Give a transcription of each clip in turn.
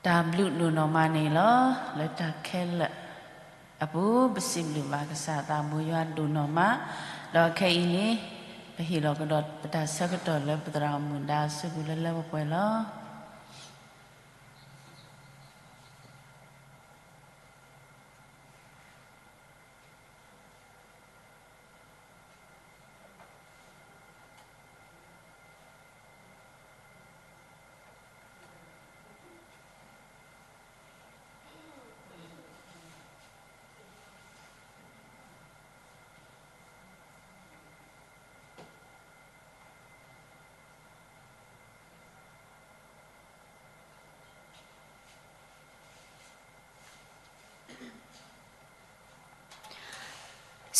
တၢ်ဘျုးဒိၣ်နီၢ်မးန့ၣ်လီၤ. လၢတၢ်ခဲလၢာ်အပူၤ ပစံးဘျုးဘၣ်ကစၢ်သးဘိယွၤဒိၣ်နီၢ်မး, ဒီးခဲအံၤန့ၣ် ပဟ့ၣ်လီၤကဒီးပတၢ်ဆၢကတီၢ်လၢပသရၣ်မုၣ်ဒါအစုပူၤလၢလၢပှဲၤပှဲၤလီၤ.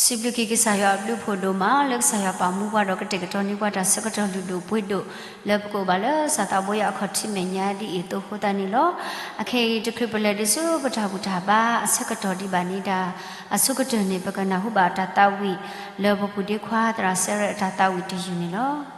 စံးဘျုးက့ၤကစၢ်ယွၤအဘျုးဖှိၣ်ဒိၣ်မး လၢကစၢ်ယွၤပာ်မူပှၤဒီးကတဲာ်ကတီၤန့ၢ်ပှၤတၢ်ဆၢကတီၢ်လုၢ်ဒိၣ်ပှ့ၤဒိၣ် လၢပကအိၣ်ဘၣ်လၢစီၤသးဘိယွၤအခီၣ်ထံးမဲာ်ညါဒ်အံၤအသိဃိသတးန့ၣ်လီၤ. အခဲအံၤတချုးပလဲၤဒံးဆူပတၢ်ဘူၣ်တၢ်ဘါအဆၢကတီၢ်ဒံးဘၣ်န့ၣ် တၢ်အဆိကတၢၢ်န့ၣ် ပကနၢ်ဟူဘၣ်တၢ်သးဝံၣ်လၢပပူၤဒ့ခွါသရၣ်စဲရဲၣ်အတၢ်သးဝံၣ်တယုၢ်န့ၣ်လီၤ.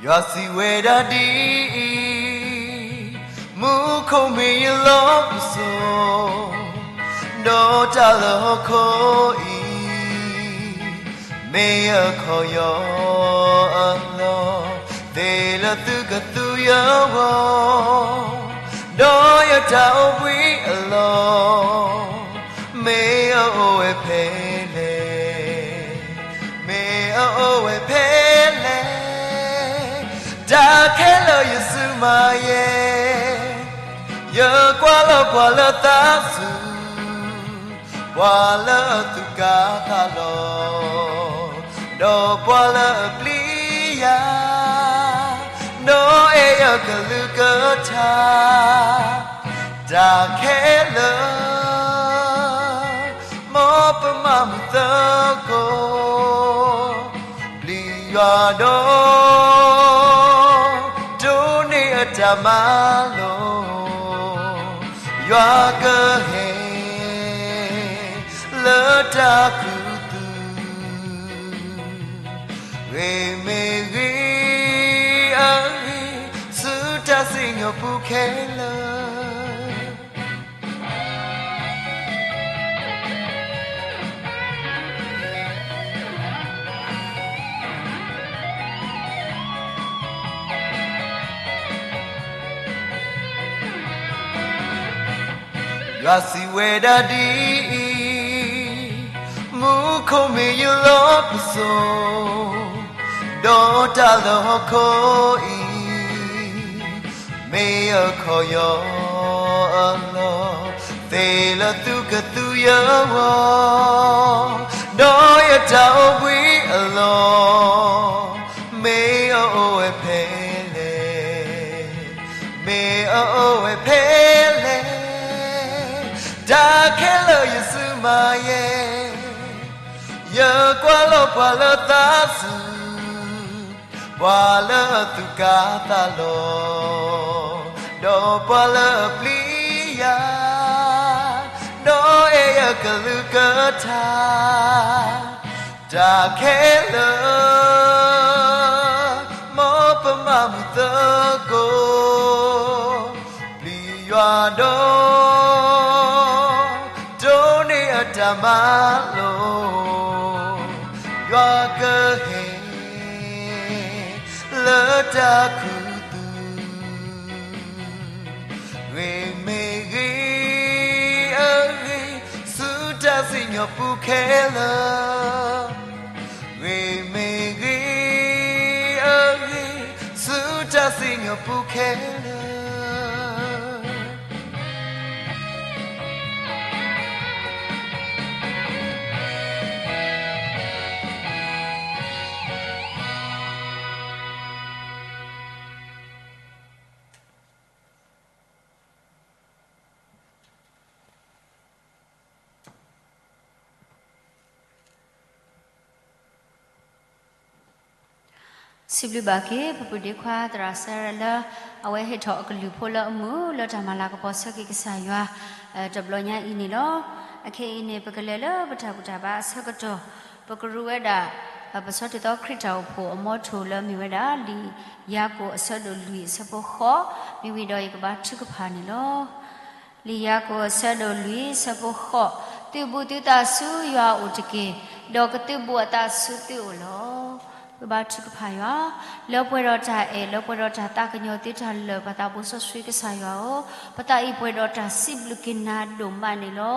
ယွၤစံးဝဲဒၣ်ဒ်အံၤ, မူခိၣ်မ့ၢ်ယလီၢ်ပစိာ်, ဒီးတၢ်လၢဟီၣ်ခိၣ်အံၤ မ့ၢ်အခီၣ်ယီၢ်အလီၢ်, သ့ၣ်လၢသုကသူယဂီၢ်, ဒီးယတၢ်အိၣ်ဘှံးအလီၢ် မ့ၢ်အအိၣ်ဝဲဖဲလဲၣ်, မ့ၢ်အအိၣ်ဝဲဖဲလဲၣ်, တၢ်ခဲလၢာ်ယစုမၤယဲၢ်, ယကွၢ်လီၤပှၤလၢသးစူၤ, ပှၤလၢအသူၣ်ကၢ်သးလီၤ, ဒီးပှၤလၢအပျံၤယၤ, ဒီးအဲၣ်ယကလုၢ်ကထါ, တၢ်ခဲလၢာ် မ်ပမၤမုာ်သကိး, ပျံၤယွၤဒီး တိၢ်န့ၢ်အတၢ်မၤလိာ်, ယွၤကဟဲ လၢတၢ်ခူသူၣ်, ဂ့ၤမ့ၢ်ဂ့ၤအဂ့ၤ, ဆူတၢ်စံၣ်ညီၣ်ပူၤခဲလၢာ် ယွၤစံးဝဲဒၣ်ဒ်အံၤ, မူခိၣ်မ့ၢ်ယလီၢ်ပစိာ်, ဒီးတၢ်လၢဟီၣ်ခိၣ်အံၤ မ့ၢ်အခီၣ်ယီၢ်အလီၢ်, သ့ၣ်လၢသုကသူယဂီၢ်, ဒီးယတၢ်အိၣ်ဘှံးအလီၢ် မ့ၢ်အအိၣ်ဝဲဖဲလဲၣ်, မ့ၢ်အအိၣ်ဝဲဖဲလဲၣ်, တၢ်ခဲလၢာ်ယစုမၤယဲၢ်, ယကွၢ်လီၤပှၤလၢသးစူၤ, ပှၤလၢအသူၣ်ကၢ်သးလီၤ, ဒီးပှၤလၢအပျံၤယၤ, ဒီးအဲၣ်ယကလုၢ်ကထါ, တၢ်ခဲလၢာ် မ်ပမၤမုာ်သကိး, ပျံၤယွၤဒီး ဒိးန့ၢ်အတၢ်မၤလိာ်, ယွၤကဟ့ၣ် လၢတၢ်ခူသူၣ်, ဂ့ၤမ့ၢ်ဂ့ၤအဂ့ၤ ဆူတၢ်စံၣ်ညီၣ်ပူၤခဲလၢာ်, ဂ့ၤမ့ၢ်ဂ့ၤအဂ့ၤ ဆူတၢ်စံၣ်ညီၣ်ပူၤခဲလၢာ်. စံးဘျုးဘၣ်က့ၤ ပပုၢ်ဒ့ခွါသရၣ်စဲရဲၣ်လၢ အဝဲဟ့ၣ်ထီၣ်အကလုၢ်ဖိလၢအမုာ် လၢတၢ်မၤလၤကပီၤဆၢက့ၤကစၢ်ယွၤ တဘျီညါအံၤန့ၣ်လီၤ. အခဲအံၤန့ၣ် ပကလဲၤလၢပတၢ်ဘူၣ်တၢ်ဘါအဆၢကတီၢ် ပကရူဝဲဒၣ် ပစီတ့ၢ်သီခရံာ်တၢ်အိၣ်ဖှိၣ်အမီထိၣ်လၢမ့ၢ်ဝဲဒၣ် လံာ်ယၤကိာ်အဆၢဒိၣ်လွံၢ်အဆၢဖိဃိး, မ့ၢ်ဝံၤဒီးယကဘါထုကဖၣ်န့ၣ်လီၤ. လံာ်ယၤကိာ်အဆၢဒိၣ်လွံၢ်အဆၢဖိဃိး, သုဘူးသုသးဆူယွၤအအိၣ်တက့ၢ်, ဒီးကသုးဘူးအသးဆူသုအိၣ်လီၤ. ပဘါထုကဖၣ်ယွၤ, လၢပှဲၤဒီးတၢ်အဲၣ် လၢပှဲၤဒီးတၢ်သးကညီၤသ့တၢ်လၢာ် ပသးဘိစီဆှံကစၢ်ယွၤဧၢ, ပသးအံၤပှဲၤဒီးတၢ်စံးဘျုးက့ၤနၤဒိၣ်မးန့ၣ်လီၤ.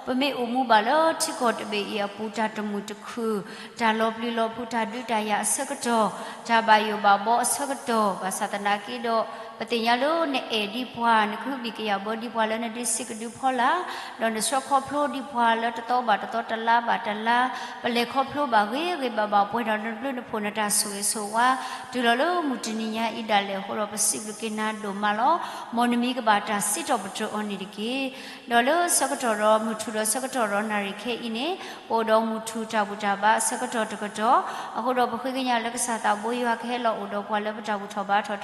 ပမ့ၢ်အိၣ်မူဘၣ်လၢထံကီၢ်တဘ့ၣ်အံၤအပူၤ တၢ်တမုာ်တခုၣ်, တၢ်လီၤပျံၤလီၤဖုး တၢ်ဒုးတၢ်ယၤအဆၢကတီၢ်, တၢ်ဘၣ်ယိၣ်ဘၣ်ဘီအဆၢကတီၢ်, ဘၣ်ဆၣ်သနာ်က့ဒီး ပသ့ၣ်ညါလၢနအဲၣ်ဒံးပှၤ, နကဟုဘံၣ်ကယာ်ဘၢဒံးပှၤလၢနဒုးစံးကဒုဖီလာ်, ဒီးနဆှၢခီဖျိဒံးပှၤလၢတသီဘၣ်တသီ တလါဘၣ်တလါ, ပလဲၤခီဖျိဘၣ်ဂ့ၤဂ့ၤဘၣ်ဘၣ် ပှဲၤဒီးနဘျုးနဖှိၣ်နတၢ်ဆိၣ်ဂ့ၤဆိၣ်ဝါ, တုၤလီၤလၢမုၢ်တနံၤညါအံၤဒၣ်လဲာ်အဃိဒီး ပစံးဘျုးက့ၤနၤဒိၣ်မးလီၤ. မ်နမံၤကဘၣ်တၢ်စံးထီၣ်ပတြၢၤအီၤန့ၣ်တက့ၢ်. ဒီးလၢဆၢကတီၢ်ဒီး မုၢ်ထူၣ်ဒီးဆၢကတီၢ်ဒီးနၣ်ရံၣ်ခဲအံၤန့ၣ် ပအိၣ်ဒီးမုၢ်ထူၣ်တၢ်ဘူၣ်တၢ်ဘါအဆၢကတီၢ်တကတီၢ်, အဃိဒီးပဃ့ကညးလၢကစၢ်သးဘိယွၤကဟဲလီၤအိၣ်ဒီးပှၤလၢပတၢ်ဘူၣ်ထီၣ်ဘါထီၣ်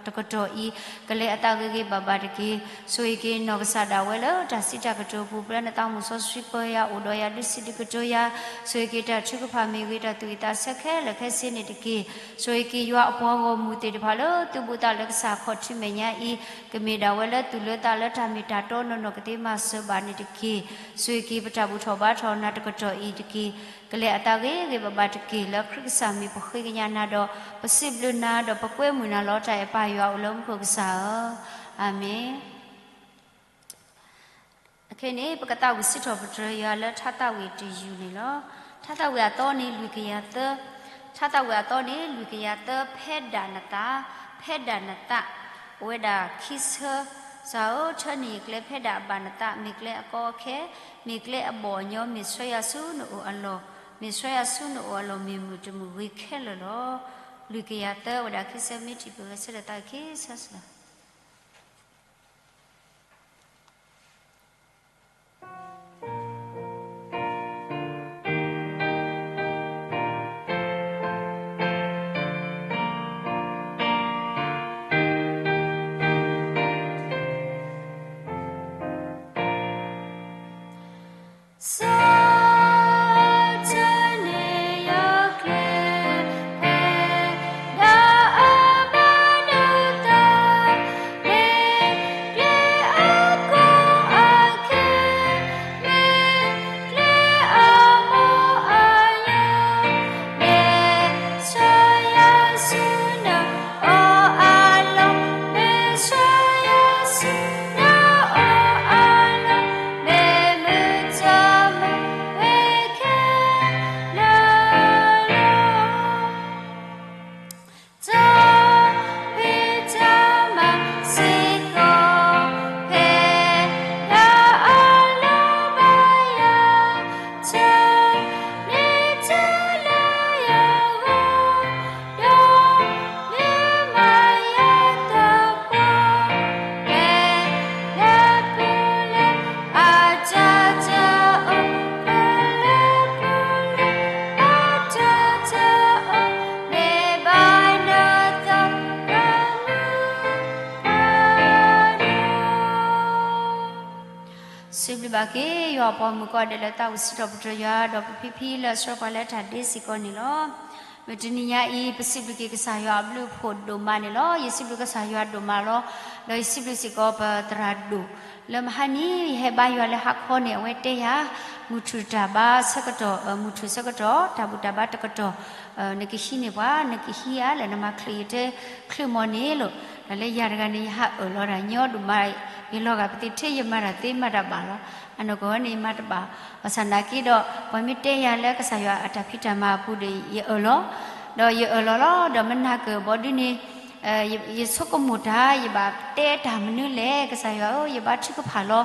တကတီၢ်အံၤ, ကလဲၤအသးဂ့ၤဂ့ၤဘၣ်ဘၣ်တက့ၢ်. ဆိၣ်ဂ့ၤက့ၤနီၢ်ကစၢ်ဒၣ်ဝဲလၢတၢ်စံးတၢ်ကတိၤပူၤ ပျဲနသးမုၢ်စီဆှံပၢၤယၤအိၣ်ဒီးယၤ ဒုးစံးဒုးကတိၤယၤ, ဆိၣ်ဂ့ၤက့ၤတၢ်ထုကဖၣ်မ့ၢ်ဂ့ၤ တၢ်သူၣ်ဝံၣ်သးဆၢခဲလၢာ်ခဲဆ့န့ၣ်တက့ၢ်. ဆိၣ်ဂ့ၤက့ၤယွၤအပှၤဂီၢ်မုၢ်သ့ၣ်တဖၣ်လၢသုဘူးသးလၢကစၢ်ခီၣ်ထံးမဲာ်ညါအံၤ, ကမ့ၢ်ဒၣ်ဝဲလၢသူၣ်လၢသးလၢတၢ်မ့ၢ်တၢ်တီနီၢ်နီၢ်ကသ့မၤစၢၤဘၣ်န့ၣ်တက့ၢ်. ဆိၣ်ဂ့ၤက့ၤပတၢ်ဘူၣ်ထီၣ်ဘါထီၣ်နၤတကတီၢ်အံၤတက့ၢ်. ကလဲၤအသးဂ့ၤဂ့ၤဘၣ်ဘၣ်တက့ၢ်. လၢခရံာ်ကစၢ်မံၤပဃ့ကညးနၤဒီး ပစံးဘျုးနၤဒီးပကွဲမုာ်နၤလီၤ. တၢ်အဲၣ်ပၢ်ယွၤအိၣ်လၢမူခိၣ်ကစၢ်ဧၢ, အၤမ့ၣ်. အခဲအံၤန့ၣ် ပကသးဝံၣ်စံးထီၣ်ပတြၢၤယွၤလၢထါသးဝံၣ်တယုၢ်န့ၣ်လီၤ. ထါသးဝံၣ်အသီန့ၣ် လွံၢ်ကယၤသၢ, ထါသးဝံၣ်အသီန့ၣ် လွံၢ်ကယၤသၢ, ဖဲဒၣ်နသး, ဖဲဒၣ်နသး, အိၣ်ဝဲဒၣ်ခံဆၢ, ကစၢ်ဧၢ, ထၢနုာ်ယကျဲဖဲဒၣ်အဘၣ်နသး, မ့ၢ်ကျဲအကီအခဲ, မ့ၢ်ကျဲအဘီၣ်အညီ, မ့ၢ်ဆှၢယၤဆူနအိၣ်အလီၢ်, မ့ၢ်ဆှၢယၤဆူနအိၣ်အလီၢ် မ့ၢ်မုာ်တမုာ်ဂ့ၤခဲလၢာ်လီၤ. လွံၢ်ကယၤသၢ ဝဲဒၣ်ခံဆၢ မ့ၢ်ထံၣ်ပဂဲၤဆၢထၢၣ်သးခံဆၢလီၤ. စီၤထၢနုာ်ယကျဲဖဲဒၣ်အဘၣ်နသး, မ့ၢ်ကျဲအကီအခဲ, မ့ၢ်ကျဲအဘီၣ်အညီ, မ့ၢ်ဆှၢယၤဆူနအိၣ်အလီၢ်, မ့ၢ်ဆှၢယၤဆူနအိၣ်အလီၢ်, မ့ၢ်မုၢ်ထီၣ်မုၢ် စံးဘျုးဘၣ်က့ၤ ယွၤအပှၤမုၣ်ကိးဂၤဒဲးလၢသးဝံၣ်စံးထီၣ်ပတြၢၤယွၤ ဒီးပဖံဖံလၢအဆှၢပှၤလၢတၢ်ဒ့စ့ၢ်ကီးန့ၣ်လီၤ. မုၢ်တနံၤညါအံၤ ပစံးဘျုးက့ၤကစၢ်ယွၤအဘျုးအဖှိၣ်ဒိၣ်မးန့ၣ်လီၤ. ယစံးဘျုးကစၢ်ယွၤဒိၣ်မးလီၤ. ဒီးယစံးဘျုးစ့ၢ်ကီးပသရၣ်ဒိၣ် လၢမဟါနံၤ ယဟဲဘါယွၤလၢဟါခီန့ၣ် အဝဲတဲယၤ မုၢ်ထူၣ်တၢ်ဘါဆၢကတီၢ် မုၢ်ထူၣ်ဆၢကတီၢ် တၢ်ဘူၣ်တၢ်ဘါတကတီၢ် နကဟံးန့ၢ်ပှၤ နကဟံးဧါ လၢနမၤချုးယတဲ ချုးမီၤန့ၣ်လီၤ. တၢ်လၢယၤတဂၤန့ၣ် ယဟးအၢၣ်လီၤတၢ်ညီဒိၣ်မး ယလီၤဂာ်ပသ့ၣ်ထဲ ယမၤတၢ်သ့မၤတၢ်ဘၣ်လီၤ. အနီၢ်ကီၢ်န့ၣ် ယမၤတဘၣ် ဘၣ်ဆၣ်သနာ်က့ဒီး ပှၤမ့ၢ်တဲယၤလၢကစၢ်ယွၤအတၢ်ဖံးတၢ်မၤအပူၤဒီး ယအၢၣ်လီၤ ဒီးယအၢၣ်လီၤလီၤ ဒီးမနၤကၢၢ်ဘီဒုန့ၣ် ယဆိကမိၣ်တၢ် ယဘၣ်တဲတၢ်မနုၤလဲၣ် ကစၢ်ယွၤဧၢ ယဘါထုကဖၣ်လီၤ.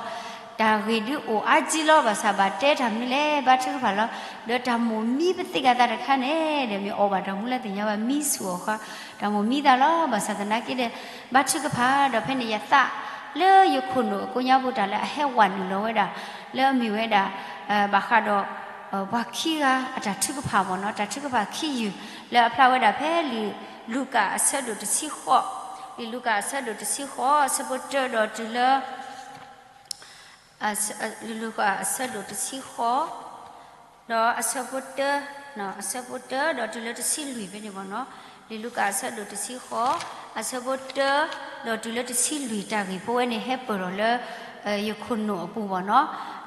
တၢ်ဂ့ၢ်ဒုအိၣ်အါကံလီၤ ဘၣ်ဆၣ်ဘၣ်တဲတၢ်မနုၤလဲၣ် ဘါထုကဖၣ်လီၤ. ဒီးတၢ်မိၣ်မံပသ့ၣ်ကသးတခါန့ၣ် ဒီးမ့ၢ်အီၣ်ဘၣ်တၢ်မူလၢသ့ၣ်ညါဘၣ် မံဆူၣ်အီၣ်ဃီ တၢ်မိၣ်မံသးလီၤ. ဘၣ်ဆၣ်သနာ်က့ဒီး ဘါထုကဖၣ်ဒီး ဖဲန့ၣ်ယသး လၢယခိၣ်နူာ်အကိးညါပူၤတၢ်လၢအဟဲဝးနုာ်လီၤဝဲဒၣ် လၢအမ့ၢ်ဝဲဒၣ် ဘၣ်ဃးဒီး ပှၤခံဂၤအတၢ်ထုကဖၣ်မ့ၢ်နီၤ တၢ်ထုကဖၣ်ခံယုၢ် လၢအဖျါဝဲဒၣ်ဖဲလံာ်လူၤကၣ်အဆၢဒိၣ်တဆံ လံာ်လူၤကၣ်အဆၢဒိၣ်တဆံဃိး အဆၢဖိတၢဒီးတုၤလၢ လံာ်လူၤကၣ်အဆၢဒိၣ်တဆံဃိး ဒီးအဆၢဖိတၢ အဆၢဖိတၢဒီးတုၤလၢတဆံလွံၢ်ဖဲန့ၣ်မ့ၢ်နီၤ လံာ်လူၤကၣ်အဆၢဒိၣ်တဆံဃိး အဆၢဖိတၢ ဒီးတုၤလၢတဆံလွံၢ် တၢ်ဂ့ၢ်ဖိဝဲန့ၣ် ဟဲပၢၢ်ထီၣ်လၢ ယခိၣ်နူာ်အပူၤမ့ၢ်နီၤ.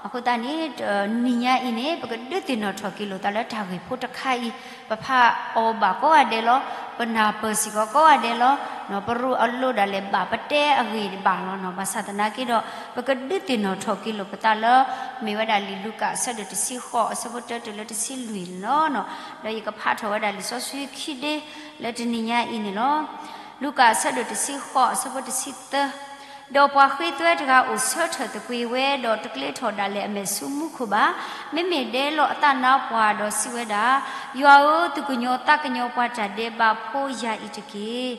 အဃိသတးန့ၣ် နံၤညါအံၤန့ၣ် ပကဒုးသ့ၣ်နီၣ်ထီၣ်က့ၤလိာ်သးလၢတၢ်ဂ့ၢ်ဖိတခါအံၤ ပဖးအီၤဘၣ်ကိးဂၤဒဲးလီၤ. ပနၢ်ပၢၢ်စ့ၢ်ကီးကိးဂၤဒဲးလီၤ. ပရူးအလိဒၣ်လဲာ်ဘၣ် ပတဲအဂ့ၢ်ဘၣ်လီၤနီၤ. ဘၣ်ဆၣ်သနာ်က့ဒီး ပကဒုးသ့ၣ်နီၣ်ထီၣ်က့ၤလိာ်ပသးလၢ မ့ၢ်ဝဲဒၣ်လံာ်လူၤကၣ်အဆၢဒိၣ်တဆံဃိး အဆၢဖိတၢတုၤလၢတဆံလွံၢ်န့ၣ်လီၤ. ဒီးယကဖးထီၣ်ဝဲဒၣ်လံာ်စီဆှံခံဒ့ လၢတနံၤညါအံၤန့ၣ်လီၤ. လူၤကၣ်အဆၢဒိၣ်တဆံဃိး အဆၢဖိတဆံသၢ ဒီးပှၤဃ့သွဲတဂၤအိၣ်ဆၢထၢၣ်သကွ့ၤဝဲ ဒီးတကျဲထီၣ်ဒၣ်လဲာ်အမဲာ်ဆူမူခိၣ်ဘၣ်. မ့မ့ၢ်ဒဲလီၤအသးနါပှၢ်ဒီးစံးဝဲဒၣ်, ယွၤဧၢ, သူၣ်ကညီၤသးကညီၤပှၤတၢ်ဒဲးဘးဖိယၤအံၤတက့ၢ်. ဒီး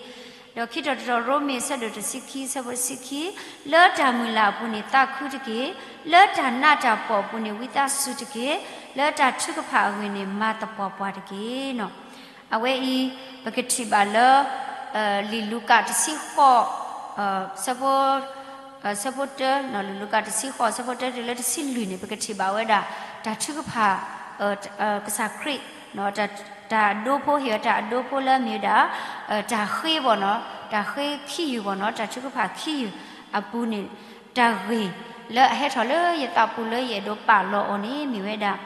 ခံထီၣ်တထီၣ်ရိမ့ၤအဆၢဒိၣ်တဆံခံ အဆၢဖိတဆံခံ, လၢတၢ်မုၢ်လၢ်အပူၤန့ၣ်သးခုတက့ၢ်. လၢတၢ်နးတၢ်ဖှီၣ်အပူၤန့ၣ်ဝံသးစူၤတက့ၢ်. လၢတၢ်ထုကဖၣ်အဂ့ၢ်န့ၣ်မၤသပှၢ်ပှၢ်တက့ၢ်. အဝဲအံၤ ပကထံၣ်ဘၣ်လၢ လံာ်လူၤကၣ်တဆံဃိး ဆၢဖိ ဆၢဖိတၢ လံာ်လူၤကၣ်တဆံဃိး ဆၢဖိတၢတုၤလၢတဆံလွံၢ်န့ၣ် ပကထံၣ်ဘၣ်ဝဲဒၣ် တၢ်ထုကဖၣ် ကစၢ်ခရံာ် တၢ်အဒိဖိ ဟ့ၣ်ဝဲတၢ်အဒိဖိလၢအမ့ၢ်ဝဲဒၣ် တၢ်ဃ့ဘၣ်နီၤ တၢ်ဃ့ခံယုၢ်ဘၣ်နီၤ တၢ်ထုကဖၣ်ခံယုၢ်အပူၤန့ၣ် တၢ်ဂ့ၢ်လၢအဟဲထီၣ်လၢယသးပူၤလၢယအဲၣ်ဒိးပာ်လီၤအီၤန့ၣ် မ့ၢ်ဝဲဒၣ်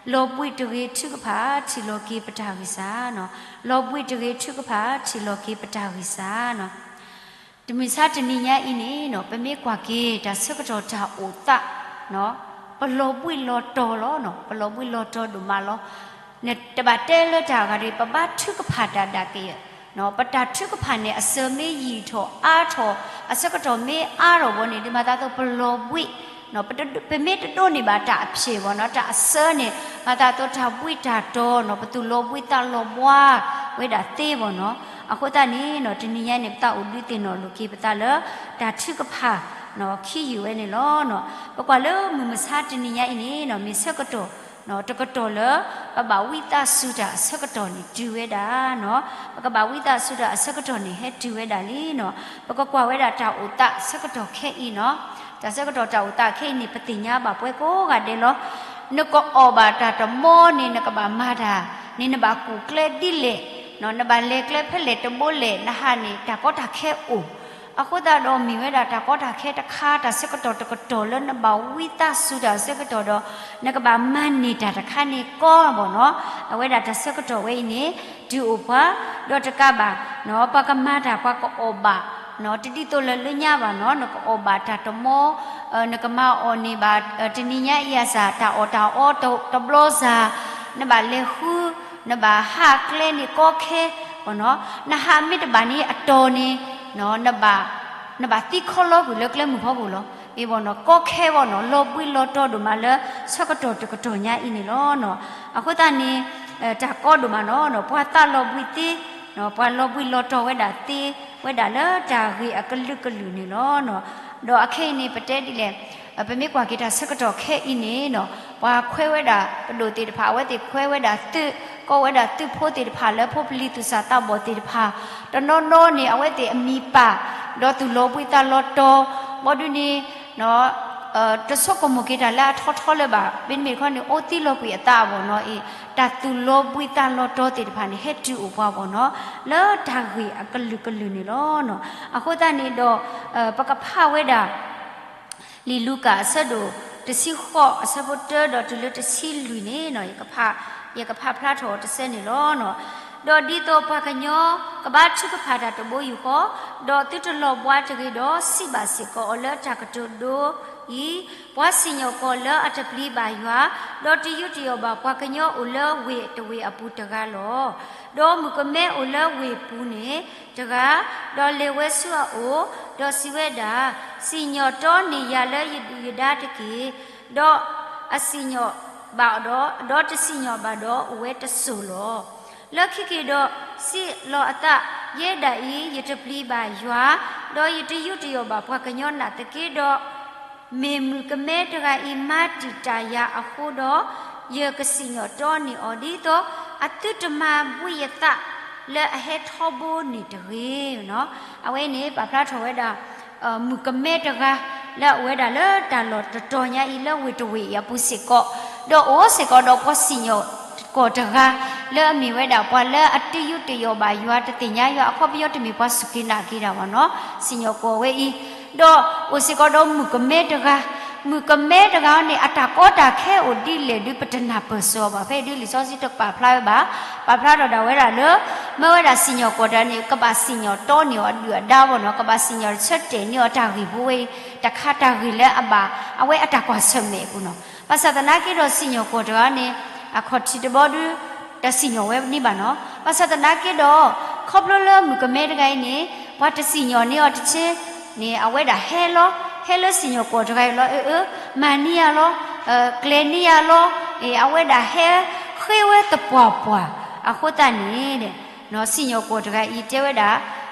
လီၤဘှံးတဂ့ၤ ထုကဖၣ် ထံၣ်လီၤက့ၤပတၢ်ဂံၢ်စၢ်နီၤ လီၤဘှံးတဂ့ၤ ထုကဖၣ် ထံၣ်လီၤက့ၤပတၢ်ဂံၢ်စၢ်နီၤ တမုၢ်ဆါတနံၤညါအံၤန့ၣ်နီၤ ပမ့ၢ်ကွၢ်က့ၤ တၢ်ဆၢကတီၢ်တၢ်အိၣ်သး ပလီၤဘှံးလီၤတီၤလီၤနီၤ ပလီၤဘှံးလီၤတီၤဒိၣ်မးလီၤ. နတဘၣ်တဲလၢတၢ်ဂၤဒီး ပဘါထုကဖၣ်တၢ်ဒၣ်က့ၤ ပတၢ်ထုကဖၣ်န့ၣ် အစၢၤမ့ၢ်ယံာ်ထီၣ်အါထီၣ် အဆၢကတီၢ်မ့ၢ်အါထီၣ်ဘီန့ၣ် ဒ်မၤသးသိးပလီၤဘှံး ပမ့ၢ်တဒိးန့ၢ်ဘၣ်တၢ်အဖျဲၣ်ဘီနီၤ တၢ်အစၢၤန့ၣ် မၤသးသိးတၢ်ဘှံးတၢ်တီၤနီၤ ပသူၣ်လီၤဘှံးသးလီၤဘှါဝဲဒၣ်သ့ဘီနီၤ. အဃိသတးန့ၣ်နီၤ တနံၤညါန့ၣ် ပသးအိၣ်ဒုးသ့ၣ်နီၣ်လိာ်က့ၤပသးလၢ တၢ်ထုကဖၣ် ခံယုၢ်ဝဲန့ၣ်လီၤ. ပကွၢ်လၢမုၢ်မဆါတနံၤညါအံၤန့ၣ်နီၤ မ့ၢ်ဆၢကတီၢ် တကတီၢ်လၢ ပဘၣ်ဝံသးစူၤတၢ်အဆၢကတီၢ်န့ၣ်တုၤဝဲဒၣ်နီၤ ပကဘၣ်ဝံသးစူၤတၢ်အဆၢကတီၢ်န့ၣ် ဟဲတုၤဝဲဒၣ်လံနီၤ. ပကကွၢ်ဝဲဒၣ်တၢ်အိၣ်သးဆၢကတီၢ်ခဲအံၤနီၤ တၢ်ဆၢကတီၢ်တၢ်အိၣ်သးခဲအံၤန့ၣ် ပသ့ၣ်ညါဘၣ်ပှၤကိးဂၤဒဲးလီၤ. နကအီၣ်ဘၣ်တၢ်တမီန့ၣ် နကဘၣ်မၤတၢ်န့ၣ် နဘၣ်ကူၣ်ကျဲဒ်လဲၣ် နဘၣ်လဲၤကျဲဖဲလဲၣ်တဘိလဲၣ် နဟးန့ၣ် တၢ်ကီတၢ်ခဲအိၣ် အဃိသတးဒီးမ့ၢ်ဝဲဒၣ်တၢ်ကီတၢ်ခဲတခါ တၢ်ဆၢကတီၢ်တကတီၢ်လၢနဘၣ်ဝံသးစူၤတၢ်ဆၢကတီၢ်ဒီး နကဘၣ်မၤန့ၢ်တၢ်တခါန့ၣ်ကီဘီနီၤ အဝဲဒၣ်တၢ်ဆၢကတီၢ်ဝဲအံၤန့ၣ် တုၤအိၣ်ပှၤ ဒီးတကးဘၣ် ပှၤကမၤတၢ်ပှၤကအီၣ်ဘၣ် တဒ်သိးလၢလၢညါဘၣ်နီၤ နကအီၣ်ဘၣ်တၢ်တမီ နကမၤအီၣ်န့ၢ်ဘၣ် တနံၤညါအံၤအစၢ် တၢ်အီၣ်တၢ်အီတဘျီစၢ် နဘၣ်လဲၤဃု နဘၣ်ဟးကျဲန့ၣ်ကီခဲဘီနီၤ နဟးမ့ၢ်တဘၣ်န့ၣ်အတီၤန့ၣ် နဘၣ်သံခီလီကွံာ်လၢကျဲမုၢ်ဖီခိၣ်လီၤ. အ့ဘီနီၤ ကီခဲဘီနီၤ လီၤဘှံးလီၤတီၤဒိၣ်မးလၢဆၢကတီၢ်တကတီၢ်ညါအံၤန့ၣ်လီၤ. အဃိသတးန့ၣ် တၢ်ကီဒိၣ်မးနီၤ ပှၤသးလီၤဘှံးသ့ ပှၤလီၤဘှံးလီၤတီၤဝဲဒၣ်သ့ဝဲဒၣ်လၢတၢ်ဂ့ၢ်အကလုာ်ကလုာ်န့ၣ်လီၤ. ဒီးအခဲအံၤန့ၣ် ပတဲဒ်လဲၣ် ပမ့ၢ်ကွၢ်က့ၤတၢ်ဆၢကတီၢ်ခဲအံၤန့ၣ်နီၤ ပှၤခွဲးဝဲဒၣ်ပဒိၣ်သ့ၣ်တဖၣ် အဝဲသ့ၣ်ခွဲးဝဲဒၣ်သုး ကိးဝဲဒၣ်သုးဖိသ့ၣ်တဖၣ်လၢဖိပလံၤသူၣ်စၢ်သးဘီၣ်သ့ၣ်တဖၣ် တနီၤနီၤန့ၣ် အဝဲသ့ၣ်အမံၤပာ် ဒီးသူၣ်လီၤဘှံးသးလီၤတီၤ ဘီဒုန့ၣ် တဆိကမိၣ်က့ၤတၢ်လၢအထီထီလၢၤဘၣ်. မ့တမ့ၢ်တခီန့ၣ် အိၣ်သံလီၤကွံာ်အသးအဂီၢ်နီၤအံၤ, တၢ်သူၣ်လီၤဘှံးသးလီၤတီၤသ့ၣ်တဖၣ်န့ၣ် ဟဲတုၤအိၣ်ပှၤအဂီၢ်နီၤ, လၢတၢ်ဂ့ၢ်အကလုာ်ကလုာ်န့ၣ်လီၤ. အဃိသတးန့ၣ်ဒီး ပကဖးဝဲဒၣ် လံာ်လူၤကၣ်အဆၢဒိၣ်တဆံဃိး အဆၢဖိတၢဒီးတုၤလၢတဆံလွံၢ်န့ၣ်နီၤ, ယကဖး, ယကဖးဖျါထီၣ်အီၤတစဲးန့ၣ်လီၤ. ဒီးဒ်သိးပှၤကညီကဘၣ်ထုကဖၣ်တၢ်တဘိယူၢ်ဃီ, ဒီးသုတလီၤဘှါတဂ့ၤဒီး စံးဘၣ်စ့ၢ်ကီးအီၤလၢတၢ်ကတိၤဒိအံၤ, ပှၤစံၣ်ညီၣ်ကွီၢ်လၢအတပျံၤဘၣ်ယွၤ, ဒီးတယူးတယီၣ်ဘၣ်ပှၤကညီအိၣ်လၢဝ့ၢ်တဝ့ၢ်အပူၤတဂၤလီၤ. ဒီးမုၣ်ကမဲအိၣ်လၢဝ့ၢ်ပူၤန့ၣ်တဂၤ, ဒီးလဲၤဝဲဆူအအိၣ်, ဒီးစံးဝဲဒၣ်, စံၣ်ညီၣ်တီန့ၢ်ယၤလၢယဒုၣ်ယဒါတက့ၢ်. ဒီးအစံၣ်ညီၣ်ဘၣ်ဒီး, ဒီးတစံၣ်ညီၣ်ဘၣ်ဒီးအိၣ်ဝဲတစိၤလီၤ. လၢခံက့ၤဒီးစံးလီၤအသး, ယဲဒၣ်အံၤ ယတပျံၤဘၣ်ယွၤ, ဒီးယတယူးတယီၣ်ဘၣ်ပှၤကညီနာ်သက့ဒီး, မ့ၢ်မုၣ်ကမဲတဂၤအံၤ မၤတံာ်တာ်ယၤအဃိဒီး, ယကစံၣ်ညီၣ်တီန့ၢ်အီၤ ဒ်သိးအသုတမၤဘှံးယသးလၢအဟဲထီဘိန့ၣ်တဂ့ၤ. အဝဲန့ၣ် ပာ်ဖျါထီၣ်ဝဲဒၣ် မုၣ်ကမဲတဂၤ လၢအအိၣ်ဝဲဒၣ်လၢတၢ်လီၢ်တတီၤညါအံၤ လၢဝ့ၢ်တဝ့ၢ်အံၤအပူၤစ့ၢ်ကီး, ဒီးအိၣ်စ့ၢ်ကီးဒီးပှၤစံၣ်ညီၣ်ကွီၢ်တဂၤ လၢအမ့ၢ်ဝဲဒၣ်ပှၤလၢအတယူးတယီၣ်ဘၣ်ယွၤ တသ့ၣ်ညါယွၤ အခီပညီတမ့ၢ်ပှၤစူၢ်က့ၤနာ်က့ၤတၢ်ဘၣ်နီၤ, စံၣ်ညီၣ်ကွီၢ်ဝဲအံၤ, ဒီးအိၣ်စ့ၢ်ကီးဒီးမုၣ်ကမဲတဂၤ, မုၣ်ကမဲတဂၤန့ၣ် အတၢ်ကီတၢ်ခဲအိၣ်ဒ်လဲၣ်ဒုး ပတနၢ်ပၢၢ်စၢၤအီၤဘၣ်. ဖဲဒုးလံာ်စီဆှံတပာ်ဖျါဝဲဘၣ်, ပာ်ဖျါထီၣ်ဒၣ်ဝဲဒၣ်လၢ မ့ၢ်ဝဲဒၣ်စံၣ်ညီၣ်ကွီၢ်တဂၤန့ၣ် ကဘၣ်စံၣ်ညီၣ်တီန့ၢ်အီၤအဒုၣ်အဒါဘၣ်နီၤ, ကဘၣ်စံၣ်ညီၣ်ဆၢတဲာ်န့ၢ်အီၤတၢ်ဂ့ၢ်ဖိဝဲအံၤ တခါတၢ်ဂ့ၢ်လၢအဘၣ် အဝဲအတၢ်ကွၢ်ဆၢၣ်မဲာ်အပူၤနီၤ. ဘၣ်ဆၣ်သနာ်က့ဒီးစံၣ်ညီၣ်ကွီၢ်တဂၤန့ၣ် အခီၣ်ထံးတဘီဒုး တစံၣ်ညီၣ်ဝဲန့ၣ်ဘၣ်နီၤ. ဘၣ်ဆၣ်သနာ်က့ဒီး ခီဖျိလၢမုၣ်ကမဲတဂၤအံၤန့ၣ် ပှၤတစံၣ်ညီၣ်န့ၢ်အီၤတဆ့န့ၣ် အဝဲဒၣ်ဟဲလီၤ, ဟဲလၢစံၣ်ညီၣ်ကွီၢ်တဂၤအံၤလီၤ, အၢ အၢ မၤန့ၢ်ယၤလီၤ, ကျဲၤန့ၢ်ယၤလီၤ, အဝဲဒၣ်ဟဲဃ့ဝဲသပှၢ်ပှၢ်, အဃိသတးန့ၣ် စံၣ်ညီၣ်ကွီၢ်တဂၤအံၤတဲဝဲဒၣ်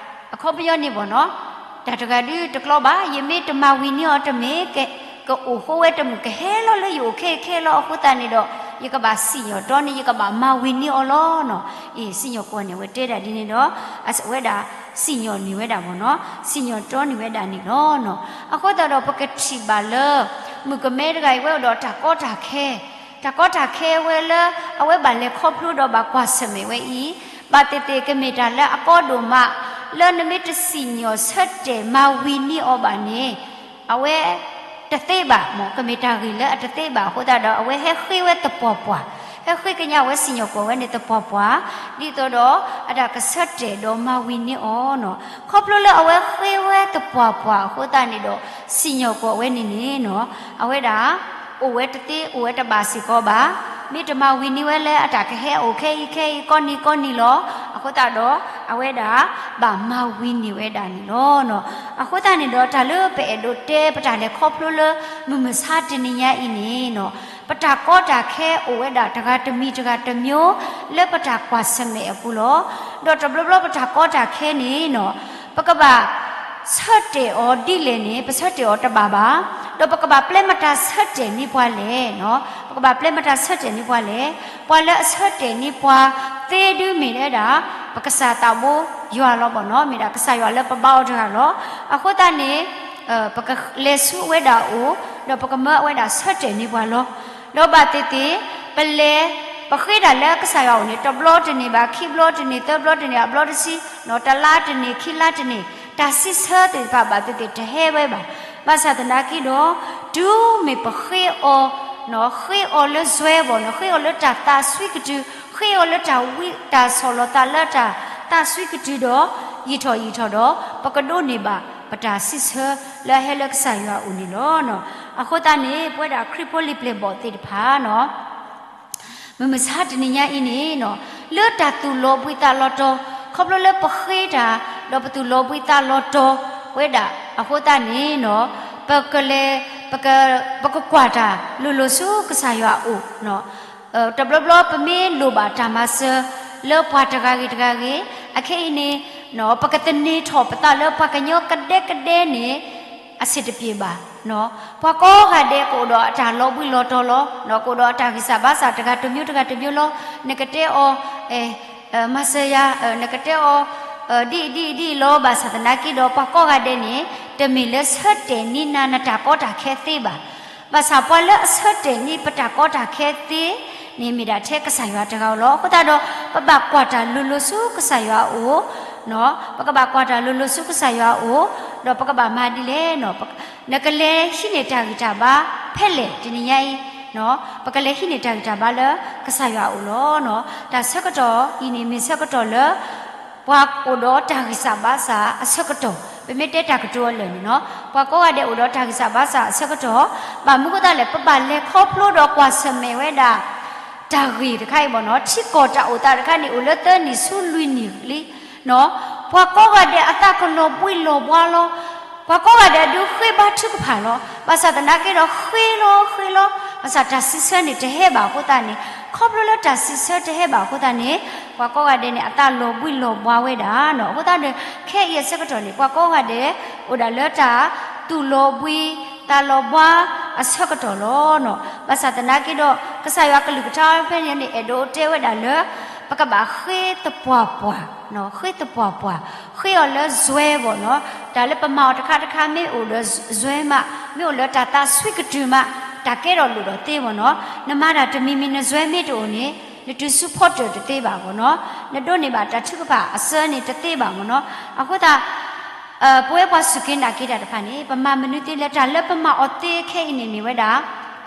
အခီပညီန့ၣ်ဘၣ်နီၤ, တၢ်တဂၤဒုးတကျီဘၣ်, ယမ့ၢ်တမၤဝံၤန့ၢ်အီၤတမ့ၢ်, ကအိၣ်ဃိဝဲတမုာ် ကဟဲလီၤလၢယအိၣ်ခဲအံၤခဲအံၤလီၤ. အဃိသတးန့ၣ်ဒီး ယကဘၣ်စံၣ်ညီၣ်တီန့ၢ် ယကဘၣ်မၤဝံၤန့ၢ်အီၤလီၤနီၤ. အ့ စံၣ်ညီၣ်ကွီၢ်န့ၣ် အဝဲတဲဒၣ်ဒ်န့ၣ်ဒီး အဝဲဒၣ်စံၣ်ညီၣ်န့ၢ်ဝဲဒၣ်ဘၣ်နီၤ, စံၣ်ညီၣ်တီန့ၢ်ဝဲဒၣ်န့ၣ်လီၤနီၤ. အဃိသတးဒီးပကထံၣ်ဘၣ်လၢ မုၣ်ကမဲတဂၤအံၤဝဲအိၣ်ဒီးတၢ်ကီတၢ်ခဲ, တၢ်ကီတၢ်ခဲဝဲလၢ အဝဲဘၣ်လဲၤခီဖျိဒီးဘၣ်ကွၢ်ဆၢၣ်မဲာ်ဝဲအံၤ, ဘၣ်သ့ၣ်သ့ၣ်ကမ့ၢ်တၢ်လၢအကီဒိၣ်မး, လၢနမ့ၢ်တစံၣ်ညီၣ်ဆၢတဲာ်မၤဝံၤန့ၢ်အီၤဘၣ်န့ၣ် အဝဲတသ့ဘၣ်, မ့ၢ်ကမ့ၢ်တၢ်ဂ့ၢ်လၢအတသ့ဘၣ်အဃိသတးဒီး အဝဲဟဲဃ့ဝဲသပှၢ်ပှၢ်, ဟဲဃ့ကညးဝဲစံၣ်ညီၣ်ကွီၢ်ဝဲန့ၣ်သပှၢ်ပှၢ်, ဒ်သိးဒီးအတၢ်ကဆၢတဲာ်ဒီးမၤဝံၤန့ၢ်အီၤနီၤ. ခီဖျိလၢအဝဲဃ့ဝဲသပှၢ်ပှၢ်အဃိသတးန့ၣ်ဒီး စံၣ်ညီၣ်ကွီၢ်ဝဲန့ၣ်န့ၣ်နီၤ အဝဲဒၣ် အိၣ်ဝဲတသ့ အိၣ်ဝဲတဘၣ်စ့ၢ်ကီးဘၣ်. မ့ၢ်တမၤဝံၤန့ၢ်ဝဲလၢအတၢ်ကဟဲအိၣ်ခဲအံၤခဲအံၤ ကီနံၤကီနံၤလီၤ. အဃိသတးဒီး အဝဲဒၣ် ဘၣ်မၤဝံၤန့ၢ်ဝဲဒၣ်န့ၣ်လီၤ. အဃိသတးန့ၣ်ဒီး တၢ်လၢပအဲၣ်ဒိးတဲ ပတၢ်လဲၤခီဖျိလၢ မုၢ်မဆါတနံၤညါအံၤန့ၣ်နီၤ ပတၢ်ကီတၢ်ခဲအိၣ်ဝဲဒၣ်တဂၤတမံၤတဂၤတမျိုး လၢပတၢ်ကွၢ်ဆၢၣ်မဲာ်အပူၤလီၤ. ဒီးတဘျီဘျီပတၢ်ကီတၢ်ခဲန့ၣ်နီၤ ပကဘၣ် ဆၢတဲာ်အီၤဒ်လဲၣ်န့ၣ် ပဆၢတဲာ်အီၤတဘၣ်ဘၣ်. ဒီးပကဘၣ်ပျဲမတၤဆၢတဲာ်န့ၢ်ပှၤလဲၣ်နီၤ, ပကဘၣ်ပျဲမတၤဆၢတဲာ်န့ၢ်ပှၤလဲၣ်. ပှၤလၢအဆၢတဲာ်န့ၢ်ပှၤသ့ဒုးမ့ၢ်ဝဲဒၣ် ပကစၢ်သးဘိယွၤလီၤဘၣ်နီၤ, မ့ၢ်ဒၣ်ကစၢ်ယွၤလၢပဘါအီၤတဂၤလီၤ. အဃိသတးန့ၣ် ပကလဲၤဆူအဝဲဒၣ်အအိၣ် ဒီးပကမၢအဝဲဒၣ်ဆၢတဲာ်န့ၢ်ပှၤလီၤ. ဒီးဘၣ်သ့ၣ်သ့ၣ် ပလဲၤ ပဃ့တၢ်လၢကစၢ်ယွၤအအိၣ်န့ၣ် တဘျီတန့ၢ်ဘၣ် ခံဘျီတန့ၢ် သၢဘျီတန့ၢ် အဘျီတဆံ တလါတန့ၢ် ခံလါတန့ၢ် တၢ်စံးဆၢသ့ၣ်တဖၣ်ဘၣ်သ့ၣ်သ့ၣ်တဟဲဝဲဘၣ်. ဘၣ်ဆၣ်သနာ်က့ဒီး တုၤမ့ၢ်ပဃ့အီၤ ဃ့အီၤလၢစွဲဘၣ်နီၤ, ဃ့အီၤလၢတၢ်သးစွံကတုၤ, ဃ့အီၤလၢတၢ်ဝံတၢ်ဆီၣ်လီၤသးလၢတၢ်သးစွံကတုၤဒီး ယံာ်ထီၣ်ယံာ်ထီၣ်ဒီး ပကဒိးန့ၢ်ဘၣ်ပတၢ်စံးဆၢလၢအဟဲလၢကစၢ်ယွၤအအိၣ်န့ၣ်လီၤ. အဃိသတးန့ၣ် ပဝဲဒၣ်ခရံာ်ဖိလံာ်ပျဲၢ်ဘီၣ်သ့ၣ်တဖၣ်နီၤ မုၢ်မဆါတနံၤညါအံၤန့ၣ်နီၤ လၢတၢ်သူၣ်လီၤဘှံးသးလီၤတီၤ ခီဖျိလၢပဃ့တၢ် ဒီးပသူၣ်လီၤဘှံးသးလီၤတီၤဝဲဒၣ်အဃိသတးန့ၣ်နီၤ ပကလဲၤ ပက ပကကွၢ်တၢ်လိၤလိၤဆူကစၢ်ယွၤအအိၣ်နီၤ တဘျီဘျီပမ့ၢ်လိၣ်ဘၣ်တၢ်မၤစၢၤ လၢပှၤတဂၤဂ့ၤတဂၤဂ့ၤ အခဲအံၤန့ၣ် ပကသန့ၤထီၣ်ပသးလၢပှၤကညီကဒဲကဒဲန့ၣ် အဆင်တပြေဘၣ်. ပှၤကိးဂၤဒဲးကအိၣ်ဒီးအတၢ်လီၤဘှံးလီၤတီၤလီၤ. ကအိၣ်ဒီးအတၢ်ဂံၢ်စၢ်ဘါစၢ်တဂၤတမျိုးတဂၤတမျိုးလီၤ. နကတဲအီၤ မၤစၢၤယၤ, နကတဲအီၤ ဒ်အံၤဒ်အံၤဒ်အံၤလီၤ. ဘၣ်ဆၣ်သနာ်က့ဒီး ပှၤကိးဂၤဒဲးန့ၣ် တမ့ၢ်လၢဆၢတဲာ်န့ၢ်နၤ နတၢ်ကီတၢ်ခဲသ့ဘၣ်. ဘၣ်ဆၣ်ပှၤလၢအဆၢတဲာ်န့ၢ်ပတၢ်ကီတၢ်ခဲသ့န့ၣ် မ့ၢ်ဒၣ်ထဲကစၢ်ယွၤတဂၤဧိၤလီၤ. အဃိသတးဒီး ပဘၣ်ကွၢ်တၢ်လိၤလိၤဆူကစၢ်ယွၤအအိၣ်, ပကဘၣ်ကွၢ်တၢ်လိၤလိၤဆူကစၢ်ယွၤအအိၣ်, ဒီးပကဘၣ်မၤဒ်လဲၣ်, နကလဲၤဟံးန့ၢ်တၢ်ဂံၢ်တၢ်ဘါဖဲလဲၣ်တနံၤညါအံၤ, ပကလဲၤဟံးန့ၢ်တၢ်ဂံၢ်တၢ်ဘါလၢကစၢ်ယွၤအအိၣ်လီၤ. တၢ်ဆၢကတီၢ်အံၤန့ၣ် မ့ၢ်ဆၢကတီၢ်လၢ ပှၤအိၣ်ဒီးတၢ်ဂံၢ်စၢ်ဘါစၢ်အဆၢကတီၢ်, ပမ့ၢ်တဲတၢ်ကတိၤအလၢာ်န့ၣ်နီၤ, ပှၤကိးဂၤဒဲးအိၣ်ဒီးတၢ်ဂံၢ်စၢ်ဘါစၢ်အဆၢကတီၢ်, ဘၣ်မနုၤအဃိသတးလဲၣ်, ပဘၣ်လဲၤခီဖျိဒီးကွၢ်ဆၢၣ်မဲာ်ဝဲဒၣ် တၢ်ဂ့ၢ်တခါအံၤဘၣ်နီၤ, ထံကီၢ်တၢ်အိၣ်သးတခါန့ၣ် အိၣ်လၢသၢနံၣ်ဆူလွံၢ်နံၣ်လံနီၤ, ပှၤကိးဂၤဒဲးအသးကလီၤဘှံးလီၤဘှါလီၤ. ပှၤကိးဂၤဒဲးဒုးဃ့ဘါထုကဖၣ်လီၤ. ဘၣ်ဆၣ်သနာ်က့ဒီး ဃ့လီၤဃ့လီၤ, ဘၣ်ဆၣ်တၢ်စံးဆၢန့ၣ်တဟဲဘၣ်အဃိသတးန့ၣ်, ခီဖျိလၢတၢ်စံးဆၢတဟဲဘၣ်အဃိသတးန့ၣ်, ပှၤကိးဂၤဒဲးန့ၣ် အသးလီၤဘှံးလီၤဘှါဝဲဒၣ်နီၤ. အဃိသတးဒီး ခဲအံၤအဆၢကတီၢ်န့ၣ် ပှၤကိးဂၤဒဲး အိၣ်ဒၣ်လၢတၢ်သူၣ်လီၤဘှံး သးလီၤဘှါအဆၢကတီၢ်လီၤနီၤ. ဘၣ်ဆၣ်သနာ်က့ဒီး ကစၢ်ယွၤကလုၢ်ကထါဖဲန့ၣ်န့ၣ် အဲၣ်ဒိးတဲဝဲဒၣ်လၢ ပကဘၣ်ဃ့သပှၢ်ပှၢ်, ဃ့သပှၢ်ပှၢ်, ဃ့အီၤလၢစွဲဘၣ်နီၤ. တၢ်လၢပမၤအီၤတခါတခါ မ့ၢ်အိၣ်ဒီးစွဲမး, မ့ၢ်အိၣ်လၢတၢ်သးဆှံကတုၤမး, တၢ်ကဲထီၣ်လိၣ်ဒီးသ့ဘၣ်နီၤ. နမၤတၢ်တမံၤမံၤ နစွဲမ့ၢ်တအိၣ်န့ၣ် နတုၤဆူဖီတၢၣ်တသ့ဘၣ်ဘၣ်နီၤ. နဒိးန့ၢ်ဘၣ်တၢ်ထုကဖၣ်အစၢန့ၣ်တသ့ဘၣ်ဘၣ်နီၤ. အဃိသတး ပဝဲပှၤစူၢ်က့ၤနာ်က့ၤတၢ်တဖၣ်န့ၣ် ပမၤမနုၤသ့လၢတၢ်လၢပမၤအီၤသ့ခဲအံၤန့ၣ်မ့ၢ်ဝဲဒၣ်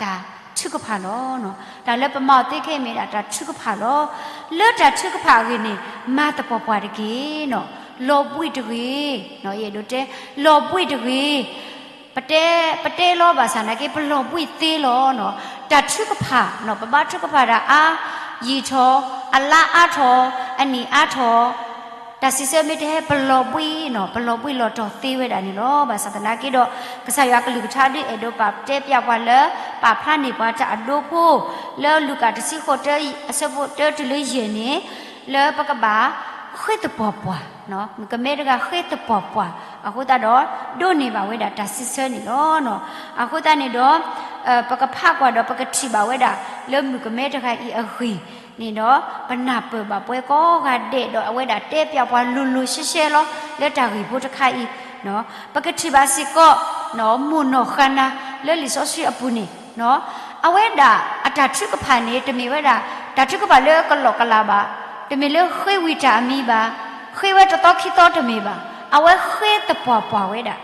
တၢ်ထုကဖၣ်လီၤ. တၢ်လၢပမၤအီၤသ့ခဲအံၤမ့ၢ်ဒၣ်တၢ်ထုကဖၣ်လီၤ. လၢတၢ်ထုကဖၣ်အဂ့ၢ်န့ၣ် မၤသပှၢ်ပှၢ်တက့ၢ်နီၤ. လီၤဘှံးတဂ့ၤ, ယအဲၣ်ဒိးတဲ လီၤဘှံးတဂ့ၤ. ပတဲ, ပတဲလီၤဘၣ်ဆၣ်နာ်က့ ပလီၤဘှံးသ့လီၤနီၤ. တၢ်ထုကဖၣ်နီၤ, ပဘါထုကဖၣ်တၢ်အါယံာ်ထီၣ်, အလါအါထီၣ်, အနံၣ်အါထီၣ်, တၢ်စံးဆၢမ့ၢ်တဟဲ ပလီၤဘှံးနီၤ, ပလီၤဘှံးလီၤတီၤသ့ဝဲဒၣ်န့ၣ်လီၤ. ဘၣ်ဆၣ်သနာ်က့ဒီး ကစၢ်ယွၤကလုၢ်ကထါဒုးအဲၣ်ဒိးပာ်တဲပၠးပှၤလၢ ပာ်ဖျါန့ၢ်ပှၤတၢ်အဒိဖိ လၢလူၤကၣ်တဆံဃိး တၢ အဆၢဖိတၢတုၤလၢယဲၢ်န့ၣ် လၢပကဘၣ်ဃ့သပှၢ်ပှၢ်, မုၣ်ကမဲတဂၤဃ့သပှၢ်ပှၢ်, အဃိသတးဒီး ဒိးန့ၢ်ဘၣ်ဝဲဒၣ်တၢ်စံးဆၢန့ၣ်လီၤ. အဃိသတးန့ၣ်ဒီး ပကဖးကွၢ်ဒီးပကထံၣ်ဘၣ်ဝဲဒၣ် လၢမုၣ်ကမဲတဂၤအံၤအဂ့ၢ်န့ၣ်ဒီး ပနၢ်ပၢၢ်ဘၣ်ပှၤကိးဂၤဒဲးဒီး အဝဲဒၣ်တဲပၠးပှၤလိၤလိၤရှဲရှဲလီၤ လၢတၢ်ဂ့ၢ်ဖိတခါအံၤ ပကထံၣ်ဘၣ်စ့ၢ်ကီး မိၢ်နီၢ်ဃါနၤ လၢလံာ်စီဆှံအပူၤန့ၣ်, အဝဲဒၣ်အတၢ်ထုကဖၣ်န့ၣ် တမ့ၢ်ဝဲဒၣ် တၢ်ထုကဖၣ်လၢကလီၢ်ကလးဘၣ်, တမ့ၢ်လၢဃ့ဝံၤတၢ်အမံၤဘၣ်, ဃ့ဝဲတသီခံသီတမ့ၢ်ဘၣ်, အဝဲဃ့သပှၢ်ပှၢ်ဝဲဒၣ်,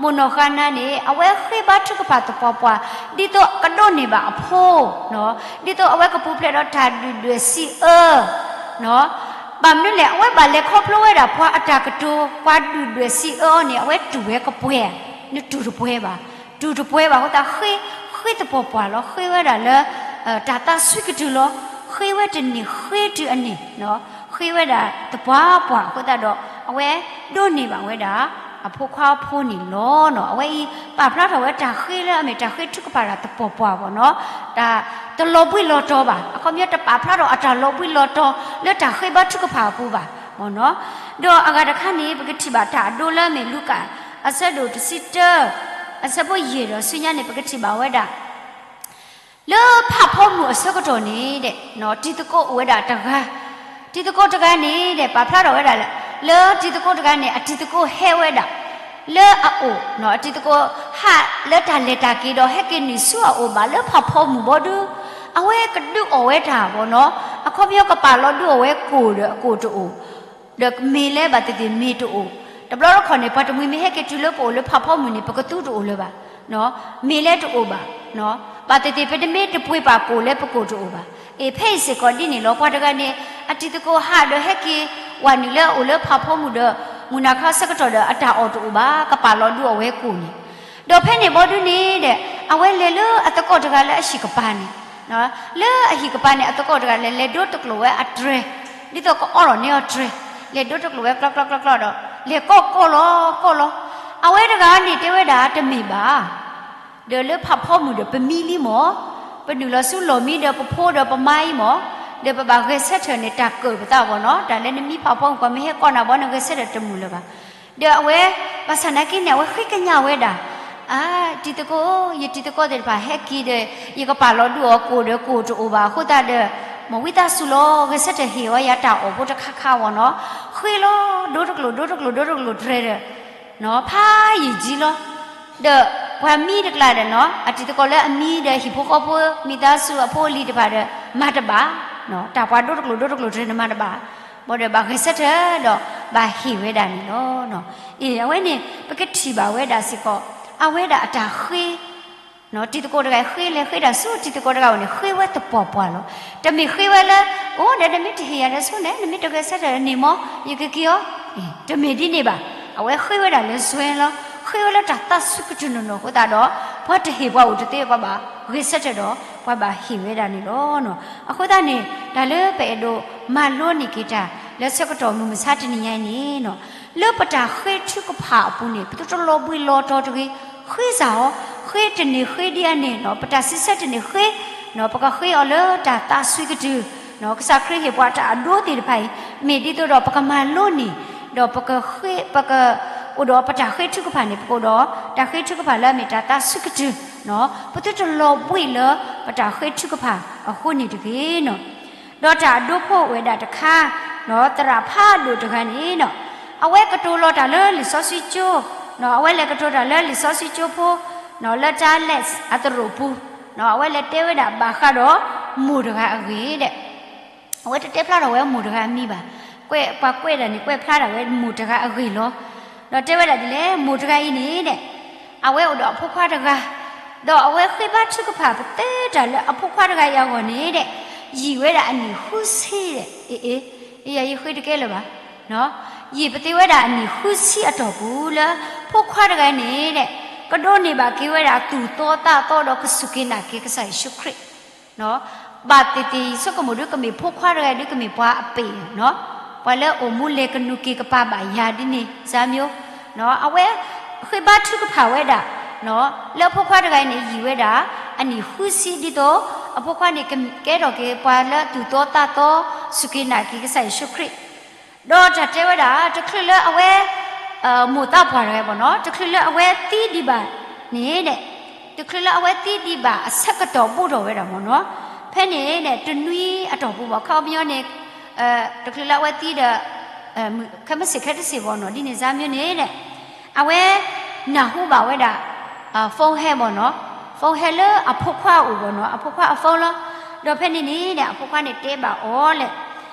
မိၢ်နီၢ်ဃါနၤန့ၣ် အဝဲဃ့ဘါထုကဖၣ်သပှၢ်ပှၢ် ဒ်သိးကဒိးန့ၢ်ဘၣ်အဖိ, ဒ်သိးအဝဲကပူၤဖျဲးဒီးတၢ်ဒုၣ်ဒွဲၣ်စံးအၢ ဘၣ်မနုၤလဲၣ်, အဝဲဘၣ်လဲၤခီဖျိဝဲဒၣ်ပှၤအတၢ်ကတိၤ ပှၤဒုၣ်ဒွဲၣ်စံးအၢအီၤန့ၣ် အဝဲတူၢ်ဝဲကပှဲၤ, နတူၢ်တပှဲၤဘၣ်, တူၢ်တပှဲၤဘၣ်အဃိသတး ဃ့သပှၢ်ပှၢ်လီၤ, ဃ့ဝဲဒၣ်လၢ တၢ်သးဆှံကတုၤလီၤ, ဃ့ဝဲတန့ၢ်ဃ့တုၤအန့ၢ်, ဃ့ဝဲဒၣ်သပှၢ်ပှၢ်အဃိသတးဒီး အဝဲဒိးန့ၢ်ဘၣ်ဝဲဒၣ် အဖိခွါဖိန့ၣ်လီၤ. အဝဲအံၤ ပာ်ဖျါထီၣ်ဝဲတၢ်ဃ့လၢအမ့ၢ်တၢ်ဃ့ထုကဖၣ်တၢ်သပှၢ်ပှၢ်ဘၣ်နီၤ, တၢ်တလီၤဘှံးလီၤတီၤဘၣ်, အခီပညီတပာ်ဖျါထီၣ်အတၢ်လီၤဘှံးလီၤတီၤလၢတၢ်ဃ့ဘါထုကဖၣ်အပူၤဘၣ်နီၤ. ဒီးအဂၤတခါန့ၣ် ပကထံၣ်ဘၣ်တၢ်အဒိလၢအမ့ၢ်လူၤကၣ် အဆၢဒိၣ်တဆံတၢ အဆၢဖိယဲၢ်ဒီးဆူညါန့ၣ် ပကထံၣ်ဘၣ်ဝဲဒၣ် လၢဖးဖီမုၢ်အဆၢကတီၢ်န့ၣ်ဒီး တံၤသကိးအိၣ်ဝဲဒၣ်တဂၤ, တံၤသကိးတဂၤန့ၣ်ဒီး ပာ်ဖျါထီၣ်ဝဲဒၣ် လၢတံၤသကိးတဂၤန့ၣ် အတံၤသကိးဟဲဝဲဒၣ် လၢအအိၣ်, အတံၤသကိးဟးလၢတၢ်လဲၤတၢ်က့ၤဒီး ဟဲက့ၤနုာ်ဆူအအိၣ်ဘၣ်လၢဖးဖီမုၢ်ဘီဒု အဝဲကဒုးအီၣ်ဝဲတၢ်ဘၣ်နီၤ, အခီပညီကပာ်လီၤဒုးအီၣ်ဝဲကိၣ်ဒီးအကိၣ်တအိၣ် ဒီးမ့ၤလၢဘၣ်သ့ၣ်သ့ၣ်မ့ၤတအိၣ်, တဘျီတခီၣ်န့ၣ် ပှၤတမှံၤမ့ၢ်ဟဲက့ၤတုၤလၢပအိၣ်လၢဖးဖီမုၢ်န့ၣ် ပကသူတအိၣ်လၢၤဘၣ်, မ့ၤလၢတအိၣ်ဘၣ်, ဘၣ်သ့ၣ်သ့ၣ် ပတမ့ၢ်တပှ့ၤပာ်ကိၣ်လၢပကိၣ်တအိၣ်ဘၣ်. အ့ ဖဲအံၤစ့ၢ်ကီးဒ်န့ၣ်လီၤ, ပှၤတဂၤန့ၣ် အတံၤသကိးဟးဒီးဟဲက့ၤဝဲနုာ်လၢအအိၣ်လၢဖးဖီမုၢ်ဒီး မုၢ်နၤခါဆၢကတီၢ်ဒီး အတၢ်အီၣ်တအိၣ်ဘၣ်, ကပာ်လီၤဒုးအီၣ်ဝဲကိၣ်န့ၣ်, ဒီးဖဲန့ၣ်ဘီဒုန့ၣ်ဒီး အဝဲလဲၤလၢအသကိးတဂၤလၢအဟံၣ်ကပၤန့ၣ် လၢအဟံၣ်ကပၤန့ၣ် အသကိးတဂၤလဲၤ လဲၤဒိတကျိာ်ဝဲအတြဲၤ, ဒ်သိးကအီထီၣ်န့ၢ်အီၤတြဲၤ, လဲၤဒိတကျိာ်ဝဲကျီကျီကျီကျီဒီး လဲၤကိးကိးလီၤကိးလီၤ, အဝဲတဂၤန့ၣ်တဲဝဲဒၣ်တမ့ၢ်ဘၣ်, ဒီးလၢဖးဖီမုၢ်ဒီးပမံလံမၢ်, ပနုာ်လီၤဆူလီၢ်မံဒီးပဖိဒီးပမါအံၤမၢ်, ဒီးပဘၣ်ဂဲၤဆၢထၢၣ်န့ၣ် တၢ်ကၢၣ်ပသးဘၣ်နီၤ, တၢ်လၢနမံဖးဖီမုၢ် ပှၤမ့ၢ်ဟဲကိးနၤဘၣ် နဂဲၤဆၢထၢၣ်တမုာ်လၢၤဘၣ်. ဒီးအဝဲ ဘၣ်ဆၣ်နာ်က့န့ၣ် အဝဲဃ့ကညးဝဲဒၣ်, အါ, တံၤသကိး, ယတံၤသကိးသ့ၣ်တဖၣ်ဟဲက့ၤဒီး ယကပာ်လီၤဒုးအီၣ်ကိၣ်ဒီးကိၣ်တအိၣ်ဘၣ်အဃိသတးဒီး မ်ဝံသးစူၤလီၤ ဂဲၤဆၢထၢၣ်ဟ့ၣ်ဝဲယၤတၢ်အီၣ်ဖိတခါခါဘၣ်နီၤ, ဃ့လီၤ ဒိတကျိာ် ဒိတကျိာ် ဒိတကျိာ်တြဲၤဒီး ဖးယံာ်ယံာ်လီၤ, ဒီး ပှၤမံတကျါဒီးနီၤ အတံၤသကိးလၢအမံဒီးဟံၣ်ဖိဃီဖိ မံသးစူၤအဖိအလံၤတဖၣ်ဒီး မၤတဘၣ်, တၢ်ပှၤဒိတကျိၤဒိတကျိၤတဂၤန့ၣ်မၤတဘၣ်, ဘၣ်ဒီးဘၣ်ဂဲၤဆၢထၢၣ်ဒီး ဘၣ်ဟ့ၣ်ဝဲဒၣ်န့ၣ်လီၤ. အ့ အဝဲန့ၣ် ပကထံၣ်ဘၣ်ဝဲဒၣ်စ့ၢ်ကီး အဝဲဒၣ်အတၢ်ဃ့ တံၤသကိးတဂၤဃ့လဲၤဃ့တၢ်ဆူတံၤသကိးတဂၤအအိၣ်န့ၣ် ဃ့ဝဲသပှၢ်ပှၢ်လီၤ. တမ့ၢ်ဃ့ဝဲလၢ အိၣ်ဒီးနမ့ၢ်တဟ့ၣ်ယၤဒီးဆိန့ၣ် နမ့ၢ်တဂဲၤဆၢထၢၣ်န့ၣ်မ့ၢ် ယကက့ၤအီၤ, တမ့ၢ်ဒ်န့ၣ်ဘၣ်. အဝဲဃ့ဝဲဒၣ်လၢစွဲလီၤ. ဃ့ဝဲလၢတၢ်သးဆူကတုၤနီၢ်နီၢ်အဃိသတးဒီး ပှၤတဟ့ၣ်ပှၤအိၣ်တသ့ ပှၤဘၣ်ဂဲၤဆၢထၢၣ်ဒီး ပှၤဘၣ်ဟ့ၣ်ဝဲဒၣ်န့ၣ်လီၤ. အဃိသတးန့ၣ် တၢ်လၢပအဲၣ်ဒိးမၤလိန့ၢ်က့ၤတၢ် လၢဆၢကတီၢ်မုၢ်မဆါတနံၤညါအံၤန့ၣ် လၢပတၢ်ဃ့ထုကဖၣ်အပူၤန့ၣ် ပသုတလီၤဘှံးလီၤတီၤတဂ့ၤ, ဃ့စ့ၢ်အီၤ, ဃ့တန့ၢ်ဃ့ဒံးအန့ၣ် ပတၢ်စံးဆၢတန့ၢ်ဃ့, ပကဃ့အီၤလၢတၢ်သးဆူကတုၤ, ကစၢ်ခရံာ်ဟ့ၣ်ပှၤတၢ်အဒိသ့ၣ်တဖၣ်အံၤ မ့ၢ်ဒ်သိးဒီးပကမၤလိန့ၢ်, ဒီးပကဃ့, ပကအိၣ်ဒီးပတၢ်ဃ့ထုကဖၣ်န့ၣ် ပကအိၣ်ဒီးတၢ်ဃ့ထုကဖၣ်လၢအမ့ၢ်တၢ်သးဆူကတုၤ, ပသုတလီၤဘှံးလၢပတၢ်ဃ့ထုကဖၣ်အဃိန့ၣ်တဂ့ၤ. ဒီးတၢ်အဒိဖိအိၣ်ဝဲဒၣ်တခါ, သရၣ်ဖးဒိၣ်တဂၤန့ၣ်, အဝဲကတိၤလီၤတၢ်လၢလံာ်စီဆှံကၠိ, အဝဲလဲၤကတိၤတၢ်လၢလံာ်စီဆှံကၠိဖိ, လၢ Dallas အသရိာ်ပူၤ, အဝဲလဲၤတဲဝဲဒၣ်ဘၣ်ဃးဒီး မိၢ်တဂၤအဂ့ၢ်ဒီး အဝဲတတဲဖျါထီၣ်ဝဲမိၢ်တဂၤအမံၤဘၣ်. ကွဲးပှၤကွဲးဒၣ်န့ၣ် ကွဲးဖျါဒၣ်ဝဲမိၢ်တဂၤအဂ့ၢ်လီၤ. ဒီးတဲဝဲဒၣ်ဒ်လဲၣ်, မိၢ်တဂၤအံၤန့ၣ်ဒီး အဝဲအိၣ်ဒီးအဖိခွါတဂၤ, ဒီးအဝဲဃ့ဘါထုကဖၣ်ပသဲတၢ်လၢအဖိခွါတဂၤအံၤအဂီၢ်န့ၣ်ဒီး ယံာ်ဝဲဒၣ်အနံၣ်ဃုဆံဒီး, အ့ အ့ ယၤယဃ့တကဲလၢၤဘၣ်, ယံာ်ပသ့ဝဲဒၣ်အနံၣ်ဃုဆံအတီၢ်ပူၤလၢ ဖိခွါတဂၤန့ၣ်ဒီး ကဒိးန့ၢ်ဘၣ်က့ၤဝဲဒၣ်သူၣ်သီသးသီဒီးကစူၢ်က့ၤနာ်က့ၤကစၢ်ယ့ၣ်ၡူးခရံာ် ဘၣ်သ့ၣ်သ့ၣ်ယဆိကမိၣ်ဒုးကမ့ၢ်ဖိခွါတဂၤဒုးကမ့ၢ်ပှၤအပ့ၤ, ပှၤလၢအိၣ်မူလဲၤကနူၤက့ၤကပၤဘၣ်ယၤဒ်န့ၣ် စၢ်မၠိ, အဝဲဃ့ဘါထုကဖၣ်ဝဲဒၣ် လၢအဖိခွါတဂၤအံၤန့ၣ် ယံာ်ဝဲဒၣ် အနံၣ်ဃုဆံဒ်သိး အဖိခွါန့ၣ်ကကဲထီၣ်က့ၤပှၤလၢသူၣ်သီသးသီ စူၢ်က့ၤနာ်က့ၤကစၢ်ယ့ၣ်ၡူးခရံာ် ဒီးတၢ်တဲဝဲဒၣ် တချုးလၢအဝဲ မိၢ်သးပှၢ်တဂၤဘၣ်နီၤ, တချုးလၢအဝဲသံဒံးဘၣ်န့ၣ်ဒီး, တချုးလၢအဝဲသံဒံးဘၣ်အဆၢကတီၢ်ဘူးထီၣ်ဝဲဒၣ်မ့ၢ်နီၤ, ဖဲန့ၣ်ဒီး တနွံအတီၢ်ပူၤဘၣ် ခီပညီန့ၣ်, တချုးလၢအဝဲသံဒီး ခဲမုၢ်ဆ့ၣ်ခဲတဆ့ၣ်ဘၣ်နီၤ ဒ်န့ၣ်စၢ်မၠိန့ၣ်ဒီး, အဝဲနၢ်ဟူဘၣ်ဝဲဒၣ် phone ဟဲဘၣ်နီၤ, phone ဟဲလၢအဖိခွါအအိၣ်ဘၣ်နီၤ, အဖိခွါအ phone လီၤ. ဒီးဖဲန့ၣ်န့ၣ်ဒီး အဖိခွါန့ၣ်တဲဘၣ်အီၤလဲၣ်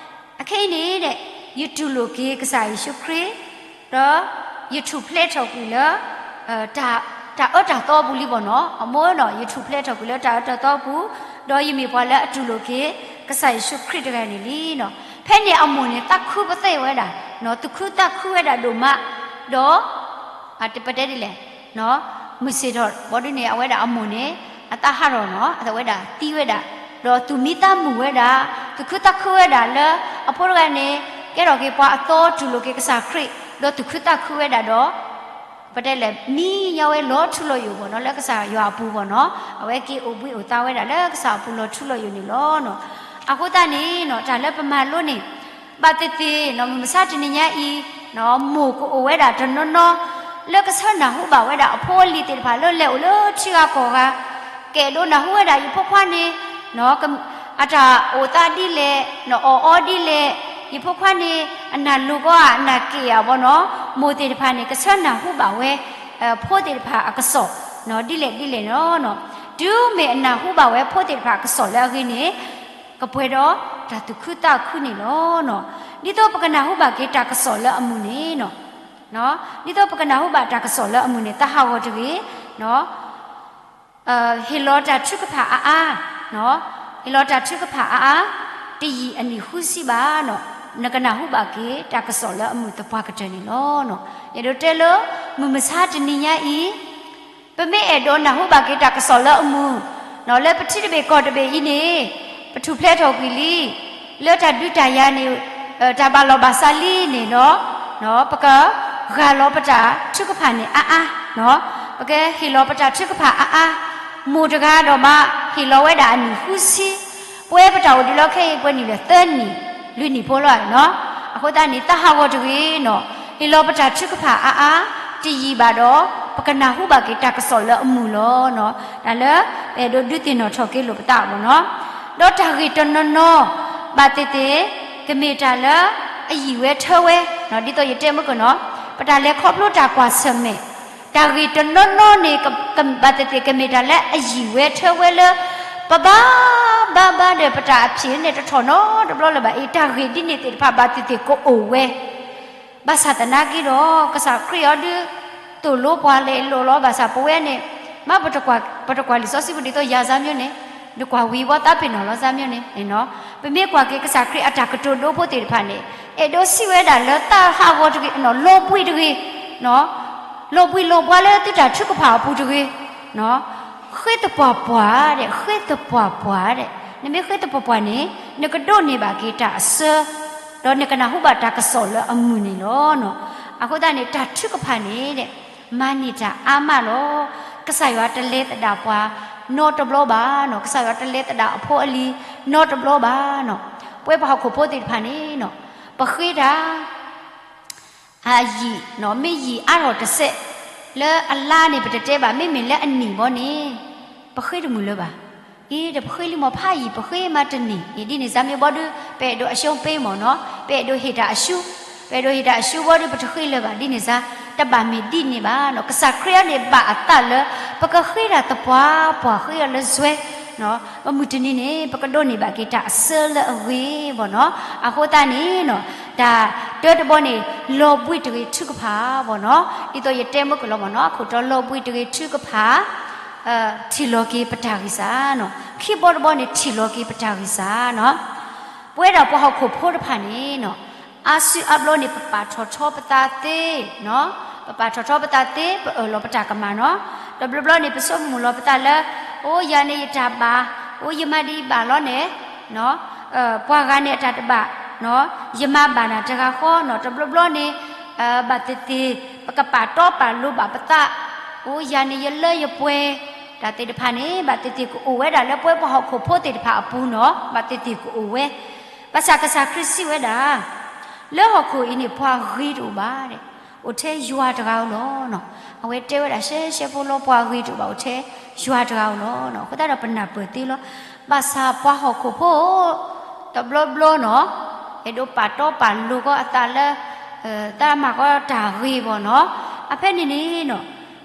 အခဲအံၤန့ၣ်ဒီး ယတူၢ်လိာ်က့ၤကစၢ်ယ့ၣ်ၡူးခရံာ်, ဒီးယထူၣ်ဖျဲးထီၣ်ကွံာ်လၢ တၢ်အၢတၢ်သီပူၤလံဘၣ်နီၤ, အမိၢ်ဒီး ယထူၣ်ဖျဲးထီၣ်ကွံာ်လၢတၢ်အၢတၢ်သီပူၤ, ဒီးယမ့ၢ်ပှၤလၢအတူၢ်လိာ်က့ၤ ကစၢ်ယ့ၣ်ၡူးခရံာ်တဂၤန့ၣ်လံနီၤ. ဖဲန့ၣ်အမိၢ်န့ၣ် သးခုပသ့ၣ်ဝဲဒၣ်, သူၣ်ခုသးခုဝဲဒၣ်ဒိၣ်မး, ဒီး ပတဲဒ်လဲၣ်, မုၢ်ဆ့ၣ်ထီၣ်ဘီဒ်န့ၣ် အဝဲဒၣ်အမိၢ်န့ၣ် အသးဟးထီၣ်နီၤ, အဝဲဒၣ်သံဝဲဒၣ်, ဒီးသူၣ်မံသးမုာ်ဝဲဒၣ်, သူၣ်ခုသးခုဝဲဒၣ်လၢ အဖိတဂၤန့ၣ် ကဲထီၣ်က့ၤပှၤအသီတူၢ်လိာ်က့ၤကစၢ်ခရံာ်, ဒီးသူၣ်ခုသးခုဝဲဒၣ်ဒီး ပတဲလဲၣ် မံညီဝဲလီၤထူလီၤယိာ်ဘၣ်နီၤ လၢကစၢ်ယွၤအပူၤဘၣ်နီၤ, အဝဲက့ၤအိၣ်ဘှံးအိၣ်သါဝဲဒၣ်လၢကစၢ်အပူၤလီၤထူလီၤယိာ်န့ၣ်လီၤ. အဃိသတးန့ၣ်နီၤ တၢ်လၢပမၤလိန့ၣ် ဘၣ်သ့ၣ်သ့ၣ်နီၤ မုၢ်မဆါတနံၤညါအံၤ မိၢ်ကအိၣ်ဝဲဒၣ်တနီၤနီၤ လၢကဆၢနၢ်ဟူဘၣ်ဝဲဒၣ်အဖိအလံၤသ့ၣ်တဖၣ်လၢလဲၤအိၣ်လၢထံဂၤကီၢ်ဂၤ, ကအဲၣ်ဒိးနၢ်ဟူဝဲဒၣ် ယဖိခွါန့ၣ် အတၢ်အိၣ်သးဒ်လဲၣ်, အီၣ်အီဒ်လဲၣ်, ယဖိခွါန့ၣ် အနၢ်လိၤကီဧါ အနၢ်က့ၣ်ဧါဘၣ်နီၤ, မိၢ်သ့ၣ်တဖၣ်န့ၣ် ကဆၢနၢ်ဟူဘၣ်ဝဲ ဖိသ့ၣ်တဖၣ်အကစီၣ် ဒ်လဲၣ်ဒ်လဲၣ်နီၤ. တုၤမ့ၢ်အနၢ်ဟူဘၣ်ဝဲဖိသ့ၣ်တဖၣ်အကစီၣ်လၢအဂ့ၢ်န့ၣ် ကပှဲၤဒီးတၢ်သူၣ်ခုသးခုန့ၣ်လီၤ. ဒ်သိးပကနၢ်ဟူဘၣ်က့ၤတၢ်ကစီၣ်လၢအမုာ်န့ၣ်, ဒ်သိးပကနၢ်ဟူဘၣ်တၢ်ကစီၣ်လၢအမုာ်န့ၣ် သးဟးဂီၤတဂ့ၤ, ဟ့ၣ်လီၤတၢ်ထုကဖၣ်အါအါ, ဟ့ၣ်လီၤတၢ်ထုကဖၣ်အါအါ, တယံာ်အနံၣ်ဃုဆံဘၣ်, နကနၢ်ဟူဘၣ်က့ၤတၢ်ကစီၣ်လၢအမုာ်သပှၢ်ကတၢၢ်န့ၣ်လီၤ. ယအဲၣ်ဒိးတဲလၢ မုၢ်မဆါတနံၤညါအံၤ ပမ့ၢ်အဲၣ်ဒိးနၢ်ဟူဘၣ်က့ၤတၢ်ကစီၣ်လၢအမုာ်, လၢပထံတဘ့ၣ်ကီၢ်တဘ့ၣ်အံၤန့ၣ် ပထူၣ်ဖျဲးထီၣ်ကွံာ်လံ, လၢတၢ်ဒုးတၢ်ယၤန့ၣ် တၢ်ဘၣ်လီၢ်ဘၣ်စးလံန့ၣ်ဒီး ပကဂၢ်လီၤပတၢ်ထုကဖၣ်န့ၣ်အါအါ, ပကဟ့ၣ်လီၤပတၢ်ထုကဖၣ်အါအါ, မိၢ်တဂၤဒီးမး ဟ့ၣ်လီၤဝဲဒၣ်အနံၣ်ဃုဆံ, ပဝဲပတၢ်အိၣ်ဒံးလၢခဲအံၤ ပှဲၤနံၣ်ဒီးသၢနံၣ် လွံၢ်နံၣ်ဖိလီၤ. အဃိသတးန့ၣ် သးဟးဂီၤတဂ့ၤနီၤ, ဟ့ၣ်လီၤပတၢ်ထုကဖၣ်အါအါ, တယံာ်ဘၣ်ဒီး ပကနၢ်ဟူဘၣ်က့ၤတၢ်ကစီၣ်လၢအမုာ်လီၤ. တၢ်လၢ ပအဲၣ်ဒိးဒုးသ့ၣ်နီၣ်ထီၣ်က့ၤလိာ်ပသးအဂီၢ်နီၤ, ဒီးတၢ်ဂ့ၢ်တနီၤနီၤ ဘၣ်သ့ၣ်သ့ၣ် ကမ့ၢ်တၢ်လၢအယံာ်ဝဲထၢဝဲ, ဒ်သိးယတဲမုၢ်ကနီၤ, ပတၢ်လဲၤခီဖျိတၢ်ကွၢ်ဆၢၣ်မဲာ် တၢ်ဂ့ၢ်တနီၤနီၤန့ၣ် ကဘၣ်သ့ၣ်သ့ၣ်ကမ့ၢ်တၢ်လၢအယံာ်ဝဲထၢဝဲလၢ ပဘါဘါဘါဒီးပတၢ်အဖံးန့ၣ်တထီၣ်နီတဘျီလၢၤဘၣ်အံၤ တၢ်ဂ့ၢ်ဒ်န့ၣ်သ့ၣ်တဖၣ်ဘၣ်သ့ၣ်သ့ၣ်ကအိၣ်ဝဲ ဘၣ်ဆၣ်သနာ်က့ဒီး ကစၢ်ခရံာ်အီၤဒုး သိၣ်လိပှၤလဲၤလိာ်လီၤ ဘၣ်ဆၣ်ပဝဲန့ၣ် မ့ၢ်ပတကွၢ်လံာ်စီဆှံပူၤဒ်သိးယၤစါမျိုးန့ၣ် နကွၢ်ဝံၤဘီသးပ့ၤနီၣ်လီၤစါမျိုးန့ၣ် ပမ့ၢ်ကွၢ်က့ၤကစၢ်ခရံာ်အတၢ်ကတိၤဒိဖိသ့ၣ်တဖၣ်န့ၣ် အဲၣ်ဒိးစံးဝဲဒၣ်လၢတၢ်ဟးဂီၤတဂ့ၤ လီၤဘှံးတဂ့ၤ လီၤဘှံးလီၤဘှါလၢသုတၢ်ထုကဖၣ်အပူၤတဂ့ၤ ဃ့သပှၢ်ပှၢ်ဒီး ဃ့သပှၢ်ပှၢ်ဒီး နမ့ၢ်ဃ့သပှၢ်ပှၢ်န့ၣ် နကဒိးန့ၢ်ဘၣ်က့ၤတၢ်အစၢ ဒီးနကနၢ်ဟူဘၣ်တၢ်ကစီၣ်လၢအမုာ်န့ၣ်လီၤ. အဃိသတးန့ၣ် တၢ်ထုကဖၣ်န့ၣ် မၤန့ၢ်တၢ်အါမးလီၤ. ကစၢ်ယွၤတလဲၤသဒၣ်ပှၤနီတဘျီဘၣ်နီၤ, ကစၢ်ယွၤတလဲၤသဒၣ်အဖိအလံၤနီတဘျီဘၣ်နီၤ. ပဝဲပှၤဟီၣ်ခိၣ်ဖိသ့ၣ်တဖၣ်န့ၣ်နီၤ, ပဃ့တၢ် အယံာ်နီၤ, မ့ၢ်ယံာ်အါထီၣ်တစဲး လၢအလါန့ၣ် ပတတဲဘၣ်, မ့မ့ၢ်လၢအနံၣ်ဘီန့ၣ် ပဃ့တမုာ်လၢၤဘၣ်. အ့ ဒီးပဃ့လံမီၢ်ဖးယံာ် ပဃ့မးတန့ၢ်, အ့ ဒ်န့ၣ်စါမ့ၢ်ဘီဒုး ပအဲၣ်ဒိးအရှုံးပေးမီၢ်နီၤ, ပအဲၣ်ဒိးဟ့ၣ်တၢ်အရှုံး, ပအဲၣ်ဒိးဟ့ၣ်တၢ်အရှုံးဘီဒုး ပတဃ့လၢၤဘၣ် ဒ်န့ၣ်စါ, တဘၣ်မ့ၢ်ဒ်န့ၣ်ဘၣ်နီၤ. ကစၢ်ခရံာ်အံၤန့ၣ် ဘၣ်အသးလၢ ပကဃ့တၢ်သပှၢ်ပှၢ် ဃ့အီၤလၢစွဲ ပမုၢ်တနံၤန့ၣ် ပကဒိးန့ၢ်ဘၣ်က့ၤတၢ်အစၢလၢအဂ့ၤဘီနီၤ. အဃိသတးန့ၣ်နီၤ, တၢ်တၢတဘီန့ၣ် လီၤဘှံးတဂ့ၤထုကဖၣ်ဘီနီၤ, ဒ်သိးယတဲမုၢ်ကလီၤမီၢ်နီၤ, အခိၣ်တီလီၤဘှံးတဂ့ၤထုကဖၣ် ထံၣ်လီၤက့ၤပတၢ်ဂံၢ်စၢ်နီၤ. ခံဘီတဘီန့ၣ် ထံၣ်လီၤက့ၤပတၢ်ဂံၢ်စၢ်နီၤ. ပဝဲဒၣ်ပှၤဟီၣ်ခိၣ်ဖိတဖၣ်န့ၣ်နီၤ, အါစုအါဘျီန့ၣ် ပပာ်ထီၣ်ထီပသးသ့နီၤ, ပပာ်ထီၣ်ထီပသးသ့ ပအၢၣ်လီၤပတၢ်ကမၣ်နီၤ. တဘျီဘျီန့ၣ် ပဆိကမိၣ်လီၤပသးလၢ အိၣ်ယၤန့ၣ်ယတၢ်ဘၣ်, အိၣ်ယမၤဒ်အံၤဘၣ်လီၤန့ၣ် ပှၤဂၤန့ၣ်အတၢ်တဘၣ်, ယမၤဘၣ်နၤတဂၤဃီနီၤ. တဘျီဘျီန့ၣ် ဘၣ်သ့ၣ်သ့ၣ် ပကပာ်တီပာ်လိၤဘၣ်ပသး, အိၣ်ယၤန့ၣ်ယလၢယပှဲၤ, တၢ်သ့ၣ်တဖၣ်န့ၣ် ဘၣ်သ့ၣ်သ့ၣ်ကအိၣ်ဝဲဒၣ်လၢပဝဲပှၤဟီၣ်ခိၣ်ဖိသ့ၣ်တဖၣ်အပူၤနီၤ, ဘၣ်သ့ၣ်သ့ၣ်ကအိၣ်ဝဲ. ဘၣ်ဆၣ်ကစၢ်ခရံာ်စံးဝဲဒၣ် လၢဟီၣ်ခိၣ်အံၤန့ၣ် ပှၤဂ့ၤတအိၣ်ဘၣ်, အိၣ်ထဲယွၤတဂၤဧိၤလီၤ. အဝဲတဲဝဲဒၣ်ရှဲရှဲဖိလီၤ, ပှၤဂ့ၤတအိၣ်ဘၣ် အိၣ်ထဲယွၤတဂၤဧိၤလီၤ. အဃိသတးဒီးပနၢ်ပၢၢ်သ့လီၤ. ဘၣ်ဆၣ်ပှၤဟီၣ်ခိၣ်ဖိ တဘျီဘျီနီၤ, အဲၣ်ဒိးပာ်တီပာ်လိၤကီးအသးလၢ တၢ်မၤကီးတၢ်ဂ့ၤဘီနီၤ. အဖဲန့ၣ်န့ၣ်နီၤ,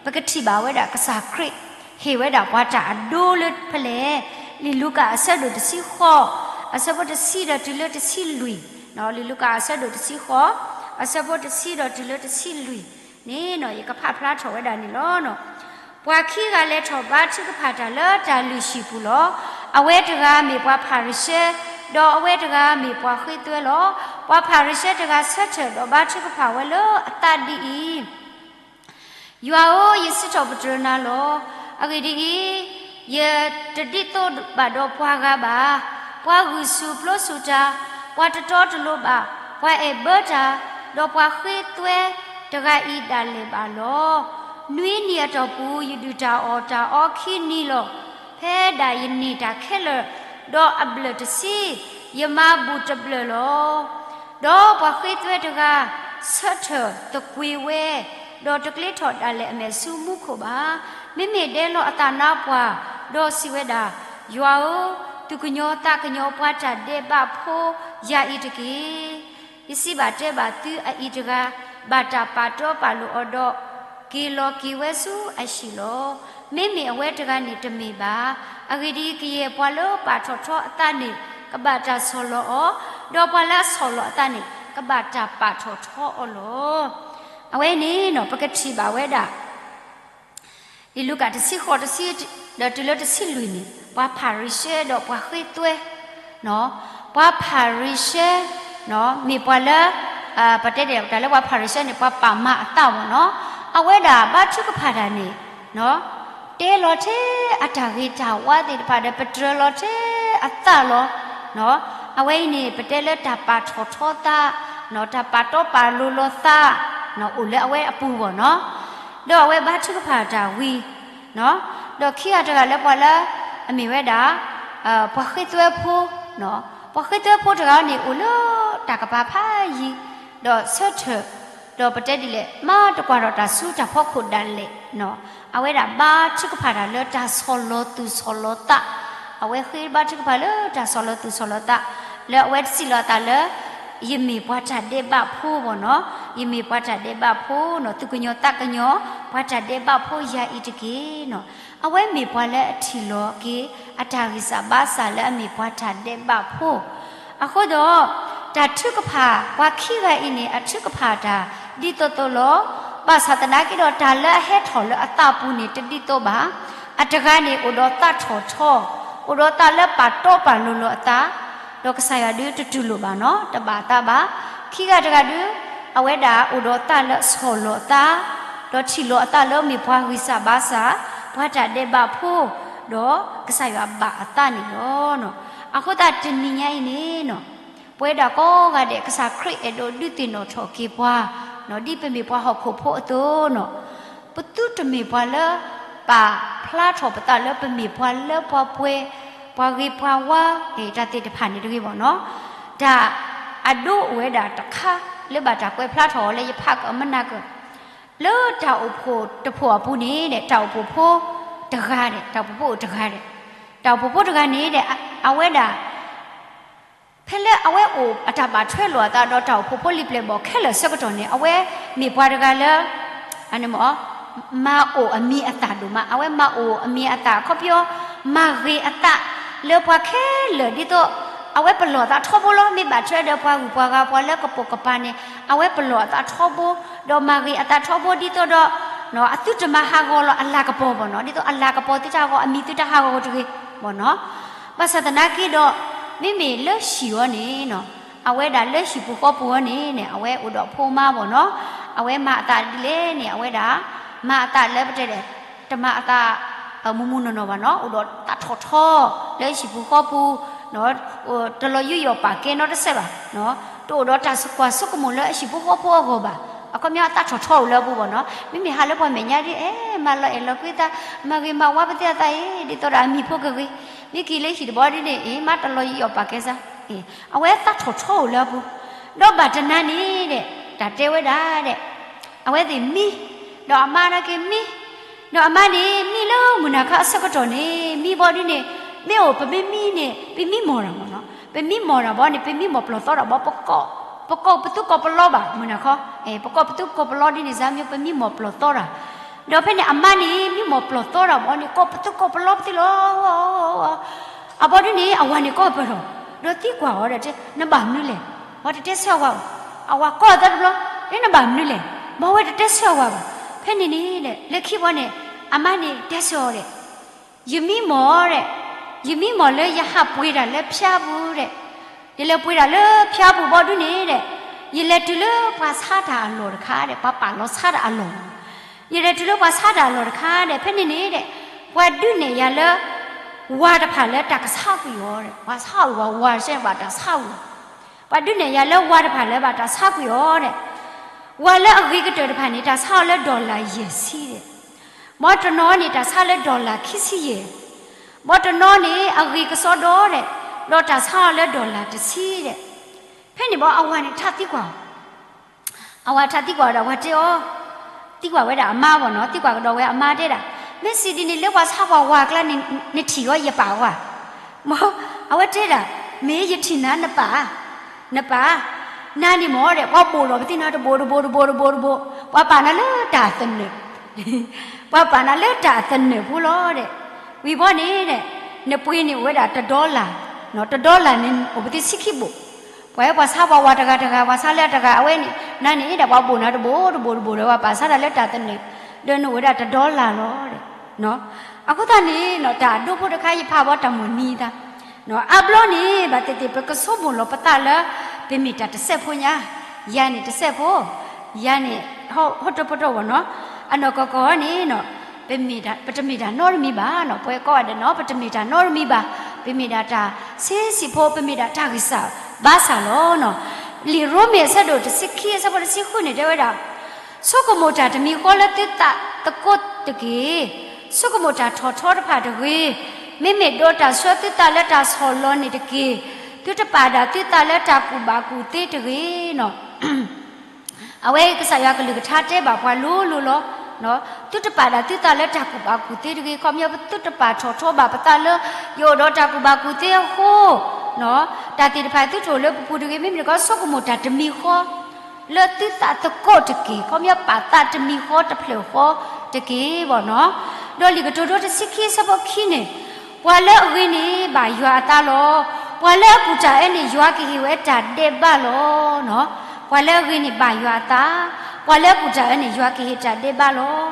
ပကထံၣ်ဘၣ်ဝဲဒၣ်ကစၢ်ခရံာ် ဟ့ၣ်ဝဲဒၣ်ပှၤတၢ်အဒိလၢဖဲလဲၣ်. လံာ်လူၤကၣ်အဆၢဒိၣ်တဆံဃိး, အဆၢဖိတဆံဒီးတုၤလၢတဆံလွံၢ်, လံာ်လူၤကၣ်အဆၢဒိၣ်တဆံဃိး, အဆၢဖိတဆံဒီးတုၤလၢတဆံလွံၢ်န့ၣ်နီၤ, ယကဖးဖျါထီၣ်ဝဲဒၣ်န့ၣ်လီၤ. ပှၤခံဂၤလဲၤထီၣ်ဘါထုကဖၣ်တၢ်လၢတၢ်လုၢ်ဟံၣ်ပူၤလီၤ. အဝဲတဂၤမ့ၢ်ပှၤဖၤရံၤၡဲ, ဒီးအဝဲတဂၤမ့ၢ်ပှၤဃ့သွဲလီၤ. ပှၤဖၤရံၤၡဲတဂၤဆၢထၢၣ်ဒီးဘါထုကဖၣ်ဝဲလၢအသးဒ်အံၤ, ယွၤဧၢ, ယစံးထီၣ်ပတြၢၤနၤလီၤ. အဂ့ၢ်ဒ်အံၤ, ယတဒ်သိးဘၣ်ဒီးပှၤဂၤဘၣ်. ပှၤဂုာ်ဆူၣ်ပျိဆူၣ်တၢ်, ပှၤတတီတလိၤဘၣ်, ပှၤအဲၣ်ဘၢတၢ်, ဒီးပှၤဃ့သွဲတဂၤအံၤဒၣ်လဲာ်ဘၣ်လီၤ. နွံနံၤအတီၢ်ပူၤ ယဒုၣ်တၢ်အီၣ်တၢ်အီခံနံၤလီၤ. ဖဲဒၣ်ယန့ၢ်တၢ်ခဲလၢာ်, ဒီးအဘျၢၣ်တဆံ, ယမၤဘူၣ်တဘျၢၣ်လီၤ. ဒီးပှၤဃ့သွဲတဂၤ ဆၢထၢၣ်သကွ့ၤဝဲ, ဒီးတကျ့ထီၣ်ဒၣ်လဲာ်အမဲာ်ဆူမူခိၣ်ဘၣ်. မ့မ့ၢ်ဒဲလီၤအသးနါပှၢ်, ဒီးစံးဝဲဒၣ်, ယွၤဧၢ, သူၣ်ကညီၤသးကညီၤပှၤတၢ်ဒဲးဘးဖိယၤအံၤတက့ၢ်. ယစံးဘၣ်တဲဘၣ်သုအအံၤတဂၤ, ဘၣ်တၢ်ပာ်တီပာ်လိၤအီၤဒီး, က့ၤလီၤက့ၤဝဲဆူအဟံၣ်လီၤ. မ့မ့ၢ်အဝဲတဂၤန့ၣ်တမ့ၢ်ဘၣ်. အဂ့ၢ်ဒ်အံၤ, ကယဲၢ်ပှၤလၢပာ်ထီၣ်ထီအသးန့ၣ် ကဘၣ်တၢ်ဆီၣ်လီၤအီၤ, ဒီးပှၤလၢအဆီၣ်လီၤအသးန့ၣ် ကဘၣ်တၢ်ပာ်ထီၣ်ထီအီၤလီၤ. အဝဲန့ၣ်နီၤ ပကထံၣ်ဘၣ်ဝဲဒၣ် လံာ်လူၤကၣ်တဆံဃိးတဆံ ဒီးတုၤလၢတဆံလွံၢ်န့ၣ် ပှၤဖၤရံၤၡဲဒီးပှၤဃ့သွဲ, ပှၤဖၤရံၤၡဲ မ့ၢ်ပှၤလၢ ပတဲဒ်တၢ်လၢပှၤဖၤရံၤၡဲန့ၣ် ပှၤပာ်မၤအသးဘၣ်နီၤ, အဝဲဒၣ်ဘါထုကဖၣ်တၢ်န့ၣ် တဲလီၤထဲအတၢ်ဂ့ၤတၢ်ဝါသ့ၣ်တဖၣ်ဒီး ပတြၢၤလီၤထဲအသးလီၤ. အဝဲအံၤန့ၣ် ပတဲလၢတၢ်ပာ်ထီၣ်ထီသး, တၢ်ပာ်တီပာ်လိၤလီၤသး အိၣ်လၢအဝဲအပူၤဘၣ်နီၤ. ဒီးအဝဲဘါထုကဖၣ်တၢ်ဝံၤ, ဒီးခံဂၤတဂၤလၢပှၤလၢ အမ့ၢ်ဝဲဒၣ် ပှၤဃ့သွဲဖိ, ပှၤဃ့သွဲဖိတဂၤန့ၣ် အိၣ်လၢတၢ်ကပၤဖးယံၤ, ဒီးဆၢထၢၣ်, ဒီးပတဲဒ်လဲၣ် မၤတကွၢ်ဒီးတၢ်ဆူတၢ်ဖီခိၣ်ဒၣ်လဲာ်, အဝဲဒၣ်ဘါထုကဖၣ်တၢ်လၢတၢ်ဆီၣ်လီၤသူၣ်ဆီၣ်လီၤသး, အဝဲဃ့ဘါထုကဖၣ်လၢတၢ်ဆီၣ်လီၤသူၣ်ဆီၣ်လီၤသး, လၢအဝဲစံးလီၤအသးလၢ ယမ့ၢ်ပှၤတၢ်ဒဲးဘးဖိဘၣ်နီၤ. ယမ့ၢ်ပှၤတၢ်ဒဲးဘးဖိနီၤ, သူၣ်ကညီၤသးကညီၤ ပှၤတၢ်ဒဲးဘးဖိယၤအံၤတက့ၢ်နီၤ. အဝဲမ့ၢ်ပှၤလၢအထံၣ်လီၤက့ၤ အတၢ်ဂံၢ်စၢ်ဘါစၢ်လၢအမ့ၢ်ပှၤတၢ်ဒဲးဘးဖိ အဃိဒီး တၢ်ထုကဖၣ်ပှၤခံဂၤအံၤန့ၣ် အထုကဖၣ်တၢ်ဒ်သိးသိးလီၤ. ဘၣ်ဆၣ်သနာ်က့ဒီး တၢ်လၢအဟဲထီၣ်လၢအသးပူၤန့ၣ် တဒ်သိးဘၣ်. အတဂၤန့ၣ် အိၣ်ဒီးသးထီၣ်ထီ, အိၣ်ဒီးသးလၢပာ်တီပာ်လိၤလိၤအသး, ဒီးကစၢ်ယွၤဒုးတတူၢ်လိာ်ဘၣ်နီၤ, တဘၣ်အသးဘၣ်. ခံဂၤတဂၤဒုး အဝဲဒၣ်အိၣ်ဒီးသးလၢအဆီၣ်လီၤအသး, ဒီးထံၣ်လီၤအသးလၢမ့ၢ်ပှၤဂံၢ်စၢ်ဘါစၢ်, ပှၤတၢ်ဒဲးဘးဖိ, ဒီးကစၢ်ယွၤဘၣ်အသးန့ၣ်လီၤ. အဃိသတးတနံၤညါအံၤန့ၣ်နီၤ, ပဝဲဒၣ်ကိးဂၤဒဲး ကစၢ်ခရံာ်အဲၣ်ဒိးဒုးသ့ၣ်နီၣ်ထီၣ်က့ၤပှၤ, ဒ်ပမ့ၢ်ပှၤဟီၣ်ခိၣ်ဖိအသိးနီၤ, ပသုတမ့ၢ်ပှၤလၢ ပာ်ဖျါထီၣ်ပသးလၢပမ့ၢ်ပှၤလၢပှၤပှဲၤ, ပှၤဂ့ၤပှၤဝါ, တၢ်သ့ၣ်တဖၣ်န့ၣ်တဂ့ၤဘၣ်နီၤ. တၢ်အဒိအိၣ်ဝဲဒၣ်တခါ လၢဘၣ်တၢ်ကွဲးဖျါထီၣ်အီၤလၢယဖးကမနၤကၢၢ်, လၢတၢ်အိၣ်ဖှိၣ်တဖှိၣ်အပူၤန့ၣ်ဒီး တၢ်အိၣ်ဖှိၣ်ဖိတဂၤဒီး တၢ်အိၣ်ဖှိၣ်ဖိအိၣ်တဂၤဒီး တၢ်အိၣ်ဖှိၣ်ဖိတဂၤန့ၣ်ဒီး အဝဲဒၣ် ဖဲလၢအဝဲအိၣ်အတၢ်ဘၣ်ထွဲလိာ်အသးဒီးတၢ်အိၣ်ဖှိၣ်ဖိလံာ်ပျဲၢ်ဘီၣ်ခဲလၢာ်အဆၢကတီၢ်န့ၣ် အဝဲမ့ၢ်ပှၤတဂၤလၢ မၤအိၣ်အမံၤအသၣ်ဒိၣ်မး, အဝဲမၤအိၣ်အမံၤအသၣ်အခီပညီ, မၤဂ့ၤအသးလၢပှၤခဲလၢာ်ဒ်သိး အဝဲပလီၢ်အသးထီဘိလီၤ. မ့ၢ်ဘၣ်ထွဲဒီးပှၤဂုၤပှၤဂၤပှၤလၢကပိာ်ကပၤန့ၣ် အဝဲပလီၢ်အသးထီဘိ, ဒီးမၤဂ့ၤအသးထီဘိဒ်သိးဒီး အသုတမၤဟးဂီၤလီၤအလၤကပီၤဘၣ်နီၤ, ဒ်သိးအလၤကပီၤသုတဟးဂီၤ အမံၤသုတဟးဂီၤတဂ့ၤဘၣ်နီၤ. ဘၣ်ဆၣ်သနာ်က့ဒီး မ့မ့ၢ်လၢဟံၣ်အီၤန့ၣ်နီၤ, အဝဲဒၣ်လၢဟံၣ်ပူၤဃီပူၤအီၤန့ၣ်န့ၣ် အဝဲအိၣ်ဒီးအဖိအမါဘၣ်နီၤ, အဝဲမၤအသးဒ်လဲၣ်န့ၣ် အဝဲဒၣ် မၤအသးလၢပတဲဒၣ် တမၤအသး မုၢ်မုၢ်နီၢ်နီၢ်ဘၣ်နီၤ, အိၣ်ဒီးသးထီၣ်ထီ လၢဟံၣ်ပူၤဃီပူၤ, တလီၤယူးယီၣ်ပာ်ကဲနီတစဲးဘၣ်, တအိၣ်ဒီးတၢ်ကွၢ်ဆိကမိၣ်လၢအဟံၣ်ဖိဃီဖိအဂီၢ်ဘၣ်, အခီပညီအသးထီၣ်ထီအိၣ်လၢအပူၤဘၣ်နီၤ. မ့မ့ၢ်ဟးလၢပှၤမဲာ်ညါဒ် အဲ မၤလီၤအဲၣ်လီၤကွံသး, မၤဂ့ၤမၤဝါပသ့အသးအံၤ ဒ်သိးဒီးအမံၤဖိကဂ့ၤ, မ့ၢ်က့ၤလၢဟံၣ်တဘီဒ်န့ၣ် အ့ မၤတလီၤယူးယီၣ်ပာ်ကဲစ့ၢ်, အဝဲသးထီၣ်ထီအိၣ်လၢအပူၤ, ဒီးဘၣ်တနၤန့ၣ်ဒီး တၢ်တဲဝဲဒၣ်ဒီး အဝဲသ့ၣ်မံ, ဒီးအမါနာ်က့မံ, ဒီးအမါန့ၣ် မံလၢမုၢ်နၤခီအဆၢကတီၢ်န့ၣ် မံဘီဒ်န့ၣ်, မ့ၢ်အိၣ်ပမ့ၢ်မံန့ၣ် ပမံမီၢ်တၢ်မီၢ်နီၤ, ပမံမီၢ်တၢ်ဘီန့ၣ် ပမံမီၢ်ပလီၢ်သီတၢ်ဘီ, ပကိး, ပကိးပသူကိးပလီဘၣ်မုၢ်နၤခီ, ပကိးပသူကိးပလီဒ်န့ၣ် စၢ်မံပမံမီၢ်ပလီၢ်သီတၢ်, ဒီးဖဲန့ၣ်အမါန့ၣ် မံမီၢ်ပလီၢ်သီတၢ်ဘီန့ၣ် ကိးပသူကိးပလီပသ့လီၤ အဘီဒ်န့ၣ် အဝၤန့ၣ်ကိးပၢၢ်ထီၣ်, ဒီးသံကွၢ်အီၤဒီး နဘၣ်မနုၤလဲၣ်, ဝၤတတဲဆၢအဝၤဘၣ်, အဝၤကိးအသးတဘျီ, နဘၣ်မနုၤလဲၣ်, မ့ၢ်ဝဲတတဲဆၢအဝၤဘၣ်, ဖဲန့ၣ်န့ၣ်ဒီး လၢခံဘီန့ၣ် အမါန့ၣ်တဲဆၢအီၤဒီး ယမံမီၢ်ဒီး, ယမံမီၢ်လၢယဟးပှ့ၤတၢ်လၢဖၠါပူၤဒီး, ယလဲၤပှ့ၤတၢ်လၢဖၠါပူၤဘီဒ်န့ၣ်ဒီး, ယလဲၤတုၤလၢပှၤဆါတၢ်အလီၢ်တခါဒီး ပှၤပာ်လီၤဆါတၢ်အလီၢ်, ယလဲၤတုၤလၢပှၤဆါတၢ်အလီၢ်တခါဒီး ဖဲန့ၣ်န့ၣ်ဒီး, ပှၤဒုးနဲၣ်ယၤလၢ ဝၤတဖၣ်လၢတၢ်ကဆါကွံာ်အီၤဒီး, ပှၤဆါအီၤဝၤ ဝၤစဲဘၣ်တၢ်ဆါကွံာ်အီၤ ပှၤဒုးနဲၣ်ယၤလၢဝၤတဖၣ်လၢဘၣ်တၢ်ဆါကွံာ်အီၤဒီး, ဝၤလၢအဂ့ၤကတၢၢ်တဖၣ်န့ၣ် တၢ်ဆါအီၤလၢ dollar ယဲၢ်ဆံဒီး, ဘီတနီၤန့ၣ် တၢ်ဆါလၢ dollar ခံဆံယဲၢ်, ဘီတနီၤန့ၣ် အဂ့ၤကစီဒီဒီး, ဒီးတၢ်ဆါအီၤလၢ dollar တဆံဒီး, ဖဲန့ၣ်ဘီအဝၤန့ၣ်ထါသံကွၢ်အီၤ, အဝၤထါသံကွၢ်ဒီး အဝၤတဲအီၤ, သံကွၢ်ဝဲဒၣ်အမါဘီနီၤ, သံကွၢ်ကဒီးဝဲအမါတဲဒၣ်, မ့ၢ်စံးဒ်န့ၣ်လၢပှၤဆါပှၤဝၤအကျါန့ၣ် နထံၣ်အီၤယပာ်ဝဲ, အဝဲတဲဒၣ်, မ့ၢ်ယထံၣ်နၤနပာ်, နပာ်, နၤန့ၣ်မ့ၢ်ဒီး ပှၤဘိၣ်လီၤပသ့နၤတဘိၣ်တဘိၣ်တဘိၣ်တဘိၣ်တဘိၣ်, ပှၤပာ်နၤလၢတၢ်သနၢၣ်, ပှၤပာ်နၤလၢတၢ်သနၢၣ်ဖိလီၤဒီး, ဝံၤဘီန့ၣ်ဒီး, နပှ့ၤန့ၣ်အိၣ်ဝဲဒၣ်တ dollar, တ dollar န့ၣ်အိၣ်ပသ့ဆံခံဘိၣ်, ပှၤဝဲပှၤဆါပှၤဝၤတဂၤတဂၤ ပှၤဆါလၢအတဂၤအဝဲန့ၣ် နၤန့ၣ်ဒီးပှၤဘိၣ်နၤတဘိၣ်တဘိၣ်တဘိၣ်ဒီး ပှၤပာ်ဆါတၢ်လၢတၢ်သနၢၣ်, ဒီးနအိၣ်ဝဲဒၣ်တ dollar လီၤဒီး အဃိသတးန့ၣ် တၢ်အဒိဖိတခါယဖးဘီတၢ်မိၣ်နံၤသး, အါဘျီန့ၣ် ဘၣ်သ့ၣ်သ့ၣ် ပကဆိကမိၣ်လီၤပသးလၢ ပမ့ၢ်တၢ်တစဲးဖိညါ, ယၤန့ၣ်တစဲးဖိ, ယၤန့ၣ် ဟီၣ်တပတီၢ်ဘီနီၤ, အနီၢ်ကီၢ်ကီၢ်န့ၣ် ပတမ့ၢ်တၢ်နီတမံၤဘၣ်နီၤ, ပဝဲကိးဂၤဒဲးနီၤ ပတမ့ၢ်တၢ်နီတမံၤဘၣ်, ပမ့ၢ်ဒၣ်တၢ်ဆံးဆံးဖိ, ပမ့ၢ်ဒၣ်တၢ်ဂံၢ်စၢ်ဘါစၢ်လီၤနီၤ. လံာ်ရိမ့ၤအဆၢဒိၣ်တဆံခံ အဆၢဖိတဆံဃုန့ၣ် တဲဝဲဒၣ်, ဆိကမိၣ်တၢ်တမံၤဃီလၢသုသးသကိးတက့ၢ်. ဆိကမိၣ်တၢ်ထီၣ်ထီတဖၣ်တဂ့ၤ. မ့မ့ၢ်ဒိးတၢ်ဆၢသုသးလၢတၢ်ဆီၣ်လီၤန့ၣ်တက့ၢ်. သုတပာ်ဒၣ်သုသးလၢတၢ်ကူၣ်ဘၣ်ကူၣ်သ့တဂ့ၤနီၤ. အဝဲကစၢ်ယွၤကလုၢ်ကထါတဲဘၣ်ပှၤလိၤလိၤလီၤ. သုတပာ်ဒၣ်သုသးလၢတၢ်ကူၣ်ဘၣ်ကူၣ်သ့တဂ့ၤ. ခီပညီသုတပာ်ထီၣ်ထီဘၣ်ပသးလၢ ယအိၣ်ဒီးတၢ်ကူၣ်ဘၣ်ကူၣ်သ့အဃိ, တၢ်သ့ၣ်တဖၣ်သုထီၣ်လၢပပူၤတဂ့ၤ. မ့မ့ၢ်တခီ ဆိကမိၣ်တၢ်တမံၤဃီ လၢသုသးသကိးတက့ၢ်. ခီပညီပာ်သးတမံၤဃီတဖျၢၣ်ဃီတက့ၢ်ဘၣ်နီၤ. ဒီးလံာ်ကတိၤဒိတဆံခံဆၢဖိခံန့ၣ်, ပှၤလၢအဂ့ၤန့ၣ် ဘၣ်ယွၤအသးလီၤ. ပှၤလၢအကူၣ်တၢ်အၢန့ၣ် ယွၤကဟ့ၣ်ဝဲတၢ်ဒဲးဘးလီၤ. ပှၤလၢအဂ့ၤန့ၣ် ဘၣ်ယွၤအသး, ပှၤလၢအကူၣ်တၢ်အၢန့ၣ် ယွၤကဟ့ၣ်တၢ်ဒဲးဘးလီၤ.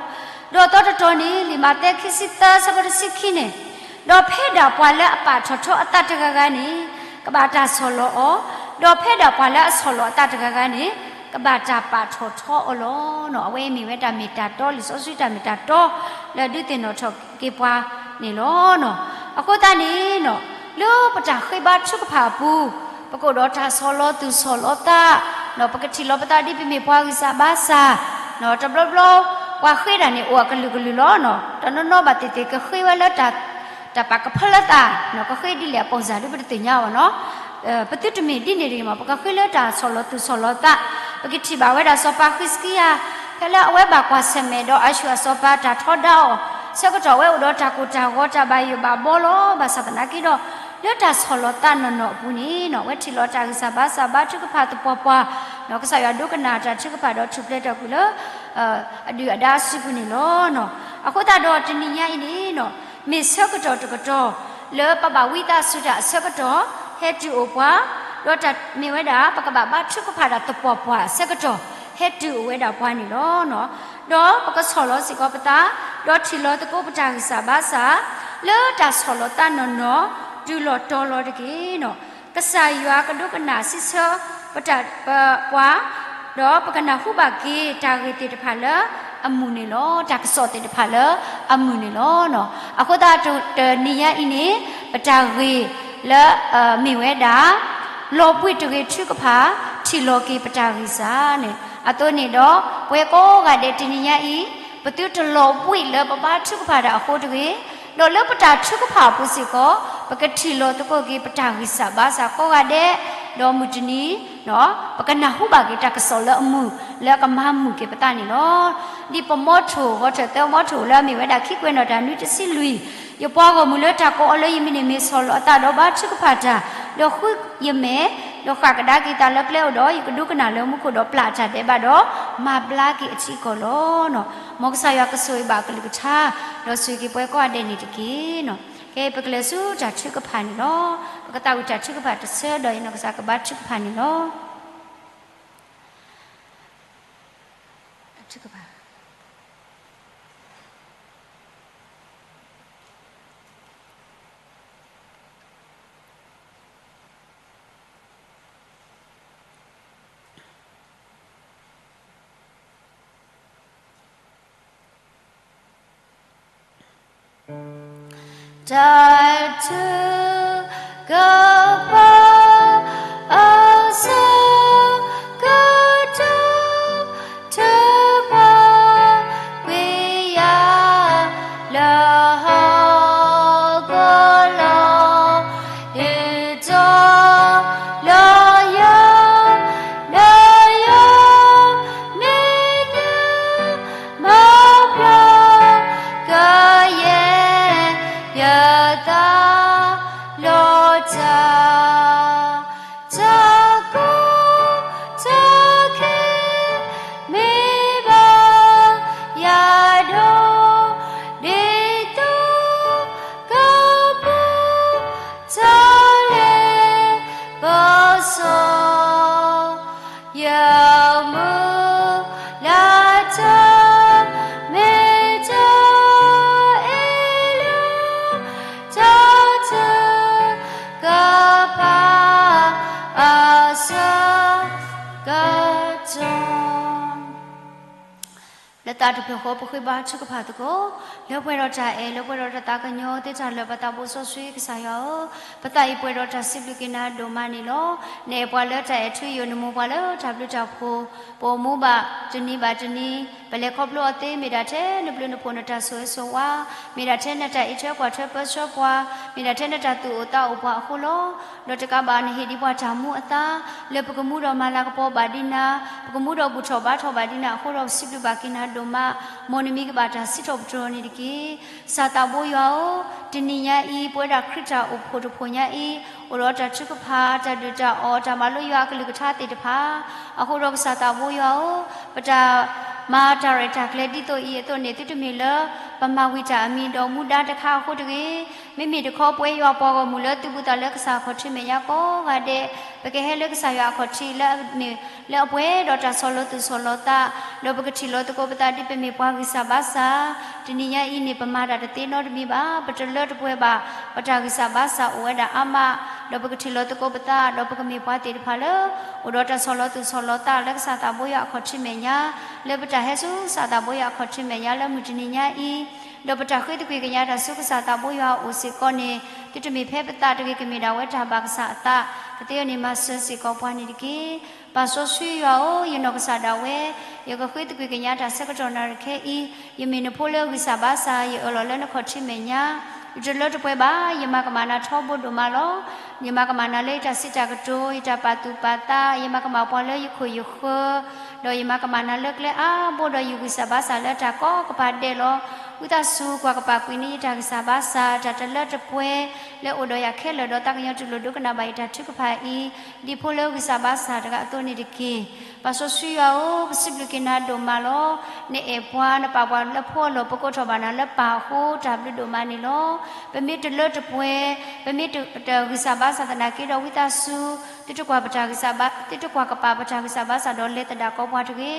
ဒီးသီတတီၤန့ၣ် လံာ်မးသဲခံဆံသၢဆၢဖိတဆံခံန့ၣ်, ဒီးဖဲဒၣ်ပှၤလၢအပာ်ထီၣ်ထီအသးတဂၤဂၤန့ၣ် ကဘၣ်တၢ်ဆီၣ်လီၤအီၤ, ဒီးဖဲဒၣ်ပှၤလၢအဆီၣ်လီၤအသးတဂၤဂၤန့ၣ် ကဘၣ်တၢ်ပာ်ထီၣ်ထီအီၤလီၤ. အဝဲအံၤမ့ၢ်ဝဲတၢ်မ့ၢ်တၢ်တီ, လံာ်စီဆှံတၢ်မ့ၢ်တၢ်တီ လၢဒုးသ့ၣ်နီၣ်ထီၣ်က့ၤပှၤန့ၣ်လီၤ. အဃိသတးန့ၣ် လၢပတၢ်ဃ့ဘါထုကဖၣ်အပူၤ, ပကအိၣ်ဒီးတၢ်ဆီၣ်လီၤသူၣ်ဆီၣ်လီၤသး, ပကထံၣ်လီၤပသးဒ်ပမ့ၢ်ပှၤဂံၢ်စၢ်ဘါစၢ်, တဘျီဘျီ ပှၤဃ့ဒၣ်န့ၣ်အိၣ်အကလုာ်ကလုာ်လီၤ. တနီၤနီၤဘၣ်သ့ၣ်သ့ၣ်ကဃ့ဝဲလၢ တၢ်ပာ်ကဖၢလၢသး, ကဃ့ဒ်လဲၣ်အပူၤစၢ်ဒ်ပတသ့ၣ်ညါဘၣ်နီၤ. ပသုတမ့ၢ်ဒ်န့ၣ်တဂ့ၤမး, ပကဃ့လၢတၢ်ဆီၣ်လီၤသူၣ်ဆီၣ်လီၤသး, ပကထံၣ်ဘၣ်ဝဲဒၣ်စီၤပၤဃံးစကံယၤ, ဖဲလၢအဝဲဘၣ်ကွၢ်ဆၢၣ်မဲာ်ဒီးအၤၡူၢ်အစီၤပၤတၢ်ထီဒါအီၤဆၢကတီၢ် အဝဲအိၣ်ဒီးတၢ်ကိၢ်တၢ်ဂီၤ တၢ်ဘၣ်ယိၣ်ဘၣ်ဘီလီၤ. ဘၣ်ဆၣ်သနာ်က့ဒီး လၢတၢ်ဆီၣ်လီၤသးနီၢ်နီၢ်အပူၤန့ၣ် အဝဲထံၣ်လီၤတၢ်ဂံၢ်စၢ်ဘါစၢ်ဘါထုကဖၣ်သပှၢ်ပှၢ်, ကစၢ်ယွၤဒိကနၣ်တၢ်ထုကဖၣ်ဒီးထူၣ်ဖျဲးထီၣ်ကွံာ်လၢ အဒုၣ်အဒါစုပူၤန့ၣ်လီၤ. အဃိသတးဒီးတနံၤညါအံၤန့ၣ် မ့ၢ်ဆၢကတီၢ်တကတီၢ် လၢပဘၣ်ဝံသးစူၤတၢ်အဆၢကတီၢ် ဟဲတုၤအိၣ်ပှၤ, ဒီးတၢ်မ့ၢ်ဝဲဒၣ် ပကဘၣ်ဘါထုကဖၣ်တၢ်သပှၢ်ပှၢ်အဆၢကတီၢ် ဟဲတုၤအိၣ်ဝဲဒၣ်ပှၤန့ၣ်လီၤ. ဒီးပကဆီၣ်လီၤစ့ၢ်ကီးပသး, ဒီးထံၣ်လီၤသကိးပတၢ်ဂံၢ်စၢ်ဘါစၢ် လၢတၢ်ဆီၣ်လီၤသးနီၢ်နီၢ် တုၤလီၤတီၤလီၤတက့ၢ်. ကစၢ်ယွၤကဒိကနၣ်စံးဆၢ ပတၢ်ပပှၤ, ဒီးပကနၢ်ဟူဘၣ်က့ၤတၢ်ဂ့ၢ်သ့ၣ်တဖၣ်လၢအမုာ်န့ၣ်လီၤ. တၢ်ကစီၣ်သ့ၣ်တဖၣ်လၢအမုာ်န့ၣ်လီၤ. အဃိသတးတနံၤညါအံၤန့ၣ် ပတၢ်ဂ့ၢ်လၢ မ့ၢ်ဝဲဒၣ် လီၤဘှံးတဂ့ၤထုကဖၣ် ထံၣ်လီၤက့ၤပတၢ်ဂံၢ်စၢ်န့ၣ်, အသိးန့ၣ်ဒီး ပဝဲကိးဂၤဒဲးတနံၤညါအံၤ ပသုတလီၤဘှံးလၢပဘါထုကဖၣ်တၢ်အဃိတဂ့ၤ, ဒီးလၢပတၢ်ထုကဖၣ်အပူၤစ့ၢ်ကီး ပကထံၣ်လီၤသကိးက့ၤပတၢ်ဂံၢ်စၢ်ဘါစၢ်ကိးဂၤဒဲး, ဒီးမုၢ်တနံၤ ပကနၢ်ဟူဘၣ်က့ၤတၢ်ကစီၣ်လၢအမုာ် လၢအကမၤမုာ်က့ၤပသးန့ၣ်လီၤ. ဒ်ပမီထိၣ် ဂီၤထၢၣ်သၢမီထိၣ်လၢအမ့ၢ်ဝဲဒၣ်ခံကွဲးနီၣ်တၢ်နွံတဆံလွံၢ်, ယပှၤဂီၢ်မုၢ်လၢတၢ်ကိးအီၤလၢယမံၤန့ၣ် မ့ၢ်ဆီၣ်လီၤအသးဒီးဘါထုကဖၣ်တၢ်, ဒီးဃုယမဲာ်, ဒီးဃၣ်ကဒါက့ၤသးလၢကျဲအိၣ်ဒီး ယကဒိကနၣ်လၢမူခိၣ်ဒီးပျၢ်တၢ်ဒဲးဘးဒီး မၤဘျါက့ၤအထံအကီၢ်လီၤ. မ်ကစၢ်ယွၤကဆိၣ်ဂ့ၤဘၣ်အကလုၢ်ကထါ, ဒီးဆိၣ်ဂ့ၤက့ၤပဝဲကိးဂၤဒဲးန့ၣ်တက့ၢ်. ကဲ ပကလဲၤဆူတၢ်ထုကဖၣ်န့ၣ်လီၤ. ပကသးဝံၣ်တၢ်ထုကဖၣ်တဆၢဒီး ယနီၢ်ကစၢ်ကဘါထုကဖၣ်န့ၣ်လီၤ. ထုကဖၣ် တၢ်ထုကဖၣ် အဆၢကတီၢ် ထုကဖၣ်ကွံာ်ယၤ လၢဟီၣ်ခိၣ်လီၤ. ဒ်သိးလၢယၤ လၢယၤ မ့ၢ်နၢၤ မၤပျီ ကယဲၢ်ယသး လီၤတၢ် တၢ်ကူၣ်တၢ်ခဲ မ့ၢ်ဘၣ်ယၤဒီး ဒ်သိးကပူၤ တၢ်လဲၤပစီ ယမုၢ်လၢ်တၢ် မ့ၢ်တၢ်အ့ၣ်လိာ် တၢ်ထုကဖၣ် အဆၢကတီၢ် လၢသးတဖျၢၣ်ဃီ ပဃ့ဘါထုကဖၣ်သကိး, လၢပှဲၤဒီးတၢ်အဲၣ် လၢပှဲၤဒီးတၢ်သးကညီၤသ့ၣ်တဖၣ်လၢ ပသးဘိစီဆှံကစၢ်ယွၤဧၢ, ပသးအံၤပှဲၤဒီးတၢ်စံးဘျုးက့ၤနၤဒိၣ်မးန့ၣ်လီၤ. နအဲၣ်ပှၤလၢတၢ်အဲၣ်ထူယိာ် နမိၢ်ပှၤလၢတၢ်ဘျုးတၢ်ဖှိၣ်, ပအိၣ်မူဘၣ်တနံၤဘၣ်တနံၤ ပလဲၤခီဖျိအီၤသ့ မ့ၢ်ဒၣ်ထဲနဘျုးနဖှိၣ် နတၢ်ဆိၣ်ဂ့ၤဆိၣ်ဝါ, မ့ၢ်ဒၣ်ထဲနတၢ်အံးထွဲကွၢ်ထွဲပၢဆှၢပှၤ, မ့ၢ်ဒၣ်ထဲနတၢ်သူၣ်အိၣ်သးအိၣ်ပှၤအဃိလီၤ. ဒီးတကးဘၣ် နဟ့ၣ်ဒံးပှၤတၢ်မူအသါ လၢပကမူဒီးမၤလၤကပီၤဘၣ်ဒံးနၤ, ပကမူဒီးဘူၣ်ထီၣ်ဘါထီၣ်ဘၣ်ဒံးနၤအဃိဒီး ပစံးဘျုးဘၣ်က့ၤနၤဒိၣ် မၤမၢ်နမံၤကဘၣ်တၢ်စံးထီၣ်ပတြၢၤန့ၣ်တက့ၢ်. ကစၢ်သးဘိယွၤဧၢ, တနံၤညါအံၤ ပဝဲဒၣ်ခရံာ်တၢ်အိၣ်ဖှိၣ်တဖှိၣ်ညါအံၤ, အိၣ်ဒီးတၢ်ထုကဖၣ်, တၢ်ဒုၣ်တၢ်အီၣ်, တၢ်မၤလိယွၤအကလုၢ်ကထါသ့ၣ်တဖၣ်, အဃိဒီးကစၢ်သးဘိယွၤဧၢ, ပတၢ်မၤတၢ်ရဲၣ်တၢ်ကျဲၤဒ်သိးအံၤအသိးန့ၣ် သုတမ့ၢ်လၢ ပမၤဝံၤတၢ်အမံၤဒီးမူဒါတခါအဃိတဂ့ၤ, မ့မ့ၢ်တခီပဝဲယွၤပှၤဂီၢ်မုၢ်လၢသုးဘူးသးလၢကစၢ်အခီၣ်ထံးမဲာ်ညါကိးဂၤဒဲး, ပကဟဲလၢကစၢ်ယွၤအခီၣ်ထံးလၢအမ့ၢ်လၢအပှဲၤဒီးတၢ်ဆီၣ်လီၤသူၣ်ဆီၣ်လီၤသး, ဒီးပကထံၣ်လီၤသကိးပသးဒ်ပမ့ၢ်ပှၤဂံၢ်စၢ်ဘါစၢ်, တနံၤညါအံၤန့ၣ် ပမၤတၢ်တသ့နီတမံၤဘၣ်, ပတလၢတပှဲၤဘၣ်, ပတၢ်ဂံၢ်စၢ်ဘါစၢ်အိၣ်ဝဲဒၣ်အါမး, ဒီးပကထံၣ်လီၤသကိးပသး, ဒီးပကမ့ၢ်ပှၤသ့ၣ်တဖၣ်လၢ အိၣ်ဒီးတၢ်ဆီၣ်လီၤသူၣ်ဆီၣ်လီၤသးလၢကစၢ်သးဘိယွၤအခီၣ်ထံးမဲာ်ညါ, လၢပတၢ်ဟဲဆူကစၢ်သးဘိယွၤအခီၣ်ထံးမဲာ်ညါလၢမုၢ်တနံၤညါအံၤ, ဒီးပတၢ်ဃ့သကွံာ်ကညးတၢ်ဆူကစၢ်သးဘိယွၤအအိၣ်စ့ၢ်ကီးန့ၣ်, သုတမ့ၢ်ဖဲပသးတဂ့ၤ ကမ့ၢ်ဒၣ်ဝဲတၢ်ဘၣ်ကစၢ်အသး, ကသ့အီၤန့ၣ်မၤစၢၤစ့ၢ်ကီးပှၤန့ၣ်တက့ၢ်. ပၢ်စီဆှံယွၤဧၢ, ယနီၢ်ကစၢ်ဒၣ်ဝဲ, ယကဃ့သကွံာ်ကညးတၢ်ဆၢကတီၢ်နၣ်ရံၣ်ခဲအံၤ, ယမ့ၢ်နဖိလၢဂံၢ်စၢ်ဘါစၢ်, ယအၢၣ်လီၤလၢနခီၣ်ထံးမဲာ်ညါ, ယတလၢတပှဲၤဘၣ်, ယမၤကမၣ်နၤထီဘိဒိၣ်မးလီၤ. ယမၤကမၣ်နၤလၢယတၢ်စံးတၢ်ကတိၤ, ယတၢ်ပာ်သူၣ်ပာ်သး, ယမၤကမၣ်ပှၤလၢယခိၣ်ယဃၢၤ, ဒီးယမၤကမၣ်နၤလၢကျဲအါဘိဒီးယဂံၢ်စၢ်ဘါစၢ်လၢတၢ်ကိးကပၤဒဲးလီၤ. ဝံသးစူၤကွၢ်ကပၤကွံာ်န့ၢ်ယတၢ်ဂံၢ်စၢ်ဘါစၢ်, တၢ်တလၢတပှဲၤလၢအိၣ်ဒီးယၤခဲလၢာ်, ဒီးသးကညီၤတူၢ်လိာ်ဒိကနၣ်ဘၣ်ယတၢ်ထုကဖၣ်အံၤ, ဒ်ဖိလၢဂံၢ်စၢ်ဘါစၢ်တဂၤအသိးန့ၣ်တက့ၢ်. ပၢ်စီဆှံယွၤဧၢ, ပစံးဘျုးက့ၤနၤဒိၣ်မးလီၤ. နအဲၣ်ပှၤ, နပာ်ပှၤလၢဖိအလီၢ်, ပကိးထီၣ်ဘၣ်နၤလၢပၢ်အဃိ တၢ်ဘျုးဒိၣ်မးန့ၣ်လီၤ. ပမ့ၢ်တလၢတပှဲၤ, ပမ့ၢ်တဂံၢ်စၢ်ဘါစၢ်သနာ်က့ဒီး ဝံသးစူၤ သုတကွၢ်ပတၢ်ဂံၢ်စၢ်ဘါ, သုတကွၢ်ကပၤပတၢ်ဂံၢ်စၢ်ဘါစၢ်ဒီးလဲၤသဒၣ်ကီးပှၤတဂ့ၤ.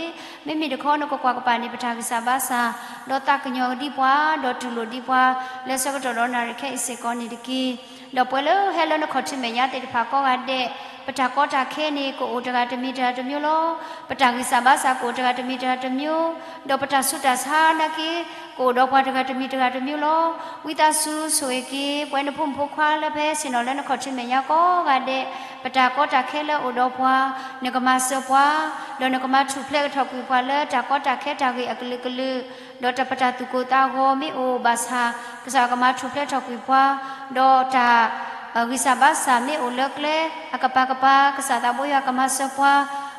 မ့မ့ၢ်တခီ နကကွၢ်ကပၤန့ၣ် ပတၢ်ဂံၢ်စၢ်ဘါစၢ်, ဒီးသးကညီၤဒံးပှၤ, ဒီးတူၢ်လိာ်ဒံးပှၤ, လၢဆၢကတီၢ်ဒီးနၣ်ရံၣ်ခဲအံၤစ့ၢ်ကီးန့ၣ်တက့ၢ်. ဒီးပှၤလၢဟဲလၢနခီၣ်ထံးမဲာ်ညါသ့ၣ်တဖၣ်ကိးဂၤဒဲး, ပတၢ်ကီတၢ်ခဲန့ၣ် ကအိၣ်တဂၤတမံၤတဂၤတမျိုးလီၤ. ပတၢ်ဂံၢ်စၢ်ဘါစၢ်ကအိၣ်တဂၤတမံၤတဂၤတမျိုး, ဒီးပတၢ်ဆူးတၢ်ဆါနာ်က့ ကအိၣ်ဒီးပှၤတဂၤတမံၤတဂၤတမျိုးလီၤ. ဝံသးစူၤဆိၣ်ဂ့ၤက့ၤ ပဝဲနဖိမုၣ်ဖိခွါလၢဖဲဆ့ၣ်နီၤလၢနခီၣ်ထံးမဲာ်ညါကိးဂၤဒဲး, ပတၢ်ကီတၢ်ခဲလၢအိၣ်ဒီးပှၤ, နကမၤစၢၤပှၤ, ဒီးနကမၤထူၣ်ဖျဲးထီၣ်ကွံာ်ပှၤလၢတၢ်ကီတၢ်ခဲတၢ်ဂ့ၢ်အကလုာ်ကလုာ်, ဒီးတၢ်ပတၢ်သူၣ်ကိၢ်သးဂီၤမ့ၢ်အိၣ်ဘၣ်ဆၣ်, ကစၢ်ယွၤကမၤထူၣ်ဖျဲးထီၣ်ကွံာ်ပှၤ, ဒီးတၢ် ဂံၢ်စၢ်ဘါစၢ်မ့ၢ်အိၣ်လၢကျဲအကပၤကပၤ, ကစၢ်သးဘိယွၤကမၤစၢၤပ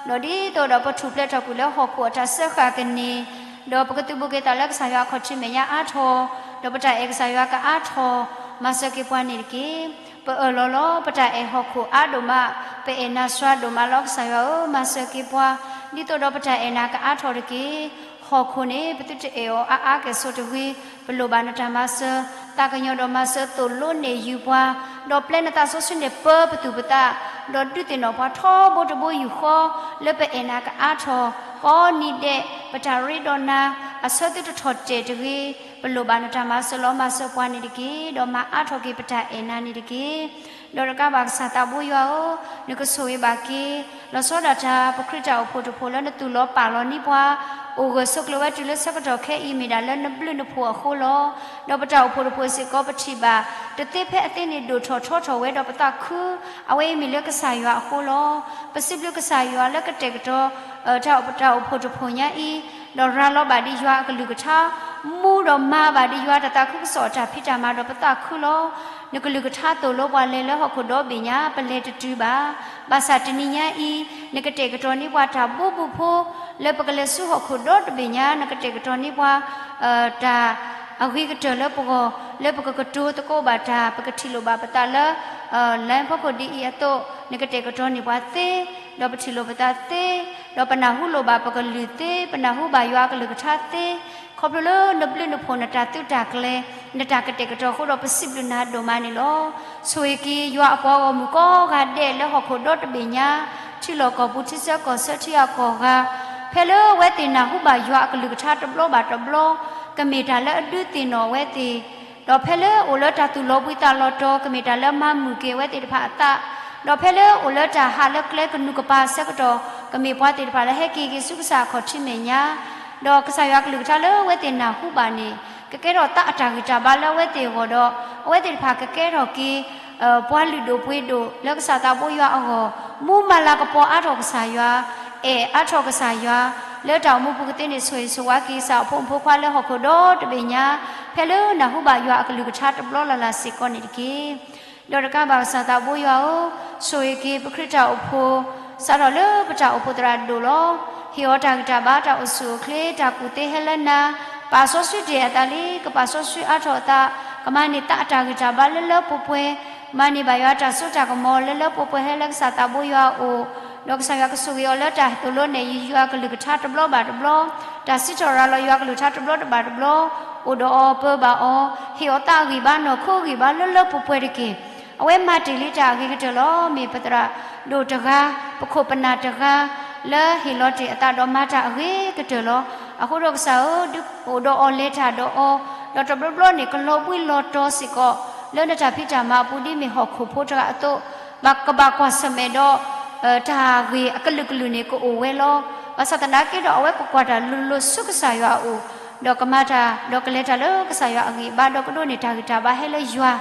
ှၤ, ဒီးဒ်သိးဒီးပထူၣ်ဖျဲးထီၣ်ကွံာ်လၢဟီၣ်ခိၣ်အတၢ်စၢဃာ်ကန့ၢ်, ဒီးပကသုးဘူးက့ၤသးလၢကစၢ်ယွၤအခီၣ်ထံးမဲာ်ညါအါထီၣ်, ဒီးပတၢ်အဲၣ်ကစၢ်ယွၤကအါထီၣ်, မၤစၢၤက့ၤပှၤန့ၣ်တက့ၢ်. ပအၢၣ်လီၤလီၤ, ပတၢ်အဲၣ်ဟီၣ်ခိၣ်အါဒိၣ်မး, ပအဲၣ်နၤစှၤဒိၣ်မးလီၤ. ကစၢ်ယွၤဧၢ, မၤစၢၤက့ၤပှၤ, ဒ်သိးဒီးပတၢ်အဲၣ်နၤကအါထီၣ်တက့ၢ်. ဟီၣ်ခိၣ်န့ၣ် ပသုတအဲၣ်အီၤအါအါကဲၣ်ဆိးတဂ့ၤ, ပလိၣ်ဘၣ်နတၢ်မၤစၢၤ, သးကညီၤဒီးမၤစၢၤသိၣ်လိနဲၣ်ယုၤပှၤ, ဒီးပျဲနသးစီဆှံန့ၣ်ပၢပသူၣ်ပသး, ဒီးဒုးသ့ၣ်နီၣ်ပှၤထီဘိတဘိယူၢ်ဃီ, လၢပအဲၣ်နၤကအါထီၣ်, ကိးနံၤဒဲး, ပတၢ်ရ့ဒီးနၤ, အဆၢသုတထီၣ်တဲာ်တဂ့ၤ, ပလိၣ်ဘၣ်နတၢ်မၤစၢၤလီၤ. မၤစၢၤပှၤန့ၣ်တက့ၢ်, ဒီးမၤအါထီၣ်က့ၤပတၢ်အဲၣ်နၤန့ၣ်တက့ၢ်. ဒီးတကးဘၣ်ကစၢ်သးဘိယွၤဧၢ, နကဆိၣ်ဂ့ၤဘၣ်က့ၤ, လီၤဆီဒၣ်တၢ် ပခရံာ်တၢ်အိၣ်ဖှိၣ်တဖှိၣ်လၢနသူၣ်လီၤပာ်လီၤန့ၢ်ပှၤ, အိၣ်ဂၢၢ်ဆိးကျၢၤဝဲတုၤလၢဆၢကတီၢ်ခဲအံၤ မ့ၢ်ဒၣ်လၢနဘျုးနဖှိၣ်အဃိလီၤ. ဒီးပတၢ်အိၣ်ဖှိၣ်တဖှိၣ်စ့ၢ်ကီး ပထံၣ်ဘၣ် တသ့ဖဲအသ့န့ၣ် ဒိၣ်ထီၣ်ထီထီၣ်ဝဲဒီးပသးခု, အဝဲအံၤမ့ၢ်လၢကစၢ်ယွၤအဃိလီၤ. ပစံးဘျုးကစၢ်ယွၤလၢကတဲာ်ကတီၤ တၢ်အိၣ်ဖှိၣ်တဖှိၣ်ညါအံၤ, ဒီးရၤလီၤဘၣ်ဒံးယွၤအကလုၢ်ကထါ, မူဒီးမၤဘၣ်ဒံးယွၤတၢ်သးခုကစီၣ်အတၢ်ဖံးတၢ်မၤဒီးပသးခုလီၤ. နကလုၢ်ကထါသိၣ်လိပှၤလဲၤလၢဟီၣ်ခိၣ်ဒီဘ့ၣ်ညါ, ပလဲၤတတုၤဘၣ်. ဘၣ်ဆၣ်တနံၤညါအံၤ, နကတဲာ်ကတီၤန့ၢ်ပှၤတၢ်ဘိးဘုဖိ, လၢပကလဲၤဆူဟီၣ်ခိၣ်ဒီတဘ့ၣ်ညါ, နကတဲာ်ကတီၤန့ၢ်ပှၤ တၢ်အဂ့ၤကတၢၢ်လၢပဂီၢ်, လၢပကကတိၤသကိးဘၣ်တၢ်, ပကထံၣ်လိာ်ဘၣ်ပသးလၢ လၢဖီခိၣ်ဒ်အံၤအသိး, နကတဲာ်ကတီၤန့ၢ်ပှၤသ့, ဒီးပထံၣ်လိာ်ပသးသ့, ဒီးပနၢ်ဟူလိာ်ဘၣ်ပကလုၢ်သ့, ပနၢ်ဟူဘၣ်ယွၤအကလုၢ်ကထါသ့, ခီဖျိလၢနဘျုးနဖှိၣ် နတၢ်သုးတၢ်ကျဲၤ, နတၢ်ကတဲာ်ကတီၤအဃိဒီး ပစံးဘျုးနၤဒိၣ်မးန့ၣ်လီၤ. ဆိၣ်ဂ့ၤက့ၤယွၤအပှၤဂီၢ်မုၢ်ကိးဂၤဒဲးလၢဟီၣ်ခိၣ်ဒီတဘ့ၣ်ညါ, ထံလီၢ်ကီၢ်ပူၤ ထံဆၢကီၢ်ဆၢ ထံဂၤကီၢ်ဂၤ, ဖဲလၢအဝဲသ့ၣ်နၢ်ဟူဘၣ်ယွၤအကလုၢ်ကထါတဘျီဘၣ်တဘျီ, ကမ့ၢ်တၢ်လၢအဒုးသ့ၣ်နီၣ်အဝဲသ့ၣ်, ဒီးဖဲလၢအိၣ်လၢတၢ်သူၣ်လီၤဘှံးသးလီၤတီၤ ကမ့ၢ်တၢ်လၢမၤမုာ်က့ၤအဝဲသ့ၣ်တဖၣ်အသး, ဒီးဖဲလၢအိၣ်လၢတၢ်ဟးလၢကျဲကနူၤကပၤအဆၢကတီၢ် ကမ့ၢ်ပှၤသ့ၣ်တဖၣ်လၢဟဲက့ၤက့ၤဆူကစၢ်အခီၣ်ထံးမဲာ်ညါ, ဒီးကစၢ်ယွၤကလုၢ်ကထါလၢအဝဲသ့ၣ်နၢ်ဟူဘၣ်န့ၣ် ကကဲထီၣ်သးအတၢ်ဂံၢ်တၢ်ဘါလၢအဝဲသ့ၣ်အဂီၢ်ဒီး အဝဲသ့ၣ်တဖၣ်ကကဲထီၣ်က့ၤ ပှၤလုၢ်ဒိၣ်ပှ့ၤဒိၣ်လၢကစၢ်သးဘိယွၤအဂီၢ်, မူမၤလၤကပီၤအါထီၣ်ကစၢ်ယွၤ, အဲၣ်အါထီၣ်ကစၢ်ယွၤ, လၢတၢ်အိၣ်မူပူၤကသ့န့ၣ် ဆိၣ်ဂ့ၤဆိၣ်ဝါက့ၤကစၢ်အဖိမုၣ်ဖိခွါလၢဟီၣ်ခိၣ်ဒီတဘ့ၣ်ညါ, ဖဲလၢနၢ်ဟူဘၣ်ယွၤအကလုၢ်ကထါတဘျီလၢ်လၢ်စ့ၢ်ကီးန့ၣ်တက့ၢ်. ဒီးတကးဘၣ်ကစၢ်သးဘိယွၤဧၢ, ဆိၣ်ဂ့ၤက့ၤပခရံာ်တၢ်အိၣ်ဖှိၣ်, စးထီၣ်လၢပတၢ်အိၣ်ဖှိၣ်သရၣ်ဒိၣ်လီၤ. ဟ့ၣ်အီၤတၢ်ဂံၢ်တၢ်ဘါ တၢ်အိၣ်ဆူၣ်အိၣ်ချ့ တၢ်ကူၣ်သ့ဟဲလၢနၤ, ပာ်စီဆှံတ့ၢ်အသးလံ, ကပာ်စီဆှံအါထီၣ်အသး, ကမၤန့ၢ်သးအတၢ်ဂံၢ်တၢ်ဘါလၢလၢပှဲၤပှဲၤ, မၤန့ၢ်ဘၣ်ယွၤတၢ်စိတၢ်ကမီၤလၢလၢပှဲၤပှဲၤ ဟဲလၢကစၢ်သးဘိယွၤအအိၣ်, ဒီးကစၢ်ယွၤကဆိၣ်ဂ့ၤအီၤလၢတၢ်သိၣ်လိနဲၣ်ယုာ်ယွၤအကလုၢ်ကထါတဘျီဘၣ်တဘျီ, တၢ်စံးထီၣ်ရၤလီၤယွၤအကလုၢ်ကထါတဘျီဘၣ်တဘျီ, အိၣ်ဒီးအီၤပၢဘၣ်အီၤ, ဟ့ၣ်အီၤသးအဂံၢ်ဘါ နီၢ်ခိအဂံၢ်ဘါလၢလၢပှဲၤပှဲၤတက့ၢ်. အဝဲမၤတ့ၢ်လံတၢ်အဂ့ၤကတၢၢ်လီၤ. မ့ၢ်ပသရၣ်ဒိၣ်တဂၤ, ပခိၣ်ပနၢ်တဂၤ, လၢဟ့ၣ်လီၤတ့ၢ်အသးဒီးမၤတၢ်အဂ့ၤကတၢၢ်လီၤ. အဃိဒီးကစၢ်ဧၢ, ဒုးအိၣ်ဒီးအီၤလဲၤတၢ်ဒီးအီၤ, ဒီးတဘျီဘျီန့ၣ် ကလီၤဘှံးလီၤတီၤစ့ၢ်ကီး လၢနတၢ်ဖံးတၢ်မၤအပူၤ ဒ်မ့ၢ်ဟီၣ်ခိၣ်ဖိတဂၤအသိး, ဘၣ်ကဘၣ်ကွၢ်ဆၢၣ်မဲာ်ဒီး တၢ်ဂ့ၢ်အကလုာ်ကလုာ်န့ၣ် ကအိၣ်ဝဲလီၤ. ဘၣ်ဆၣ်သနာ်က့ဒီး အဝဲကကွၢ်တၢ်လိၤလိၤဆူကစၢ်ယွၤအအိၣ်, ဒီးကမၤတၢ် ဒီးကလဲၤတၢ်လၢကစၢ်ယွၤအဂံၢ်ဘါ, ဒီးကဒိးန့ၢ်တၢ်ဂံၢ်တၢ်ဘါဟဲလၢယွၤ,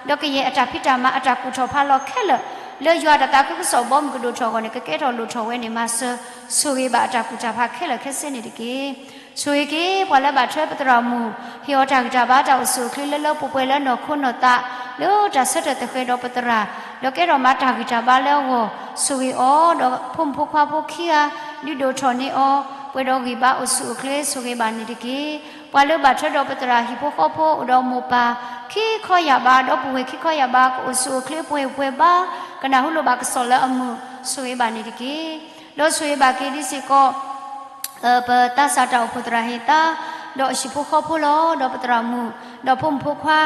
ဒီးကယဲၢ်အတၢ်ဖံးတၢ်မၤအတၢ်ကူၣ်ထီၣ်ဖးလီၤခဲလၢာ်, လၢယွၤတၢ်သးခုကစီၣ်ဘီမုၢ်ကဒိၣ်ထီၣ်အဂီၢ်န့ၣ် ကကဲထီၣ်လိၣ်ထီၣ်ဝဲန့ၣ် မၤစၢၤ ဆိၣ်ဂ့ၤဘၣ်အတၢ်ကူၣ်တၢ်ဖးခဲလၢာ်ခဲဆ့န့ၣ်တက့ၢ်. ဆိၣ်ဂ့ၤက့ၤပှၤလၢဘၣ်ထွဲပသရၣ်မုၣ်, ဟ့ၣ်အီၤတၢ်ဂံၢ်တၢ်ဘါ တၢ်အိၣ်ဆူၣ်အိၣ်ချ့လၢလၢပှဲၤပှဲၤလၢနီၢ်ခိနီၢ်သး, လၢတၢ်ဆၢထၢၣ်သဃဲၤဒီးပသရၣ်, ဒီးကဲထီၣ်မၤတၢ်ဂံၢ်တၢ်ဘါလၢအဂီၢ်, ဆိၣ်ဂ့ၤအီၤ, ဒီးဖိမုၣ်ဖိခွါဖိခံဂၤ, ဒုးဒိၣ်ထီၣ်န့ၢ်အီၤ, ပှဲၤဒီးဂံၢ်ဘါအိၣ်ဆူၣ်အိၣ်ချ့ ဆိၣ်ဂ့ၤဘၣ်န့ၣ်တက့ၢ်. ပှၤလၢဘၣ်ထွဲဒီးပသရၣ်ဟံၣ်ဖိဃီဖိ အိၣ်ဒီးမိၢ်ပၢ် ခံခီယၢ်ဘး, ဒီပုၢ်ဝဲၢ်ခံခီယၢ်ဘး ကအိၣ်ဆူၣ်အိၣ်ချ့ပှဲၤပှဲၤဘါ, ကနၢ်ဟူလိာ်ဘၣ်ကစီၣ်လၢအမုာ်, ဆိၣ်ဂ့ၤဘၣ်န့ၣ်တက့ၢ်. ဒီးဆိၣ်ဂ့ၤဘၣ်က့ၤဒ်စ့ၢ်ကီး ပသးစၢ်တၢ်အိၣ်ဖှိၣ်သရၣ်ဟ့ၣ်သါ, ဒီးအဟံၣ်ဖိဃီဖိလီၤ, ဒီးပသရၣ်မုၣ်, ဒီးဖိမုၣ်ဖိခွါ,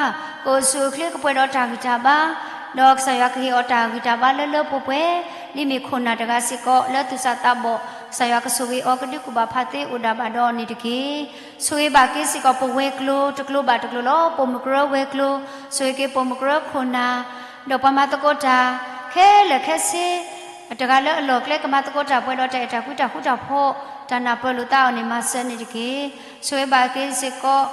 ကအိၣ်ဆူၣ်အိၣ်ချ့ကပှဲၤဒီးတၢ်ဂံၢ်တၢ်ဘါ, ဒီးကစၢ်ယွၤကဟ့ၣ်အီၤတၢ်ဂံၢ်တၢ်ဘါလၢလၢပှဲၤပှဲၤ, ဒ်မ့ၢ်ခိၣ်နၢ်တဂၤစ့ၢ်ကီး လၢသူၣ်စၢ်သးဘီၣ် ကစၢ်ယွၤကဆိၣ်ဂ့ၤအီၤ ကဒုးကူၣ်ဘၣ်ဖးသ့အိၣ်ဒၣ်ဘၣ်ဒီးန့ၣ်တက့ၢ်. ဆိၣ်ဂ့ၤဘၣ်က့ၤစ့ၢ်ကီးပဝဲၤကျိၤ တကျိၤဘၣ်တကျိၤလီၤ. ပိာ်မုၣ်ကရၢဝဲၤကျိၤ, ဆိၣ်ဂ့ၤက့ၤပိာ်မုၣ်ကရၢခိၣ်နၢ်, ဒီးပှၤမၤသကိးတၢ် ခဲလၢာ်ခဲဆ့ တဂၤလၢအလီၢ်ကျဲကမၤသကိးတၢ်ပှဲၤဒီးတၢ်အဲၣ်တၢ်ကွံတၢ်ဃူတၢ်ဖိး, တၢ်နၢ်ပၢၢ်လိာ်သးအီၤန့ၣ် မၤစၢၤန့ၣ်တက့ၢ်. ဆိၣ်ဂ့ၤဘၣ်က့ၤစ့ၢ်ကီး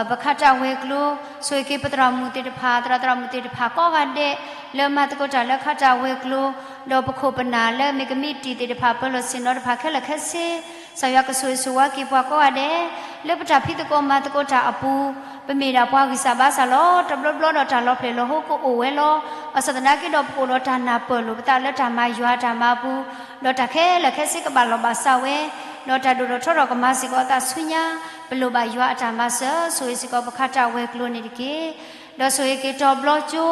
ပခးတၢ်ဝဲၤကျိၤ, ဆိၣ်ဂ့ၤက့ၤပသရၣ်မုၣ်သ့ၣ်တဖၣ် သရၣ်သရၣ်မုၣ်သ့ၣ်တဖၣ်ကိးဂၤဒဲး လၢမၤသကိးတၢ်လၢခးတၢ်ဝဲၤကျိၤ, ဒီးပခိၣ်ပနၢ်လၢမ့ၢ်ကမံးတံာ်သ့ၣ်တဖၣ် ပၢၤလီၢ်ဆ့ၣ်နီၤတဖၣ်ခဲလၢာ်ခဲဆ့, ကစၢ်ယွၤကဆိၣ်ဂ့ၤဆိၣ်ဝါက့ၤပှၤကိးဂၤဒဲး, လၢပတၢ်ဖံးသကိးမၤသကိးတၢ်အပူၤ, ပမ့ၢ်ဒၣ်ပှၤဂံၢ်စၢ်ဘါစၢ်လီၤ. တဘျီဘျီဒီးတၢ်လီၤဖျဲၣ်လီၤဟိကအိၣ်ဝဲလီၤ. ဘၣ်ဆၣ်သနာ်က့ဒီး ပအိၣ်ဒီးတၢ်နၢ်ပၢၢ်လိာ်ပသးလၢတၢ်မၤယွၤအတၢ်မၤအပူၤ, ဒီးတၢ်ခဲလၢာ်ခဲဆ့ကဘၣ်လီၤဘၣ်စးဝဲ, ဒီးတၢ်ဒိၣ်ထီၣ်ထီထီၣ်ကမၤစ့ၢ်ကီးအသးဆူညါ, ပလိၣ်ဘၣ်ယွၤအတၢ်မၤစၢၤ. ဆိၣ်ဂ့ၤစ့ၢ်ကီးပခးတၢ်ဝဲၤကျိၤန့ၣ်တက့ၢ်. ဒီးဆိၣ်ဂ့ၤက့ၤတီၤဘျီကၠိ,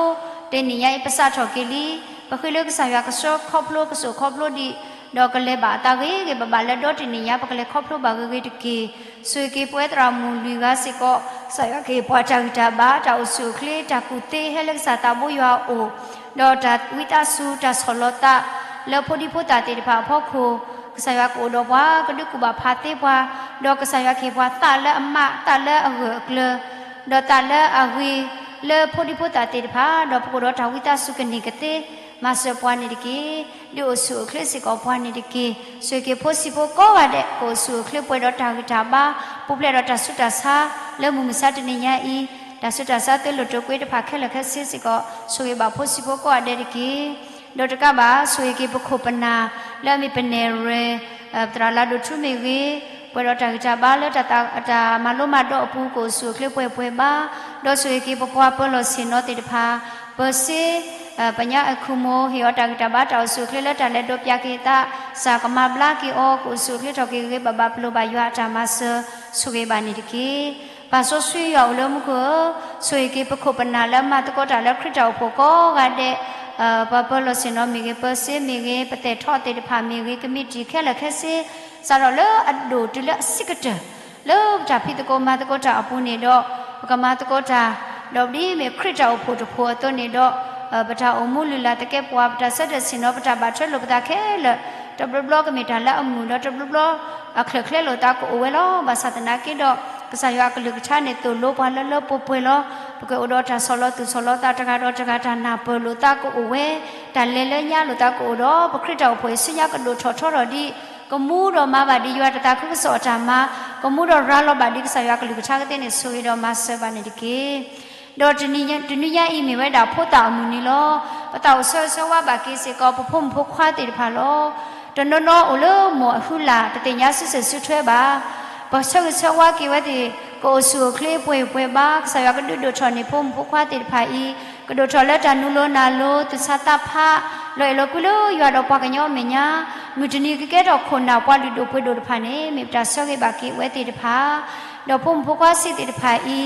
တနံၤညါအံၤ ပစးထီၣ်က့ၤလံ, ပဃ့လၢကစၢ်ယွၤကဆှၢခီဖျိကစိာ်ခီဖျိဒံး, ဒီးကလဲၤဘၣ်အသးဂ့ၤဂ့ၤဘၣ်ဘၣ်လၢဒီတနံၤညါ ပကလဲၤခီဖျိဘၣ်ဂ့ၤဂ့ၤတက့ၢ်. ဆိၣ်ဂ့ၤက့ၤပဝဲသရၣ်မုၣ်လွံၢ်ဂၤစ့ၢ်ကီး, ကစၢ်ယွၤကဟ့ၣ်ပှၤတၢ်ဂံၢ်တၢ်ဘါ တၢ်အိၣ်ဆူၣ်အိၣ်ချ့ တၢ်ကူၣ်သ့ဟဲလၢကစၢ်သးဘိယွၤအအိၣ်, ဒီးတၢ်ဝံသးစူၤတၢ်ဆီၣ်လီၤသး လၢဖိဒံဖိသၣ်သ့ၣ်တဖၣ်အဖီခိၣ်, ကစၢ်ယွၤကအိၣ်ဒီးပှၤ ကဒုးကူၣ်ဘၣ်ဖးသ့ပှၤ, ဒီးကစၢ်ယွၤကဟ့ၣ်ပှၤသးလၢအမး သးလၢအဂၢၢ်အကျၢၤ ဒီးသးလၢအဂ့ၤ လၢဖိဒံဖိသၣ်သ့ၣ်တဖၣ်, ဒီးပကအိၣ်ဒီးတၢ်ဝံသးစူၤကန့ၢ်ကသ့ မၤစၢၤပှၤန့ၣ်တက့ၢ်. ဒုးအိၣ်ဆူၣ်အိၣ်ချ့စ့ၢ်ကီးပှၤန့ၣ်တက့ၢ်. ဆိၣ်ဂ့ၤက့ၤဖိဆံးဖိကိးဂၤဒဲး ကအိၣ်ဆူၣ်အိၣ်ချ့ပှဲၤဒီးတၢ်ဂံၢ်တၢ်ဘါ, ပူၤဖျဲးဒီးတၢ်ဆူးတၢ်ဆါ လၢမုၢ်မဆါတနံၤညါအံၤ, တၢ်ဆူးတၢ်ဆါသုးလိာ်တိာ်ကွံတဖၣ်ခဲလၢာ်ခဲဆ့စ့ၢ်ကီး ဆိၣ်ဂ့ၤဘၣ်ဖိဆံးဖိကိးဂၤဒဲးတက့ၢ်. ဒီးတကးဘၣ် ဆိၣ်ဂ့ၤက့ၤပခိၣ်ပနၢ် လၢအမ့ၢ်ပနဲၣ်ရွဲၣ် သရၣ်လၤဒိၣ်ထူမ့ၢ်ဂ့ၤ, ပှဲၤဒီးတၢ်ဂံၢ်တၢ်ဘါလၢတၢ်မၤလိမၤဒိးအပူၤ ကအိၣ်ဆူၣ်အိၣ်ချ့ပှဲၤပှဲၤဘါ, ဒီးဆိၣ်ဂ့ၤက့ၤပပှၤပၢၤလီၢ်ဆ့ၣ်နီၤသ့ၣ်တဖၣ်, ပၢၤစ့, ပညါအခိၣ်မိၢ် ဟ့ၣ်အီၤတၢ်ဂံၢ်တၢ်ဘါ တၢ်အိၣ်ဆူၣ်အိၣ်ချ့လၢတၢ်လဲၤဒိးပၠးက့ၤအသး, ကစၢ်ကမၤဘျါက့ၤအီၤ ကအိၣ်ဆူၣ်အိၣ်ချ့ထီၣ်က့ၤဂ့ၤဂ့ၤဘၣ်ဘၣ် ပလိၣ်ဘၣ်ယွၤအတၢ်မၤစၢၤ ဆိၣ်ဂ့ၤဘၣ်န့ၣ်တက့ၢ်. ပၢ်စီဆှံယွၤအိၣ်လၢမူခိၣ်ဧၢ, ဆိၣ်ဂ့ၤက့ၤပခိၣ်ပနၢ်လၢမၤသကိးတၢ်လၢခရံာ်တၢ်အိၣ်ဖှိၣ်ကိးဂၤဒဲး, ပှၤပၢၤလီၢ်ဆ့ၣ်နီၤမ့ၢ်ဂ့ၤ, ပၢၤစ့မ့ၢ်ဂ့ၤ, ပသဲၣ်ထီၣ်သ့ၣ်တဖၣ်မ့ၢ်ဂ့ၤ, ကမံးတံာ်ခဲလၢာ်ခဲဆ့, စးထီၣ်လၢအဒိၣ်တုၤလၢအဆံးကတၢၢ်, လၢပတၢ်ဖံးသကိးမၤသကိးတၢ်အပူၤန့ၣ်ဒီး, ပကမၤသကိးတၢ်, ဒီးဒ်မ့ၢ်ခရံာ်တၢ်အိၣ်ဖှိၣ်တဖှိၣ်အသိးန့ၣ်ဒီး, ပတၢ်အိၣ်မူလုၢ်လၢ်သကဲးပဝး, ပတၢ်ဆၢထၢၣ်ဆ့ၣ်နီၤ, ပတၢ်ဘၣ်ထွဲလိာ်ပသးခဲလၢာ်, တဘျီဘျီကမ့ၢ်တၢ်လၢအမုာ်ဒီး တဘျီဘျီ အချၢၣ်ချ့လိာ်သးကအိၣ်ဝဲလီၤ. ဘၣ်ဆၣ်သနာ်က့ဒီး, ကစၢ်ယွၤအကလုၢ်ကထါန့ၣ် သိၣ်လိပှၤလၢလၢပှဲၤပှဲၤလီၤ. ပကအိၣ်ဒီးတၢ်ဆီၣ်လီၤသူၣ်ဆီၣ်လီၤသးတဂၤဒီးတဂၤ, တၢ်နၢ်ပၢၢ်လိာ်သးကအိၣ်ဝဲ, တၢ်လဲၤလၢညါလိာ်သးကအိၣ်ဒီး, ပခရံာ်တၢ်အိၣ်ဖှိၣ်အံၤဆူညါကဒိၣ်ထီၣ်ထီထီၣ်ဒ်, ကမူဒီးမၤဘၣ်ဒ်ယွၤတၢ်သးခုကစီၣ်အတၢ်မၤ, ကမူဒီးရၤလီၤဘၣ်ဒ်ကစၢ်ယွၤအကလုၢ်ကထါကသ့န့ၣ် ဆိၣ်ဂ့ၤဒီးမၤစၢၤဘၣ်န့ၣ်တက့ၢ်. ဒီးတနံၤညါအံၤမ့ၢ်ဝဲဒၣ်ဖိသၣ်အမုၢ်နံၤလီၤ. ပသးအိၣ်ဆၢဂ့ၤဆၢဝါဘၣ်က့ၤစ့ၢ်ကီး ပဖိမုၣ်ဖိခွါသ့ၣ်တဖၣ်လီၤ. တနီၤနီၤအိၣ်လၢမိၢ်အဟူလၢ် တသ့ၣ်ညါစုစ့ၣ်စုထွဲဘၣ်. ပဆၢဂ့ၤဆၢဝါက့ၤဝဲသ့ၣ် ကအိၣ်ဆူၣ်အိၣ်ချ့ပှဲၤပှဲၤဘၣ်. ကစၢ်ယွၤကဒုးဒိၣ်ထီၣ်န့ၢ်ဖိမုၣ်ဖိခွါသ့ၣ်တဖၣ်အံၤ, ကဒိၣ်ထီၣ်လၢတၢ်နူလိၤနၢ်လိၤ, သူၣ်ဆါသးဖး, လီၤအဲၣ်လီၤကွံလၢယွၤဒီးပှၤကညီအမဲာ်ညါ မုၢ်တနံၤကကဲထီၣ်ခိၣ်နၢ်ပှၤလုၢ်ဒိၣ်ပှ့ၤဒိၣ်တဖၣ်န့ၣ် မ့ၢ်ပတၢ်ဆၢဂ့ၤဘၣ်က့ၤအဝဲသ့ၣ်တဖၣ်, ဒီးဖိမုၣ်ဖိခွါဆံးသ့ၣ်တဖၣ်အံ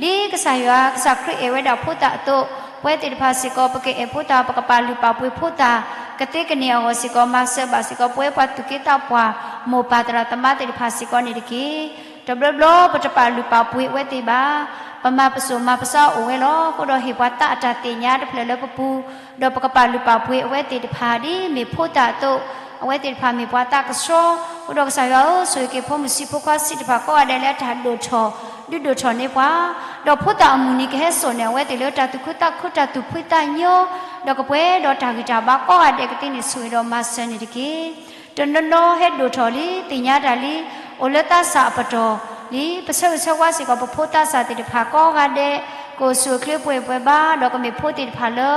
ၤ, ဒ်ကစၢ်ယွၤ ကစၢ်ခရံာ်အဲၣ်ဝဲဒၣ်ဖိသၣ်အသိး, ပဝဲသ့ၣ်တဖၣ်စ့ၢ်ကီး ပကအဲၣ်ဖိသၣ် ပကပာ်လုၢ်ပာ်ပှ့ၤဖိသၣ်, ကသ့ကန့ၢ်အဂီၢ်စ့ၢ်ကီး မၤစၢၤဘၣ်စ့ၢ်ကီး ပဝဲပှၤသူၣ်က့သးပှၢ် မိၢ်ပၢ်သရၣ်သမါသ့ၣ်တဖၣ်စ့ၢ်ကီးန့ၣ်တက့ၢ်. တဘျီဘျီပတပာ်လုၢ်ပာ်ပှ့ၤအဝဲသ့ၣ်ဘၣ်. ပမၤပစိာ်မၤပဆါအိၣ်ဝဲလီၤ. အဃိဒီးဟ့ၣ်ပှၤသးအတၢ်သ့ၣ်ညါတဖျၢၣ်လၢပပူၤ, ဒီးပကပာ်လုၢ်ပာ်ပှ့ၤအဝဲသ့ၣ်တဖၣ် ဒ်မ့ၢ်ဖိသၣ်အသိး, အဝဲသ့ၣ်တဖၣ်မ့ၢ်ပှၤသးကဆှီ, အဃိဒီးကစၢ်ယွၤဧၢ, ဆိၣ်ဂ့ၤက့ၤဖိမုၣ်ဆံးဖိခွါဆံးတဖၣ်ကိးဂၤဒဲးလၢအတၢ်ဒိၣ်ထီၣ်, ဒုးဒိၣ်ထီၣ်န့ၢ်ပှၤ, ဒီးဖိသၣ်အမုၢ်နံၤကဟဲစိာ်န့ၢ်အဝဲသ့ၣ်လၢ တၢ်သူၣ်ခုသးခု တၢ်သူၣ်ဖှံသးညီ, ဒီးကပှဲၤဒီးတၢ်ဂံၢ်တၢ်ဘါကိးဂၤဒဲးကသ့န့ၣ် ဆိၣ်ဂ့ၤဒီးမၤစၢၤန့ၣ်တက့ၢ်. တနီၤနီၤဟဲဒိၣ်ထီၣ်လံ, သ့ၣ်ညါတၢ်လံ, အိၣ်လၢသးစၢ်အပတီၢ်လံ, ပဆၢဂ့ၤဆၢဝါစ့ၢ်ကီး ပဖိသးစၢ်သ့ၣ်တဖၣ်ကိးဂၤဒဲး, ကအိၣ်ဆူၣ်အိၣ်ချ့ပှဲၤပှဲၤဘၣ်, ဒီးကမ့ၢ်ဖိသ့ၣ်တဖၣ်လၢ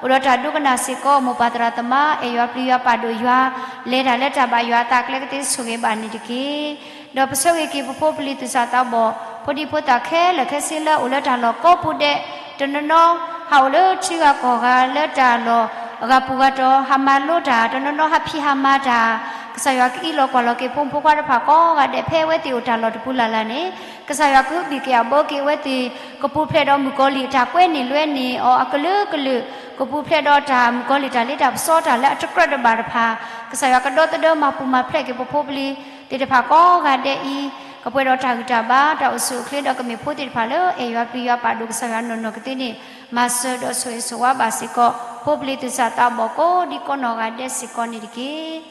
အိၣ်ဒီးတၢ်ဒိကနၣ်စ့ၢ်ကီး မိၢ်ပၢ်သရၣ်သမါ အဲၣ်ယွၤပျံၤယွၤပာ်ဒိၣ်ယွၤ, လဲၤတၢ်လၢတၢ်ဘၣ်ယွၤအသးကျဲကသ့ ဆိၣ်ဂ့ၤဘၣ်န့ၣ်တက့ၢ်. ဒီးပဆၢဂ့ၤက့ၤပဖိပလံၤသူၣ်စၢ်သးဘီၣ်, ဖိဒံဖိသၣ်ခဲလၢာ်ခဲဆ့လၢအအိၣ်လၢတၢ်လီၢ်ကိးပူၤဒဲး, တနီၤနီၤ ဟးအိၣ်လၢထံဂၤကီၢ်ဂၤလၢတၢ်လီၢ်အဂၤပူၤဂၤတီၤ ဟးမၤလိတၢ်, တနီၤနီၤဟးဖံးဟးမၤတၢ်, ကစၢ်ယွၤကအံးလီၤကွၢ်လီၤက့ၤ ဖိမုၣ်ဖိခွါတဖၣ်ကိးဂၤဒဲး ဖဲအဝဲသ့ၣ်အိၣ်တၢ်လီၢ်တပူၤလၢ်လၢ်န့ၣ်, ကစၢ်ယွၤကဟုဘံၣ်က့ၤအဘၢက့ၤအဝဲသ့ၣ်, ကပူၤဖျဲးဒီးမုၣ်ကီၤလံၢ်အတၢ်ကွဲန့ၢ်လွဲန့ၢ်အီၤအကလုာ်ကလုာ်, ကပူၤဖျဲးဒီးတၢ်မုၣ်ကီၤလံၢ်တၢ်လ့တၢ်ပစီတၢ်လၢအတကြၢးတဘၣ်တဖၣ်, ကစၢ်ယွၤကဒီသဒၢမၤပူၤမၤဖျဲးက့ၤပဖိပလံၤသ့ၣ်တဖၣ်ကိးဂၤဒဲးအံၤ, ကပှဲၤဒီးတၢ်ဂံၢ်တၢ်ဘါ တၢ်အိၣ်ဆူၣ်အိၣ်ချ့ ဒီးကမ့ၢ်ဖိသ့ၣ်တဖၣ်လၢအဲၣ်ယွၤပျံၤယွၤပာ်ဒိၣ်ကစၢ်ယွၤနီၢ်နီၢ်ကသ့န့ၣ်, မၤစၢၤဒီးဆိၣ်ဂ့ၤဆိၣ်ဝါဘၣ်စ့ၢ်ကီး ဖိပလံၤသူၣ်စၢ်သးဘီၣ်ကိးဒံကိးနီၢ်ဂၤဒဲးစ့ၢ်ကီးန့ၣ်တက့ၢ်.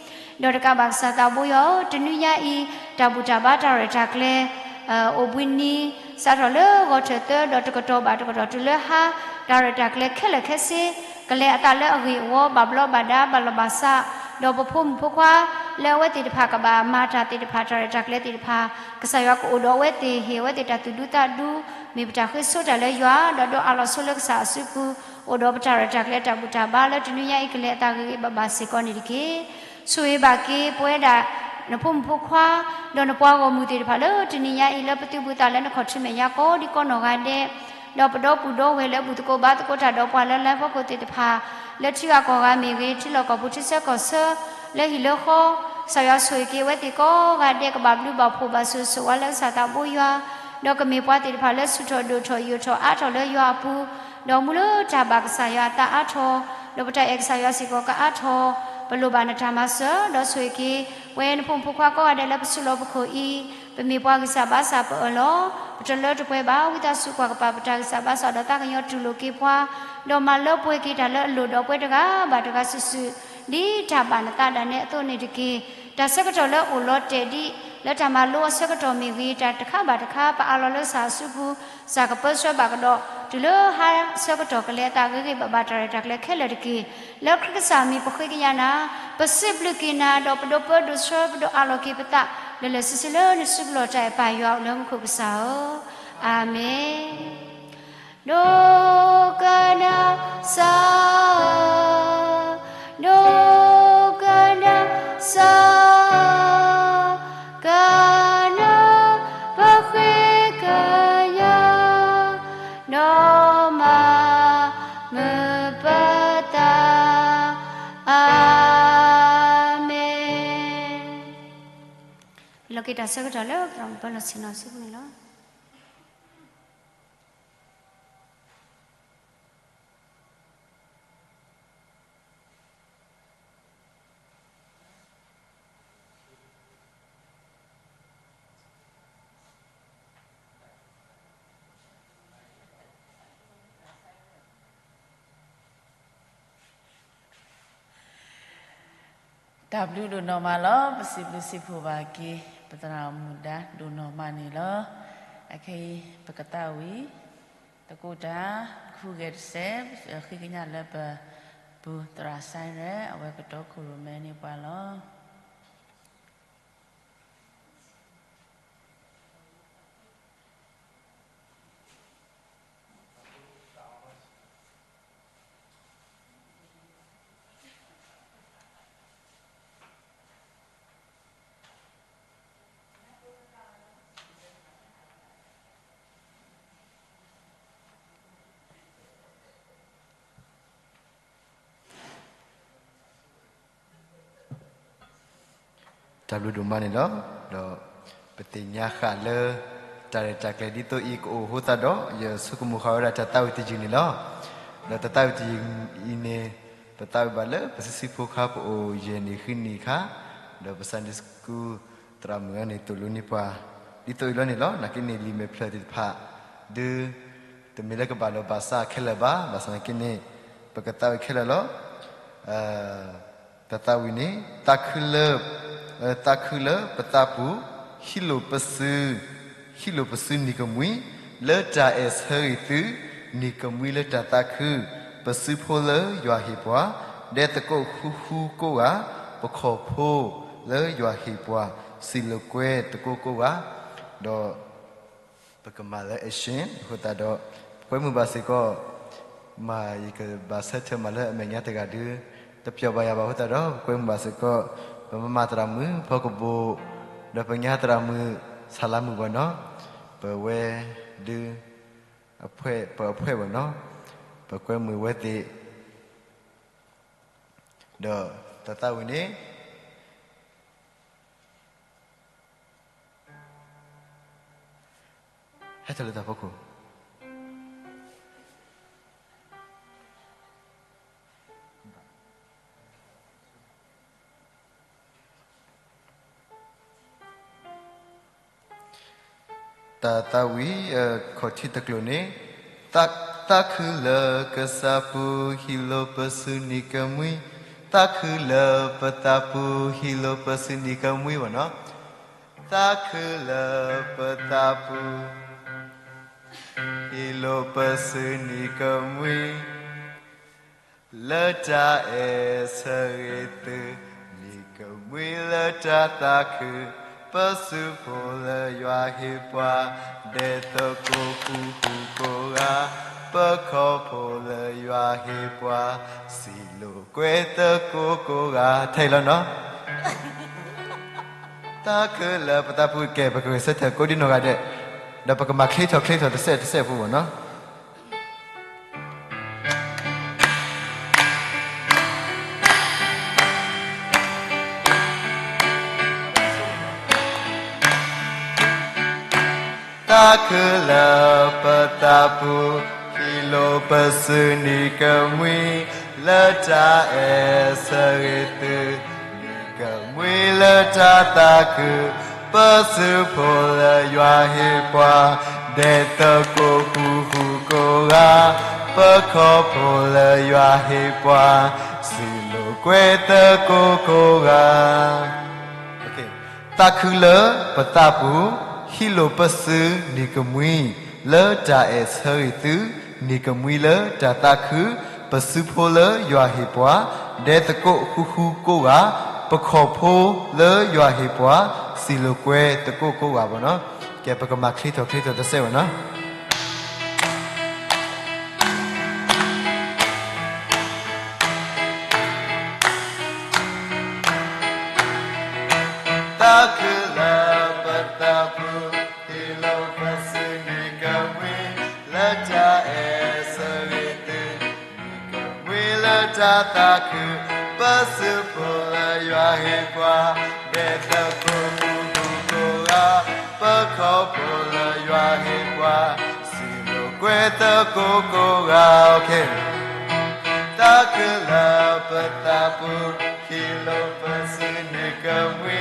ဒီးတကးဘၣ်ကစၢ်သးဘိယွၤဧၢ, တနွံညါအံၤ တၢ်ဘူၣ်တၢ်ဘါတၢ်ရဲၣ်တၢ်ကျဲၤ အိၣ်ဘှံးနံၤ စးထီၣ်လၢဂီၤထၢၣ်သၢ ဒီးတကတီၢ်ဘၣ်တကတီၢ်တုၤလၢဟါ, တၢ်ရဲၣ်တၢ်ကျဲၤခဲလၢာ်ခဲဆ့ ကလဲၤအသးလၢအဂ့ၢ်အဝီ ဘၣ်ဘျီးဘၣ်ဒါ ဘၣ်လီၤဘၣ်စး, ဒီးပဖိမုၣ်ဖိခွါ လၢအဝဲသ့ၣ်တဖၣ်ကဘၣ်မၤတၢ်သ့ၣ်တဖၣ် တၢ်ရဲၣ်တၢ်ကျဲၤသ့ၣ်တဖၣ်, ကစၢ်ယွၤကအိၣ်ဒီးအဝဲသ့ၣ် ဟ့ၣ်အဝဲသ့ၣ်တၢ်သူၣ်ဒူသးဒူ, မ့ၢ်ပတၢ်ဃ့ဆိတၢ်လၢယွၤ ဒီးဒွးအးလီၤဆိလၢကစၢ်အစုပူၤ, အိၣ်ဒီးပတၢ်ရဲၣ်တၢ်ကျဲၤတၢ်ဘူၣ်တၢ်ဘါလၢတနွံညါအံၤ ကလဲၤအသးဂ့ၤဂ့ၤဘၣ်ဘၣ်စ့ၢ်ကီးန့ၣ်တက့ၢ်. ဆိၣ်ဂ့ၤဘၣ်က့ၤပဝဲဒၣ် နဖိမုၣ်ဖိခွါ ဒီးနပှၤဂီၢ်မုၢ်သ့ၣ်တဖၣ်လၢတနံၤညါအံၤ လၢပသုးဘူးသးလၢနခီၣ်ထံးမဲာ်ညါကိးဒံကိးနီၢ်ဂၤဒဲး, ဒီးပဒီပုၢ်ဒီဝဲၢ်လၢဘူၣ်သကိးဘါသကိးတၢ်ဒီးပှၤလၢလၢဖီခိၣ်သ့ၣ်တဖၣ်, လၢထံဂၤကီၢ်ဂၤမ့ၢ်ဂ့ၤ, ထံလီၢ်ကီၢ်ပူၤထံဆၢကီၢ်ဆၢ, လၢဟံၣ်လၢဃီ, ကစၢ်ယွၤဆိၣ်ဂ့ၤက့ၤအဝဲသ့ၣ်ကိးဂၤဒဲး ကဘၣ်ဘျုးဘၣ်ဖှိၣ်ဘၣ်ဆိၣ်ဂ့ၤဆိၣ်ဝါလၢကစၢ်သးဘိယွၤ, ဒီးကမ့ၢ်ပှၤသ့ၣ်တဖၣ်လၢဆူၣ်ထီၣ်ဒိၣ်ထီၣ်ယိာ်ထီၣ်အါထီၣ်လၢယွၤအပူၤ, ဒီးမူလၢတၢ်ဘၣ်ကစၢ်ယွၤအသးအါထီၣ်, ဒီးပတၢ်အဲၣ်ကစၢ်ယွၤစ့ၢ်ကီးကအါထီၣ်, ပလိၣ်ဘၣ်နတၢ်မၤစၢၤ, ဒီးဆိၣ်ဂ့ၤက့ၤ ပဝဲနဖိမုၣ်ဖိခွါကိးဂၤဒဲးလၢပစုလီၢ်ပခိၣ်အံၤ, ပမ့ၢ်ပှၤဂံၢ်စၢ်ဘါစၢ်ပအၢၣ်လီၤ, ပတလၢတပှဲၤဘၣ်, ဝံသးစူၤကွၢ်ကပၤပတၢ်ဂံၢ်စၢ်ဘါစၢ်ဒီးသးကညီၤတူၢ်လိာ်က့ၤပှၤ, ဒီးမၤလၢပှဲၤက့ၤတၢ်လၢအလိၣ်ဒီးပှဲၤတဂၤဘၣ်တဂၤစုာ်စုာ်, ဒ်တၢ်ဘၣ်နသးဒၣ်နဲအသိးန့ၣ်တက့ၢ်. တၢ်ဆၢကတီၢ်လၢအိၣ်လီၤတဲာ်ဒံး လၢတၢ်မၤလိအဆၢကတီၢ်မ့ၢ်ဂ့ၤ, တၢ်တခါဘၣ်တခါ ပအးလီၤလၢကစၢ်အစုပူၤ, ကစၢ်ကပၢဆှၢဘၣ်ကဒီး, တုၤလၢဟါဆၢကတီၢ်ကလဲၤအသးဂ့ၤဂ့ၤဘၣ်ဘၣ် တၢ်ရဲၣ်တၢ်ကျဲၤခဲလၢာ်တက့ၢ်. လၢခရံာ်ကစၢ်မံၤပဃ့ကညးနၤ, ပစံးဘျုးက့ၤနၤ, ဒီးပဒိးပၢဒိးဆှၢ ပဒိးအးလီၤက့ၤပသး လၢာ်လၢာ်ဆ့ဆ့လၢနစုပူၤလီၤတၢ်အဲၣ်ပၢ်ယွၤ အိၣ်လၢမူခိၣ်ကစၢ်ဧၢ, အၤမ့ၣ်. ဒိကနၣ်စၢ်ဧၢ, ဒိကနၣ်စၢ်ဧၢ, ကနၣ်ပဃ့ကညး, ဒီးမၤမုာ်ပသး, အၤမ့ၣ်. လီၤက့ၤတၢ်ဆၢကတီၢ်လၢ ပသရၣ်မုၣ်ပၢလီၢ်ဆ့ၣ်နီၤစုပူၤန့ၣ်လီၤ. တၢ်ဘျုးဒိၣ်နီၢ်မးလီၤ. ပစံးဘျုးစံးဖှိၣ်ဘၣ်က့ၤ ပသရၣ်မုၣ်ဒါဒိၣ်နီၢ်မးန့ၣ်လီၤ. အခဲအံၤ ပကသးဝံၣ်သကိးတၢ် ဟူးဂဲၤတစဲး ဃ့ကညးလၢပပူၤသရၣ်စဲရဲ အဝဲကတိၤခိၣ်ရိၣ်မဲန့ၢ်ပှၤလီၤ. တၢ်ဘျုးဒိၣ်မးန့ၣ်လီၤ. ဒီးပသ့ၣ်ညါဃာ်လၢ တၢ်ရဲၣ်တၢ်ကျဲၤဒ်သိးအံၤကအိၣ်အဃိသတးဒီး ယဆိကမိၣ်ဃာ်ဝဲဒၣ်တၢ်သးဝံၣ်တယုၢ်န့ၣ်လီၤ. ဒီးတၢ်သးဝံၣ်တယုၢ်အံၤန့ၣ် ပသးဝံၣ်ဘၣ်လၢပစုဆံဖိခါ ပအိၣ်ယဲၢ်နံၣ်ဃုနံၣ်အခါ, ဒီးပ Sunday School သရၣ်မုၣ်န့ၣ် သိၣ်လိန့ၢ်ပှၤ ဒ်သိးအံၤလီၤန့ၣ်လီၤ. နာ်က့န့ၣ် လံာ်မဲာ်ဖျၢၣ်သ့ၣ်တဖၣ် ဒုး တမ့ၢ်လၢကဘၣ်လီၤဘၣ်စးခဲလၢာ်ဘၣ်. ဘၣ်ဆၣ်နာ်က့န့ၣ် ပကသးဝံၣ်ခဲလၢာ်လီၤ. တၢ်သးဝံၣ်န့ၣ် သးခုလၢ သးခုလၢပသးပူၤ ဟံးလိာ်ပစု ဟံးလိာ်ပစုနံၤကမှံ လၢတၢ်အဲၣ်ဆၢဂ့ၤသု နံၤကမှံလၢတၢ်သးခု ပစုဖိလၢယွၤဟ့ၣ်ပှၤ ဒဲသကိးဃူဃူကိးဂၤ ပခီၣ်ဖိလၢယွၤဟ့ၣ်ပှၤ စံၣ်လိာ်ကွဲသကိးကိးဂၤ ဒီး ပကမၤလၢ action အဃိသတးဒီး ပကွဲမုာ်ဘၣ်စ့ၢ်ကီး မ့ၢ်ယကဘၣ်ဆၢထၢၣ်မၤလၢအမဲာ်ညါတဂၤဒုး တပျီဘၣ်ယၤဘၣ်အဃိသတးဒီး ပကွဲမုာ်ဘၣ်စ့ၢ်ကီး ပမမၤသရၣ်မုၣ်ဖီကဘိၣ် ဒီးပညါသရၣ်မုၣ် ဆၣ်လါမုၣ်ဘၣ်နီၤ ပဝဲဒုး အဖှဲၣ် ပအဖှဲၣ်ဘၣ်နီၤ ပကွဲမုာ်ဝဲသ့ၣ် ဒီးတၢ်သးဝံၣ်န့ၣ် ဟဲထီၣ်လၢတၢ်ဖီခိၣ် တၢ်သးဝံၣ် ခီၣ်ထံးတကျိာ်န့ၣ် သးခုလၢကစၢ်ပူၤ ဟံးလိာ်ပစုနံၤကမှံ သးခုလၢပသးပူၤ ဟံးလိာ်ပစုနံၤကမှံဘၣ်နီၤ သးခုလၢပသးပူၤ ဟံးလိာ်ပစုနံၤကမှံ လၢတၢ်အဲၣ်ဆၢဂ့ၤသု နံၤကမှံလၢတၢ်သးခု ပစုဖိလၢယွၤဟ့ၣ်ပှၤ ဒဲသကိးဃူဃူကိးဂၤ ပခီၣ်ဖိလၢယွၤဟ့ၣ်ပှၤ စံၣ်လိာ်ကွဲသကိးကိးဂၤ ထဲအံၤလီၤနီၤ သးခုလၢပသးပူၤ ကဲ ပကဂဲၤဆၢထၢၣ်ကိးဒံနီၢ်ဂၤဒဲး ဒီးပကမၤချ့ထီၣ်ချ့ထီၣ်တစဲးတစဲးဖိဘၣ်နီၤ သးခုလၢပသးပူၤ ဟံးလိာ်ပစုနံၤကမှံ လၢတၢ်အဲၣ်ဆၢဂ့ၤသု နံၤကမှံလၢတၢ်သးခု ပစုဖိလၢယွၤဟ့ၣ်ပှၤ ဒဲသကိးဃူဃူကိးဂၤ ပခီၣ်ဖိလၢယွၤဟ့ၣ်ပှၤ စံၣ်လိာ်ကွဲသကိးကိးဂၤ သးခုလၢပသးပူၤ ဟံးလိာ်ပစုနံၤကမှံ လၢတၢ်အဲၣ်ဆၢဂ့ၤသု နံၤကမှံလၢတၢ်သးခု ပစုဖိလၢယွၤဟ့ၣ်ပှၤ ဒဲသကိးဃူဃူကိးဂၤ ပခီၣ်ဖိလၢယွၤဟ့ၣ်ပှၤ စံၣ်လိာ်ကွဲသကိးကိးဂၤဘၣ်နီၤ ကဲ ပကမၤချ့ထီၣ်ချ့ထီၣ်တစဲးဘၣ်နီၤ သးခုလၢပသးပူၤ ဟံးလိာ်ပစုနံၤကမှံ လၢတၢ်အဲၣ်ဆၢဂ့ၤသု နံၤကမှံလၢတၢ်သးခု ပစုဖိလၢယွၤဟ့ၣ်ပှၤ ဒဲသကိးဃူဃူကိးဂၤ ပခီၣ်ဖိလၢယွၤဟ့ၣ်ပှၤ စံၣ်လိာ်ကွဲသကိးကိးဂၤ သးခုလၢပသးပူၤ ဟံးလိာ်ပစုနံၤကမှံ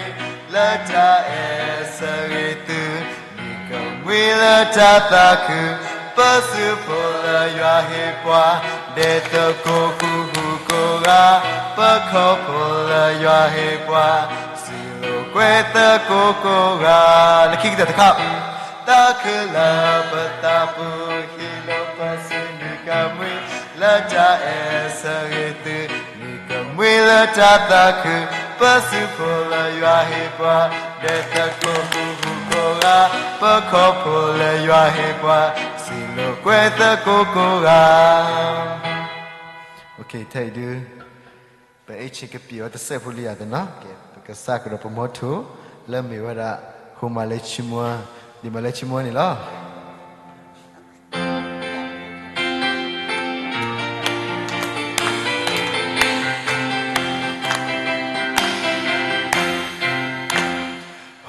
လၢတၢ်အဲၣ်ဆၢဂ့ၤသု နံၤကမှံလၢတၢ်သးခု ပစုဖိလၢယွၤဟ့ၣ်ပှၤ ဒဲသကိးဃူဃူကိးဂၤ ပခီၣ်ဖိလၢယွၤဟ့ၣ်ပှၤ စံၣ်လိာ်ကွဲသကိးကိးဂၤ လၢခံကတၢၢ်တခါ သးခုလၢပသးပူၤ ဟံးလိာ်ပစုနံၤကမှံ လၢတၢ်အဲၣ်ဆၢဂ့ၤသု နံၤကမှံလၢတၢ်သးခု ပစုဖိလၢယွၤဟ့ၣ်ပှၤ ဒဲသကိးဃူဃူကိးဂၤ ပခီၣ်ဖိလၢယွၤဟ့ၣ်ပှၤ စံၣ်လိာ်ကွဲသကိးကိးဂၤ ထဲအံၤဒုး ပအ့ၣ်ဆ့ကပံာ်အီၤတစဲးဖိလံဧါသနီၤ ကဲ ပကစၢ်ကဒီးပမီထိၣ် လၢမ့ၢ်ဝဲဒၣ် ဟိမၤလၢဆံမွၤ ဒ်မၤလၢဆံမွၤန့ၣ်လီၤ.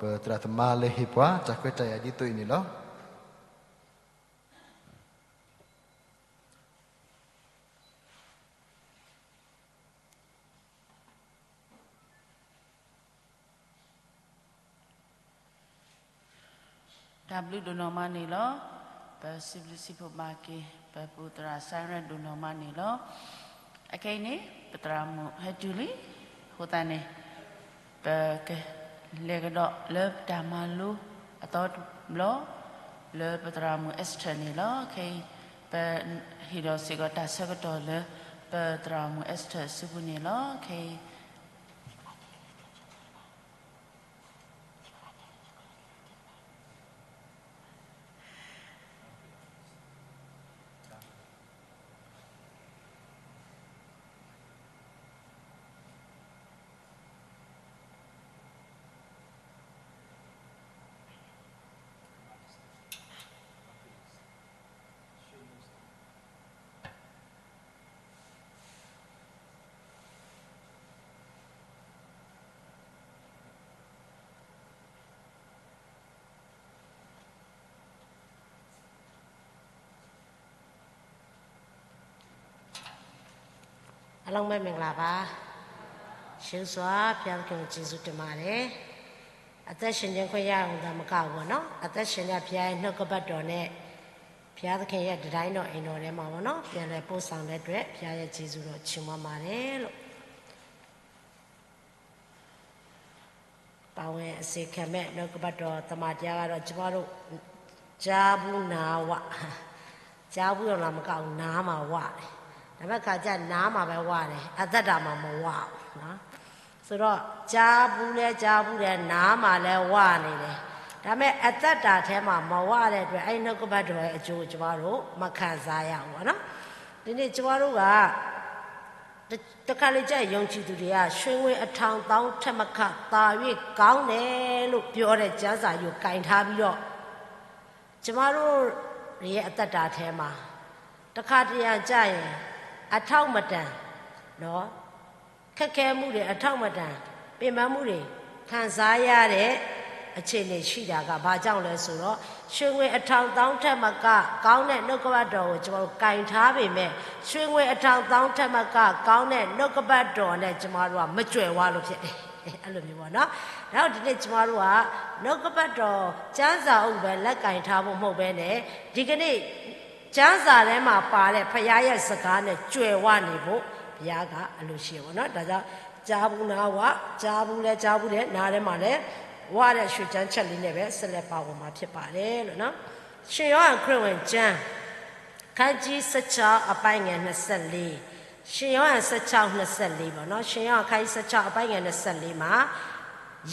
ပသရၣ်သမါလၢဟ့ၣ်ပှၤတၢ်ခွဲးတၢ်ယာ်ဒ်သိးအံၤန့ၣ်လီၤ. တၢ်ဘျုးဒိၣ်နီၢ်မးန့ၣ်လီၤ. ပစံးဘျုးစံးဖှိၣ်ဘၣ်က့ၤ ပပူၤသရၣ်စဲရဲဒိၣ်နီၢ်မးန့ၣ်လီၤ. အခဲအံၤန့ၣ် ပသရၣ်မုၣ်ဟဲတုၤလံ, အဃိသတးန့ၣ် ပကလဲၤကဒီးလၢပတၢ်မၤလိအသီတဘျီ လၢပသရၣ်မုၣ် Esther န့ၣ်လီၤ. ခဲအံၤ ပဟ့ၣ်လီၤစ့ၢ်ကီးတၢ်ဆၢကတီၢ်လၢ ပသရၣ်မုၣ် Esther စုပူၤန့ၣ်လီၤ. ခဲအံၤ အားလုံးပဲမင်္ဂလာပါ။ ယေရှုစွာ ဘုရားသခင်ကို ကျေးဇူးတင်ပါတယ်။ အသက်ရှင်ခြင်းခွင့်ရရုံသာမကဘူးပေါ့နော်။ အသက်ရှင်တဲ့ ဘုရားရဲ့နှုတ်ကပတ်တော်နဲ့ ဘုရားသခင်ရဲ့တံတိုင်းတော်အိမ်တော်ထဲမှာပေါ့နော်။ ပြန်လည်ပို့ဆောင်တဲ့အတွက် ဘုရားရဲ့ကျေးဇူးတော်ချီးမွမ်းပါတယ်လို့ ပါဝင်အစီခံမဲ့နှုတ်ကပတ်တော်သမ္မာတရားကတော့ ကျမတို့ ကြားဘူးနားဝ ကြားဘူးတော့လားမကဘူး နားမှာဝတယ်။ ဒါပေမဲ့ခါကျနားမှာပဲဝတယ် အသက်တာမှာမဝဘူးနော်။ ဆိုတော့ ကြားဘူးလဲကြားဘူးတယ် နားမှာလဲဝနေတယ်။ ဒါပေမဲ့အသက်တာထဲမှာမဝတဲ့အတွက် အဲ့နှုတ်ကပတ်တော်ရဲ့အကျိုးကိုကျမတို့မခံစားရဘူးပေါ့နော်။ ဒီနေ့ကျမတို့က တ- တခါလေကျရင် ယုံကြည်သူတွေက ရွှေငွေအထောင်သောင်းထက်မက သာ၍ကောင်းတယ်လို့ပြောတဲ့ကျမ်းစာကိုကိုင်ထားပြီးတော့ ကျမတို့ရဲ့အသက်တာထဲမှာ တခါတရံကျရင် အထောက်မတန်နော် ခက်ခဲမှုတွေ အထောက်မတန် ပင်ပန်းမှုတွေ ခံစားရတဲ့အခြေအနေရှိတာက ဘာကြောင့်လဲဆိုတော့ ရွှေငွေအထောင်သောင်းထက်မကကောင်းတဲ့နှုတ်ကပတ်တော်ကို ကျမတို့ကိုင်ထားပေမဲ့ ရွှေငွေအထောင်သောင်းထက်မကကောင်းတဲ့နှုတ်ကပတ်တော်နဲ့ ကျမတို့ကမကြွယ်ဝလို့ဖြစ်တယ်။ အဲ့လိုမျိုးပေါ့နော်။ ဒါကြောင့်ဒီနေ့ကျမတို့က နှုတ်ကပတ်တော်ကျမ်းစာအုပ်ပဲလက်ကင်ထားဖို့မဟုတ်ဘဲနဲ့ ဒီကနေ့ ကျမ်းစာထဲမှာပါတဲ့ဘုရားရဲ့စကားနဲ့ကြွယ်ဝနေဖို့ ဘုရားကအလိုရှိတယ်ပေါ့နော်။ ဒါကြောင့် ကြားဘူးနားဝ ကြားဘူးလဲကြားဘူးတယ် နားထဲမှာလဲဝတဲ့ရွှေကျမ်းချက်လေးနဲ့ပဲဆက်လက်ပါဝင်မှာဖြစ်ပါတယ်လို့နော်။ ရှင်ယောဟန်ခရစ်ဝင်ကျမ်း ခန်းကြီးဆယ့်ခြောက်အပိုင်းငယ်နှစ်ဆယ့်လေး ရှင်ယောဟန်ဆယ့်ခြောက်နှစ်ဆယ့်လေးပေါ့နော်။ ရှင်ယောဟန်ခန်းကြီးဆယ့်ခြောက်အပိုင်းငယ်နှစ်ဆယ့်လေးမှာ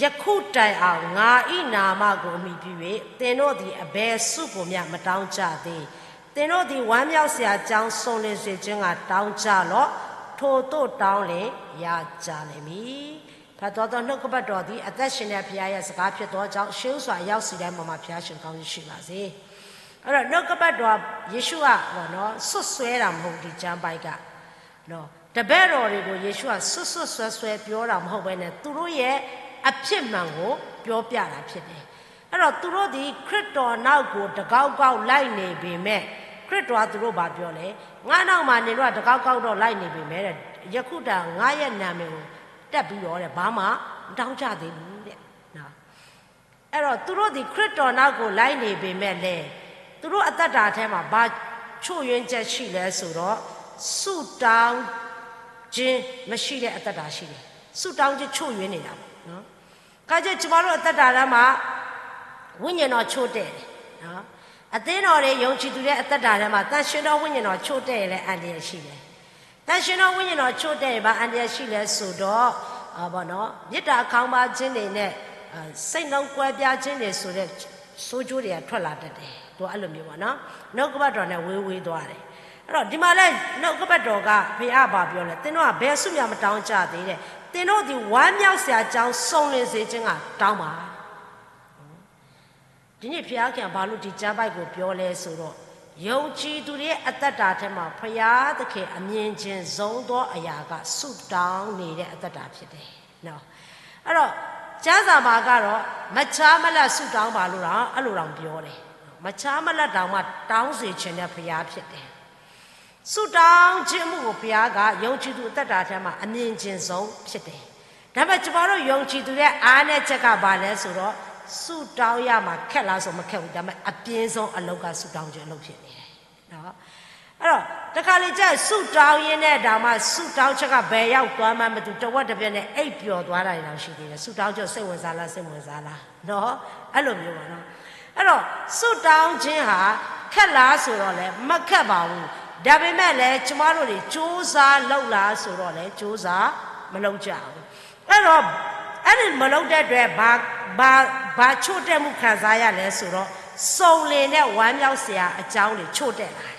ယခုတိုင်အောင် ငါ၏နာမကို အမှီပြု၍ သင်တို့သည် အဘယ်ဆုကိုမျှ မတောင်းကြသေး။ သင်တို့သည် ဝမ်းမြောက်စရာအကြောင်း စုံလင်စေခြင်းငှာ တောင်းကြလော့။ ထိုသို့တောင်းလျှင် ရကြလိမ့်မည်။ ဖတ်တော်သောနှုတ်ကပတ်တော်သည် အသက်ရှင်တဲ့ဘုရားရဲ့စကားဖြစ်သောကြောင့် ရှေးဥစွာအရောက်စီတိုင်းပေါ်မှာ ဘုရားရှင်ကောင်းကြီးရှိပါစေ။ အဲ့တော့နှုတ်ကပတ်တော်ယေရှုကပေါ့နော် စွပ်စွဲတာမဟုတ်ဘူး ဒီကျမ်းပိုဒ်က နော် တပည့်တော်တွေကိုယေရှုကစွပ်စွပ်စွဲစွဲပြောတာမဟုတ်ဘဲနဲ့ သူတို့ရဲ့အဖြစ်မှန်ကိုပြောပြတာဖြစ်တယ်။ အဲ့တော့သူတို့သည်ခရစ်တော်နောက်ကိုတကောက်ကောက်လိုက်နေပေမဲ့ ခရစ်တော်ကသူတို့ဘာပြောလဲ။ ငါနောက်မှာနင်တို့ကတကောက်ကောက်တော့လိုက်နေပေမဲ့ ယခုတိုင်ငါရဲ့နာမည်ကိုတပ်ပြီးတော့တဲ့ ဘာမှမတောင်းကြသေးဘူးတဲ့နော်။ အဲ့တော့သူတို့သည်ခရစ်တော်နောက်ကိုလိုက်နေပေမဲ့လည်း သူတို့အသက်တာထဲမှာဘာချို့ယွင်းချက်ရှိလဲဆိုတော့ ဆုတောင်းခြင်းမရှိတဲ့အသက်တာရှိတယ်။ ဆုတောင်းခြင်းချို့ယွင်းနေတာပေါ့နော်။ ခါကျကျမတို့အသက်တာထဲမှာ ဝိညာဉ်တော်ချို့တဲ့တယ်နော်။ အသင်းတော်တွေယုံကြည်သူတွေအသက်တာထဲမှာ သန့်ရှင်းသောဝိညာဉ်တော်ချို့တဲ့ရင်လည်းအန္တရာယ်ရှိတယ်။ သန့်ရှင်းသောဝိညာဉ်တော်ချို့တဲ့ရင်ဘာအန္တရာယ်ရှိလဲဆိုတော့ အာပေါ့နော် မေတ္တာခေါင်းပါးခြင်းတွေနဲ့ အာစိတ်နှလုံးကွဲပြားခြင်းတွေဆိုတဲ့ဆိုးကျိုးတွေကထွက်လာတတ်တယ်။ သူအဲ့လိုမျိုးပေါ့နော်။ နှုတ်ကပတ်တော်နဲ့ဝေးဝေးသွားတယ်။ အဲ့တော့ဒီမှာလဲနှုတ်ကပတ်တော်ကဘုရားဘာပြောလဲ။ သင်တို့ကဘယ်ဆုမျှမတောင်းကြသေးတဲ့။ သင်တို့သည်ဝမ်းမြောက်စရာအကြောင်းစုံလင်စေခြင်းငှာတောင်းပါ။ ဒီနေ့ဘုရားခင်ကဘာလို့ဒီကျမ်းပိုဒ်ကိုပြောလဲဆိုတော့ ယုံကြည်သူတွေရဲ့အသက်တာထဲမှာဘုရားသခင်အမြင်ချင်ဆုံးသောအရာကဆုတောင်းနေတဲ့အသက်တာဖြစ်တယ်နော်။ အဲ့တော့ကျမ်းစာမှာကတော့မချားမလတ်ဆုတောင်းပါလို့တော့အဲ့လိုတောင်ပြောတယ်။ မချားမလတ်တောင်မှတောင်းစေချင်တဲ့ဘုရားဖြစ်တယ်။ ဆုတောင်းခြင်းအမှုကိုဘုရားကယုံကြည်သူအသက်တာထဲမှာအမြင်ချင်ဆုံးဖြစ်တယ်။ ဒါပေမဲ့ကျမတို့ယုံကြည်သူရဲ့အားနည်းချက်ကဘာလဲဆိုတော့ ဆုတောင်းရမှာခက်လားဆိုမခက်ဘူး။ ဒါပေမဲ့အပြင်းဆုံးအလုပ်ကဆုတောင်းခြင်းအလုပ်ဖြစ်နေတယ်နော်။ အဲ့တော့တခါလေကျရင်ဆုတောင်းရင်းနဲ့ဒါမှဆုတောင်းချက်ကဘယ်ရောက်သွားမှန်းမသိတဝက်တစ်ပြက်နဲ့အိပ်ပျော်သွားတာတွေတောင်ရှိသေးတယ်။ ဆုတောင်းချက်စိတ်ဝင်စားလားစိတ်ဝင်စားလားနော်။ အဲ့လိုမျိုးပေါ့နော်။ အဲ့တော့ဆုတောင်းခြင်းဟာခက်လားဆိုတော့လည်းမခက်ပါဘူး။ ဒါပေမဲ့လည်းကျမတို့တွေစူးစမ်းလုပ်လားဆိုတော့လည်းစူးစမ်းမလုပ်ကြဘူး။ အဲ့တော့အဲ့ဒီမလုပ်တဲ့အတွက်ဘာဘာဘာချို့တဲ့မှုခံစားရလဲဆိုတော့စုံလင်တဲ့ဝမ်းမြောက်စရာအကြောင်းတွေချို့တဲ့လာတယ်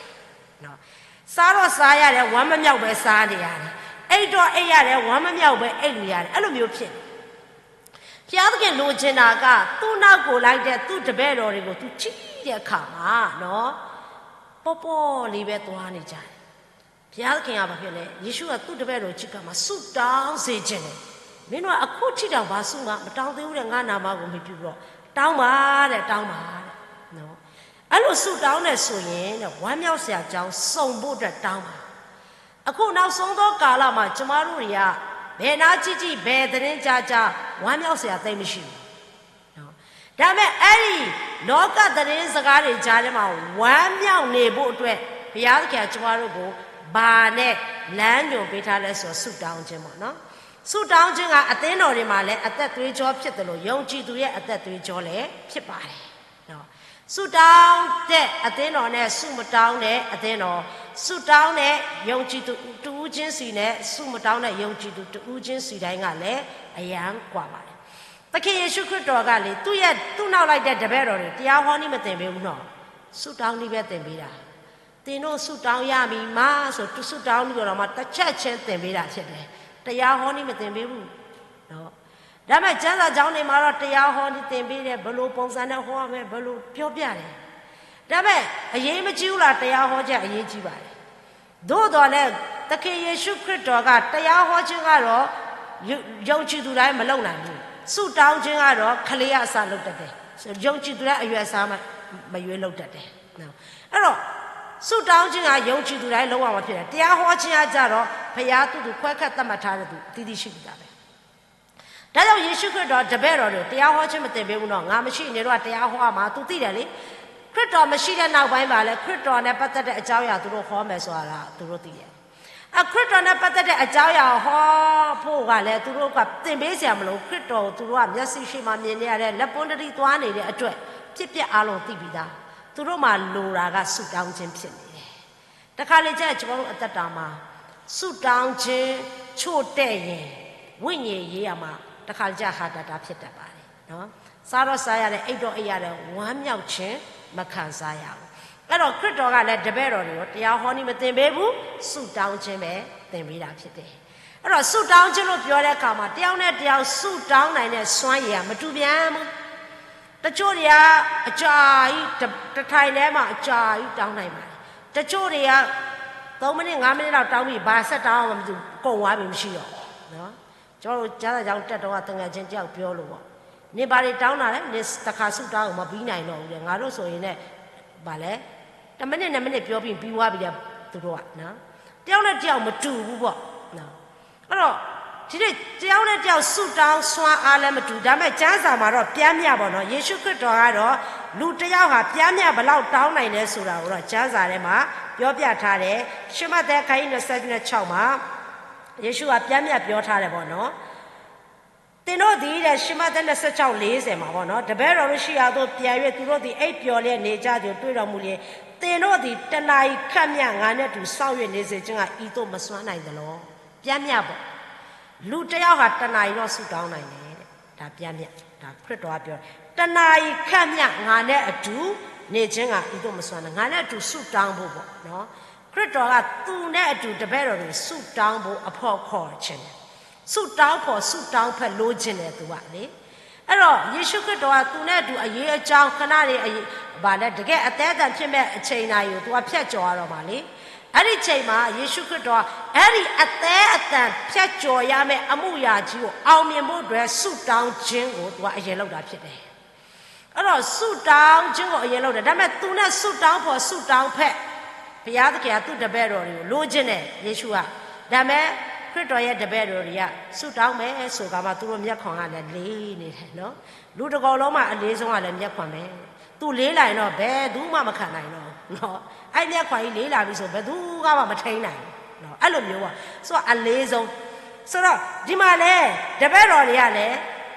နော်။ စားတော့စားရတယ်ဝမ်းမမြောက်ပဲစားနေရတယ်။ အိပ်တော့အိပ်ရတယ်ဝမ်းမမြောက်ပဲအိပ်နေရတယ်။ အဲ့လိုမျိုးဖြစ်နေ ဘုရားသခင်လိုချင်တာကသူ့နောက်ကိုလိုက်တဲ့သူ့တပည့်တော်တွေကိုသူကြည့်တဲ့အခါမှာနော် ပေါ့ပေါ့လေးပဲသွားနေကြတယ်။ ဘုရားသခင်ကဘာဖြစ်လဲယေရှုကသူ့တပည့်တော်ကြည့်ကမှာဆုတောင်းစေခြင်းနဲ့မင်းတို့ကအခုထိတောင်ဘာဆုမှမတောင်းသေးဘူးတဲ့ငါနာမကိုမပြုတော့တောင်းပါတဲ့တောင်းပါတဲ့နော်။ အဲ့လိုဆုတောင်းနေဆိုရင်တဲ့ဝမ်းမြောက်စရာအကြောင်းစုံဖို့အတွက်တောင်းပါ အခုနောက်ဆုံးသောကာလမှာ ကျမတို့တွေက ဘယ်နားကြည့်ကြည့် ဘယ်သတင်းကြားကြား ဝမ်းမြောက်စရာသိပ်မရှိဘူး။ ဒါပေမဲ့ အဲ့ဒီ လောကသတင်းစကားတွေကြားထဲမှာ ဝမ်းမြောက်နေဖို့အတွက် ဘုရားသခင်က ကျမတို့ကို ဘာနဲ့ လမ်းညွှန်ပေးထားလဲဆိုတော့ ဆုတောင်းခြင်းပေါ့နော်။ ဆုတောင်းခြင်းက အသင်းတော်တွေမှာလည်း အသက်သွေးကြောဖြစ်သလို ယုံကြည်သူရဲ့အသက်သွေးကြောလည်းဖြစ်ပါတယ်။ နော်။ ဆုတောင်းတဲ့အသင်းတော်နဲ့ ဆုမတောင်းတဲ့အသင်းတော်၊ ဆုတောင်းတဲ့ယုံကြည်သူတဦးချင်းစီနဲ့ ဆုမတောင်းတဲ့ယုံကြည်သူတဦးချင်းစီတိုင်းကလည်း အရမ်းကွာပါတယ်။ သခင်ယေရှုခရစ်တော်ကလေ သူ့ရဲ့ သူ့နောက်လိုက်တဲ့တပည့်တော်တွေ တရားဟောနည်းမသင်ပေးဘူးနော်။ ဆုတောင်းနည်းပဲသင်ပေးတာ။ သင်တို့ဆုတောင်းရမည်မှာဆို သူဆုတောင်းနည်းကိုတော့မှ တစ်ချက်ချင်းသင်ပေးတာဖြစ်တယ်။ တရားဟောနည်းမသင်ပေးဘူးနော်။ ဒါပေမဲ့ ကျမ်းစာကျောင်းတွေမှာတော့ တရားဟောနည်းသင်ပေးတယ်။ ဘယ်လိုပုံစံနဲ့ဟောရမယ် ဘယ်လိုပြောပြတယ်။ ဒါပေမဲ့ အရေးမကြီးဘူးလား။ တရားဟောခြင်းအရေးကြီးပါတယ်။ သို့သော်လည်း သခင်ယေရှုခရစ်တော်က တရားဟောခြင်းကတော့ ယုံကြည်သူတိုင်းမလုပ်နိုင်ဘူး။ ဆုတောင်းခြင်းကတော့ ကလေးကအစလုပ်တတ်တယ်။ ယုံကြည်သူတိုင်းအရွယ်အစားမမရွေးလုပ်တတ်တယ်။ အဲ့တော့ ဆုတောင်းခြင်းက ယုံကြည်သူတိုင်းလုပ်ရမှာဖြစ်တယ်။ တရားဟောခြင်းကကြတော့ ဘုရားသူ့သူခွဲခန့်သတ်မှတ်ထားတဲ့သူအသီးသီးရှိနေတာပဲ။ ဒါကြောင့်ယေရှုခရစ်တော်တပည့်တော်တွေကို တရားဟောခြင်းမသင်ပေးဘူးနော်။ ငါမရှိနေတော့ တရားဟောရမှာ သူသိတယ်လေ။ ခရစ်တော်မရှိတဲ့နောက်ပိုင်းမှာလည်း ခရစ်တော်နဲ့ပတ်သက်တဲ့အကြောင်းအရာ သူတို့ဟောမယ်ဆိုတာ သူတို့သိတယ်။ အခရစ်တော်နဲ့ပတ်သက်တဲ့အကြောင်းအရာဟောဖို့ကလည်း သူတို့ကသင်ပေးစရာမလိုဘူး။ ခရစ်တော်ကို သူတို့ကမျက်စိရှေ့မှာမြင်နေရတယ်။ လက်ပွန်းတရီသွားနေတဲ့အတွက် ဖြစ်ပျက်အားလုံးသိပြီးသား။ သူတို့မှာလိုတာက ဆုတောင်းခြင်းဖြစ်နေတယ်။ တခါလေကျရင် ကျွန်တော်တို့အသက်တာမှာ ဆုတောင်းခြင်းချို့တဲ့ရင် ဝိညာဉ်ရေးရာမှာ တခါလေကျရင် ဟာတာတာဖြစ်တတ်ပါတယ်နော်။ စားတော့စားရတယ် အိပ်တော့အိပ်ရတယ် ဝမ်းမြောက်ခြင်းမခံစားရဘူး။ အဲ့တော့ ခရစ်တော်ကလည်း တပည့်တော်တွေကို တရားဟောနည်းမသင်ပေးဘူး။ ဆုတောင်းခြင်းပဲသင်ပေးတာဖြစ်တယ်။ အဲ့တော့ ဆုတောင်းခြင်းလို့ပြောတဲ့အခါမှာ တယောက်နဲ့တယောက်ဆုတောင်းနိုင်တဲ့စွမ်းရည်ကမတူပြန်ဘူး။ တချို့တွေက အကြာကြီး တစ်ထိုင်ထဲမှာ အကြာကြီးတောင်းနိုင်ပါတယ်။ တချို့တွေက သုံးမိနစ် ငါးမိနစ်လောက်တောင်းပြီး ဘာဆက်တောင်းရမှန်းမသိဘူး ကုန်သွားပြီ မရှိတော့ဘူးနော်။ ကျွန်တော်တို့ ကျမ်းစာကျောင်းတက်တုန်းက သူငယ်ချင်းတစ်ယောက်ပြောလို့ပေါ့။ နင်ဘာတွေတောင်းတာလဲ။ နင်တစ်ခါဆုတောင်းရင် မပြီးနိုင်တော့ဘူးတဲ့။ ငါတို့ဆိုရင်လည်း ဘာလဲ တစ်မိနစ် နှစ်မိနစ်ပြောပြီး ပြီးသွားပြီတဲ့ သူတို့ကနော်။ တစ်ယောက်နဲ့တစ်ယောက်မတူဘူးပေါ့နော်။ အဲ့တော့ ဒီနေ့ တစ်ယောက်နဲ့တစ်ယောက် ဆုတောင်းစွမ်းအားလည်းမတူ။ ဒါပေမဲ့ ကျမ်းစာမှာတော့ ပျမ်းမျှပေါ့နော်။ ယေရှုခရစ်တော်ကတော့ လူတစ်ယောက်ဟာ ပျမ်းမျှဘယ်လောက်တောင်းနိုင်လဲဆိုတာကိုတော့ ကျမ်းစာထဲမှာ ပြောပြထားတယ်။ ရှမဿဲအခန်းကြီး နှစ်ဆယ့်ခြောက်မှာ ယေရှုက ပျမ်းမျှပြောထားတယ်ပေါ့နော်။ သင်တို့သည်တဲ့ ရှမဿဲ နှစ်ဆယ့်ခြောက် လေးဆယ်မှာပေါ့နော်။ တပည့်တော်တို့ရှိရာသို့ပြန်၍ သူတို့သည် အိပ်ပျော်လျက်နေကြသည်ကို တွေ့တော်မူလျှင် သင်တို့သည် တစ်နာရီခန့်မျှ ငါနှင့်အတူ စောင့်၍နေစေခြင်းငှာ ဤသို့မစွမ်းနိုင်သလော။ ပျမ်းမျှပေါ့။ လူတစ်ယောက်ဟာ တစ်နာရီတော့ ဆုတောင်းနိုင်တယ်တဲ့။ ဒါပျမ်းမျှ။ ဒါခရစ်တော်ကပြောတယ်။ တစ်နာရီခန့်မျှ ငါနဲ့အတူ နေခြင်းငှာ ဤသို့မစွမ်းနိုင်။ ငါနဲ့အတူ ဆုတောင်းဖို့ပေါ့နော်။ ခရစ်တော်က သူနဲ့အတူ တပည့်တော်တွေ ဆုတောင်းဖို့ အဖီၣ်အဖီၣ်ချင်တယ်။ ဆုတောင်းဖော် ဆုတောင်းဖက် လိုချင်တယ် သူကလေ။ အဲ့တော့ ယေရှုခရစ်တော်က သူနဲ့အတူ အရေးအကြောင်း ခဏနေ အရေး ဘာလဲ တကယ့်အသည်းအသန်ဖြစ်မဲ့ အချိန်နာရီကို သူက ဖြတ်ကျော်ရတော့မှာလေ။ အဲ့ဒီအချိန်မှာ ယေရှုခရစ်တော်က အဲ့ဒီအသည်းအသန် ဖြတ်ကျော်ရမယ့် အမှုရာကြီးကို အောင်မြင်ဖို့အတွက် ဆုတောင်းခြင်းကို သူက အရင်လုပ်တာဖြစ်တယ်။ အဲ့တော့ ဆုတောင်းခြင်းကို အရင်လုပ်တယ်။ ဒါပေမဲ့ သူနဲ့ ဆုတောင်းဖော် ဆုတောင်းဖက် ဘုရားသခင်က သူ့တပည့်တော်တွေကို လိုချင်တယ် ယေရှုက။ ဒါပေမဲ့ ခရစ်တော်ရဲ့တပည့်တော်တွေက ဆုတောင်းမယ်ဆိုကမှ သူတို့မျက်ခုံးကလည်း လေးနေတယ်နော်။ လူတစ်ကိုယ်လုံးမှာ အလေးဆုံးကလည်း မျက်ခုံးပဲ။ သူလေးလာရင်တော့ ဘယ်သူမှ မခံနိုင်တော့ဘူးနော်။ အဲ့မျက်ခုံးကြီး လေးလာပြီဆို ဘယ်သူကမှ မထိန်းနိုင်ဘူးနော်။ အဲ့လိုမျိုးပေါ့။ ဆိုတော့ အလေးဆုံး။ ဆိုတော့ ဒီမှာလည်း တပည့်တော်တွေကလည်း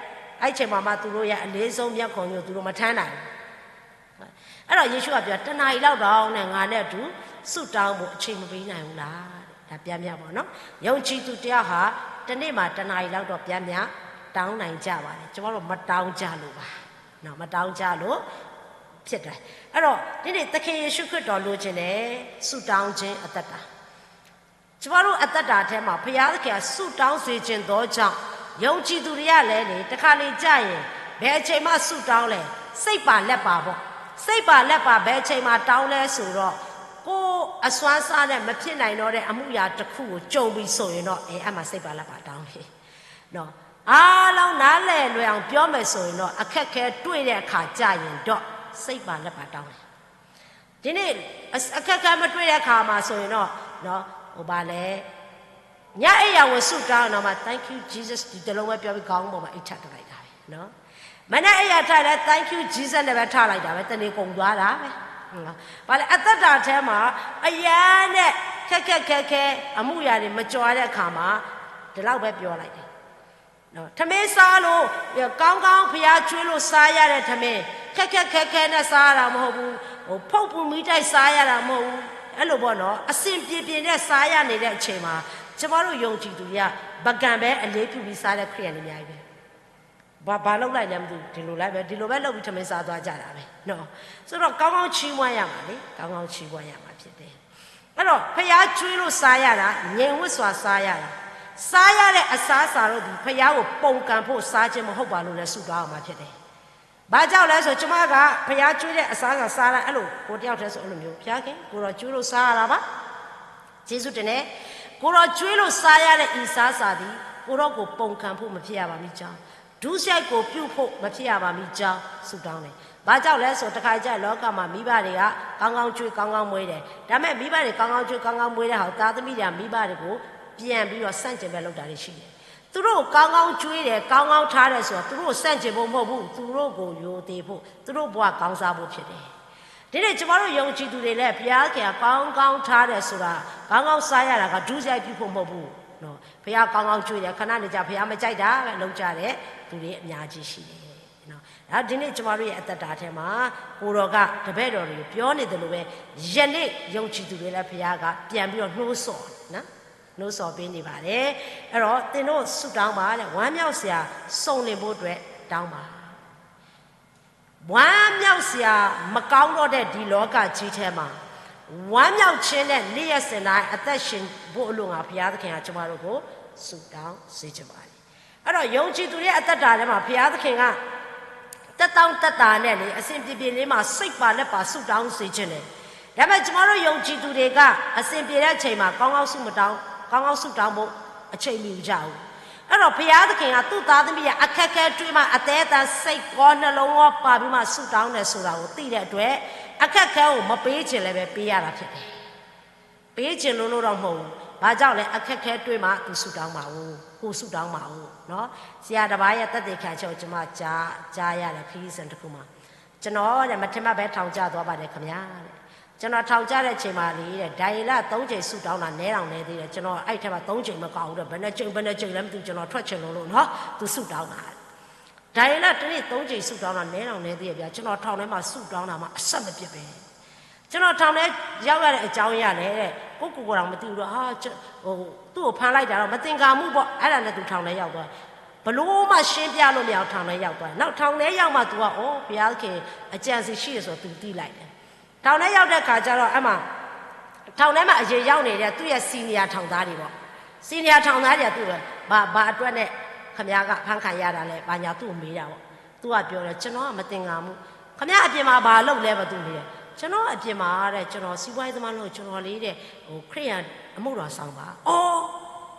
အဲ့ချိန်မှာမှ သူတို့ရဲ့ အလေးဆုံးမျက်ခုံးကြီးကို သူတို့ မထမ်းနိုင်ဘူး။ အဲ့တော့ ယေရှုကပြော တစ်နာရီလောက်တောင်နဲ့ ငါနဲ့အတူ ဆုတောင်းဖို့ အချိန်မပေးနိုင်ဘူးလားတဲ့။ ဒါပျမ်းမျှပေါ့နော်။ ယုံကြည်သူတစ်ယောက်ဟာ တစ်နေ့မှာ တစ်နာရီလောက်တော့ ပျမ်းမျှ တောင်းနိုင်ကြပါတယ်။ ကျွန်တော်တို့ မတောင်းကြလို့ပါနော်။ မတောင်းကြလို့ ဖြစ်တယ်။ အဲ့တော့ ဒီနေ့ သခင်ယေရှုခရစ်တော် လိုချင်တယ်။ ဆုတောင်းခြင်း အသက်တာ။ ကျမတို့အသက်တာထဲမှာ ဘုရားသခင်က ဆုတောင်းစေချင်သောကြောင့် ယုံကြည်သူတွေကလည်းလေ တခါလေကျရင် ဘယ်အချိန်မှ ဆုတောင်းလဲ စိတ်ပါလက်ပါပေါ့။ စိတ်ပါလက်ပါ ဘယ်အချိန်မှာ တောင်းလဲဆိုတော့ ကိုယ့်အစွမ်းစားနဲ့ မဖြစ်နိုင်တော့တဲ့ အမှုရာတစ်ခုကို ကြုံပြီဆိုရင်တော့ အဲ အဲ့မှာ စိတ်ပါလက်ပါ တောင်းပြီနော်။ အားလုံးနားလည်လွယ်အောင် ပြောမယ်ဆိုရင်တော့ အခက်အခဲတွေ့တဲ့အခါကျရင်တော့ စိတ်ပါလက်ပါ တောင်းတယ်။ ဒီနေ့ အခက်အခဲမတွေ့တဲ့အခါမှာဆိုရင်တော့နော် ဘၣ်လဲၣ်. ညအိပ်ရာဝင်ဆုတောင်းရင်တောင်မှ Thank you Jesus ဒီတလုံးပဲပြောပြီး ခေါင်းပေါ်မှာ အိတ်ချလိုက်တာပဲနော်. မနက်အိပ်ရာထလိုက်လဲ Thank you Jesus နဲ့ပဲထလိုက်တာပဲ, တနေ့ကုန်သွားတာပဲ. ဘာလဲ, အသက်တာထဲမှာ အရမ်းနဲ့ ခက်ခက်ခဲခဲ အမှုရာတွေ မကြုံရတဲ့အခါမှာ ဒီလောက်ပဲပြောလိုက်တယ်. ထမင်းစားလို့ ကောင်းကောင်း ဘုရားကျွေးလို့စားရတဲ့ ထမင်း, ခက်ခက်ခဲခဲနဲ့ စားရတာမဟုတ်ဘူး, ဟို ဖုတ်ပူမီးတိုက် စားရတာမဟုတ်ဘူး, အဲ့လိုပေါ့နော်, အဆင်ပြေပြေနဲ့ စားရနေတဲ့အချိန်မှာ ကျမတို့ယုံကြည်သူတွေက ပကံပဲအလေးပြုပြီးစားတဲ့ ခရစ်ယာန်တွေအများကြီးပဲ. ဘာဘာလုပ်လိုက်လဲမသိဘူး, ဒီလိုလိုက်ပဲ, ဒီလိုပဲလုပ်ပြီး ထမင်းစားသွားကြတာပဲနော်. ဆိုတော့ ကောင်းကောင်းချီးမွမ်းရမှာလေ, ကောင်းကောင်းချီးမွမ်းရမှာဖြစ်တယ်. အဲ့တော့ ဘုရားကျွေးလို့စားရတာ, ငြိမ်ဝပ်စွာစားရတာ, စားရတဲ့အစားအစာတို့သည် ဘုရားကိုပုန်ကန်ဖို့စားခြင်းမဟုတ်ပါလို့လည်း ဆုတောင်းရမှာဖြစ်တယ်. ဘာကြောင့်လဲဆို ကျမက ဘုရားကျွေးတဲ့အစားအစာစားတာ အဲ့လို ကိုယ်တယောက်တည်းဆို အဲ့လိုမျိုး, ဘုရားခင် ကိုယ်တော်ကျွေးလို့စားရတာပါ, ကျေးဇူးတင်တယ်, ကိုယ်တော်ကျွေးလို့စားရတဲ့ ဤစားအစာသည် ကိုယ်တော်ကိုပုန်ကန်ဖို့မဖြစ်ရပါမည်ကြောင်း, ဒုစရိုက်ကိုပြုဖို့မဖြစ်ရပါမည်ကြောင်း ဆုတောင်းတယ်. ဘာကြောင့်လဲဆို တခါကျရင် လောကမှာ မိဘတွေက ကောင်းကောင်းကျွေး ကောင်းကောင်းမွေးတယ်, ဒါပေမဲ့ မိဘတွေ ကောင်းကောင်းကျွေး ကောင်းကောင်းမွေးတဲ့ဟာကို သားသမီးတွေက မိဘတွေကို ပြန်ပြီးတော့ ဆန့်ကျင်ဘက်လုပ်တာတွေရှိတယ်. သူတို့ကောင်းကောင်းကျွေးတယ်, ကောင်းကောင်းထားတယ်ဆိုတာ သူတို့ကိုဆန့်ကျင်ဖို့မဟုတ်ဘူး, သူတို့ကိုရိုသေဖို့, သူတို့ဘဝကောင်းစားဖို့ဖြစ်တယ်. ဒီနေ့ ကျမတို့ယုံကြည်သူတွေလည်း ဘုရားခင်က ကောင်းကောင်းထားတယ်ဆိုတာ, ကောင်းကောင်းစားရတာက ဒုစရိုက်ပြုဖို့မဟုတ်ဘူးနော်. ဘုရားကောင်းကောင်းကျွေးတယ်, ခဏနေကျ ဘုရားမကြိုက်တာပဲလုပ်ကြတဲ့သူတွေအများကြီးရှိတယ်နော်. ဒါဒီနေ့ ကျမတို့ရဲ့အသက်တာထဲမှာ ကိုယ်တော်က တပည့်တော်တွေကိုပြောနေသလိုပဲ, ယနေ့ယုံကြည်သူတွေလည်း ဘုရားကပြန်ပြီးတော့ နှိုးဆော်နော်, နှိုးဆော်ပေးနေပါတယ်. အဲ့တော့ သင်တို့ဆုတောင်းပါတဲ့, ဝမ်းမြောက်စရာစုံလင်ဖို့အတွက်တောင်းပါ. ဝမ်းမြောက်စရာမကောင်းတော့တဲ့ ဒီလောကကြီးထဲမှာ ဝမ်းမြောက်ခြင်းနဲ့ နေ့ရက်စဉ်တိုင်း အသက်ရှင်ဖို့အလို့ငှာ ဘုရားသခင်က ကျမတို့ကို ဆုတောင်းစေချင်ပါတယ်. အဲ့တော့ ယုံကြည်သူတွေရဲ့အသက်တာထဲမှာ ဘုရားသခင်က သက်တောင့်သက်သာနဲ့လေ, အဆင်ပြေပြေလေးမှာ စိတ်ပါလက်ပါ ဆုတောင်းစေချင်တယ်. ဒါပေမဲ့ ကျမတို့ယုံကြည်သူတွေက အဆင်ပြေတဲ့အချိန်မှာ ကောင်းကောင်းဆုမတောင်း, ကောင်းကောင်းဆုတောင်းဖို့ အချိန်မီကြဘူး. အဲ့တော့ ဘုရားသခင်က သူ့သားသမီးရဲ့အခက်အခဲတွေ့မှ အသည်းအသန် စိတ်ကောနှလုံးကောပါပြီးမှ ဆုတောင်းတယ်ဆိုတာကို သိတဲ့အတွက် အခက်အခဲကို မပေးချင်လည်းပဲ ပေးရတာဖြစ်တယ်. ပေးချင်လို့လို့တော့မဟုတ်ဘူး. ဘာကြောင့်လဲ, အခက်အခဲတွေ့မှ သူဆုတောင်းမှာ哦, ကိုယ်ဆုတောင်းမှာ哦နော်. ဆရာတစ်ပါးရဲ့သက်သေခံချက်ကို ကျွန်မကြား, ကြားရတယ်, ခရီးစဉ်တစ်ခုမှာ. ကျွန်တော်တဲ့ မထင်မှတ်ပဲ ထောင်ကျသွားပါတယ်ခင်ဗျာတဲ့. ကျွန်တော်ထောင်ကျတဲ့အချိန်မှာလေတဲ့, ဒံယေလသုံးကြိမ်ဆုတောင်းတာ နည်းတောင်နည်းသေးတယ်. ကျွန်တော်အဲ့ထဲမှာသုံးကြိမ်မကဘူးတဲ့, ဘယ်နှစ်ကြိမ်, ဘယ်နှစ်ကြိမ်လဲမသိဘူး, ကျွန်တော်ထွက်ချင်လို့လို့နော်, သူဆုတောင်းတာ. ဒံယေလတစ်နေ့သုံးကြိမ်ဆုတောင်းတာ နည်းတောင်နည်းသေးရဲ့ဗျာ. ကျွန်တော်ထောင်ထဲမှာဆုတောင်းတာမှ အဆက်မပြတ်ပဲ. ကျွန်တော်ထောင်ထဲရောက်ရတဲ့အကြောင်းအရာလဲတဲ့, ကိုယ့်ကိုယ်ကိုယ်တောင်မသိဘူးတော့, ဟာ, ဟို, သူ့ကိုဖမ်းလိုက်တာတော့ မသင်္ကာမှုပေါ့, အဲ့ဒါနဲ့သူထောင်ထဲရောက်သွားတယ်. ဘယ်လိုမှရှင်းပြလို့မရအောင် ထောင်ထဲရောက်သွားတယ်. နောက်ထောင်ထဲရောက်မှ သူက, အိုး, ဘုရားသခင်အကြံစည်ရှိတယ်ဆိုတာ သူသိလိုက်တယ်. ထောင်ထဲရောက်တဲ့အခါကျတော့ အဲ့မှာ ထောင်ထဲမှာအရင်ရောက်နေတဲ့ သူ့ရဲ့ senior ထောင်သားတွေပေါ့, senior ထောင်သားတွေက သူ့ကို, ဘာ, ဘာအတွက်နဲ့ ခင်ဗျားက ဖမ်းခံရတာလဲ, ဘာညာ သူ့ကိုမေးတာပေါ့. သူကပြောတယ်, ကျွန်တော်ကမသင်္ကာမှု, ခင်ဗျားအပြင်မှာဘာလုပ်လဲပေါ့, သူမေးတယ်. ကျွန်တော်အပြင်မှာတဲ့, ကျွန်တော်စီးပွားရေးသမားလုပ်, ကျွန်တော်လေးတဲ့, ဟို, ခရစ်ယာန်အမှုတော်ဆောင်ပါ. အော်,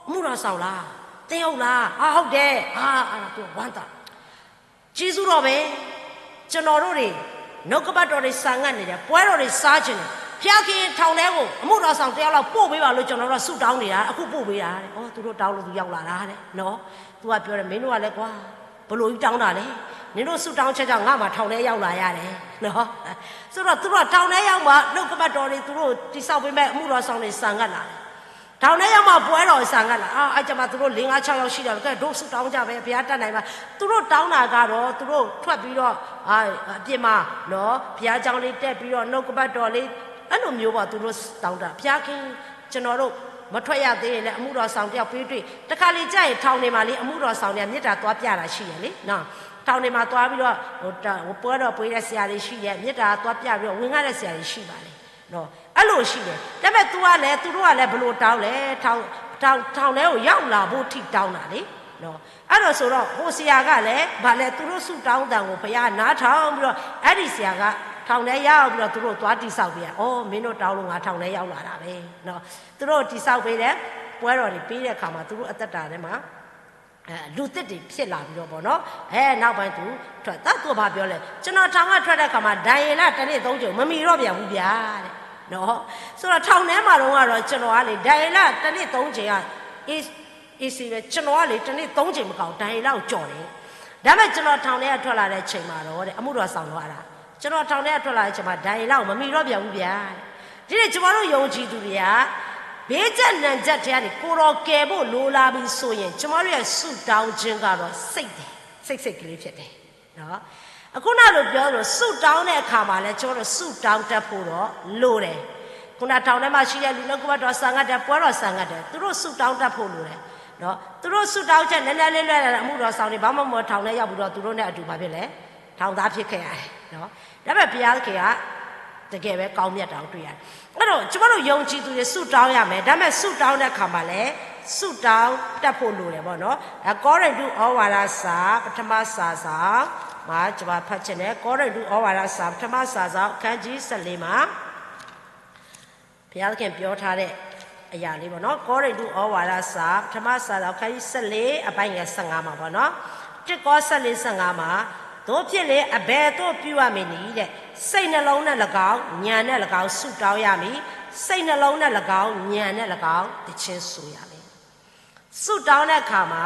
အမှုတော်ဆောင်လား, သင်းအုပ်လား. အာ, ဟုတ်တယ်. အာ, အဲ့ဒါ သူကဝမ်းသာ. ကျေးဇူးတော်ပဲ. ကျွန်တော်တို့တွေ နှုတ်ကပတ်တော်တွေဆာငတ်နေတယ်, ပွဲတော်တွေစားချင်တယ်, ဘုရားခင် ထောင်ထဲကို အမှုတော်ဆောင်တစ်ယောက်လောက်ပို့ပေးပါလို့ ကျွန်တော်တို့ကဆုတောင်းနေတာ, အခုပို့ပေးတာတဲ့. အော်, သူတို့တောင်းလို့သူရောက်လာတာတဲ့နော်. သူကပြောတယ်, မင်းတို့ကလည်းကွာ, ဘယ်လိုကြီးတောင်းတာလဲ, နင်တို့ဆုတောင်းချက်ကြောင့် ငါမှထောင်ထဲရောက်လာရတယ်နော်. ဆိုတော့ သူတို့က ထောင်ထဲရောက်မှ နှုတ်ကပတ်တော်တွေ သူတို့တည်ဆောက်ပေးမယ်, အမှုတော်ဆောင်တွေဆာငတ်လာတယ်. ထောင်ထဲရောက်မှ ပွဲတော်ဆာငတ်လာ. အာ, အဲ့ကျမှ သူတို့လေးငါးခြောက်ယောက်ရှိတယ်, ကဲ, တို့ဆုတောင်းကြပဲ, ဘုရားတတ်နိုင်မှာ. သူတို့တောင်းတာကတော့ သူတို့ထွက်ပြီးတော့, အာ, အပြင်မှာနော်, ဘုရားကျောင်းလေးတက်ပြီးတော့ နှုတ်ကပတ်တော်လေး, အဲ့လိုမျိုးပေါ့, သူတို့တောင်းတာ. ဘုရားခင်, ကျွန်တော်တို့မထွက်ရသေးရင်လည်း အမှုတော်ဆောင်တစ်ယောက်ပေးတွေ့. တခါလေကျရင် ထောင်ထဲမှာလေ အမှုတော်ဆောင်တွေက မေတ္တာသွားပြတာရှိတယ်လေနော်. ထောင်ထဲမှာသွားပြီးတော့, ဟို, တ, ဟို, ပွဲတော်ပွဲတဲ့ဆရာတွေရှိတယ်, မေတ္တာသွားပြပြီးတော့ ဝင်ရတဲ့ဆရာတွေရှိပါတယ်နော်. အဲ့လိုရှိတယ်. ဒါပေမဲ့ သူကလည်း, သူတို့ကလည်း ဘယ်လိုတောင်းလဲ, ထောင်, ထောင်, ထောင်ထဲကိုရောက်လာဖို့ထိတောင်းတာလေနော်. အဲ့တော့ဆိုတော့ ဟိုဆရာကလည်း ဘာလဲ, သူတို့ဆုတောင်းသံကို ဘုရားနားထောင်ပြီးတော့ အဲ့ဒီဆရာက ထောင်ထဲရောက်ပြီးတော့ သူတို့သွားတည်ဆောက်ပေးရ. အော်, မင်းတို့တောင်းလို့ ငါထောင်ထဲရောက်လာတာပဲနော်. သူတို့တည်ဆောက်ပေးတယ်, ပွဲတော်တွေပေးတဲ့အခါမှာ သူတို့အသက်တာထဲမှာ အဲ, လူသစ်တွေဖြစ်လာပြီးတော့ပေါ့နော်. အဲ, နောက်ပိုင်းသူထွက်, သူကဘာပြောလဲ, ကျွန်တော်ထောင်ကထွက်တဲ့အခါမှာ ဒံယေလတစ်နေ့သုံးကြိမ် မမီတော့ပြန်ဘူးဗျာတဲ့. ဆိုတော့ ထောင်ထဲမှာတုန်းကတော့ ကျွန်တော်ကလေ ဒဏ်ရာရ တစ်နေ့သုံးကြိမ်က အေး- အေးဆေးပဲ ကျွန်တော်ကလေ တစ်နေ့သုံးကြိမ်မကဘူး ဒဏ်ရာရကို ကြော်တယ်။ ဒါပေမဲ့ ကျွန်တော် ထောင်ထဲက ထွက်လာတဲ့အချိန်မှာတော့တဲ့ အမှုတော်ဆောင်တော့အဲ့ဒါ ကျွန်တော် ထောင်ထဲက ထွက်လာတဲ့အချိန်မှာ ဒဏ်ရာရကို မမိတော့ပြန်ဘူးဗျာတဲ့။ ဒီနေ့ ကျွန်တော်တို့ ယုံကြည်သူတွေက ဘေးကျပ်နံကျပ်ထဲကနေ ကိုယ်တော်ကယ်ဖို့ လိုလာပြီဆိုရင် ကျွန်တော်တို့ရဲ့ ဆုတောင်းခြင်းကတော့ စိတ်တယ်။ စိတ်စိတ်ကလေးဖြစ်တယ်။ နော်။ အခုနကလိုပြောသလို ဆုတောင်းတဲ့အခါမှာလည်း ကျွန်တော်တို့ ဆုတောင်းတတ်ဖို့တော့ လိုတယ်။ ခုန ထောင်ထဲမှာရှိတဲ့ လူနုတ်ကပတ်တော် ဆောင်ခဲ့တယ်၊ ပွဲတော် ဆောင်ခဲ့တယ်။ သူတို့ ဆုတောင်းတတ်ဖို့ လိုတယ်။ နော်။ သူတို့ ဆုတောင်းချက် နည်းနည်းလေး လွဲလာတယ်။ အမှုတော်ဆောင်တွေ ဘာမှမဟုတ် ထောင်ထဲရောက်ပြီးတော့ သူတို့နဲ့အတူ ဘာဖြစ်လဲ၊ ထောင်သား ဖြစ်ခဲ့ရတယ်။ နော်။ ဒါပေမဲ့ ဘုရားသခင်က တကယ်ပဲ ကောင်းမြတ်တာကို တွေ့ရတယ်။ အဲ့တော့ ကျွန်တော်တို့ ယုံကြည်သူတွေ ဆုတောင်းရမယ်။ ဒါပေမဲ့ ဆုတောင်းတဲ့အခါမှာလည်း ဆုတောင်းတတ်ဖို့ လိုတယ်ပေါ့နော်။ အဲ ကောရိန္သု ဩဝါဒစာ ပထမစာစောင်မှာ ကျွန်မ ဖတ်ချင်တယ်။ ကောရိန္သု ဩဝါဒစာ ပထမစာစောင် အခန်းကြီး ဆယ့်လေးမှာ ဘုရားသခင် ပြောထားတဲ့ အရာလေးပေါ့နော်။ ကောရိန္သု ဩဝါဒစာ ပထမစာစောင် အခန်းကြီး ဆယ့်လေး အပိုင်းငယ် ဆယ့်ငါးမှာပေါ့နော်။ တစ်ကော ဆယ့်လေး ဆယ့်ငါးမှာ သို့ဖြစ်လျှင် အဘယ်သို့ ပြုရမည်နည်းတဲ့။ စိတ်နှလုံးနှင့် ၎င်း၊ ဉာဏ်နှင့် ၎င်း ဆုတောင်းရမည်။ စိတ်နှလုံးနှင့် ၎င်း၊ ဉာဏ်နှင့် ၎င်း သီချင်းဆိုရမည်။ ဆုတောင်းတဲ့အခါမှာ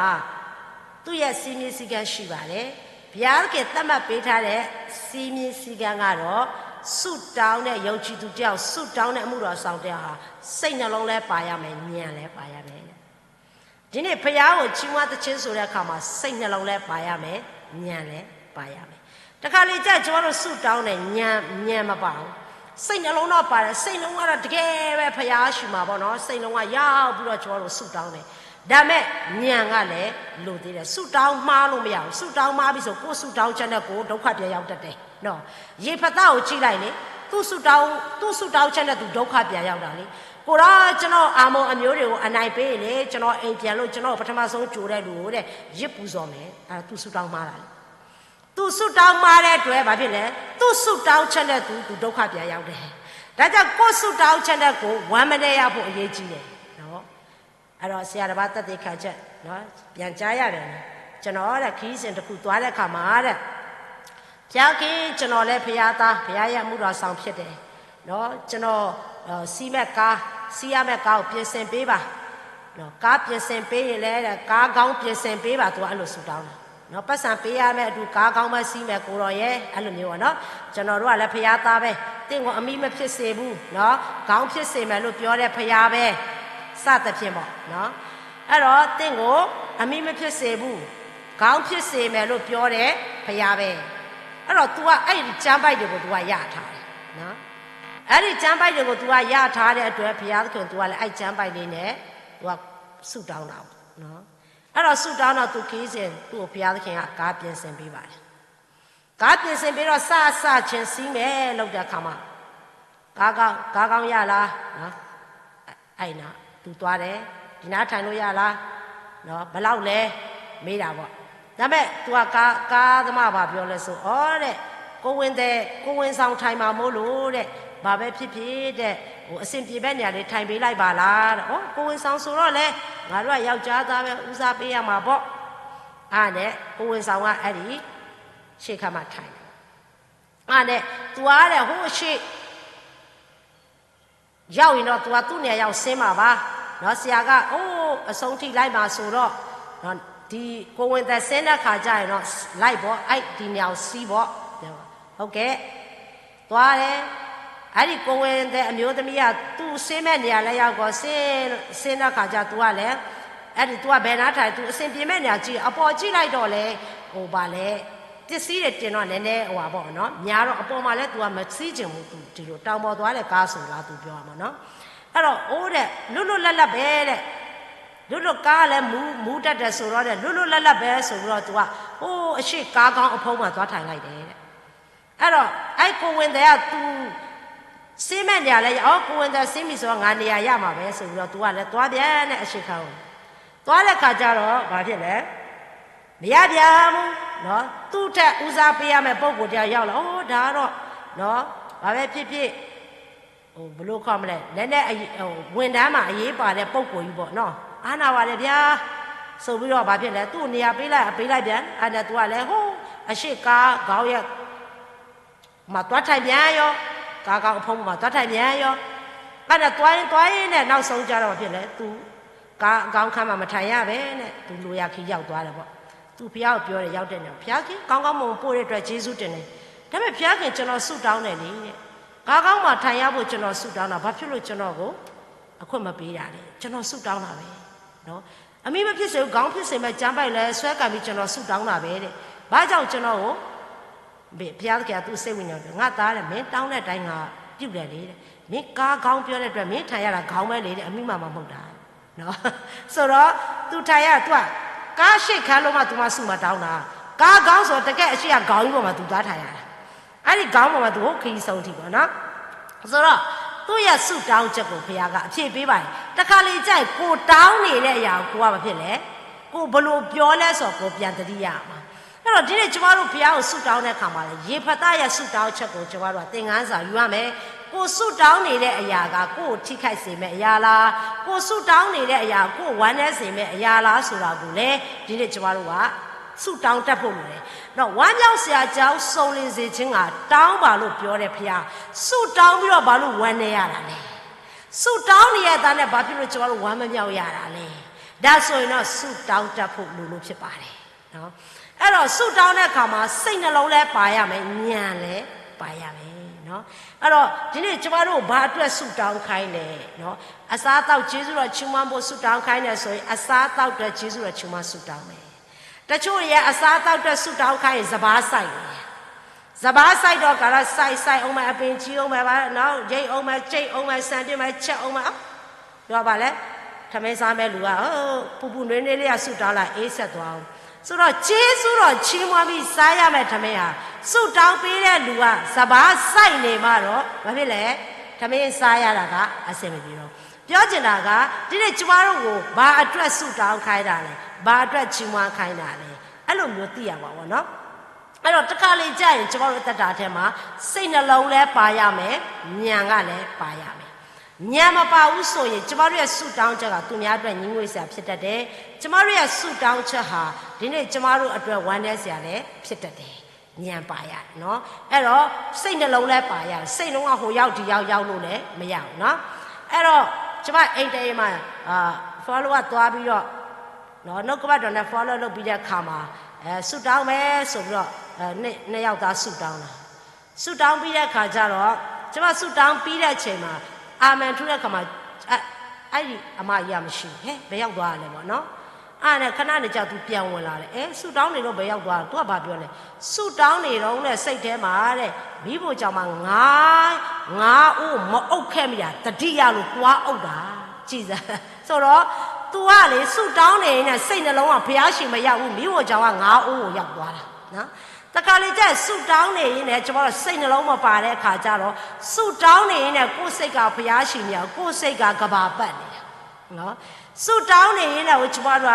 သူ့ရဲ့ စည်းမျဉ်းစည်းကမ်း ရှိပါတယ်။ ဘုရားသခင် သတ်မှတ်ပေးထားတဲ့ စည်းမျဉ်းစည်းကမ်းကတော့ ဆုတောင်းတဲ့ ယုံကြည်သူတစ်ယောက်၊ ဆုတောင်းတဲ့ အမှုတော်ဆောင်တစ်ယောက်ဟာ စိတ်နှလုံးလည်း ပါရမယ်၊ ဉာဏ်လည်း ပါရမယ်။ ဒီနေ့ ဘုရားကို ချီးမွမ်းသီချင်းဆိုတဲ့အခါမှာ စိတ်နှလုံးလည်း ပါရမယ်၊ ဉာဏ်လည်း ပါရမယ်။ တခါလေကျ ကျွန်တော်တို့ ဆုတောင်းတယ်၊ ဉာဏ်၊ ဉာဏ်မပါဘူး။ စိတ်နှလုံးတော့ ပါတယ်။ စိတ်နှလုံးကတော့ တကယ်ပဲ ဘုရားရှိမှာပေါ့နော်။ စိတ်နှလုံးက ရောက်ပြီးတော့ ကျွန်တော်တို့ ဆုတောင်းတယ်။ ဒါပေမဲ့ ဉာဏ်ကလည်း လိုသေးတယ်။ ဆုတောင်းမှားလို့ မရဘူး။ ဆုတောင်းမှားပြီဆို ကိုယ့်ဆုတောင်းချက်နဲ့ ကိုယ် ဒုက္ခပြန်ရောက်တတ်တယ်။ နော်။ ယေဖသကို ကြည့်လိုက်လေ။ သူ့ဆုတောင်း၊ သူ့ဆုတောင်းချက်နဲ့ သူ ဒုက္ခပြန်ရောက်တာလေ။ ကိုယ်တော် ကျွန်တော် အမ္မုန်အမျိုးတွေကို အနိုင်ပေးရင်လေ ကျွန်တော် အိမ်ပြန်လို့ ကျွန်တော် ပထမဆုံး ကြိုတဲ့လူကိုတဲ့ ယဇ်ပူဇော်မယ်။ အဲ သူ ဆုတောင်းမှားတာလေ။ သူ ဆုတောင်းမှားတဲ့အတွက် ဘာဖြစ်လဲ။ သူ့ဆုတောင်းချက်နဲ့ သူ သူ ဒုက္ခပြန်ရောက်တယ်။ ဒါကြောင့် ကိုယ့်ဆုတောင်းချက်နဲ့ ကိုယ် ဝမ်းမနည်းရဖို့ အရေးကြီးတယ်နော်။ အဲ့တော့ ဆရာတစ်ပါး သက်သေခံချက်နော် ပြန်ကြားရတယ်နော်။ ကျွန်တော်တဲ့ ခရီးစဉ်တစ်ခု သွားတဲ့အခါမှာတဲ့ ဘုရားခင် ကျွန်တော်လည်း ဘုရားသား၊ ဘုရားရဲ့ အမှုတော်ဆောင် ဖြစ်တယ်နော်။ ကျွန်တော်၊ အဲ၊ စီးမဲ့ကား၊ စီးရမဲ့ကားကို ပြင်ဆင်ပေးပါနော်။ ကားပြင်ဆင်ပေးရင်လည်းတဲ့ ကားခေါင်း ပြင်ဆင်ပေးပါ။ သူက အဲ့လို ဆုတောင်းတယ်နော်။ ပိုက်ဆံပေးရမဲ့အတူ ကားခေါင်းပဲ စီးမယ် ကိုယ်တော်ရဲ့၊ အဲ့လိုမျိုးပေါ့နော်။ ကျွန်တော်တို့ကလည်း ဘုရားသားပဲ။ သင့်ကို အမြီးမဖြစ်စေဘူးနော်။ ခေါင်းဖြစ်စေမယ်လို့ ပြောတဲ့ ဘုရားပဲ။ စသဖြင့်ပေါ့နော်။ အဲ့တော့ သင့်ကို အမြီးမဖြစ်စေဘူး၊ ခေါင်းဖြစ်စေမယ်လို့ ပြောတဲ့ ဘုရားပဲ။ အဲ့တော့ သူက အဲ့ဒီကျမ်းပိုဒ်တွေကို သူက ရထားတယ်နော်။ အဲ့ဒီကျမ်းပိုဒ်တွေကို သူက ရထားတဲ့အတွက် ဘုရားသခင် သူကလည်း အဲ့ကျမ်းပိုဒ်လေးနဲ့ သူက ဆုတောင်းတာပေါ့နော်။ အဲ့တော့ ဆုတောင်းတော့ သူ ခရီးစဉ် သူ့ကို ဘုရားသခင်က ကားပြင်ဆင်ပေးပါတယ်။ ကားပြင်ဆင်ပေးတော့ စစချင်း စီးမယ်လုပ်တဲ့အခါမှာ ကားခေါင်း၊ ကားခေါင်းရလားနော်။ အဲ့နား သူသွားတယ်။ ဒီနားထိုင်လို့ရလားနော်။ ဘယ်လောက်လဲ မေးတာပေါ့။ ဒါပေမဲ့ သူက ကား၊ ကားသမား ဘာပြောလဲဆို အော်တဲ့၊ ကိုယ်ဝန်သည်၊ ကိုယ်ဝန်ဆောင် ထိုင်မှာမို့လို့တဲ့၊ ဘာပဲဖြစ်ဖြစ်တဲ့၊ ဟို၊ အဆင်ပြေမဲ့နေရာလေး ထိုင်ပေးလိုက်ပါလားတဲ့။ အော်၊ ကိုယ်ဝန်ဆောင်ဆိုတော့လဲ ငါတို့က ယောက်ျားသားပဲ ဦးစားပေးရမှာပေါ့။ အဲ့နဲ့ ကိုယ်ဝန်ဆောင်က အဲ့ဒီ ရှေ့ခန်းမှာ ထိုင်တယ်။ အဲ့နဲ့ သူကတဲ့ ဟိုးအရှေ့ ရောက်ရင်တော့ သူက သူ့နေရာရောက် ဆင်းမှာပါနော်။ ဆရာက အိုး၊ အဆုံးထိ လိုက်မှာဆိုတော့နော်၊ ဒီကိုယ်ဝန်သည် ဆင်းတဲ့အခါကျရင်တော့ လိုက်ပေါ့၊ အဲ့ဒီနေရာကို စီးပေါ့။ ဟုတ်ကဲ့၊ သွားတယ်။ အဲ့ဒီကိုယ်ဝန်သည် အမျိုးသမီးက သူဆင်းမဲ့နေရာလည်း ရောက်ကော ဆင်း၊ ဆင်းတဲ့အခါကျ သူကလည်း အဲ့ဒီ သူက ဘယ်နားထိုင်၊ သူအဆင်ပြေမဲ့နေရာ ကြည့်၊ အပေါ်ကြည့်လိုက်တော့လည်း ဟို၊ ဘာလဲ၊ ပစ္စည်းတွေတင်တော့ နည်းနည်း ဟို၊ ဘာပေါ့နော်၊ များတော့ အပေါ်မှာလည်း သူက မစီးချင်ဘူး။ သူ ဒီလို တောင်ပေါ်သွားတဲ့ကားဆိုလား သူပြောရမှာနော်။ အဲ့တော့ အိုးတဲ့၊ လွတ်လွတ်လပ်လပ်ပဲတဲ့၊ လွတ်လွတ်၊ ကားလည်း မူ၊ မူတတ်တယ်ဆိုတော့တဲ့၊ လွတ်လွတ်လပ်လပ်ပဲဆိုပြီးတော့ သူက ဟိုးအရှေ့ ကားခေါင်းအဖုံးမှာ သွားထိုင်လိုက်တယ်တဲ့။ အဲ့တော့ အဲ့ကိုယ်ဝန်သည်က သူဆင်းမဲ့နေရာလည်း အော်၊ ကိုယ်ဝန်သည် ဆင်းပြီဆိုတော့ ငါနေရာရမှာပဲဆိုပြီးတော့ သူကလည်း သွားပြန်တဲ့ အရှေ့ခန်းကို။ သွားတဲ့အခါကျတော့ ဘာဖြစ်လဲ၊ မရပြန်ဘူးနော်။ သူ့ထက် ဦးစားပေးရမယ့် ပုဂ္ဂိုလ်တစ်ယောက် ရောက်လာ၊ အိုး၊ ဒါကတော့နော်၊ ဘာပဲဖြစ်ဖြစ် ဟို၊ ဘယ်လိုခေါ်မလဲ၊ နည်းနည်းအရေး၊ ဟို၊ ဝန်ထမ်းမှာ အရေးပါတဲ့ ပုဂ္ဂိုလ်ကြီးပေါ့နော်။ အားနာပါတယ်ဗျာဆိုပြီးတော့ ဘာဖြစ်လဲ၊ သူ့နေရာပေးလိုက်၊ အပေးလိုက်ပြန်။ အဲ့ဒါ သူကလည်း ဟိုးအရှေ့ ကားခေါင်းရဲ့ မှာ သွားထိုင်ပြန်ရော၊ ကားခေါင်းအဖုံးမှာ သွားထိုင်ပြန်ရော။ ဘၣ်န့ၣ် သွားရင်းသွားရင်းနဲ့ နောက်ဆုံးကျတော့ ဘာဖြစ်လဲ သူ ကားခေါင်းခန်းမှာ မထိုင်ရဘဲနဲ့ သူလွတ်ရာခံရောက်သွားတယ်ပေါ့။ သူဘုရားကိုပြောတယ် ရောက်တဲ့နေရာ ဘုရားခင် ကောင်းကောင်းမွန်မွန်ပို့တဲ့အတွက် ကျေးဇူးတင်တယ်။ ဒါပေမဲ့ ဘုရားခင် ကျွန်တော်ဆုတောင်းတယ်လေတဲ့။ ကားခေါင်းမှာထိုင်ရဖို့ ကျွန်တော်ဆုတောင်းတာ ဘာဖြစ်လို့ကျွန်တော်ကို အခွင့်မပေးတာလဲ။ ကျွန်တော်ဆုတောင်းတာပဲနော်။ အမိမဖြစ်စေဘူး ခေါင်းဖြစ်စေမဲ့ ကျမ်းပိုဒ်လဲ ဆွဲကိုင်ပြီး ကျွန်တော်ဆုတောင်းတာပဲတဲ့။ ဘာကြောင့်ကျွန်တော်ကို ဘုရားသခင်က သူ့စိတ်ဝိညာဉ်ကို ငါသားတဲ့ မင်းတောင်းတဲ့အတိုင်း ငါပြုတယ်လေတဲ့။ မင်းကားခေါင်းပြောတဲ့အတွက် မင်းထိုင်ရတာ ခေါင်းပဲလေတဲ့ အမိမှာမှ မဟုတ်တာနော်။ ဆိုတော့ သူထိုင်ရ သူက ကားရှေ့ခန်းလုံးမှ သူမှ ဆုမှ တောင်းတာ။ ကားခေါင်းဆိုတော့ တကယ့်အရှေ့က ခေါင်းကြီးပေါ်မှာ သူသွားထိုင်ရတာ။ အဲ့ဒီခေါင်းပေါ်မှာ သူ ဟို ခရီးဆုံးထိပေါ့နော်။ ဆိုတော့ သူ့ရဲ့ဆုတောင်းချက်ကို ဘုရားက အဖြေပေးပါတယ်။ တခါလေကျရင် ကိုတောင်းနေတဲ့အရာကို ကိုက ဘာဖြစ်လဲ ကိုဘယ်လိုပြောလဲဆိုတော့ ကိုပြန်သတိရမှာ။ အဲ့တော့ ဒီနေ့ ကျမတို့ ဘုရားကို ဆုတောင်းတဲ့အခါမှာလည်း ယေဖသရဲ့ ဆုတောင်းချက်ကို ကျမတို့က သင်ခန်းစာယူရမယ်။ ကိုယ်ဆုတောင်းနေတဲ့အရာက ကိုယ့်ကိုထိခိုက်စေမယ့်အရာလား၊ ကိုယ်ဆုတောင်းနေတဲ့အရာ ကိုယ့်ဝမ်းနည်းစေမယ့်အရာလားဆိုတာကိုလည်း ဒီနေ့ ကျမတို့က ဆုတောင်းတတ်ဖို့လိုတယ်။ ဒီး ဝမ်းမြောက်စရာကြောင်း စုံလင်စေခြင်းငှာ တောင်းပါလို့ပြောတဲ့ဘုရား၊ ဆုတောင်းပြီးတော့ ဘာလို့ဝမ်းနည်းရတာလဲ။ ဆုတောင်းနေရတာနဲ့ ဘာဖြစ်လို့ ကျမတို့ ဝမ်းမမြောက်ရတာလဲ။ ဒါဆိုရင်တော့ ဆုတောင်းတတ်ဖို့လိုလို့ဖြစ်ပါတယ်နော်။ အဲ့တော့ ဆုတောင်းတဲ့အခါမှာ စိတ်နှလုံးလည်းပါရမယ်၊ ဉာဏ်လည်းပါရမယ်နော်။ အဲ့တော့ ဒီနေ့ ကျမတို့ ဘာအတွက် ဆုတောင်းခိုင်းလဲနော်။ အစားအသောက် ကျေးဇူးတော်ချီးမွမ်းဖို့ ဆုတောင်းခိုင်းတယ်ဆိုရင် အစားအသောက်အတွက် ကျေးဇူးတော်ချီးမွမ်း ဆုတောင်းမယ်။ တချို့တွေက အစားအသောက်အတွက် ဆုတောင်းခိုင်းရင် စပါးစိုက်နေတယ်။ စပါးစိုက်တော့ ကလာစိုက်စိုက်အောင်မယ်၊ အပင်ကြီးအောင်မယ်၊ ဘာနော်၊ ရိတ်အောင်မယ်၊ ကြိတ်အောင်မယ်၊ ဆန်ပြစ်မယ်၊ ချက်အောင်မယ်၊ ပြောပါလေ။ ထမင်းစားမဲ့လူက ဟို ပူပူနွေးနွေးလေးက ဆုတောင်းလာ အေးဆက်သွားအောင်။ ဆိုတော့ ကျေးဇူးတော်ချီးမွမ်းပြီး စားရမယ့်ထမင်းဟာ ဆုတောင်းပေးတဲ့လူက စပါးစိုက်နေမှတော့ ဘာဖြစ်လဲ၊ ထမင်းစားရတာက အဆင်မပြေတော့ဘူး။ ပြောချင်တာက ဒီနေ့ ကျမတို့ကို ဘာအတွက် ဆုတောင်းခိုင်းတာလဲ၊ ဘာအတွက် ချီးမွမ်းခိုင်းတာလဲ၊ အဲ့လိုမျိုး သိရမှာပေါ့နော်။ အဲ့တော့ တခါလေကျရင် ကျမတို့ အသက်တာထဲမှာ စိတ်နှလုံးလည်း ပါရမယ်၊ ဉာဏ်ကလည်း ပါရမယ်။ ဉာဏ်မပါဘူးဆိုရင် ကျမတို့ရဲ့ ဆုတောင်းချက်က သူများအတွက် ငြီးငွေ့စရာ ဖြစ်တတ်တယ်။ ကျမတို့ရဲ့ ဆုတောင်းချက်ဟာ ဒီနေ့ ကျမတို့အတွက် ဝမ်းနည်းစရာလည်း ဖြစ်တတ်တယ်။ ဉာဏ်ပါရတယ်နော်။ အဲ့တော့ စိတ်နှလုံးလည်း ပါရတယ်။ စိတ်နှလုံးက ဟိုရောက်ဒီရောက် ရောက်လို့လည်း မရဘူးနော်။ အဲ့တော့ ကျမ အိမ်တအိမ်မှာ အာ follow up သွားပြီးတော့ နော် နှုတ်ကပတ်တော်နဲ့ follow လုပ်ပြီးတဲ့အခါမှာ အဲ ဆုတောင်းမယ်ဆိုပြီးတော့ အဲ နှစ် နှစ်ယောက်သား ဆုတောင်းတာ။ ဆုတောင်းပြီးတဲ့အခါကျတော့ ကျမ ဆုတောင်းပြီးတဲ့အချိန်မှာ အာမင်ထူတဲ့အခါမှာ အဲ အဲ့ဒီအမကြီးက မရှိဘူး။ ဟဲ ဘယ်ရောက်သွားလဲပေါ့နော်။ အဲ့ဒါနဲ့ ခဏနေကျ သူပြန်ဝင်လာတယ်။ အဲ ဆုတောင်းနေတော့ ဘယ်ရောက်သွားလဲ။ သူက ဘာပြောလဲ။ ဆုတောင်းနေတော့နဲ့ စိတ်ထဲမှာတဲ့ မီးဖိုချောင်မှာ ငါး ငါးအိုး မအုပ်ခဲ့မိတာ သတိရလို့ သွားအုပ်တာ။ ကြည်စမ်း။ ဆိုတော့ သူကလေ ဆုတောင်းနေရင်နဲ့ စိတ်နှလုံးက ဘုရားရှိခိုးမရောက်ဘူး။ မီးဖိုချောင်က ငါးအိုးကို ရောက်သွားတာနော်။ တခါလေကျရင် ဆုတောင်းနေရင်နဲ့ ကျမတို့ စိတ်နှလုံးမပါတဲ့အခါကျတော့ ဆုတောင်းနေရင်နဲ့ ကိုယ့်စိတ်က ဘုရားရှိခိုးမရောက်ဘူး။ ကိုယ့်စိတ်က ကမ္ဘာပတ်နေတာနော်။ ဆုတောင်းနေရင်နဲ့ ကျမတို့က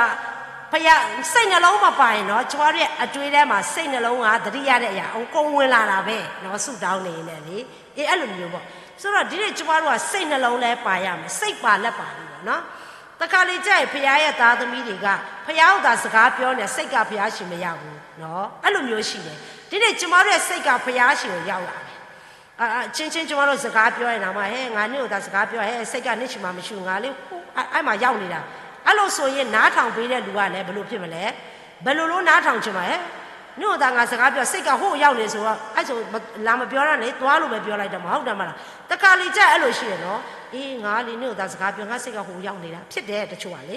ဘုရား စိတ်နှလုံးမပါရင်နော် ကျမတို့ရဲ့ အတွင်းထဲမှာ စိတ်နှလုံးက သတိရတဲ့အရာ အကုန်ဝင်လာတာပဲနော်။ ဆုတောင်းနေရင်နဲ့လေ အေး အဲ့လိုမျိုးပေါ့။ ဆိုတော့ ဒီနေ့ ကျမတို့က စိတ်နှလုံးလည်း ပါရမယ်။ စိတ်ပါလက်ပါလေးပေါ့နော်။ တခါလေကျရင် ဘုရားရဲ့ သားသမီးတွေက ဘုရားကိုသာ စကားပြောနေ စိတ်က ဘုရားရှိခိုးမရောက်ဘူးနော်။ အဲ့လိုမျိုးရှိတယ်။ ဒီနေ့ ကျမတို့ရဲ့ စိတ်က ဘုရားရှိခိုးကို ရောက်လာတယ်။ အာ အချင်းချင်း ကျမတို့ စကားပြောရင်တောင်မှ ဟဲ ငါ နင့်ကိုသာ စကားပြော ဟဲ စိတ်က နင့်ဆီမှာ မရှိဘူး။ ငါလေး ဟို အဲ့ အဲ့မှာ ရောက်နေတာ။ အဲ့လိုဆိုရင် နားထောင်ပေးတဲ့လူကလည်း ဘယ်လိုဖြစ်မလဲ။ ဘယ်လိုလို့ နားထောင်ချင်မှာလဲ။ နင့်ကိုသာ ငါ စကားပြော စိတ်က ဟိုရောက်နေဆိုတော့ အဲ့ဆို လာမပြောတော့နဲ့ သွားလို့ပဲ ပြောလိုက်တော့မှာ ဟုတ်တယ်မလား။ တခါလေကျရင် အဲ့လိုရှိတယ်နော်။ အေး ငါလေး နင့်ကိုသာ စကားပြော ငါ စိတ်က ဟိုရောက်နေတာ ဖြစ်တယ် တချို့ကလေ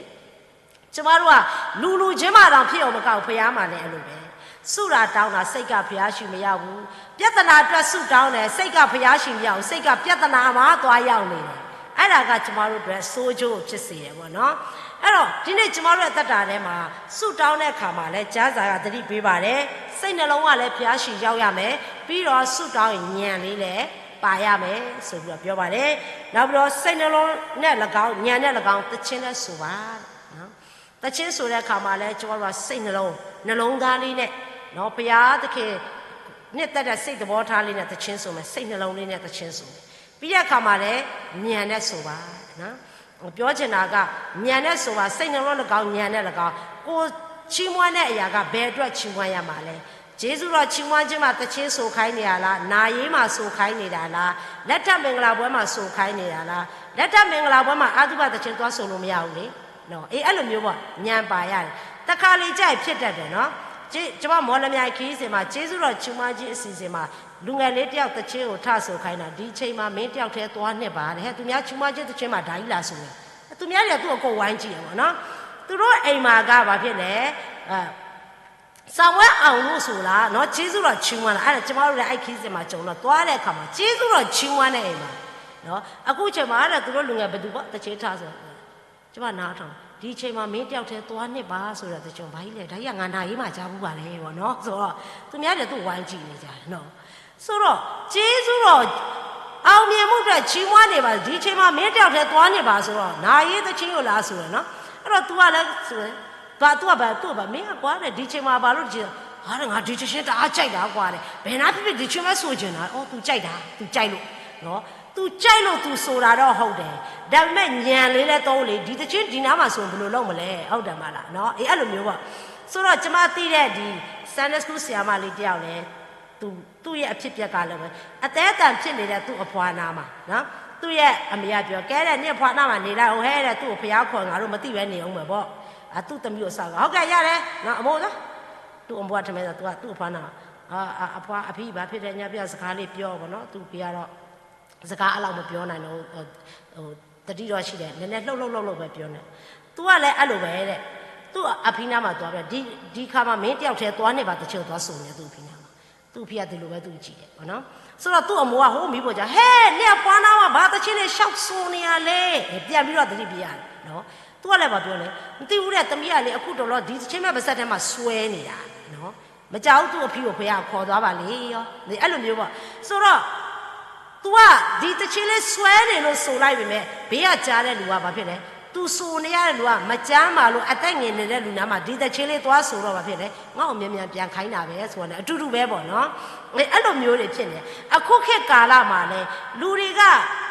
။ ကျမတို့က လူလူချင်းမှတောင် ဖြစ်ရုံမကဘူး ဘုရားမှာလည်း အဲ့လိုပဲ။ ဆုတာတောင်းတာ စိတ်က ဘုရားရှိခိုးမရောက်ဘူး။ ပြဿနာအတွက် ဆုတောင်းတယ် စိတ်က ဘုရားရှိခိုးမရောက်ဘူး။ စိတ်က ပြဿနာမှာ သွားရောက်နေတယ်။ အဲ့ဒါက ကျမတို့အတွက် ဆိုးကျိုးဖြစ်စေတယ်ပေါ့နော်။ အဲ့တော့ ဒီနေ့ ကျမတို့ရဲ့ အသက်တာထဲမှာ ဆုတောင်းတဲ့အခါမှာလည်း ကျမ်းစာက သတိပေးပါတယ်။ စိတ်နှလုံးကလည်း ဘုရားရှိခိုးရောက်ရမယ်။ ပြီးတော့ ဆုတောင်းရင် ဉာဏ်လေးလည်း ပါရမယ်ဆိုပြီးတော့ ပြောပါတယ်။ နောက်ပြီးတော့ စိတ်နှလုံးနဲ့ ၎င်း ဉာဏ်နဲ့ ၎င်း သီချင်းလည်း ဆိုပါတဲ့နော်။ သီချင်းဆိုတဲ့အခါမှာလည်း ကျမတို့က စိတ်နှလုံး နှလုံးသားလေးနဲ့နော် ဘုရားသခင် နှစ်သက်တဲ့ စိတ်သဘောထားလေးနဲ့ သီချင်းဆိုမယ်။ စိတ်နှလုံးလေးနဲ့ သီချင်းဆိုမယ်။ ပြီးတဲ့အခါမှာလည်း ဉာဏ်နဲ့ဆိုပါနော်။ ပြောချင်တာက ဉာဏ်နဲ့ဆိုပါ။ စိတ်နှလုံး ၎င်း ဉာဏ်နဲ့ ၎င်း ကိုယ်ချီးမွမ်းတဲ့အရာက ဘယ်အတွက် ချီးမွမ်းရမှာလဲ။ ကျ ကျေးဇူးတော်ချီးမွမ်းခြင်းမှာ သီချင်းဆိုခိုင်းနေတာလား၊ နာရေးမှာဆိုခိုင်းနေတာလား၊ လက်ထက်မင်္ဂလာပွဲမှာဆိုခိုင်းနေတာလား၊ လက်ထက်မင်္ဂလာပွဲမှာ အသုဘသီချင်းသွားဆိုလို့မရဘူးလေ။ နော်၊ အေး အဲ့လိုမျိုးပေါ့၊ ညံပါရတယ်။ တစ်ခါလေကြာရင်ဖြစ်တတ်တယ်နော်။ ကျမမော်လမြိုင်ခရီးစဉ်မှာ ကျေးဇူးတော်ချီးမွမ်းခြင်းအစီအစဉ်မှာ လူငယ်လေးတစ်ယောက်သီချင်းကိုထဆိုခိုင်းတာ၊ ဒီအချိန်မှာမင်းတစ်ယောက်တည်းသွားနှစ်ပါတဲ့၊ ဟဲ သူများချီးမွမ်းခြင်းသီချင်းမှာဒါကြီးလာဆိုတယ်။ သူများတွေကသူ့အကိုဝိုင်းကြည့်တယ်ပေါ့နော်။ သူတို့အိမ်မှာကဘာဖြစ်လဲ၊ စာမွဲအောင်လို့ဆိုတာနော်၊ ကျေးဇူးတော်ချီးမွမ်းတာ။ အဲ့ဒါကျမတို့လည်းအဲ့ခရီးစဉ်မှာကြုံတော့ သွားတဲ့အခါမှာကျေးဇူးတော်ချီးမွမ်းတဲ့အိမ်မှာနော်၊ အခုချိန်မှာတဲ့ သူတို့လူငယ်ဘယ်သူပေါ့ သီချင်းထဆို၊ ကျမနားထောင်၊ ဒီအချိန်မှာမင်းတစ်ယောက်တည်းသွားနှစ်ပါဆိုတဲ့သီချင်း၊ ဘာကြီးလဲ၊ ဒါကြီးကငါနာရေးမှာကြားဖူးပါတယ်ပေါ့နော်။ ဆိုတော့ သူများတွေသူ့ဝိုင်းကြည့်နေကြတယ်နော်။ ဆိုတော့ ကျေးဇူးတော် အောင်မြင်မှုအတွက်ချီးမွမ်းနေပါ၊ ဒီအချိန်မှာမင်းတစ်ယောက်တည်းသွားနှစ်ပါဆိုတော့ နာရေးသီချင်းကိုလာဆိုတယ်နော်။ အဲ့တော့ သူကလည်းဆိုတယ်၊ ဘာ သူကဘာ သူ့ဘာ မင်းကကွာတဲ့ ဒီအချိန်မှာဘာလို့ဒီ၊ ဟာတဲ့ ငါဒီသီချင်းတအားကြိုက်တာကွာတဲ့၊ ဘယ်နားဖြစ်ဖြစ် ဒီသီချင်းပဲဆိုချင်တာ။ အော် သူကြိုက်တာ သူကြိုက်လို့နော်၊ သူကြိုက်လို့သူဆိုတာတော့ဟုတ်တယ်။ ဒါပေမဲ့ညံလေးလဲသုံးလေ၊ ဒီသီချင်းဒီနားမှာဆိုရင်ဘယ်လိုလုပ်မလဲ၊ ဟုတ်တယ်မလားနော်။ အေး အဲ့လိုမျိုးပေါ့။ ဆိုတော့ ကျမသိတဲ့ဒီ Sunday School ဆရာမလေးတစ်ယောက်လည်း သူ့ရဲ့အဖြစ်အပျက်ကလည်းပဲ အသည်းအသန်ဖြစ်နေတဲ့သူ့အဖွားနားမှာနော်၊ သူ့ရဲ့အမေကပြော ကဲတဲ့ နင့်အဖွားနားမှာနေလိုက်၊ ဟိုဟဲတဲ့ သူ့ကိုဘုရားခေါ် ငါတို့မသိပဲနေဦးမယ်ပေါ့။ အသူ့သမီးကိုစောင့်က ဟုတ်ကဲ့ ရတယ်နော် အမိုးနော်။ သူ့အမိုးက ထမင်းစား သူက သူ့အဖွားနားမှာ အဖွား အဖံ ဘာဖြစ်တယ် ညပြစကားလေးပြောပေါ့နော်။ သူ့ဖံကတော့ စကားအဲ့လောက်မပြောနိုင်တော့ သတိတော့ရှိတယ်၊ နည်းနည်းလှုပ်လှုပ်လှုပ်လှုပ်ပဲပြောနေ။ သူကလည်းအဲ့လိုပဲတဲ့၊ သူ့အဖံနားမှာသွားပြီး ဒီဒီခါမှာမင်းတယောက်တည်းသွားနှစ်ပါ သီချင်းကိုသွားဆိုနေ သူ့အဖံနားမှာ။ သူ့အဖံကဒီလိုပဲသူ့ကိုကြည့်တယ်ပေါ့နော်။ ဆိုတော့သူ့အမိၢ်က ဟိုမီးဖိုချောင် ဟဲ နင့်အဖွားနားမှာ ဘာသီချင်းလဲ လျှောက်ဆိုနေရလဲ၊ ပြန်ပြီးတော့သတိပေးရတယ်နော်။ သူကလည်းဘာပြောလဲ၊ မသိဘူးတဲ့ သမီးကလေ အခုတလောဒီသီချင်းပဲ ပါးစပ်ထဲမှာစွဲနေတာနော်။ မကြာဘူး သူ့အဖံကိုဘုရားခေါ်သွားပါလေရော။ အဲ့လိုမျိုးပေါ့။ ဆိုတော့ သူက ဒီသီချင်းလေးစွဲနေလို့ဆိုလိုက်ပေမဲ့ ဘေးကကြားတဲ့လူကဘာဖြစ်လဲ၊ သူဆိုနေရတဲ့လူက မကျန်းမာလို့ အသက်ငယ်နေတဲ့လူနားမှာ ဒီသီချင်းလေးသွားဆိုတော့ ဘာဖြစ်လဲ၊ ငါ့ကိုမြန်မြန်ပြန်ခိုင်းတာပဲဆိုတာနဲ့ အတူတူပဲပေါ့နော်။ အဲ့လိုမျိုးတွေဖြစ်နေ။ အခုခေတ်ကာလမှာလည်း လူတွေက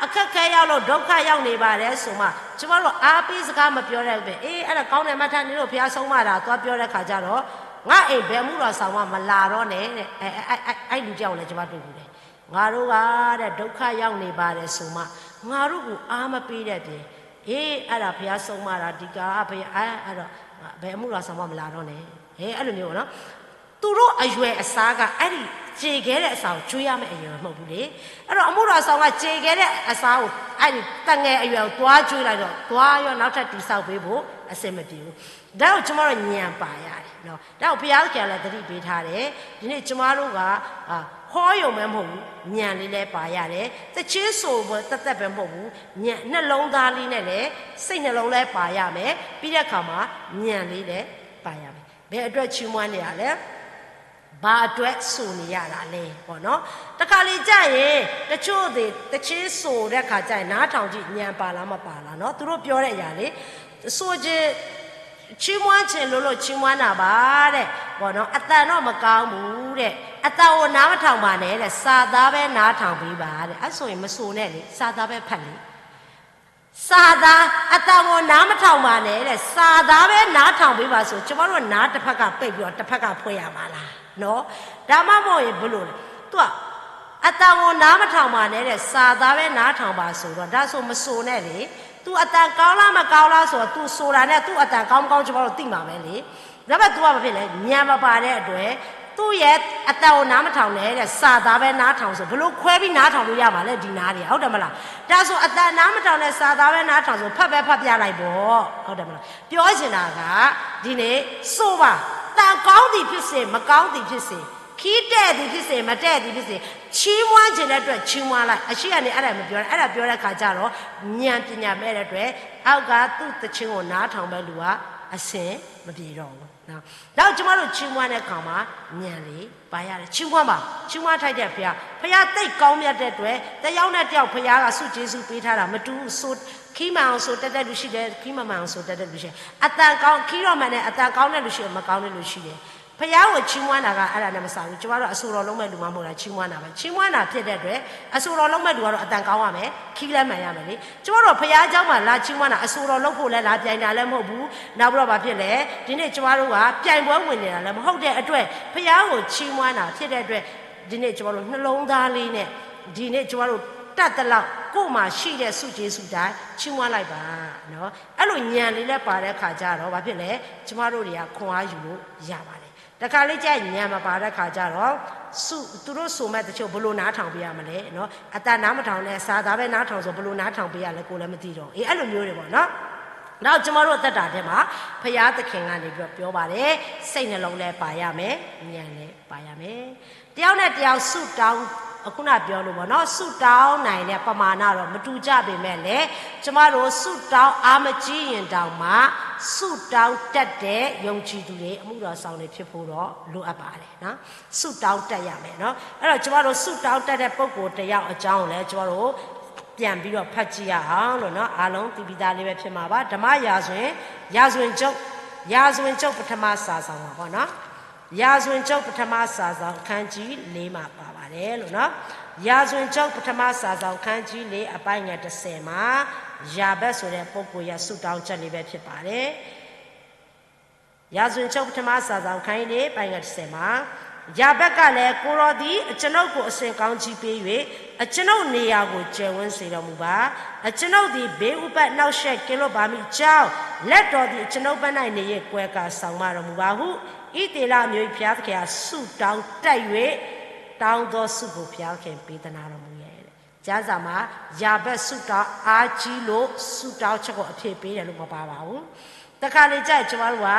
အခက်အခဲရောက်လို့ ဒုက္ခရောက်နေပါတယ်ဆိုမှ ကျမတို့အားပေးစကားမပြောတဲ့အတွက် အေး အဲ့ဒါကောင်းတယ် မထနင်းတို့ ဘုရားဆုံးမတာ သွားပြောတဲ့ခါကျတော့ ငါ့အိမ်ဘယ်အမှုတော်ဆောင်မှ မလာတော့နဲ့တဲ့။ အဲ့လူတစ်ယောက်ကိုလည်း ကျမတွေ့ဖူးတယ်။ ငါတို့ကတဲ့ ဒုက္ခရောက်နေပါတယ်ဆိုမှ ငါတို့ကိုအားမပေးတဲ့အပြင် အေး အဲ့ဒါဘုရားဆုံးမတာ ဒီကာလဘုရား အဲ့တော့ ဘယ်အမှုတော်ဆောင်မှ မလာတော့နဲ့ အဲ့လိုမျိုးပေါ့နော်။ သူတို့အရွယ်အစားက အဲ့ဒီကြေခဲ့တဲ့အစာကို ကျွေးရမယ့်အရွယ်မဟုတ်ဘူးလေ။ အဲ့တော့ အမှုတော်ဆောင်က ကြေခဲ့တဲ့အစာကို အဲ့ဒီသငယ်အရွယ်ကို သွားကျွေးလိုက်တော့ သွားရော နောက်ထပ်တည်ဆောက်ပေးဖို့ အဆင်မပြေဘူး။ ဒါကို ကျမတို့ ညံပါရတယ်နော်။ ဒါကို ဘုရားသခင်ကလည်း သတိပေးထားတယ်။ ဒီနေ့ ကျမတို့က ဟောရုံပဲမဟုတ်ဘူး၊ ညံလေးလည်းပါရတယ်။ သီချင်းဆိုပွဲသက်သက်ပဲမဟုတ်ဘူး၊ ညံ နှလုံးသားလေးနဲ့လည်း စိတ်နှလုံးလည်းပါရမယ်။ ပြီးတဲ့အခါမှာ ညံလေးလည်းပါရမယ်။ ဘယ်အတွက်ချီးမွမ်းနေတာလဲ၊ ဘာအတွက်ဆိုနေရတာလဲပေါ့နော်။ တခါလေကျရင် တချို့တွေ သီချင်းဆိုတဲ့ခါကျရင် နားထောင်ကြည့်၊ ညံပါလားမပါလားနော်။ သူတို့ပြောတဲ့အရာလေ ဆိုချင် ချီးမွမ်းချင်လို့လို့ ချီးမွမ်းတာပါတဲ့ပေါ့နော်။ အသံတော့မကောင်းဘူးတဲ့၊ အသံကိုနားမထောင်ပါနဲ့တဲ့၊ စာသားပဲနားထောင်ပေးပါတဲ့။ အဲ့ဆိုရင်မဆိုနဲ့လေ၊ စာသားပဲဖတ်လေ။ စာသား အသံကိုနားမထောင်ပါနဲ့တဲ့၊ စာသားပဲနားထောင်ပေးပါဆို ကျမတို့နားတစ်ဖက်ကပိတ်ပြီးတော့ တစ်ဖက်ကဖွင့်ရမှာလားနော်။ ဒါမှမဟုတ်ရင်ဘယ်လိုလဲ။ သူက အသံကိုနားမထောင်ပါနဲ့တဲ့၊ စာသားပဲနားထောင်ပါဆိုတော့ ဒါဆိုမဆိုနဲ့လေ။ သူအသံကောင်းလားမကောင်းလားဆိုတော့ သူဆိုတာနဲ့ သူ့အသံကောင်းမကောင်း ကျမတို့သိမှာပဲလေ။ ဒါပေမဲ့ သူကဘာဖြစ်လဲ၊ ညံမပါတဲ့အတွက် သူ့ရဲ့အသံကိုနားမထောင်နဲ့တဲ့၊ စာသားပဲနားထောင်ဆို ဘယ်လိုခွဲပြီးနားထောင်လို့ရမှာလဲ ဒီနားတွေက ဟုတ်တယ်မလား။ ဒါဆို အသံနားမထောင်နဲ့ စာသားပဲနားထောင်ဆို ဖတ်ပဲဖတ်ပြလိုက်ပေါ့၊ ဟုတ်တယ်မလား။ ပြောချင်တာက ဒီနေ့ ဆိုပါ၊ သံကောင်းသည်ဖြစ်စေ မကောင်းသည်ဖြစ်စေ၊ ခံတည့်သည်ဖြစ်စေ မတည့်သည်ဖြစ်စေ၊ ချီးမွမ်းချင်တဲ့အတွက် ချီးမွမ်းလိုက်။ အရှေ့ကနေ အဲ့ဒါမပြောနဲ့၊ အဲ့ဒါပြောတဲ့အခါကျတော့ ဉာဏ်ပညာမဲ့တဲ့အတွက် အောက်ကသူ့သီချင်းကို နားထောင်မဲ့လူက အဆင်မပြေတော့ဘူး။ ဒါကြောင့် ကျမတို့ ချီးမွမ်းတဲ့အခါမှာ ဉာဏ်လေးပါရတယ်။ ချီးမွမ်းပါ။ ချီးမွမ်းထိုက်တဲ့ဘုရား။ ဘုရားသိပ်ကောင်းမြတ်တဲ့အတွက် တစ်ယောက်နဲ့တစ်ယောက် ဘုရားက ဆုကျေးဇူးပေးထားတာ မတူဘူး။ ဆို ခံမှန်အောင်ဆိုတတ်တဲ့လူရှိတယ်၊ ခံမမှန်အောင်ဆိုတတ်တဲ့လူရှိတယ်။ အသံကောင်း ခံတော့မှန်တယ်၊ အသံကောင်းတဲ့လူရှိတယ်၊ မကောင်းတဲ့လူရှိတယ်။ ဘုရားကိုချီးမွမ်းတာက အဲ့ဒါနဲ့မစဘူး။ ကျမတို့အဆိုတော်လုပ်မဲ့လူမှမဟုတ်တာ ချီးမွမ်းတာပဲ။ ချီးမွမ်းတာဖြစ်တဲ့အတွက် အဆိုတော်လုပ်မဲ့လူကတော့ အသံကောင်းရမယ်။ ခံလဲမှန်ရမယ်လေ။ ကျမတို့ဘုရားကျောင်းမှာလာချီးမွမ်းတာ အဆိုတော်လုပ်ဖို့လဲ လာပြိုင်တာလည်းမဟုတ်ဘူး။ နောက်ပြီးတော့ဘာဖြစ်လဲ။ ဒီနေ့ကျမတို့ကပြိုင်ပွဲဝင်နေတာလည်းမဟုတ်တဲ့အတွက် ဘုရားကိုချီးမွမ်းတာဖြစ်တဲ့အတွက် ဒီနေ့ကျမတို့နှလုံးသားလေးနဲ့ ဒီနေ့ကျမတို့တတ်သလောက်ကိုယ်မှာရှိတဲ့ဆုကျေးဇူးတိုင်းချီးမွမ်းလိုက်ပါနော်။ အဲ့လိုညံလေးလည်းပါတဲ့ခါကျတော့ဘာဖြစ်လဲ။ ကျမတို့တွေကခွန်အားယူလို့ရပါတယ်။ တခါလေကျညံမပါတဲ့ခါကျတော့ သူတို့ဆိုမဲ့တချို့ဘယ်လိုနားထောင်ပေးရမလဲနော်။ အသံနားမထောင်နဲ့ စာသားပဲနားထောင်ဆို ဘယ်လိုနားထောင်ပေးရလဲ ကိုယ်လည်းမသိတော့။ အေး အဲ့လိုမျိုးတွေပေါ့နော်။ နောက်ကျမတို့အသက်တာထဲမှာ ဘုရားသခင်ကနေပြီးတော့ပြောပါတယ်။ စိတ်နှလုံးလည်းပါရမယ်။ ဉာဏ်လည်းပါရမယ်။ တယောက်နဲ့တယောက်ဆုတောင်း အခုနပြောလို့ပေါ့နော်။ ဆုတောင်းနိုင်တဲ့ပမာဏတော့မတူကြပေမဲ့လည်း ကျမတို့ဆုတောင်းအားမကြီးရင်တောင်မှ ဆုတောင်းတတ်တဲ့ယုံကြည်သူတွေ အမှုတော်ဆောင်တွေဖြစ်ဖို့တော့လိုအပ်ပါတယ်နော်။ ဆုတောင်းတတ်ရမယ်နော်။ အဲ့တော့ကျမတို့ဆုတောင်းတတ်တဲ့ပုဂ္ဂိုလ်တစ်ယောက်အကြောင်းကိုလည်း ကျမတို့ပြန်ပြီးတော့ဖတ်ကြည့်ရအောင်လို့နော်။ အားလုံးသိပြီးသားလေးပဲဖြစ်မှာပါ။ ဓမ္မရာဇဝင် ရာဇဝင်ချုပ် ရာဇဝင်ချုပ်ပထမစာစောင်မှာပေါ့နော်။ ရာဇဝင်ချုပ်ပထမစာစောင်အခန်းကြီးလေးမှာပါပါတယ်လို့နော်။ ရာဇဝင်ချုပ်ပထမစာစောင်အခန်းကြီးလေးအပိုင်းငယ်တစ်ဆယ်မှာ ယာဘက်ဆိုတဲ့ပုဂ္ဂိုလ်ရဲ့ဆုတောင်းချက်လေးပဲဖြစ်ပါတယ်။ ရာဇဝင်ချုပ်ပထမစာစောင်အခန်းကြီးလေးပိုင်းငယ်တစ်ဆယ်မှာ ယာဘက်ကလည်း ကိုယ်တော်သည်အကျွန်ုပ်ကိုအဆင့်ကောင်းကြီးပေး၍၊ အကျွန်ုပ်နေရာကိုကျယ်ဝန်းစေတော်မူပါ။ အကျွန်ုပ်သည် ဘေးဥပဒ်နှောင့်ရှက်ကင်းလွတ်ပါမည်အကြောင်း၊ လက်တော်သည်အကျွန်ုပ်ဘက်၌နေ၍ ကွယ်ကာစောင့်မတော်မူပါဟု ဣသရေလအမျိုး၏ဘုရားသခင်အားဆုတောင်းတတ်၍ တောင်းသောဆုကိုဘုရားသခင်ပေးသနားတော်မူရဲ့တဲ့။ ကျမ်းစာမှာ ယာဘက်ဆုတောင်းအားကြီးလို့ ဆုတောင်းချက်ကိုအဖြေပေးတယ်လို့မပါပါဘူး။ တခါလေကျရင်ကျမတို့က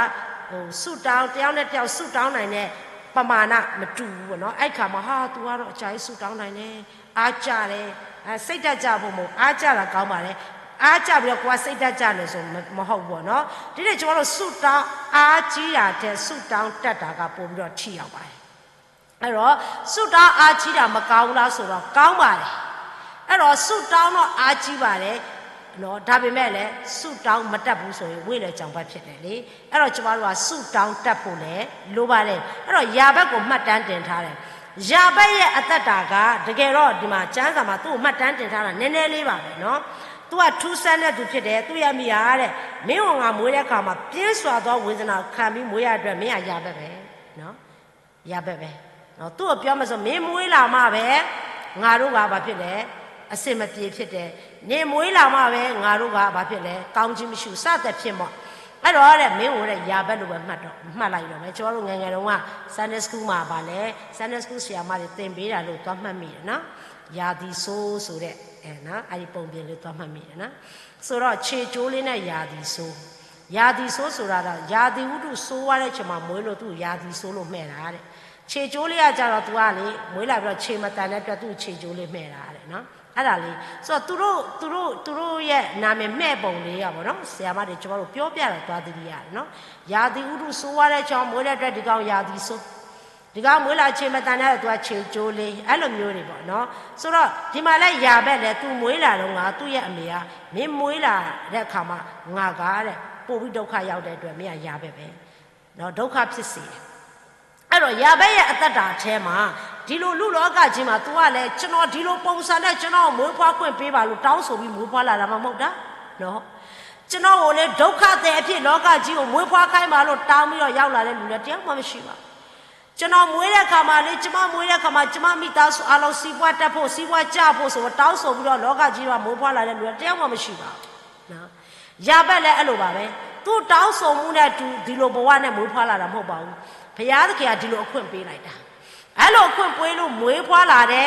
ဟို ဆုတောင်း တစ်ယောက်နဲ့တစ်ယောက်ဆုတောင်းနိုင်တဲ့ပမာဏမတူဘူးပေါ့နော်။ အဲ့ခါမှာ ဟာ သူကတော့အကြာကြီးဆုတောင်းနိုင်တယ်။ အားကျတယ်။ အဲ စိတ်ဓာတ်ကျဖို့မဟုတ် အားကျတာကောင်းပါတယ်။ အားကျပြီးတော့ကိုယ်ကစိတ်ဓာတ်ကျနေဆိုမမဟုတ်ဘူးပေါ့နော်။ ဒီနေ့ကျမတို့ဆုတောင်းအားကြီးတာထက်ဆုတောင်းတတ်တာကပိုပြီးတော့ထိရောက်ပါတယ်။ အဲ့တော့ ဆုတောင်းအားကြီးတာမကောင်းဘူးလားဆိုတော့ ကောင်းပါတယ်။ အဲ့တော့ ဆုတောင်းတော့အားကြီးပါတယ်နော်။ ဒါပေမဲ့လည်း ဆုတောင်းမတတ်ဘူးဆိုရင် ဝေးလံကျောင်ပတ်ဖြစ်တယ်လေ။ အဲ့တော့ ကျမတို့က ဆုတောင်းတတ်ဖို့လည်းလိုပါတယ်။ အဲ့တော့ ယာဘက်ကိုမှတ်တမ်းတင်ထားတယ်။ ယာဘက်ရဲ့အသက်တာက တကယ်တော့ ဒီမှာ ကျမ်းစာမှာ သူ့ကိုမှတ်တမ်းတင်ထားတာ နည်းနည်းလေးပါပဲနော်။ သူက ထူးဆန်းတဲ့သူဖြစ်တယ်။ သူ့ရဲ့အမိကတဲ့ မင်းကိုငါမွေးတဲ့အခါမှာ ပြင်းစွာသောဝေဒနာကိုခံပြီးမွေးရတဲ့အတွက် မင်းကယာဘက်ပဲနော်။ ယာဘက်ပဲနော်။ သူ့ကိုပြောမယ်ဆို မင်းမွေးလာမှပဲ ငါတို့ကဘာဖြစ်လဲ အဆင်မပြေဖြစ်တယ်။ နင်မွေးလာမှပဲ ငါတို့ကဘာဖြစ်လဲ ကောင်းခြင်းမရှိဘူး စသဖြင့်ပေါ့။ အဲ့တော့တဲ့ မင်းကိုတဲ့ ယာဘက်လို့ပဲမှတ်တော့ မှတ်လိုက်တော့မယ်။ ကျမတို့ငယ်ငယ်တုန်းက Sunday School မှာပါလဲ Sunday School ဆရာမတွေသင်ပေးတာလို့သွားမှတ်မိတယ်နော်။ ရာသီဆိုးဆိုတဲ့ အဲနော် အဲ့ဒီပုံပြင်လေးသွားမှတ်မိတယ်နော်။ ဆိုတော့ ခြေကျိုးလေးနဲ့ ရာသီဆိုး ရာသီဆိုးဆိုတာတော့ ရာသီဥတုဆိုးဝါးတဲ့အချိန်မှာမွေးလို့ သူ့ကိုရာသီဆိုးလို့မှဲ့တာတဲ့။ ခြေကျိုးလေးကကြတော့ သူကလေ မွေးလာပြီးတော့ ခြေမသန်တဲ့အတွက် သူ့ကိုခြေကျိုးလေးမှဲ့တာတဲ့နော်။ အဲ့ဒါလေး ဆိုတော့ သူတို့ သူတို့ သူတို့ရဲ့နာမည်မှဲ့ပုံလေးကပေါ့နော်။ ဆရာမတွေ ကျမတို့ပြောပြတော့ သွားသတိရတယ်နော်။ ရာသီဥတုဆိုးဝါးတဲ့အချိန်မှာမွေးတဲ့အတွက် ဒီကောင်ရာသီဆိုး ဒီကောင်မွေးလာ ခြေမသန်တဲ့အတွက် သူကခြေကျိုးလေး အဲ့လိုမျိုးတွေပေါ့နော်။ ဆိုတော့ ဒီမှာလဲ ယာဘက်လဲ သူမွေးလာတုန်းက သူ့ရဲ့အမေက မင်းမွေးလာတဲ့အခါမှာ ငါကတဲ့ ပိုပြီးဒုက္ခရောက်တဲ့အတွက် မင်းကယာဘက်ပဲနော် ဒုက္ခဖြစ်စေတယ်။ အဲ့တော့ ယာဘက်ရဲ့အသက်တာထဲမှာ ဒီလိုလူ့လောကကြီးမှာ သူကလဲ ကျွန်တော်ဒီလိုပုံစံနဲ့ ကျွန်တော်ကိုမွေးဖွားခွင့်ပေးပါလို့ တောင်းဆိုပြီးမွေးဖွားလာတာမှမဟုတ်တာနော်။ ကျွန်တော်ကိုလည်းဒုက္ခသည်အဖြစ်လောကကြီးကိုမွေးဖွားခိုင်းပါလို့ တောင်းပြီးတော့ရောက်လာတဲ့လူလည်းတစ်ယောက်မှမရှိပါဘူး။ ကျွန်တော်မွေးတဲ့အခါမှာလေ ကျွန်မမွေးတဲ့အခါမှာ ကျွန်မမိသားစုအားလုံးစီးပွားတက်ဖို့ စီးပွားကျဖို့ဆိုတော့ တောင်းဆိုပြီးတော့လောကကြီးမှာမွေးဖွားလာတဲ့လူလည်းတစ်ယောက်မှမရှိပါဘူးနော်။ ယာဘက်လည်းအဲ့လိုပါပဲ။ သူ့တောင်းဆိုမှုနဲ့အတူ ဒီလိုဘဝနဲ့မွေးဖွားလာတာမဟုတ်ပါဘူး။ ဘုရားသခင်ကဒီလိုအခွင့်ပေးလိုက်တာ။ အဲ့လိုအခွင့်ပေးလို့မွေးဖွားလာတဲ့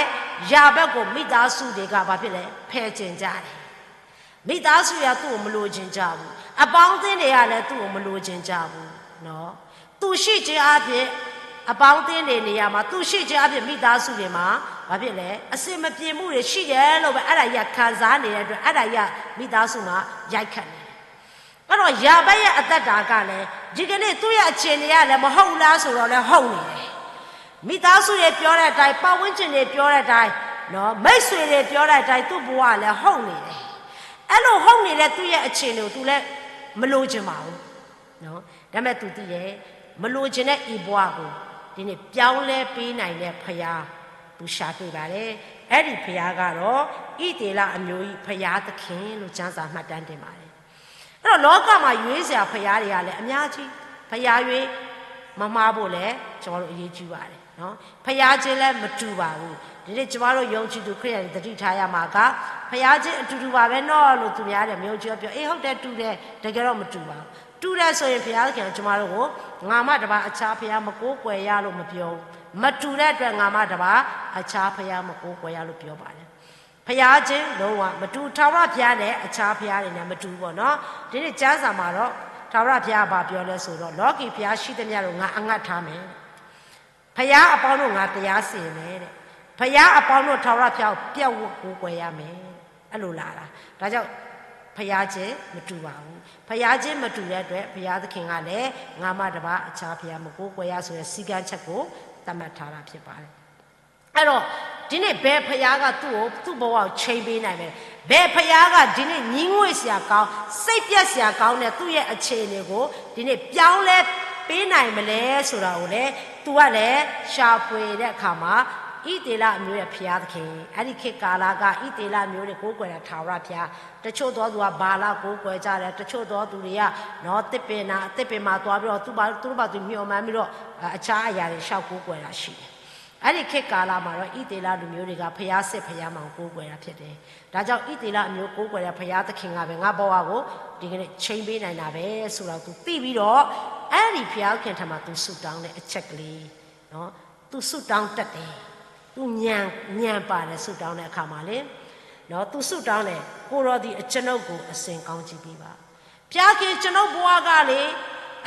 ယာဘက်ကို မိသားစုတွေကဘာဖြစ်လဲ ဖယ်ကျဉ်ကြတယ်။ မိသားစုတွေကသူ့ကိုမလိုချင်ကြဘူး။ အပေါင်းအသင်းတွေကလည်းသူ့ကိုမလိုချင်ကြဘူးနော်။ သူရှိခြင်းအားဖြင့် အပေါင်းအသင်းတွေနေရာမှာ သူရှိခြင်းအားဖြင့် မိသားစုတွေမှာ ဘာဖြစ်လဲ အဆင်မပြေမှုတွေရှိတယ်လို့ပဲ အဲ့ဒါကြီးကခံစားနေတဲ့အတွက် အဲ့ဒါကြီးကမိသားစုမှာ ရိုက်ခတ်နေတယ်။ အဲ့တော့ ယာဘက်ရဲ့အသက်တာကလည်း ဒီကနေ့သူ့ရဲ့အခြေအနေကလည်း မဟုတ်ဘူးလားဆိုတော့လည်း ဟုတ်နေတယ်။ မိသားစုတွေပြောတဲ့အတိုင်း ပတ်ဝန်းကျင်တွေပြောတဲ့အတိုင်းနော် မိတ်ဆွေတွေပြောတဲ့အတိုင်း သူ့ဘဝကလည်း ဟုတ်နေတယ်။ အဲ့လိုဟုတ်နေတဲ့သူ့ရဲ့အခြေအနေကို သူလည်းမလိုချင်ပါဘူးနော်။ ဒါပေမဲ့သူသိတယ် မလိုချင်တဲ့ အီးပွားကို ဒီနေ့ ပြောင်းလဲပေးနိုင်တဲ့ ဘုရား သူရှာတွေ့ပါတယ်။ အဲ့ဒီဘုရားကတော့ ဣသရေလအမျိုး၏ ဘုရားသခင်လို့ ကျမ်းစာ မှတ်တမ်းတင်ပါတယ်။ အဲ့တော့ လောကမှာ ရွေးစရာ ဘုရားတွေကလည်း အများကြီး။ ဘုရားရွေး မမှားဖို့လည်း ကျွန်တော်တို့ အရေးကြီးပါတယ်နော်။ ဘုရားချင်းလည်း မတူပါဘူး။ ဒီနေ့ ကျွန်တော်တို့ ယုံကြည်သူ ခရစ်ယာန်တွေ သတိထားရမှာက ဘုရားချင်း အတူတူပါပဲနော်လို့ သူများတွေ မယုံကြည်တော့ ပြော အေး ဟုတ်တယ် တူတယ်။ တကယ်တော့ မတူပါဘူး။ တူတယ်ဆိုရင် ဘုရားသခင်က ကျွန်တော်တို့ကို ငါမှတပါး အခြားဘုရား မကိုးကွယ်ရလို့ မပြောဘူး။ မတူတဲ့အတွက် ငါမှတပါး အခြားဘုရား မကိုးကွယ်ရလို့ ပြောပါတယ်။ ဘုရားချင်း လုံးဝမတူ၊ ထာဝရဘုရားနဲ့ အခြားဘုရားတွေနဲ့ မတူဘူးပေါ့နော်။ ဒီနေ့ ကျမ်းစာမှာတော့ ထာဝရဘုရား ဘာပြောလဲဆိုတော့ လောကီဘုရားရှိသမျှတို့ ငါအငတ်ထားမယ်။ ဘုရားအပေါင်းတို့ ငါတရားစီရင်မယ်တဲ့။ ဘုရားအပေါင်းတို့ ထာဝရဘုရားကို ပြတ်ဝတ်ကိုးကွယ်ရမယ်။ အဲ့လိုလာတာ။ ဒါကြောင့် ဘုရားချင်း မတူပါဘူး။ ဘုရားချင်း မတူတဲ့အတွက် ဘုရားသခင်ကလည်း ငါမှတပါး အခြားဘုရား မကိုးကွယ်ရဆိုတဲ့ စည်းကမ်းချက်ကို သတ်မှတ်ထားတာ ဖြစ်ပါတယ်။ အဲ့တော့ ဒီနေ့ ဘယ်ဘုရားက သူ့ကို သူ့ဘဝကို ချိန်ပေးနိုင်မယ်။ ဘယ်ဘုရားက ဒီနေ့ ငြီးငွေ့စရာကောင်း၊ စိတ်ပျက်စရာကောင်းတဲ့ သူ့ရဲ့ အခြေအနေကို ဒီနေ့ ပြောင်းလဲပေးနိုင်မလဲ ဆိုတာကိုလည်း သူကလည်း ရှာဖွေတဲ့အခါမှာ ဣသရေလအမျိုးရဲ့ ဘုရားသခင်၊ အဲ့ဒီခေတ်ကာလက ဣသရေလအမျိုးတွေ ကိုးကွယ်တဲ့ ထာဝရဘုရား၊ တချို့သောသူက ဗာလကိုးကွယ်ကြတယ်။ တချို့သောသူတွေက နော် သစ်ပင်နား၊ သစ်ပင်မှာသွားပြီးတော့ သူ့ဘာ၊ သူတို့ဘာသူ မျှော်မှန်းပြီးတော့ အခြားအရာတွေ လျှောက်ကိုးကွယ်တာရှိတယ်။ အဲ့ဒီခေတ်ကာလမှာတော့ ဣသရေလလူမျိုးတွေက ဘုရားစစ်ဘုရားမှန်ကို ကိုးကွယ်တာဖြစ်တယ်။ ဒါကြောင့် ဣသရေလအမျိုး ကိုးကွယ်တဲ့ ဘုရားသခင်ကပဲ ငါ့ဘဝကို ဒီကနေ့ ချိန်ပေးနိုင်တာပဲ ဆိုတာ သူသိပြီးတော့ အဲ့ဒီဘုရားသခင်ထံမှာ သူဆုတောင်းတဲ့ အချက်ကလေး နော်၊ သူဆုတောင်းတတ်တယ်။ သူဉာဏ်၊ ဉာဏ်ပါတယ် ဆုတောင်းတဲ့အခါမှာလေ။ နော်၊ သူဆုတောင်းတယ်၊ ကိုယ်တော်သည် အကျွန်ုပ်ကို အစဉ်ကောင်းကြီးပေးပါ။ ဘုရားခင် ကျွန်ုပ်ဘဝကလေ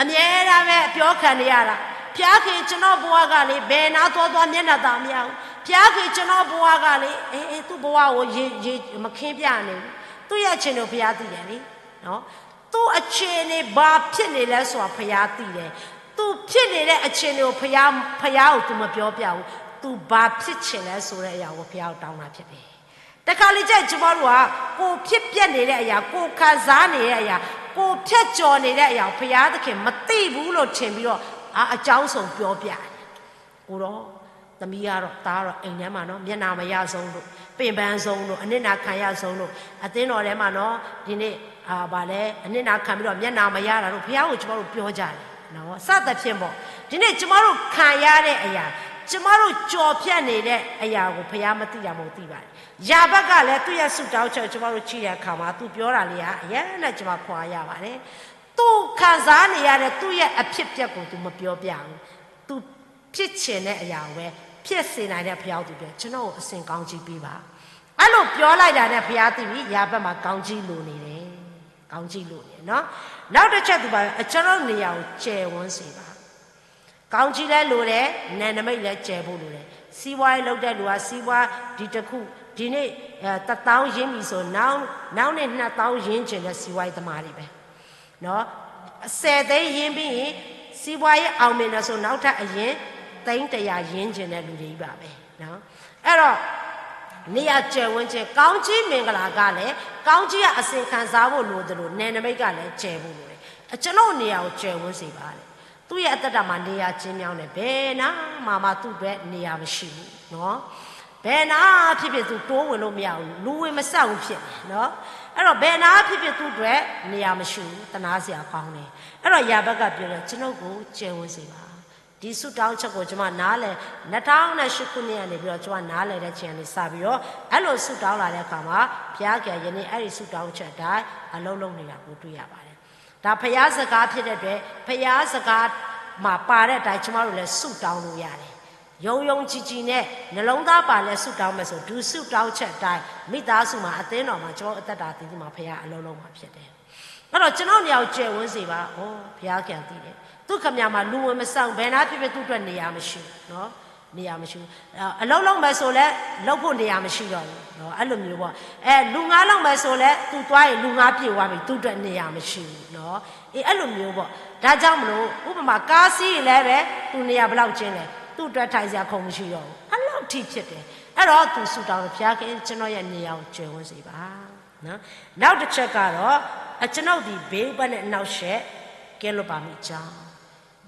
အမြဲတမ်းပဲ ပြောခံနေရတာ။ ဘုရားခင် ကျွန်တော်ဘဝကလေ ဘယ်နားသွားသွား မျက်နှာသာမရဘူး။ ဘုရားခင် ကျွန်တော်ဘဝကလေ အဲ၊ အဲ၊ သူ့ဘဝကို ရေ၊ ရေမခင်းပြနေဘူး။ သူ့ရဲ့ အခြေအနေကို ဘုရားသိတယ်လေ။ နော်၊ သူ့အခြေအနေ ဘာဖြစ်နေလဲဆိုတာ ဘုရားသိတယ်။ သူဖြစ်နေတဲ့ အခြေအနေကို ဘုရား၊ ဘုရားကို သူမပြောပြဘူး။ သူဘာဖြစ်ချင်လဲဆိုတဲ့အရာကို ဘုရားကို တောင်းတာဖြစ်တယ်။ တခါလေကျရင် ကျွန်တော်တို့က ကိုယ်ဖြစ်ပျက်နေတဲ့အရာ၊ ကိုယ်ခံစားနေတဲ့အရာ၊ ကိုယ်ဖြတ်ကျော်နေတဲ့အရာကို ဘုရားသခင်မသိဘူးလို့ ထင်ပြီးတော့ အာ၊ အကြောင်းစုံပြောပြတယ်။ ကိုယ်တော့၊ သမီးကတော့၊ သားတော့ အိမ်ထဲမှာနော်၊ မျက်နှာမရဆုံးလို့၊ ပင်ပန်းဆုံးလို့၊ အနစ်နာခံရဆုံးလို့၊ အသင်းတော်ထဲမှာနော်၊ ဒီနေ့၊ အာ၊ ဘာလဲ၊ အနစ်နာခံပြီးတော့ မျက်နှာမရတာတို့၊ ဘုရားကို ကျွန်တော်တို့ပြောကြတယ်နော်။ စသဖြင့်ပေါ့။ ဒီနေ့ ကျွန်တော်တို့ခံရတဲ့အရာ၊ ကျွန်တော်တို့ကျော်ဖြတ်နေတဲ့အရာကို ဘုရားမသိတာမဟုတ်၊ သိပါတယ်။ ယာဘက်ကလည်း သူ့ရဲ့ဆုတောင်းချက်ကို ကျွန်တော်တို့ကြည့်တဲ့အခါမှာ သူပြောတာလေးက အရမ်းနဲ့ ကျွန်မခွန်အားရပါတယ်။ သူခံစားနေရတဲ့ သူ့ရဲ့အဖြစ်အပျက်ကို သူမပြောပြဘူး။ သူဖြစ်ချင်တဲ့အရာကိုပဲ ဖြစ်စေနိုင်တဲ့ဘုရားကို သူပြော၊ ကျွန်တော့်ကို အစဉ်ကောင်းကြီးပေးပါ။ အဲ့လိုပြောလိုက်တာနဲ့ ဘုရားသိပြီ၊ ယာဘက်မှာ ကောင်းကြီးလိုနေတယ်။ ကောင်းကြီးလိုနေတယ်နော်။ နောက်တစ်ချက် သူဘာလဲ၊ ကျွန်တော့်နေရာကို ကျယ်ဝန်းစေပါ။ ကောင်းကြီးလည်းလိုတယ်၊ နယ်နိမိတ်လည်းကျယ်ဖို့လိုတယ်။ စီးပွားရေးလုပ်တဲ့လူက စီးပွားဒီတစ်ခု ဒီနေ့၊ အဲ၊ တစ်သောင်းရင်းပြီဆို နောက်၊ နောက်နေ့ နှစ်သောင်းရင်းချင်တဲ့ စီးပွားရေးသမားတွေပဲနော်။ ဆယ်သိန်းရင်းပြီးရင် စီးပွားရေးအောင်မြင်တယ်ဆို နောက်ထပ်အရင်း သိန်းတစ်ရာရင်းချင်တဲ့လူတွေကြီးပါပဲနော်။ အဲ့တော့ နေရာကျယ်ဝန်းခြင်း၊ ကောင်းကြီးမင်္ဂလာကလည်း ကောင်းကြီးကအစဉ်ခံစားဖို့လိုသလို နယ်နိမိတ်ကလည်းကျယ်ဖို့လိုတယ်။ အကျွန်ုပ်နေရာကိုကျယ်ဝန်းစေပါတဲ့။ သူ့ရဲ့အသက်တာမှာ နေရာကျဉ်းမြောင်းတယ်။ ဘယ်နားမှာမှ သူ့အတွက်နေရာမရှိဘူးနော်။ ဘယ်နားဖြစ်ဖြစ် သူတိုးဝင်လို့မရဘူး။ လူဝင်မဆံးဘူးဖြစ်နေနော်။ အဲ့တော့ ဘယ်နားဖြစ်ဖြစ် သူ့အတွက်နေရာမရှိဘူး။ သနားစရာကောင်းတယ်။ အဲ့တော့ ယာဘက်ကပြောတယ်၊ ကျွန်ုပ်ကိုကျယ်ဝန်းစေပါ။ ဒီဆုတောင်းချက်ကို ကျွန်မနားလည်၊ နှစ်ထောင်ရှစ်ခုနှစ်ကနေပြီးတော့ ကျွန်မနားလည်တဲ့အချိန်ကနေစပြီးတော့ အဲ့လိုဆုတောင်းလာတဲ့အခါမှာ ဘုရားခင်က ယနေ့အဲ့ဒီဆုတောင်းချက်အတိုင်း အလုပ်လုပ်နေတာကို တွေ့ရပါတယ်။ ဒါဘုရားစကားဖြစ်တဲ့အတွက် ဘုရားစကားမှာပါတဲ့အတိုင်း ကျွန်မတို့လည်းဆုတောင်းလို့ရတယ်။ ယုံယုံကြည်ကြည်နဲ့ နှလုံးသားပါလဲဆုတောင်းမယ်ဆို ဒုဆုတောင်းချက်အတိုင်း မိသားစုမှာ၊ အသင်းတော်မှာ၊ ကျွန်တော်အသက်တာအသီးသီးမှာ ဘုရားအလုပ်လုပ်မှာဖြစ်တယ်။ အဲ့တော့ ကျွန်တော့်နေရာကိုကျယ်ဝန်းစေပါ။ အိုး၊ ဘုရားခင်သိတယ်။ သူ့ခမရမှာ လူဝင်မဆံးဘူး။ ဘယ်နားဖြစ်ဖြစ် သူ့အတွက်နေရာမရှိဘူးနော်။ နေရာမရှိဘူး။ အဲ၊ အလုပ်လုပ်မယ်ဆိုလည်း လုပ်ဖို့နေရာမရှိတော့ဘူးနော်။ အဲ့လိုမျိုးပေါ့။ အဲ၊ လူငှားလုပ်မယ်ဆိုလည်း သူသွားရင် လူငှားပြည့်သွားပြီ။ သူ့အတွက်နေရာမရှိဘူးနော်။ အေး၊ အဲ့လိုမျိုးပေါ့။ ဒါကြောင့်မလို့ ဥပမာ ကားစီးရင်လည်းပဲ သူနေရာဘယ်လောက်ကျဉ်းလဲ။ သူ့အတွက်ထိုင်စရာခုံမရှိတော့ဘူး။ အဲ့လောက်ထိဖြစ်တယ်။ အဲ့တော့ သူဆုတောင်းတယ်၊ ဘုရားခင် ကျွန်တော့်ရဲ့နေရာကိုကျယ်ဝန်းစေပါ။ နော်။ နောက်တစ်ချက်ကတော့ အကျွန်ုပ်သည် ဘေးဥပါဒ်နှင့်အနှောင့်အယှက် ကင်းလွတ်ပါမည်အကြောင်း။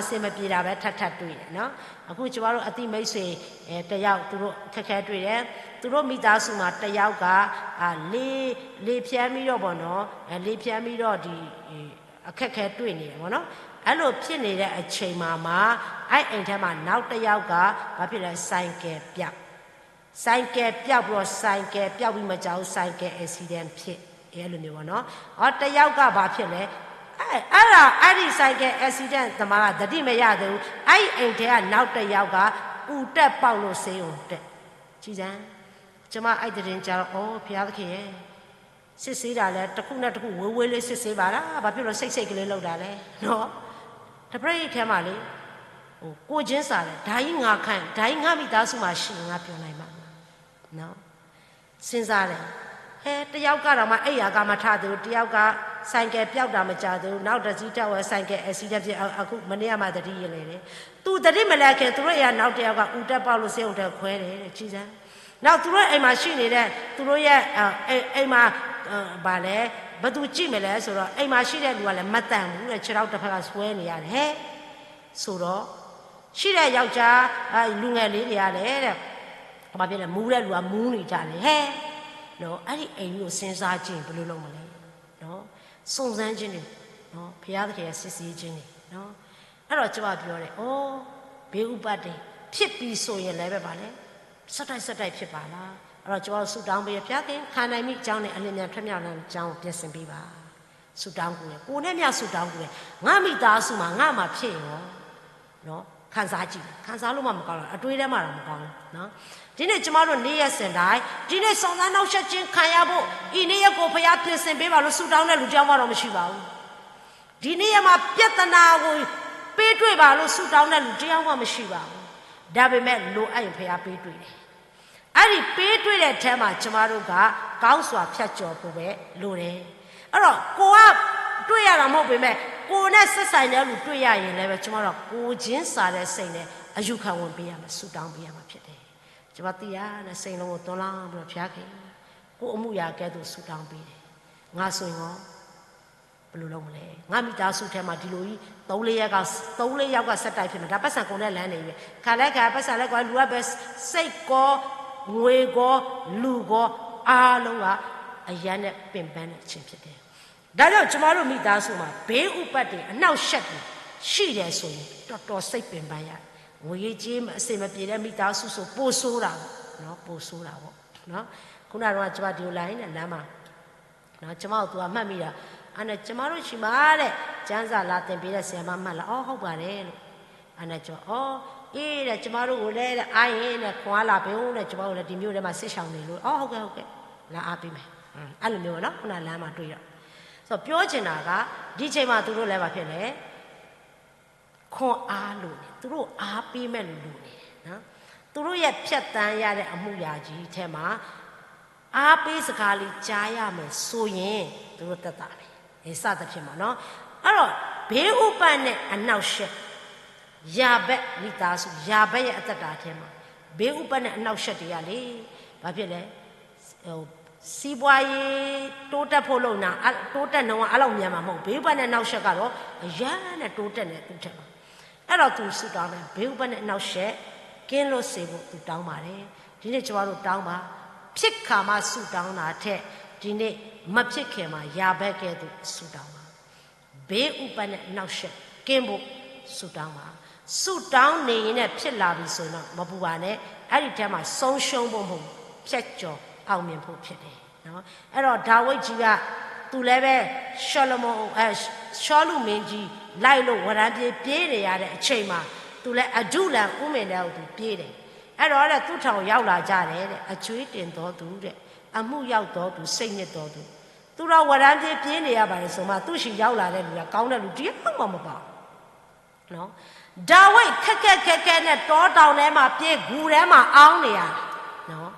အစ့မပျ့ၤဒၣ်ဝဲ ထပ်ထပ်တွေ့တယ်နော်. အခု ကျမတို့ အသိမိတ်ဆွေ တစ်ယောက် သူတို့ အခက်အခဲတွေ့တယ်. သူတို့မိသားစုမှာ တစ်ယောက်က အာ လေ လေဖြတ်ပြီးတော့ပေါ့နော်, အဲ လေဖြတ်ပြီးတော့ ဒီ အခက်အခဲတွေ့နေတယ်ပေါ့နော်. အဲ့လိုဖြစ်နေတဲ့အချိန်မှာမှ အဲ့အိမ်ထဲမှာ နောက်တစ်ယောက်က ဘာဖြစ်လဲ ဆိုင်ကယ်ပျောက် ဆိုင်ကယ်ပျောက်ပြီးတော့ ဆိုင်ကယ်ပျောက်ပြီးမကြာဘူး ဆိုင်ကယ် accident ဖြစ် အဲ့လိုမျိုးပေါ့နော်. အော် တစ်ယောက်က ဘာဖြစ်လဲ အဲ့ အဲ့ဒါ အဲ့ဒီ ဆိုင်ကယ် accident သမားက သတိမရသေးဘူး. အဲ့ဒီအိမ်ထဲက နောက်တစ်ယောက်က ဦးတက်ပေါက်လို့ ဆေးရုံတက်. ကြည့်စမ်း. ကျမ အဲ့ဒီသတင်းကြားတော့ အော် ဘုရားသခင်ရဲ့ စစ်ဆေးတာလဲ တစ်ခုနဲ့တစ်ခု ဝေးဝေးလေး စစ်ဆေးပါလား. ဘာဖြစ်လို့ ဆိတ်ဆိတ်ကလေး လုပ်တာလဲနော်. တပြိတ်ထဲမှာလေ ဟို ကိုယ်ချင်းစာတယ်. ဒါကြီး ငါခံ, ဒါကြီး ငါမိသားစုမှာ ရှိရင် ငါ ပြောနိုင်မှာမလားနော်. စဉ်းစားတယ်. ဟဲ တစ်ယောက်ကတောင်မှ အိပ်ယာက မထသေးဘူး, တစ်ယောက်က ဆိုင်ကယ်ပျောက်တာ မကြာသေးဘူး, နောက်တစ်စီးထပ်ဝဲ ဆိုင်ကယ် accident ဖြစ် အခု မနေ့ကမှ သတိရလဲတယ်. သူ သတိမလဲခင် သူတို့အိမ်က နောက်တစ်ယောက်က ဦးတက်ပေါက်လို့ ဆေးရုံတက်ခွဲတယ်တဲ့. ကြည့်စမ်း. နောက် သူတို့အိမ်မှာရှိနေတဲ့ သူတို့ရဲ့ အဲ အိမ် အိမ်မှာ အဲ ဘာလဲ ဘယ်သူကြည့်မလဲဆိုတော့ အိမ်မှာရှိတဲ့လူကလည်း မသန်ဘူးတဲ့, ခြေထောက်တစ်ဖက်က စွဲနေရတယ် ဟဲ ဆိုတော့ ရှိတဲ့ယောက်ျား အဲ လူငယ်လေးတွေကလည်းတဲ့ ဘာဖြစ်လဲ မူးတဲ့လူက မူးနေကြတယ် ဟဲ နော်. အဲ့ဒီအိမ်ကြီးကို စဉ်းစားကြည့်ရင် ဘယ်လိုလုပ်မလဲနော်. စုံစမ်းခြင်းတွေနော်, ဘုရားသခင်ရဲ့ စစ်ဆေးခြင်းတွေနော်. အဲ့တော့ ကျမပြောတယ်, အော် ဘေးဥပဒ်ဖြစ်ပြီဆိုရင်လည်းပဲ ဘာလဲ ဆက်တိုက်ဆက်တိုက်ဖြစ်ပါလား. အဲ့တော့ ကျမတို့ ဆုတောင်းပေးရ ဘုရားသခင် ခံနိုင်မိကြောင်းနဲ့ အလျင်အမြန် ထွံ့မြောက်နိုင်ကြောင်းကို ပြင်ဆင်ပေးပါ. ဆုတောင်းကူတယ်, ကိုယ်နဲ့မျှ ဆုတောင်းကူတယ်. ငါမိသားစုမှာ ငါ့မှာဖြစ်ရင်ရောနော်, ခံစားကြည့်တယ်, ခံစားလို့မှ မကောင်းတော့ အတွေးထဲမှာတော့ မကောင်းဘူးနော်. ဒီနေ့ ကျမတို့ နေ့ရက်စဉ်တိုင်း ဒီနေ့ စောင့်စားနှောင့်ယှက်ခြင်းခံရဖို့ ဒီနေ့ရက်ကို ဘုရား ပြင်ဆင်ပေးပါလို့ ဆုတောင်းတဲ့လူ တစ်ယောက်မှတော့ မရှိပါဘူး. ဒီနေ့ရက်မှာ ပြဿနာကို ပေးတွေ့ပါလို့ ဆုတောင်းတဲ့လူ တစ်ယောက်မှ မရှိပါဘူး. ဒါပေမဲ့ လိုအပ်ရင် ဘုရား ပေးတွေ့တယ်. အဲ့ဒီပေးတွေ့တဲ့ထဲမှာ ကျမတို့က ကောင်းစွာဖြတ်ကျော်ဖို့ပဲလိုတယ်. အဲ့တော့ ကိုယ်ကတွေ့ရတာမဟုတ်ပေမဲ့ ကိုယ်နဲ့ဆက်ဆံတဲ့လူတွေ့ရရင်လည်းပဲ ကျမတို့က ကိုယ်ချင်းစာတဲ့စိတ်နဲ့ အယူခံဝင်ပေးရမယ်, ဆုတောင်းပေးရမှာဖြစ်တယ်. ကျမသိတာနဲ့ စိတ်လုံးကိုသွန်လောင်းပြီးတော့ ဘုရားခင် ကိုယ့်အမှုရာကဲ့သို့ ဆုတောင်းပေးတယ်. ငါဆိုရင်ရော ဘယ်လိုလုပ်မလဲ, ငါမိသားစုထဲမှာ ဒီလိုကြီး သုံးလေးရက်က သုံးလေးယောက်က ဆက်တိုက်ဖြစ်မယ်, ဒါပိုက်ဆံကုန်တဲ့လမ်းနေပြီ, ခါလဲခါ ပိုက်ဆံလဲကွာ လူကပဲ စိတ်ကော ငွေကော လူကော အားလုံးက အရမ်းနဲ့ ပင်ပန်းတဲ့အချိန်ဖြစ်တယ်. ဒါကြောင့် ကျမတို့မိသားစုမှာ ဘေးဥပဒ်တွေ အနှောင့်အယှက်တွေ ရှိတယ်ဆိုရင် တော်တော်စိတ်ပင်ပန်းရတယ်. ငွေရေးကြေးအဆင်မပြေတဲ့မိသားစုဆို ပိုဆိုးတာပေါ့နော်, ပိုဆိုးတာပေါ့နော်. ခုနကတော့ ကျမဒီကိုလာရင်းနဲ့ လမ်းမှာ နော်, ကျမကို သူက မှတ်မိတာ, အဲ့နဲ့ ကျမတို့ဆီမှာတဲ့ ကျမ်းစာလာသင်ပေးတဲ့ ဆရာမ မှတ်လား, အော် ဟုတ်ပါတယ်လို့, အဲ့နဲ့ ကျမ အော် အေးတဲ့, ကျမတို့ကိုလည်းတဲ့ အားရင်နဲ့ ခွန်အားလာပေးဦးတဲ့, ကျမတို့လည်း ဒီမြို့ထဲမှာ စစ်ရှောင်နေလို့, အော် ဟုတ်ကဲ့ ဟုတ်ကဲ့, လာအားပေးမယ်, အဲ့လိုမျိုးပေါ့နော်, ခုန လမ်းမှာတွေ့တော့, ဆိုတော့ ပြောချင်တာက ဒီချိန်မှာ သူတို့လည်း ဘာဖြစ်လဲ ခွန်အားလိုနေ, သူတို့အားပေးမဲ့လူလိုနေတယ်နော်. သူတို့ရဲ့ဖြတ်သန်းရတဲ့အမှုရာကြီးထဲမှာ အားပေးစကားလေးကြားရမယ်ဆိုရင် သူတို့သက်သာတယ်, အဲ စသဖြင့်ပေါ့နော်. အဲ့တော့ ဘေးဥပဒ်နဲ့အနှောင့်အယှက်, ယာဘက်မိသားစု, ယာဘက်ရဲ့အသက်တာထဲမှာ ဘေးဥပဒ်နဲ့အနှောင့်အယှက်တွေကလေ, ဘာဖြစ်လဲ, စီးပွားရေးတိုးတက်ဖို့လုပ်နေတာ, တိုးတက်နှုန်းက အဲ့လောက်မြန်မှာမဟုတ်ဘူး. ဘေးဥပဒ်နဲ့အနှောင့်အယှက်ကတော့ အရမ်းနဲ့တိုးတက်နေသူထဲမှာ. အဲ့တော့ သူဆုတောင်းတယ်, ဘေးဥပဒ်နဲ့အနှောင့်အယှက်ကင်းလွတ်စေဖို့ သူတောင်းပါတယ်. ဒီနေ့ ကျမတို့တောင်းပါ, ဖြစ်ခါမှဆုတောင်းတာထက် ဒီနေ့မဖြစ်ခင်မှာ ယာဘက်ကဲ့သို့ဆုတောင်းပါ. ဘေးဥပဒ်နဲ့အနှောင့်အယှက်ကင်းဖို့ဆုတောင်းပါ. ဆုတောင်းနေရင်နဲ့ဖြစ်လာပြီဆိုရင်တော့ မပူပါနဲ့, အဲ့ဒီထဲမှာ ဆုံးရှုံးဖို့မဟုတ်ဘူး, ဖြတ်ကျော်အောင်မြင်ဖို့ဖြစ်တယ်နော်. အဲ့တော့ ဒါဝိဒ်ကြီးက သူလည်းပဲ ရှောလမုန်, အဲ ရှောလုမင်းကြီး လိုက်လို့ ဝရမ်းပြေး ပြေးနေရတဲ့အချိန်မှာ သူလည်း အဒူလံ ဦးမင်းထဲကို သူပြေးတယ်. အဲ့တော့တဲ့ သူ့ထံကို ရောက်လာကြတယ်တဲ့, အကြွေးတင်သောသူတဲ့, အမှုရောက်သောသူ, စိတ်ညစ်သောသူ, သူတော် ဝရမ်းပြေး ပြေးနေရပါတယ်ဆိုမှ သူ့ဆီရောက်လာတဲ့လူက ကောင်းတဲ့လူတစ်ယောက်မှမပါဘူးနော်. ဒါဝိဒ် ခက်ခက်ခဲခဲနဲ့ တောတောင်ထဲမှာပြေး, ဂူထဲမှာအောင်းနေရတယ်နော်.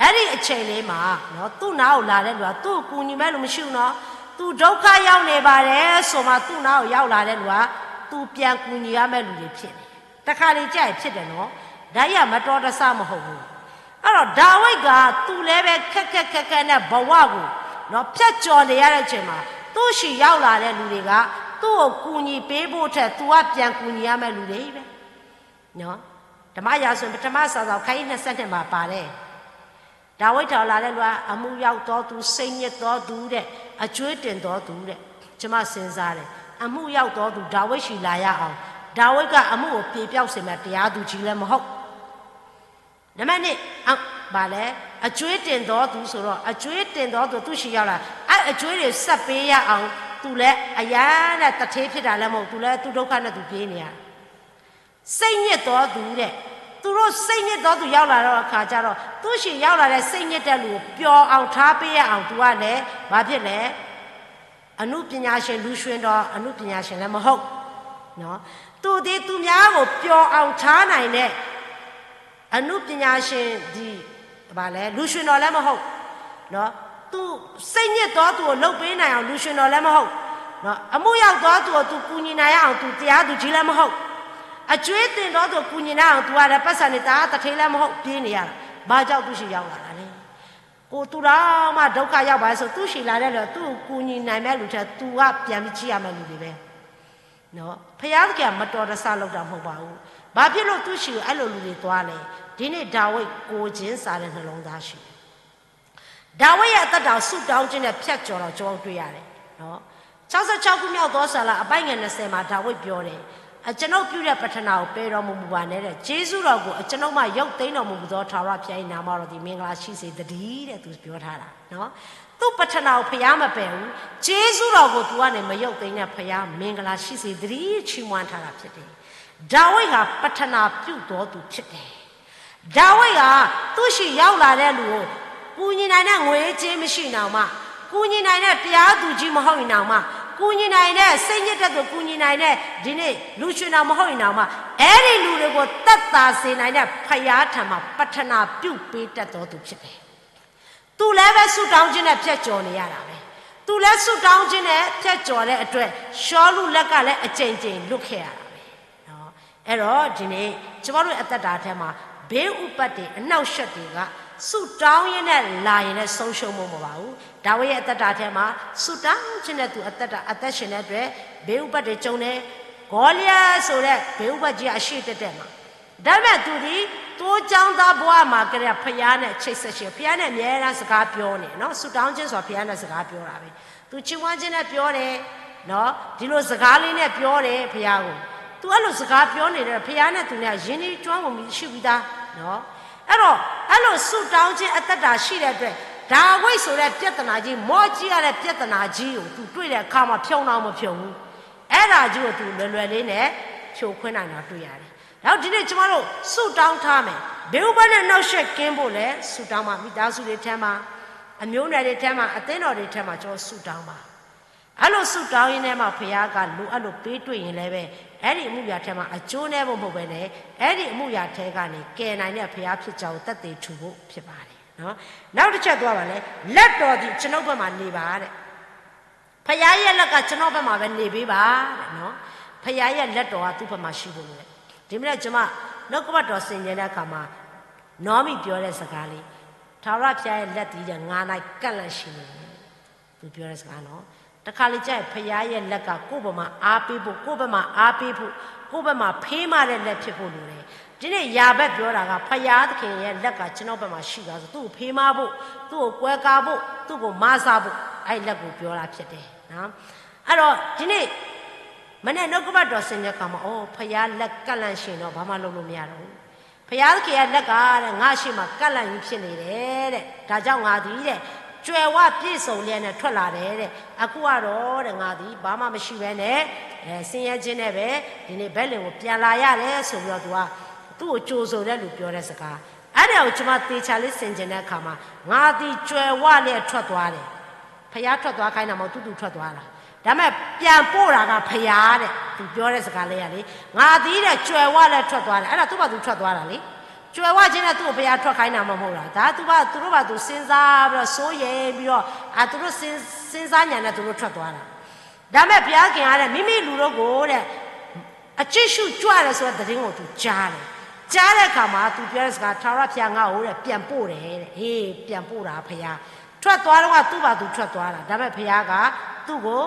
အဲ့ဒီအချိန်လေးမှာနော်, သူ့နားကိုလာတဲ့လူက သူ့ကိုကူညီမဲ့လူမရှိဘူးနော်. သူဒုက္ခရောက်နေပါတယ်ဆိုမှ သူ့နားကိုရောက်လာတဲ့လူက သူပြန်ကူညီရမဲ့လူတွေဖြစ်နေတယ်. တခါလေကြာရင်ဖြစ်တယ်နော်. ဒါကြီးကမတော်တဆမဟုတ်ဘူး. အဲ့တော့ ဒါဝိဒ်က သူလည်းပဲ ခက်ခက်ခဲခဲနဲ့ ဘဝကို နော် ဖြတ်ကျော်နေရတဲ့အချိန်မှာ သူ့ဆီရောက်လာတဲ့လူတွေက သူ့ကိုကူညီပေးဖို့ထက် သူကပြန်ကူညီရမယ့်လူတွေပဲ နော်။ ဓမ္မရာဇဝင် ပထမစာစောင် ခန်းကြီး နှစ်ဆယ့်နှစ်မှာ ပါတယ်။ ဒါဝိဒ်ထံလာတဲ့လူက အမှုရောက်သောသူ၊ စိတ်ညစ်သောသူတဲ့၊ အကြွေးတင်သောသူတဲ့။ ကျွန်မစဉ်းစားတယ်။ အမှုရောက်သောသူ ဒါဝိဒ်ဆီလာရအောင်။ ဒါဝိဒ်ကအမှုကို ပြေပျောက်စေမယ့် တရားသူကြီးလည်းမဟုတ်။ နံပါတ်နှစ် အ- ဘာလဲ၊ အကြွေးတင်သောသူဆိုတော့ အကြွေးတင်သောသူ သူ့ဆီရောက်လာ၊ အဲ့အကြွေးတွေ ဆက်ပေးရအောင် သူလည်းအရမ်းနဲ့ သူဌေးဖြစ်တာလည်းမဟုတ်၊ သူလည်း သူ့ဒုက္ခနဲ့ သူပြေးနေရတာ။ စိတ်ညစ်သောသူတဲ့၊ သူတို့စိတ်ညစ်သောသူ ရောက်လာတဲ့အခါကျတော့ သူ့ဆီရောက်လာတဲ့ စိတ်ညစ်တဲ့လူကို ပျော်အောင် ထားပေးရအောင် သူကလည်း ဘာဖြစ်လဲ၊ အနုပညာရှင်၊ လူရွှင်တော်အနုပညာရှင်လည်းမဟုတ်နော်။ သူသည်သူများကို ပျော်အောင်ထားနိုင်တဲ့ အနုပညာရှင်သည် ဘာလဲ၊ လူရွှင်တော်လည်းမဟုတ်နော်။ သူစိတ်ညစ်သောသူကို လုပ်ပေးနိုင်အောင် လူရွှင်တော်လည်းမဟုတ်နော်။ အမှုရောက်သောသူကို သူကူညီနိုင်အောင် သူတရားသူကြီးလည်းမဟုတ်။ အကြွေးတင်သောသူကို ကူညီနိုင်အောင် သူကလည်း ပိုက်ဆံတွေ တအားသူဌေးလည်းမဟုတ် ပြေးနေရတာ။ ဘာကြောင့် သူ့ဆီရောက်လာတာလဲ။ ကိုယ်သူတောင်မှ ဒုက္ခရောက်ပါဆို သူ့ဆီလာတဲ့လူ သူ့ကိုကူညီနိုင်မဲ့လူထဲ သူကပြန်ပြီးကြည့်ရမယ့်လူတွေပဲနော်။ ဘုရားသခင်က မတော်တဆလုပ်တာ မဟုတ်ပါဘူး။ ဘာဖြစ်လို့ သူ့ဆီကို အဲ့လိုလူတွေသွားလဲ။ ဒီနေ့ ဒါဝိဒ် ကိုယ်ချင်းစာတဲ့ နှလုံးသားရှိတယ်။ ဒါဝိဒ်ရဲ့အသက်တာကို ဆုတောင်းခြင်းနဲ့ ဖြတ်ကျော်တာကို ကျွန်တော်တို့တွေ့ရတယ်နော်။ ခြောက်ဆယ့်ခြောက်ခုမြောက်သောစာလံ အပိုင်းငယ်နှစ်ဆယ်မှာ ဒါဝိဒ်ပြောတယ်။ အကျွန်ုပ်ပြုတဲ့ ပဌနာကို ပယ်တော်မမူပါနဲ့တဲ့။ ကျေးဇူးတော်ကို အကျွန်ုပ်မှ ရုပ်သိမ်းတော်မမူသော ထာဝရဘုရား၏နာမတော်သည် မင်္ဂလာရှိစေသတည်းတဲ့။ သူပြောထားတာနော်။ သူ့ပဌနာကို ဘုရားမပယ်ဘူး။ ကျေးဇူးတော်ကို သူကနေ မရုပ်သိမ်းနဲ့။ ဘုရား မင်္ဂလာရှိစေသတည်း ချီးမွမ်းထားတာဖြစ်တယ်။ ဒါဝိဒ်ဟာ ပဌနာပြုသောသူဖြစ်တယ်။ ဒါဝိဒ်က သူ့ဆီရောက်လာတဲ့လူကို ကူညီနိုင်တဲ့ ငွေကြေးမရှိရင်တောင်မှ၊ ကူညီနိုင်တဲ့ တရားသူကြီး မဟုတ်ရင်တောင်မှ၊ ကူညီနိုင်တဲ့ စိတ်ညစ်တဲ့သူ ကူညီနိုင်တဲ့ ဒီနေ့ လူရွှင်တော် မဟုတ်ရင်တောင်မှ၊ အဲ့ဒီလူတွေကို သက်သာစေနိုင်တဲ့ ဘုရားထံမှာ ပဌနာပြုပေးတတ်သောသူဖြစ်တယ်။ သူလည်းပဲ ဆုတောင်းခြင်းနဲ့ ဖြတ်ကျော်နေရတာပဲ။ သူလည်း ဆုတောင်းခြင်းနဲ့ ဖြတ်ကျော်တဲ့အတွက် ရှောလုလက်ကလည်း အကြိမ်ကြိမ် လွတ်ခဲ့ရတာပဲ။ နော်။ အဲ့တော့ ဒီနေ့ ကျွန်တော်တို့အသက်တာထဲမှာ ဘေးဥပဒ်တွေ၊ အနှောင့်အယှက်တွေက ဆုတောင်းရင်းနဲ့ လာရင်လည်း ဆုံးရှုံးမှု မဟုတ်ပါဘူး။ ဒါဝိဒ်ရဲ့အသက်တာထဲမှာ ဆုတောင်းခြင်းနဲ့ သူအသက်တာ အသက်ရှင်တဲ့အတွက် ဘေးဥပဒ်ကြုံတယ်။ ဂေါလိယဆိုတဲ့ ဘေးဥပဒ်ကြီး အရှေ့တည့်တည့်မှာ ဒါပေမဲ့ သူသည် သိုးကျောင်းသားဘဝမှာကတည်းက ဘုရားနဲ့ ချိတ်ဆက်ရှိ၊ ဘုရားနဲ့ အမြဲတမ်း စကားပြောနေနော်။ ဆုတောင်းခြင်းဆိုတာ ဘုရားနဲ့ စကားပြောတာပဲ။ သူချီးမွမ်းခြင်းနဲ့ ပြောတယ်နော်။ ဒီလိုစကားလေးနဲ့ ပြောတယ် ဘုရားကို။ သူအဲ့လိုစကားပြောနေတော့ ဘုရားနဲ့ သူနဲ့ ရင်းနှီးကျွမ်းကျင်မှု ရှိပြီးသားနော်။ အဲ့တော့ အဲ့လိုဆုတောင်းခြင်း အသက်တာရှိတဲ့အတွက် ဒါဝိဒ်ဆိုတဲ့ ပြဿနာကြီး၊ မောကြီးရတဲ့ ပြဿနာကြီးကို သူတွေ့တဲ့အခါမှာ ဖြုတ်တော့မဖြုတ်ဘူး။ အဲ့ဒါကြီးကို သူလွယ်လွယ်လေးနဲ့ ဖြိခွင်းနိုင်တာ တွေ့ရတယ်။ ဒါကြောင့် ဒီနေ့ ကျွန်မတို့ ဆုတောင်းထားမယ်။ ဘယ်ဥပဒေနဲ့ နှောင့်ယှက်ကင်းဖို့လဲ ဆုတောင်းပါ။ မိသားစုတွေထဲမှာ၊ အမျိုးနွယ်တွေထဲမှာ၊ အသင်းတော်တွေထဲမှာ ကျွန်တော် ဆုတောင်းပါ။ အဲ့လိုဆုတောင်းရင်းနဲ့မှ ဘုရားက လိုအပ်လို့ ပေးတွေ့ရင်လည်းပဲ၊ အဲ့ဒီအမှုရာထဲမှာ အကျိုးနည်းဖို့ မဟုတ်ဘဲနဲ့၊ အဲ့ဒီအမှုရာထဲကနေ ကယ်နိုင်တဲ့ ဘုရားဖြစ်ကြောင်းကို သက်သေထူဖို့ ဖြစ်ပါတယ်နော်။ နောက်တစ်ချက် သွားပါလေ။ လက်တော်သည် ကျွန်ုပ်ဘက်မှာ နေပါတဲ့။ ဘုရားရဲ့လက်က ကျွန်တော့်ဘက်မှာပဲ နေပေးပါတဲ့နော်။ ဘုရားရဲ့လက်တော်က သူ့ဘက်မှာ ရှိဖို့လိုတယ်။ ဒီမနက် ကျွန်မ နှုတ်ကပတ်တော် ဆင်ခြင်တဲ့အခါမှာ နီမိပြောတဲ့စကားလေး၊ ထာဝရဘုရားရဲ့လက်သည် ငါ၌ ကန့်လန့်ရှိနေတယ်။ သူပြောတဲ့စကားနော်။ တခါလေကျရင် ဘုရားရဲ့လက်က ကိုယ့်ဘက်မှာ အားပေးဖို့၊ ကိုယ့်ဘက်မှာ အားပေးဖို့၊ ကိုယ့်ဘက်မှာ ဖေးမတဲ့လက် ဖြစ်ဖို့လိုတယ်။ ဒီနေ့ ယာဘက်ပြောတာက ဘုရားသခင်ရဲ့လက်က ကျွန်တော့်ဘက်မှာ ရှိပါဆို၊ သူ့ကို ဖေးမဖို့၊ သူ့ကို ကွဲကားဖို့၊ သူ့ကို မစဖို့၊ အဲ့ဒီလက်ကို ပြောတာဖြစ်တယ်နော်။ အဲ့တော့ ဒီနေ့ မနက် နှုတ်ကပတ်တော် ဆင်ခြင်တဲ့အခါမှာ အိုး ဘုရားလက် ကန့်လန့်ရှိရင်တော့ ဘာမှလုပ်လို့မရတော့ဘူး။ ဘုရားသခင်ရဲ့လက်က တဲ့ ငါ့ရှေ့မှာ ကန့်လန့်ကြီး ဖြစ်နေတယ်တဲ့။ ဒါကြောင့် ငါသည် တဲ့ ကြွယ်ဝပြည့်စုံလျက်နဲ့ ထွက်လာတယ်တဲ့။ အခုကတော့ တဲ့ ငါသည် ဘာမှမရှိဘဲနဲ့ အဲ ဆင်းရဲခြင်းနဲ့ပဲ ဒီနေ့ ဗက်လင်ကို ပြန်လာရတယ်ဆိုပြီးတော့ သူက သူ့ကို ကြိုဆိုတဲ့လူ ပြောတဲ့စကား။ အဲ့ဒါကို ကျွန်မ သေချာလေး ဆင်ခြင်တဲ့အခါမှာ ငါသည် ကြွယ်ဝလျက် ထွက်သွားတယ်။ ဘုရားထွက်သွားခိုင်းတာ မဟုတ်၊ သူ့သူထွက်သွားတာ။ ဒါပေမဲ့ ပြန်ပို့တာက ဘုရားတဲ့။ သူပြောတဲ့စကားလေးကလေ၊ ငါသည် တဲ့ ကြွယ်ဝလျက် ထွက်သွားတယ်။ အဲ့ဒါ သူ့ဘာသူ ထွက်သွားတာလေ။ ကြွယ်ဝခြင်းနဲ့ သူ့ကို ဘုရားထွက်ခိုင်းတာမှ မဟုတ်တာ။ ဒါ သူ့ဘာသူ သူတို့ဘာသူ စဉ်းစားပြီးတော့ စိုးရိမ်ပြီးတော့၊ အာ သူတို့ စဉ်း- စဉ်းစားညံ့နဲ့ သူတို့ ထွက်သွားတာ။ ဒါပေမဲ့ ဘုရားခင်က တဲ့ မိမိလူတို့ကို တဲ့ အကြည့်ရှုကြွတယ်ဆိုတဲ့ သတင်းကို သူကြားတယ်။ ကြားတဲ့အခါမှာ သူပြောတဲ့စကား ထာဝရဘုရား ငါ့ကိုတဲ့ ပြန်ပို့တယ်တဲ့။ ဟေး ပြန်ပို့တာ ဘုရား။ ထွက်သွားတော့ သူ့ဘာသူထွက်သွားတာ။ ဒါပေမဲ့ ဘုရားက သူ့ကို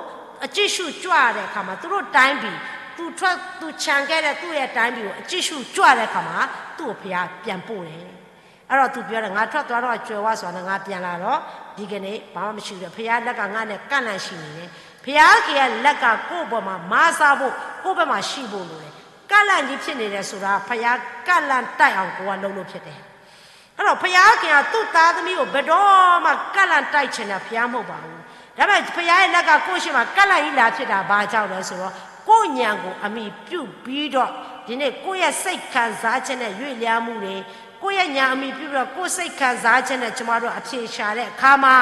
အကြည့်ရှုကြွတဲ့အခါမှာ သူတို့တိုင်းပြည် သူထွက် သူချန်ခဲ့တဲ့ သူ့ရဲ့တိုင်းပြည်ကို အကြည့်ရှုကြွတဲ့အခါမှာ သူ့ကို ဘုရားပြန်ပို့တယ်။ အဲ့တော့ သူပြောတယ် ငါထွက်သွားတော့ ကြွယ်ဝစွာနဲ့ ငါပြန်လာတော့ ဒီကနေ့ ဘာမှမရှိဘူးတဲ့။ ဘုရားလက်က ငါနဲ့ ကန့်လန့်ရှိနေတယ်။ ဘုရားသခင်ရဲ့လက်က ကိုယ့်ဘက်မှာ မဆားဖို့ ကိုယ့်ဘက်မှာ ရှိဖို့လိုတယ်။ ကန့်လန့်ကြီးဖြစ်နေတယ်ဆိုတာ ဘုရားကန့်လန့်တိုက်အောင် ကိုယ်ကလုပ်လို့ဖြစ်တယ်။ အဲ့တော့ ဘုရားသခင်က သူ့သားသမီးကို ဘယ်တော့မှ ကန့်လန့်တိုက်ချင်တဲ့ ဘုရားမဟုတ်ပါဘူး။ ဒါပေမဲ့ ဘုရားရဲ့လက်က ကိုယ့်ရှေ့မှာ ကန့်လန့်ကြီးလာဖြစ်တာ ဘာကြောင့်လဲဆိုတော့ ကိုယ့်ဉာဏ်ကို အမှီပြုပြီးတော့ ဒီနေ့ ကိုယ့်ရဲ့စိတ်ခံစားချက်နဲ့ ရွေ့လျားမှုတွေ ကိုယ့်ရဲ့ဉာဏ်အမှီပြုပြီးတော့ ကိုယ့်စိတ်ခံစားချက်နဲ့ ကျွန်မတို့ အဖြေရှာတဲ့အခါမှာ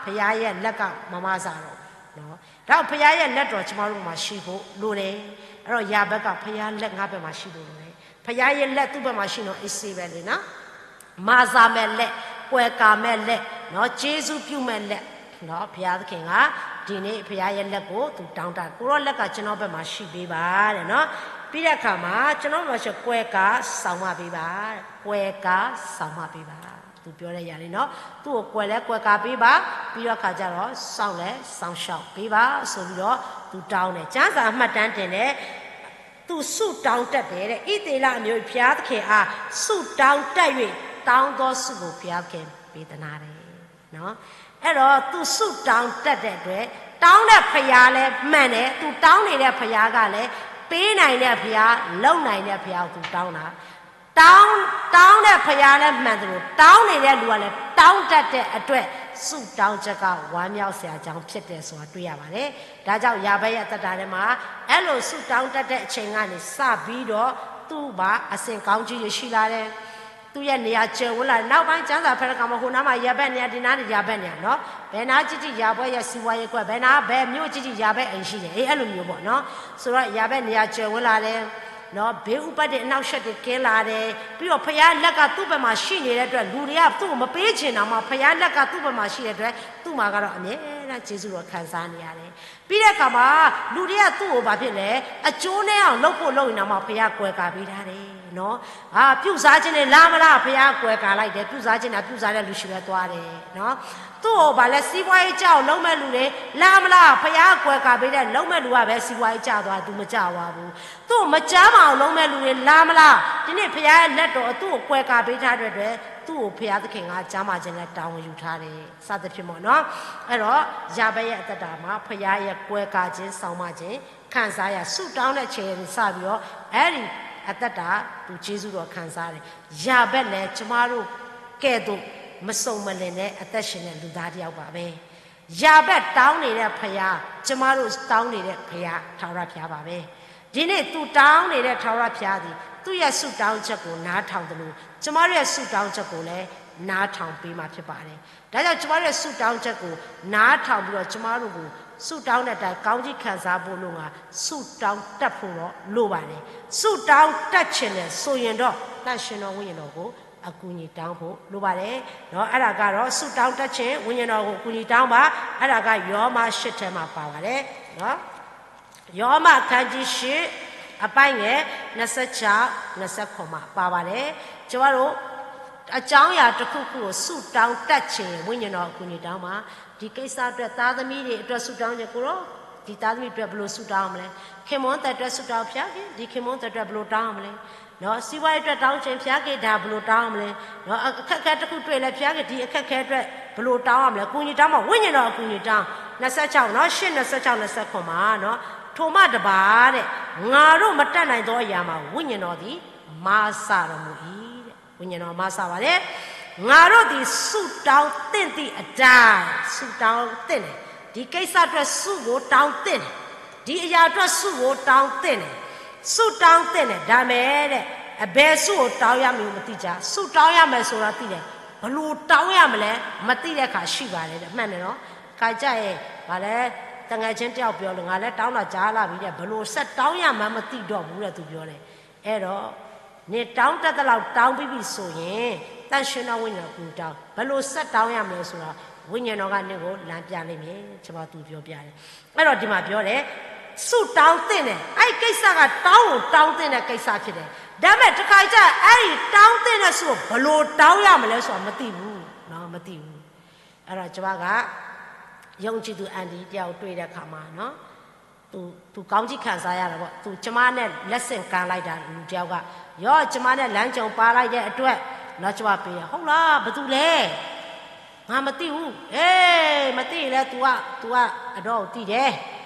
ဘုရားရဲ့လက်က မမဆားတော့ဘူးနော်။ ဒါကြောင့် ဘုရားရဲ့လက်တော် ကျွန်မတို့မှာ ရှိဖို့လိုတယ်။ အဲ့တော့ ယာဘက်က ဘုရားလက် ငါ့ဘက်မှာ ရှိဖို့လိုတယ်။ ဘုရားရဲ့လက် သူ့ဘက်မှာ ရှိနော် အစ်စေးပဲလေနော်။ မဆားမဲ့လက် ကွယ်ကာမဲ့လက်နော် ကျေးဇူးပြုမဲ့လက်နော်။ ဘုရားသခင်က ဒီနေ့ ဘုရားရဲ့လက်ကို သူတောင်းတ ကိုယ်တော်လက်က ကျွန်တော်ဘက်မှာ ရှိပေးပါတဲ့နော်။ ပြီးတဲ့အခါမှာ ကျွန်တော်ဘက်မှာ ရှိ ကွယ်ကာစောင့်မပေးပါတဲ့။ ကွယ်ကာစောင့်မပေးပါ။ သူပြောတဲ့အရာလေးနော် သူ့ကို ကွယ်လဲ ကွယ်ကာပေးပါ။ ပြီးတော့အခါကျတော့ စောင့်လဲ စောင့်ရှောက်ပေးပါဆိုပြီးတော့ သူတောင်းတယ်။ ကျမ်းစာအမှတ်တမ်းတင်တယ်။ သူဆုတောင်းတတ်တယ်တဲ့။ ဣသရေလအမျိုး ဘုရားသခင်အား ဆုတောင်းတတ်၍ တောင်းသောဆုကို ဘုရားသခင်ပေးသနားတယ်နော်။ အဲ့တော့ သူဆုတောင်းတတ်တဲ့အတွက် တောင်းတဲ့ဘုရားလည်းမှန်တယ်။ သူတောင်းနေတဲ့ဘုရားကလည်း ပေးနိုင်တဲ့ဘုရား လုပ်နိုင်တဲ့ဘုရားကို သူတောင်းတာ။ တောင်း တောင်းတဲ့ဘုရားလည်းမှန်သလို တောင်းနေတဲ့လူကလည်း တောင်းတတ်တဲ့အတွက် ဆုတောင်းချက်က ဝမ်းမြောက်စရာအကြောင်းဖြစ်တယ်ဆိုတာ တွေ့ရပါတယ်။ ဒါကြောင့် ယာဘဲရဲ့အသက်တာထဲမှာ အဲ့လိုဆုတောင်းတတ်တဲ့အချိန်ကနေစပြီးတော့ သူ့မှာ အဆင့်ကောင်းကြီးတွေရှိလာတယ်။ သူ့ရဲ့နေရာကျယ်ဝန်းလာတယ်။ နောက်ပိုင်း ကျမ်းစာဖတ်တဲ့အခါမှာ ဟိုနားမှာယာဘဲ့နေရာ ဒီနားနေရာယာဘဲ့နေရာနော်။ ဘယ်နားကြည့်ကြည့် ယာဘဲ့ရဲ့စီးပွားရေးကွက် ဘယ်နား ဘယ်မြို့ကြည့်ကြည့် ယာဘဲ့အိမ်ရှိတယ်။ အေး အဲ့လိုမျိုးပေါ့နော်။ ဆိုတော့ ယာဘဲ့နေရာကျယ်ဝန်းလာတယ်နော်။ ဘေးဥပဒ်အနှောင့်အယှက်တွေကင်းလာတယ်။ ပြီးတော့ ဘုရားလက်က သူ့ဘက်မှာရှိနေတဲ့အတွက် လူတွေက သူ့ကိုမပေးချင်တာမှ ဘုရားလက်က သူ့ဘက်မှာရှိတဲ့အတွက် သူ့မှာကတော့ အမြဲတမ်းကျေးဇူးတော်ခံစားနေရတယ်။ ပြီးတဲ့အခါမှာ လူတွေက သူ့ကိုဘာဖြစ်လဲ အကျိုးနည်းအောင်လုပ်ဖို့လုပ်နေတာမှ ဘုရားကွယ်ကာပေးထားတယ်နော်။ အာ ပြုတ်စားခြင်းနဲ့ လာမလား ဘုရားကွယ်ကာလိုက်တယ်။ ပြုတ်စားခြင်းနဲ့ ပြုတ်စားတဲ့လူရှိပဲသွားတယ်နော်။ သူ့ကိုဘာလဲ စီးပွားရေးကြောက်လုပ်မဲ့လူတွေ လာမလား ဘုရားကွယ်ကာပေးတဲ့ လုပ်မဲ့လူကပဲ စီးပွားရေးကြောက်သွား သူမကြောက်သွားဘူး။ သူ့ကိုမကျန်းမာအောင်လုပ်မဲ့လူတွေ လာမလား ဒီနေ့ဘုရားရဲ့လက်တော် သူ့ကိုကွယ်ကာပေးထားတဲ့အတွက် သူ့ကိုဘုရားသခင်က ကျန်းမာခြင်းနဲ့ တာဝန်ယူထားတယ် စသဖြင့်ပေါ့နော်။ အဲ့တော့ ယာဘဲ့ရဲ့အသက်တာမှာ ဘုရားရဲ့ကွယ်ကာခြင်း စောင့်မခြင်း ခံစားရ ဆုတောင်းတဲ့အချိန်ကစပြီးတော့ အဲ့ဒီအသက်တာ သူကျေးဇူးတော်ခံစားတယ်။ ယာဘဲ့လည်း ကျမတို့ကဲ့သို့ မစုံမလင်တဲ့အသက်ရှင်တဲ့လူသားတစ်ယောက်ပါပဲ။ ယာဘဲ့တောင်းနေတဲ့ဘုရား ကျမတို့တောင်းနေတဲ့ဘုရား ထာဝရဘုရားပါပဲ။ ဒီနေ့သူတောင်းနေတဲ့ထာဝရဘုရားသည် သူ့ရဲ့ဆုတောင်းချက်ကိုနားထောင်သလို ကျမတို့ရဲ့ဆုတောင်းချက်ကိုလည်း နားထောင်ပေးမှာဖြစ်ပါတယ်။ ဒါကြောင့် ကျမတို့ရဲ့ဆုတောင်းချက်ကို နားထောင်ပြီးတော့ ကျမတို့ကို ဆုတောင်းတဲ့အတိုင်း ကောင်းကြီးခံစားဖို့အလို့ငှာ ဆုတောင်းတတ်ဖို့တော့လိုပါတယ်။ ဆုတောင်းတတ်ချင်တယ်ဆိုရင်တော့ သန့်ရှင်းသောဝိညာဉ်တော်ကို အကူအညီတောင်းဖို့လိုပါတယ်နော်။ အဲ့ဒါကတော့ ဆုတောင်းတတ်ချင် ဝိညာဉ်တော်ကို အကူအညီတောင်းပါ။ အဲ့ဒါက ယောမရှစ်ထဲမှာပါပါတယ်နော်။ ယောမအခန်းကြီးရှစ် အပိုင်းငယ် နှစ်ဆယ့်ခြောက် နှစ်ဆယ့်ခုနစ်မှာပါပါတယ်။ ကျမတို့ အကြောင်းအရာတစ်ခုခုကို ဆုတောင်းတတ်ချင် ဝိညာဉ်တော်အကူအညီတောင်းပါ။ ဒီကိစ္စအတွက် သားသမီးတွေအတွက် ဆုတောင်းချင် ကိုယ်တော် ဒီသားသမီးအတွက် ဘယ်လိုဆုတောင်းရမလဲ။ ခင်ပွန်းသစ်အတွက် ဆုတောင်း ဘုရားခင် ဒီခင်ပွန်းသစ်အတွက် ဘယ်လိုတောင်းရမလဲ။ နော် စီးပွားရေးအတွက် တောင်းချင် ဘုရားခင် ဒါဘယ်လိုတောင်းရမလဲ။ နော် အခက်အခဲတစ်ခုတွေ့လဲ ဘုရားခင် ဒီအခက်အခဲအတွက် ဘယ်လိုတောင်းရမလဲ။ အကူအညီတောင်းပါ။ ဝိညာဉ်တော်အကူအညီတောင်း။ နှစ်ဆယ့်ခြောက်နော် ရှစ် နှစ်ဆယ့်ခြောက် နှစ်ဆယ့်ခုနစ်မှာနော် ထိုမှတပါတဲ့ ငါတို့မတတ်နိုင်သောအရာမှာ ဝိညာဉ်တော်သည် မဆာတော်မူ၏တဲ့။ ဝိညာဉ်တော်မဆာပါတယ်။ ငါတို့သည်ဆုတောင်းသင့်သည့်အတိုင်း ဆုတောင်းသင့်တယ်။ ဒီကိစ္စအတွက်ဆုကိုတောင်းသင့်တယ်။ ဒီအရာအတွက်ဆုကိုတောင်းသင့်တယ်။ ဆုတောင်းသင့်တယ်။ ဒါမဲ့တဲ့ အဘယ်ဆုကိုတောင်းရမည်မသိကြ။ ဆုတောင်းရမယ်ဆိုတာသိတယ်။ ဘယ်လိုတောင်းရမလဲ မသိတဲ့အခါရှိပါတယ်တဲ့။ မှန်တယ်နော်။ ခါကြရင် ဘာလဲ သူငယ်ချင်းတစ်ယောက်ပြောလို့ ငါလည်းတောင်းတာကြားလာပြီတဲ့။ ဘယ်လိုဆက်တောင်းရမှန်းမသိတော့ဘူးတဲ့ သူပြောတယ်။ အဲ့တော့ နင်တောင်းတတ်သလောက်တောင်းပြီးပြီဆိုရင် သန့်ရှင်းသောဝိညာဉ်တော်အကူအညီတောင်း။ ဘယ်လိုဆက်တောင်းရမလဲဆိုတာ ဝိညာဉ်တော်ကနင့်ကိုလမ်းပြလိမ့်မယ်။ ကျွန်မသူပြောပြတယ်။ အဲ့တော့ဒီမှာပြောတယ် ဆုတောင်းသင့်တယ်။ အဲ့ဒီကိစ္စကတောင်းကိုတောင်းသင့်တဲ့ကိစ္စဖြစ်တယ်။ ဒါပေမဲ့ တခါကျ အဲ့ဒီတောင်းသင့်တဲ့ဆုကို ဘယ်လိုတောင်းရမလဲဆိုတာ မသိဘူးနော် မသိဘူး။ အဲ့တော့ ကျွန်မက ယုံကြည်သူ အန်တီ တယောက်တွေ့တဲ့အခါမှာနော် သူ သူကောင်းကြီးခံစားရတယ်ပေါ့။ သူ ကျွန်မနဲ့ လက်ဆင့်ကမ်းလိုက်တာ လူတယောက်က ရော ကျွန်မနဲ့ လမ်းကြုံပါလိုက်တဲ့အတွက် နော် ကျွန်မပေးတယ်။ ဟုတ်လား ဘယ်သူလဲ ငါမသိဘူး။ အေး မသိရင်လဲ तू က तू ကအဒေါ်ကိုသိတယ်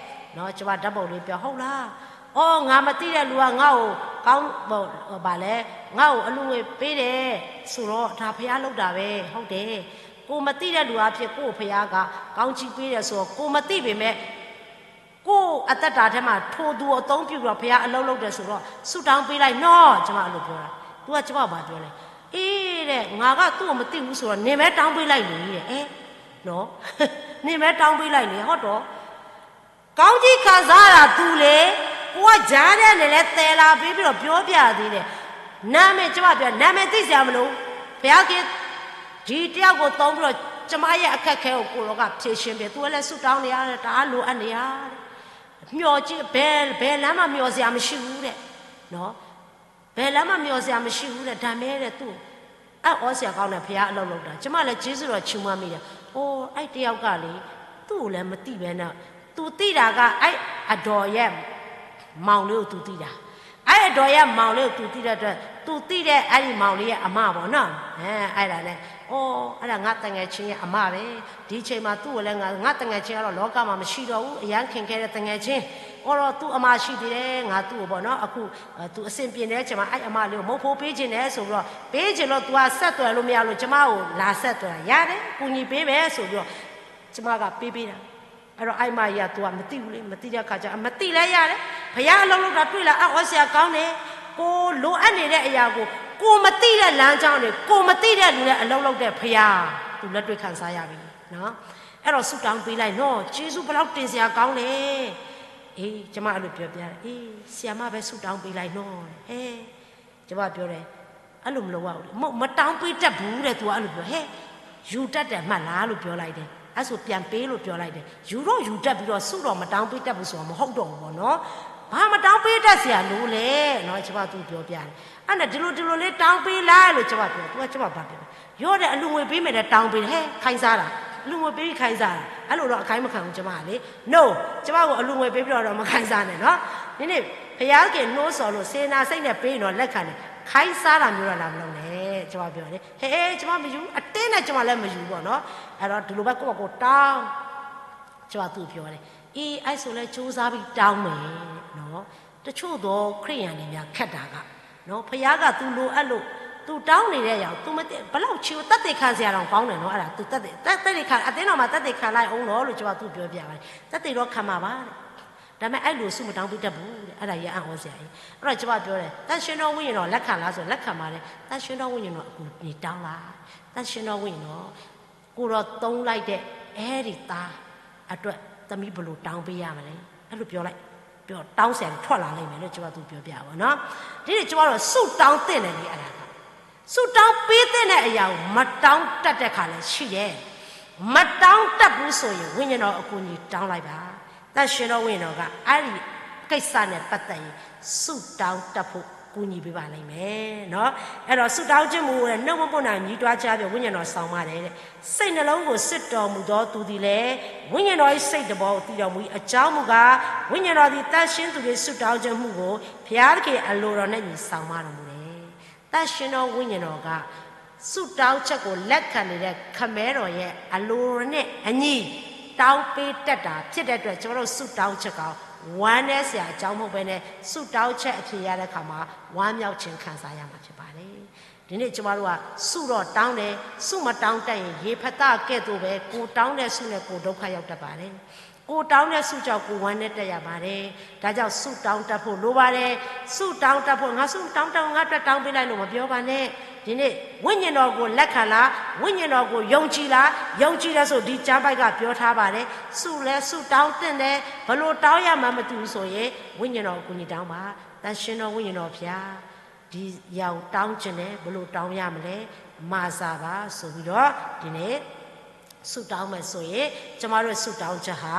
နော်။ ကျွန်မဓာတ်ပုံလေးပြော ဟုတ်လား။ အော် ငါမသိတဲ့လူကငါ့ကိုကောင်းဘာလဲ ငါ့ကိုအလူငွေပေးတယ်ဆိုတော့ ဒါဘုရားလုပ်တာပဲ။ ဟုတ်တယ်။ ကိုမသိတဲ့လူအဖြစ် ကို့ဘုရားကကောင်းချီးပေးတယ်ဆိုတော့ ကိုမသိပေမဲ့ ကိုယ့်အသက်တာထဲမှာ ထိုသူအသုံးပြုပြီးတော့ ဘုရားအလုပ်လုပ်တယ်ဆိုတော့ ဆုတောင်းပေးလိုက်နော် ကျွန်မအဲ့လိုပြောတာ။ သူက ကျွန်မကို ဘာပြောလဲ။ အေးတဲ့ ငါကသူ့ကိုမသိဘူးဆိုတော့ နင်ပဲတောင်းပေးလိုက်လေတဲ့။ အဲ နော် နင်ပဲတောင်းပေးလိုက်လေ ဟုတ်တော့ ကောင်းကြီးခံစားရတာ သူလေ ကိုက ကြားထဲကနေလည်း သယ်လာပေးပြီးတော့ ပြောပြသေးတယ်။ နာမည် ကျွန်မပြော နာမည်သိစရာမလိုဘူး။ ဘုရားခင် ဒီတယောက်ကို သုံးပြီးတော့ ကျွန်မရဲ့အခက်အခဲကို ကိုယ်တော်က ဖြေရှင်းပေး။ သူကလည်း ဆုတောင်းနေရတယ် တအားလိုအပ်နေရတယ်။ မျှော်ကြည့် ဘယ် ဘယ်လမ်းမှ မျှော်စရာမရှိဘူးတဲ့ နော်။ ဘယ်လမ်းမှ မျှော်စရာမရှိဘူးတဲ့ ဒါမဲ့တဲ့ သူ့ကို အံ့ဩစရာကောင်းတယ် ဘုရားအလုပ်လုပ်တာ။ ကျွန်မလည်း ကျေးဇူးတော်ချီးမွမ်းမိတယ်။ အိုး အဲ့တယောက်ကလေ သူ့ကိုလည်းမသိပဲနဲ့ သူသိတာက အဲ့အဒေါ်ရဲ့မောင်လေးကို သူသိတာ။ အဲ့အဒေါ်ရဲ့မောင်လေးကို သူသိတဲ့အတွက် သူသိတဲ့ အဲ့ဒီမောင်လေးရဲ့အမပေါ့နော်။ အဲ အဲ့ဒါနဲ့ အိုး အဲ့ဒါငါသူငယ်ချင်းရဲ့အမပဲ။ ဒီအချိန်မှာ သူ့ကိုလည်း ငါ ငါသူငယ်ချင်းကတော့ လောကမှာမရှိတော့ဘူး။ အရမ်းခင်ခဲ့တဲ့သူငယ်ချင်း။ အိုး တော့ သူ့အမရှိသေးတယ် ငါသူ့ကိုပေါ့နော်။ အခု အဲ သူအဆင်ပြေနေတဲ့အချိန်မှာ အဲ့အမလေးကို မုတ်ဖိုးပေးချင်တယ်ဆိုပြီးတော့ ပေးချင်လို့ သူက ဆက်သွယ်လို့မရလို့ ကျွန်မကို လာဆက်သွယ်တာ။ ရတယ် ကူညီပေးမယ်ဆိုပြီးတော့ ကျွန်မက ပေးပေးတာ။ အဲ့တော့ အဲ့မကြီးက သူက မသိဘူးလေ။ မသိတဲ့အခါကျ မသိလဲရတယ်။ ဘုရားအလုပ်လုပ်တာ တွေ့လား အံ့ဩစရာကောင်းတယ်။ ကိုယ်လိုအပ်နေတဲ့အရာကို ကိုယ်မသိတဲ့လမ်းကြောင်းနဲ့ ကိုယ်မသိတဲ့လူနဲ့ အလုပ်လုပ်တဲ့ဘုရား သူလက်တွေ့ခံစားရပြီနော်။ အဲ့တော့ ဆုတောင်းပေးလိုက်နော်။ ကျေးဇူး ဘယ်လောက်တင်စရာကောင်းလဲ။ အေး ကျွန်မအဲ့လိုပြောပြတယ်။ အေး ဆရာမပဲ ဆုတောင်းပေးလိုက်နော်။ ဟဲ ကျွန်မပြောတယ် အဲ့လိုမလုပ်ရဘူး။ မ မတောင်းပေးတတ်ဘူးတဲ့ သူက အဲ့လိုပြော။ ဟဲ ယူတတ်တယ်မဟုတ်လားလို့ ပြောလိုက်တယ်။ အဲ့ဆို ပြန်ပေးလို့ ပြောလိုက်တယ်။ ယူတော့ယူတတ်ပြီးတော့ ဆုတော့မတောင်းပေးတတ်ဘူးဆိုတော့ မဟုတ်တော့ဘူးပေါ့နော်။ ဘာမတောင်းပေးတတ်စရာလိုလဲနော်။ ကျွန်မ သူ့ကို ပြောပြတယ်။ အဲ့နဲ့ ဒီလိုဒီလိုလေး တောင်းပေးလိုက်လို့ ကျွန်မပြော။ သူက ကျွန်မ ဘာပြောလဲ။ ရော့ တဲ့ အလူငွေပေးမယ်တဲ့ တောင်းပေးတယ်။ ဟဲ ခိုင်းစားတာ။ အလူငွေပေးပြီး ခိုင်းစားတာ။ အဲ့လိုတော့ အခိုင်းမခံဘူး ကျွန်မကလေ။ No ကျွန်မကို အလူငွေပေးပြီးတော့ မခိုင်းစားနဲ့နော်။ နင်န့ၣ် ဘုရားသခင် နှိုးဆော်လို့ စေတနာစိတ်နဲ့ပေးရင်တော့ လက်ခံတယ်။ ခိုင်းစားတာမျိုးတော့ လာမလုပ်နဲ့ ကျွန်မပြောတယ်။ ဟဲ ကျွန်မမယူ။ အတင်းနဲ့ ကျွန်မလည်းမယူပေါ့နော်။ အဲ့တော့ ဒီလိုပဲ ကိုယ့်ဘာသာကိုယ်တောင်း ကျွန်မ သူ့ကို ပြောတယ်။ အေး အဲ့ဆိုလည်း ကြိုးစားပြီးတောင်းမယ်နော်။ တချို့သောခရစ်ယာန်တွေများ ခက်တာကနော် ဘုရားက သူလိုအပ်လို့ သူတောင်းနေတဲ့အရာကို သူမသိ ဘယ်လောက်ချီး သက်သေခံစရာတောင်ကောင်းတယ်နော်။ အဲ့ဒါ သူသက်သေ သက်သေခံ အသင်းတော်မှာ သက်သေခံလိုက်အောင်နော်လို့ ကျွန်မ သူ့ကို ပြောပြပါတယ်။ သက်သေတော့ခံမှာပါတဲ့။ ဒါပေမဲ့ အဲ့လိုဆုမတောင်းပေးတတ်ဘူးတဲ့။ အဲ့ဒါကြီး အံ့ဩစရာကြီး။ အဲ့တော့ ကျွန်မပြောတယ် သန့်ရှင်းသောဝိညာဉ်တော် လက်ခံလားဆို လက်ခံပါတယ်။ သန့်ရှင်းသောဝိညာဉ်တော် အကူအညီတောင်းလိုက်။ သန့်ရှင်းသောဝိညာဉ်တော် ကိုယ်တော်သုံးလိုက်တဲ့ အဲ့ဒီသားအတွက် သမီး ဘယ်လိုတောင်းပေးရမလဲ။ အဲ့လိုပြောလိုက် ပြော တောင်းစရာတွေ ထွက်လာလိမ့်မယ်လို့ ကျွန်မ သူ့ကို ပြောပြပါနော်။ ဒီနေ့ ကျွန်မတို့ ဆုတောင်းသင့်တယ်လေ အဲ့ဒါက ဆုတောင်းပေးသင့်တဲ့အရာကို မတောင်းတတ်တဲ့ခါလည်းရှိတယ်။ မတောင်းတတ်ဘူးဆိုရင် ဝိညာဉ်တော်အကူအညီ တောင်းလိုက်ပါ။ သန့်ရှင်းသောဝိညာဉ်တော်က အဲ့ဒီကိစ္စနဲ့ပတ်သက်ရင် ဆုတောင်းတတ်ဖို့ ကူညီပေးပါလိမ့်မယ်နော်။ အဲ့တော့ ဆုတောင်းခြင်းမူကိုလည်း နှုတ်မပို့နိုင်ညည်းတွားခြင်းဖြင့် ဝိညာဉ်တော်ဆောင်မတယ်တဲ့။ စိတ်နှလုံးကိုစစ်တော်မူသောသူသည်လည်း ဝိညာဉ်တော်၏စိတ်တဘီကိုသိတော်မူ၏။ အကြောင်းမူကား ဝိညာဉ်တော်သည် သန့်ရှင်းသူတို့ ဆုတောင်းခြင်းမူကို ဘုရားသခင်အလိုတော်နှင့်ညီ ဆောင်မတော်မူတယ်။ သန့်ရှင်းသောဝိညာဉ်တော်က ဆုတောင်းချက်ကို လက်ခံနေတဲ့ ခမဲတော်ရဲ့အလိုတော်နဲ့အညီ တောင်းပေးတတ်တာဖြစ်တဲ့အတွက် ကျွန်တော်တို့ ဆုတောင်းချက်က ဝမ်းနည်းစရာအကြောင်းမဟုတ်ဘဲနဲ့ ဆုတောင်းချက်အဖြေရတဲ့အခါမှာ ဝမ်းမြောက်ခြင်းခံစားရမှာဖြစ်ပါတယ်။ ဒီနေ့ ကျွန်တော်တို့က ဆုတော့တောင်းတယ်။ ဆုမတောင်းတတ်ရင် ယေဖသကဲ့သို့ပဲ ကိုယ်တောင်းတဲ့ဆုနဲ့ ကိုယ်ဒုက္ခရောက်တတ်ပါတယ်။ ကိုယ်တောင်းတဲ့ဆုကြောင့် ကိုယ်ဝမ်းနည်းတတ်ရပါတယ်။ ဒါကြောင့် ဆုတောင်းတတ်ဖို့လိုပါတယ်။ ဆုတောင်းတတ်ဖို့ ငါဆုမတောင်းတတ်ဘူး ငါအတွက်တောင်းပေးလိုက်လို့ မပြောပါနဲ့။ ဒီနေ့ ဝိညာဉ်တော်ကို လက်ခံလား။ ဝိညာဉ်တော်ကို ယုံကြည်လား။ ယုံကြည်တယ်ဆို ဒီကျမ်းပိုဒ်က ပြောထားပါတယ်။ ဆုလည်း ဆုတောင်းသင့်တယ်။ ဘယ်လိုတောင်းရမှန်းမသိဘူးဆိုရင် ဝိညာဉ်တော်အကူအညီတောင်းပါ။ သန့်ရှင်းသောဝိညာဉ်တော်ဘုရား ဒီအရာကိုတောင်းချင်တယ်။ ဘယ်လိုတောင်းရမလဲ။ မစၢ်ပါဆိုပြီးတော့ ဒီနေ့ ဆုတောင်းမယ်ဆိုရင် ကျွန်မတို့ဆုတောင်းချက်ဟာ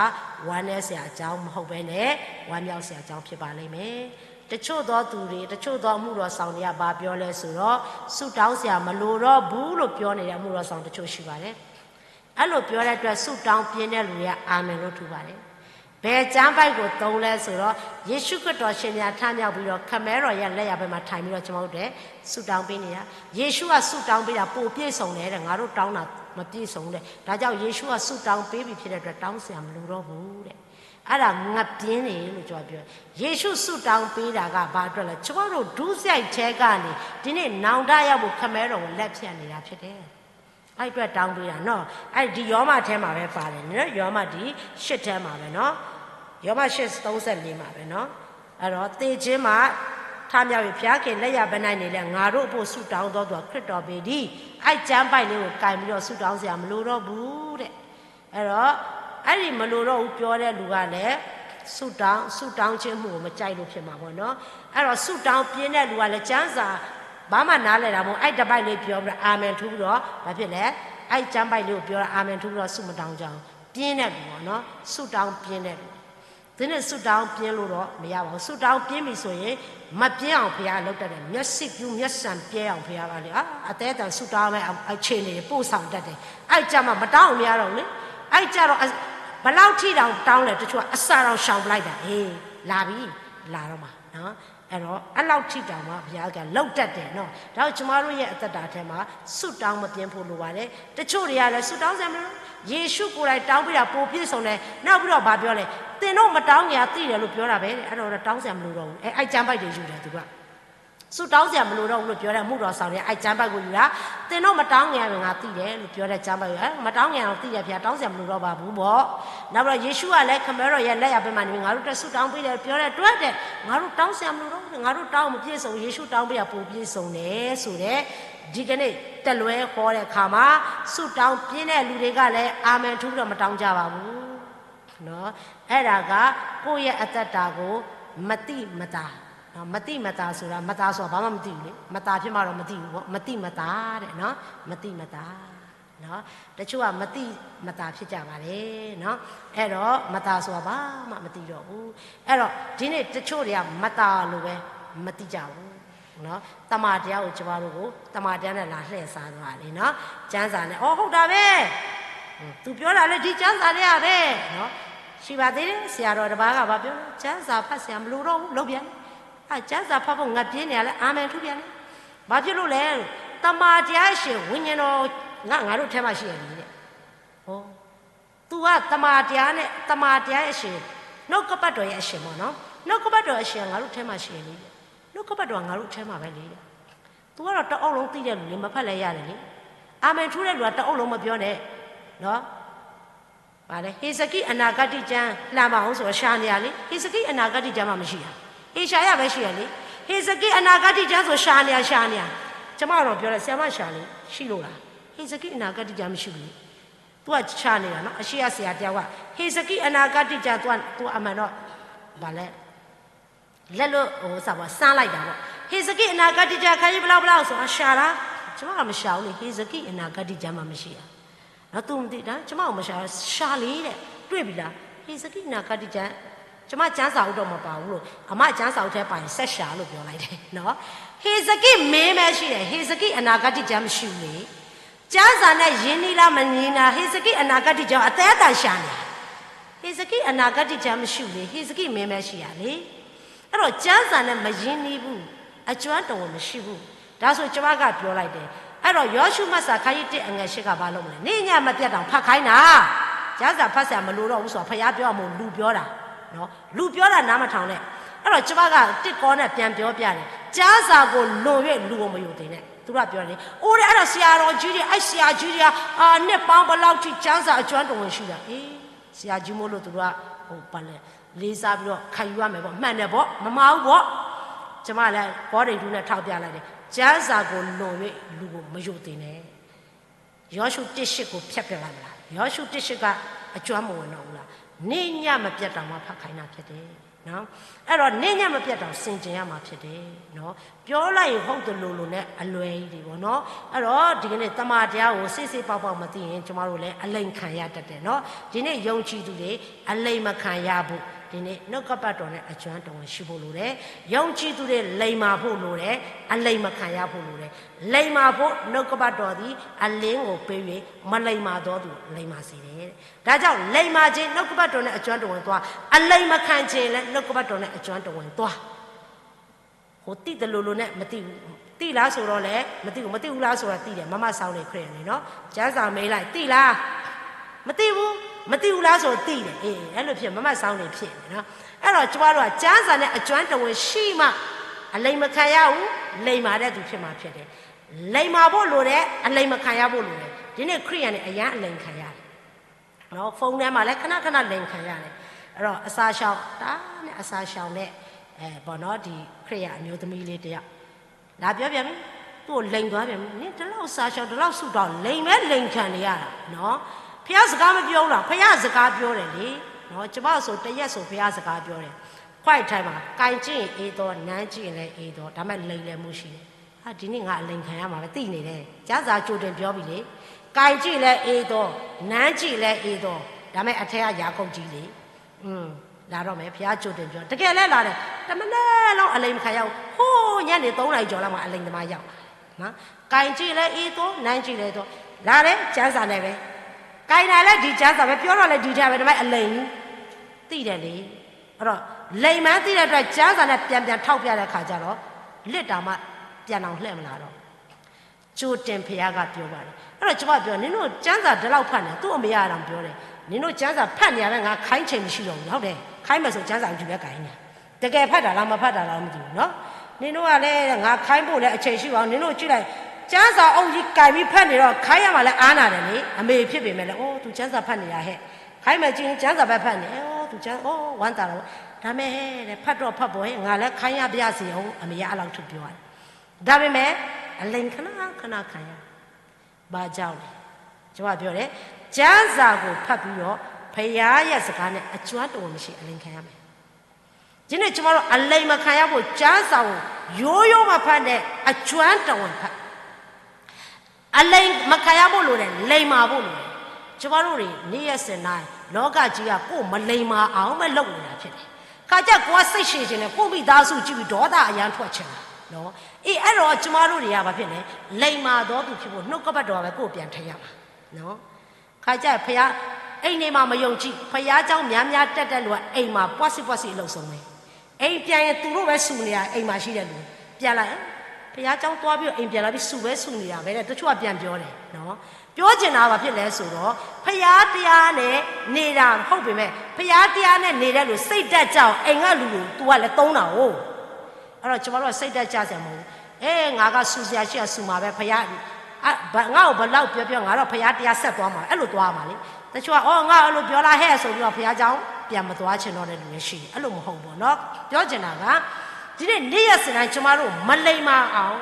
ဝမ်းနည်းစရာအကြောင်းမဟုတ်ဘဲနဲ့ ဝမ်းမြောက်စရာအကြောင်းဖြစ်ပါလိမ့်မယ်။ တချို့သောသူတွေ, တချို့သောအမှုတော်ဆောင်တွေက ဘာပြောလဲဆိုတော့, ဆုတောင်းစရာမလိုတော့ဘူးလို့ ပြောနေတဲ့အမှုတော်ဆောင်တချို့ရှိပါတယ်. အဲ့လိုပြောတဲ့အတွက် ဆုတောင်းပြင်းတဲ့လူတွေက အာမင်လို့ ထူပါတယ်. ဘယ်ကျမ်းပိုဒ်ကိုသုံးလဲဆိုတော့, ယေရှုခရစ်တော် ရှင်ပြန်ထမြောက်ပြီးတော့ ခမဲတော်ရဲ့လက်ယာဘက်မှာထိုင်ပြီးတော့ ကျွန်တော်တို့အတွက် ဆုတောင်းပေးနေတာ. ယေရှုက ဆုတောင်းပေးတာ ပိုပြည့်စုံတယ်တဲ့, ငါတို့တောင်းတာ မပြည့်စုံဘူးတဲ့. ဒါကြောင့် ယေရှုက ဆုတောင်းပေးပြီဖြစ်တဲ့အတွက် တောင်းစရာမလိုတော့ဘူးတဲ့. အဲ့ဒါ ငပြင်းနေလို့ ကျွန်တော်ပြောတယ်. ယေရှု ဆုတောင်းပေးတာက ဘာအတွက်လဲ? ကျွန်တော်တို့ ဒုစရိုက်ထဲကနေ ဒီနေ့ နောင်တရဖို့ ခမဲတော်ကို လက်ဖြတ်နေတာဖြစ်တယ်. အဲ့အတွက် တောင်းပေးတာနော်. အဲ့ဒီ ရောမထဲမှာပဲပါတယ်နော်. ရောမဒီ ရှစ်ထဲမှာပဲနော်. ရောမ ရှစ် သုံးဆယ့်လေး မှာပဲနော်. အဲ့တော့ သေခြင်းမှ ထမြောက်၍ ဘုရားခင်လက်ျာဘက်၌နေလျက် ငါတို့အဖို့ ဆုတောင်းသောသူဟာ ခရစ်တော်ပေတည်း. အဲ့ကျမ်းပိုဒ်လေးကို ကိုင်ပြီးတော့ ဆုတောင်းစရာမလိုတော့ဘူးတဲ့. အဲ့တော့ အဲ့ဒီမလိုတော့ဘူးပြောတဲ့လူကလည်း ဆုတောင်း, ဆုတောင်းခြင်းအမှုကို မကြိုက်လို့ဖြစ်မှာပေါ့နော်. အဲ့တော့ ဆုတောင်းပြင်းတဲ့လူကလည်း ကျမ်းစာ ဘာမှနားလည်တာမဟုတ်, အဲ့တပိုဒ်လေးပြောပြီးတော့ အာမင်ထူပြီးတော့ ဘာဖြစ်လဲ? အဲ့ကျမ်းပိုဒ်လေးကိုပြောတော့ အာမင်ထူပြီးတော့ ဆုမတောင်းကြဘူး. ပြင်းတဲ့လူပေါ့နော်. ဆုတောင်းပြင်းတဲ့လူ. ဒီနေ့ ဆုတောင်းပြင်းလို့တော့ မရပါဘူး. ဆုတောင်းပြင်းပြီဆိုရင် မပြင်းအောင် ဘုရားလုပ်တတ်တယ်. မျက်စိပြူးမျက်စံပြဲအောင် ဘုရားကလေ, အာ, အသည်းအသန်ဆုတောင်းမဲ့ အ, အခြေအနေတွေ ပို့ဆောင်တတ်တယ်. အဲ့ကျမှ မတောင်းမရတော့ဘူးလေ. အဲ့ကျတော့ အ, ဘယ်လောက်ထိတောင်တောင်းလဲ, တချို့ကအစာတောင်ရှောင်ပလိုက်တာ. အေး, လာပြီ, လာတော့မှာနော်. အဲ့တော့ အဲ့လောက်ထိတောင်မှ ဘုရားကလုပ်တတ်တယ်နော်. ဒါကြောင့် ကျွန်မတို့ရဲ့အသက်တာထဲမှာ ဆုတောင်းမပြင်းဖို့လိုပါတယ်. တချို့တွေကလည်း ဆုတောင်းစရာမလို, ယေရှုကိုယ်တိုင်တောင်းပေးတာ ပိုပြည့်စုံတယ်. နောက်ပြီးတော့ ဘာပြောလဲ? သင်တို့မတောင်းခင် ငါသိတယ်လို့ ပြောတာပဲတဲ့. အဲ့တော့ တောင်းစရာမလိုတော့ဘူး. အဲ, အဲ့ကျမ်းပိုဒ်တွေယူတယ် သူတို့က. ဆုတောင်းစရာမလိုတော့ဘူးလို့ ပြောတဲ့ အမှုတော်ဆောင်တွေက အဲ့ကျမ်းပိုဒ်ကိုယူတာ. သင်တို့မတောင်းခင် ငါသိတယ်လို့ ပြောတဲ့ကျမ်းပိုဒ်ကို, အဲ, မတောင်းခင်အောင်သိတယ် ဘုရား, တောင်းစရာမလိုတော့ပါဘူးပေါ့. နောက်ပြီးတော့ ယေရှုကလည်း ခမဲတော်ရဲ့လက်ယာဘက်မှာနေပြီး ငါတို့အတွက် ဆုတောင်းပေးတယ် ပြောတဲ့အတွက်တဲ့, ငါတို့တောင်းစရာမလိုတော့ဘူး, ငါတို့တောင်းမပြည့်စုံဘူး, ယေရှုတောင်းပေးတာ ပိုပြည့်စုံတယ်ဆိုတဲ့ ဒီကနေ့ တလွဲဟောတဲ့အခါမှာ ဆုတောင်းပြင်းတဲ့လူတွေကလည်း အာမင်ထူပြီးတော့ မတောင်းကြပါဘူးနော်. အဲ့ဒါက ကိုယ့်ရဲ့အသက်တာကို မသိမသာ, မသိမသာဆိုတာ, မသာဆိုတာ ဘာမှမသိဘူးလေ. မသာဖြစ်မှတော့ မသိဘူးပေါ့. မသိမသာတဲ့နော်. မသိမသာနော်. တချို့က မသိမသာဖြစ်ကြပါတယ်နော်. အဲ့တော့ မသာဆိုတာ ဘာမှမသိတော့ဘူး. အဲ့တော့ ဒီနေ့ တချို့တွေက မသာလို့ပဲ မသိကြဘူးနော်. တမန်တရားကို ကျမတို့ကို တမန်တရားနဲ့ လာလှည့်စားသွားတယ်နော်. ကျမ်းစာနဲ့, အော်, ဟုတ်တာပဲ, သူပြောတာလည်း ဒီကျမ်းစာထဲကပဲနော်. ရှိပါသေးတယ်, ဆရာတော်တစ်ပါးက ဘာပြောလဲ? ကျမ်းစာဖတ်စရာ မလိုတော့ဘူး, လုပ်ပြန်တယ်. အဲ, ကျမ်းစာဖတ်ဖို့ ငပြင်းနေတာလဲ, အာမင်ထူပြန်တယ်. ဘာဖြစ်လို့လဲ? တမန်တရားရဲ့အရှင် ဝိညာဉ်တော်က ငါတို့ထဲမှာရှိတယ်လေတဲ့. ဟော, သူက တမန်တရားနဲ့, တမန်တရားရဲ့အရှင်, နှုတ်ကပတ်တော်ရဲ့အရှင်ပေါ့နော်. နှုတ်ကပတ်တော်အရှင်က ငါတို့ထဲမှာရှိတယ်လေတဲ့. နှုတ်ကပတ်တော်က ငါတို့ထဲမှာပဲလေတဲ့. သူကတော့ တအုပ်လုံးသိတဲ့လူလေ, မဖတ်လဲရတယ်လေ. အာမင်ထူတဲ့လူက တအုပ်လုံးမပြောနဲ့နော်. ဘာလဲ? ဟေဇကိအနာဂတ်ကျမ်း လှန်ပါဦးဆိုတော့ ရှာနေတာလေ. ဟေဇကိအနာဂတ်ကျမ်းမှ မရှိတာ. ဟေရှာယပဲရှိတယ်လေ. ဟေဇကိအနာဂတ်ကျမ်းဆို ရှာနေတာ, ရှာနေတာ. ကျမကတော့ ပြောတယ်, ဆရာမ ရှာလေ, ရှိလို့လား? ဟေဇကိအနာဂတ်ကျမ်း မရှိဘူးလေ. သူက ရှာနေတာနော်. အရှေ့ကဆရာတစ်ယောက်က ဟေဇကိအနာဂတ်ကျမ်း, သူက, သူကအမှန်တော့ ဘာလဲ, လက်လို့, ဟို, စမ်းလိုက်တာပေါ့. ဟေဇကိအနာဂတ်ကျမ်း အခန်းကြီးဘယ်လောက်ဘယ်လောက်ဆိုတော့ ရှာတာ. ကျမက မရှာဘူးလေ. ဟေဇကိအနာဂတ်ကျမ်းမှ မရှိတာနော်. သူမသိတာ, ကျမက မရှာဘူး, ရှာလေတဲ့. တွေ့ပြီလား? ဟေဇကိအနာဂတ်ကျမ်း, ကျမကျမ်းစာအုပ်တော့ မပါဘူးလို့. အမကျမ်းစာအုပ်ထဲပါရင် ဆက်ရှာလို့ ပြောလိုက်တယ်နော်. ဟေဇကိမင်းပဲရှိတယ်, ဟေဇကိအနာဂတ်ကျမ်း မရှိဘူးလေ. ကျမ်းစာနဲ့ ရင်းနှီးလား မရင်းနှီးလား, ဟေဇကိအနာဂတ်ကျမ်း အသည်းအသန်ရှာနေတာ. ဟေဇကိအနာဂတ်ကျမ်း မရှိဘူးလေ, ဟေဇကိမင်းပဲရှိတာလေ. အဲ့တော့ ကျမ်းစာနဲ့ မရင်းနှီးဘူး, အစွမ်းတဝင်မရှိဘူး. ဒါဆို ကျမက ပြောလိုက်တယ်. အဲ့တော့ ယောရှုမှတ်စာ ခန်းကြီးတစ် အငယ်ရှစ်က ဘာလုပ်မလဲ? နေ့ညမပြတ်တောင် ဖတ်ခိုင်းတာ. ကျမ်းစာဖတ်စရာ မလိုတော့ဘူးဆိုတာ ဘုရားပြောတာ မဟုတ်ဘူး, လူပြောတာနော်. လူပြောတာ နားမထောင်နဲ့. အဲ့တော့ ကျမက တစ်ကောနဲ့ ပြန်ပြောပြတယ်. ကျမ်းစာကို လွန်၍ လူကို မယုံသေးနဲ့. သူတို့က ပြောတယ်လေ, အိုးတဲ့, အဲ့ဒါ ဆရာတော်ကြီးတွေ, အဲ့ဆရာကြီးတွေက အာ, နှစ်ပေါင်းဘယ်လောက်ထိ ကျမ်းစာအစွမ်းတဝင်ရှိတာ. အေး, ဆရာကြီးမို့လို့ သူတို့က ဟို, ဘာလဲ, လေးစားပြီးတော့ ခံယူရမယ်ပေါ့. မှန်တယ်ပေါ့, မမှားဘူးပေါ့. ကျမလည်း ကောရိန္သုနဲ့ ထောက်ပြလိုက်တယ်. ကျမ်းစာကို လွန်၍ လူကို မယုံသေးနဲ့. ယောရှု တစ်ရှစ်ကို ဖျက်ပစ်လိုက်မလား? ယောရှု တစ်ရှစ်က အစွမ်းမဝင်တော့ဘူးလား? နေ့ညမပြတ်တောင်မှ ဖတ်ခိုင်းတာဖြစ်တယ်နော်. အဲ့တော့ နေ့ညမပြတ်တောင် ဆင်ခြင်ရမှာဖြစ်တယ်နော်. ပြောလိုက်ရင် ဟုတ်သလိုလိုနဲ့ အလွဲကြီးတွေပေါ့နော်. အဲ့တော့ ဒီကနေ့ တမန်တရားကို စေ့စေ့ပေါက်ပေါက် မသိရင် ကျမတို့လည်း အလိမ်ခံရတတ်တယ်နော်. ဒီနေ့ ယုံကြည်သူတွေ အလိမ်မခံရဖို့ ဒီနေ့ နှုတ်ကပတ်တော်နဲ့ အကျွမ်းတဝင်ရှိဖို့လိုတယ်။ ယုံကြည်သူတွေ လိမ္မာဖို့လိုတယ်။ အလိမ်မခံရဖို့လိုတယ်။ လိမ္မာဖို့ နှုတ်ကပတ်တော်သည် အလင်းကိုပေး၍ မလိမ္မာသောသူ လိမ္မာစေတယ်။ ဒါကြောင့် လိမ္မာခြင်း နှုတ်ကပတ်တော်နဲ့ အကျွမ်းတဝင်သွား။ အလိမ်မခံခြင်းလည်း နှုတ်ကပတ်တော်နဲ့ အကျွမ်းတဝင်သွား။ ဟိုသိတလူလူနဲ့ မသိဘူး။ သိလားဆိုတော့လည်း မသိဘူး။ မသိဘူးလားဆိုတော့သိတယ်။ မမဆောင်နေခရစ်ယာန်နေနော်။ ကျမ်းစာမေးလိုက် သိလား။ မသိဘူး။ မသိဘူးလားဆိုတော့သိတယ်။ အေး အဲ့လိုဖြစ် မမဆောင်နေဖြစ်နေနော်။ အဲ့တော့ ကျမတို့က ကျမ်းစာနဲ့ အကျွမ်းတဝင်ရှိမှ အလိမ်မခံရဘူး။ လိမ္မာတဲ့သူဖြစ်မှာဖြစ်တယ်။ လိမ္မာဖို့လိုတယ်။ အလိမ်မခံရဖို့လိုတယ်။ ဒီနေ့ ခရစ်ယာန်တွေ အရမ်းအလိမ်ခံရတယ်။ နော် ဖုန်းထဲမှာလည်း ခဏခဏလိမ်ခံရတယ်။ အဲ့တော့ အစာရှောင် တအားနဲ့ အစာရှောင်တဲ့ အဲ ပေါ့နော် ဒီခရစ်ယာန်အမျိုးသမီးလေးတစ်ယောက် လာပြောပြန်ပြီ။ သူ့ကိုလိမ်သွားပြန်ပြီ။ နင် ဒီလောက်စာရှောင် ဒီလောက်ဆုတောင်း လိမ်ပဲလိမ်ခံနေရတာနော်။ ဘုရားစကားမပြောဘူးလား။ ဘုရားစကားပြောတယ်လေနော်။ ကျမဆို တစ်ရက်ဆို ဘုရားစကားပြောတယ်။ Quiet time မှာ ကိုင်ကြည့်ရင်အေးသော နမ်းကြည့်ရင်လည်းအေးသော ဒါပေမဲ့ လိမ်လည်မှုရှိတယ်။ ဟာ ဒီနေ့ငါအလိမ်ခံရမှာပဲ သိနေတယ်။ ကျမ်းစာကြိုတင်ပြောပြီလေ။ ကိုင်ကြည့်လည်းအေးသော နမ်းကြည့်လည်းအေးသော ဒါပေမဲ့ အထဲက ယာခုပ်ကြီးလေ။ လာတော့မယ် ဘုရားကြိုတင်ပြော တကယ်လဲလာတယ်။ တစ်မနက်လုံးအလိမ်မခံရဘူး။ ဟိုး ညနေ သုံးနာရီကျော်လောက်မှာ အလိမ်သမားရောက်လာတယ်နော်။ ကိုင်ကြည့်လည်းအေးသော နမ်းကြည့်လည်းအေးသော လာတယ် ကျမ်းစာနဲ့ပဲ။ ကိုင်တာလည်း ဒီကျမ်းစာပဲ ပြောတော့လည်း ဒီထဲပဲ ဒါပေမဲ့ အလိမ် သိတယ်လေ။ အဲ့တော့ လိမ်မှန်းသိတဲ့အတွက် ကျမ်းစာနဲ့ ပြန်ပြန်ထောက်ပြတဲ့အခါကျတော့ လစ်တာမှ ပြန်အောင်လှည့်မလာတော့ဘူး။ ကြိုတင်ဘုရားကပြောပါတယ်။ အဲ့တော့ ကျွန်မပြော နင်တို့ကျမ်းစာဒီလောက်ဖတ်နေ သူ့အမေကတောင်ပြောတယ်။ နင်တို့ကျမ်းစာဖတ်နေရပဲ ငါခိုင်းချိန်မရှိတော့ဘူး။ ဟုတ်တယ်။ ခိုင်းမယ်ဆို ကျမ်းစာယူပဲကိုင်နေ။ တကယ်ဖတ်တာလား မဖတ်တာလား မသိဘူးနော်။ နင်တို့ကလည်း ငါခိုင်းဖို့လည်း အချိန်ရှိပါဘူး။ နင်တို့ကြည့်လိုက် ကျမ်းစာအုပ်ကြီးကိုင်ပြီးဖတ်နေတော့ ခိုင်းရမှာလည်း အားနာတယ်လေ။ အမေဖြစ်ပေမဲ့လည်း အိုး သူကျမ်းစာဖတ်နေတာဟဲ့။ ခိုင်းမယ်ကြည့်ရင် ကျမ်းစာပဲဖတ်နေ။ အိုး သူကျမ်း အိုး ဝမ်းသာတော့ ဒါမဲ့ဟဲ့ ဖတ်တော့ဖတ်ပေါ့ဟဲ့ ငါလည်း ခိုင်းရပါရစေဦး အမေက အဲ့လောက်ထုပြောရတယ်။ ဒါပေမဲ့ အလိမ်ခဏခဏခံရ။ ဘာကြောင့်လဲ။ ကျွန်မပြောတယ် ကျမ်းစာကိုဖတ်ပြီးတော့ ဘုရားရဲ့စကားနဲ့ အကျွမ်းတဝင်မရှိ အလိမ်ခံရမယ်။ ဒီနေ့ ကျွန်မတို့ အလိမ်မခံရဖို့ ကျမ်းစာကို ရိုးရိုးမဖတ်နဲ့ အကျွမ်းတဝင်ဖတ်။ အလိမ်မခံရဖို့လိုတယ်။ လိမ္မာဖို့လိုတယ်။ ကျွန်မတို့တွေ နေ့ရက်စဉ်တိုင်း လောကကြီးက ကိုယ်မလိမ္မာအောင်ပဲ လုပ်နေတာဖြစ်တယ်။ ခါကျ ကိုယ်ကစိတ်ရှည်ချင်တယ်။ ကိုယ့်မိသားစုကြည့်ပြီး ဒေါသအရမ်းထွက်ချင်တာနော်။ အေး အဲ့တော့ ကျွန်မတို့တွေက ဘာဖြစ်လဲ။ လိမ္မာသောသူဖြစ်ဖို့ နှုတ်ကပတ်တော်ကပဲ ကိုယ့်ကိုပြန်ထိန်းရမှာနော်။ ခါကျ ဘုရား အိမ်တွေမှာ မယုံကြည် ဘုရားကျောင်းများများတက်တဲ့လူက အိမ်မှာ ပွတ်စီပွတ်စီ အလုပ်ဆုံးပဲ။ အိမ်ပြန်ရင် သူတို့ပဲစူနေတာ အိမ်မှာရှိတဲ့လူ။ ပြန်လာရင် ဘုရားကျောင်းသွားပြီးတော့ အိမ်ပြန်လာပြီး စူပဲစူနေတာပဲတဲ့ တချို့ကပြန်ပြောတယ်နော်။ ပြောချင်တာက ဘာဖြစ်လဲဆိုတော့ ဘုရားတရားနဲ့နေတာ ဟုတ်ပေမဲ့ ဘုရားတရားနဲ့နေတဲ့လူ စိတ်ဓာတ်ကျအောင် အိမ်ကလူကို သူကလည်းသုံးတာကို။ အဲ့တော့ ကျွန်မတို့က စိတ်ဓာတ်ကျစရာမဟုတ်ဘူး။ အေး ငါကစူစရာရှိတာ စူမှာပဲ ဘုရား အ ဘ- ငါ့ကိုဘယ်လောက်ပြောပြော ငါတော့ ဘုရားတရားဆက်သွားမှာ အဲ့လိုသွားမှာလေ။ တချို့က အော် ငါ့ကိုအဲ့လိုပြောလားဟဲ့ဆိုပြီးတော့ ဘုရားကျောင်းပြန်မသွားချင်တော့တဲ့လူလည်းရှိတယ်။ အဲ့လိုမဟုတ်ဘူးပေါ့နော်။ ပြောချင်တာက ဒီနေ့ နေ့ရက်စဉ်တိုင်း ကျွန်မတို့ မလိမ္မာအောင်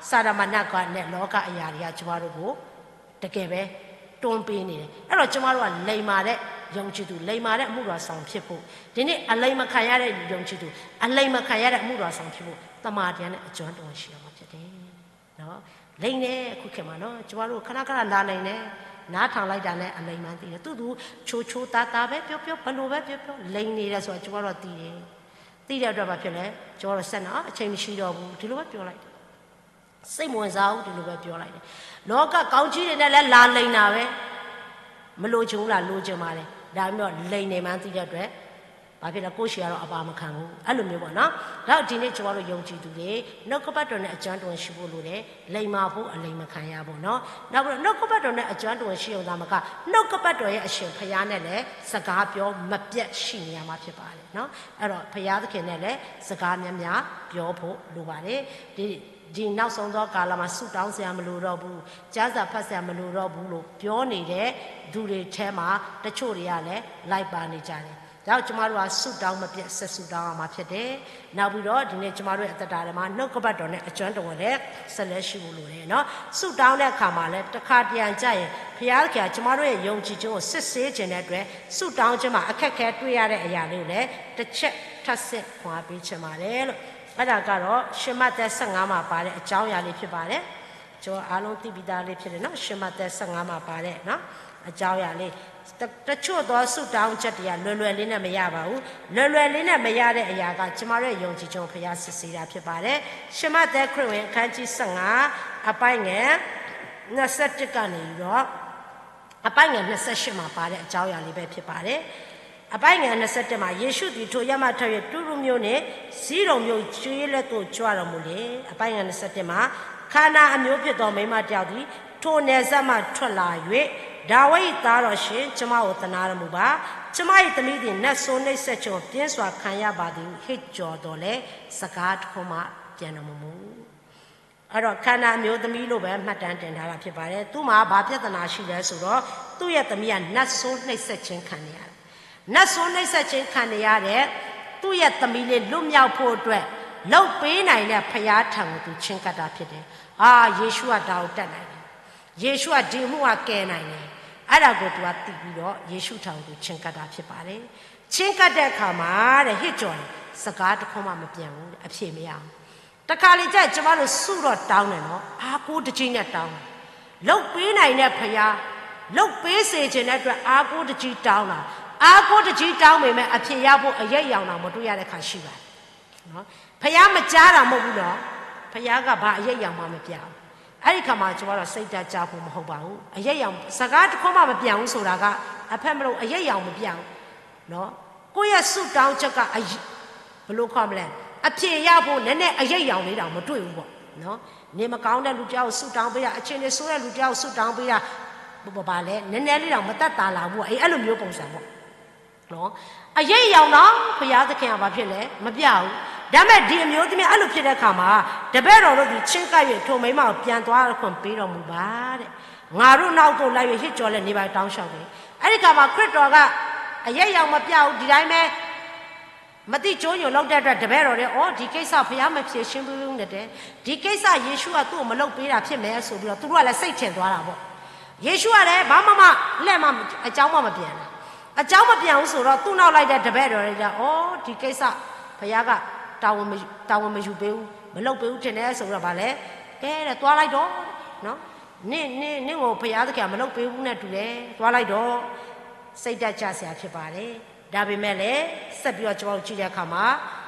စာတမဏေကနဲ့ လောကအရာတွေက ကျွန်မတို့ကို တကယ်ပဲ တွန်းပေးနေတယ်။ အဲ့တော့ ကျွန်မတို့က လိမ္မာတဲ့ ယုံကြည်သူ လိမ္မာတဲ့ အမှုတော်ဆောင်ဖြစ်ဖို့ ဒီနေ့ အလိမ်မခံရတဲ့ ယုံကြည်သူ အလိမ်မခံရတဲ့ အမှုတော်ဆောင်ဖြစ်ဖို့ သမ္မာတရားနဲ့ အကျွမ်းတဝင်ရှိရမှာဖြစ်တယ်။ နော်။ လိမ်တယ် အခုခေတ်မှာနော် ကျွန်မတို့ ခဏခဏလာလိမ်တယ်။ နားထောင်လိုက်တာနဲ့ အလိမ်မှန်းသိတယ်။ သူ့သူ ချိုချိုသားသားပဲပြောပြော ဘယ်လိုပဲပြောပြော လိမ်နေတယ်ဆိုတာ ကျွန်မတို့သိတယ်။ သိတဲ့အတွက် ဘာဖြစ်လဲ။ ကျွန်မတို့ ဆက်နား အချိန်မရှိတော့ဘူး ဒီလိုပဲပြောလိုက်တယ်။ စိတ်မဝင်စားဘူး ဒီလိုပဲပြောလိုက်တယ်။ လောကကောင်းကြီးတွေနဲ့လည်း လာလိမ်တာပဲ။ မလိုချင်ဘူးလား။ လိုချင်ပါတယ်။ ဒါပေမဲ့ လိမ်နေမှန်းသိတဲ့အတွက် ဘာဖြစ်လဲ။ ကိုယ့်ဆီကတော့ အပါမခံဘူး အဲ့လိုမျိုးပေါ့နော်။ ဒါကြောင့် ဒီနေ့ ကျွန်မတို့ ယုံကြည်သူတွေ နှုတ်ကပတ်တော်နဲ့ အကျွမ်းတဝင်ရှိဖို့လိုတယ်။ လိမ္မာဖို့ အလိမ်မခံရဖို့နော်။ နောက်ပြီးတော့ နှုတ်ကပတ်တော်နဲ့ အကျွမ်းတဝင်ရှိရုံသာမက နှုတ်ကပတ်တော်ရဲ့အရှင်ဘုရားနဲ့လည်း စကားပြောမပြတ်ရှိနေရမှာဖြစ်ပါတယ်နော်။ အဲ့တော့ ဘုရားသခင်နဲ့လည်း စကားများများပြောဖို့လိုပါတယ်။ ဒီ- ဒီနောက်ဆုံးသောကာလမှာ ဆုတောင်းစရာမလိုတော့ဘူး၊ ကျမ်းစာဖတ်စရာမလိုတော့ဘူးလို့ ပြောနေတဲ့သူတွေထဲမှာ တချို့တွေကလည်း လိုက်ပါနေကြတယ်။ ဒါကြောင့် ကျွန်မတို့က ဆုတောင်းမပြတ် ဆက်ဆုတောင်းရမှာဖြစ်တယ်။ နောက်ပြီးတော့ ဒီနေ့ ကျွန်မတို့ရဲ့အသက်တာထဲမှာ နှုတ်ကပတ်တော်နဲ့ အကျွမ်းတဝင်လည်း ဆက်လက်ရှိဖို့လိုတယ်နော်။ ဆုတောင်းတဲ့အခါမှာလည်း တစ်ခါတရံကျရင် ဘုရားသခင်က ကျွန်မတို့ရဲ့ယုံကြည်ခြင်းကို စစ်ဆေးခြင်းတဲ့အတွက် ဆုတောင်းခြင်းမှာ အခက်အခဲတွေ့ရတဲ့အရာလေးကိုလည်း တစ်ချက်ထပ်ဆင့်ခွန်အားပေးချင်ပါတယ်လို့။ အဲ့ဒါကတော့ ရှမဿဲ ဆယ့်ငါးမှာပါတဲ့ အကြောင်းအရာလေးဖြစ်ပါတယ်။ ကျွန်တော်အားလုံးသိပြီးသားလေးဖြစ်တယ်နော်။ ရှမဿဲ ဆယ့်ငါးမှာပါတဲ့နော်။ အကြောင်းအရာလေး တ- တချို့သောဆုတောင်းချက်တွေက လွယ်လွယ်လေးနဲ့ မရပါဘူး။ လွယ်လွယ်လေးနဲ့ မရတဲ့အရာက ကျမတို့ရဲ့ ယုံကြည်ခြင်းကို ဘုရားစစ်ဆေးတာ ဖြစ်ပါတယ်။ ရှမသက်ခရစ်ဝင် အခန်းကြီး ဆယ့်ငါး အပိုင်းငယ် နှစ်ဆယ့်တစ် ကနေပြီးတော့ အပိုင်းငယ် နှစ်ဆယ့်ရှစ် မှာပါတဲ့ အကြောင်းအရာလေးပဲ ဖြစ်ပါတယ်။ အပိုင်းငယ် နှစ်ဆယ့်တစ် မှာ ယေရှုသည် ထိုအရပ်မှထွက်၍ တုရုမြို့နှင့် ဇိဒုန်မြို့ ကျေးလက်သို့ ကြွတော်မူလျှင်၊ အပိုင်းငယ် နှစ်ဆယ့်တစ် မှာ ခါနာန်အမျိုးဖြစ်သော မိန်းမတစ်ယောက်သည် ထိုနယ်စပ်မှထွက်လာ၍ ဒါဝိဒ်၏သားတော်ရှင်၊ ကျွန်မကို သနားတော်မူပါ။ ကျွန်မ၏သမီးသည် နတ်ဆိုးနှိပ်စက်ခြင်းကို ပြင်းစွာခံရပါသည်ဟု ဟစ်ကြော်သော်လည်း စကားတစ်ခွန်းမျှ ပြန်တော်မမူ။ အဲ့တော့ ခါနာန်အမျိုးသမီးလို့ပဲ မှတ်တမ်းတင်ထားတာ ဖြစ်ပါတယ်။ သူ့မှာ ဘာပြဿနာရှိလဲဆိုတော့ သူ့ရဲ့သမီးက နတ်ဆိုးနှိပ်စက်ခြင်း ခံနေရတယ်။ နတ်ဆိုးနှိပ်စက်ခြင်း ခံနေရတဲ့ သူ့ရဲ့သမီးလေး လွတ်မြောက်ဖို့အတွက် လုပ်ပေးနိုင်တဲ့ ဘုရားထံကို သူချဉ်ကပ်တာ ဖြစ်တယ်။ အာ၊ ယေရှုက ဒါကိုတတ်နိုင်တယ်။ ယေရှုက ဒီအမှုက ကယ်နိုင်တယ်။ အဲ့ဒါကို သူကသိပြီးတော့ ယေရှုထံကို သူချဉ်ကပ်တာ ဖြစ်ပါတယ်။ ချဉ်ကပ်တဲ့အခါမှာတဲ့ ဟစ်ကြော်တယ်၊ စကားတစ်ခွန်းမှ မပြန်ဘူးတဲ့၊ အဖြေမရဘူး။ တခါလေကျရင် ကျမတို့ ဆုတော့တောင်းတယ်နော်၊ အားကိုးတကြီးနဲ့ တောင်းတယ်။ လုပ်ပေးနိုင်တဲ့ဘုရား၊ လုပ်ပေးစေချင်တဲ့အတွက် အားကိုးတကြီးတောင်းတာ။ အားကိုးတကြီးတောင်းပေမဲ့ အဖြေရဖို့ အရိပ်အယောင်တောင် မတွေ့ရတဲ့အခါ ရှိပါတယ်။ နော်၊ ဘုရားမကြားတာ မဟုတ်ဘူးနော်။ ဘုရားက ဘာအရိပ်အယောင်မှ မပြဘူး။ အဲ့ဒီအခါမှာ ကျမတို့ စိတ်ဓာတ်ကျဖို့ မဟုတ်ပါဘူး။ အရိပ်အယောင် စကားတစ်ခွန်းမှ မပြန်ဘူးဆိုတာက အဖက်မလို့ အရိပ်အယောင် မပြဘူး။ နော်၊ ကိုယ့်ရဲ့ဆုတောင်းချက်က အ- ဘယ်လိုခေါ်မလဲ၊ အဖြေရဖို့ နည်းနည်း အရိပ်အယောင်လေးတောင် မတွေ့ဘူးပေါ့နော်။ နေမကောင်းတဲ့လူတစ်ယောက်ကို ဆုတောင်းပေးတာ၊ အခြေအနေဆိုးတဲ့လူတစ်ယောက်ကို ဆုတောင်းပေးတာ၊ ဘာလဲ၊ နည်းနည်းလေးတောင် မသက်သာလာဘူးပေါ့။ အဲ့- အဲ့လိုမျိုးပုံစံပေါ့နော်။ အရိပ်အယောင်တောင် ဘုရားသခင်က ဘာဖြစ်လဲ မပြဘူး။ ဒါပေမဲ့ ဒီအမျိုးသမီး အဲ့လိုဖြစ်တဲ့အခါမှာ တပည့်တော်တို့သည် ချဉ်းကပ်၍ ထိုမိန်းမကို ပြန်သွားခွင့် ပေးတော်မူပါတဲ့။ ငါတို့နောက်သို့ လိုက်၍ ဟစ်ကြော်လျက် နေပါ၊ တောင်းလျှောက်တယ်။ အဲ့ဒီအခါမှာ ခရစ်တော်က အရိပ်အယောင် မပြဘူး။ ဒီတိုင်းပဲ မသိကျိုးညိုလုပ်တဲ့အတွက် တပည့်တော်တွေ အော်၊ ဒီကိစ္စ ဘုရားမဖြေရှင်းဘူးနဲ့တဲ့၊ ဒီကိစ္စ ယေရှုက သူ့ကို မလုပ်ပေးတာ ဖြစ်မယ်ဆိုပြီးတော့ သူတို့ကလည်း စိတ်ထင်သွားတာပေါ့။ ယေရှုကလည်း ဘာမှမ- လက်မှ အကြောင်းမှ မပြန်တာ။ အကြောင်းမပြန်ဘူးဆိုတော့ သူ့နောက်လိုက်တဲ့ တပည့်တော်တွေက အော်၊ ဒီကိစ္စ ဘုရားက တာဝန်မ- တာဝန်မယူပေးဘူး၊ မလုပ်ပေးဘူး ထင်တယ်ဆိုပြီးတော့ ဘာလဲ၊ ကဲတဲ့၊ သွားလိုက်တော့နော်၊ နင့်- နင့်- နင့်ကို ဘုရားသခင်က မလုပ်ပေးဘူးနဲ့ တူတယ်၊ သွားလိုက်တော့။ စိတ်ဓာတ်ကျစရာ ဖြစ်ပါတယ်။ ဒါပေမဲ့လည်း ဆက်ပြီးတော့ ကျွန်တော်တို့ ကြည့်တဲ့အခါမှာ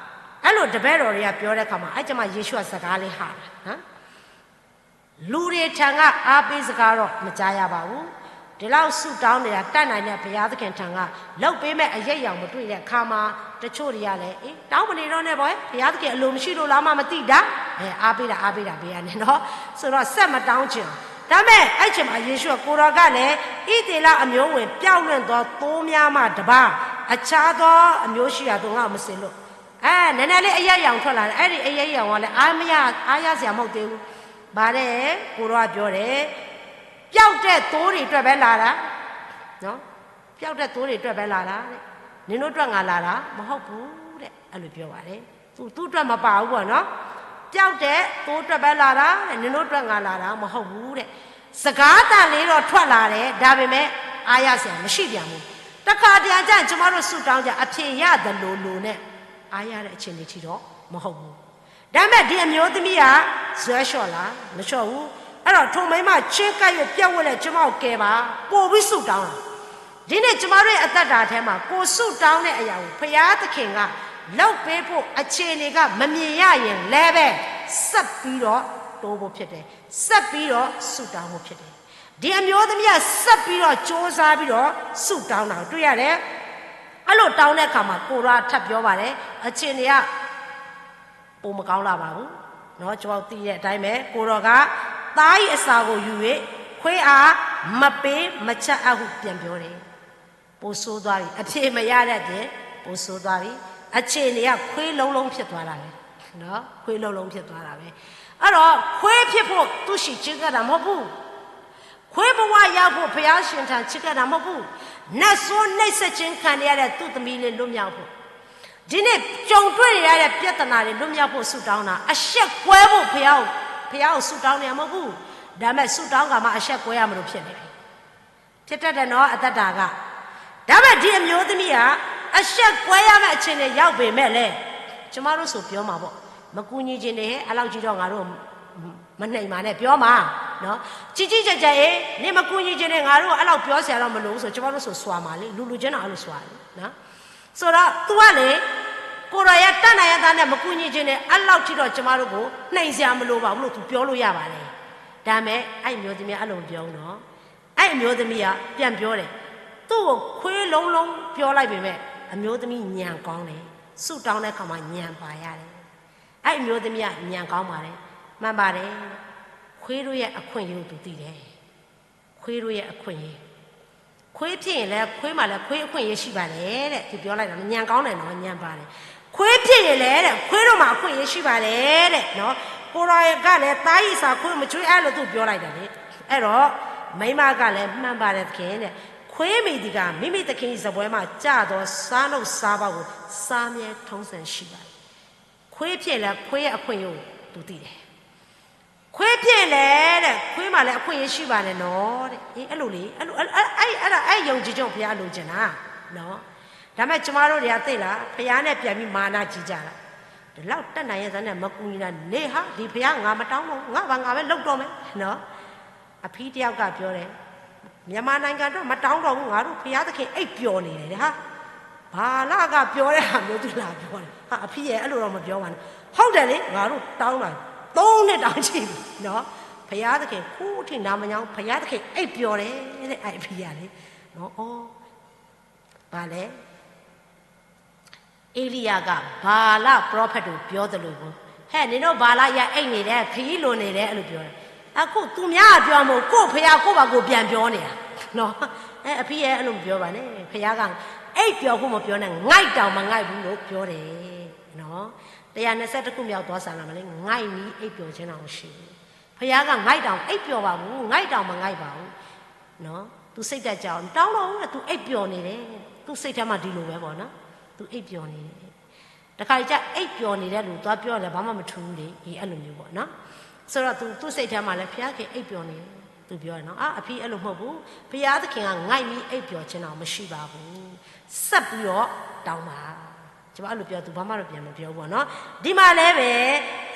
အဲ့လို တပည့်တော်တွေက ပြောတဲ့အခါမှာ အဲ့ကျမှ ယေရှုက စကားလေး ဟါတာနော်။ လူတွေထံက အားပေးစကားတော့ မကြားရပါဘူး။ ဒီလောက် ဆုတောင်းနေတာ တတ်နိုင်တဲ့ ဘုရားသခင်ထံက လုပ်ပေးမဲ့ အရိပ်အယောင် မတွေ့တဲ့အခါမှာ တချို့တွေကလည်း အေး၊ တောင်းမနေတော့နဲ့ပေါ့၊ ဘုရားသခင် အလိုမရှိလို့လားမှ မသိတာ၊ အဲ၊ အားပေးတာ အားပေးတာ ပေးရနဲ့နော်။ ဆိုတော့ ဆက်မတောင်းချင်ဘူး။ ဒါပေမဲ့ အဲ့ချိန်မှာ ယေရှုက ကိုယ်တော်ကလည်း ဣသရေလအမျိုးဝင် ပျောက်လွင့်သော သိုးများမှတပါး အခြားသောအမျိုးရှိရာသို့ ငါ့ကို မစေလွှတ်။ အဲ၊ နည်းနည်းလေး အရိပ်အယောင် ထွက်လာတယ်။ အဲ့ဒီအရိပ်အယောင်ကလည်း အားမရ- အားရစရာ မဟုတ်သေးဘူး။ ဘာလဲ၊ ကိုယ်တော်က ပြောတယ်၊ ပျောက်တဲ့သိုးတွေအတွက်ပဲ လာတာနော်။ ပျောက်တဲ့သိုးတွေအတွက်ပဲ လာတာတဲ့။ နင်တို့အတွက် ငါလာတာ မဟုတ်ဘူးတဲ့။ အဲ့လိုပြောပါတယ်။ သူ- သူ့အတွက် မပါဘူးပေါ့နော်။ ပျောက်တဲ့သိုးအတွက်ပဲ လာတာတဲ့။ နင်တို့အတွက် ငါလာတာ မဟုတ်ဘူးတဲ့။ စကားသံလေးတော့ ထွက်လာတယ်။ ဒါပေမဲ့ အားရစရာ မရှိပြန်ဘူး။ တခါတရံကျရင် ကျမတို့ ဆုတောင်းကြ၊ အဖြေရသလိုလိုနဲ့ အားရတဲ့ အခြေအနေထိတော့ မဟုတ်ဘူး။ ဒါပေမဲ့ ဒီအမျိုးသမီးက ဇွဲလျှော့လား၊ မလျှော့ဘူး။ အဲ့တော့ ထိုမိန်းမ ချဉ်းကပ်၍ ပြပ်ဝပ်လျက် ကျွန်မကို ကယ်ပါ၊ ပိုပြီး ဆုတောင်းလာ။ ဒီနေ့ ကျမတို့ရဲ့ အသက်တာထဲမှာ ကိုယ်ဆုတောင်းတဲ့အရာကို ဘုရားသခင်က လုပ်ပေးဖို့ အခြေအနေက မမြင်ရရင်လည်းပဲ ဆက်ပြီးတော့ တိုးဖို့ဖြစ်တယ်။ ဆက်ပြီးတော့ ဆုတောင်းဖို့ဖြစ်တယ်။ ဒီအမျိုးသမီးက ဆက်ပြီးတော့ ကြိုးစားပြီးတော့ ဆုတောင်းတာကို တွေ့ရတယ်။ အဲ့လို တောင်းတဲ့အခါမှာ ကိုယ်တော်က ထပ်ပြောပါတယ်။ အခြေအနေက ပိုမကောင်းလာပါဘူးနော်။ ကျွန်တော်သိတဲ့အတိုင်းပဲ၊ ကိုယ်တော်က သား၏အစာကိုယူ၍ ခွေးအား မပေးမချက်အပ်ဟု ပြန်ပြောတယ်။ ပိုဆိုးသွားပြီ။ အဖြေမရတဲ့အပြင် ပိုဆိုးသွားပြီ။ အခြေအနေက ခွေးလုံးလုံး ဖြစ်သွားတာပဲနော်။ ခွေးလုံးလုံး ဖြစ်သွားတာပဲ။ အဲ့တော့ ခွေးဖြစ်ဖို့ သူ့ဆီချဉ်းကပ်တာ မဟုတ်ဘူး။ ခွေးဘဝရောက်ဖို့ ဘုရားရှင်ထံ ချဉ်းကပ်တာ မဟုတ်ဘူး။ နတ်ဆိုးနှိပ်စက်ခြင်း ခံနေရတဲ့ သူ့သမီးလေး လွတ်မြောက်ဖို့၊ ဒီနေ့ ကြုံတွေ့နေရတဲ့ ပြဿနာတွေ လွတ်မြောက်ဖို့ ဆုတောင်းတာ၊ အရှက်ကွဲဖို့ ဘုရားကို- ဘုရားကို ဆုတောင်းနေတာ မဟုတ်ဘူး။ ဒါပေမဲ့ ဆုတောင်းခါမှ အရှက်ကွဲရမလို့ ဖြစ်နေပြီ။ ဖြစ်တတ်တယ်နော် အသက်တာက။ ဒါပေမဲ့ ဒီအမျိုးသမီးက အရှက်ကွဲရမယ့် အခြေအနေ ရောက်ပေမဲ့လည်း ကျမတို့ဆို ပြောမှာပေါ့၊ မကူညီချင်နဲ့၊ အဲ့လောက်ကြီးတော့ ငါတို့ မနှိမ်ပါနဲ့ ပြောမှာနော်။ ကြီးကြီးကျယ်ကျယ် အေး နင်မကူညီချင်ရင် ငါတို့က အဲ့လောက်ပြောစရာတော့မလိုဘူးဆို ကျမတို့ဆိုစွာမှာလေ လူလူချင်းတော့ အဲ့လိုစွာလေနော်။ ဆိုတော့ သူကလေ ကိုယ်တော်ရဲ့တတ်နိုင်ရဲ့သားနဲ့ မကူညီချင်ရင် အဲ့လောက်ထိတော့ ကျမတို့ကို နှိမ်စရာမလိုပါဘူးလို့ သူပြောလို့ရပါတယ်။ ဒါပေမဲ့ အဲ့အမျိုးသမီးက အဲ့လိုမပြောဘူးနော်။ အဲ့အမျိုးသမီးက ပြန်ပြောတယ်။ သူ့ကို ခွေးလုံးလုံး ပြောလိုက်ပေမဲ့ အမျိုးသမီး ဉာဏ်ကောင်းတယ်။ ဆုတောင်းတဲ့အခါမှာ ဉာဏ်ပါရတယ်။ အဲ့အမျိုးသမီးက ဉာဏ်ကောင်းပါတယ်။ မှန်ပါတယ်။ ခွေးတို့ရဲ့အခွင့်အရေးကို သူသိတယ်။ ခွေးတို့ရဲ့အခွင့်အရေး။ ခွေးဖြစ်ရင်လည်း ခွေးမှာလည်း ခွေးအခွင့်အရေးရှိပါတယ်တဲ့။ သူပြောလိုက်တာနော်။ ဉာဏ်ကောင်းတယ်နော်။ ဉာဏ်ပါတယ်။ ခွေးဖြစ်ရင်လည်းတဲ့ ခွေးတို့မှာအခွင့်အရေးရှိပါတယ်တဲ့နော်။ ကိုယ်တော်ကလည်း သား၏စာခွေးမကျွေး အဲ့လိုသူပြောလိုက်တယ်လေ။ အဲ့တော့ မိန်းမကလည်း မှန်ပါတယ်သခင်တဲ့။ ခွေးမိသည်က မိမိသခင်၏စားပွဲမှကျသော စားနုပ်စားပေါက်ကို စားမြဲထုံးစံရှိပါတယ်။ ခွေးဖြစ်ရင်လည်း ခွေးရဲ့အခွင့်အရေးကို သူသိတယ်။ ခွေးဖြစ်ရင်လည်းတဲ့ ခွေးမှာလည်းအခွင့်အရေးရှိပါတယ်နော်တဲ့။ အေး အဲ့လိုလေ အဲ့လို အဲ့ အဲ့ အဲ့ အဲ့ဒါ အဲ့ယုံကြည်ချက်ကို ဘုရားလိုချင်တာနော်။ ဒါပေမဲ့ ကျမတို့တွေက သိလား ဘုရားနဲ့ပြန်ပြီး မာနကြီးကြတာ။ ဒီလောက်တတ်နိုင်ရဲ့သားနဲ့ မကူညီတာ နေဟာ ဒီဘုရား ငါမတောင်းတော့ဘူး ငါဘာငါပဲလုပ်တော့မယ်နော်။ အဖံတယောက်ကပြောတယ် မြန်မာနိုင်ငံအတွက် မတောင်းတော့ဘူး ငါတို့ဘုရားသခင်အိပ်ပျော်နေတယ်ဟာ။ ဘာလကပြောတဲ့ဟာမျိုးသူလာပြောတယ်ဟာ။ အဖံရဲ့ အဲ့လိုတော့မပြောပါနဲ့။ ဟုတ်တယ်လေ ငါတို့တောင်းတာ သုံးနှစ်တောင်ရှိပြီနော်။ ဘုရားသခင် ခုထိနားမညောင်း ဘုရားသခင်အိပ်ပျော်တယ်တဲ့ အဲ့အဖံကလေနော်။ အော် ဘာလဲ အ့လိယၤက ဗာလ prophet ကိုပြောသလိုကို ဟဲ့ နင်တို့ဗာလယၤအိပ်နေတယ် ခရီးလိုနေတယ် အဲ့လိုပြောတယ်။ အခုသူများပြောမဟုတ် ကိုယ့်ဘုရားကိုယ့်ဘာကိုပြန်ပြောနေတာနော်။ အဲ အဖံရဲ့ အဲ့လိုမပြောပါနဲ့ ဘုရားက အိပ်ပျော်ဖို့မပြောနဲ့ ငိုက်တောင်မငိုက်ဘူးလို့ပြောတယ်နော်။ တစ်ရာနှစ်ဆယ့်တစ်ခုမြောက်သောစာလံမှာလေ ငိုက်ပြီးအိပ်ပျော်ခြင်းတောင်မရှိဘူး။ ဘုရားက ငိုက်တောင်အိပ်ပျော်ပါဘူး ငိုက်တောင်မငိုက်ပါဘူးနော်။ သူစိတ်ဓာတ်ကျအောင် မတောင်းတော့ဘူးတဲ့ သူအိပ်ပျော်နေတယ်။ သူစိတ်ထဲမှာဒီလိုပဲပေါ့နော် သူအိပ်ပျော်နေတယ်။ တခါတလေကျ အိပ်ပျော်နေတဲ့လူသွားပြောရင်လည်း ဘာမှမထူးဘူးလေ အေး အဲ့လိုမျိုးပေါ့နော်။ ဆိုတော့ သူ သူ့စိတ်ထဲမှာလည်း ဘုရားသခင်အိပ်ပျော်နေတယ် သူပြောတယ်နော်။ အာ အဖံအဲ့လိုမဟုတ်ဘူး ဘုရားသခင်က ငိုက်ပြီးအိပ်ပျော်ခြင်းတောင်မရှိပါဘူး ဆက်ပြီးတော့တောင်းပါ။ ကျမအဲ့လိုပြော သူဘာမှတော့ပြန်မပြောဘူးပေါ့နော်။ ဒီမှာလည်းပဲ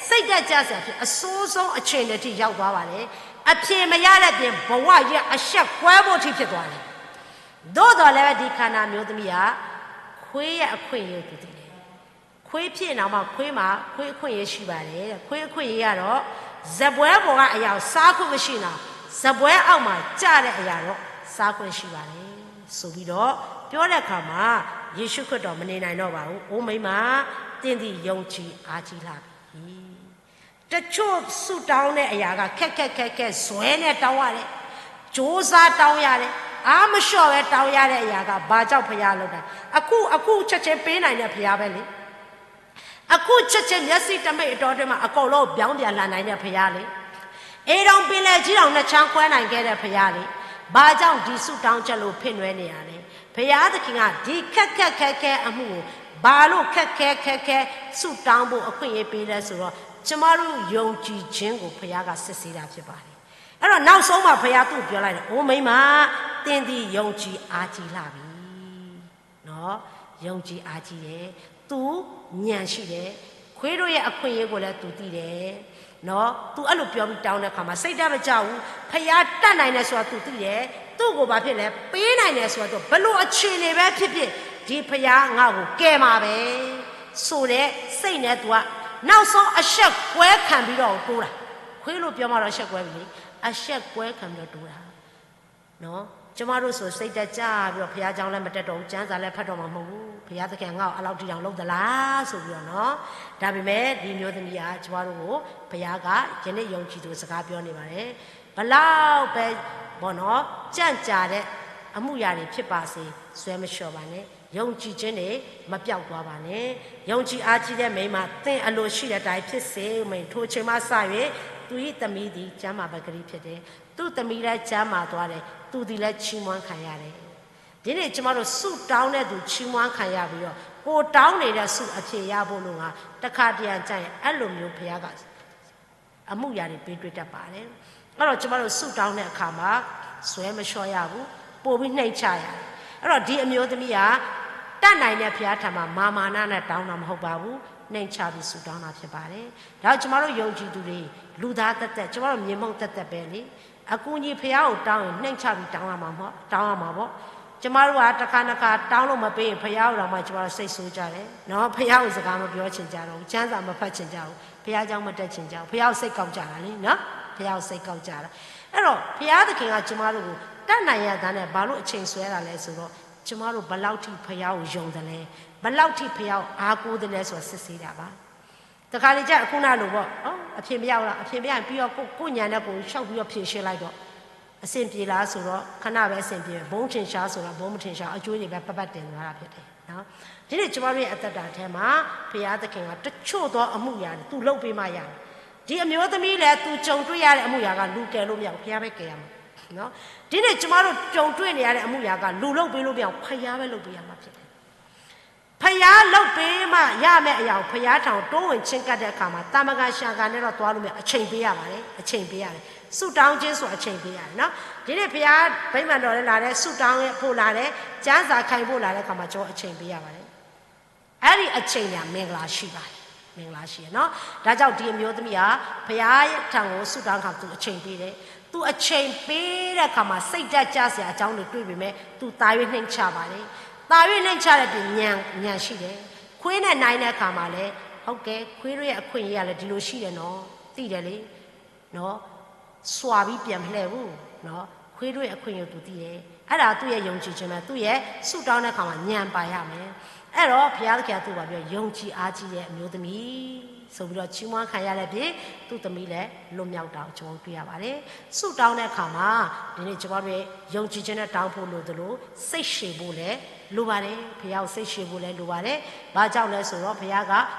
စိတ်ဓာတ်ကျစရာဖြစ် အဆိုးဆုံးအခြေအနေထိရောက်သွားပါတယ်။ အဖြေမရတဲ့အပြင် ဘဝရဲ့အရှက်ကွဲဖို့ထိဖြစ်သွားတယ်။ သို့သော်လည်းပဲ ဒီခါနာအမျိုးသမီးက ခွေးရဲ့အခွင့်အရေးကိုသူသိတယ်။ ခွေးဖြစ်ရင်တောင်မှ ခွေးမှာ ခွေးအခွင့်အရေးရှိပါတယ်တဲ့။ ခွေးအခွင့်အရေးကတော့ စားပွဲပေါ်ကအရာကိုစားခွင့်မရှိရင်တောင် စားပွဲအောက်မှာကျတဲ့အရာတော့ စားခွင့်ရှိပါတယ်ဆိုပြီးတော့ ပြောတဲ့အခါမှာ ယေရှုခရစ်တော်မနေနိုင်တော့ပါဘူး။ အိမိန်းမ၊ သင်သည်ယုံကြည်အားကြီးလှပြီ။ တချို့ဆုတောင်းတဲ့အရာက ခက်ခက်ခဲခဲစွဲနဲ့တောင်းရတယ်။ ကြိုးစားတောင်းရတယ်။ အားမလျော့ဘဲတောင်းရတဲ့အရာက ဘာကြောင့်ဘုရားလုပ်တာလဲ။ အခု အခုချက်ချင်းပေးနိုင်တဲ့ဘုရားပဲလေ။ အခုချက်ချင်းမျက်စိတမှိတ်အတောအတွင်းမှာ အကုန်လုံးပြောင်းပြန်လာနိုင်တဲ့ဘုရားလေ။ ဧဒုံပင်လယ်ကြီးတောင်နှစ်ချမ်းခွဲနိုင်ခဲ့တဲ့ဘုရားလေ။ ဘာကြောင့်ဒီဆုတောင်းချက်လို့ဖင်နွဲနေရလဲ။ ဘုရားသခင်က ဒီခက်ခက်ခဲခဲအမှုကို ဘာလို့ခက်ခဲခဲခဲဆုတောင်းဖို့အခွင့်အရေးပေးလဲဆိုတော့ ကျမတို့ယုံကြည်ခြင်းကို ဘုရားကစစ်ဆေးတာဖြစ်ပါတယ်။ အဲ့တော့နောက်ဆုံးမှာ ဘုရားသူ့ကိုပြောလိုက်တယ်။ အိမိန်းမ၊ သင်သည်ယုံကြည်အားကြီးလှပြီ။ နော်။ ယုံကြည်အားကြီးတယ်။ သူဉာဏ်ရှိတယ်။ ခွေးတို့ရဲ့အခွင့်အရေးကိုလည်းသူသိတယ်။ နော်။ သူအဲ့လိုပြောပြီးတောင်းတဲ့အခါမှာ စိတ်ဓာတ်မကျဘူး။ ဘုရားတတ်နိုင်တယ်ဆိုတာသူသိတယ်။ သူ့ကိုဘာဖြစ်လဲ။ ပေးနိုင်တယ်ဆိုတာသူ ဘယ်လိုအခြေအနေပဲဖြစ်ဖြစ် ဒီဘုရားငါ့ကိုကယ်မှာပဲဆိုတဲ့စိတ်နဲ့သူက နောက်ဆုံးအရှက်ကွဲခံပြီးတော့တိုးတာ။ ခွေးလို့ပြောမှတော့အရှက်ကွဲပြီလေ။ အရှက်ကွဲခံပြီးတော့တိုးတာ။ နော်။ ကျမတို့ဆိုစိတ်ဓာတ်ကျပြီးတော့ ဘုရားကျောင်းလည်းမတက်တော့ဘူး။ ကျမ်းစာလည်းဖတ်တော့မှာမဟုတ်ဘူး။ ဘုရားသခင်က ငါ့ကိုအဲ့လောက်ထိတောင်လုပ်သလားဆိုပြီးတော့နော်။ ဒါပေမဲ့ ဒီမျိုးသမီးက ကျမတို့ကို ဘုရားက ယနေ့ယုံကြည်သူစကားပြောနေပါတယ်။ ဘယ်လောက်ပဲပေါ့နော် ကြန့်ကြာတဲ့အမှုရာတွေဖြစ်ပါစေ စွဲမလျှော့ပါနဲ့။ ယုံကြည်ခြင်းတွေမပျောက်သွားပါနဲ့။ ယုံကြည်အားကြီးတဲ့မိန်းမ၊ သင်အလိုရှိတဲ့အတိုင်းဖြစ်စေ။ ထိုအချိန်မှစ၍ သူ၏သမီးသည် ကျန်းမာပကတိဖြစ်တယ်။ သူ့သမီးလည်းကျန်းမာသွားတယ်။ သူသည်လည်းချီးမွမ်းခံရတယ်။ ဒီနေ့ကျမတို့ဆုတောင်းတဲ့သူချီးမွမ်းခံရပြီးတော့ ကိုယ်တောင်းနေတဲ့ဆုအဖြေရဖို့လို့ငါ တခါတရံကျရင် အဲ့လိုမျိုးဘုရားကအမှုရာတွေပေးတွေ့တတ်ပါတယ်။ အဲ့တော့ကျမတို့ဆုတောင်းတဲ့အခါမှာ စွဲမလျှော့ရဘူး။ ပို့ပြီးနှိမ်ချရတယ်။ အဲ့တော့ဒီအမျိုးသမီးက တတ်နိုင်တဲ့ဘုရားထံမှာ မာမာနနဲ့တောင်းတာမဟုတ်ပါဘူး။ နှိမ်ချပြီး ဆုတောင်းတာဖြစ်ပါတယ်။ ဒါကြောင့် ကျွန်မတို့ ယုံကြည်သူတွေ လူသားသက်သက်၊ ကျွန်မတို့ မြေမှုန့်သက်သက်ပဲလေ။ အကူအညီ ဘုရားကို တောင်းရင် နှိမ်ချပြီး တောင်းရမှာမဟုတ်၊ တောင်းရမှာပေါ့။ ကျွန်မတို့က တစ်ခါနှစ်ခါ တောင်းလို့မပေးရင် ဘုရားကိုတောင်မှ ကျွန်မတို့ စိတ်ဆိုးကြတယ်နော်။ ဘုရားကို စကားမပြောချင်ကြတော့ဘူး။ ကျမ်းစာမဖတ်ချင်ကြဘူး။ ဘုရားကျောင်းမတက်ချင်ကြဘူး။ ဘုရားကို စိတ်ကောက်ကြတာလေနော်။ ဘုရားကို စိတ်ကောက်ကြတာ။ အဲ့တော့ ဘုရားသခင်က ကျွန်မတို့ကို တတ်နိုင်ရတာနဲ့ ဘာလို့ အချိန်ဆွဲတာလဲဆိုတော့ ကျွန်မတို့ ဘယ်လောက်ထိ ဘုရားကို ယုံသလဲ၊ ဘယ်လောက်ထိ ဘုရားကို အားကိုးသလဲဆိုတာ စစ်ဆေးတာပါ။ တခါလေကျ အခုနလိုပေါ့နော်။ အဖြေမရဘူးလား။ အဖြေမရရင် ပြီးတော့ ကိုယ့်ကိုယ့်ညံနဲ့ကိုယ် လျှောက်ပြီးတော့ ဖြေရှင်းလိုက်တော့ အဆင်ပြေလားဆိုတော့ ခဏပဲ အဆင်ပြေမယ်။ ဗုံးထင်ရှားဆိုတာ ဗုံးမထင်ရှား အကြွေးတွေပဲ ပတ်ပတ်တင်သွားတာဖြစ်တယ်နော်။ ဒီနေ့ ကျွန်မတို့ရဲ့ အသက်တာထဲမှာ ဘုရားသခင်က တချို့သော အမှုရာတွေ သူလုပ်ပေးမှရတယ်။ ဒီအမျိုးသမီးလည်း သူကြုံတွေ့ရတဲ့ အမှုရာက လူကယ်လို့မရဘူး။ ဘုရားပဲကယ်ရမှာနော်။ ဒီနေ့ ကျွန်မတို့ ကြုံတွေ့နေရတဲ့ အမှုရာက လူလုပ်ပေးလို့မရဘူး။ ဘုရားပဲလုပ်ပေးရမှာဖြစ်တယ်။ ဘုရားလုပ်ပေးမှ ရမယ့်အရာကို ဘုရားထံကို တိုးဝင်ချဉ်းကပ်တဲ့အခါမှာ သာမန်ရှာခါနဲ့တော့ သွားလို့မရ။ အချိန်ပေးရပါတယ်။ အချိန်ပေးရတယ်။ ဆုတောင်းခြင်းဆိုတာ အချိန်ပေးရတယ်နော်။ ဒီနေ့ ဘုရားဗိမာန်တော်ထဲလာတယ်။ ဆုတောင်းဖို့လာတယ်။ ကျမ်းစာခိုင်းဖို့လာတဲ့အခါမှာ ကျွန်တော် အချိန်ပေးရပါတယ်။ အဲ့ဒီအချိန်တွေက မင်္ဂလာရှိပါတယ်။ မင်္ဂလာရှိတယ်နော်။ ဒါကြောင့် ဒီအမျိုးသမီးဟာ ဘုရားထံကို ဆုတောင်းခါ သူအချိန်ပေးတယ်။ သူအချိန်ပေးတဲ့အခါမှာ စိတ်ဓာတ်ကျစရာအကြောင်းတွေ တွေ့ပေမဲ့ သူသာ၍ နှိမ်ချပါတယ်။ သာ၍ နှိမ်ချတဲ့ပြင် ဉာဏ်၊ ဉာဏ်ရှိတယ်။ ခွေးနဲ့ နွားနဲ့အခါမှာလည်း ဟုတ်ကဲ့၊ ခွေးတို့ရဲ့ အခွင့်အရေးကလည်း ဒီလိုရှိတယ်နော်။ သိတယ်လေနော်။ စွာပြီးပြန်မလှည့်ဘူးနော်။ ခွေးတို့ရဲ့ အခွင့်အရေးကို သူသိတယ်။ အဲ့ဒါ သူ့ရဲ့ ယုံကြည်ခြင်းပဲ။ သူ့ရဲ့ ဆုတောင်းတဲ့အခါမှာ ဉာဏ်ပါရမယ်။ အဲ့တော့ ဘုရားသခင်က သူ့ကို ဘာပြော၊ ယုံကြည်အားကြီးတဲ့ အမျိုးသမီးဆိုပြီးတော့ ချီးမွမ်းခံရတဲ့ပြင် သူ့သမီးလည်း လွတ်မြောက်တာကို ကျွန်တော်တို့ တွေ့ရပါတယ်။ ဆုတောင်းတဲ့အခါမှာ ဒီနေ့ ကျွန်တော်တို့ ယုံကြည်ခြင်းနဲ့ တောင်းဖို့လိုသလို စိတ်ရှည်ဖို့လည်း လိုပါတယ်။ ဘုရားကို စိတ်ရှည်ဖို့လည်း လိုပါတယ်။ ဘာကြောင့်လဲဆိုတော့ ဘုရားက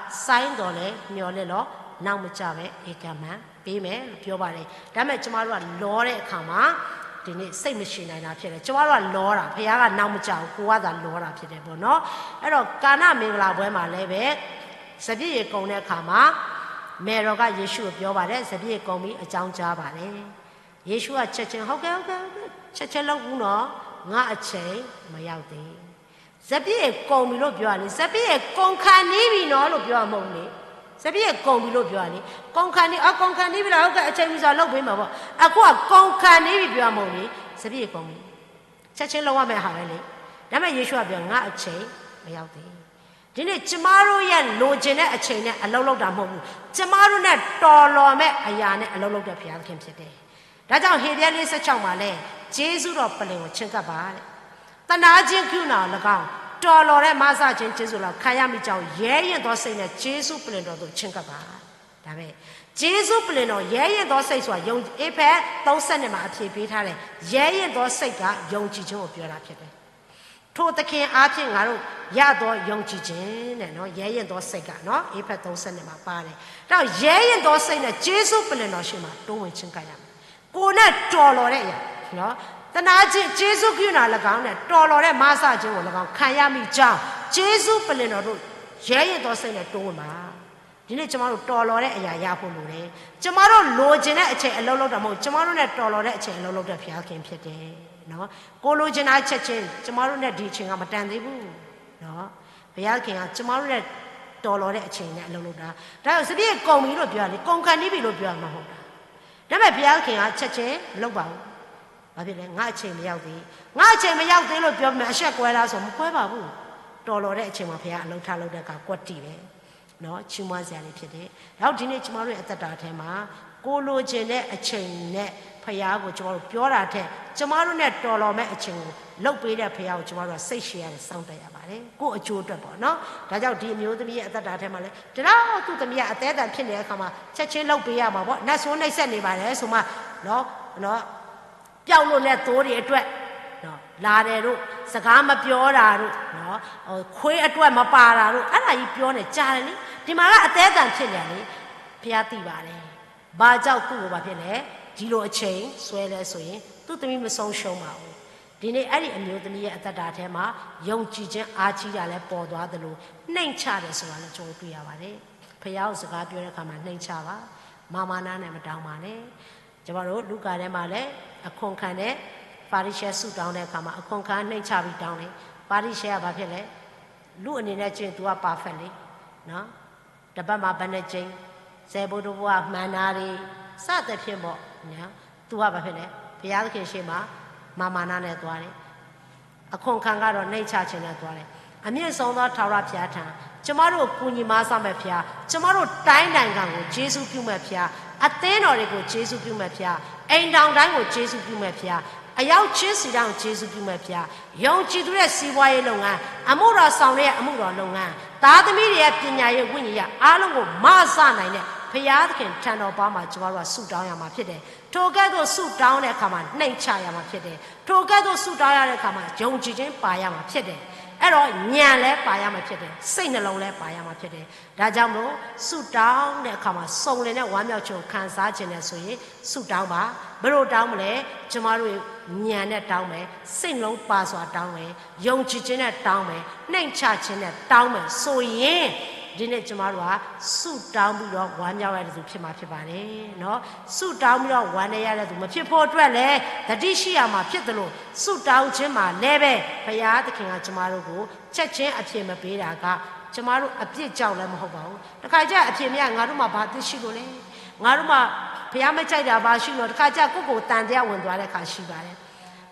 စိုင်းသော်လည်း မျှော်လင့်လော့၊ နောက်မကျဘဲ ဧကမံ ပေးမယ်လို့ ပြောပါတယ်။ ဒါပေမဲ့ ကျွန်တော်တို့က လီတဲ့အခါမှာ ဒီနေ့ စိတ်မရှည်နိုင်တာဖြစ်တယ်။ ကျွန်တော်တို့က လီတာ၊ ဘုရားက နောက်မကျဘူး၊ ကိုယ်ကသာ လီတာဖြစ်တယ်ပေါ့နော်။ အဲ့တော့ ကာနမင်္ဂလာပွဲမှာလည်းပဲ စပျစ်ရည်ကုန်တဲ့အခါမှာ မယ်တော်က ယေရှုကို ပြောပါတယ်။ စပျစ်ရည်ကုန်ပြီ၊ အကြောင်းကြားပါတယ်။ ယေရှုက ချက်ချင်း၊ ဟုတ်ကဲ့၊ ဟုတ်ကဲ့၊ ဟုတ်ကဲ့၊ ချက်ချင်းလုပ်ဦးနော်။ ငါ့အချိန်မရောက်သေး။ စပျစ်ရည်ကုန်ပြီလို့ ပြောတာလေ။ စပျစ်ရည်ကုန်ခါနီးပြီနော်လို့ ပြောတာမဟုတ်ဘူးလေ။ စပျစ်ရည်ကုန်ပြီလို့ ပြောတာလေ။ ကုန်ခါနီး၊ အော်၊ ကုန်ခါနီးပြီလား။ ဟုတ်ကဲ့၊ အချိန်မီဆို လုပ်ပေးမှာပေါ့။ အခုက ကုန်ခါနီးပြီ ပြောတာမဟုတ်ဘူးလေ။ စပျစ်ရည်ကုန်ပြီ။ ချက်ချင်းလုပ်ရမယ့်ဟာပဲလေ။ ဒါပေမဲ့ ယေရှုက ပြော၊ ငါ့အချိန်မရောက်သေး။ ဒီနေ့ ကျမတို့ရဲ့ လိုချင်တဲ့ အချိန်နဲ့ အလုပ်လုပ်တာ မဟုတ်ဘူး။ ကျမတို့နဲ့ တော်လီၤမယ့်အရာနဲ့ အလုပ်လုပ်တဲ့ ဘုရားသခင် ဖြစ်တယ်။ ဒါကြောင့် ဟေဗြဲ လေးဆယ့်ခြောက် မှာလည်း ကျေးဇူးတော်ပလ္လင်ကို ချဉ်းကပ်ပါတဲ့။ သနားခြင်းကရုဏာကို ၎င်း၊ တော်လီၤတဲ့ မစခြင်း ကျေးဇူးတော် ခံရမည်ကြောင်း ရဲရင့်သောစိတ်နဲ့ ကျေးဇူးပလ္လင်တော်သို့ ချဉ်းကပ်ပါ။ ဒါပဲ။ ကျေးဇူးပလ္လင်တော် ရဲရင့်သောစိတ်ဆိုတာ ယုံ၊ ဧဖက် သုံးဆယ့်နှစ် မှာ အဖြေပေးထားတယ်။ ရဲရင့်သောစိတ်က ယုံကြည်ခြင်းကို ပြောတာဖြစ်တယ်။ ထိုသခင်အားဖြင့် ငါတို့ရသော ယုံကြည်ခြင်းနဲ့နော်၊ ရဲရင့်သောစိတ်ကနော်၊ ဧဖက် သုံးဆယ့်နှစ် မှာ ပါတယ်။ ဒါကြောင့် ရဲရင့်သောစိတ်နဲ့ ကျေးဇူးပလ္လင်တော်ရှေ့မှာ တိုးဝင်ချဉ်းကပ်ရမယ်။ ကိုယ်နဲ့ တော်လီၤတဲ့အရာနော်၊ သနားခြင်း၊ ကျေးဇူးကရုဏာ ၎င်း နဲ့ တော်လီၤတဲ့ မစခြင်းကို ၎င်း ခံရမည်ကြောင်း ကျေးဇူးပလ္လင်တော်သို့ ရဲရင့်သောစိတ်နဲ့ တိုးဝင်ပါ။ ဒီနေ့ ကျမတို့ တော်လီၤတဲ့အရာ ရဖို့လိုတယ်။ ကျမတို့ လိုချင်တဲ့အချိန် အလုပ်လုပ်တာ မဟုတ်ဘူး။ ကျမတို့နဲ့ တော်လီၤတဲ့အချိန် အလုပ်လုပ်တဲ့ ဘုရားသခင် ဖြစ်တယ်နော်။ ကိုယ်လိုချင်တာ ချက်ချင်း၊ ကျမတို့နဲ့ ဒီအချိန်က မတန်သေးဘူးနော်။ ဘုရားသခင်က ကျမတို့နဲ့ တော်လီၤတဲ့အချိန်နဲ့ အလုပ်လုပ်တာ။ ဒါကြောင့် စပျစ်ရည်ကုန်ပြီလို့ ပြောတာလေ။ ကုန်ခါနီးပြီလို့ ပြောတာ မဟုတ်တာ။ ဒါပေမဲ့ ဘုရားသခင်က ချက်ချင်းမလုပ်ပါဘူး။ ဘာဖြစ်လဲ။ ငါ့အချိန်မရောက်သေး။ ငါ့အချိန်မရောက်သေးလို့ ပြောပေမဲ့ အရှက်ကွဲလားဆို မကွဲပါဘူး။ တော်လီၤတဲ့အချိန်မှာ ဘုရား အလုပ်ထားလုပ်တဲ့အခါ ကွက်တိပဲနော်။ ချီးမွမ်းစရာလေး ဖြစ်တယ်။ ဒါကြောင့် ဒီနေ့ ကျမတို့ရဲ့ အသက်တာထဲမှာ ကိုယ်လိုချင်တဲ့အချိန်နဲ့ ဘုရားကို ကျမတို့ ပြောတာထက် ကျမတို့နဲ့ တော်လီၤမယ့်အချိန်ကို လုပ်ပေးတဲ့ ဘုရားကို ကျမတို့က စိတ်ရှည်ရတယ်၊ စောင့်တတ်ရပါတယ်။ ကိုယ့်အကျိုးအတွက်ပေါ့နော်။ ဒါကြောင့် ဒီအမျိုးသမီးရဲ့ အသက်တာထဲမှာလည်း တလောက် သူ့သမီးက အသည်းအသန် ဖြစ်နေတဲ့အခါမှာ ချက်ချင်းလုပ်ပေးရမှာပေါ့။ နတ်ဆိုးနှိပ်စက်နေပါတယ်ဆိုမှနော်၊ ပျောက်လွတ်တဲ့ သိုးတွေအတွက် လာတယ်တို့၊ စကားမပြောတာတို့နော်၊ ခွေးအတွက် မပါတာတို့၊ အဲ့ဒါကြီးပြောနေ ကြာတယ်လေ။ ဒီမှာက အသည်းအသန် ဖြစ်နေတာလေ။ ဘုရားသိပါတယ်။ ဘာကြောင့် သူ့ကို ဘာဖြစ်လဲ။ ဒီလိုအချိန်ဆွဲလဲဆိုရင် သူ့သမီး မဆုံးရှုံးပါဘူး။ ဒီနေ့ အဲ့ဒီအမျိုးသမီးရဲ့ အသက်တာထဲမှာ ယုံကြည်ခြင်း အားကြီးတာလည်း ပေါ်သွားသလို နှိမ်ချတယ်ဆိုတာလည်း ကျွန်တော်တို့ တွေ့ရပါတယ်။ ဘုရားကို စကားပြောတဲ့အခါမှာ နှိမ်ချပါ။ မာမာနနဲ့ မတောင်းပါနဲ့။ ကျမတို့ လူကာထဲမှာလည်း အခွန်ခံတဲ့ ဖာရိရှဲ ဆုတောင်းတဲ့အခါမှာ အခွန်ခံ နှိမ်ချပြီး တောင်းတယ်။ ဖာရိရှဲက ဘာဖြစ်လဲ။ လူအနေနဲ့ကြည့်ရင် သူက perfect လေနော်။ တဘၣ်မၤဘၣ်နၢၤက့, စဲဘူးတဝါ မှန်နၣ်ရံၣ် စသဖြင့်ပေါ့နော်, သူကဘာဖြစ်လဲ, ဘုရားသခင်ရှေ့မှာ မာန်မာနနဲ့သွားတယ်, အခွန်ခံခါတော့ နှိမ့်ချခြင်းနဲ့သွားတယ်. အမြင့်ဆုံးသော ထာဝရဘုရားထံ, ကျွန်မတို့ကို ကူညီမဆာမဲ့ဘုရား, ကျွန်မတို့ တိုင်းနိုင်ငံကို ကျေးဇူးပြုမဲ့ဘုရား, အသင်းတော်တွေကို ကျေးဇူးပြုမဲ့ဘုရား, အိမ်ထောင်တိုင်းကို ကျေးဇူးပြုမဲ့ဘုရား, အယောက်ချင်းစီတိုင်းကို ကျေးဇူးပြုမဲ့ဘုရား, ယုံကြည်သူရဲ့ စီးပွားရေးလုပ်ငန်း, အမှုတော်ဆောင်တွေရဲ့ အမှုတော်လုပ်ငန်း, သားသမီးတွေရဲ့ ပညာရေး ဝိညာဉ်ရေး အားလုံးကို မဆာနိုင်တဲ့ ဘုရားသခင်ထံတော်ဘက်မှာ ကျွန်မတို့က ဆုတောင်းရမှာဖြစ်တယ်. ထိုကဲ့သို့ ဆုတောင်းတဲ့အခါမှာ နှိမ့်ချရမှာဖြစ်တယ်. ထိုကဲ့သို့ ဆုတောင်းရတဲ့အခါမှာ ယုံကြည်ခြင်း ပါရမှာဖြစ်တယ်. အဲ့တော့ ဉာဏ်လည်း ပါရမှာဖြစ်တယ်. စိတ်နှလုံးလည်း ပါရမှာဖြစ်တယ်. ဒါကြောင့်မလို့ ဆုတောင်းတဲ့အခါမှာ စုံလင်တဲ့ ဝမ်းမြောက်ခြင်းကို ခံစားချင်တယ်ဆိုရင် ဆုတောင်းပါ. ဘယ်လိုတောင်းမလဲ? ကျွန်မတို့ ဉာဏ်နဲ့ တောင်းမယ်. စိတ်နှလုံးပါစွာ တောင်းမယ်. ယုံကြည်ခြင်းနဲ့ တောင်းမယ်. နှိမ့်ချခြင်းနဲ့ တောင်းမယ်ဆိုရင် ဒီနေ့ ကျွန်မတို့က ဆုတောင်းပြီးတော့ ဝမ်းမြောက်ရတဲ့သူ ဖြစ်မှာဖြစ်ပါတယ်နော်. ဆုတောင်းပြီးတော့ ဝမ်းနည်းရတဲ့သူ မဖြစ်ဖို့အတွက်လည်း သတိရှိရမှာဖြစ်သလို ဆုတောင်းခြင်းမှာလည်းပဲ ဘုရားသခင်က ကျွန်မတို့ကို ချက်ချင်း အဖြေမပေးတာက ကျွန်မတို့ အပြစ်ကြောင့်လည်း မဟုတ်ပါဘူး. တခါကျ အဖြေမရ ငါတို့မှာ ဘာအပြစ်ရှိလို့လဲ, ငါတို့မှာ ဘုရားမကြိုက်တာ ဘာရှိလို့လဲ, တခါကျ ကိုယ့်ကိုယ် သံသယဝင်သွားတဲ့အခါ ရှိပါတယ်.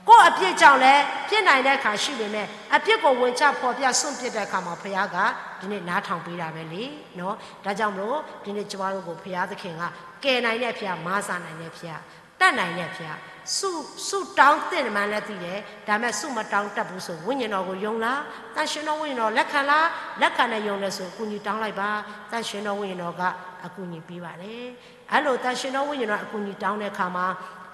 ကိုယ့်အပြစ်ကြောင့်လည်း ဖြစ်နိုင်တဲ့အခါ ရှိပေမဲ့ အပြစ်ကို ဝင်ချဖော်ပြ စွန့်ပစ်တဲ့အခါမှာ ဘုရားက ဒီနေ့ နားထောင်ပေးတာပဲလေနော်. ဒါကြောင့်မလို့ ဒီနေ့ ကျွန်မတို့ကို ဘုရားသခင်က ကယ်နိုင်တဲ့ဘုရား, မဆာနိုင်တဲ့ဘုရား, တတ်နိုင်တဲ့ဘုရား, ဆု, ဆုတောင်းသင့်မှန်းလည်းသိတယ်. ဒါပေမဲ့ ဆုမတောင်းတတ်ဘူးဆို ဝိညာဉ်တော်ကို ယုံလား, သန့်ရှင်းသောဝိညာဉ်တော် လက်ခံလား, လက်ခံတယ် ယုံတယ်ဆို အကူအညီ တောင်းလိုက်ပါ. သန့်ရှင်းသောဝိညာဉ်တော်က အကူအညီပေးပါတယ်. အဲ့လို သန့်ရှင်းသောဝိညာဉ်တော် အကူအညီ တောင်းတဲ့အခါမှာ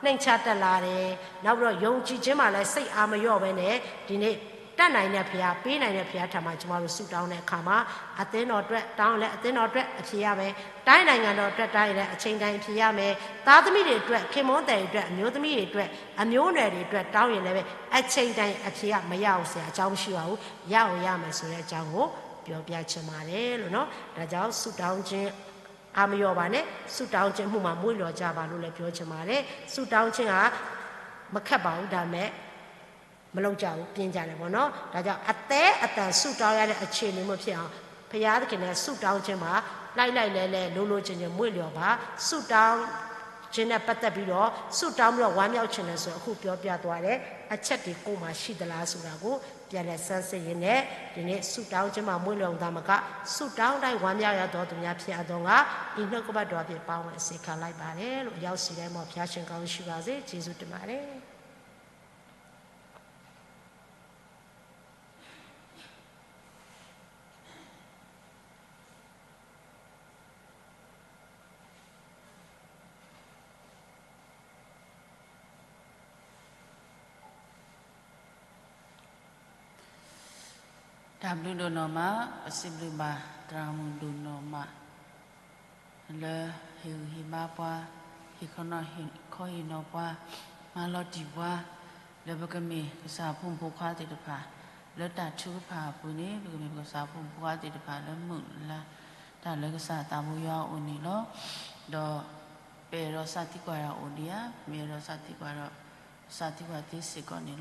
နှိမ့်ချတတ်လာတယ်. နောက်ပြီးတော့ ယုံကြည်ခြင်းမှာလည်း စိတ်အားမလျော့ဘဲနဲ့ ဒီနေ့ တတ်နိုင်တဲ့ဘုရား, ပေးနိုင်တဲ့ဘုရားထံမှာ ကျွန်မတို့ ဆုတောင်းတဲ့အခါမှာ အသင်းတော်အတွက် တောင်းရင်လည်း အသင်းတော်အတွက် အဖြေရမယ်. တိုင်းနိုင်ငံတော်အတွက် တောင်းရင်လည်း အချိန်တိုင်း အဖြေရမယ်. သားသမီးတွေအတွက်, ခင်ပွန်းသည်တွေအတွက်, အမျိုးသမီးတွေအတွက်, အမျိုးနွယ်တွေအတွက် တောင်းရင်လည်းပဲ အချိန်တိုင်း အဖြေက မရအောင်စရာ အကြောင်းမရှိပါဘူး. ရအောင်ရမယ်ဆိုတဲ့ အကြောင်းကို ပြောပြချင်ပါတယ်လို့နော်. ဒါကြောင့် ဆုတောင်းခြင်း အားမလျော့ပါနဲ့, ဆုတောင်းခြင်းအမှုမှာ မွေ့လျော့ကြပါလို့လည်း ပြောချင်ပါတယ်. ဆုတောင်းခြင်းက မခက်ပါဘူး, ဒါပေမဲ့ မလုပ်ကြဘူး, ပြင်းကြတယ်ပေါ့နော်. ဒါကြောင့် အသည်းအသန် ဆုတောင်းရတဲ့ အခြေအနေမျိုးဖြစ်အောင် ဘုရားသခင်နဲ့ ဆုတောင်းခြင်းမှာ လိုက်လိုက်လဲလဲ လိုလိုချင်ချင် မွေ့လျော့ပါ. ဆုတောင်းခြင်းနဲ့ ပတ်သက်ပြီးတော့ ဆုတောင်းပြီးတော့ ဝမ်းမြောက်ချင်တယ်ဆိုရင် အခုပြောပြသွားတဲ့ အချက်တွေ ကိုယ်မှာရှိသလားဆိုတာကို ပြန်လည်ဆန်းစစ်ရင်းနဲ့ ဒီနေ့ ဆုတောင်းခြင်းမှာ မွေ့လျော့ရုံသာမက ဆုတောင်းတိုင်း ဝမ်းမြောက်ရသောသူများ ဖြစ်အပ်သောငှာ ဤနှုတ်ကပတ်တော်ဖြင့် ပါဝင်စေခံလိုက်ပါတယ်လို့ အရောက်စီတိုင်းမှာ ဘုရားရှင်ကောင်းရှိပါစေ. ကျေးဇူးတင်ပါတယ်. တၢ်ဘျုးဒိၣ်နီၢ်မး, ပစံးဘျုးဘၣ် သရၣ်မုၣ်ဒိၣ်နီၢ်မး လၢဟ့ၣ်ဂံၢ်ဟ့ၣ်ဘါပှၤ, ဟ့ၣ်ခီဟ့ၣ်နီၤပှၤ, မၤလီၤတံၢ်ပှၤ, လၢပကမ့ၢ်ကစၢ်ဖိမုၣ်ဖိခွါသ့ၣ်တဖၣ်, လၢတၢ်ထုကဖၣ်အပူၤန့ၣ် ပကမ့ၢ်ပကစၢ်ဖိမုၣ်ဖိခွါသ့ၣ်တဖၣ် လၢမုၢ်လၢ်တၢ်လၢကစၢ်သးဘိယွၤအအိၣ်န့ၣ်လီၤ. ဒီးပအဲၣ်ဒိးစးသံကွၢ်တၢ်အိၣ်ဒံးဧါ, မ့ၢ်အဲၣ်ဒိးစးသံကွၢ်ဒီး စးသံကွၢ်သ့စ့ၢ်ကီးန့ၣ်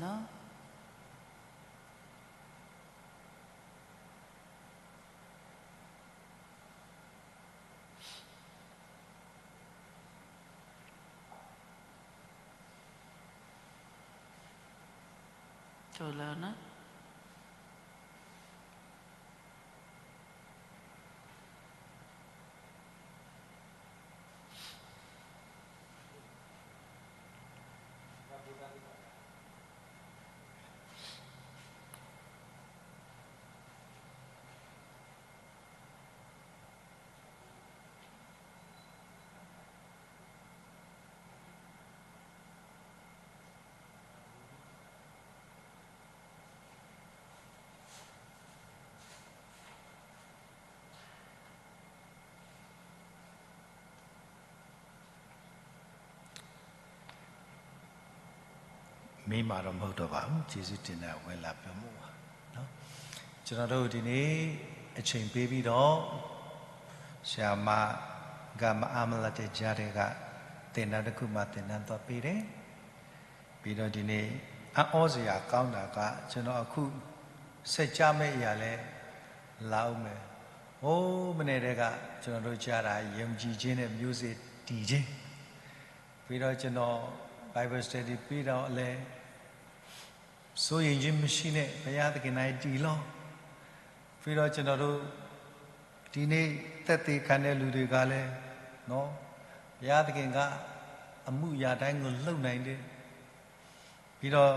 လီၤ. မ့ၢ်မးဒီးမုာ်ဒီးဘၣ်, ကျေးဇူးတင်တဲ့ဝဲလၢပြောမှုပါ. ကျွန်တော်တို့ဒီနေ့ အချိန်ပေးပြီးတော့ ဆရာမ ကမ္ဘာအမလတ်တဲ့ကြားတွေက သင်တန်းတစ်ခုမှာ သင်တန်းသွားပေးတယ်. ပြီးတော့ဒီနေ့ အံ့ဩစရာကောင်းတာက ကျွန်တော်အခု ဆက်ကြားမယ့်အရာလည်း လာဦးမယ်. ဟိမနုၤဒဲးဂၤ ကျွန်တော်တို့ကြားတာ ယုံကြည်ခြင်းနဲ့ မျိုးစေ့တည်ခြင်း ပြီးတော့ကျွန်တော် Bible study ပြီးတော့လည်း စိုးရိမ်ခြင်းမရှိနဲ့ ဘုရားသခင်၌တည်လော ပြီးတော့ကျွန်တော်တို့ ဒီနေ့သက်သေခံတဲ့လူတွေကလည်းနော် ဘုရားသခင်ကအမှုအရာတိုင်းကိုလုပ်နိုင်တယ် ပြီးတော့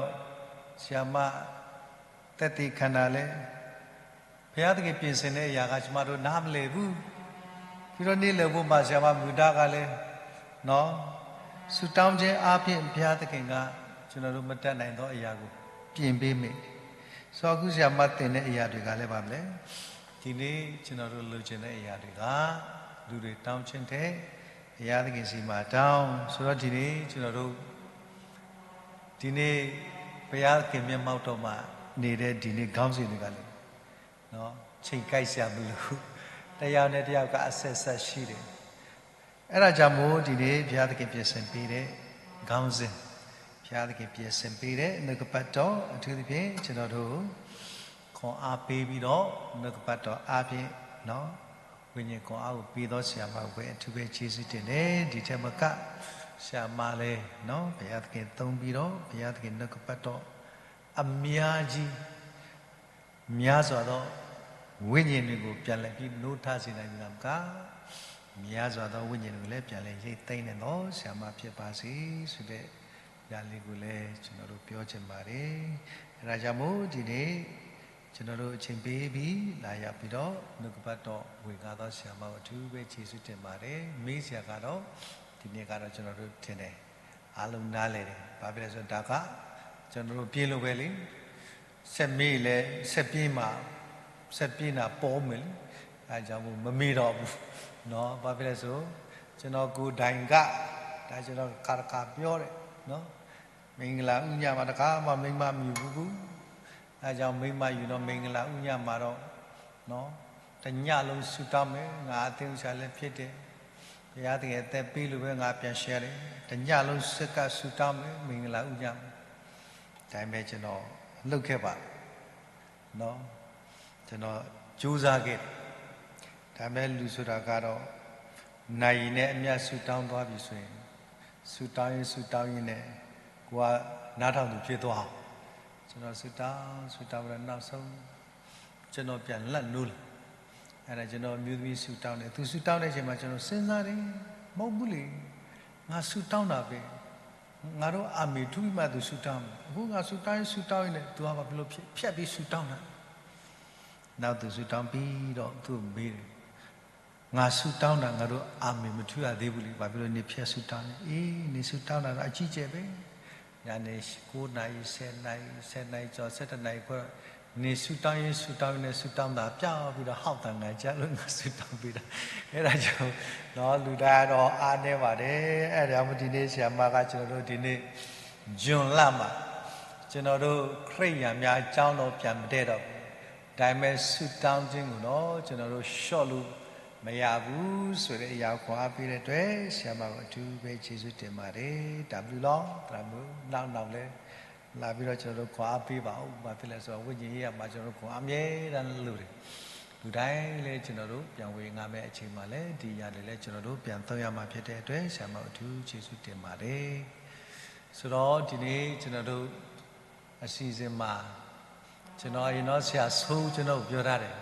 ဆရာမသက်သေခံတာလဲ ဘုရားသခင်ပြင်ဆင်တဲ့အရာကကျွန်မတို့နားမလည်ဘူး ပြီးတော့နေ့လည်ဖို့မှာဆရာမမူဒါကလည်းနော် ဆုတောင်းခြင်းအားဖြင့်ဘုရားသခင်ကကျွန်တော်တို့မတတ်နိုင်သောအရာကိုပြင်ပေးမယ်ဆိုတော့အခုဆရာမသင်တဲ့အရာတွေကလည်းဘာလဲ ဒီနေ့ကျွန်တော်တို့လိုချင်တဲ့အရာတွေကလူတွေတောင်းခြင်းထက်ဘုရားသခင်ဆီမှာတောင်းဆိုတော့ဒီနေ့ကျွန်တော်တို့ဒီနေ့ဘုရားသခင်မျက်မှောက်တော်မှာနေတဲ့ဒီနေ့ခေါင်းစဉ်တွေကလည်းနော်ချိန်ကိုက်စရာမလိုဘူးတယောက်နဲ့တယောက်ကအဆက်ဆက်ရှိတယ်အဲ့ဒါကြောင့်မို့ဒီနေ့ဘုရားသခင်ပြင်ဆင်ပေးတဲ့ခေါင်းစဉ်ဘုရားသခင်ပြင်ဆင်ပေးတဲ့နှုတ်ကပတ်တော်အထူးသဖြင့်ကျွန်တော်တို့ခွန်အားပေးပြီးတော့နှုတ်ကပတ်တော်အားဖြင့်နော်ဝိညာဉ်ခွန်အားကိုပေးသောဆရာမကိုပဲအထူးပဲကျေးဇူးတင်တယ်ဒီထက်မကဆရာမလည်းနော်ဘုရားသခင်သုံးပြီးတော့ဘုရားသခင်နှုတ်ကပတ်တော်အများကြီးများစွာသောဝိညာဉ်တွေကိုပြန်လည်ပြီးနိုးထစေနိုင်သည်သာမကများစွာသောဝိညာဉ်တွေကိုလည်းပြန်လည်ရိတ်သိမ်းနိုင်သောဆရာမဖြစ်ပါစေဆိုတဲ့ ဒါလေးကိုလည်းကျွန်တော်တို့ပြောချင်ပါတယ်အဲဒါကြောင့်မို့ဒီနေ့ကျွန်တော်တို့အချိန်ပေးပြီးလာရောက်ပြီးတော့နှုတ်ကပတ်တော်ဝင်ကားသောဆရာမကိုအထူးပဲကျေးဇူးတင်ပါတယ်မေးဆရာကတော့ဒီနေ့ကတော့ကျွန်တော်တို့ထင်တယ်အားလုံးနားလည်တယ်ဘာဖြစ်လဲဆိုတော့ဒါကကျွန်တော်တို့ပြေးလို့ပဲလေဆက်မေးလဲဆက်ပြေးမှာဆက်ပြေးတာပေါ်မယ်လေအဲဒါကြောင့်မို့မမေးတော့ဘူးနော်ဘာဖြစ်လဲဆိုကျွန်တော်ကိုယ်တိုင်ကဒါကျွန်တော်တစ်ခါတစ်ခါပြောတယ်နော်မင်္ဂလာဥညမှာတစ်ခါမှမိန်းမမယူဘူးဘူးအဲကြောင့်မိန်းမယူတော့မင်္ဂလာဥညမှာတော့နော်တညလုံးဆူတောင်းမယ်ငါအသင်းဥစ္စာလည်းဖြစ်တယ်ဘုရားသခင်အသက်ပေးလို့ပဲငါပြန်ရှယ်တယ်တညလုံးစက္ကဆူတောင်းမယ်မင်္ဂလာဥညမှာဒါပေမဲ့ကျွန်တော်လုပ်ခဲ့ပါနော်ကျွန်တော်ကြိုးစားခဲ့တယ်ဒါပေမဲ့လူဆိုတာကတော့နာရီနဲ့အမျက်ဆူတောင်းသွားပြီဆိုရင်ဆူတောင်းရင်ဆူတောင်းရင်နဲ့ကိုကနားထောင်သူဖြစ်သွားအောင်ကျွန်တော်ဆူတောင်းဆူတောင်းပြီးတော့နောက်ဆုံးကျွန်တော်ပြန်လက်နိုးလာအဲ့ဒါကျွန်တော်မျိုးသမီးဆူတောင်းတယ်သူဆူတောင်းတဲ့အချိန်မှာကျွန်တော်စဉ်းစားတယ်မဟုတ်ဘူးလေငါဆူတောင်းတာပဲငါတို့အာမင်ထူပြီးမှသူဆူတောင်းတယ်အခုငါဆူတောင်းရင်ဆူတောင်းရင်လည်းသူကဘာဖြစ်လို့ဖြတ်ပြီးဆူတောင်းတာနောက်သူဆူတောင်းပြီးတော့သူ့မေးတယ်ငါဆူတောင်းတာငါတို့အာမင်မထူရသေးဘူးလေဘာဖြစ်လို့နေဖြတ်ဆူတောင်းနေအေးနေဆူတောင်းတာတော့အကြီးကျယ်ပဲညနေ9နာရီ10နာရီ10နာရီကျော်17နာရီခွဲနေဆူတောင်းရင်ဆူတောင်းရင်နဲ့ဆူတောင်းတာပြောင်းပြီးတော့ဟောက်တန်ငါကြလို့ငါဆူတောင်းပြီးတော့အဲ့ဒါကြောင့်တော့လူတိုင်းတော့အားနေပါတယ်အဲ့ဒါမှဒီနေ့ဆရာမကကျွန်တော်တို့ဒီနေ့ဂျွန်လမှာကျွန်တော်တို့ခရစ်ယာန်များအကြောင်းတော့ပြန်မတည့်တော့ဘူးဒါပေမဲ့ဆူတောင်းခြင်းကိုတော့ကျွန်တော်တို့လျှော့လို့မရဘူးဆိုတဲ့အရာကိုခွန်အားပေးတဲ့အတွက်ဆရာမကိုအထူးပဲကျေးဇူးတင်ပါတယ်တဘူးလောသရမူနောက်နောက်လဲလာပြီးတော့ကျွန်တော်တို့ခွန်အားပေးပါဦးဘာဖြစ်လဲဆိုတော့ဝိညာဉ်ရေးရမှာကျွန်တော်တို့ခွန်အားမြဲတမ်းလိုတယ်လူတိုင်းလည်းကျွန်တော်တို့ပြန်ဝေငှမဲ့အချိန်မှာလည်းဒီຢာတွေလည်းကျွန်တော်တို့ပြန်သုံးရမှာဖြစ်တဲ့အတွက်ဆရာမအထူးကျေးဇူးတင်ပါတယ်ဆိုတော့ဒီနေ့ကျွန်တော်တို့အစီအစဉ်မှာကျွန်တော်အရင်တော့ဆရာဆိုးကျွန်တော်ပြောထားတယ်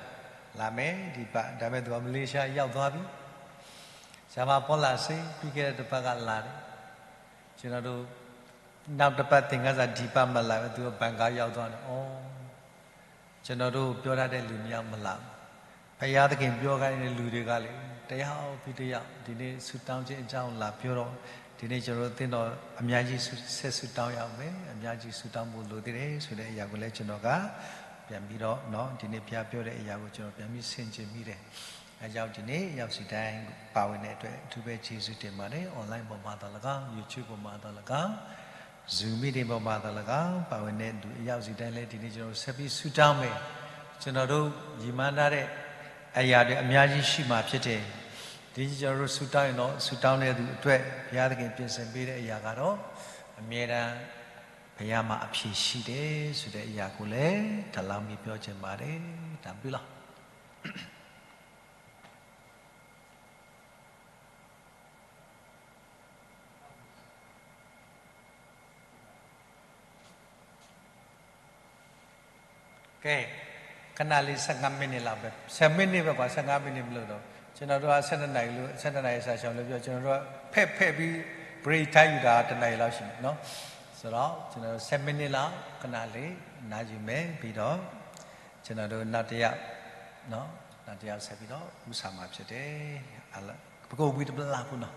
လာမယ်ဒီပတ်ဒါပေမဲ့သူကမလေးရှားရောက်သွားပြီဆရာမပေါ်လာစေပြီးခဲ့တဲ့တစ်ပတ်ကလာတယ်ကျွန်တော်တို့နောက်တစ်ပတ်သင်ခန်းစာဒီပတ်မှာလာမယ်သူကဘန်ကောက်ရောက်သွားတယ်ဩကျွန်တော်တို့ပြောထားတဲ့လူများမလာဘူးဘုရားသခင်ပြောခိုင်းတဲ့လူတွေကလေတယောက်ပြီးတယောက်ဒီနေ့ဆူတောင်းခြင်းအကြောင်းလာပြောတော့ဒီနေ့ကျွန်တော်တို့သင်တော်အများကြီးဆက်ဆူတောင်းရအောင်ပဲအများကြီးဆူတောင်းဖို့လိုသေးတယ်ဆိုတဲ့အရာကိုလည်းကျွန်တော်ကပြန်ပြီးတော့เนาะဒီနေ့ဘုရားပြောတဲ့အရာကိုကျွန်တော်ပြန်ပြီးဆင်ခြင်မိတယ်အဲကြောင့်ဒီနေ့ရောက်စီတိုင်းပါဝင်တဲ့အတွက်အထူးပဲကျေးဇူးတင်ပါတယ် online ပေါ်မှာတော့လကောက် YouTube ပေါ်မှာတော့လကောက် Zoom meeting ပေါ်မှာတော့လကောက်ပါဝင်တဲ့လူအယောက်စီတိုင်းလည်းဒီနေ့ကျွန်တော်တို့ဆက်ပြီးဆူတောင်းမယ်ကျွန်တော်တို့ညီမန်းထားတဲ့အရာတွေအများကြီးရှိမှာဖြစ်တယ်ဒီကျွန်တော်တို့ဆူတောင်းရင်တော့ဆူတောင်းတဲ့သူအတွက်ဘုရားသခင်ပြင်ဆင်ပေးတဲ့အရာကတော့အမြဲတမ်းဘုရားမှာအဖြေရှိတယ်ဆိုတဲ့အရာကိုလည်းတလောင်းပြီးပြောချင်ပါတယ်ဒါပြီးတော့ ကဲ, ခဏလေး ဆယ့်ငါးမိနစ်လောက်ပဲ, ဆယ့်မိနစ်ပဲကွာ, ဆယ့်ငါးမိနစ်မလို့တော့, ကျွန်တော်တို့က ဆယ့်နှစ်နာရီလို့, ဆယ့်နှစ်နာရီစာရှောင်လို့ပြော, ကျွန်တော်တို့က ဖဲဖဲပြီး break time ယူတာတစ်နာရီလောက်ရှိမယ်နော်. ဆိုတော့ ကျွန်တော်တို့ ဆယ့်မိနစ်လောက် ခဏလေး နားယူမယ်, ပြီးတော့ ကျွန်တော်တို့ နောက်တစ်ယောက်နော်, နောက်တစ်ယောက်ဆက်ပြီးတော့ ဦးဆောင်မှာဖြစ်တယ်. အားလုံး ပကဝံတဘျီလာဖို့နော်.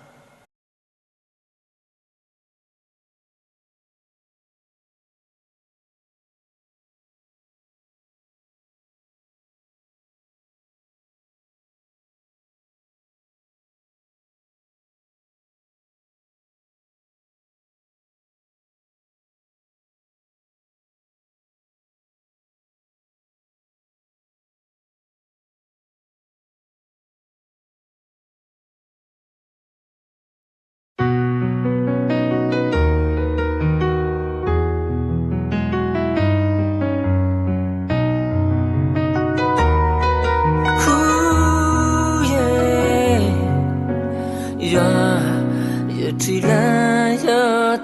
ယွၤ, ယထံၣ်လၢယ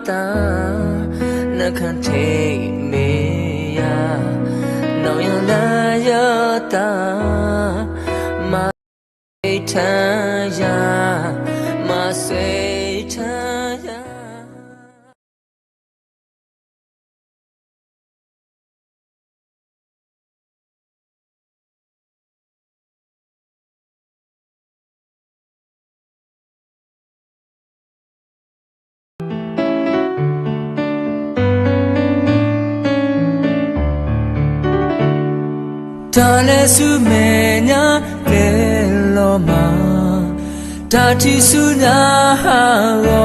သး, နခါထံၣ်မ့ၢ်ယၤ, နီၢ်ယၤလၢယသး, မၤစၢၤယၤ, မၤစၢၤယၤ. တၢ်လဲၤဆူမဲာ်ညါကျဲလီၤမး, တၢ်ထံၣ်ဆူညါဟးဂီ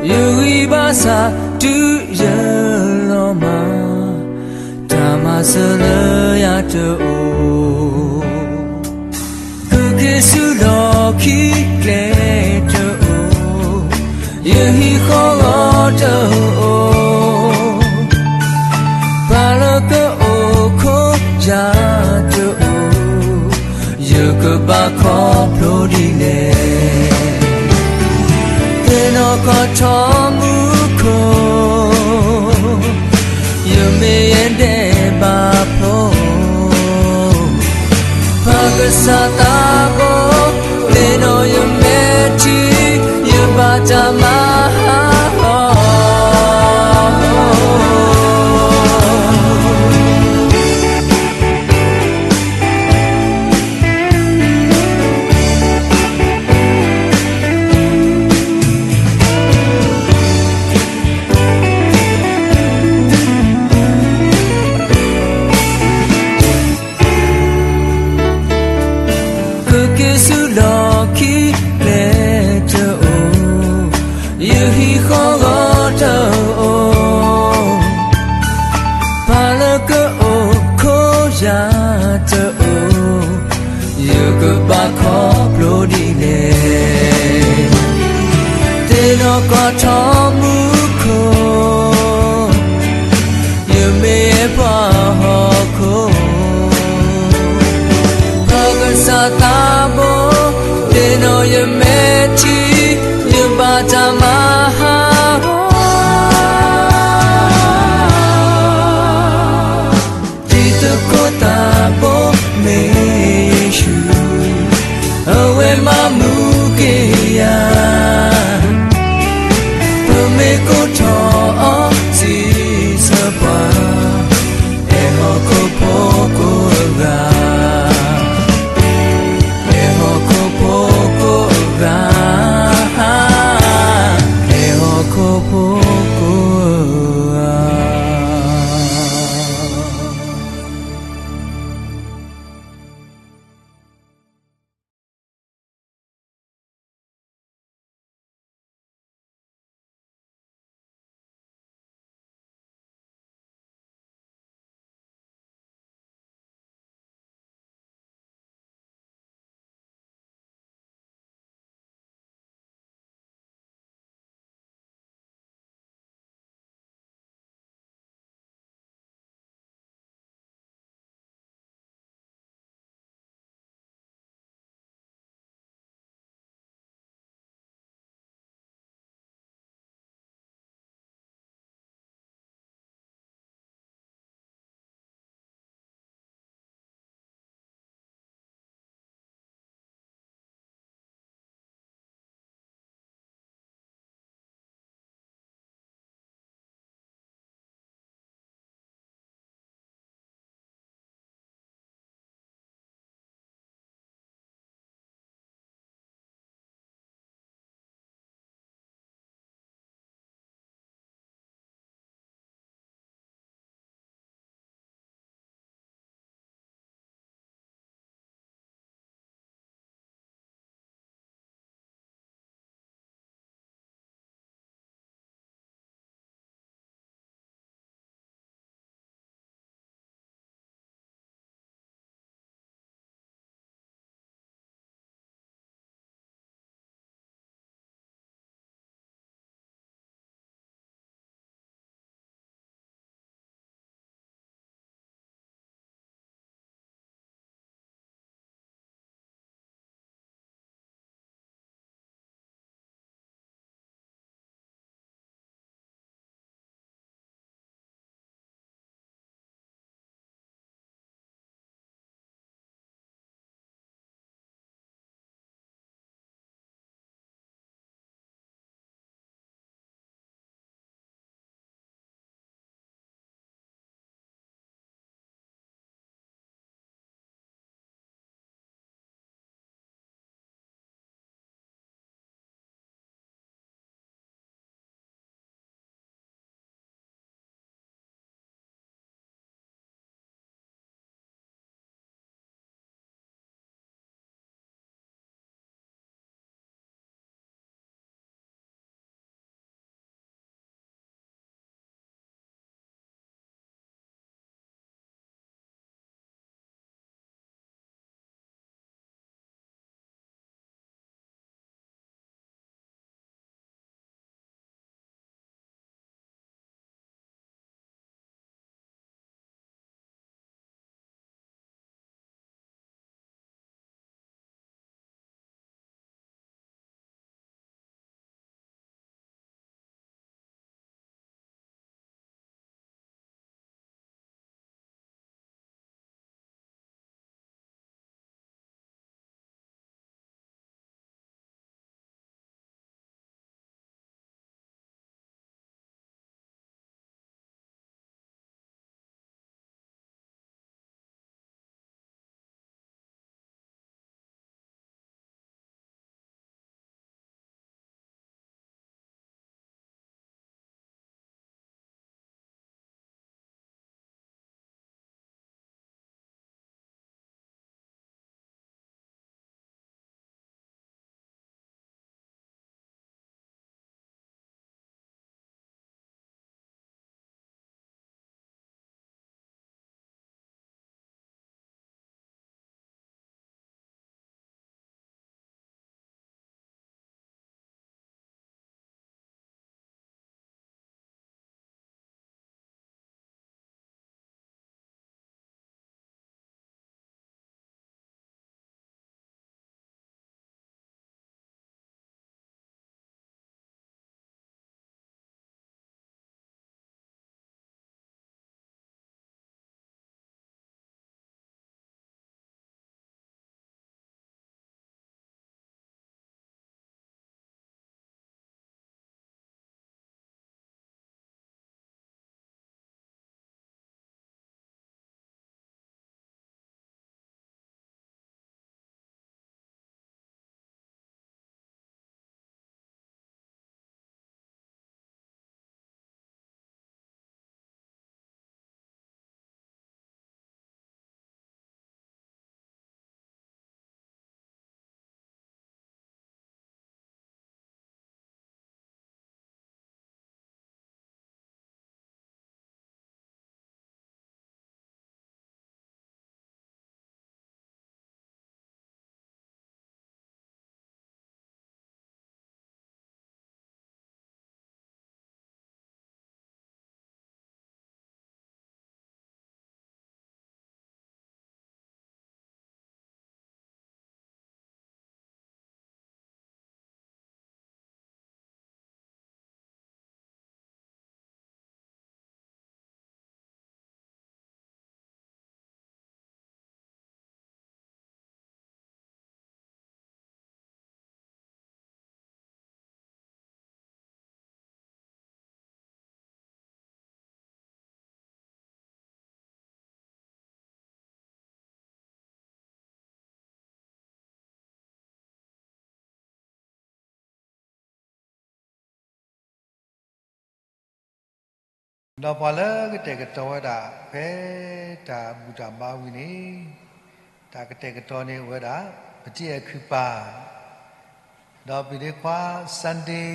ၤ, ယဂံၢ်ဘါစၢ်တုၤယလီၤမး, တၢ်မၤစၢၤလၢယၤတအိၣ်, သုးက့ဆူလီၢ်ခံကျဲတအိၣ်, ယဟံၣ်ဃီဂီၤတအိၣ်, ပှၤလၢကအိၣ်ခိးယၤတအိၣ်, ယကဘၣ်ခီဖျိဒ်လဲၣ်. သ့ၣ်နီၣ်ကီၢ်ထီမူခိၣ်, ယမ့ၢ်ယဒဲးဘးဖျိ, ပၢ်ကစၢ်သးဘိ, သ့ၣ်နီၣ်ယမဲာ်ထံ, ယဘၣ်တၢ်မၤဟးဂီၤ. သုးက့ဆူလီၢ်ခံကျဲတအိၣ်, ယဟံၣ်ဃီဂီၤတအိၣ်, ပှၤလၢကအိၣ်ခိးယၤတအိၣ်, ယကဘၣ်ခီဖျိဒ်လဲၣ်. သ့ၣ်နီၣ်ကီၢ်ထီမူခိၣ်, ယမ့ၢ်ယပှၤဟီၣ်ခိၣ်, ပၢ်ကစၢ်သးဘိ, သ့ၣ်နီၣ်ယမဲာ်ထံ, ယဘၣ်တၢ်မၤဟးဂီၤ. တံၤသကိးသးဘိမ့ၢ်ယ့ၣ်ၡူး, အဝဲမၤမူက့ၤယၤ, ပမ့ၢ်ကိးထီၣ်အီၤစံးဆၢပှၤ, အဲၣ်ဟီၣ်ခိၣ်ဖိကိးဂၤ, အဲၣ်ဟီၣ်ခိၣ်ဖိကိးဂၤ, အဲၣ်ဟီၣ်ခိၣ်ဖိကိးဂၤ. ဒီးပှၤလၢကတဲာ်ကတီၤဝဲဒၣ် ဖဲတၢ်ဘူၣ်တၢ်ဘါဝံၤန့ၣ်, တၢ်ကတဲာ်ကတီၤန့ၣ်အိၣ်ဝဲဒၣ် ပတံၢ်အဲၣ်ခုၣ်ပၢ်, ဒီးပုၢ်ဒ့ခွါ Sunday,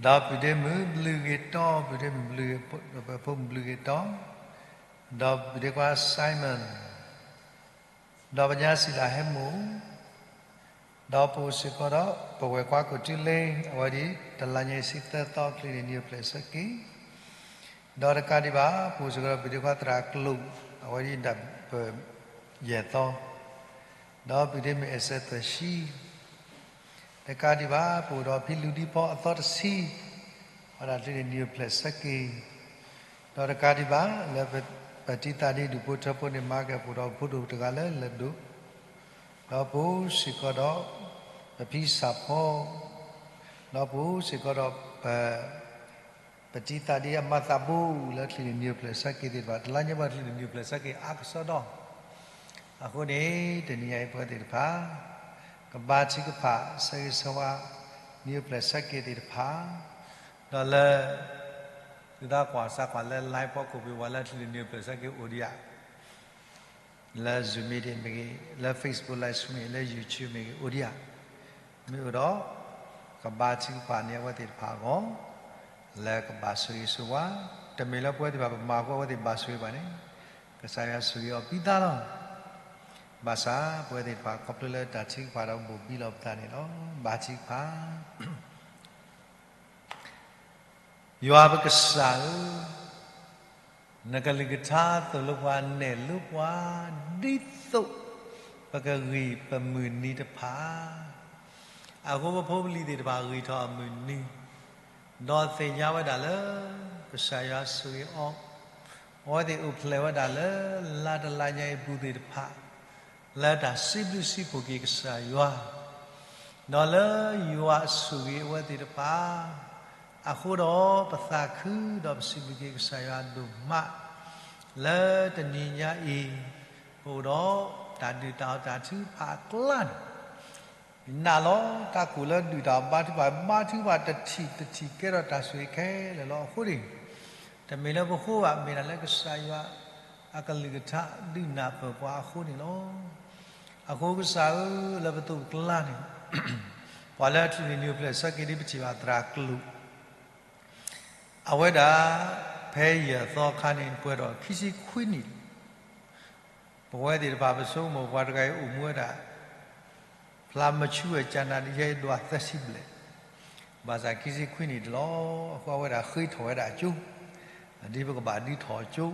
ဒီးပုၢ်ဒ့မုၣ်ဘျုးဂ့ၤတီ, ပုၢ်ဒ့မုၣ်ဘျုးဂ့ၤ, ဖိမုၣ်ဘျုးဂ့ၤတီ, ဒီးပုၢ်ဒ့ခွါ Simon, ဒီးပညါစံးလၢဟဲမိၢ်, ဒီးပအိၣ်စ့ၢ်ကီးဒီး ပဝဲၢ်ခွါကိးတုလ့, အဝဲဒ်အံၤ တလါညါအံၤ ဆံသၢသီ ချံန့ၣ်နံၣ်အိၣ်ဖျဲၣ်ဆၢက့ၤ, ဒီးတကးဒံးဘၣ် ပအိၣ်စ့ၢ်ကီးဒီး ပုၢ်ဒ့ခွါသရၣ်ကျိာ်, အဝဲဒ်အံၤ ဒၣ်ပယဲၢ်သီ, ဒီးပုၢ်ဒ့မုၣ်အဲၣ်စဲးသၢဆံ, တကးဒံးဘၣ် ပအိၣ်ဒီးဖံလူၤဒံဖီအသီတဆံ, အဝဲဒၣ်ချံန့ၣ်နံၣ်အိၣ်ဖျဲၣ်ဆၢက့ၤ, ဒီးတကးဒံးဘၣ် လၢပတံၤသးဒ့ဒူၣ်ဖိထၢဖိန့ၣ် မၤကဲပအိၣ်ဒီးဖိဒိၣ်တဂၤလၢလၢၢ်ဒိၣ်, ဒီးပအိၣ်စ့ၢ်ကီးဒီး ပဖံစၢ်ဖီ, ဒီးပအိၣ်စ့ၢ်ကီးဒီး ပ ပတံၤသးဒ့အမၤသးဘိလၢချံန့ၣ်နံၣ်အိၣ်ဖျဲၣ်ဆၢက့ၤသ့ၣ်တဖၣ်, တလါညါပှၤချံန့ၣ်နံၣ်အိၣ်ဖျဲၣ်ဆၢက့ၤအါကစီဒီ, အဃိန့ၣ် တနံၤညါအံၤပဝဲသ့ၣ်တဖၣ် ကဘါထုကဖၣ်ဆၢဂ့ၤဆၢဝါ နံၣ်အိၣ်ဖျဲၣ်ဆၢက့ၤသ့ၣ်တဖၣ်, ဒီးလၢ သုသးကွၢ်စးကွၢ်လၢ live ဖီခိၣ်ပူၤ ပှၤလၢချံန့ၣ်နံၣ်အိၣ်ဖျဲၣ်ဆၢက့ၤအိၣ်ဒံးဧါ လၢ Zoom meeting မ့ၢ်ဂ့ၤ, လၢ Facebook live stream မ့ၢ်ဂ့ၤ, လၢ YouTube မ့ၢ်ဂ့ၤ အိၣ်ဒံးဧါ, မ့ၢ်အိၣ်ဒီး ကဘါထုကဖၣ်န့ၢ်အဝဲသ့ၣ်တဖၣ်အဂီၢ်, လၢကဘၣ်ဆိၣ်ဂ့ၤဆိၣ်ဝါ, တမ့ၢ်လၢပဝဲသ့ၣ်တဖၣ်ပမၤအဃိအဝဲသ့ၣ်ဘၣ်ဆိၣ်ဂ့ၤဘၣ်န့ၣ်, ကစၢ်ယွၤဆိၣ်ဂ့ၤအီၤပံသးလီၤ. ဘၣ်ဆၣ်ပဝဲသ့ၣ်တဖၣ် ခီဖျိလၢတၢ်ထုကဖၣ်ဒီးဘိၣ်ဘံလီၤပသးန့ၣ်လီၤ. ဘါထုကဖၣ် ယွၤပကစၢ်ဧၢ, နကလုၢ်ကထါသိၣ်လိပှၤနဲၣ်လိပှၤ ဒ်သိးပကဂံၢ်ပမုၢ်နံၤတဖၣ်, အဃိပဖိပလံၤသ့ၣ်တဖၣ်ဂံၢ်ထီၣ်အမုၢ်နံၤ, ဒီးသ့ၣ်ညါဝဲဒၣ်လၢ ကစၢ်ယွၤဆိၣ်ဂ့ၤအီၤ, အဝဲသ့ၣ်အိၣ်ဖျဲၣ်ဝဲဒၣ်လၢ လါတလါညါအံၤအပူၤသ့ၣ်တဖၣ် လၢတၢ်စံးဘျုးစံးဖှိၣ်က့ၤကစၢ်ယွၤ, ဒီးလၢယွၤဆိၣ်ဂ့ၤအဝဲသ့ၣ်တဖၣ်, အဃိဒီးပသးခုဒီးပစံးဘျုးက့ၤကစၢ်ယွၤဒိၣ်မး, လၢတနံၤညါအံၤ, ပအိၣ်ဒီးတၢ်ဒုၣ်တၢ်အီၣ်တၢ်ထုကဖၣ်အကျါန့ၣ် နာ်လီၤ တၢ်ကိၢ်လၢဒုၣ်တၢ်အီၣ်ဘါထုကဖၣ်, ဘါထုကဖၣ်တထံၣ်တထံၣ်ကဲထီၣ်တၢ်ဆိၣ်ဂ့ၤခဲလၢာ်လီၤ. အဃိန့ၣ်, တမ့ၢ်လၢပဃိဘၣ်, မ့ၢ်ဒၣ်လၢကစၢ်ယွၤအကလုၢ်ကထါဒုးနၢ်ပၢၢ်ပှၤအဃိန့ၣ်လီၤ. အဃိကစၢ်ဧၢ, လၢပသိးပကျါန့ၣ်, ပှၤလၢအချုးန့ၢ်နံၣ်အိၣ်ဖျဲၣ်ဆၢက့ၤဒ်ပထံၣ်ဘၣ်သရၣ်ကျိာ် အဝဲဒၣ် ဖဲယဲၢ်သီအခါန့ၣ် ပှဲၤဒီးခံဆံခွံနံၣ်, ပဝဲသ့ၣ်တဖၣ်ပဆိကမိၣ်ပှၤတဂၤအံၤအိၣ်မူဝဲဒၣ် ဖျါမဆူဝဲကၢနၤဒယဲဒွးသၢဆံဘျဲၣ်, ဘၣ်ဆၣ်ခံဆံခွံနံၣ်တလီၤ. အဃိအဝဲဒၣ်ဃ့ထီၣ်ဝဲဒၣ်ကၠိ, ဒ်ပကဘၣ်ဒုးထီၣ်ကၠိ,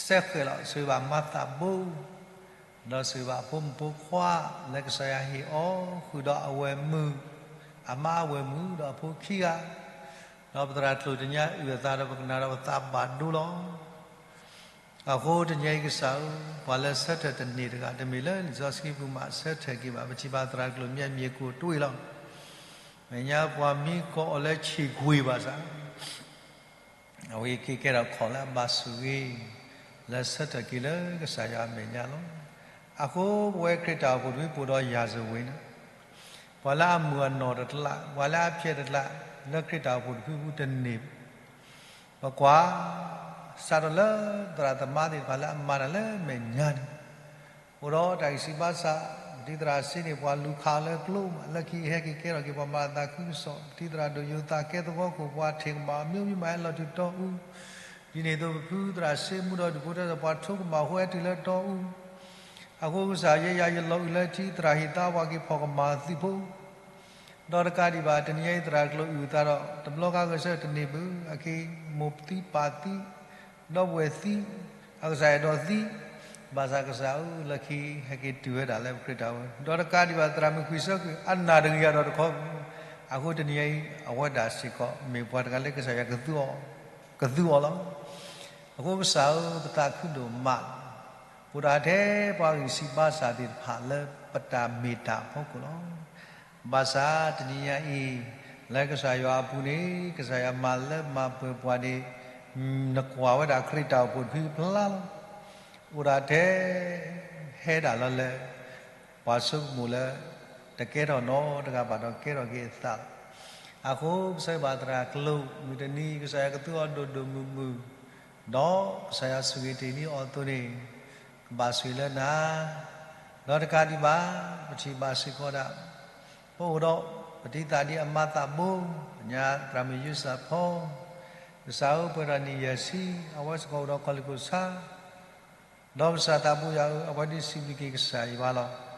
စဲဃဲးလီၤ ဆိၣ်ဂ့ၤဘၣ်မၤသးဘိ ဒီးဆိၣ်ဂ့ၤဘၣ်ဖိမုၣ်ဖိခွါ လၢကစၢ်ယွၤဟ့ၣ်အီၤ ဃုာ်ဒီးအဝဲၢ်မုၣ်, အမါအဝဲၢ်မုၣ်ဒီးအဖိခံဂၤ, ဒီးပသရၣ်ကျိာ်တနံၤအံၤအုၣ်အသးဒီးပကနၣ်ဒီးပသးဘၣ်ဒိလီၤ. အဃိတနံၤအံၤကစၢ်ဧၢ, ပှၤလၢဆၢထၢၣ်တန့ၢ်တဂၤ တမ့ၢ်လၢလံာ်စီဆှံပူၤမးဆၢထၢၣ်က့ၤဘၣ်, ပထံၣ်ဘၣ်သရၣ်ကျိာ်မ့ၢ်မ့ၢ်ကိၢ်တွံၢ်လီၤ. မဲာ်ညါပှၤမံကီးအီၤလၢဆံးကွံာ်ဘၣ်ဆၣ် အဝဲက့ၤကဲထီၣ်ခီၣ်လၢအဘၣ်ဆိၣ်ဂ့ၤ လၢဆၢထၢၣ်က့ၤလၢကစၢ်ယွၤအမဲာ်ညါလီၤ. အဃိပဝဲခရံာ်တၢ်အိၣ်ဖှိၣ်တဖုပအိၣ်ဒီးယၤစဝ့ၤန့ၣ်, ပှၤလၢအမုာ်အနီၢ်တကျါ, ပှၤလၢအဖျဲးတကျါ, လၢခရံာ်တၢ်အိၣ်ဖှိၣ်တဖုပူၤတန့ၢ် ပကွၢ် စးထီၣ်လၢသရၣ်သမါသ့ၣ်တဖၣ်လၢအမၤတၢ်လၢမဲာ်ညါန့ၣ်, အိၣ်ဒီးတၢ်ဂံၢ်စၢ်ဘါစၢ်, ပတံၤသရၣ်စ့န့ၣ် ပှၤလူၤခးအီၤလၢကျိမး, လၢခံဟဲက့ၤကဲထီၣ်က့ၤပှၤမၤသးခုကစီၣ်, ပတံၤသရၣ်ဒိၣ်ယိၤသးကဲသဝီခိၣ် ပှၤထံၣ်ကမၣ်အီၤမ့ၢ်မ့ၢ်မးဟဲလီၤတုၤတီအူ, ဒ်န့ၣ်အသိးပဖုသရၣ်စ့မူဒီးဒူၣ်ဖိထၢဒီးပှၤထိကမၣ်အဃိဟဲတုၤလၢတီအူ အဃိကစၢ်ယဲယၤယလီၤအုၣ်လၢထံသရၣ်ဟ့ၣ်သါပှၤက့ၤ ဖီၣ်ကမၣ်သံၣ်ဖိ, ဒီးတကးဒံးဘၣ် တနံၤညါအံၤသရၣ်ကျိာ်အုၣ်အသးဒီး တဘျီဃီဂဲၤဆၢထၢၣ်တန့ၢ်ဘၣ်, အက့ၤမိၢ်သံပၢ်သံ, ဒီပုၢ်ဝဲၢ်သံ, အကစၢ်အဲၣ်ဒိးသံ, ဘၣ်ဆၣ်ကစၢ်ဧၢ လၢခံဟဲက့ၤတုၤဝဲဒၣ်လၢပခရံာ်တၢ်အိၣ်ဖှိၣ်, ဒီးတကးဒံးဘၣ်သရၣ်မုၣ်ခွံဆၢကွံာ် အနၢ်တဂ့ၤယၤဒီးတခီ, အဃိတနံၤညါအံၤ အဝဲဒၣ်စ့ၢ်ကီး မ့ၢ်ပှၤတဂၤလၢကစၢ်ယွၤကသူအီၤ, ကသူအီၤလီၤ. အဃိကစၢ်ဧၢ ပသးခုဒိၣ်မးလီၤ. အိၣ်ဒၣ်ထဲပှၤဂံၢ်စၢ်ဘါစၢ်သ့ၣ်တဖၣ်လၢပတၢ်မ့ၢ်တၢ်အဖီခိၣ်လီၤ. ဘၣ်ဆၣ်တနံၤညါအံၤ လၢကစၢ်ယွၤအပူၤန့ၣ် ကစၢ်ယွၤမၤလၢမၤပှဲၤပှၤန့ၣ် နကွၢ်ဝဲဒၣ်ခရံာ်တၢ်အိၣ်ဖှိၣ်တဖုဖျါလီၤ. အိၣ်ဒၣ်ထဲ ဟဲဒၣ်လီၤလၢ ပှၤဆိကမိၣ်လၢ တကဲထီၣ်နီတဂၤဘၣ်ဒီးကဲထီၣ်က့ၤအသးလီၤ. အဃိပဆၢဂ့ၤဘၣ်သရၣ်ကျိာ် မုၢ်တနံၤကစၢ်ယွၤကသူအီၤဒိၣ်ဒိၣ်မုၢ်မုၢ်, ဒီးကစၢ်ယွၤဆိၣ်ဂ့ၤတ့ၢ်န့ၢ်အီၤအသိးန့ၣ်, ကဘၣ်ဆိၣ်ဂ့ၤလၢနၤ, ဒီးတကးဒံးဘၣ်, ပထံၣ်ဘၣ်စ့ၢ်ကီးဒၣ်, ပအိၣ်ဒီး, ပတံၤသၣ်ဒ်အမၤသးဘိ, ပညါသရၣ်မုၣ်ယိၤစၢ်ဖီ, ကစၢ်ဧၢ ပှဲၤဒီးနံၣ်ယဲၢ်ဆံ, အဝဲစ့ၢ်ကီးအိၣ်ဒီးကီၢ်လံၢ်ခိၣ်ဆါ ဒီးကစၢ်သးဘိယွၤဧၢ, အဝဲဒုးစံးဘျုးက့ၤကစၢ်ယွၤလီၤ.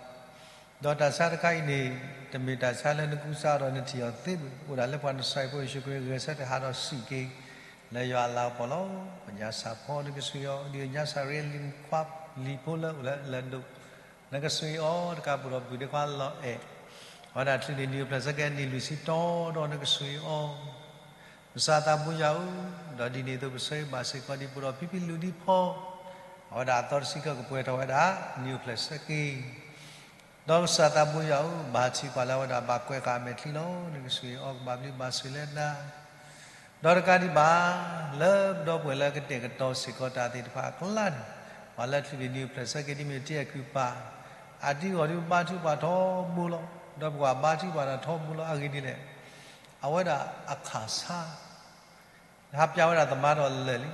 ဒီးတၢ်ဆါတခါအံၤန့ၣ်, တမ့ၢ်တၢ်ဆါလၢနကူစါဒီးနထံၣ်အီၤသ့ဘၣ်, အိၣ်ဒၣ်လၢပှၤနစၢ်ဖိယ့ၣ်ၡူးခရံာ်ဂဲၤဆၢထၢၣ်ဟးဒီးစံၣ်က့ၤ, လၢယွၤအလၤကပီၤလီၤ. ပညါစၢ်ဖီနကဆိၣ်ဂ့ၤအီၤ, ဒ်ညါစၢ်ရ့လံၤခွါလံၤဖိလၢအိၣ်လၢအလၢၢ်ဒိၣ်, နကဆိၣ်ဂ့ၤအီၤတကးပူၤဒီးပုၢ်ဒ့ခွါလီၤအဲၣ်, အဝဲဒၣ်ချုးန့ၣ်နံၣ်အိၣ်ဖျဲၣ်ဆၢက့ၤနံၣ်လွံၢ်ဆံတီၤဒီးနကဆိၣ်ဂ့ၤအီၤ ကစၢ်သးဘိယွၤဧၢ, ဒီးဒ်န့ၣ်အသိးပဆၢဂ့ၤဘၣ်စ့ၢ်ကီးဒ်ပအိၣ်ဒီးဖံဖံလူၤဒံဖီ, အဝဲဒၣ်အသီတဆံခံကပှဲၤထီၣ်ဝဲဒၣ်, နံၣ်အိၣ်ဖျဲၣ်ဆၢက့ၤ, ဒီးကစၢ်သးဘိယွၤဧၢ, ဘၣ်ထံးပှၤလၢအဝဲဒၣ်ဘၣ်ကွဲးဃာ်အမဲာ်ချံလီၤ. နကဆိၣ်ဂ့ၤအီၤကဘၣ်ဘျုးဘၣ်ဆိၣ်ဂ့ၤလၢနၤ ဒီးတကးဒံးဘၣ်, လၢပဒီပုၢ်ဝဲၢ်လၢကတဲာ်ကတီၤစ့ၢ်ကီးတၢ်သ့ၣ်တဖၣ်အကျါန့ၣ်, ပှၤလၢချုးန့ၣ်နံၣ်အိၣ်ဖျဲၣ်ဆၢက့ၤဒ်မ့ၢ်တ့အကုၢ်ပၢ်, အတံၤဂီၤဒ်ပဘါထုကဖၣ်ထီဘိလီၤ, ဒီးပကဘၣ်ဘါထုကဖၣ်တၢ်ထီဘိလီၤ. အဂ့ၢ်ဒ်လဲၣ်, အဝဲဒၣ်အခၣ်ဆါ ဟးပၠးဝဲဒၣ်သမါထီၣ်လၢာ်လံ.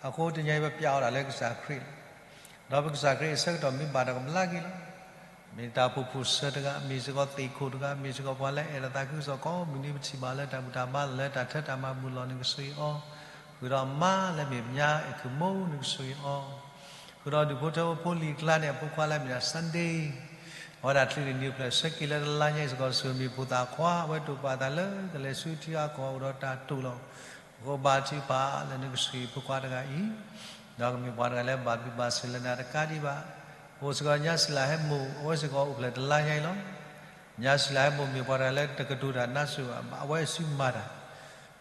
အဃိတနံၤအံၤပပၠးအီၤဒၣ်လၢကစၢ်ခရံာ်လီၤ. ဒီးပကစၢ်ခရံာ်အဆၢကတီၢ်မ့ၢ်ဘၣ်တၢ်ကဘျါက့ၤလီၤ. မ့ၢ်တၢ်အိၣ်ဖှိၣ်ဖိၣ်စၢၤတဂၤ, မ့ၢ်စ့ၢ်ကီးသ့ၣ်ခိၣ်တဂၤ, မ့ၢ်စ့ၢ်ကီးပှၤလၢအဲၣ်ဒိးသးခုကစီၣ်ကိးမုၢ်နံၤ ပထံၣ်ဘၣ်လၢတၢ်ဘူၣ်တၢ်ဘါလၢတၢ်ထၢတၢ်မၤဘူၣ်လီၤ နကဆိၣ်ဂ့ၤအီၤ, ဃုာ်ဒီးမါလၢမ့ၢ်ပညါအဲၣ်ခူၣ်မိၢ် နကဆိၣ်ဂ့ၤအီၤ ဃုာ်ဒီးဒူၣ်ဖိထၢဖိဖိလံၤအကျါန့ၣ် အဖိခွါလၢမ့ၢ်ဒၣ် Sunday, အဝဲဒၣ်ချုးန့ၣ်နံၣ်အိၣ်ဖျဲၣ်ဆၢက့ၤလၢတလါညါအံၤစ့ၢ်ကီး ဆိၣ်ဂ့ၤမ့ၢ်ဖိသၣ်ခွါ, အဝဲတိာ်ပာ်အသးလၢကလဲၤဆူထံအါကီၢ်အိၣ်ဒီးတၢ်တိာ်လီၤ. အဃိဘါထုကဖၣ်လၢနကဆိၣ်ဂ့ၤဖိခွါတဂၤအံၤ, ဒီးကမ့ၢ်ပှၤတဂၤလၢဘၣ်ဘျုးဘၣ်ဆိၣ်ဂ့ၤလၢနၤတကးဒံးဘၣ်. အိၣ်စ့ၢ်ကီးညါစံလၤဟဲမိၢ်, အဝဲစ့ၢ်ကီးအိၣ်ဖျဲၣ်တလါညါအံၤလီၤ. ညါစံလၤဟဲမိၢ်မ့ၢ်ပှၤတဂၤလၢတကတိၤတၢ်နါစိၤဘၣ်, အဝဲအစုမၤတၢ်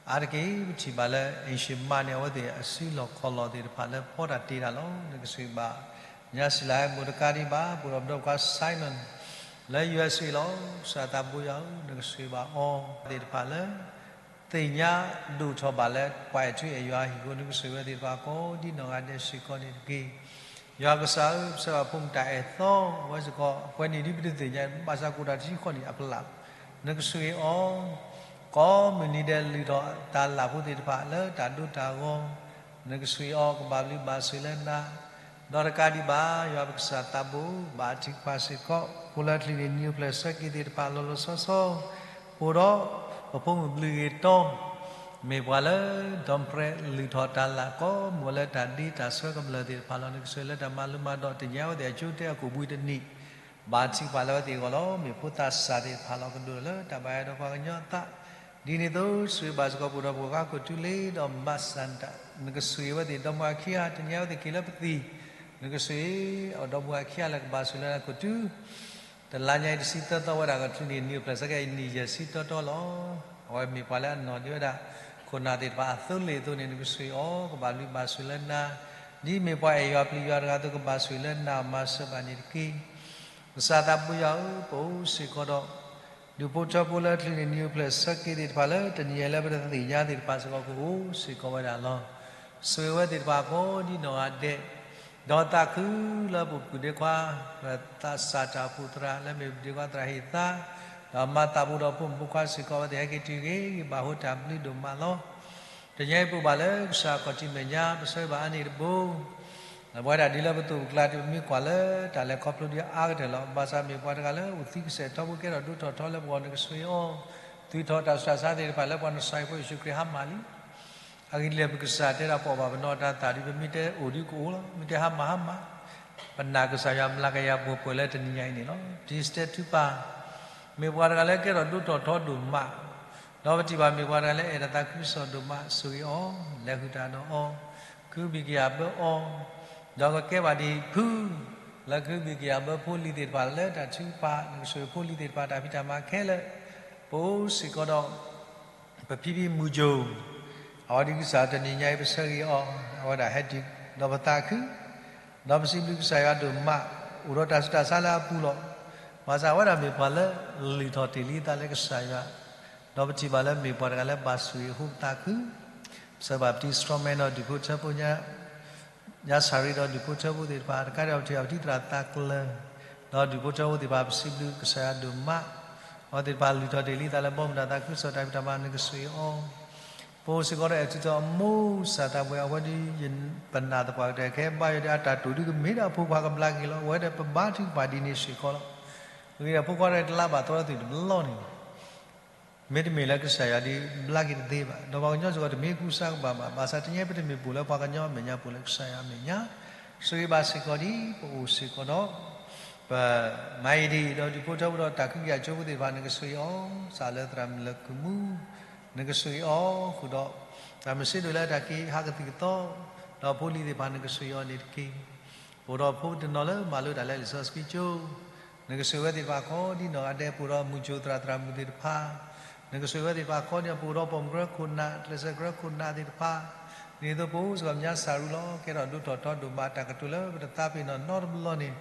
အါတက့ၢ် ပထံၣ်ဘၣ်လၢ အ့ၣ်ၡ့ၣ်မးန့ၣ် အဝဲသ့ၣ်အစုလီၢ်ခီၣ်လီၢ်သ့ၣ်တဖၣ်လၢဖီတၢ်တ့တၢ်လီၤ. နကဆိၣ်ဂ့ၤဘၣ်ညါစံလၤဟဲမိၢ်တကးဒံးဘၣ်, ပအိၣ်ဒီးပဒီပုၢ်ဝဲၢ်ခွါ Simon လၢ ယူအက်စ့ၣ် လီၤ. ကစၢ်သးဘိယွၤဧၢ, နကဆိၣ်ဂ့ၤဘၣ်အီၤသ့ၣ်တဖၣ်လၢ သ့ၣ်ညါဒိၣ်ထီၣ်ဘၣ်လၢပှၤအဲၣ်ထူအဲၣ်ယွၤအဟံၣ်အဃိ နကဆိၣ်ဂ့ၤဝဲသ့ၣ်တဖၣ်ကိးဒ်နီၢ်ဂၤဒဲးစ့ၢ်ကီးန့ၣ်တက့ၢ်. ယွၤကစၢ်ဧၢ, ပဆၢဂ့ၤဘၣ်ဖိမုၣ်တၢ်အဲၣ်သီ, အဝဲစ့ၢ်ကီး အပှဲၤနံၣ်ဒ်ပတသ့ၣ်ညါ ဘၣ်ဆၣ်ကအိၣ်တၢ်တဆံဃိးနံၣ်အဖီလာ်, နကဆိၣ်ဂ့ၤအီၤ ကိးမုၢ်နံၤဒဲး လုၢ်ထီၣ်တၢ်လၢ်ဖိသ့ၣ်တဖၣ်လၢတၢ်ဒိတၢ်ဂီၤ, နကဆိၣ်ဂ့ၤအီၤ ကဘၣ်ဘျုးဘၣ်ဆိၣ်ဂ့ၤလၢနၤ, ဒီးတကးဒံးဘၣ် ယွၤပကစၢ်သးဘိ, ဘၣ်ထံးပှၤစ့ၢ်ကီး ဖိလၢအချုးန့ၢ်နံၣ်အိၣ်ဖျဲၣ်ဆၢက့ၤသ့ၣ်တဖၣ်လီၤလီၤဆီဆီ, ပအိၣ်ဒီးပဖိမုၣ်ဘျုးဂ့ၤတီ, မ့ၢ်ပှၤလၢ ဒီမူၤခရ့ၣ် လုၢ်ထီၣ်တၢ်လၢ်ကိးမုၢ်လၢတၢ်ဒ့တၢ်ဆၢကမျၢၢ်သ့ၣ်တဖၣ်လီၤ. နကဆိၣ်ဂ့ၤလၢတၢ်မၤလိမၤဒိး တနံၤအံၤအဝဲသ့ၣ်အကၠိတဲအကိာ်ဘှံးတနံၣ်, ဘၣ်ထံးပှၤလၢအဝဲသ့ၣ်အဂီၢ်လီၤ. မ့ၢ်ဖိသၣ်စၢ်သ့ၣ်တဖၣ်လီၤ ကဒိၣ်လၢတၢ်ဘၣ်ယွၤဒီးပှၤကညီအသး, ဒ်န့ၣ်အသိး ဆိၣ်ဂ့ၤဘၣ်စ့ၢ်ကီးပအိၣ်ဒီးပှၤဂၤခိၣ်ထူလ့ဒီးမးစၣ်တၢ်, နကဆိၣ်ဂ့ၤအဝဲသ့ၣ်ဒီမါဝၤခံဂၤ, တနံၤအံၤအဝဲသ့ၣ်က့ၤလၢပသံၣ်, နကဆိၣ်ဂ့ၤအီၤဒီမါဝၤခံဂၤလၢကဘၣ်ဆိၣ်လၢနၤ ခိၣ်ထူ တလါညါအံၤတဆံသၢသီဝဲဒၣ် ကချုးန့ၢ်နံၣ်အိၣ်ဖျဲၣ်ဆၢက့ၤအံၤနံၣ်ယဲၢ်ဆံတီတီလီၤ. အဝဲမ့ၢ်ပှၤလၢအနီၢ်ဒံးဝဲဒၣ် ခိၣ်နၢ်သ့ၣ်တဖၣ်အသိလ့ၣ်အသိးန့ၣ် နကဆိၣ်ဂ့ၤအီၤ ကဘၣ်ဘျုးဘၣ်ဆိၣ်ဂ့ၤလၢနၤ, ဒ်မ့ၢ်ပှၤအဲၣ်ယွၤပျံၤယွၤတဂၤအသိး ကဘၣ်ဆိၣ်ဂ့ၤလၢနၤမၤစၢၤဘၣ်န့ၣ်တက့ၢ်. ကစၢ်သးဘိယွၤဧၢ, ပအိၣ်စ့ၢ်ကီးဒီး ဒူၣ်ဖိထၢဖိလၢအချုးန့ၢ်နံၣ်အိၣ်ဖျဲၣ်ဆၢက့ၤသ့ၣ်တဖၣ်လၢတနံၤအံၤလၢပတသ့ၣ်ညါသ့ၣ်တဖၣ်စ့ၢ်ကီး ကအိၣ်စ့ၢ်ကီးဝဲဒၣ်လီၤ. ဆိၣ်ဂ့ၤဝဲသ့ၣ်တဖၣ်ကိးဒ်နီၢ်ဂၤဒဲး, ဒီးသးခုလၢပပုၢ်ဒ့ခွါ, ပသးစၢ်တၢ်အိၣ်ဖှိၣ်သရၣ်လၢမ့ၢ်ပဒ့ခွါသရၣ်ဟ့ၣ်သါ, ဒီးမၤသးပူၤဒီးဖိမုၣ်ဖိခွါစ့ၢ်ကီး အဝဲသ့ၣ်ဟဲက့ၤတုၤဂ့ၤဂ့ၤ ဘၣ်ဟိးတၢ်ဘျုးဒိၣ်မးလီၤ. တနံၤအံၤပအိၣ်ဘၣ်လၢကစၢ်ခီၣ်ထံးမဲာ်ညါ ပဆၢဂ့ၤဘၣ်အါန့ၢ်တဘိ ပဝဲဒၣ်ဒ်လၢပသိၣ်ပကျါ ဒ်ပမ့ၢ်ကွၢ်လၢတၢ်လဲၤခီဖျိဒ်အါကတၢၢ်လီၤ. ဘၣ်ဆၣ်မ့ၢ်ပှၤတဂၤလၢအိၣ်သံကစဲၣ်ထီဘိ ကဲထီၣ်ဒိၣ်ထီၣ်ထီလၢပဂီၢ် နကဆိၣ်ဂ့ၤအီၤ, သွံၣ်ထီၣ်တၢ်ဆူးတၢ်ဆါသ့ၣ်တဖၣ်လၢပှၤနစၢ်ဖိယ့ၣ်ၡူးခရံာ်ဟါမၢ်လံ. အဂ့ၢ်ဒ်လဲၣ် ပကစၢ်တဲဒၣ်ပအီၣ်ဘၣ်ပနီၢ်တၢ်သၣ်ဒီး ပမ့ၢ်တဲအိၣ်ဒုးကအိၣ်လီၤ, မ့ၢ်တဲဟါမၢ်ဟါမၢ်, ပနာ်ကစၢ်ယွၤမျးကယၤပှဲၤပှဲၤလၢတနံၤညါအံၤန့ၣ်လီၤ. ပတံၤစတဲထုပၢ်, မ့ၢ်ပှၤတဂၤလၢကဲထီၣ်ဒိၣ်ထီၣ်ထီဒိၣ်မး ဒီးပထံၣ်ဘၣ်မ့ၢ်ပှၤတဂၤလၢအဲၣ်ဒိးသးခုကစီၣ်ဒိၣ်မး ဆိၣ်ဂ့ၤအီၤ, လဲၤဃုာ်တၢ်ဒီးအီၤ, ခုဘံၣ်ကယၤဘၢအီၤ, ဒီးကကဲဘၣ်ဒ်ဖု လၢခုဘံၣ်ကယၤဘၢဖိလံၤသ့ၣ်တဖၣ်လၢတၢ်ထုကဖၣ် နကဆိၣ်ဂ့ၤဖိလံၤသ့ၣ်တဖၣ်တၢ်ဖံးတၢ်မၤခဲလၢာ်, ပအိၣ်စ့ၢ်ကီးဒီး ပဖံဖံမုၢ်ကၠိၣ်, အဝဲဒ်ကစၢ်တနံၤညါအံၤပဆၢဂ့ၤအီၤ, အဝဲဒၣ်ဟဲတုၤဒီးပသးခု ဒီးပစံးဘျုးကစၢ်ယွၤဒိၣ်မး, အိၣ်ဒီးတၢ်ဆူးတၢ်ဆါလၢအပူၤလီၤ. ဘၣ်ဆၣ်အဝဲဒၣ်မ့ၢ်ပှၤလၢလုၢ်ထီၣ်တ့ၢ်လံအသးလၢကစၢ်ယွၤ, ဒီးပထံၣ်ဘၣ်လၢမ့ၢ်ပှၤတဂၤလၢဘၣ်ဆိၣ်ဂ့ၤအဃိပသးခု, ပဆၢဘၣ်ပတံၤ စထြီမ့ၣ် ဒီးဒူၣ်ဖိထၢဖိညါ ညါစၢ်ရံဒီးဒူၣ်ဖိထၢဖိသ့ၣ်တဖၣ်, တကးဒံးဘၣ်ပထံၣ်ဘၣ်ပတံၤသရၣ်သးကျၢၤ, ဒီးဒူၣ်ဖိထၢဖိသ့ၣ်တဖၣ် ပစံးဘျုးကစၢ်ယွၤဒိၣ်မး အဝဲသ့ၣ်တဖၣ်လုၢ်ထီၣ်တ့ၢ်လံသးလၢဘီမုၢ်တၢ်သးခုကစီၣ်တၢ်ဖံးတၢ်မၤ နကဆိၣ်ဂ့ၤအီၤ, ပအိၣ်စ့ၢ်ကီးဒီးအဲၣ်ထူၣ်တီၤအမိၢ် ကစၢ်သးပှဲၤ အဝဲဒၣ်ယပနာ်သပှၢ်ကတၢၢ် ကဲဘါယွၤဒီးအတၢ်တိာ်ဒုကမ့ၢ်ဒၣ်အဖိခွါကဘျါက့ၤလီၤ. အဝဲဒၣ်ပဘါထုကဖၣ်ဒ်န့ၣ်စ့ၢ်ကီးလီၤ. အဂ့ၢ်ဒ်အံၤ ဖိခွါတဂၤတလါဘၣ်သီလၢသုးတဘျီန့ၣ် မ့တမ့ၢ်လၢကစၢ်ယွၤဒုးဘျါက့ၤတသ့ဘၣ်. ဒီးပှၤကညီစ့ၢ်ကီး တမ့ၢ်ကူစါကဘၣ်ဘၣ်. ဘၣ်ဆၣ်တနံၤအံၤ ပတမ့ၢ်ပိာ်လၢပှၤကညီအမဲာ်ညါ, ပိာ်လၢကစၢ်ယွၤအမဲာ်ညါ. ဆိၣ်ဂ့ၤဘၣ်စ့ၢ်ကီးဒ်ပအိၣ်စ့ၢ်ကီးဒီး ပမၤအံၤဒ်အံၤ, ဒီးဒုးဖိထၢဖိဒီးတၢ်ကဟုကယာ်ဆိဖိသ့ၣ်တဖၣ် နကဆိၣ်ဂ့ၤအီၤ, စးလၢသရၣ်မုၣ်လၢကုၢ်မူ နကဆိၣ်ဂ့ၤအီၤဃုာ်ဒီး တၢ်မၤစၢၤဒိၣ်လၢတၢ်က့ၤဟးကသံၣ်ကသီ, ဒီးဖိလံၤသ့ၣ်တဖၣ် နကဆိၣ်ဂ့ၤအီၤန့ၣ်တက့ၢ်. ပအိၣ်ဒီးဖိတနီၤလၢမၤလိတၢ်လၢလံာ်စီဆှံကၠိ, နကဆိၣ်ဂ့ၤဝဲသ့ၣ်တဖၣ်အခီဒ်နီၢ်ဂၤဒဲး, ပအိၣ်ဒီးမုၢ်ကၠိသရၣ်သရၣ်မုၣ်သ့ၣ်တဖၣ်, နကဆိၣ်ဂ့ၤဝဲသ့ၣ်တဖၣ်အခီဒ်နီၢ်, ပအိၣ်ဒီးပိာ်မုၣ်ကရၢခိၣ်နၢ်, ကျဲးစၢးကရၢခိၣ်နၢ်သ့ၣ်တဖၣ်, ဒ်သိးပအိၣ်စ့ၢ်ကီးမဲာ်ညါစၢ်ရူလီၤ. ကဲထီၣ်ဒိၣ်ထီၣ်ထီဒိၣ်မး တၢ်ကတိၤလၢပတသးပ့ၤနီၣ်နီတဘျီန့ၣ်,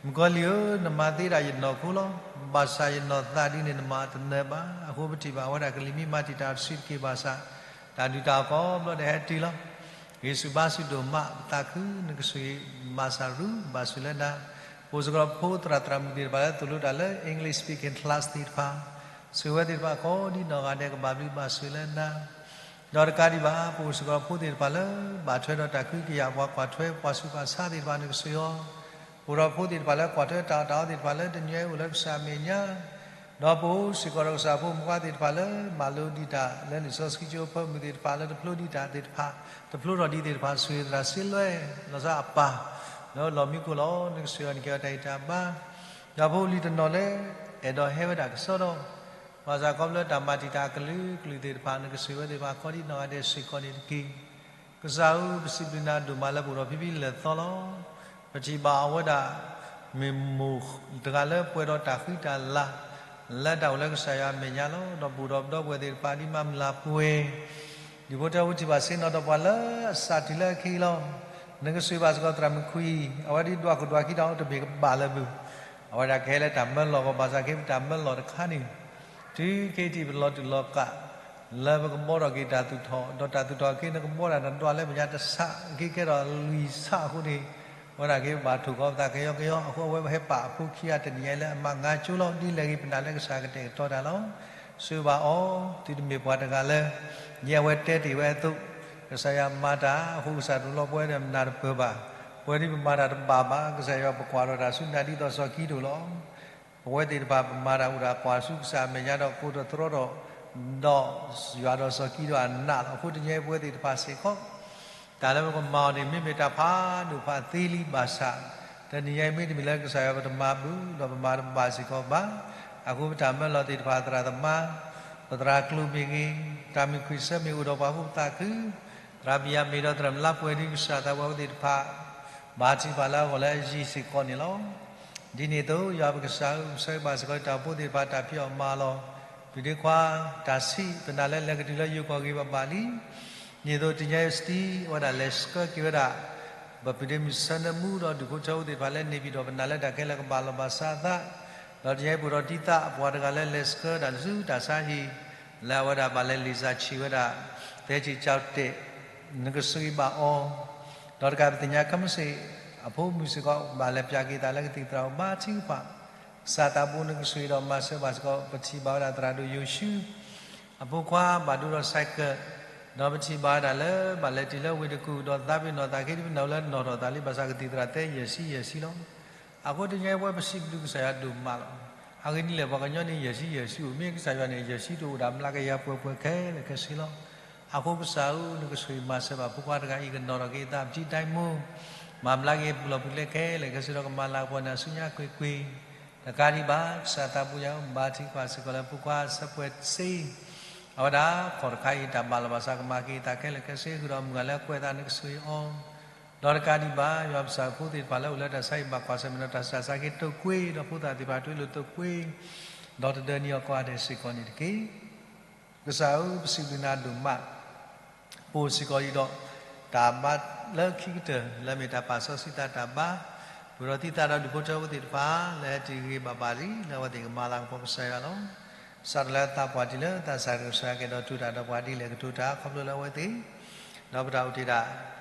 မုၣ်ကီၤလံၢ်ဧၢ, နမၤသ့ဒၣ်ယနီၢ်ခိလီၤ. ဘၣ်ဆၣ်ယနီၢ်သးဒ်န့ၣ် နမၤတနၢၤဘၣ်. အဃိပထံၣ်ဘၣ်ဝဲဒၣ် ကလံၤမံမၤတံာ်တာ်တစုတက့ၢ်ဘၣ်ဆၣ်, တၢ်ဒုၣ်တၢ်အီၣ်ကိးဘျီဒဲးဟဲတုၤလီၤ. ဂ့ၤဆူၣ်ဘါဆူၣ်ဒိၣ်မး ပသးခု, နကဆိၣ်ဂ့ၤမၤစၢ်ရူ ဘၣ်ဆိၣ်လၢနၤ. ပအိၣ်စ့ၢ်ကီးဖိသရၣ်သရၣ်မုၣ်သ့ၣ်တဖၣ်လၢသိၣ်လိတၢ်လၢ English speaking class သ့ၣ်တဖၣ်, ဆိၣ်ဂ့ၤဝဲသ့ၣ်တဖၣ်အခီဒ်နီၢ်ဂၤဒဲး ကဘၣ်ဘျုးဘၣ်ဆိၣ်လၢနၤ. ဒီးတကးဒံးဘၣ် ပအိၣ်စ့ၢ်ကီးဖိသ့ၣ်တဖၣ်လၢ ဘၣ်ထွဲဒီးတၢ်ကဟုကယာ် ပှၤကွၢ်ထွဲပှၤဆူးပှၤဆါသ့ၣ်တဖၣ် နကဆိၣ်ဂ့ၤအီၤ, ပအိၣ်ဒီးဖိသ့ၣ်တဖၣ်လၢကွၢ်ထွဲတၢ်အီၣ်တၢ်အီသ့ၣ်တဖၣ်လၢတနံၤအံၤအိၣ်လၢကစၢ်အမဲာ်ညါ, ဒီးပအိၣ်စ့ၢ်ကီးဒီးကစၢ်ဖိမုၣ်ဖိခွါသ့ၣ်တဖၣ်လၢ မၤလိဒံးတၢ်လၢလံာ်စီဆှံကၠိ အဖၢမုၢ်သ့ၣ်တဖၣ်လၢတဖျိဒံးတၢ်သ့ၣ်တဖၣ်, တဖျိထီၣ်ဒံးသ့ၣ်တဖၣ် ဆိၣ်ဂ့ၤသရၣ်စ့လွဲ လီၤဆီအပၢ် လၢလီၢ်မံခိၣ်လီၤ. နကဆိၣ်ဂ့ၤအီၤန့ၣ် ကဲထီၣ်တၢ်အံၤတၢ်ဘါ, ဒီးဖိလံၤတနီၤလၢ အဲၣ်ဒိးဟဲဝဲဒၣ်ကစီဒီ ဘၣ်ဆၣ်ခီဖျိတၢ်မၤတံာ်တာ်အကလုာ်ကလုာ်သ့ၣ်တဖၣ် နကဆိၣ်ဂ့ၤဝဲသ့ၣ်တဖၣ်အခီဒ်နီၢ်ဂၤဒဲးစ့ၢ်ကီးန့ၣ်တက့ၢ်. ကစၢ်ဧၢ, ပစံးဘျုးနၤဒိၣ်မးလၢပအိၣ်ဒီးဖံဖံလၢၢ်သီလီၤ. ပထံၣ်ဘၣ်အဝဲဒၣ် မ့ၢ်မိၢ်တဂၤလၢပှဲၤဒီးတၢ်ဃံတၢ်လၤ လၢတၢ်အိၣ်လၢကစၢ်ယွၤအမဲာ်ညါလီၤ. ဒီးပအိၣ်ဒီးပဒီပုၢ်ဝဲၢ်သ့ၣ်တဖၣ်ဒ်မၤမုၢ်လၢ်ပှဲၤ ဒုးဖိထၢဖိထံၣ်ဘၣ်ဆ့ၣ်နီၤဒီးပှၤလၢအစးတုၤလၢအခဲအံၤလီၤ. နကဆိၣ်ဂ့ၤဘၣ်စ့ၢ်ကီးသရၣ်မုၣ်ခွံ, အဝဲဒၣ်ဒွးခိၣ်ဒွးခံတၢ်အိၣ်တဘ့ၣ်ကဘၣ်လၢၤဘၣ်. အဝဲဒၣ်ကဟဲလၢတၢ်မၢလီၢ်ကီး ဘၣ်ဆၣ်က့ၤပတၢ်မၢလီၢ်တခါန့ၣ် တုၤခဲအံၤထံၣ်ပလီၤတူာ်လီၤကာ် လၢပကဘှီထီၣ်က့ၤတၢ်သူၣ်ထီၣ်, ဒီးတၢ်သူၣ်ထီၣ်က့ၤ နကဘှီတၢ်နဒွးလၢပညါတဆး က့ၤကဲထီၣ်လွံၢ်ဆးအဃိန့ၣ်, အဝဲဒၣ်က့ၤဘၣ်ထိၣ်ဃီပသးကယီကယီ, အဃိအဝဲဟဲပာ်အဖိခံဂၤတနံၤညါလၢအမၤငါကၠိလီၤ. ဒ်လဲၣ်ဂ့ၤ ပနာ်လၢကစၢ်ကတဲာ်ကတီၤတၢ်လီၤ. ဆိၣ်ဂ့ၤဘၣ်အီၤ, တုၤတမ့ၢ်ပှၤတဂၤလၢ ဒ်အဝဲတဲတ့ၢ်ဝဲအသိး, ကစၢ်ယွၤမၤတၢ်အဃိ ကစၢ်တလီၤပှဲၤဒီးနၢ်တပၢၢ်ဘၣ်. ပဝဲဒ်ပမၤတၢ်တဘၣ်ဘၣ် ကစၢ်ယွၤပကွၢ်ထီၣ်တၢ်ဆူနၤဒ်သိးစီၤကံဒိၣ်လီၤ. ပဝဲသ့ၣ်တဖၣ်ပမၤတၢ်အိၣ်ဒၣ်ကွၢ်ဆူကစၢ်အမဲာ်ညါဒီးကိးတြီထီၣ် ဒီးယွၤဒီးစီၤကံဒိၣ်အနးလီၤ. အဃိတနံၤအံၤပဝဲသ့ၣ်တဖၣ်စ့ၢ်ကီး တၢ်လၢပကမၤအီၤန့ၣ် မ့မ့ၢ်တၢ်ဖးဒိၣ်ဖးသ့လံဘၣ်ဆၣ်, တနံၤညါအံၤမ့တမ့ၢ်လၢကစၢ်ယွၤပတမၤဘၣ် ဒီးပမၤတဘၣ်စ့ၢ်ကီးဘၣ်. အဃိပတၢ်မၢလီၤသ့ၣ်တဖၣ် သရၣ်သမါ, ပသရၣ်ကျိၤမ့ၢ်ဂ့ၤ, တၢ်မုၢ်ခွံၣ်ဆၢမ့ၢ်အိၣ်ဒီးပှၤဖိပသးခု, သရၣ်ပယၤမ့ၢ်ဒီးသရၣ်မုၣ်လါပှဲၤဒ်ကစၢ်သးပှၢ်ဝဲသ့ၣ်တဖၣ် ဘါထုကဖၣ်လၢအဂီၢ်လၢအယံၤစ့ၢ်ကီးန့ၣ်လီၤ. ဒ်န့ၣ်အသိး ယွၤပကစၢ်ဧၢ, ပဆၢဂ့ၤဘၣ်စ့ၢ်ကီးတၢ်အိၣ်ဖှိၣ်သ့ၣ်တဖၣ် တၢ်ဖံးအီၣ်မၤအီၣ်လီၤ. ပုၢ်ဒ့ခွါ တၢ်ဆံး ပနာ်လၢလဲၤကတုၤလၢယိၤကီၢ်ဂ့ၤဘၣ်ဘၣ်လံ. ဒ်န့ၣ်အသိး တနံၤညါအံၤစတံ အဝဲဒၣ်လဲၤဆှၢက့ၤဝဲဒၣ် ပပုၢ်ဒ့မုၣ်ဆၢနၢမူဒီးဒုးဖိထၢဖိသ့ၣ်တဖၣ်လၢန့ၣ်ပၠံၣ်တီၣ် ပနာ်လၢတၢ်ခဲလၢာ်ကဘၣ်လီၤဘၣ်စးအသး, ဒီးတနံၤညါအံၤပအိၣ်ဒီးတံၢ်သးအပှၤတဂၤလၢလဲၤဆှၢတၢ်ဆူတၢ်ဆါဟံၣ် လၢအဝဲဒၣ်ဘၣ်လဲၤလံာ်စၢ်ဆံးဝဲဒၣ် သဲကံၢ်ကၠီတဲာ် နကဆိၣ်ဂ့ၤဘၣ်အီၤ, ဒီးတကးပသ့ၣ်ညါခဲမုၢ်ဆ့ၣ် အဖိမုၣ်စ့ၢ်ကီး ဘၣ်လဲၤပၠးက့ၤသးလၢကသံၣ်သရၣ်အိၣ်ဘါထုကဖၣ်, ကစၢ်သးဘိနကဆိၣ်ဂ့ၤဒီးမၤစၢၤဘၣ်စ့ၢ်ကီး ပထံၣ်ဘၣ်ဝဲဒၣ်သရၣ်ဒိၣ်ယိၤၡူ အဖိခွါဘၣ်ဒိဒီး cycle, ဒီးပထံၣ်ဘၣ်ဝဲဒၣ်လၢဘၣ်လဲၤတုၤလၢဝ့ၢ်တကူၣ် ဒီးသးပ့ၤနီၣ်သးခ့ဒ်ပနၢ်လၢနီၣ်ထီၣ်သးလံ ဘၣ်ဆၣ်ကသံၣ်သရၣ်သဲယဲၢ်ဆံယဲၢ်ဆံလီၤ. အဃိတနံၤညါအံၤပဝဲပစံးဘျုးကစၢ်ယွၤဒိၣ်မးလီၤ. အဂ့ၢ်ဒ်လဲၣ် ပှၤကညီန့ၣ် ယဲၢ်ဆံယဲၢ်ဆံအိၣ် မ့ၢ်ကစၢ်ယွၤန့ၣ် ယဲၢ်ဆံတအိၣ်ဒၣ်ဘျါကယၤပှဲၤပှဲၤခဲလၢာ်ခဲဆ့လီၤ. အဃိကစၢ်ဧၢ, နကဆိၣ်ဂ့ၤမၤစၢၤဘၣ်ဖိခွါတဂၤအံၤ ကနီၣ်ထီၣ်က့ၤအသး ပထံၣ်ဒၣ်မိၢ်, မၤဘျါက့ၤပူၤလီၢ်ပူၤကျဲခဲလၢာ်ခဲဆ့ဒီး ကမၤလၤကပီၤန့ၢ်အစုညါကွ့ၢ်ကွ့ၢ်, တကးဒံးဘၣ် ကစၢ်သးဘိယွၤဧၢ, ဘါထုကဖၣ်စ့ၢ်ကီးလၢဖိခွါဆၢပှဲၤစ့ အဝဲဒၣ်ခီၣ်တခါအံၤ တၢ်ဘၣ်လီၤဘၣ်စးကမၤက့ၤအသးခဲလၢာ်ခဲဆ့ ဃုာ်ဒီးမုၢ်ဂၤလၢအကွဲးအသး နကဆိၣ်ဂ့ၤအီၤ, ဒီးတကးဒံးဘၣ် ယွၤပကစၢ်ဖိသ့ၣ်တဖၣ်လၢအိၣ်လၢတၢ်ဆါဟံၣ်ဘၣ်ကွၢ်ဆၢၣ်မဲာ်ဒီး တၢ်ဆူးတၢ်ဆါက့ၤတိာ်ကွ့ၢ် ဒီးဖိသၣ်သ့ၣ်တဖၣ်တုၤလၢတိာ်ကွ့ၢ်, ဒီးတဒၢနံၤအီၤကိးဂၤဒဲးစ့ၢ်ကီးန့ၣ်တက့ၢ်. ကစၢ်ဧၢ, ပစံးဘျုးနၤဒိၣ်မး, ပအိၣ်စ့ၢ်ကီးဒံးဒီး တၢ်ဘါလၢခံကတၢၢ် လၢအမ့ၢ်တၢ်ပာ်စီဆှံသးတၢ်ဘါ, ပအိၣ်ဒီးတံၢ်သးဒီးဒုးဖိထၢဖိသ့ၣ်တဖၣ် လၢဟဲတုၤဂ့ၤဘၣ်ဘၣ်လံ လၢအဝဲသ့ၣ်ကမၤလၤကပီၤကစၢ်ယွၤလီၤ. စးထီၣ်လၢသးပှၢ်တုၤလၢသးစၢ်ကစၢ်ယွၤ ကဲဒီးတူၢ်တၢ်ဒီးပှၤဒ်လဲၣ်ကတိၤတၢ် ခီဖျိလၢအဝဲသ့ၣ် ဒီးပတၢ်အိၣ်တ့ၢ်ဒၣ်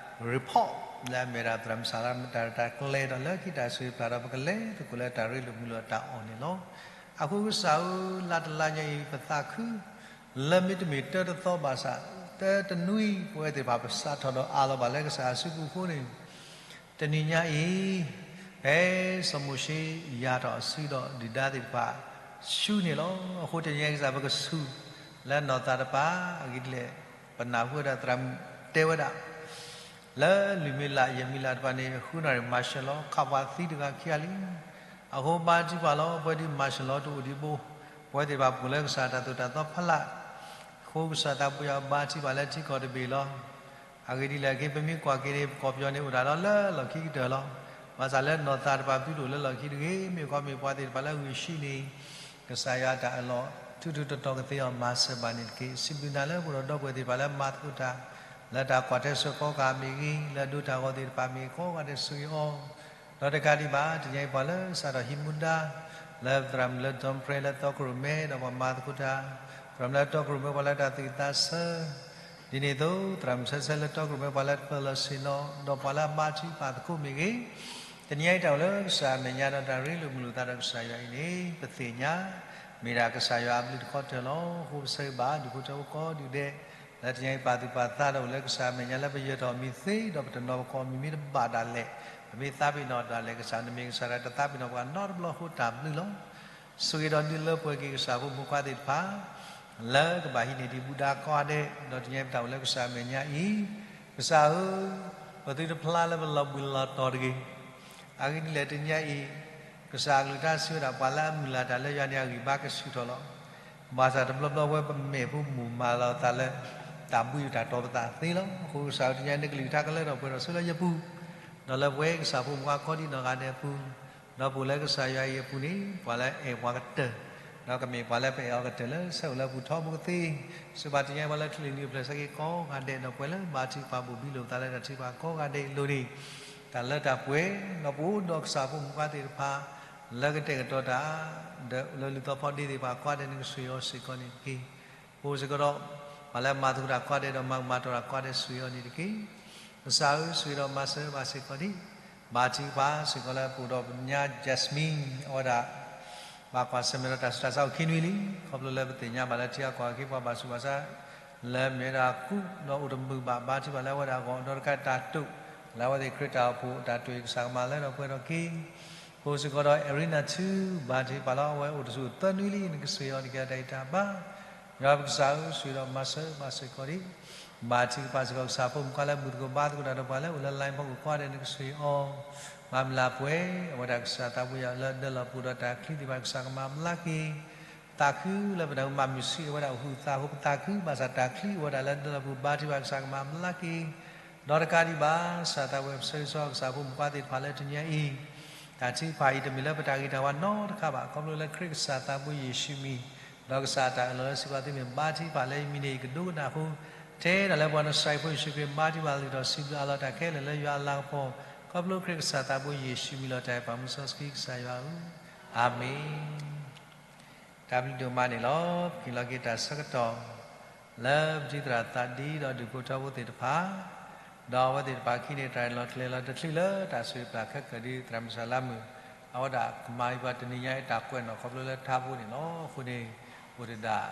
report လၢအမ့ၢ်ဒၣ်သရၣ်မုၣ်စၢ်လၢမတၤတၢ်ကျဲဒီး လၢခံတၢ်ဆိၣ်ဂ့ၤပျၢ်ဒီး ပကလဲၤသကိးလၢတၢ်ရ့လိာ်မုာ်လိာ်အတၢ်အီၣ်န့ၣ်လီၤ. အဃိကစၢ်ဧၢ, လါတလါညါအံၤ ပသးခု လၢမ့တမ့ၢ်တၢတသီဘၣ်ဆၣ် တၢတနွံ ပဝဲသ့ၣ်တဖၣ် ပစးထီၣ်ဒီးအးလီၤဘၣ်လၢကစၢ်အစုပူၤအဃိန့ၣ်, တနံၤညါအံၤ ဖဲစီၤမိၤၡ့ယၤထီၣ်အစုဒီးဒုၣ်ဒါသ့ၣ်တဖၣ် ဆူန့ၣ်လီၤ. အဃိတနံၤညါအံၤကစၢ် ပကဆူၣ်လၢနီၢ်သးတပၤ အဂ့ၢ်ဒ်လဲၣ်, ပနၢ်ဟူဝဲဒၣ်သရၣ်မုၣ်တဲဝဲဒၣ် လၢလွံၢ်မံၤလး ယဲၢ်မံၤလးတဖၣ်န့ၣ် ဃုနၣ်ရံၣ် martial law ခးပှၤသံတဂၤခံဂၤလံ. အဃိဘါထုကဖၣ်လီၤ, ပဝဲဒ် martial law တအိၣ်ဒံးဘၣ်, ပဝဲသ့ၣ်တဖၣ်ပအိၣ်လၢကစၢ်တၢ်သိၣ်တၢ်သီဖးလၢ်, အဃိကစၢ်သးပူၤယၤဘါထုကဖၣ်လၢထံကီၢ်တဘ့ၣ်လီၤ. အဂ့ၢ်ဒ်လဲၣ်, အခဲပမ့ၢ်ကွၢ်က့ၤန့ၣ် ပကီၢ်ပယီၤန့ၣ်အိၣ်တၢ်လီၤလၢလီၢ်ခံကတၢၢ်လီၤ. ဘၣ်ဆၣ်လၢနီၢ်သးတပၤ ပတအိၣ်လၢလီၢ်ခံတဂ့ၤ, မ့ၢ်ခီမ့ၢ်ပှၤသ့ၣ်တဖၣ်လၢဂုာ်ဆံးန့ၣ် ကစၢ်ယွၤတၢ်အၢၣ်လီၤ ထူထူတီတီကသ့အီၤ မၤစၢၤဘၣ်န့ၣ်တက့ၢ်. စံးဘျုးနၤလၢပအိၣ်ဒီးဒီပုၢ်ဝဲၢ်သ့ၣ်တဖၣ်လၢမၤသကိးတၢ် လၢတၢ်ကွၢ်ထွဲစိၤကိးဂၤမ့ၢ်ဂ့ၤ, လၢဒိတၢ်ဂီၤသ့ၣ်တဖၣ်မ့ၢ်ဂ့ၤ ကိးဂၤဒဲးဆိၣ်ဂ့ၤအီၤ, ဒီးတကးဒံးဘၣ် တနံၤအံၤပှၤလၢစးထီၣ်ဟံးမူဒါ လၢသရၣ်မုၣ်လၢ Don Pray လၢတီခိၣ်ရိၣ်မဲ ဒီးပှၤမၤသကိးတၢ်, သရၣ်မုၣ်လၢတီခိၣ်ရိၣ်မဲ ပှၤလၢတၢ်သူၣ်က့ၣ်သးဆၢ ဒ်န့ၣ်အသိး သရၣ်မုၣ်ဆၢဆၢလၢတီခိၣ်ရိၣ်မဲ ပှၤလၢတပၢၢ်လီၤဆ့ၣ်နီၤ ဒီးပှၤလၢအဘါထုကဖၣ်သကိးမ့ၢ်ဂ့ၤ, တနံၤအံၤတၢ်အိၣ်လၢကစၢ်အမဲာ်ညါဒီးတၢ်ရ့လိာ်မုာ်လိာ်သးဒီးကစၢ်ယွၤအံၤန့ၣ် ပသ့ၣ်ညါ မ့ၢ်ဒၣ်ကစၢ်ယွၤအဘျုးတခီတၢၢ်လီၤ. အဃိပဆၢဂ့ၤဘၣ်ဒူၣ်ဖိထၢဖိကိးဒူၣ်ဒဲး လၢတနံၤအံၤပာ်သူၣ်ပာ်သးဒီးအိၣ်လၢကစၢ်အမဲာ်ညါ လၢပယၢၤထီၣ်မံၤသ့ဒီးပတနီၤပကီၢ်မံၤမ့ၢ်တဘၣ်ဒၣ်လဲာ်, ပမ့ၢ်သးပ့ၤနီၣ်ဒၣ်လဲာ် ကစၢ်နမ့ၢ်ကစၢ်တၢ်တသးပ့ၤနီၣ်ပှၤနီတဘျီအဃိတၢ်ဘျုးလီၤ. ဆိၣ်ဂ့ၤဒီးဒုးလၢပှဲၤက့ၤကစၢ်ဖိမုၣ်ဖိခွါသ့ၣ်တဖၣ် လၢကဘၣ်ဟံးန့ၢ်ဒံးဘူၣ်ဒါကိးဂၤဒဲး, ဒီးတနံၤအံၤပတၢ်အိၣ်လၢကစၢ်အမဲာ်ညါအံၤ, ကစၢ်ဧၢ, ပသုတဖျါလၢပလီၤဘှံးလီၤတီၤတဂ့ၤ. အဂ့ၢ်ဒ်လဲၣ်တနံၤအံၤ, ကစၢ်အကလုၢ်ကထါစံးဝဲဒၣ် ပှၤလၢအမုၢ်လၢ်တၢ်လၢယွၤန့ၣ် အဂံၢ်ဘါကဆူၣ်ထီၣ်လီၤ. ဘၣ်ဆၣ်တဘျီဘျီဝဲပမဲာ်ဖိမုၢ်မၤလီၤသးလၢ တၢ်ဘှံးတၢ်တီၤပသးသ့လီၤ. အဃိကစၢ်ဧၢ တနံၤအံၤနကလုၢ်ကထါကလၢထီၣ်ပှဲၤထီၣ်ဆူလၢယပူၤ, ဒီးလၢပဝဲကစၢ်ဖိမုၣ်ဖိခွါကိးဒံးနီၢ်ဂၤဒဲးအပူၤ, ဒီးပအိၣ်လၢကစၢ်ယွၤအံၤအပူၤန့ၣ် ပှၤလၢအဲၣ်ပှၤကတၢၢ်, ဒီးကမ့ၢ်ပှၤလၢပအဲၣ်အီၤကတၢၢ်လၢဆၢအိၣ်လၢပူၤထီဘိကသ့, စံးဘၣ်တနံၤအံၤပှၤလၢချ့လၢနံၤအိၣ်ဖျဲၣ်ဆၢက့ၤကိးဂၤဒဲး ဒီးပှၤလၢဘါထုကဖၣ်ဘိၣ်ဘံလိာ်ပသးလၢတၢ်ထုကဖၣ်ကိးဂၤဒဲးအလိၤန့ၣ်, တၢ်လၢတၢ်ပှဲၤ, ဒီးပအိၣ်ဒီးကစၢ်ဖိမုၣ်ဖိခွါသ့ၣ်တဖၣ် လၢကတဲာ်ကတီၤတၢ် ဒီးလၢလုၢ်သီဖီဒ့သ့ၣ်တဖၣ်ကိးဂၤဒဲး နကဆိၣ်ဂ့ၤအီၤစ့ၢ်ကီးန့ၣ်တက့ၢ်. ပအိၣ်စ့ၢ်ကီးဒီး ပှၤလၢမၤသကိးတၢ်ကိးဂၤဒဲး ဒီးမၤကမၣ်တီၢ်တၢ်ကိးဂၤဒဲး ဆိၣ်ဂ့ၤအီၤန့ၣ်တက့ၢ်. ကစၢ်ဧၢ ဆိၣ်ဂ့ၤဒီးမၤစၢၤဘၣ်စ့ၢ်ကီးန့ၣ်, ဘါထုကဖၣ်စ့ၢ်ကီးလၢပအိၣ်ဒီးပညါ Jasmine အဝဲဒၣ် ဘၣ်ကွၢ်ဆၢၣ်မဲာ်ဒီးတၢ်ဆူးတၢ်ဆါအိၣ်ခံနွံလံ, ခီဖျိလၢပသ့ၣ်ညါဘၣ်လၢထံဂၤကီၢ်ဂၤက့ၤ ပှၤဘၣ်ဆူးဘၣ်ဆါ လၢမ့ၢ်ဝဲဒၣ်ကူးဒီးအိၣ်တမုာ်ဘၣ် ဘါထုကဖၣ်လၢအဝဲဒၣ်အဂီၢ် ဒီးတကးတၢ်တိာ် လၢအဝဲသ့ၣ်ခရံာ်တၢ်အိၣ်ဖှိၣ်အတၢ်တိာ်အံၤ ကစၢ်ကမၤလၢဒီးပှဲၤထီၣ်က့ၤ ပအိၣ်စ့ၢ်ကီးဒီး Arena ထူ ဘါထုကဖၣ်လီၤ. အဝဲအိၣ်တဆူၣ်သၢနွံလံ နကဆိၣ်ဂ့ၤအီၤန့ၣ်က့ၤအတၢ်အံၤတၢ်ဘါ, ယွၤပကစၢ်ဧၢ ဆိၣ်ဂ့ၤဒီးမၤစၢၤဘၣ်စ့ၢ်ကီးန့ၣ်, ဘါထုကဖၣ်စ့ၢ်ကီးကစၢ်ဖိမုၣ်ဖိခွါလၢမုၢ်သကိးဘါသကိးတၢ်ဒီးပှၤလၢအိၣ်လၢ line ဖီခိၣ်ကိးဂၤဒဲး နကဆိၣ်ဂ့ၤအီၤ, မၤမုၢ်လၢ်ပှဲၤ အဝဲဒၣ်ကစၢ်သးပှဲၤယၤလၢဒၢလီၢ်ပူၤဒီးတၢ်ချံသ့ၣ်တဖၣ် ကစၢ်ကမၤဘျါက့ၤ သးခုလၢပတၢ်မၤမုာ်ဆံး အဝဲဒၣ်အိၣ်ဟုးသးဟူပသးခု ဘၣ်ဆၣ်တၢ်ချံအိၣ်ဝဲဒၣ်လၢဒၢလီၢ်ပူၤ ဘါထုကဖၣ်ကစၢ်ကမၤဘျါက့ၤ, ဒီးတကးဒံးဘၣ် ကစၢ်သးဝဲပဆၢဂ့ၤဆၢဝါကစၢ်ဖိမုၣ်ဖိခွါသ့ၣ်တဖၣ်လၢတနံၤအံၤ, တၢ်ထုကဖၣ်အံၤတမ့ၢ်လၢပတၢ်ဂ့ၤတၢ်ဝါနီတခါဘၣ် ခီဖျိလၢခရံာ်ကစၢ်သးပှဲၤယ့ၣ်ၡူးမံၤ, ဒီးကစၢ်အတၢ်အၢၣ်လီၤလၢစံးဘၣ်သုမ့ၢ်ဘါထုကဖၣ်လၢယမံၤန့ၣ် ယကဒိကနၣ်အဃိ, ထဲဒၣ်လၢပှၤနစၤရ့းဖိယ့ၣ်ၡူးခရံာ်ဘါထုကဖၣ်လၢကတီၢ်စံးဘျုးအးလီၤတၢ်ခဲလၢာ်လၢယွၤအလၤကပီၤ, ခီဖျိခရံာ်ကစၢ်သးပှဲၤယ့ၣ်ၡူးမံၤလီၤတၢ်အဲၣ်ပှၤမုၢ်စီဆှံကစၢ်ယွၤဧၢ, အၤမ့ၣ်. တၢ်ဘျုးဒိၣ်မးန့ၣ်လီၤ. ပက့ၤလီၤက့ၤတၢ်ဆၢကတီၢ် လၢပထံသရၣ်သးဒံဒီးဒူၣ်ဖိထၢဖိသ့ၣ်တဖၣ်, ဒီးအဝဲသ့ၣ်တဖၣ်ခံန့ၣ် တၢ်လီၤကျဲၤလီၤတချုးလၢတၢ်ဆိၣ်ဂ့ၤပျၢ်ခဲကၢၢ်ဒ်သရၣ်မုၣ်စၤလါမုၣ်, အဝဲဒၣ်ကမၤအံၤပှၤတနံၤညါအံၤတၢ်ကွဲးနီၣ်ခီဖျိလၢထါဖိန့ၣ်လီၤ. အဃိန့ၣ် အိၣ်တဒၣ်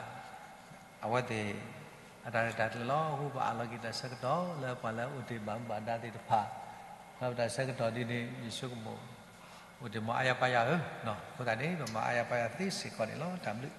အဝဲသ့ၣ် အတၢ်ရဲၣ်တၢ်ကျဲၤလီၤ. အဃိပအးလီၤက့ၤတၢ်ဆၢကတီၢ်လၢပှၤလၢအိၣ်တ့ၢ်ဘၣ်မူဘၣ်ဒါသ့ၣ်တဖၣ်, ဒီးပတၢ်ဆၢကတီၢ်ဒ်န့ၣ် ယဆိကမိၣ် အိၣ်တ့ၢ်မၤအါယါပါယါဧၢ, အဃိသတးန့ၣ် ပမၤအါယါပါယါသ့စ့ၢ်ကီးန့ၣ်လီၤ. တၢ်ဘျုးပ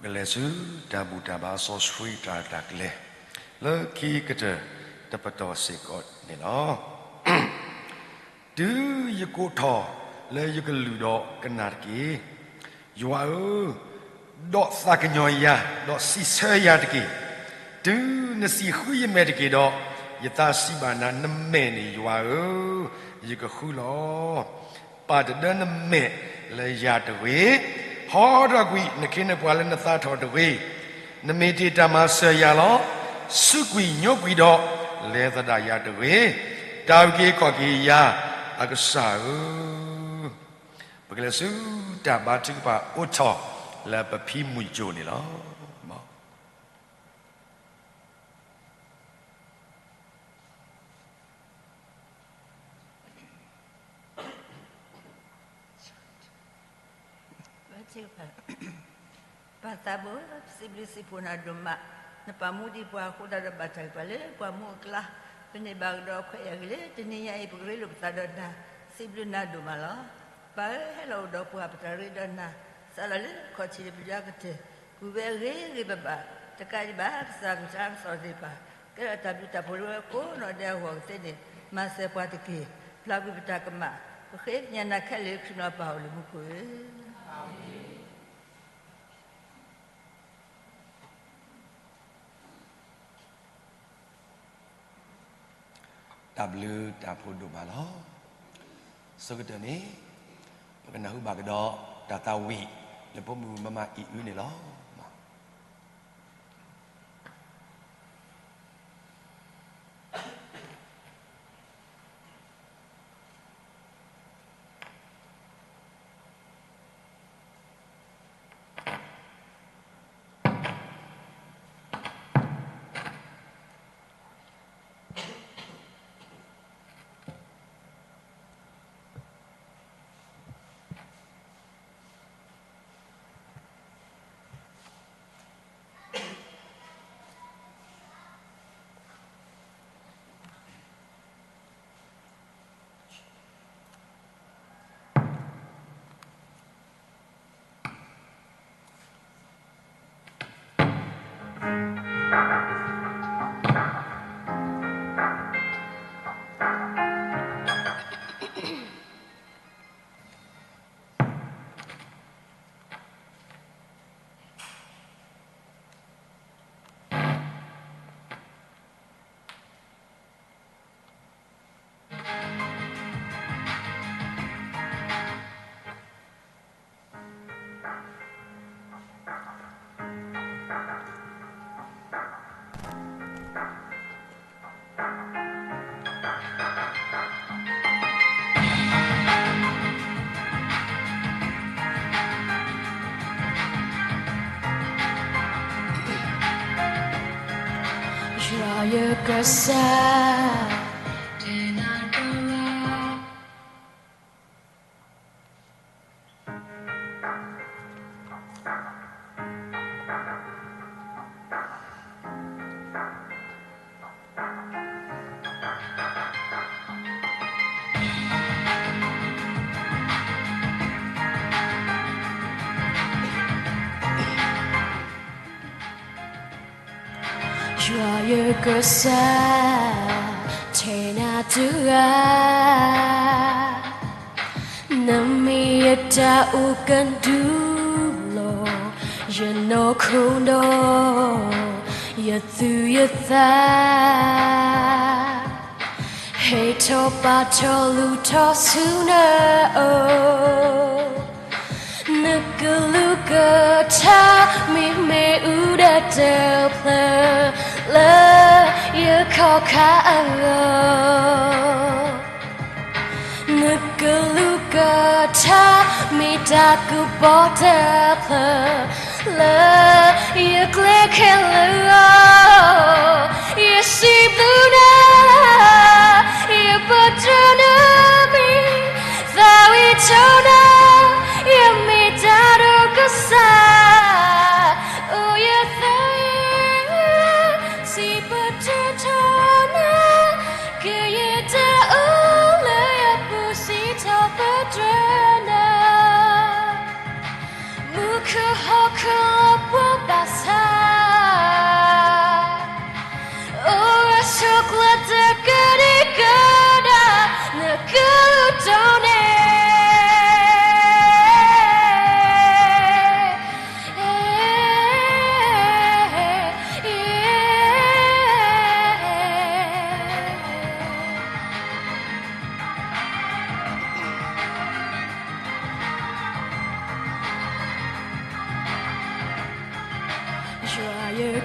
ကလဲၤဆူတၢ်ဘူၣ်တၢ်ဘါစီဆှံတၢ်ရဲၣ်တၢ်ကျဲၤ လၢခံကတၢၢ်တပတီၢ်စ့ၢ်ကီးန့ၣ်လီၤ. တုၤယကိးထီၣ်လၢယကလုၢ်ဒီးကနၣ်တက့ၢ်. ယွၤဧၢ, ဒီးသးကညီၤယၤ, ဒီးစံးဆၢယၤတက့ၢ်. တုၤနစံးဃုယမဲာ်တက့ၢ်ဒီး, ယသးစံးဘၣ်နၤ, နမဲာ်န့ၣ်ယွၤဧၢ, ယကဃုလီၤ. ပာ်တဒၢနမဲာ်လၢယၤတဂ့ၤ, ဟီထီၣ်ကွံာ်နခ့နပှၤလၢနသးထီၣ်တဂ့ၤ. နမ့ၢ်တ့ၢ်တၢ်မၤစၢၤယၤလီၤ. စူးကွံာ်ညိကွံာ်ဒီး, လဲၤသဒၣ်ယၤတဂ့ၤ. တၢ်အုၣ်က့ၤခီၣ်က့ၤယၤအကစၢ်ဧၢ. ပကလဲၤဆူတၢ်ဘါထုကဖၣ်အိးထီၣ်လၢပဖံမုၢ်ကၠိၣ်န့ၣ်လီၤ. ပၢ်သးဘိ, ပစံးဘျုးစံးဖှိၣ်နၤဒိၣ်မး, နပာ်မူဒံးပှၤအဃိသတးဒီးဘၣ်တၢ်ဂ့ၢ်ပှၤလၢပှၤမူအကျါ, ပန့ၢ်ဘၣ်ကဒီးခွဲးယာ်ဂ့ၤလၢတနံၤညါအံၤ ပကရ့လိာ်ပသးဒီးနၤ, စံးဘျုးနၤဒိၣ်မးလီၤ. ပၢ်ဧၢ, ဟဲလီၤအိၣ်ဒီးပှၤပတၢ်ရ့ဒီးနၤ, စးထီၣ်လၢခီၣ်ထံးလၢပယွၤကတၢၢ်, ကူၣ်ဝဲအဂ့ၤဂ့ၤဘၣ်ဘၣ်, တကးဒံးဘၣ်ကစၢ်ကလုၢ်ကထါကစီၣ်သ့ၣ်တဖၣ်, ကဲထီၣ်တၢ်ဘျုးတၢ်ဖှိၣ်လၢပဝဲကိးနီၢ်ဒဲးအဂီၢ်ကသ့န့ၣ်, မၤစၢၤပှၤတက့ၢ်, ဖျါကွံာ်ပတၢ်ကမၣ်, ပဃ့ကညးနၤခဲလၢာ်လၢခရံာ်အမံၤပၢ်အိၣ်လၢမူခိၣ်ဧၢ. တၢ်ဘျုးတၢ်ဖှိၣ်ဒိၣ်မးလီၤ. အဆိကတၢၢ်န့ၣ်, ပကနၢ်ဟူဘၣ်ကဒီးတၢ်သးဝံၣ်လၢဖိမုၣ်မမၤအံၣ်အုန့ၣ်လီၤ.ယွၤယကစၢ် ယွၤယကစၢ် ထဲနၤတဂၤ နမ့ၢ်ယတၢ်အိၣ်ကဒုလီၤ ယနီၢ်ခိဒီး ယသူၣ်ယသး ဟဲထီၣ်ပာ်ထီၣ်လူၤထီၣ်ဆူနအိၣ် နကလုၢ်ကထါ မ့မ့ၢ်အူဒၢတဖျၢၣ် လၢယခီၣ်ခါအဂီၢ် နကလုၢ်ကထါ မ့ၢ်တၢ်ကပီၤတဖျၢၣ် လၢယကျဲခဲလၢာ်အဂီၢ် ယစံးဘျုးနၤ ယပတြၢၤနမံၤ သးဝံၣ်ထီၣ်နၤ ယမ့ၢ်တၢ်ဒိးကစၢ် အိၣ်ယသး စံးပတြၢၤထီၣ်နၤ ကယဲၢ်တၢ်အိၣ်လၢယပူၤ စံးထီၣ်ပတြၢၤနၤ မူခိၣ်ဟီၣ်ခိၣ်ပှၤဘၣ်ဆၣ်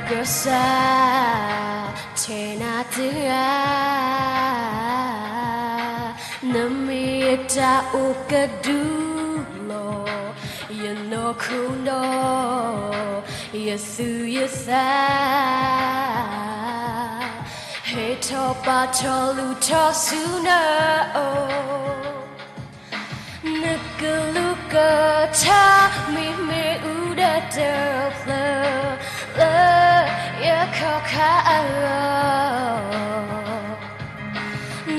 ကစၢ်, ထဲနၤတဂၤ, နမ့ၢ်ယတၢ်အိၣ်ကဒုလီၤ, ယနီၢ်ခိဒီး ယသူၣ်ယသး, ဟဲထီၣ်ပာ်ထီၣ်လူၤထီၣ်ဆူနအိၣ် နကလုၢ်ကထါ မ့မ့ၢ်အူဒၢတဖျၢၣ် လၢယခီၣ်ခါအဂီၢ်,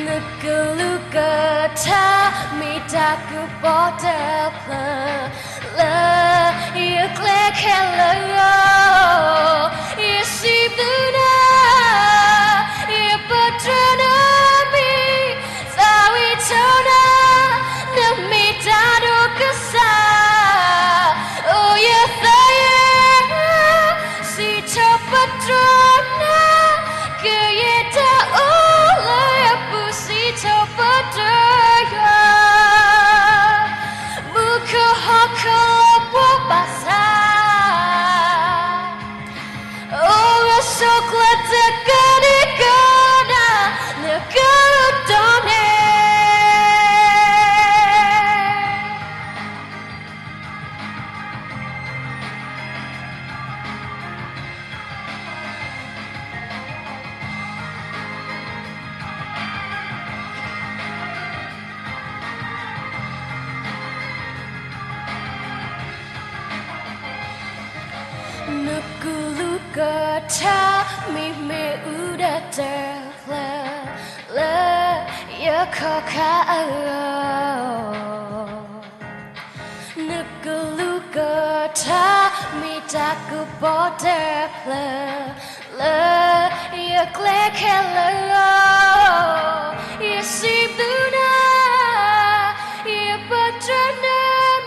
နကလုၢ်ကထါ မ့ၢ်တၢ်ကပီၤတဖျၢၣ် လၢယကျဲခဲလၢာ်အဂီၢ်, ယစံးဘျုးနၤ, ယပတြၢၤနမံၤ, သးဝံၣ်ထီၣ်နၤ, နမ့ၢ်တၢ်ဒိၣ်ကစၢ်, အိၣ်ယသးယဲ, စံးထီၣ်ပတြၢၤနၤ, ကယဲၢ်တၢ်အိၣ်လၢယပူၤ စံးထီၣ်ပတြၢၤယွၤ မူခိၣ်ဟီၣ်ခိၣ်လီၤပှီၢ်ဘၣ်ဆၣ်, အိၣ်ဂၢၢ်ဆိးကျၢၤတကးဒံးကဒါ နကလုၢ်ဒိၣ်န့ၣ် နကလုၢ်ကထါ မ့မ့ၢ်အူဒၢတဖျၢၣ် လၢယခီၣ်ခါအဂီၢ်, နကလုၢ်ကထါ မ့ၢ်တၢ်ကပီၤတဖျၢၣ် လၢယကျဲခဲလၢာ်အဂီၢ်, ယစံးဘျုးနၤ, ယပတြၢၤန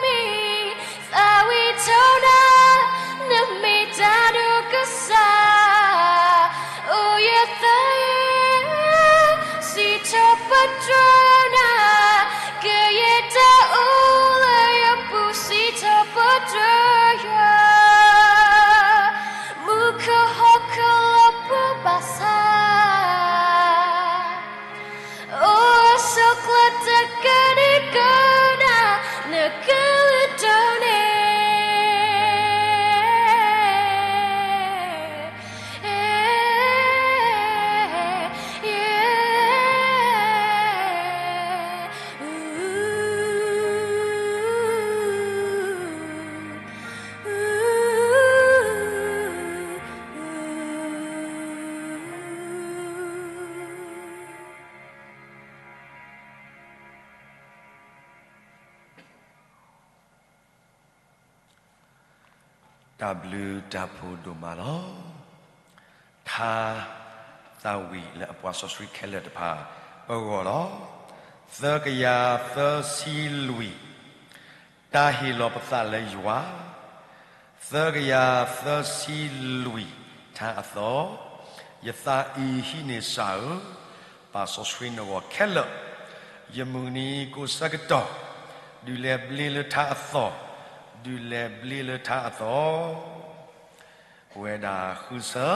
မံၤ, သးဝံၣ်ထီၣ်နၤ, နမ့ၢ်တၢ်ဒိၣ်ကစၢ်, အိၣ်ယသးယဲ, စံးထီၣ်ပတြၢၤနၤ, ကယဲၢ်တၢ်အိၣ်လၢယပူၤ စံးထီၣ်ပတြၢၤယွၤ မူခိၣ်ဟီၣ်ခိၣ်လီၤပှီၢ်ဘၣ်ဆၣ်, အိၣ်ဂၢၢ်ဆိးကျၢၤတကးဒံးကဒါ နကလုၢ်ဒိၣ်န့ၣ်တၢ်ဘျုးတၢ်ဖှိၣ်ဒိၣ်မးလီၤ. ထါသးဝံၣ်လၢအပှၤစီဆှံခဲလၢာ်တဖၣ် ပဂီၢ်လီၤ. သၢကယၤသၢဆံလွံၢ်, တၢ်ဟ့ၣ်လီၤပသးလၢယွၤ, သၢကယၤသၢဆံလွံၢ်, ထါအသီ, ယသးအံၤဟံးန့ၢ်စၢ်ဧၢ, ပၢ်စီဆှံနဂီၢ်ခဲလၢာ်, ယမုၢ်နံၤကိးဆၢကတီၢ်, ဒုးလဲၤဘျ့လၢထါအသီ, ဒုးလဲၤဘျ့လၢထါအသီ ပဝဲဒၣ်ဃုဆၢ,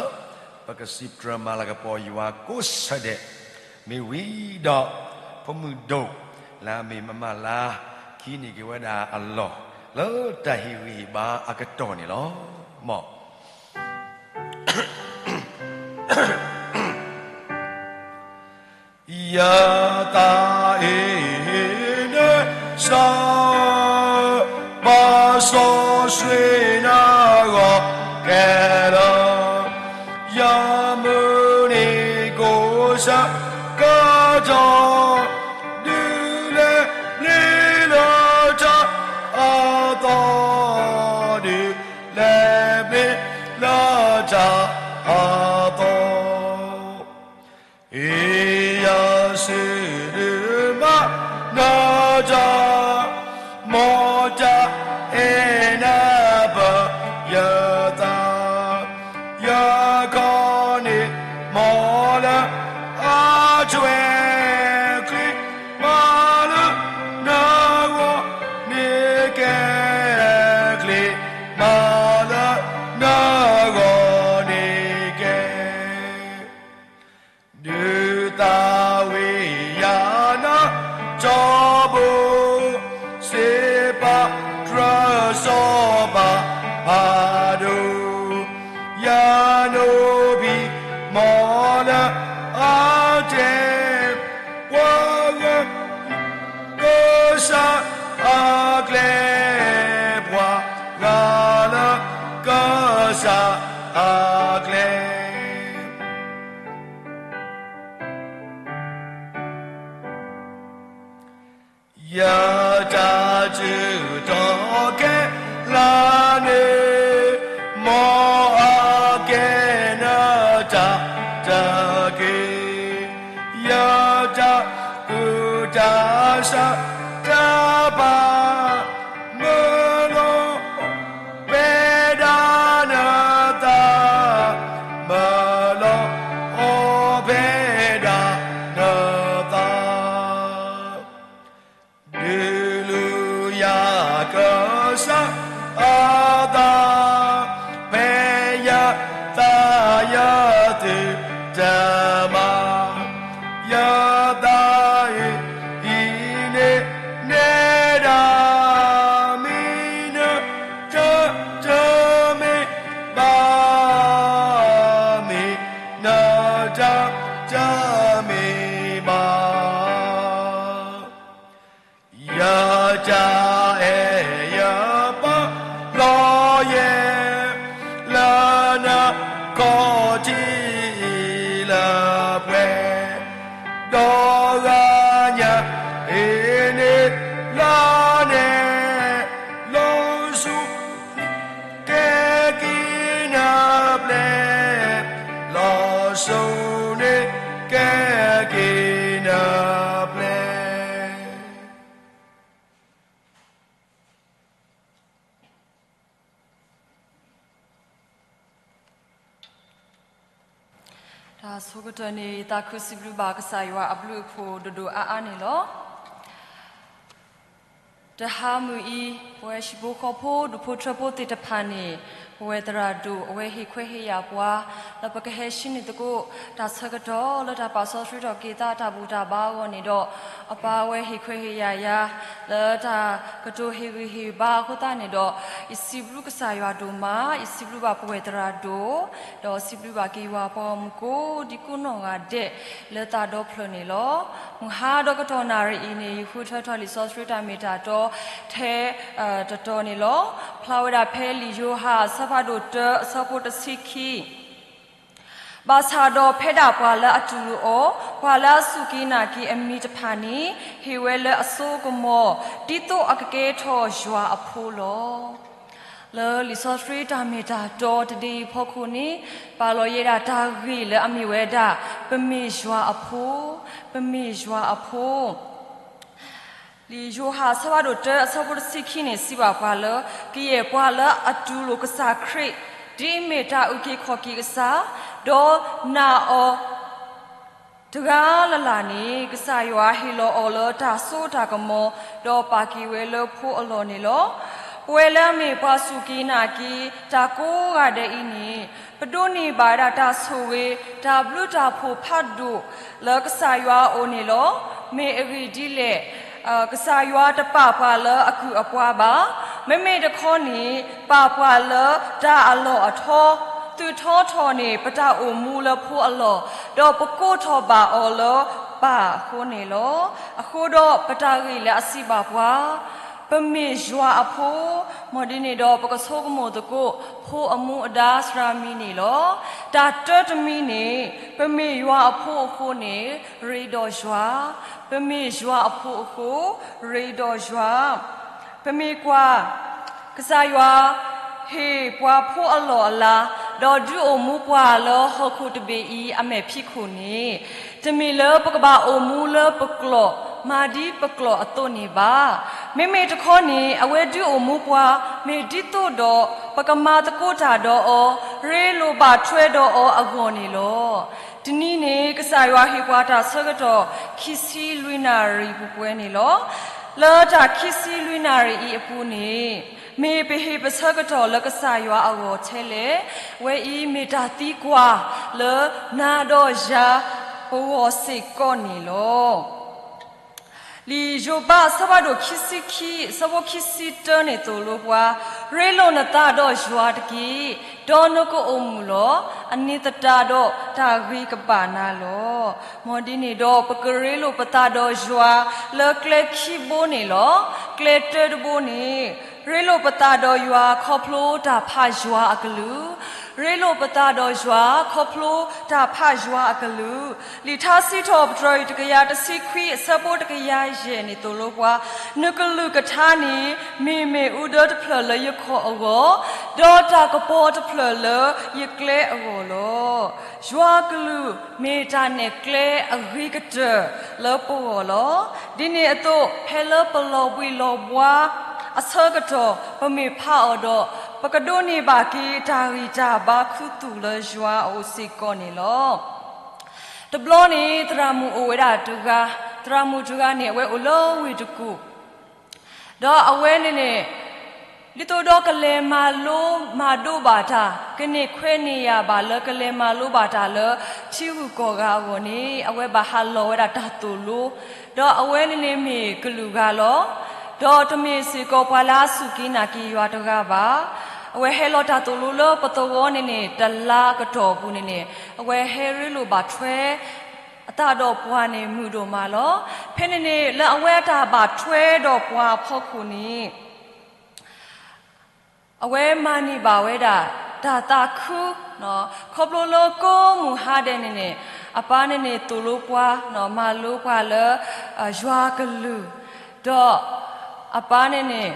ပကစံးပတြၢၤမၤလၤကပီၤယွၤကိးဆၢဒဲး, မ့ၢ်ဝံၤဒီး ဖိမုၣ်ဒိၣ်လၢအမ့ၢ်မမလါ ကဟံးန့ၢ်က့ၤဝဲဒၣ်အလီၢ် လၢတၢ်ဟ့ၣ်ဂံၢ်ဟ့ၣ်ဘါအကတီၢ်န့ၣ်လီၤ. မ် ယသးအံၤဟံးန့ၢ်စၢ်, ပၢ်စီဆှံနဂီၢ်ခဲလၢာ်, ယမုၢ်နံၤကိးဆၢကတီၢ်, ဒုးလဲၤဘျ့လၢထါအသီ, ဒုးလဲၤဘျ့လၢထါအသီ ယစံးဒုးမၤနၤတၢ်, မ်တၢ်အဲၣ်နၤပၢၢ်ယသး, ယခီန့ၢ်မီၢ်လၢအထွဲ, ချံးမၤလၢနဂီၢ်န့ၣ်ကဲ, ချံးမၤလၢနဂီၢ်န့ၣ် ယတၢ်စူၢ်ထီၣ်ကဲလၢန့ၣ်, မ်အကဲနတၢ်တက့ၢ်. ယတၢ်ကူၣ်တၢ်ဆးတၢ်ပာ်, မၢလီၤအီၤဖဲဒၣ်နသး, မၢလီၤအီၤဖဲဒၣ်နသး. ဒုးလူၤယၤကစၢ်အသး, ဖဲယသးယသုတမၤ, ယသးအံၤအံၤန့ၣ်နဲဒၣ်, မ့ၢ်နတၢ်တမ့ၢ်ဘၣ်, မ့ၢ်နတၢ်တမ့ၢ်ဘၣ်. ယတၢ်အဲၣ်ယပာ်လီၤယဲ, လၢနခီၣ်ထံးအံၤလၢပှဲၤ, ဒီးဂၤညါအံၤန့ၣ်လၢန့ၣ်, လီၤစိၤ ကဲက့ၤနၤပျဲၢ်, လီၤစိၤန့ၣ်ကဲက့ၤနၤပျဲၢ်. တၢ်ဆိကတၢၢ်န့ၣ် ယသးခုစံးဘျုးဘၣ်ကစၢ်ယွၤအဘျုးအဖှိၣ်ဒိၣ်ဒိၣ်အါအါန့ၣ်လီၤ. တဟါမုၢ်အံၤ ပဝဲဟံၣ်ဖိဃီဖိ ဒူၣ်ဖိထၢဖိသ့ၣ်တဖၣ်န့ၣ်, ပဝဲသရၣ်ဒိၣ် အဝဲဟ့ၣ်ခွဲးဟ့ၣ်ယာ်ပှၤ လၢပကဟဲဆှၢန့ၢ်သကိး တၢ်ဆၢကတီၢ်လၢတၢ်ပာ်စီဆှံထီၣ်က့ၤသးတၢ်ဘူၣ်တၢ်ဘါအဂီၢ်န့ၣ်ဒီး, အပၢ်ဝဲဟ့ၣ်ခွဲးဟ့ၣ်ယာ်ယၤ လၢတၢ်ကတိၤဟ့ၣ်ဂံၢ်ဟ့ၣ်ဘါအဃိသတးန့ၣ်ဒီး, ယစံးဘျုးကစၢ်ယွၤဒိၣ်မး, ယစံးဘျုးဘၣ်ပဝဲသရၣ်ဒိၣ်, ဒီးစံးဘျုးဘၣ်က့ၤယွၤပှၤဂီၢ်မုၢ်ကိးဒံကိးနီၢ်ဂၤဒဲး လၢသးဒီဖျၢၣ်န့ၣ်လီၤ. မုၢ်ဟါဒီးကတီၢ်နၣ်ရံၣ်အံၤန့ၣ် ယဃုထၢထီၣ်လံာ်စီဆှံတၢ်မ့ၢ်တၢ်တီ ထဲတတီၤန့ၣ်လီၤ. ဖျါဝဲဒၣ်ဖဲလံာ်ယိၤဟၣ်အဆၢဖးဒိၣ်တၢ အဆၢဖိတဆံခံ, ဘၣ်ဆၣ်ဒီးဖဲဒၣ်ပှၤလၢအတူၢ်လိာ်အီၤ, ပှၤလၢအစူၢ်က့ၤနာ်က့ၤအမံၤတဖၣ်န့ၣ်, ဟ့ၣ်ဝဲလၢအစိကမီၤ, ဒ်သိးအကကဲထီၣ်ယွၤအဖိလီၤ. လၢလံာ်စီဆှံတၢ်မ့ၢ်တၢ်တီတဒ့အံၤအဖီခိၣ်န့ၣ်, ပာ်လီၤယဲဒၣ်တၢ်ဂ့ၢ်လၢအမ့ၢ်ဝဲဒၣ် ပမ့ၢ်ယွၤအဖိ, ပမ့ၢ်ယွၤအဖိ. လံာ်ယိၤဟၣ်အဆၢဖးဒိၣ်တၢ အဆၢဖိတဆံခံန့ၣ် စံးဘၣ်ပှၤလၢ ကယဲၢ်ပှၤလၢအတူၢ်လိာ်ကစၢ်ခရံာ်, ဒ်အမ့ၢ်တၢ်အုၣ်က့ၤခီၣ်က့ၤကစၢ်, ဒီးနာ်အီၤ တဂၤလၢ်လၢ်န့ၣ်, ကစၢ်ယွၤဟ့ၣ်လီၤအီၤလၢတၢ်စိတၢ်ကမီၤ, ဒီးပာ်က့ၤဝဲလၢဖိအလီၢ်န့ၣ်လီၤ. ပဝဲလၢအမ့ၢ်ပှၤစူၢ်က့ၤနာ်က့ၤတၢ်ကိးဂၤဒဲးအံၤန့ၣ်, ပဒိးန့ၢ်ဘၣ်ဝဲဒၣ်တၢ်ဆိၣ်ဂ့ၤ, တၢ်ဘျုးတၢ်ဖှိၣ်ဖးဒိၣ်လၢကစၢ်ယွၤအအိၣ်န့ၣ်လီၤ. မ့ၢ်အဂ့ၢ်ဒ်လဲၣ် ကစၢ်ယွၤတပာ်ပှၤလၢအကုၢ်အပှၤဘၣ်. မ့မ့ၢ်တခီန့ၣ် ပာ်ပှၤလၢတၢ်အလီၢ်အထီ, သုးထီထီၣ်န့ၢ်ပတၢ်အိၣ်မူလၢဖိအလီၢ်, ဒီးပကိးထီၣ်ဘၣ်အီၤလၢပၢ်အဃိန့ၣ်လီၤ. အဃိဒီးပတၢ်ဂ့ၢ်လၢအစံးဘၣ်ပှၤ ပမ့ၢ်ယွၤအဖိ, မ်ဒ်န့ၣ်ဒီးပကဆိကမိၣ်သကိး ဖိအမူအဒါသရၣ်မံၤန့ၣ်လီၤ. တၢ်တၢတမံၤန့ၣ် ပမ့ၢ်ယွၤအဖိအဃိန့ၣ် ရ့ဒီးယွၤ, ပမ့ၢ်ယွၤအဖိအဃိ ရ့ဒီးယွၤ, ပမ့ၢ်ကွၢ် ကစၢ်ယွၤ ဟ့ၣ်ပှၤဖိအလီၢ်အလၤ, ဒီးဒုးအိၣ်မူပှၤလၢဟီၣ်ခိၣ်တဘ့ၣ်အံၤအမဲာ်ဖံးခိၣ်န့ၣ်, တမ့ၢ်လၢပကဘၣ်အိၣ်မူလၢပကျိာ် မၤဒ်ပကျိာ်အသိးန့ၣ်ဘၣ်. မ့မ့ၢ်တခီန့ၣ် အဝဲဒုးအိၣ်မူပှၤ မ့ၢ်ဒ်သိးဒီး ပကမၤသကိးတၢ်ဒီးအီၤ, ရ့လိာ်ဘၣ်ထွဲဒီးအီၤအဂီၢ်န့ၣ်လီၤ. တနံၤန့ၣ် ကစၢ်ယွၤဟ့ၣ်ပှၤတၢ်ဆၢကတီၢ် ခံဆံလွံၢ်နၣ်ရံၣ်ပှဲၤပှဲၤန့ၣ်လီၤ. လၢတၢ်ခံဆံလွံၢ်နၣ်ရံၣ်အံၤအပူၤန့ၣ်, မ့ၢ်ပဟ့ၣ်ပဆၢကတီၢ်လၢကစၢ်ယွၤအဂီၢ်ထဲလဲၣ်, အဝဲအံၤမ့ၢ်တၢ်သံကွၢ်လၢနၤဒီးယၤပဂီၢ်စ့ၢ်ကီးန့ၣ်လီၤ. လံာ်ယိၤဘးအဆၢဖးဒိၣ်ခံဆံခံ အဆၢဖိခံဆံတၢန့ၣ်သိၣ်လိပှၤ, ရ့လိာ်နသးဒီးယွၤတက့ၢ်, ဒီးနကအိၣ်မုာ်လီၤ. အန့ၣ်သတးဒီးတၢ်ဂ့ၤကဘၣ်နၤလီၤ. မ်ဒ်န့ၣ်ဒီးပကရ့လိာ်ပသးဒီးယွၤလၢကျဲခံဘိန့ၣ်လီၤ. ကျဲတၢတဘိန့ၣ်, ရ့လိာ်ပသးဒီးယွၤခီဖျိတၢ်ဖးယွၤအကလုၢ်, ရ့လိာ်ပသးဒီးယွၤ ခီဖျိတၢ်ဖးယွၤအကလုၢ်. လံာ်ထါစံးထီၣ်ပတြၢၤ တကယၤတဆံခွံ အဆၢဖိတကယၤယဲၢ်န့ၣ်သိၣ်လိပှၤ, နကလုၢ်ကထါန့ၣ် မ့ၢ်မ့ၣ်အူဒၢတဖျၢၣ်လၢယခီၣ်အဂီၢ်, ဒီးတၢ်ကပီၤတဖျၢၣ်လၢယကျဲအဂီၢ်လီၤ. ယွၤကလုၢ်မ့ၢ်တၢ်နဲၣ်ကျဲအဂ့ၤကတၢၢ်လၢပဂီၢ်လီၤ. ဒ်န့ၣ်အသိး ဖဲလၢပလီၤဘှံးလီၤဘှါအဆၢကတီၢ် ပမ့ၢ်ဖးအီၤဒီး ပကဒိးန့ၢ်ဘၣ်က့ၤတၢ်ဂံၢ်တၢ်ဘါခူသူၣ်လၢယွၤအအိၣ်စ့ၢ်ကီးန့ၣ်လီၤ. တဘျီန့ၣ် သရၣ်မုၣ်အိၣ်ဝဲဒၣ်တဂၤ, သရၣ်မုၣ်တဂၤန့ၣ် အဝဲအိၣ်လၢဝ့ၢ်တကူၣ် ဒီးအဝဲန့ၣ်န့ၣ် ဒ်သိးဒီးကလဲၤမၤလိမၤဒိးဘၣ်တၢ်, ကန့ၢ်ခွဲးန့ၢ်ယာ်ဘၣ်လၢကလဲၤမၤလိဘၣ်တၢ်လၢထံဂုၤကီၢ်ဂၤအဂီၢ်န့ၣ် အဝဲဘၣ်ဟးလီၤဝဲဒၣ်တၢ်သိၣ်လိ, ဒီးအဝဲန့ၣ်န့ၣ်မ့ၢ်ကလုာ်ဂၤလီၤ. ဒီးတမ့ၢ်စ့ၢ်ကီးပှၤလၢအစူၢ်က့ၤနာ်က့ၤယွၤတဂၤဘၣ်. အဝဲဟဲလီၤတၢ်သိၣ်လိလၢပသဝီန့ၣ်န့ၣ် တလါကတီၢ်ပူၤန့ၣ်န့ၣ် အဝဲဟဲရ့လိာ်ဘၣ်ထွဲ အသးဒီးပှၤန့ၣ်မုာ်ဒိၣ်မးလီၤ. ဖဲန့ၣ်န့ၣ် လၢအဝဲအတၢ်ဘၣ်ထွဲဒီးပှၤအဖီခိၣ်န့ၣ် အဝဲမၤန့ၢ်ဘၣ်ဝဲဒၣ် တၢ်သးခု, ခီဖျိလၢကိးမုၢ်ဟါဒဲးန့ၣ်န့ၣ် အပၢ်န့ၣ်န့ၣ်သိၣ်လိပှၤ, မၤလိပှၤလၢ ယွၤကလုၢ်, ဒီးအပၢ်န့ၣ်န့ၣ်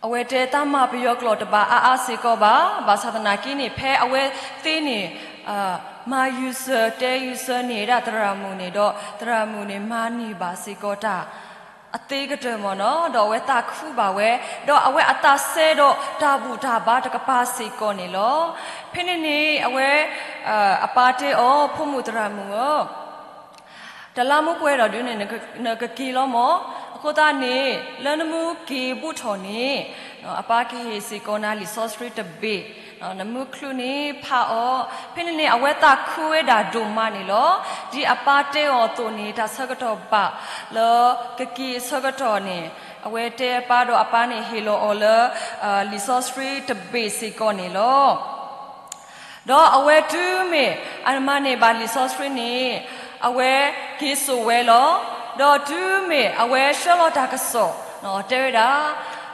အဝဲတဲတၢ်မၤပယီၤကျိာ်တဘၣ်အါအါစ့ၢ်ကီးဘၣ်, ဘၣ်ဆၣ်သနာ်က့န့ၣ် ဖဲအဝဲသ့န့ၣ် မၤယူၤစၢၤတဲယူၤစၢၤန့ၢ်ဝဲဒၣ်သရၣ်မုၣ်န့ၣ်ဒီး သရၣ်မုၣ်န့ၣ်မၤန့ၢ်ဘၣ်စ့ၢ်ကီးတၢ် အသ့ကတၢၢ်မ့ၢ်နီၤ, ဒီးအဝဲသးခုဘၣ်ဝဲ, ဒီးအဝဲအသးစဲဒီးတၢ်ဘူၣ်တၢ်ဘါတကပၤစ့ၢ်ကီးန့ၣ်လီၤ. ဖဲန့ၣ်န့ၣ် အဝဲ အပၢ်တဲအီၤ ဖိမုၣ်သရၣ်မုၣ်ဧၢ တလါမူပှဲၤဒီးဒုန့ၣ် နကက့ၤလီၤမ့ၢ်, အဃိသတးန့ၣ် လၢနမူက့ၤဘူးထီၣ်န့ၣ် အပၢ်ကဟ့ၣ်စ့ၢ်ကီးနၤလံာ်စီဆှံတဘ့ၣ်, နမူချုးန့ၣ်ဖးအီၤ, ဖဲန့ၣ်န့ၣ် အဝဲသးခုဝဲဒၣ်ဒိၣ်မးန့ၣ်လီၤ. ဒ်အပၢ်တဲအီၤအသိးန့ၣ် တၢ်ဆၢကတီၢ်ဘၣ်လၢကက့ၤအဆၢကတီၢ်န့ၣ် အဝဲတဲအပၢ်ဒီးအပၢ်န့ၣ်ဟ့ၣ်လီၤအီၤလၢ လံာ်စီဆှံတဘ့ၣ်စ့ၢ်ကီးန့ၣ်လီၤ. ဒီးအဝဲတုၤမ့ၢ်အမၤန့ၢ်ဘၣ်လံာ်စီဆှံန့ၣ် အဝဲက့ၤစိာ်ဝဲလီၤ. ဒီးတုၤမ့ၢ်အဝဲဆှၢလီၤတၢ်ကစီၣ် တဲဝဲဒၣ်,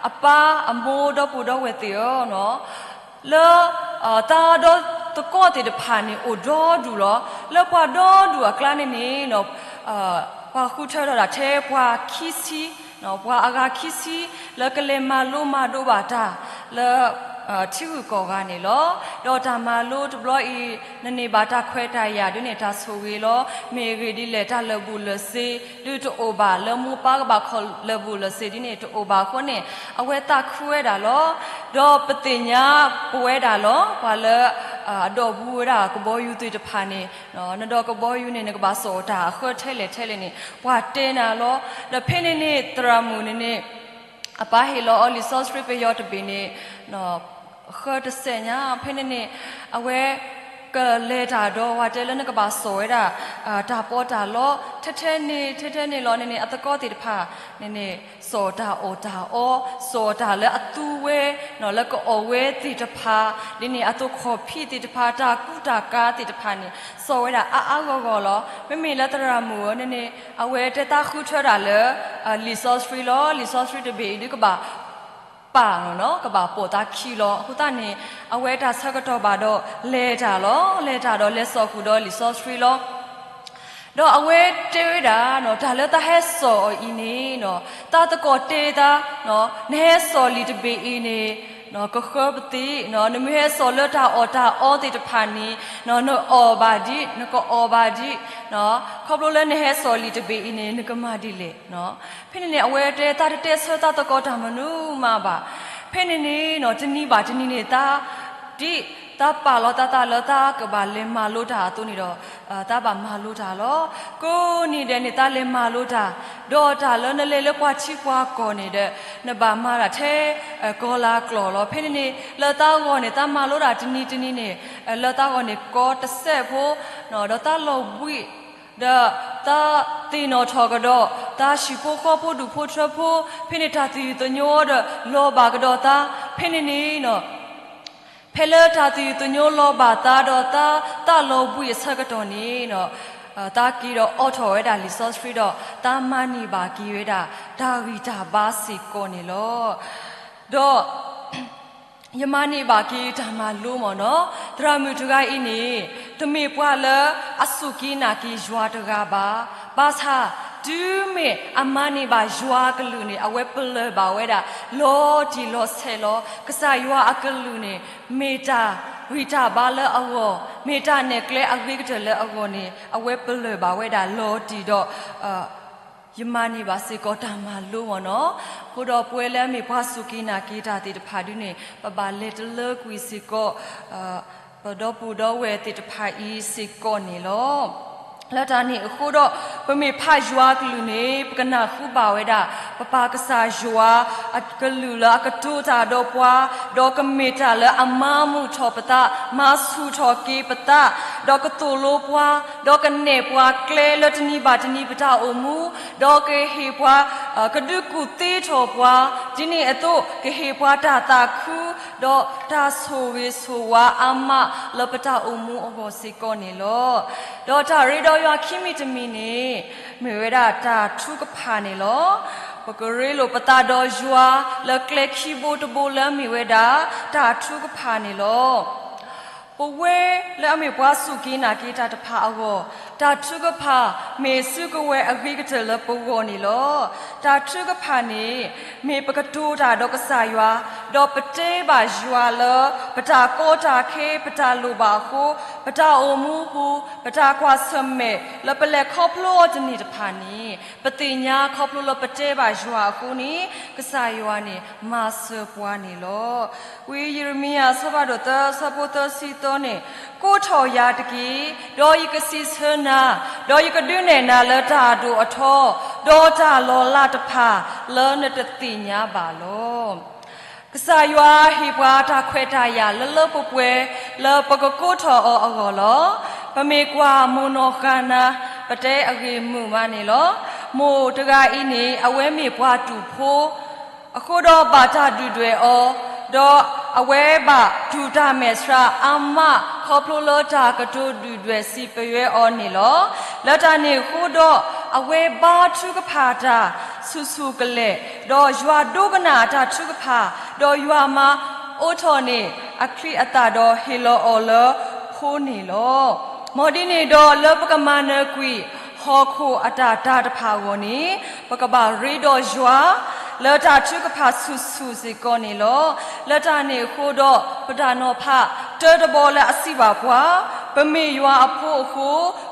အပၢ်အမိၢ်ဒီပုၢ်ဒီဝဲၢ်သ့ၣ်ဧၢ, လၢ သးဒီသကိးသ့ၣ်တဖၣ်န့ၣ်အိၣ်ဒီဒူၣ်လီၤ. လၢပှၤဒီဒူၣ်အကျါန့ၣ်န့ၣ် ပှၤဃုထၢထီၣ်ဒၣ်ထဲပှၤခံဆံ, ပှၤအဂၤခံဆံ လၢကလဲၤမၤလိမၤဒိးဘၣ်တၢ်လၢ ထံဂုၤကီၢ်ဂၤန့ၣ်လီၤ. ဒီးတၢ်မၤလိတဘျီအံၤ နန့ၢ်ဘၣ်တၢ်ခွဲးတၢ်ယာ်ဒ်န့ၣ် တၢ်ဆိၣ်ဂ့ၤလီၤ. မ့ၢ်ဂ့ၢ်ဒ်လဲၣ် တၢ်လၢာ်ဘူၣ်လၢာ်စ့ၤဒုးတအိၣ်ဘၣ်, လၢမိၢ်ပၢ်ကဘၣ်ခိးလၢာ်ဘူၣ်လၢာ်စ့ၤဒ်န့ၣ်တအိၣ်ဘၣ်အဃိန့ၣ် အဝဲသးခုဝဲဒၣ်လီၤ. ဒီးပသ့ၣ်ညါပဝဲဒၣ်လီၤ. ပှၤလၢ အဒိးဘူးဝဲဒၣ်ကဘီယူၤသ့ၣ်တဖၣ်န့ၣ် နဒီးကဘီယူၤန့ၣ် နကဘၣ်စိာ်တၢ်အဃၢထဲလဲၣ်ထဲလဲၣ်န့ၣ် ပှၤတဲနၤလီၤ. ဒီးဖဲန့ၣ်န့ၣ် သရၣ်မုၣ်န့ၣ်န့ၣ် အပၢ်ဟ့ၣ်လီၤအီၤလံာ်စီဆှံပယီၤတဘ့ၣ်န့ၣ် ဃၢတစဲးညါ ဖဲန့ၣ်န့ၣ် အဝဲကလဲၤတၢ်ဒီး ပှၤတဲလၢနကဘၣ်စိာ်ဝဲဒၣ် တၢ်ပီးတၢ်လီ ထဲထဲန့ၣ် ထဲထဲန့ၣ်လီၤန့ၣ်န့ၣ် အသကိးသ့ၣ်တဖၣ်န့ၣ်န့ၣ် စိာ်တၢ်အီၣ်တၢ်အီ စိာ်တၢ်လၢအသူဝဲ လၢကအီၣ်ဝဲသ့ၣ်တဖၣ် ဒ်န့ၣ် အသိးခီၣ်ဖံးသ့ၣ်တဖၣ် တၢ်ကူတၢ်ကၤသ့ၣ်တဖၣ်န့ၣ် စိာ်ဝဲဒၣ်အါအါဂီၢ်ဂီၢ်လီၤ. မ့မ့ၢ်လၢသရၣ်မုၣ်ဧၢန့ၣ်န့ၣ် အဝဲတဲသးဃုထၢဒၣ်လၢ လံာ်စီဆှံလီၤ. လံာ်စီဆှံတဘ့ၣ်အံၤဒုးကဘၣ် ပာ်လီၤနီၤ ကဘၣ်ပိာ်သးခံလီၤ. အဃိသတးန့ၣ် အဝဲတၢ်ဆၢကတီၢ်ဘၣ်ဒီး လဲၤတၢ်လီၤ. လဲၤတၢ်ဒီးလဲၤစိာ်ဃုာ်ဒီးလံာ်စီဆှံလီၤ. ဒီးအဝဲတဲဝဲဒၣ်နီၤ တၢ်လၢသးဟဲစိာ်အီၤအံၤန့ၣ်နီၤ သးသကိးတဲသး နဟဲစိာ်လံာ်တဘ့ၣ်အံၤန့ၣ် ကဃၢပသ့ၣ်, နမ့ၢ်ဟဲစိာ်လၢတၢ်အီၣ်တၢ်အီသ့ၣ်တဖၣ်န့ၣ် နအီၣ်ဘၣ်ဒံး နကအီၣ်ဘၣ်ဒံး, ခီဖျိလၢနဟဲစိာ်လံာ်တဘ့ၣ်အံၤန့ၣ် နကမၤဒ်လဲၣ်. ဖဲန့ၣ်န့ၣ် အဝဲတဲသးတတဲဆၢသးသကိးတၢ်မနုၤမးဘၣ်. ဖဲန့ၣ်န့ၣ်နီၤ တနံၤဘၣ်တနံၤန့ၣ် သး ဒ်သးပာ်လီၤသးသးလၢသးကဘၣ်လဲၤမၤလိတၢ်အသိးန့ၣ်ဒီး သးဘၣ်မၤလိတၢ်လီၤ. ကိးနံၤဒဲးန့ၣ် သးလဲၤမၤလိတၢ်, ဒီးတၢ်လၢနလဲၤလၢပှၤထံပှၤကီၢ်န့ၣ်ဒီး နဘၣ်မၤတၢ်ထဲ ကီၤလၤကျိာ်လီၤ. ဖဲန့ၣ်န့ၣ် လၢသးဂီၢ်န့ၣ် သးမၤလိတၢ်တနံၤတနံၤန့ၣ် လၢသးဂီၢ်န့ၣ် ကီတစဲးဖိ ဒီးသးလီၤဘှံး ဒီးသးသ့ၣ်နီၣ်ထီၣ်ကဒီး သးဟံၣ်ဖိဃီဖိဒူၣ်ဖိထၢဖိ ဖဲန့ၣ်တၢ်သယုၢ်သညိဒီးလီၤဘၣ်ကဒီးသး ဖဲန့ၣ်န့ၣ် ဖဲလၢတၢ်သယုၢ်သညိလီၤဘၣ်သးဒီးသး သးလီၤဘှံးအဆၢကတီၢ်န့ၣ် သးက့ၤဒီးအိးထီၣ်ဝဲဒၣ်လံာ်စီဆှံဒီး သးမၤန့ၢ်ဘၣ်က့ၤဝဲဒၣ် တၢ်ဂံၢ်တၢ်ဘါစ့ၢ်ကီးန့ၣ်လီၤ. ဒီး ယမၤန့ၢ်ဘၣ်က့ၤတၢ်မၤလိမ့ၢ်နီၤ, သရၣ်မုၣ်တဂၤအံၤန့ၣ် တမ့ၢ်ပှၤလၢအစူၢ်က့ၤနာ်က့ၤယွၤတဂၤဘၣ်. ဘၣ်ဆၣ် တုၤမ့ၢ်အမၤန့ၢ်ဘၣ်ယွၤအကလုၢ်န့ၣ် အဝဲပလၢၢ်ဘၣ်ဝဲဒၣ် လီၤတံၢ်လီၤဆဲးလီၤ. ကစၢ်ယွၤအကလုၢ်န့ၣ် မ့ၢ်တၢ်ဂံၢ်တၢ်ဘါလၢအဂီၢ်, မ့ၢ်တၢ်နဲၣ်ကျဲအဂ့ၤကတၢၢ်လၢအဂီၢ်န့ၣ် အဝဲပလၢၢ်ဘၣ်ဝဲဒၣ်လီၤတံၢ်ဒီး ယမၤန့ၢ်ဘၣ်စ့ၢ်ကီးတၢ်မၤလိမ့ၢ်နီၤ. အဃိဒီးပဝဲလၢအမ့ၢ်ပှၤစူၢ်က့ၤနာ်က့ၤတၢ်သ့ၣ်တဖၣ်ဒုန့ၣ် ပဘၣ်လဲၤတလၢကွံာ်စ့ၢ်ကီး ပဒီပုၢ်ဒီဝဲၢ်သ့ၣ်တဖၣ်အံၤစ့ၢ်ကီးန့ၣ်လီၤ. လၢတၢ်န့ၣ်အဃိဒီး ပမ့ၢ်ဖးယွၤအကလုၢ်န့ၣ် ပကနၢ်ဟူဘၣ်ဝဲဒၣ် ပပၢ်ကစၢ်ယွၤအကလုၢ်လၢအကတိၤတၢ်ဒီးပှၤ, ဒီးကမ့ၢ်တၢ်လၢအမၤမုာ်ထီၣ်ပသး, မၤဆူၣ်ထီၣ်က့ၤပသး, ဒီးကသိၣ်လိပှၤ, ဒီးကနဲၣ်ပှၤကျဲလၢတနံၤဘၣ်တနံၤပတၢ်အိၣ်မူ, ဒီးကဟ့ၣ်ပှၤ ကဒုးကူၣ်သ့ထီၣ်ပှၤ, ဒ်န့ၣ်အသိး ကဟ့ၣ်ပှၤတၢ်သးခု, ဒီးတၢ်ဆိၣ်ဂ့ၤဆိၣ်ဝါအါမးလၢပတၢ်အိၣ်မူအဂီၢ်စ့ၢ်ကီးန့ၣ်လီၤ. ဒီးတၢ်ရ့ဒီးယွၤခံမံၤတမံၤန့ၣ် မ့ၢ်ဝဲဒၣ်တၢ်ထုကဖၣ်န့ၣ်လီၤ. ပကရ့လိာ်ပသးဒီးယွၤလၢကျဲခံဘိတဘိလၢအမ့ၢ်ဝဲဒၣ်တၢ်ထုကဖၣ်န့ၣ်လီၤ. ပဝဲလၢအမ့ၢ်ပှၤစူၢ်က့ၤနာ်က့ၤတၢ်တဖၣ်အဂီၢ်, တၢ်ထုကဖၣ်မ့ၢ်စုကဝဲၤအဂ့ၤကတၢၢ်လၢပဂီၢ်န့ၣ်လီၤ. တၢ်ထုကဖၣ်န့ၣ် မ့ၢ်ပကတိၤတၢ်ဒီးကစၢ်ယွၤ, ဒီးပတဲဘၣ်ယွၤလၢ ပတၢ်ကီတၢ်ခဲ ပတၢ်လိၣ်ဘၣ်အဃိ, ပတၢ်အိၣ်မူပူၤ ပတၢ်ကွၢ်ဆၢၣ်မဲာ်လၢပလဲၤခီဖျိအီၤတန့ၢ်တဖၣ်န့ၣ် ပသ့ၣ်ညါခီဖျိလၢပတဲဘၣ်ယွၤအဃိန့ၣ် ကစၢ်ယွၤန့ၣ် မၤစၢၤပှၤန့ၣ်လီၤ. ဝံယံးရမံယၤအဆၢဖးဒိၣ်သၢ အဆၢဖိသၢဆံသၢန့ၣ်, ကိးထီၣ်ယၤတက့ၢ်, ဒီးယကစံးဆၢနၤ, ဒီးယကဒုးနဲၣ်နၤလၢတၢ်အဒိၣ်အထီ, ဒီးတၢ်လီၤလးတဖၣ်လၢနတသ့ၣ်ညါဘၣ်လီၤ. ကစၢ်ယွၤဟ့ၣ်ပှၤတၢ်ခွဲးတၢ်ယာ်လၢလၢပှဲၤပှဲၤ လၢပကကိးထီၣ်အီၤအဂီၢ်လီၤ. ပမ့ၢ်ကွၢ်မိၢ်နီၢ်ဃၢ်နၤ ပတဲအဂ့ၢ်မုာ်မးန့ၣ်လီၤ. မိၢ်တဂၤအံၤန့ၣ် အဝဲမ့ၢ်ပှၤတူာ်ဖိ အဃိဒီးဘၣ်တၢ်ဒုၣ်ဒွဲၣ်အီၤ, ဒီးအဝဲဘၣ်တူၢ်တၢ်မဲာ်ဆှးအါမး ခီဖျိလၢတၢ်ကတိၤဒုၣ်ဒွဲၣ်စံးပယွဲအီၤန့ၣ်လီၤ. လၢတၢ်န့ၣ်အဃိဒီး အဝဲဘါထုကဖၣ်တၢ်ဆူၣ်ဆူၣ်ကလဲာ်, ဒီးယွၤဒိကနၣ်အတၢ်ထုကဖၣ်, ဒီးယွၤမၤအိးထီၣ်န့ၢ်အချံအသၣ်ဒီးဟ့ၣ်လီၤအီၤလၢဖိန့ၣ်လီၤ. မ်ဒ်န့ၣ်ဒီးလၢပကမၤနၢၤကွံာ် ဟီၣ်ခိၣ်အတၢ်တာ်တဖၣ်အဂီၢ်န့ၣ် ပကဘၣ်ရ့ဒီးယွၤ လၢတၢ်ထုကဖၣ်ဆူၣ်ဆူၣ်စ့ၢ်ကီးန့ၣ်လီၤ. လၢတၢ်န့ၣ်အဃိဒီး ပတၢ်နီၤဖးတၢတဘီလၢအစံးဘၣ်ပှၤ, ပမ့ၢ်ယွၤအဖိအဃိ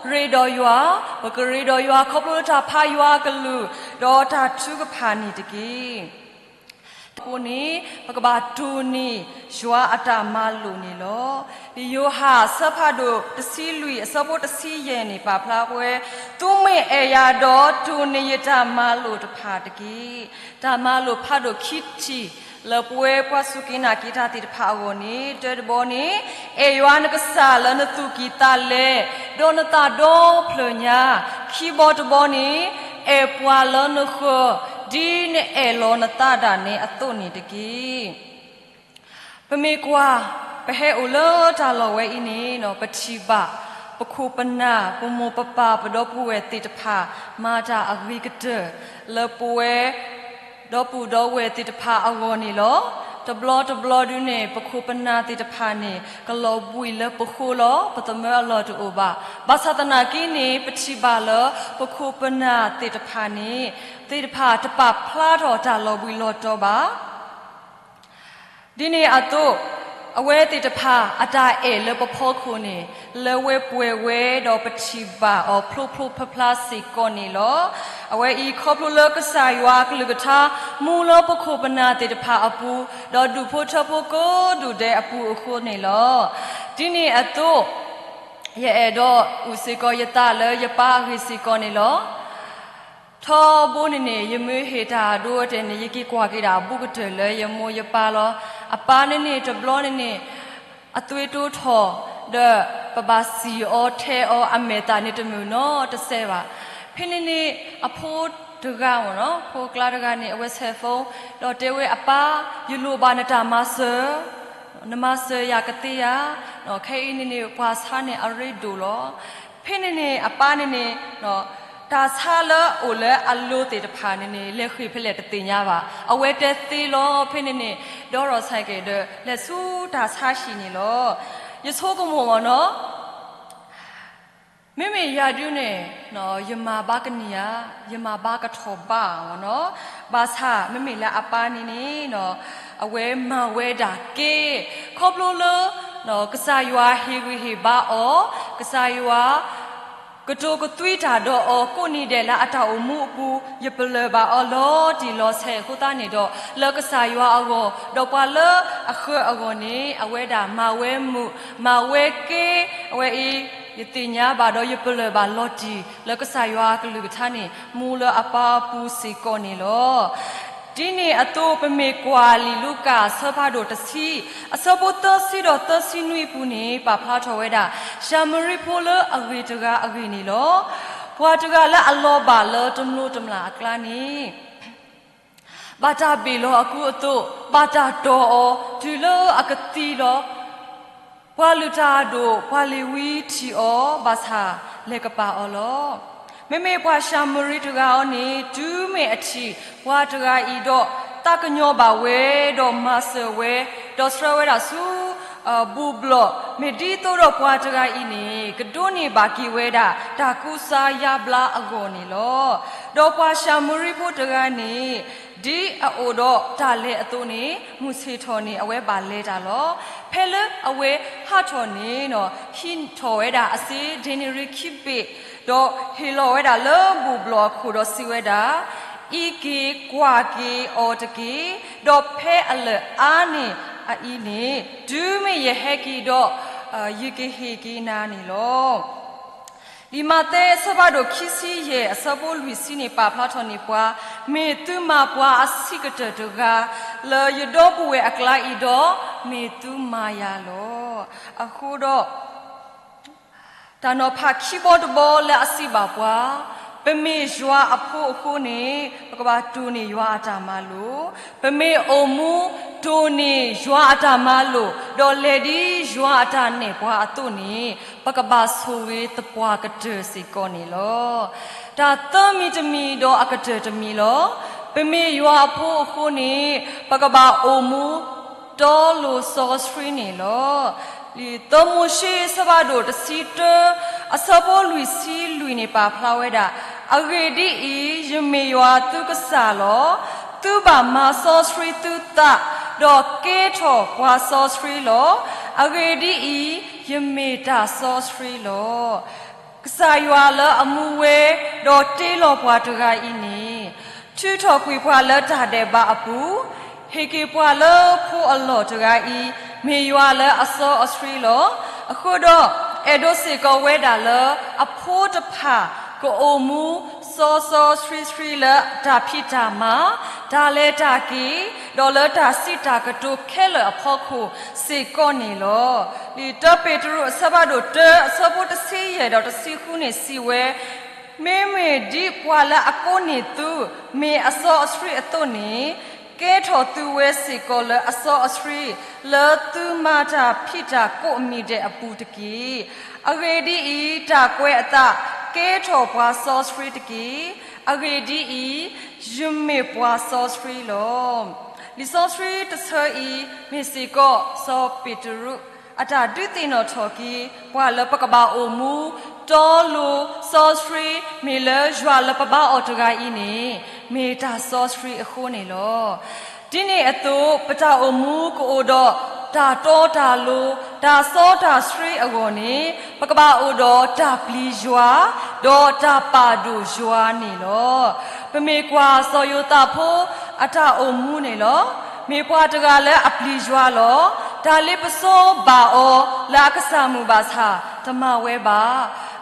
ရ့ဒီးယွၤ, ပကရ့ဒီးယွၤခီဖျိလၢတၢ်ဖးယွၤအကလုၢ် ဒီးတၢ်ထုကဖၣ်န့ၣ်တက့ၢ်. အဃိန့ၣ် ပကဘၣ်တိၢ်န့ၢ်ယွၤအတၢ်မၤလိာ်န့ၣ်လီၤ. လံာ်ယိၤဟၣ်အဆၢဖးဒိၣ်တဆံလွံၢ် အဆၢဖိတဆံယဲၢ်န့ၣ် ပာ်ဖျါပဝဲ, သုမ့ၢ်အဲၣ်ယၤဒီး တိၢ်န့ၢ်ယတၢ်မၤလိာ်တဖၣ်တက့ၢ်. တၢ်မၤလိာ်ဖးဒိၣ်ခံထံၣ် လၢပဝဲပှၤစူၢ်က့ၤနာ်က့ၤတၢ်သ့ၣ်တဖၣ်အဂီၢ်န့ၣ် တၢတဘီန့ၣ် အဲၣ်ယွၤနကစၢ်လၢနသူၣ်ကံၢ်သးလဲ, ဒီးနသးဒီဖျၢၣ်ညါ, ခံဘီတဘီန့ၣ် အဲၣ်ပှၤလၢနဃၢၤ ဒ်နအဲၣ်လီၤနသးဒၣ်နဲအသိးန့ၣ်တက့ၢ်. ပမ့ၢ်ကွၢ် ပဟဲအိၣ်လၢတၢ်လီၢ်ဝဲအံၤန့ၣ် ပထံၣ်ဘၣ် ပခိၣ်ပနၢ် ပမိၢ်ပပၢ်ပဒီပုၢ်ဝဲၢ်သ့ၣ်တဖၣ် မၤတၢ်အဂ့ၤကတၢၢ် လၢပဝဲ ဒီပုၢ်ဒီဝဲၢ်သ့ၣ်တဖၣ်အဂီၢ်န့ၣ်လီၤ. တဘျီတဘျီဒုန့ၣ် ပခိၣ်ပနၢ်သ့ၣ်တဖၣ်န့ၣ် ကလီၤဘှံးလၢပဃိလီၤ. ပသမၢအလီၢ်တအိၣ်ဘၣ်. ဘၣ်ဆၣ်သနာ်က့န့ၣ် ပထံၣ်ဘၣ်လၢ ပခိၣ်ပနၢ်သ့ၣ်တဖၣ်န့ၣ် သ့ၣ်တဖၣ်တပာ်ဖျါထီၣ်တၢ်လီၤဘှံးလီၤတီၤဘၣ်. ဒ်န့ၣ်အသိး အဝဲသ့ၣ်တဖၣ်အတၢ်အဲၣ်လၢပဖီခိၣ်န့ၣ် လၢဝဲပှဲၤဝဲဒီးပထံၣ်ဘၣ်အီၤဖျိဖျိဖျါဖျါစ့ၢ်ကီးန့ၣ်လီၤ. အဝဲအံၤခီဖျိလၢကစၢ်ယွၤအကလုၢ်ကထါ မူလၢပခိၣ်ပနၢ်သ့ၣ်တဖၣ်အပူၤ ဒီးဒူၣ်ဖိထၢဖိကိးဒူၣ်ဒဲးအပူၤအဃိန့ၣ်လီၤ. ဒ်န့ၣ်အသိး ယအဲၣ်ဒိးအုၣ်စ့ၢ်ကီးယသးလၢယပၢ်အဂ့ၢ်စ့ၢ်ကီးန့ၣ်လီၤ. ထီဘိန့ၣ်န့ၣ် ယမ့ၢ်ဟ့ၣ်တၢ်အဒိအတဲာ်န့ၣ် ယက့ၤကွၢ်က့ၤဒၣ်အဘူးကတၢၢ်လၢယမိၢ်ယပၢ်လီၤ. အပၢ်န့ၣ်န့ၣ် တဘျီန့ၣ်န့ၣ် အသွေးတိုးထီၣ် ဒီးပဘၣ်စံၣ်အီၤထဲအီၤ အမဲာ်သၣ်န့ၣ်တမုာ်နီတစဲးဘၣ်. ဖဲန့ၣ်န့ၣ် အဖိတဂၤမ့ၢ်နီၤ ဖိအကျါတဂၤန့ၣ် အဝဲဆဲး phone ဒီးတဲဝဲအပၢ် ယလိၣ်ဘၣ်နတၢ်မၤစၢၤ နမၤစၢၤယၤကသ့ဧါ. ခဲအံၤန့ၣ်န့ၣ် ပှၤဆါန့ၣ်အရ့ဒိၣ်လီၤ. ဖဲန့ၣ်န့ၣ် အပၢ်န့ၣ်န့ၣ် တၢ်ဆါလၢအအိၣ်လၢအလိၤသ့ၣ်တဖၣ်န့ၣ်န့ၣ် လဲၤဃ့ၢ်ဖဲလဲၣ်တသ့ၣ်ညါဘၣ်. အဝဲတဲသ့လီၤ. ဖဲန့ၣ်န့ၣ် ဒီးရီၣ်ဆၢက့ၤဒီး လဲၤဆူတၢ်ဆါဟံၣ်န့ၣ်လီၤ. ယဆိကမိၣ်မ့ၢ်နီၤ မ့မ့ၢ်ယၤဒုန့ၣ် ယမၤဘၣ်ကနံၣ်ဧါ, ယမၤဘၣ်ကထီၣ်ဘၣ်မ့ၢ်နီၤ. ဘၣ်ဆၣ် မ့မ့ၢ်လၢအပၢ်န့ၣ်န့ၣ် အဝဲမၤဝဲဒၣ်ကဲ ခီဖျိလၢ ကစၢ်ယွၤဟ့ၣ်ဂံၢ်ဟ့ၣ်ဘါအီၤ, ကစၢ်ယွၤ ကတိၤကသွံတၢ်ဒီးအီၤ ကိးနံၤဒဲးလၢအတၢ်အိၣ်မူအပူၤ ယပလၢၢ်ဘၣ်အီၤလီၤတံၢ်လီၤဆဲးအဃိသတးန့ၣ်ဒီး လၢကစၢ်ယွၤအဂီၢ် ဒီးပှၤလၢအဃၢၤအဂီၢ်န့ၣ် အဝဲဒၣ်မၤဝဲမုာ် မၤဝဲကဲ အဝဲအံၤ ယသ့ၣ်ညါဘၣ်ဒီးယပလၢၢ်ဘၣ်လီၤတံၢ် လၢကစၢ်ယွၤအကလုၢ်ကထါန့ၣ် မူလၢအပၢ်အပူၤစ့ၢ်ကီးန့ၣ်လီၤ. ဒ်န့ၣ်အသိး ပမ့ၢ်ကွၢ်လံာ်လူၤကၣ်အဆၢဖးဒိၣ်တဆံ အဆၢဖိသၢဆံဒီးသၢဆံနွံအပူၤန့ၣ် ပာ်ဖျါထီၣ်ဝဲဒၣ် ၡၤမရံဖိလၢအဂ့ၤတဂၤအဂ့ၢ်န့ၣ်လီၤ. ပှၤတဂၤလၢအလီၤဘၣ်လၢတမျိၤတမျာ်အကျါန့ၣ် ဘၣ်တၢ်ဘ့ၣ်လီၤအကူအသိး, ဘၣ်တၢ်တီၢ်အီၤ တုၤလၢအကသံလီၤ. ပှၤလုၢ်တၢ်အဒိၣ် ပှၤလ့ၤဝံထံၣ်အီၤဘၣ်ဆၣ် လဲၤကပာ်အီၤလီၤ. မ့မ့ၢ်ပှၤၡၤမရံတဂၤအံၤန့ၣ် တုၤမ့ၢ်အထံၣ်ပှၤတဂၤအံၤဒီး သးကညီၤဘၣ်ဝဲ ဒီးမၤစၢၤဝဲ, ဒီးဆှၢဝဲဒၣ်ဆူ ဘူၣ်ဘျီၣ်, မ့ၢ်ဒ်သိးဒီးပှၤတဂၤအံၤန့ၣ် ကဒိးန့ၢ်ဘၣ်က့ၤဝဲဒၣ် တၢ်ကူစါယါဘျါအဂီၢ်န့ၣ်လီၤ. ဒီးပှၤၡၤမရံဖိတဂၤန့ၣ် ဒ်အအိၣ်ဒီးတၢ်လဲၤအသိးန့ၣ် မုၢ်ဆ့ၣ်ထီၣ်န့ၣ် အဝဲဘၣ်လဲၤတၢ်လီၤ. ဖဲလၢအဝဲဟးထီၣ်န့ၣ် ဟံးထီၣ်ဝဲဒၣ်အစ့ဒ့နရံခံဘ့ၣ်, ဒီးဟ့ၣ်လီၤဝဲဒၣ်လၢဘူၣ်ဘျီၣ်အခိၣ်ဒီးစံးဝဲဒၣ်, အံးက့ၤကွၢ်က့ၤအီၤတက့ၢ်, ဒီးဖဲအလၢာ်အါန့ၢ်အအံၤန့ၣ် တုၤမ့ၢ်ယဟဲက့ၤဒီး ယကဟ့ၣ်က့ၤနၤန့ၣ်လီၤ. လံာ်မးသဲအဆၢဖးဒိၣ်ခံဆံယဲၢ် အဆၢဖိလွံၢ်ဆံန့ၣ် ပာ်ဖျါထီၣ်န့ၢ်ပှၤ, မ့ၢ်သုမၤပှၤအဆံးကတၢၢ်တဂၤ လၢယဒီပုၢ်ဝဲၢ်အကျါအံၤဒီး မ့ၢ်သုမၤယၤလီၤ. အဃိဒီး တၢ်နီၤဖးခံဘီတဘီလၢအစံးဘၣ်ပှၤ, ပမ့ၢ်ယွၤအဖိအဃိန့ၣ် ပကဘၣ်တိၢ်န့ၢ်ယွၤအတၢ်မၤလိာ်, ပမ့ၢ်အိၣ်မူတိၢ်န့ၢ်ယွၤအတၢ်မၤလိာ်, ဒီးလဲၤဒ်ယွၤအတၢ်နဲၣ်ပှၤအသိးန့ၣ် ပကဘၣ်ဆိၣ်ဂ့ၤသပှၢ်ကတၢၢ်စ့ၢ်ကီးန့ၣ်လီၤ. တၢ်သၢမံၤတမံၤဒီးအကတၢၢ်တမံၤလီၤ. ပမ့ၢ်ယွၤအဖိအဃိန့ၣ် ပကဘၣ်အိၣ်မူတီလိၤစီဆှံန့ၣ်လီၤ. လံာ်သၢမိၤၡ့အဆၢဖးဒိၣ်တဆံတၢ အဆၢဖိလွံၢ်ဆံလွံၢ်န့ၣ် ပာ်ဖျါဝဲဒၣ်, အဂ့ၢ်ဒ်အံၤ, ယမ့ၢ်ယွၤသုကစၢ်လီၤ. သုဘၣ်မၤစီဆှံသုသး, ဒီးကဲထီၣ်ပှၤစီဆှံလီၤ. အဂ့ၢ်ဒ်အံၤ, ယမ့ၢ်တၢ်စီဆှံလီၤ. ကစၢ်ယွၤလၢအမူဝဲ ဒီးတ့လီၤပှၤတဂၤအံၤန့ၣ်, ထုးထီၣ်ကွံာ်ပှၤလၢတၢ်ဒဲးဘးအပူၤ, ဟ့ၣ်က့ၤပှၤလၢဖိအလီၢ်တဂၤအံၤ, မ့ၢ်ယွၤလၢအစီအဆှံလီၤ. အဃိဒီး အဲၣ်ဒိးစ့ၢ်ကီးဝဲဒၣ်လၢ အဖိတဖၣ်ကအိၣ်မူ စီစီဆှံဆှံလၢတၢ်ဖံးတၢ်မၤ, တၢ်လဲၤတၢ်က့ၤ, ဒီးလၢတၢ်စံးတၢ်ကတိၤခဲလၢာ်အဖီခိၣ်စ့ၢ်ကီးန့ၣ်လီၤ. လံာ်တၢပ့းတရူးအဆၢဖးဒိၣ်တၢ အဆၢဖိတဆံယဲၢ်ဒီးတဆံဃုန့ၣ်စံးဝဲ, မ့မ့ၢ်ဒ်ပှၤလၢအကိးန့ၢ်သု မ့ၢ်အစီအဆှံအသိးန့ၣ်, ကဲထီၣ်သုဝဲစ့ၢ်ကီးလၢအစီအဆှံ, လၢသုမၤတၢ်ဖံးတၢ်ကိးမံၤဒဲးအပူၤတက့ၢ်. အဂ့ၢ်ဒ်အံၤ, တၢ်ကွဲးအသး, ကဲထီၣ်ပှၤစီဆှံတက့ၢ်. အဂ့ၢ်ဒ်အံၤ, ယမ့ၢ်ပှၤစီဆှံလီၤ. လံာ်စီဆှံတဆၢအံၤ မ့ၢ်စ့ၢ်ကီးစီၤပ့းတရူး အတၢ်ဒုးသ့ၣ်နီၣ်ထီၣ်က့ၤ ပှၤလၢပကဘၣ်အိၣ်မူ တီလိၤစီဆှံ မ့ၢ်လၢယွၤလၢပဘါအီၤတဂၤအံၤန့ၣ် မ့ၢ်တၢ်စီဆှံအဃိန့ၣ်လီၤ. ဒ်န့ၣ်အသိး ပတၢ်အိၣ်မူကအိၣ်ဒီး တၢ်တီတၢ်လိၤ တၢ်စီတၢ်ဆှံအဂီၢ်န့ၣ် ပကဘၣ်အိၣ်ဒီးတၢ်ပျံၤယွၤ ဒီးတၢ်ပာ်ဒိၣ်ယွၤန့ၣ်လီၤ. ပမ့ၢ်ကွၢ်စီၤယိၤသးဖိအတၢ်အိၣ်မူန့ၣ်လီၤ. မ့ၢ်ပှၤတဂၤလၢအပျံၤယွၤလီၤ. တၢ်လ့ပစီဘၣ်အီၤလၢအကစၢ်မုၣ်ဘၣ်ဆၣ် တမၤဝဲဘၣ်.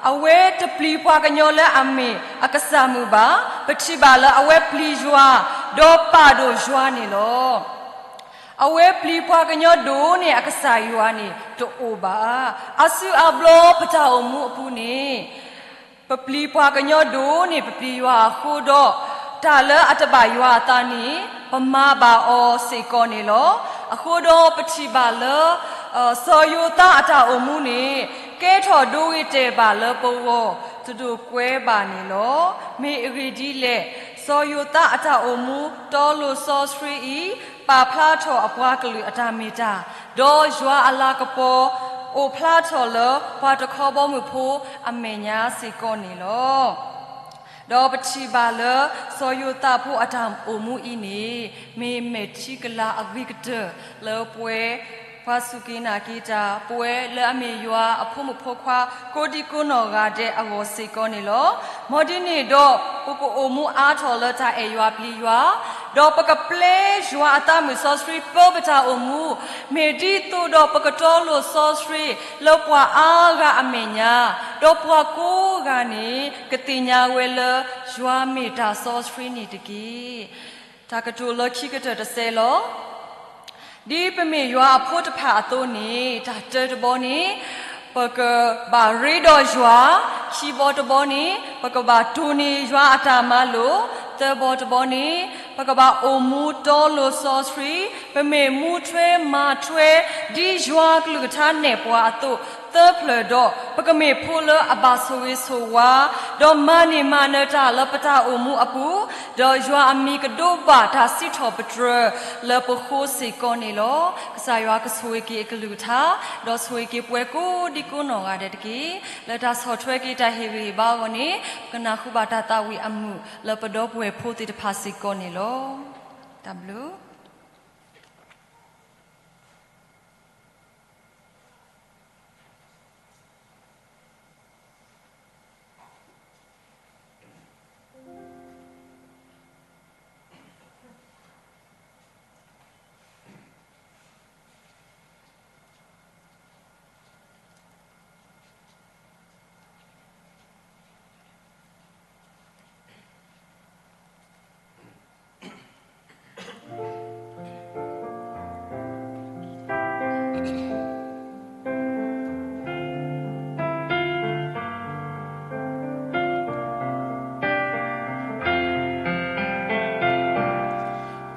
အဝဲတပျံၤပှၤကညီလၢအမ့ၢ်အကစၢ်မုၣ်ဘၣ်. ပထံၣ်ဘၣ်လၢအဝဲပျံၤယွၤ ဒီးပာ်ဒိၣ်ယွၤန့ၣ်လီၤ. အဝဲပျံၤပှၤကညီဒိၣ်န့ၢ်အကစၢ်ယွၤန့ၣ် တအိၣ်ဘၣ်. အါစုအါဘျီပတၢ်အိၣ်မူအပူၤန့ၣ် ပပျံၤပှၤကညီဒိၣ်န့ၢ်ပပျံၤယွၤအဃိဒီး တၢ်လၢအတဘၣ်ယွၤအသးန့ၣ် ပမၤဘၣ်အီၤစ့ၢ်ကီးန့ၣ်လီၤ. အဃိဒီးပထံၣ်ဘၣ်လၢ စီၤယိၤသးအတၢ်အိၣ်မူန့ၣ် ကဲထီၣ်ဒိဂ့ၤတဲာ်ဘၣ်လၢပဂီၢ် တဒိးကွဲဘၣ်န့ၣ်လီၤ. မ့ၢ်အဂ့ၢ်ဒ်လဲၣ်, စီၤယိၤသးအတၢ်အိၣ်မူတီလိၤစီဆှံအံၤ ပာ်ဖျါထီၣ်အပှၤကလုာ်အတၢ်မ့ၢ်တၢ်, ဒီးယွၤအလၤကပီၤ အိၣ်ဖျါထီၣ်လၢပှၤတခီဘီမုၢ်ဖိအမဲာ်ညါစ့ၢ်ကီးန့ၣ်လီၤ. ဒီးပထံၣ်ဘၣ်လၢ စီၤယိၤသးဖိအတၢ်အိၣ်မူအံၤန့ၣ် မ့ၢ်မဲာ်ထံကလၤအဂ့ၤကတၢၢ်လၢပဝဲ ပှၤစူၢ်က့ၤနာ်က့ၤတၢ် ပဝဲလၢအမ့ၢ်ယွၤအဖိမုၣ်ဖိခွါ ကိးဒံကိးနီၢ်ဂၤဒဲးအဂီၢ်စ့ၢ်ကီးန့ၣ်လီၤ. မ်ဒ်န့ၣ်ဒီး ပကအိၣ်မူအါထီၣ်လၢတၢ်အဲၣ်ယွၤပျံၤယွၤ, ဒီးပကပျဲယွၤအသးမုၢ်စီဆှံပၢပတၢ်အိၣ်မူ, မ့ၢ်ဒ်သိးဒီးပကတီလိၤစီဆှံလၢပှၤအါဂၤအမဲာ်ညါ, ဒီးပှၤကိးဂၤန့ၣ် ကသ့ၣ်ညါဝဲလၢယွၤမ့ၢ်တၢ်စီဆှံန့ၣ်တက့ၢ်. တၢ်ကတိၤလၢခံကတၢၢ်တစဲးလီၤ. ဒ်ပမ့ၢ်ယွၤအဖိတဖၣ်အသိးန့ၣ် တၢ်တၢတဘီန့ၣ် ပကဘၣ်ရ့ဒီးယွၤ, ခံဘီတဘီန့ၣ် ပကဘၣ်တိၢ်န့ၢ်ယွၤအတၢ်မၤလိာ်, သၢဘီတဘီန့ၣ် ပကဘၣ်အိၣ်မူတီလိၤစီဆှံ, ပမ့ၢ်မူထွဲမၤထွဲ ဒ်ယွၤကလုၢ်ကထါနဲၣ်ပှၤအသိး သၢဖျၢၣ်ဒီး ပကမ့ၢ်ဖိလၢအဘၣ်ဆိၣ်ဂ့ၤဆိၣ်ဝါ, ဒီးမၤန့ၢ်မၤနၢၤတၢ်လၢပတၢ်အိၣ်မူအပူၤ, ဒီးယွၤအမံၤကဒိးဘၣ်တၢ်စံးထီၣ်ပတြၢၤလၢပဃိစ့ၢ်ကီးန့ၣ်လီၤ. ကစၢ်ယွၤကဆိၣ်ဂ့ၤက့ၤအကလုၢ်ကထါ, ဒီးဆိၣ်ဂ့ၤက့ၤပဝဲကိးဒံကိးနီၢ်ဂၤဒဲးတက့ၢ်. လၢတၢ်ဆီၣ်ထွဲက့ၤတၢ်ဟ့ၣ်ဂံၢ်ဟ့ၣ်ဘါအဂီၢ်န့ၣ် ပကနၢ်ဟူဘၣ်တၢ်သးဝံၣ်အမုာ်လၢပဒီပုၢ်ဝဲၢ်ဖိသ့ၣ်တဖၣ်စ့ၢ်ကီးန့ၣ်လီၤ. တၢ်ဘျုး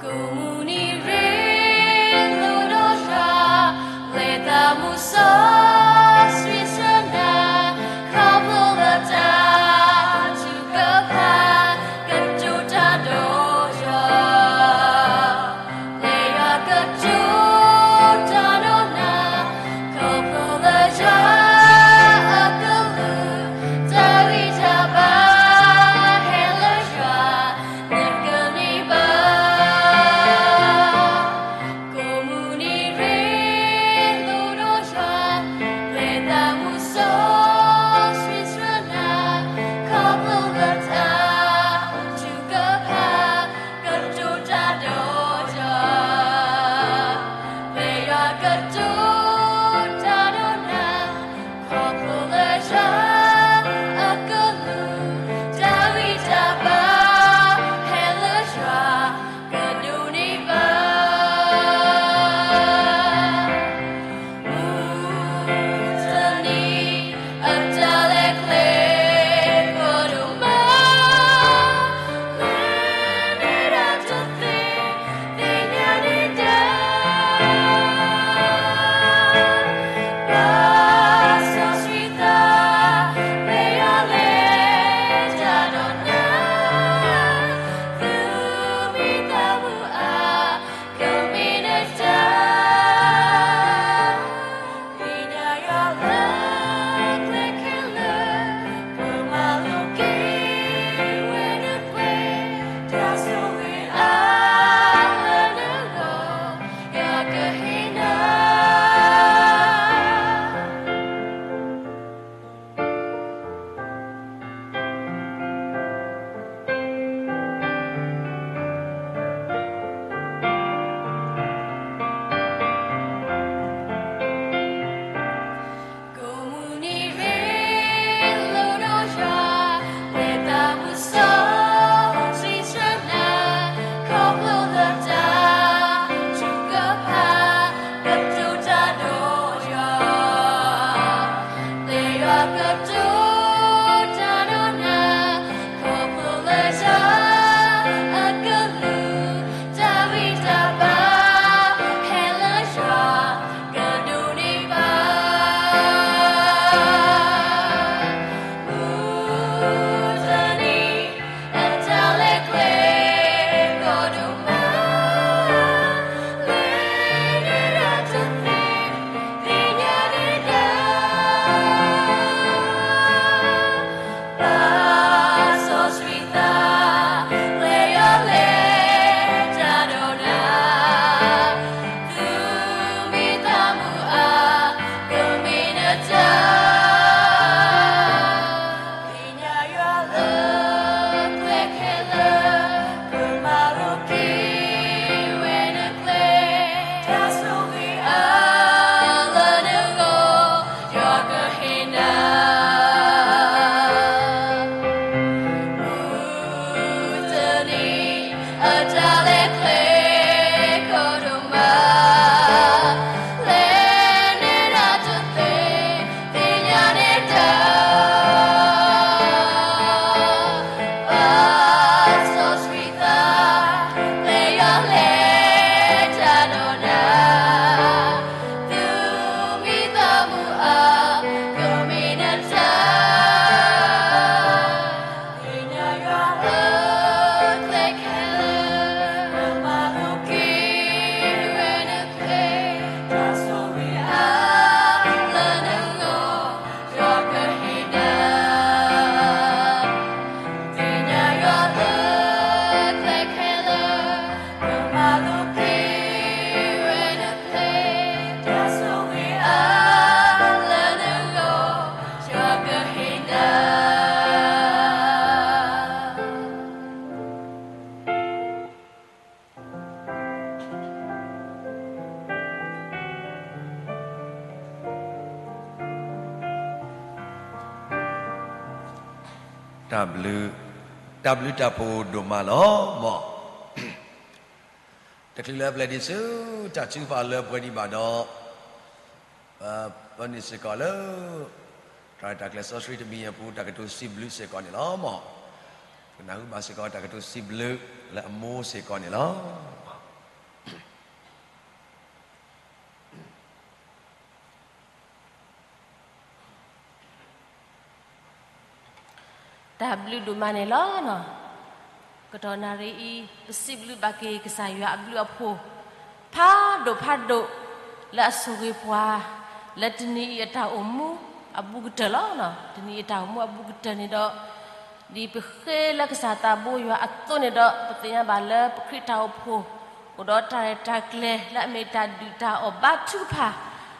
ကိးမုၢ်နံၤရ့လိာ်ဒီးယွၤ, လဲၤသးမူစီဆှံဆၢနၤ, ခီဖျိလၢတၢ်ထုကဖၣ်, ကတိၤတၢ်ဒီးယွၤ, လဲၤယွၤကတိၤတၢ်ဒီးနၤ, ခီဖျိလၢယွၤအကလုၢ်, တၢ်ဂံၢ်တၢ်ဘါဟဲလၢယွၤ, နကန့ၢ်ဘၣ် ကိးမုၢ်နံၤရ့လိာ်ဒီးယွၤ, လဲၤသးမူစီဆှံဆၢနၤ, ခီဖျိလၢတၢ်ထုကဖၣ်, ကတိၤတၢ်ဒီးယွၤ, လဲၤယွၤကတိၤတၢ်ဒီးနၤ, ခီဖျိလၢယွၤအကလုၢ်, တၢ်ဂံၢ်တၢ်ဘါဟဲလၢယွၤ, ကဒိးန့ၢ်ဘၣ် မုၢ်တနံၤအတၢ်လဲၤကျဲ ကဒိၣ်မး, မ့ၢ်မ့ၢ်ဒၣ်တသ့ သ့ၣ်ညါန့ၣ်တၢ် ဘၣ်စီဆှံသး မ့ၢ်ယွၤလဲၤတၢ်ဒီးနၤ, သုမ့ၢ်သးမုၢ်အါ ကမ့ၢ်နတၢ် သ့ၣ်ညါယွၤလၢကျဲခဲလၢာ်, ကမၤလိက့ၤဝဲနကျဲ, တၢ်ဆိၣ်ဂ့ၤအါလၢနဂီၢ်, ယွၤကဟ့ၣ်နၤ ကိးမုၢ်နံၤရ့လိာ်ဒီးယွၤ, လဲၤသးမူစီဆှံဆၢနၤ, ခီဖျိလၢတၢ်ထုကဖၣ်, ကတိၤတၢ်ဒီးယွၤ, လဲၤယွၤကတိၤတၢ်ဒီးနၤ, ခီဖျိလၢယွၤအကလုၢ်, တၢ်ဂံၢ်တၢ်ဘါဟဲလၢယွၤ, ကဒိးန့ၢ်ဘၣ် မုၢ် တၢ်ဘျုး, တၢ်ဘျုးတၢ်ဖှိၣ်ဒိၣ်မးလီၤ. မ်တချုးလၢပလဲၤဒံးဆူ တၢ်ထုကဖၣ်လၢပှဲၤဒံးဘၣ်ဒီး, ပန့ၢ်စ့ၢ်ကီးလၢ တၢ်ရဲၣ်တၢ်ကျဲၤစီဆှံတမံၤအပူၤ တၢ်ကတိၤစံးဘျုးစ့ၢ်ကီးန့ၣ်လီၤ. မ်ပကနၢ်ဟူဘၣ်စ့ၢ်ကီး တၢ်ကတိၤစံးဘျုးလၢအမိၢ်စ့ၢ်ကီးန့ၣ်လီၤ. တၢ်ဘျုးဒိၣ်မးန့ၣ်လီၤ. ကတီၢ်နၣ်ရံၣ်အံၤ ပစံးဘျုးဘၣ်က့ၤကစၢ်ယွၤအဘျုးအဖှိၣ် ဖးဒိၣ်ဖးဒိၣ် လၢအဆိၣ်ဂ့ၤပှၤ လၢတနံၤအံၤအတၢ်အိၣ်မူအဘူးကတၢၢ်လီၤ. တနံၤအံၤအတၢ်အိၣ်မူအဘူးကတၢၢ်န့ၣ်ဒီး ဒ်ပဃ့လၢကစၢ်သးဘိယွၤအသိးန့ၣ်ဒီး ပသ့ၣ်ညါဘၣ်လၢပခရံာ်တၢ်အိၣ်ဖှိၣ် အိၣ်ဒီးတၢ်ရဲၣ်တၢ်ကျဲၤလၢအမ့ၢ်တၢ်ဒုၣ်တၢ်အီၣ်ဘါထုကဖၣ်,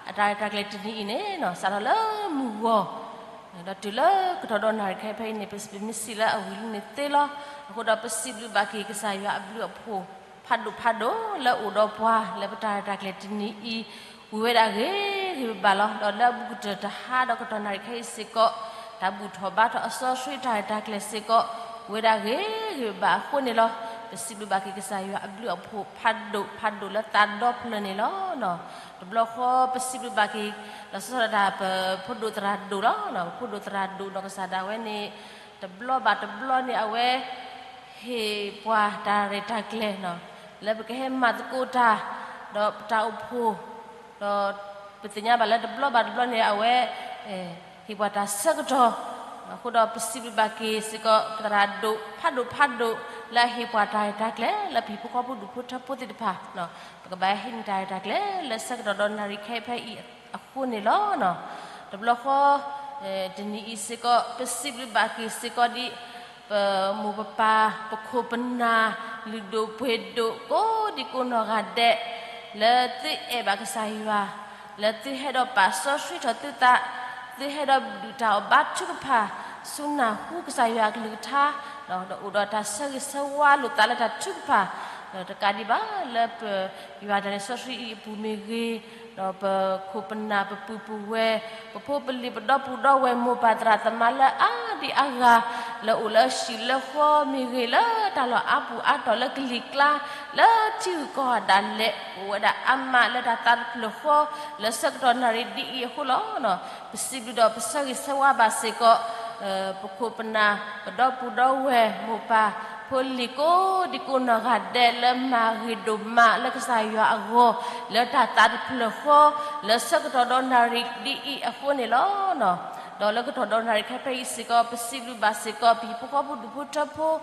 အတၢ်ရဲၣ်တၢ်ကျဲၤတနံၤအံၤန့ၣ် စးထီၣ်လၢမုၢ်ဂီၤ ဒီးတုၤလၢကတီၢ်ဒီးနၣ်ရံၣ်ခဲအံၤဖဲအံၤန့ၣ် ပမ့ၢ်စံးလၢအဝံၤလံန့ၣ်သ့လီၤ. အဃိဒီးပစံးဘျုးဘၣ်က့ၤကစၢ်ယွၤအဘျုးအဖှိၣ် ဖးဒိၣ်ဖးဒိၣ်လၢအိၣ်ဒီးပှၤလၢပတၢ်ရဲၣ်တၢ်ကျဲၤတနံၤအံၤ ဝံၤဝဲဒၣ်ဂ့ၤဂ့ၤဘၣ်ဘၣ်လီၤ. ဒီးလၢအဘူးကတၢၢ်တဟါဒီးကတီၢ်နၣ်ရံၣ်ခဲအံၤစ့ၢ်ကီး တၢ်ဘူၣ်ထီၣ်ဘါထီၣ်အစီဆှံတၢ်ရဲၣ်တၢ်ကျဲၤစ့ၢ်ကီး ဝံၤဝဲဒၣ်ဂ့ၤဂ့ၤဘၣ်ဘၣ်အဃိန့ၣ်လီၤ. ပစံးဘျုးဘၣ်က့ၤကစၢ်ယွၤအဘျုးအဖှိၣ်ဖးဒိၣ်ဖးဒိၣ်လၢသးဒီဖျၢၣ်န့ၣ်လီၤ. တဘျီဃီပစံးဘျုးဘၣ်က့ၤ လီၤဆီဒၣ်တၢ်ပဖိဒိၣ်သရၣ်ဒိၣ်လီၤ. ပဖိဒိၣ်သရၣ်ဒိၣ်ဒီးကစၢ်ဒၣ်ဝဲန့ၣ် တဘျီဘၣ်တဘျီန့ၣ် အဝဲဟ့ၣ်ပှၤတၢ်ရဲၣ်တၢ်ကျဲၤ လၢပကဟဲမၤသကိးတၢ် ဒီးပတၢ်အိၣ်ဖှိၣ် ဒီးပသ့ၣ်ညါဘၣ်လၢတဘျီဘၣ်တဘျီန့ၣ် အဝဲဟ့ၣ်ပှၤတၢ်ဆၢကတီၢ်. အဃိဒီးပစံးဘျုးဘၣ်က့ၤစ့ၢ်ကီး သရၣ်ဒိၣ်ဖးဒိၣ်ဖးဒိၣ် လၢအဟ့ၣ်ပှၤတၢ်ရဲၣ်တၢ်ကျဲၤ လၢပဟံၣ်ဖိဃီဖိဒူၣ်ဖိထၢဖိသ့ၣ်တဖၣ် ပကဘၣ်ဟံးန့ၢ်တၢ်ရဲၣ်တၢ်ကျဲၤ လၢဆၢကတီၢ်ဒီးနၣ်ရံၣ်ခဲအံၤဖဲအံၤအဃိန့ၣ်လီၤ. တဘျီဃီ တနံၤအံၤစ့ၢ်ကီး ပစံးဘျုးဘၣ်က့ၤစ့ၢ်ကီးဒ် ပမိၢ်ပပၢ် ပခိၣ်ပနၢ် လုၢ်ဒိၣ်ပှ့ၤဒိၣ် ကိးဒံကိးနီၢ်ဂၤဒဲး လၢသုအဲၣ်ဘၣ်ကစၢ်ယွၤ လၢသုဟဲဒီးပာ်စီဆှံထီၣ်သုသး သုဟဲဒီးဒုၣ်တၢ်အီၣ်ဘါထုကဖၣ် ဆူနၢ်ဟူကစၢ်ယွၤအကလုၢ်ကထါ ဒီးအိၣ်ဒီးတၢ်ဆၢဂ့ၤဆၢဝါလိာ်သးလၢတၢ်ထုကဖၣ် ဒီးတကးဒံးဘၣ်လၢပယွၤတၢ်န့ၣ်စီဆှံအံၤအပူၤမ့ၢ်ဂ့ၤ ဒီးပခိၣ်ပနၢ်ပပုၢ်ပဝဲၢ် ပဖိပလံၤပဒီပုၢ်ဒီဝဲၢ်မိၢ်ပၢ်သရၣ်သမါလၢအါဒံးအါဂၤ လၢအိၣ်လၢဟံၣ်လၢဃီမ့ၢ်ဂ့ၤ လၢတၢ်လီၢ်အါပူၤအါတီၤလၢကလံၤကျါ လၢထံဂုၤကီၢ်ဂၤဒၣ်လဲာ် အိၣ်ဝဲဒၣ်အါမးလၢတၢ်သးတဖျၢၣ်ဃီ လၢဆၢကတီၢ်နၣ်ရံၣ်ဒ်အံၤအဃိလီၤ. ပစံးဘျုးဒီးပဆၢဂ့ၤဆၢဝါဘၣ်စ့ၢ်ကီး ပခိၣ်ပနၢ် ပဒီပုၢ်ဒီဝဲၢ်မိၢ်ပၢ် ဖိလံၤကိးဒံကိးနီၢ်ဂၤဒဲး လၢမၤဂ့ၤဒိၣ်မးလၢကစၢ်ယွၤအဂီၢ် လၢတၢ်သးတဖျၢၣ်ဃီ လၢဆၢကတီၢ်ဒီးနၣ်ရံၣ်ဒ်အံၤအဃိန့ၣ်လီၤ. ဒီးလၢကတီၢ်ဒီးနၣ်ရံၣ်ခဲဖဲအံၤစ့ၢ်ကီး ပစံးဘျုးဘၣ်စ့ၢ်ကီး ပဟံၣ်ဖိဃီဖိဒူၣ်ဖိထၢဖိ ဒ်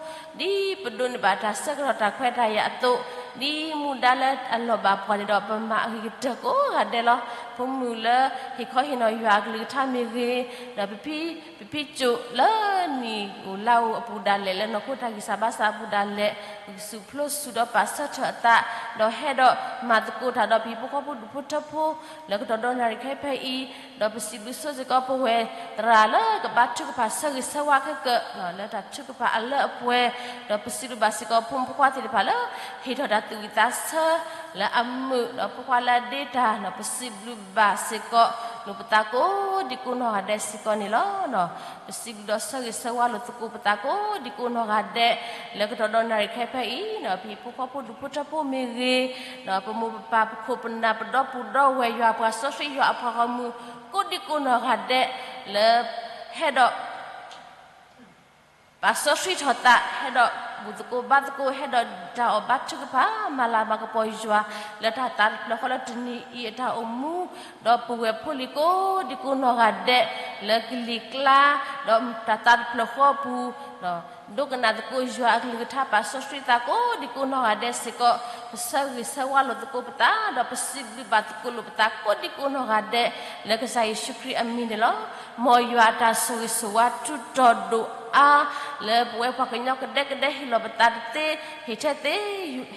ပဒိးန့ၢ်ဘၣ်တၢ်ဆၢကတီၢ်တၢ်ခွဲးတၢ်ယာ်အသိး ဒ်မူဒါလၢအလီၢ်ဘၣ်ပှၤန့ၣ်ဒီး ပမၤအဂ့ၤကတၢၢ်ကိးဂၤဒဲးလီၤ. ဖိမုၣ်လၢဟ့ၣ်ခီဟ့ၣ်နီၤယွၤအကလုၢ်ကထါမ့ၢ်ဂ့ၤ, ဒီးပဖံ ပဖံကၠိၣ်လၢနံၣ်အိၣ်လါအိၣ်အပူၤဒၣ်လဲာ် လၢနီၢ်ခိတၢ်ဂံၢ်စၢ်ဘါစၢ်အပူၤဒၣ်လဲာ် ပကစူၢ်ဖျိစူၢ်ဒီးပာ်ဆၢထၢၣ်အသး, ဒီးဟဲဒီးမၤသကိးတၢ်ဒီးပဟံၣ်ဖိဃီဖိဒူၣ်ဖိထၢဖိ လၢကတီၢ်ဒီးနၣ်ရံၣ်ခဲဖဲအံၤ, ဒီးပစံးဘျုးဆိစ့ၢ်ကီးပဝဲသရၣ်လၢကဘါထုကဖၣ်ဆၢဂ့ၤဆၢဝါခဲကၢာ် လၢတၢ်ထုကဖၣ်အလၢအပှဲၤ, ဒီးပစံးဘျုးဘၣ်စ့ၢ်ကီးဖိမုၣ်ဖိခွါသ့ၣ်တဖၣ်လၢ ဟ့ၣ်ထီၣ်တၢ်သူၣ်ဝံၣ်သးဆၢလၢအမုာ် ဒီးဖိခွါလၢအဒ့တၢ်, ပစံးဘျုးဘၣ်စ့ၢ်ကီးလိာ်ပသးကိးဒံကိးနီၢ်ဂၤဒဲးစ့ၢ်ကီးန့ၣ်လီၤ. ပစံးဘျုးဒီးဆၢဂ့ၤဆၢဝါလိာ်သကိးပသးကိးဒံကိးနီၢ်ဂၤဒဲး လၢကတီၢ်ဒီးနၣ်ရံၣ်ခဲဖဲအံၤ, ပဟံၣ်ဖိဃီဖိဒူၣ်ဖိထၢဖိမ့ၢ်ဂ့ၤ, ပမိၢ်ပပၢ်ပခိၣ်ပနၢ်ပဒီပုၢ်ဒီဝဲၢ်ယွၤပှၤစီဆှံယွၤအပှၤဂီၢ်မုၢ် ကိးဒံကိးနီၢ်ဂၤဒဲး လၢဟဲဒီး ပာ်စီဆှံထီၣ်သး ဟဲဒီးဘူၣ်သကိးဘါသကိး ဟဲဒီးတၢ်အီၣ်ဘါထုကဖၣ် မၤလၤမၤကပီၤယွၤ လၢတၢ်သးတဖျၢၣ်ဃီလၢတနံၤအံၤအတၢ်အိၣ်မူ, ဒီးပုၢ်ဝဲၢ်ဖိလံၤကိးဒံကိးနီၢ်ဂၤဒဲး လၢကလံၤကျါ ဒီးတၢ်သးတဖျၢၣ်ဃီအပူၤ ဒိကနၣ်သကိးယွၤအကလုၢ်ကထါ ပာ်စီဆှံသးကိးဒံကိးနီၢ်ဂၤဒဲးစ့ၢ်ကီး, ပဆၢဂ့ၤဆၢဝါလိာ်သကိးပသး ဒီးပစံးဘျုးဘၣ်သကိးလိာ်ပသးကိးဒံကိးနီၢ်ဂၤဒဲး လၢကစၢ်ယ့ၣ်ၡူးခရံာ်အမံၤန့ၣ်လီၤ. မ်ယွၤအတၢ်ဆိၣ်ဂ့ၤဆိၣ်ဝါထူးတီၤဒိၣ်အါ လၢပဝဲပှၤကညီကဒဲကဒဲဟ့ၣ်လီၤပသးတသ့ ဟ့ၣ်ထဲသ့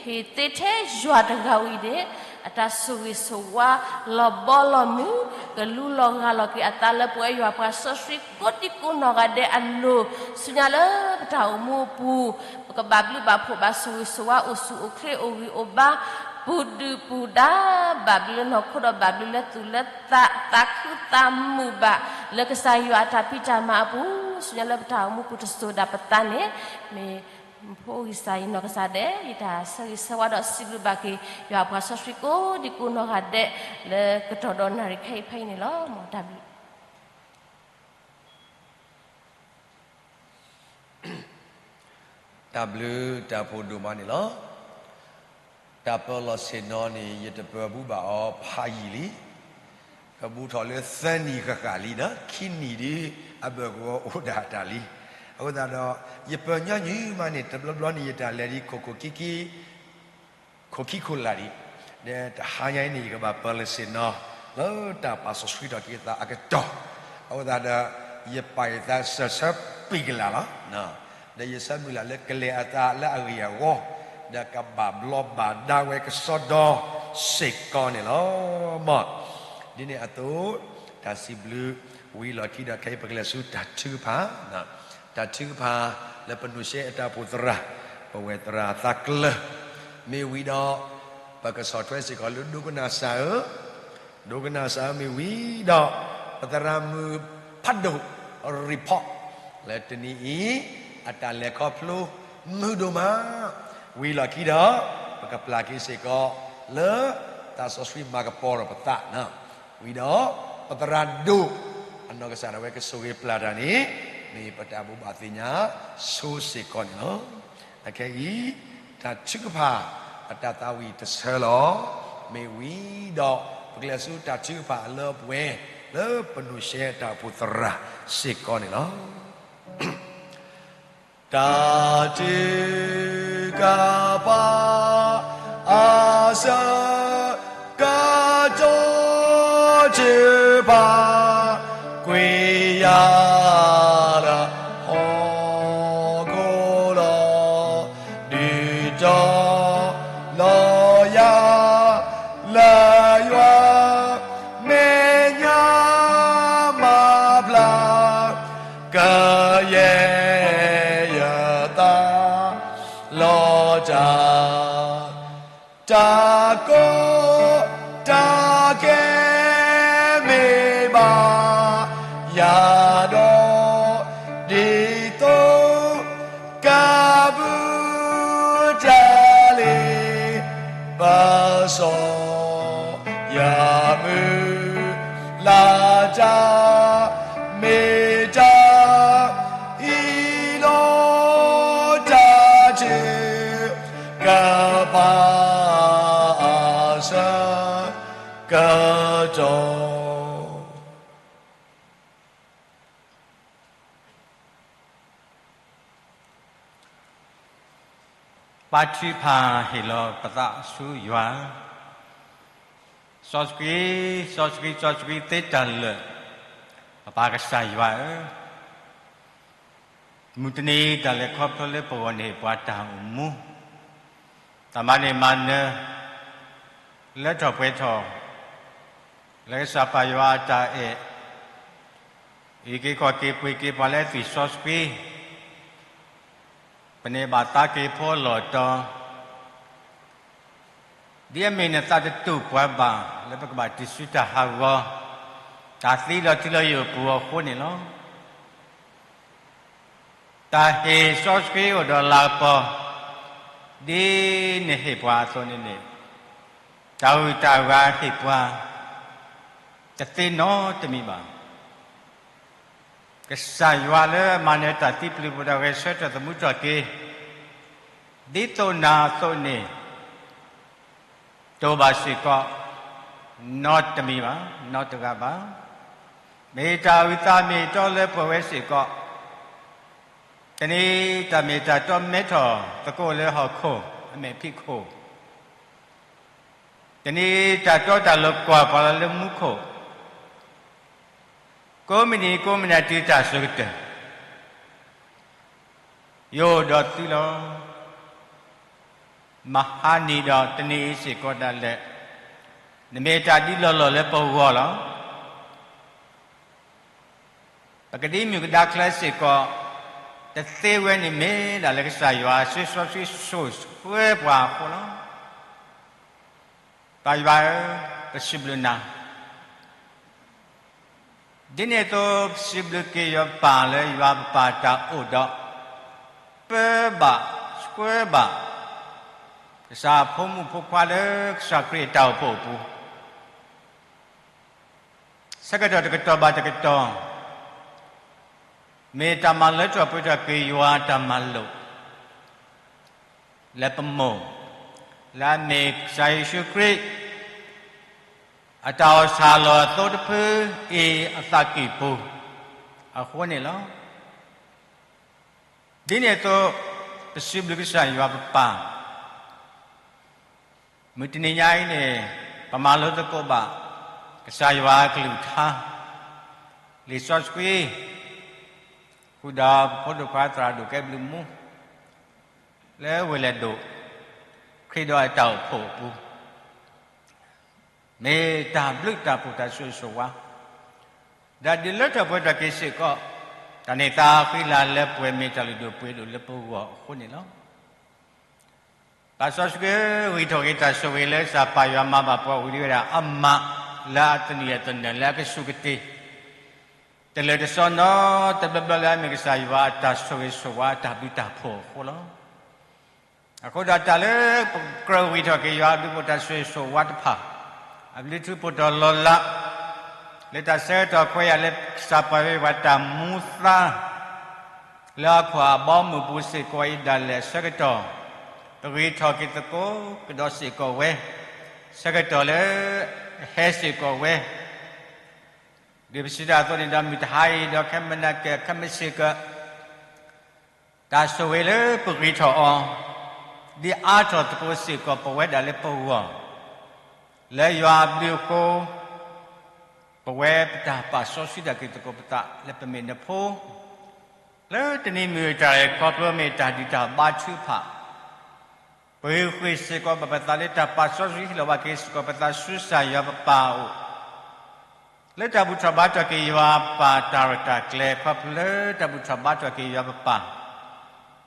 ဟ့ၣ်သ့ထဲယွၤတဂၤဝံၤန့ၣ် အတၢ်ဆိၣ်ဂ့ၤဆိၣ်ဝါလီၤဘီလီၤမုၢ် ကလူလီၤဂၢ်လီၤက့ၤအသးလၢပဝဲယွၤပှၤစီဆှံကိးဒံကိးနီၢ်ဂၤဒဲးအလိၤ ဆူညါလၢပတၢ်အိၣ်မူအပူၤ ပကဘၣ်ဘျုးဘၣ်ဖှိၣ်ဘၣ်ဆိၣ်ဂ့ၤဆိၣ်ဝါအိၣ်ဆူၣ်အိၣ်ချ့အိၣ်ဂံၢ်အိၣ်ဘါ ပူၤဒုၣ်ပူၤဒါ ဘၣ်ဘျုးလၢနီၢ်ခိဒီးဘၣ်ဘျုးလၢသူၣ်လၢသး သးခုသးမုာ်ဘၣ် လၢကစၢ်ယွၤအတၢ်ဖံးတၢ်မၤအပူၤ ဆူညါလၢပတၢ်အိၣ်မူပူၤတစိၤဒၣ်ပသးန့ၣ် မ့ၢ်ဖိဂံၢ်စၢ်ယနီၢ်ကစၢ်ဒဲး ယတၢ်ဆၢဂ့ၤဆၢဝါဒီးစံးဘျုးဘၣ်က့ၤ ယွၤအပှၤစီဆှံကိးဒံကိးနီၢ်ဂၤဒဲး လၢကတီၢ်ဒီးနၣ်ရံၣ်ခဲအံၤဖဲအံၤန့ၣ်လီၤ. တၢ်ဘျုး တၢ်ဘျုးတၢ်ဖှိၣ်ဒိၣ်မးန့ၣ်လီၤ. တၢ်ပၢလီၤဆ့ၣ်နီၤန့ၣ် ယတပၢဘူးဘၣ်အီၤဖးယံာ်လံ. ကဘူးထီၣ်လၢသၢနံၣ်ဃၣ်ဃၣ်လံဒီး ခံနံၣ်ဒ်အဘၢၣ်ကဝီၤအိၣ်ဒၣ်တၢ်လံ. အဃိသတးဒီး ယပၢညီနုၢ်မးန့ၣ် တဘျီဘျီန့ၣ် ယတၢ်လဲၤဒ်ခိၣ်ခိၣ်ခံခံ ခိၣ်ခံခိၣ်လာ်ဒံး, ဒီးတဟါညါအံၤန့ၣ် ယကဘၣ်ပၢလီၤဆ့ၣ်နီၤ လၢတၢ်ပာ်စီဆှံထီၣ်က့ၤသးအကတီၢ်, အဃိသတးဒီး ယပာ်ယသးစၢၢ်ဆၢပံာ်ကလာ်လီၤ. ဒီးယဆၢမုၢ်လၢ်လၢကလဲၤအသးလၢအဂ့ၢ်အဝီ, ဒီးကဘၣ်ဘျီဘၣ်ဒါဝဲကစီဒီစ့ၢ်ကီးန့ၣ်လီၤ. မ်ဒ်န့ၣ်အသိး တၢ်စံးဘျုးဝံၤလီၢ်ခံဒီး ခဲအံၤပကလဲၤဆူတၢ်ထုကဖၣ် တၢ်ထုကဖၣ်လၢပနုာ်ရှဲအတၢ်အိၣ်ဖှိၣ်သရၣ်, ပဝဲသရၣ်သးကျၢၢ်, မ့ၢ်ဝံၤဒီး ပကဆီၣ်ထွဲစ့ၢ်ကီးလၢဒိကနၣ်စၢ်ဧၢ, ဒိကနၣ်စၢ်ဧၢ မ့ၢ်ဝံၤဒီး ပသရၣ်မုၣ်ဖးဒိၣ် report လၢတနံၤအံၤ အတၢ်လဲၤခီဖျိမုာ်ဒိၣ်မး, ဝံၤလီၢ်ခံဒီး ပကပျၢ်က့ၤစ့ၢ်ကီးလၢ သးစီဆှံမၤကပီၤဒီးပသး ဝံၤဒီး ပသရၣ်ဒိၣ် အနီၢ်ကစၢ်ဒၣ်ဝဲကဆိၣ်ဂ့ၤပျၢ်တၢ်န့ၣ် မ့ၢ်ပတၢ်ဘိးဘၣ်သ့ၣ်ညါဆိစ့ၢ်ကီးန့ၣ်လီၤ. အခဲအံၤ တၢ်ထုကဖၣ်အတၢ်သးဝံၣ်တဆၢလီၤ. မ့ၢ်ဝံၤဒီး ပကလဲၤဆူတၢ်ထုကဖၣ်အလၢအပှဲၤ လၢပနုာ်ရှဲတၢ်အိၣ်ဖှိၣ်သရၣ်စ့ၢ်ကီးန့ၣ်လီၤ. တၢ်ထုကဖၣ်အဆၢကတီၢ်ထုကဖၣ် ကွံာ်ယၤလၢဟီၣ်ခိၣ်လီၤ. ဒုးတီၤလီၤယၤလၢယွၤ မဲာ်ညါမၤဖျါ ကယဲၢ်ယသး လီၤတၢ် တၢ်ကီတၢ်ခဲမ့ၢ်ဘၣ်ယၤဒီး ဒ်သိးကဘုတၢ်လ့ၤ ပစီၢ်ယၤမုၢ်လၢ်တၢ် မ့ၢ်တၢ်ဟံးလီၤတၢ်ထု ကဖးအဆၢကတီၢ် ပာ်ထုကဖၣ်ဟ့ၣ်လီၤပသးဆူယွၤ, စီဆှံ, စီဆှံ, စီဆှံသ့တၢ်လၢာ်, ပပၢ်ကစၢ်ယွၤဧၢ, မုၢ်တနံၤတၢ်လဲၤခီဖျိလၢပဂီၢ်န့ၣ် ပှၤတၢ်အိၣ်မူ, တၢ်မၤန့ၢ်မၤနၢၤ, လၢထီၣ်ပှဲၤထီၣ်, လၢကစၢ်ပၢ်ယွၤအတၢ်အဲၣ်, အံးက့ၤခီၣ်က့ၤပှ့ၤက့ၤပှၤလၢသွံၣ်စီဆှံ, ပန့ၢ်ဘၣ်သးက့ၤဖိအလီၢ်တီ, ဒ်အမ့ၢ်နသးတတူၢ်ပှၤဘၣ် လၢပကဘၣ်တုၤဆူတၢ်ဟးဂီၤ, တၢ်သံလီၤထံလီၤယိာ်ပူၤအဃိန့ၣ်လီၤ. တၢ်ဟ့ၣ်စီဆှံအိၣ်ဒီးလၤကပီၤ, ဒ်နဟ့ၣ်ပှၤအသိးန့ၣ်န့ၣ်, တၢ်ဂုၤတၢ်ဂၤဟ့ၣ်ပှၤ, တသ့နီတမံၤဘၣ်. ကစၢ်ယွၤလၢအမၤနၢၤတၢ်သံပျုၢ် ပတၢ်ဂဲၤဆၢထၢၣ်သမူထီၣ်က့ၤ, ဒ်သိးနၤအသိးန့ၣ် တအိၣ်ဘၣ်စ့ၢ်ကီး နီတမံၤဘၣ်, နီတဂၤဘၣ်. မ့ၢ်တၢ်အုၣ်သးမ့ၢ်တီလၢပှဲၤဝဲစ့ၢ်ကီး, တနံၤတၢ်မ့ၢ်တၢ်တီမဲထီၣ်သကိးလၢဟီၣ်ခိၣ်အမဲာ်ဖံးခိၣ်, တနံၤတၢ်တီတၢ်လိၤကွၢ်ပှၤလၢမူခိၣ်, ကိးမုၢ်နံၤကိးမုၢ်နၤတုၤတၢ်အစိၤကတၢၢ် ယအိၣ်ဒီးသုလီၤ. မဟါနံၤဒီးတနံၤအံၤစ့ၢ်ကီးဒၣ်လဲာ်, နမ့ၢ်တၢ်ဒ်လီၢ်လီၢ်လၢပဂီၢ်လီၤ. ပကဒ်မုၢ်ကဒါချၢစ့ၢ်ကီး တသ့ဝဲန့ၣ်မ့ၢ်ဒၣ်လၢကစၢ်ယွၤ စီဆှံစိာ်ဆှၢပှၤအဃိလီၤ. ပၢ်ယွၤဧၢ, ပစံးဘျုးနၤ ဒ်န့ၣ်အသိး ပစံးဘျုးက့ၤယွၤပပၢ်လၢယွၤပပၢ်တၢ်အိၣ်ဒီး ပၢဘၣ်ဆှၢဘၣ် ကစၢ်ဖိမုၣ်ဖိခွါလၢကစၢ်ခရံာ်အတၢ်အိၣ်ဖှိၣ်အပူၤ ဆၢကတီၢ်တကတီၢ်ဘၣ်တကတီၢ် မ့ၢ်တၢ်မၤလၢထီၣ်ပှဲၤထီၣ်က့ၤယွၤအတၢ်မၤလိာ် လၢပမိၢ် လၢအမ့ၢ်ကစၢ်ယ့ၣ်ၡူးခရံာ် အတၢ်အိၣ်ဆၣ်လီၤအသိတဖုအံၤအသးကံၢ်ပူၤ အဃိန့ၣ်လီၤ. ဒ်န့ၣ်အသိး ပစံးဘျုးကစၢ်ယွၤပပၢ် မုၢ်တနံၤညါအံၤန့ၣ် ပမၤလိသကိးဘၣ် ကစၢ်ယွၤအကလုၢ်ကထါ လံာ်စီဆှံ ဃုာ်ဒီးပဖိဒိၣ်ခွါသရၣ်ဒိၣ်ကဲဘျုးမူ လၢဝ့ၢ်လဲၢ်ဒိၣ် ခရံာ်ဒီးအတၢ်အိၣ်ဖှိၣ်အပူၤ မ့ၢ်တၢ်ဘျုးတၢ်ဖှိၣ်တၢ်ဆိၣ်ဂ့ၤဆိၣ်ဝါ ဒီးဒုးလၢထီၣ်ပှဲၤထီၣ်က့ၤစ့ၢ်ကီး တၢ်န့ၢ်သါဃံလၤလၢပှဲၤမ့ၢ်တၢ်လုၢ်ဒိၣ်ပှ့ၤဒိၣ်လၢပဂီၢ်အဃိန့ၣ်လီၤ. သးစီဆှံဧၢ, ဂံၢ်ထီၣ်က့ၤတၢ်ဆိၣ်ဂ့ၤလၢကစၢ်ပၢ်ယွၤမၤဘၣ်ပှၤအိၣ်ဒံးဝဲဒၣ်အမး လၢအသနံၣ်အသနၢၣ်လၢအကစူၢ်ကတ့ၢ် တလၢာ်တစီနီတဘျီဘျီလၢအမ့ၢ်ကစၢ်ယွၤအတၢ်ဆိၣ်ဂ့ၤဆိၣ်ဝါ တၢ်ဘျုးတၢ်ဖှိၣ်အဃိလီၤ. အဃိဒီးတၢ်လၢပကြၢးဂံၢ်ထီၣ်က့ၤယွၤအဘျုးဖှိၣ်တၢ်ဆိၣ်ဂ့ၤဆိၣ်ဝါတဖၣ် အဘျုးထူးဖှိၣ်တီၤလီၤလး လၢတၢ်ဆၢကတီၢ်ခွဲးယာ်လၢကစၢ်ပာ်ဝဲပှၤတၢ်မူသါ လၢဟီၣ်ခိၣ်အဘီအမုၢ်ပူၤစ့ၢ်ကီးအံၤဒၣ်လဲာ်အဆၢကတီၢ် ပဂံၢ်ထီၣ်က့ၤသကိးကဒီးစ့ၢ်ကီးဝဲ ဆၢကတီၢ်လၢအဟဲစ့ၢ်ကီးဝဲ ဒ်ပစံးတၢ်အသိးန့ၣ်ဒီး မုၢ်တဟါအံၤဒီးခဲမုၢ်နၤကဲ ခဲမုၢ်ဆ့ၣ်ကဲ တၢ်ဆိၣ်ဂ့ၤလၢပဂံၢ်ထီၣ်အီၤ ဒ်အါထီၣ်သကိးစ့ၢ်ကီးပဝဲဒၣ်လၢပဂီၢ် လၢယွၤအဘျုးအဃိ ပဝဲပတၢ်ပာ်စီဆှံတၢ်က့ၤသကိးပသးလၢပမ့ၢ်နဖိ လၢတနံၤမုၢ်တၢ်ရဲၣ်ခီဖျိမ့ၢ်တၢ်ဒုၣ်တၢ်ဘါထုကဖၣ် ပဂံၢ်ဃ့ၢ်စ့ၢ်ကီးဘၣ်ပသးလၢတၢ်ပာ်စီဆှံဟ့ၣ်လီၤဘၣ်က့ၤစ့ၢ်ကီးပသးဆူကစၢ်ယွၤပပၢ်အအိၣ် လၢတၢ်ဘူၣ်ထီၣ်ဘါထီၣ်က့ၤယွၤပပၢ်တၢ်ရဲၣ်တၢ်ကျဲၤခီဖျိလၢတၢ်ဘူၣ်ထီၣ်ဘါထီၣ်က့ၤယွၤပပၢ်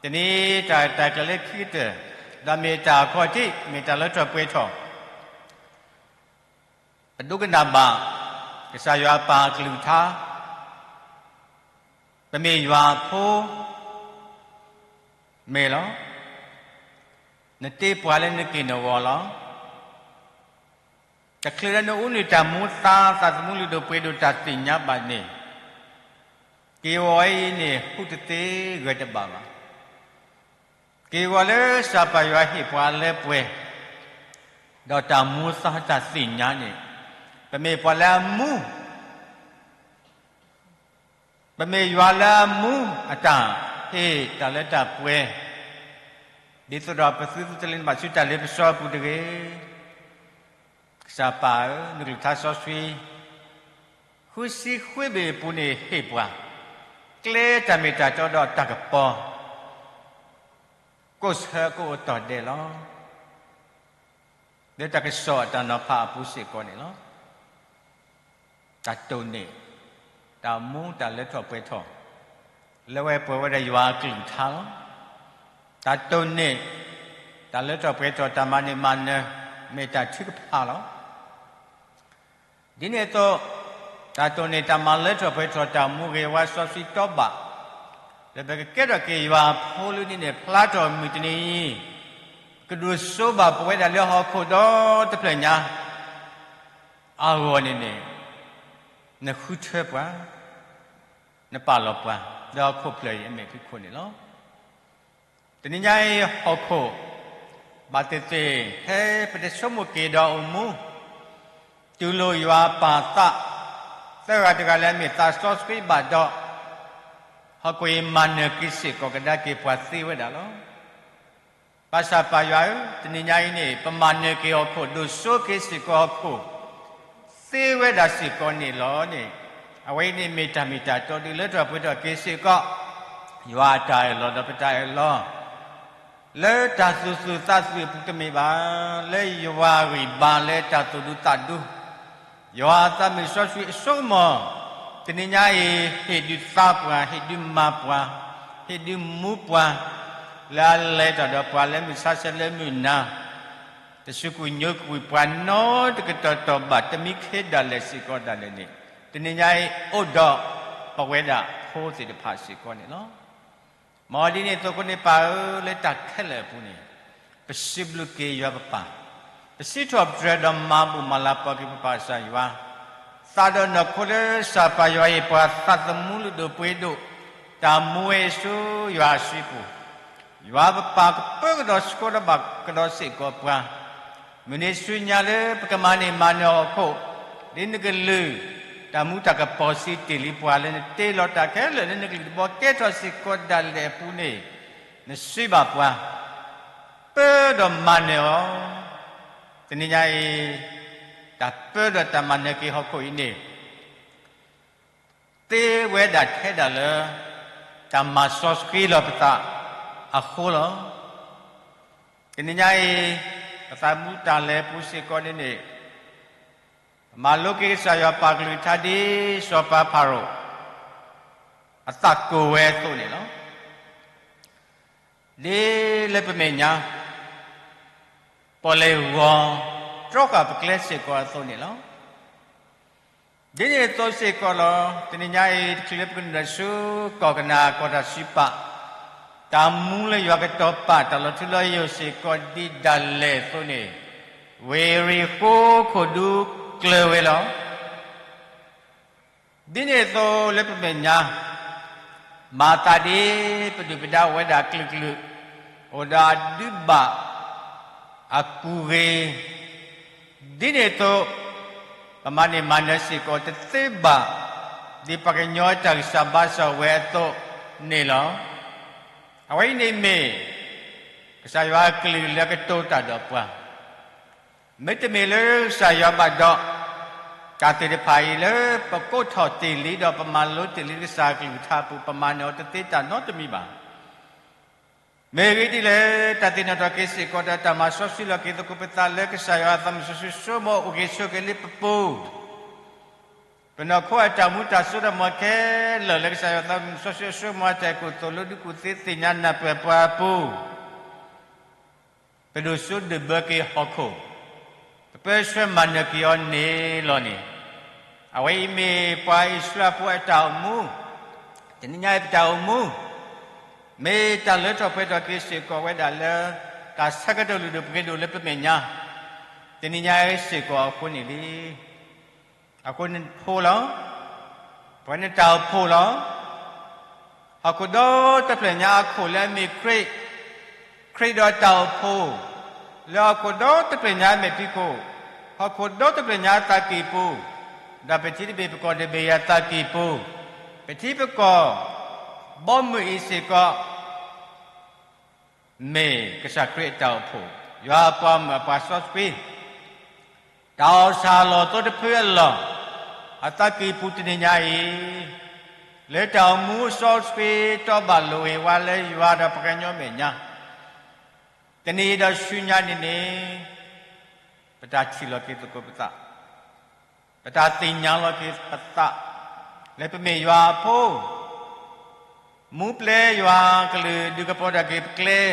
တနံၤတၢ်ရဲၣ်တၢ်ကျဲၤလၢခံကတၢၢ် ဒီးမ့ၢ်တၢ်အခီၣ်ထံး မ့ၢ်တၢ်လၢထီၣ်ပှဲၤထီၣ် ပဒိကနၣ်ဘၣ် ကစၢ်ယွၤအပၢ်အကလုၢ်ကထါ ပမ့ၢ်ယွၤအဖိ မ့ၢ်လီၤ. နတ့ပှၤလၢနက့ၢ်နဂီၤလီၤ. တချုးလၢနအိၣ်နုာ်တၢ်မူသါ သးသမူလုၢ်ဒိၣ်ပှ့ၤဒိၣ်တၢ်သ့ၣ်ညါဘၣ်န့ၣ် က့ၤဂီၤဝဲအံၤန့ၣ် ဟူးတသ့ဂဲၤတဘၣ်ဘၣ်. က့ၤဂီၤလၢကစၢ်ပၢ်ယွၤဟ့ၣ်ပှၤလၢပှဲၤ ဒီးတၢ်မူသါတၢ်သ့ၣ်ညါန့ၣ် ပမ့ၢ်ပှၤလၢအမူ ပမ့ၢ်ယွၤလၢအမူအတၢ်ဟ့ၣ်တၢ်လၢတၢ်ပှဲၤ ဒ်သိးဒီးပသုတလ့ၤဘၣ်ဆူတၢ်လ့ပစီအပူၤတဂ့ၤ. ကစၢ်ပၢ်ဧၢ, နကလုၢ်ကထါစီဆှံ ဃုဆံဃုဘ့ၣ်အပူၤန့ၣ်ဟ့ၣ်ပှၤ ကျဲတၢ်မ့ၢ်တၢ်တီဒီးတၢ်ကပီၤ ကိးဆၢကအိၣ်တီၢ်ဒဲးလီၤ. လၢတၢ်ကစီၣ်အတၢ်နီၤဖးအပူၤစ့ၢ်ကီးန့ၣ်လီၤ. တၢ်တိၢ်န့ၢ် တၢ်မူတၢ်လၢထီၣ်ပှဲၤထီၣ် လၢဝဲပှဲၤဝဲဒီးယွၤအကလုၢ်ကထါလီၤ. တၢ်တိၢ်န့ၢ် တၢ်လၢထီၣ်ပှဲၤထီၣ် တၢ်မၤန့ၢ်မၤနၢၤ မ့ၢ်တၢ်ထုကဖၣ်လီၤ. ဒ်န့ၣ်အသိး တၢ်တိၢ်န့ၢ်တၢ်မၤလၢထီၣ်ပှဲၤထီၣ် တၢ်မူဂ့ၤဝါစီဆှံတီဘၣ် လၢပကကဲထီၣ်က့ၤယွၤအဖိလၢန့ၣ်န့ၣ် ဖျါထီၣ်မုၢ်တနံၤအံၤ ကဒိၣ်စိဘၣ်ပဝဲဒၣ်လၢဟီၣ်ခိၣ်ဒီတဖျၢၣ်ညါ အဂီၢ်န့ၣ်န့ၣ် နဃုထၢပှၤ နပာ်လီၤပှၤ လၢဟီၣ်ခိၣ်ဖျၢၣ်အံၤအမဲာ်ဖံးခိၣ်န့ၣ်လီၤ. တနံၤညါအံၤဟီၣ်ခိၣ် ဘၣ်သ့ၣ်သ့ၣ် ဖဲပတဆိကမိၣ်က့ၤဒီးအိၣ်မူ တူၢ်လိာ်ယွၤအပၢ်အသး သၢဂၤတဂၤလၢအမ့ၢ်သးစီဆှံဘၣ်ဒီး ဟီၣ်ခိၣ်အံၤမၤနၢၤက့ၤစ့ၢ်ကီးကဒါက့ၤပှၤသ့ဝဲဒၣ်လီၤ. ဘၣ်ဆၣ်ပၢ်ယွၤဧၢ, တနံၤညါအံၤန့ၣ် ပမၤနၢၤက့ၤဟီၣ်ခိၣ် ဒိၣ်စိက့ၤစ့ၢ်ကီးဟီၣ်ခိၣ် သ့ဝဲဒၣ်စ့ၢ်ကီးန့ၣ်လီၤန့ၣ်, အဝဲအံၤန့ၣ်မ့ၢ်တၢ်မ့ၢ်တၢ်တီဒုးလၢထီၣ်ပှဲၤထီၣ်က့ၤစ့ၢ်ကီး ယွၤအတၢ်အၢၣ်လီၤဒီးပတၢ်အၢၣ်လီၤ လၢတၢ်သူၣ်သူၣ်သးသူၣ်အပူၤတမ့ၢ်ဘၣ်, လၢယွၤဂံၢ်ဘါလၢတၢ်သူၣ်ဒူသးဒူ ယွၤအသးမုၢ်စီဆှံအစိကမီၤ တနံၤညါအံၤ ဟ့ၣ်ဒုးသါပှၤ, ဟ့ၣ်ဒုးမၤပှၤ, ဟ့ၣ်ဒုးမူပှၤ လၢအလဲၤတၢ်ဒီးပှၤလၢမုၢ်ဆါဆဲးလၢမုၢ်နၤ, တစူးကွံာ်ညိကွံာ်ပှၤနီတကတီၢ်တီၢ်ဘၣ် တမံခ့ဒၣ်လဲာ်စ့ၢ်ကီးဒၣ်လဲာ်န့ၣ်, တနံၤညါအံၤ အိၣ်ဒီးပဝဲဒၣ်ဖိသ့ၣ်တဖၣ်စ့ၢ်ကီးန့ၣ်လီၤ. မ်ဒ်န့ၣ်အသိးအဃိန့ၣ် ပၢ်ဧၢ, လၢတၢ်ခဲလၢာ်အပူၤန့ၣ် ပစံးဘျုးက့ၤယွၤပပၢ်, ပစံးထီၣ်ပတြၢၤဒီးမၤဘူၣ်မၤလၤပှီၤက့ၤပပၢ်ကစၢ်ယွၤ, သးဒီးနီၢ်ခိလၢကစၢ်ပၢ်ယွၤဟ့ၣ်ပှၤသးသမူလုၢ်ဒိၣ်ပှ့ၤဒိၣ်, တၢ်မူဝဲအံၤဆူယွၤအစုပူၤ, ယွၤပပၢ်ကပၢကဒီးဆှိဒီးဘၣ်ကဒီးစ့ၢ်ကီးပှၤ မုၢ်နံၤဆူညါလၢပကမၤန့ၢ်မၤနၢၤဟီၣ်ခိၣ်, ဒ်နကလုၢ်, တၢ်မူတၢ်ကပီၤစံးတ့ၢ်လံပှၤလၢနတ့လီၤတၢ်ခဲလၢာ်လၢနကလုၢ်တဘီကဲထီၣ်စ့ၢ်ကီးဒၣ်လဲာ်အပူၤန့ၣ်, နစုဘၣ်ပှၤ, ပၢဒီးမၤနၢၤအီၤ, တနံၤညါအံၤ, တၢ်ပၢဒီးတၢ်မၤနၢၤက့ၤဟီၣ်ခိၣ်အံၤန့ၣ် သ့ဝဲဒၣ်ထဲဒၣ်လၢ တၢ်မၤစီဆှံလီၤပသးအဃိလီၤ. တနံၤညါအံၤ, ပသးမူတၢ်လဲၤပူၤစ့ၢ်ကီးန့ၣ်န့ၣ်, ပမၤလိက့ၤကစၢ်ယွၤပာ်ကလုၢ်ကထါဒ်စီၤပၤဖၤရိၤ အသးကိၢ်ဝဲအသိးန့ၣ်လီၤ. ဒ်လၢပမဲာ်ညါ ပီၣ်လဲၣ်ဂီၤတြီဃာ်ပကျဲစ့ၢ်ကီးအသိးန့ၣ်လီၤ. ဒ်န့ၣ်အသိးစ့ၢ်ကီးလီၤ. တနံၤညါအံၤ တချုးလၢပကနုာ်လီၤဆူ ကီၢ်ကနၤအကီၢ်တၢ်စံးပာ်, တၢ်မူလၢယွၤကတီၤပာ်တၢ်လီၤထူလီၤယိာ်စ့ၢ်ကီးဒ်ဒၣ်လဲာ်အသိးန့ၣ်, ဝ့ၢ်ယရံၣ်ဃိးခိၣ်ဒူကျၢၤဝဲလီၤ. ဒ်န့ၣ်အသိးလၢပမဲာ်ညါ, မၤသးဒ်ပဒုၣ်ပဒါအိၣ်ဝဲဒၣ်အကလုာ်ကလုာ်, အိၣ်ဒီးအဒုးဘၣ်အကူၣ်ဂ့ၤ, ဒ်န့ၣ်အသိး, ပမၤန့ၢ်မၤနၢၤစ့ၢ်ကီးတသ့ဘၣ်, ဒ်ပှၤကညီတၢ်ဂံၢ်စၢ်ဘါစၢ်ဝဲအသိးန့ၣ်လီၤ. အဝဲအံၤန့ၣ်မ့ၢ် ကစၢ်ယွၤအကလုၢ်လၢကတိၤတၢ်ဒီးပှၤ မ့တမ့ၢ်လၢကစၢ်ယွၤဘၣ်ဒီး, တၢ်သ့ၣ်တဖၣ်အံၤလၢပကိးထီၣ်တ့ၢ်လံဒီးပမၤလိတ့ၢ်လံလၢကစၢ်အကလုၢ်ကထါအပူၤ ပမၤနၢၤအီၤတသ့တၢ်နီတမံၤဘၣ်. မ့ၢ်ဂ့ၢ်ဒ်လဲၣ်, တၢ်သ့ၣ်နီၣ်ထီၣ်က့ၤစ့ၢ်ကီးဒီးတၢ်မၤစီဆှံလီၤက့ၤသကိးပသးလၢကစၢ်ယွၤအသးမုၢ်စီဆှံစိကမီၤအိၣ်က့ၤဆိးက့ၤလၢပပူၤ ပနီၢ်ခိအတၢ်မူတၢ်စိတၢ်ကမီၤခဲလၢာ်လၢကစၢ်ယွၤအသးမုၢ်စီဆှံအစိကမီၤအတၢ်အဲၣ်ကူၣ်သိးလိ ဒုးကူၣ်သ့သ့ၣ်ညါနၢ်ပၢၢ်ပှၤအပူၤ ပဒိၣ်စိဒိၣ်ဘၢက့ၤဟီၣ်ခိၣ်, ပပၢဆှၢမၤနၢၤက့ၤအီၤန့ၣ်လီၤန့ၣ်, အဝဲအံၤမ့ၢ်ပှၤအံၣ်စရ့လးဖိအတၢ်အိၣ်မူ, တနံၤညါအံၤပတၢ်အိၣ်မူ, မ့ၢ်တၢ်လၢထီၣ်ပှဲၤထီၣ်က့ၤစ့ၢ်ကီးဝဲဒၣ်လၢ တၢ်ဆၢကတီၢ်လုၢ်ဒိၣ်ပှ့ၤဒိၣ်လၢပမဲာ်ညါ, တနံၤညါအံၤစ့ၢ်ကီးအဃိန့ၣ်လံ. အဃိနဖိလီၤ, ပဝဲနတၢ်အိၣ်ဖှိၣ်လီၤ. ဟီၣ်ခိၣ်ဒီတဖျၢၣ်ညါအခိၣ်လၢအမ့ၢ်ခရံာ်, ခရံာ်ဒီးတၢ်အိၣ်ဖှိၣ်, လၢဟီၣ်ခိၣ်ဒီတဖျၢၣ်ညါအမဲာ်ဖံးခိၣ်, ဟီၣ်ခိၣ်ဒီတဖျၢၣ်ညါအသးကံၢ်ပူၤ, ဒီးပထံတဘ့ၣ်ပကီၢ်တဘ့ၣ်အသးကံၢ်ပူၤ, ပထံပကီၢ်, ဘီမုၢ်အံၤစ့ၢ်ကီး မ့ၢ်ကစၢ်ခရံာ်အတၢ်အိၣ်ဖှိၣ်, ယွၤအပှၤမုၣ်အပှၤစီဆှံ, တၢ်အီၣ်ဆၣ်အလီၢ်သိတဖုအလီၢ်, အသးကံၢ်ပူၤတနံၤညါအံၤ, လၢတၢ်အိၣ်မူစီဆှံ တီဘၣ်လိာ်ဝ့ၤဝါလၢယွၤဒီးပှၤကညီမဲာ်ညါ, တနံၤအံၤဒီးဆူညါန့ၣ်န့ၣ်, ပတၢ်ထံၣ်လီၤက့ၤသကိးပသး ပတၢ်သ့ၣ်ညါလီၤက့ၤပသး, လၢပမ့ၢ်ယွၤအဖိ, မူပျဲယွၤကလုၢ်ဒုးကပီၤတၢ်က့ၤပကျဲ,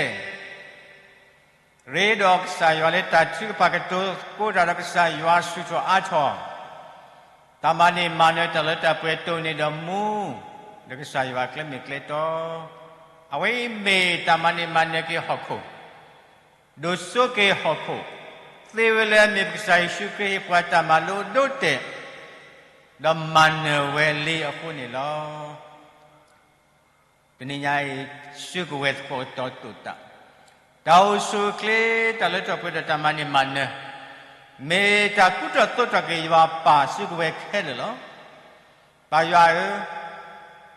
ရ့ဒီးကစၢ်ယွၤလၢတၢ်ထုကဖၣ်ကတိၤသကိးတၢ်ဒီးကစၢ်ယွၤဆူၣ်ထီၣ်အါထီၣ်, တၢ်မၤန့ၢ်မၤနၢၤတၢ်လၢတၢ်ပှဲၤတိၢ်န့ၢ်ဒီးမူ, ဒီးကစၢ်ယွၤအကျဲမ့ၢ်ကျဲတီ, အဝဲအံၤမ့ၢ်တၢ်မၤန့ၢ်မၤနၢၤက့ၤဟီၣ်ခိၣ် ဒိၣ်စိက့ၤဟီၣ်ခိၣ်, သ့ဝဲလၢအမ့ၢ်ပကစၢ်ယ့ၣ်ၡူးခရံာ်ဟ့ၣ်ပှၤတၢ်မၤလိဒိတဲာ်, ဒီးမၤနၢၤဝဲလံအဃိန့ၣ်လီၤ. တနံၤညါအံၤ, စုကဝဲၤသကိးအတီတိာ်တၢ်, တၢ်အိၣ်ဆူၣ်အိၣ်ချ့, တၢ်လၢထီၣ်ပှဲၤဒီးတၢ်မၤန့ၢ်မၤနၢၤ, မ့ၢ်တၢ်ကူထီၣ်သိးထီၣ်က့ၤယွၤအပၢ်စုကဝဲၤခဲလၢာ်လီၤ. ပၢ်ယွၤဧၢ,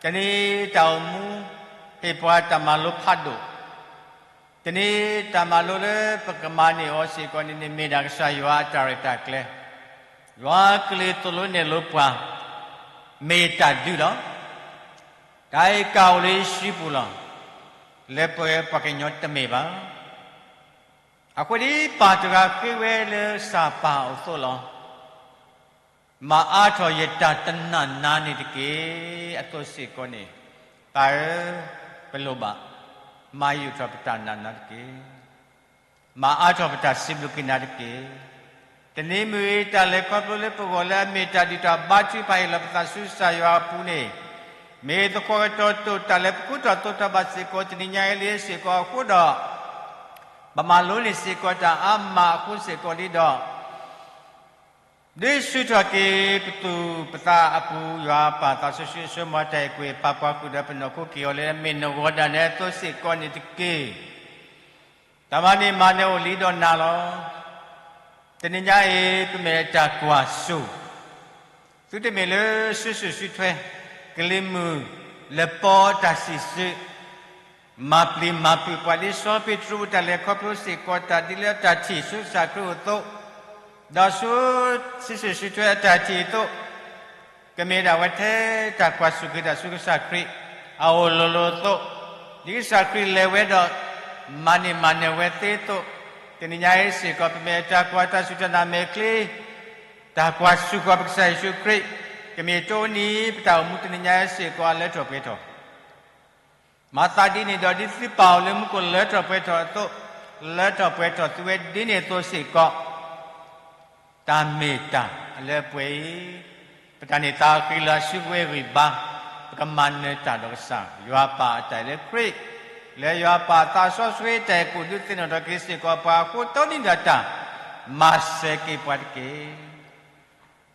တနံၤတၢ်အိၣ်မူ, ဟ့ၣ်ပှၤတၢ်မၤလိဖးဒိၣ်, တနံၤတၢ်မၤလိလၢပကမၤန့ၢ်အီၤစ့ၢ်ကီးန့ၣ်န့ၣ် မ့ၢ်ဒၣ်ကစၢ်ယွၤအတၢ်ရဲၣ်တၢ်ကျဲၤ, ယွၤကလုၢ်သိၣ်လိနဲၣ်လိပှၤ, မ့ၢ်တၢ်ဒုးလီၤ. တၢ်အံၤကအိၣ်လၢယစုပူၤလီၤ. လၢပဝဲပှၤကညီတမ့ၢ်ဘၣ်. အဃိဒ်ပၢ်တဂၤဃ့ဝဲလၢကစၢ်ပၢ်အသိးလီၤ. မၤအါထီၣ်ယတၢ်တနာ်နၤန့ၣ်တက့ၢ်. အသိးစ့ၢ်ကီးန့ၣ်, ပၢ်ဧၢ, ပလိၣ်ဘၣ်, မၤယုာ်ထီၣ်ပတၢ်နာ်နၤတက့ၢ်. မၤအါထီၣ်ပတၢ်စံးဘျုးက့ၤနၤတက့ၢ်. တနံၤမုၢ်အံၤ တၢ်လဲၤခီဖျိလၢပဂီၢ်လၢအမ့ၢ်တၢ်ဒုၣ်တၢ်ဘါထုကဖၣ်ဟ့ၣ်လီၤပသးဆူကစၢ်ယွၤအပူၤန့ၣ်, မ့ၢ်သကိးကတီၤတိာ်တၢ်လၢပကူထီၣ်သိးထီၣ်ဘၣ်စ့ၢ်ကီး တနံၤညါအံၤလံစ့ၢ်ကီးအဃိဒီး, ပမၤလိန့ၢ်စ့ၢ်ကီးတၢ်အါမးအဃိစ့ၢ်ကီးလံဒီး, ဒုးဆူၣ်ထီၣ်က့ၤပသူၣ်ပသးအပူၤ ယွၤအပၢ်သးစီဆှံအစိကမီၤတၢ်အဲၣ်ကွံာ် ပာ်ပှၤဃုာ်ဒီးပနီၢ်ခိက့ၤအီၤလၢအမ့ၢ်နဂီၢ်ဒၣ်နဲအသိးစ့ၢ်ကီးန့ၣ်တက့ၢ်. တၢ်မၤန့ၢ်မၤနၢၤအိၣ်လံဒီးနၤလီၤ. တနံၤညါအံၤ ပမ့ၢ်တၢ်ကွၢ်စိၣ်, သုတမ့ၢ်လၢစုဆူၣ်စုထွဲ, ကလံၤမုၢ်လပီတၢ်စံၣ်စု, မၤပျံၤမၤဖုးပှၤဒ်စီၤပ့းတရူးအတၢ်လဲၤခီဖျိစ့ၢ်ကီးတၢ်ဒ်လၢအတၢ်ထံၣ်ဆူကစၢ်ခရံာ်အသိး, ဒီးဆူစုဆူၣ်စုထွဲအတၢ်ထံၣ်အသိး, ကမ့ၢ်ဒၣ်ဝဲထဲတၢ်ကွၢ်ဆူၣ်က့ၤတၢ်ဆူကစၢ်ခရံာ် အအိၣ်လိၤလိၤအသိး, ဒ်ကစၢ်ခရံာ်လဲၤဝဲဒီး မၤန့ၢ်မၤနၢၤဝဲသ့အသိး, တနံၤညါအံၤစ့ၢ်ကီး ပမ့ၢ်တၢ်ကွၢ်တၢ်စူၢ်တၢ်နာ်မဲာ်ချံ, တၢ်ကွၢ်ဆူၣ်ဃီၤပကစၢ်ယ့ၣ်ၡူးခရံာ်, ကမ့ၢ်တိၢ်နီၣ်ပတၢ်အိၣ်မူတနံၤညါအံၤစ့ၢ်ကီးအလၢထီၣ်ပှဲၤထီၣ် မၤသးဒ်န့ၣ်ဒီး ဒ်သုပၢ်အိၣ်လၢမူခိၣ်လၢထီၣ်ပှဲၤထီၣ်အသိး, လၢထီၣ်ပှဲၤထီၣ်သုဝဲဒ်န့ၣ်အသိးစ့ၢ်ကီး, တၢ်မ့ၢ်တၢ်အလၢအပှဲၤအံၤ, ပတၢ်န့ၢ်သါအဃံလၤအစုကဝဲၤဂံၢ်ဘါ, ပကမၤနၢၤတၢ်ဒီးကစၢ်, ယွၤပၢ်အတၢ်အဲၣ်လၢခရံာ်, လၢယွၤပၢ်သးစီဆှံတၢ်အဲၣ်ကိၣ်ဒုးသ့ၣ်နီၣ်ထီၣ်က့ၤစ့ၢ်ကီးပှၤအဃိ တိၢ်နီၣ်ဒီးတၢ်, မၤစၢၤက့ၤပှၤတက့ၢ်.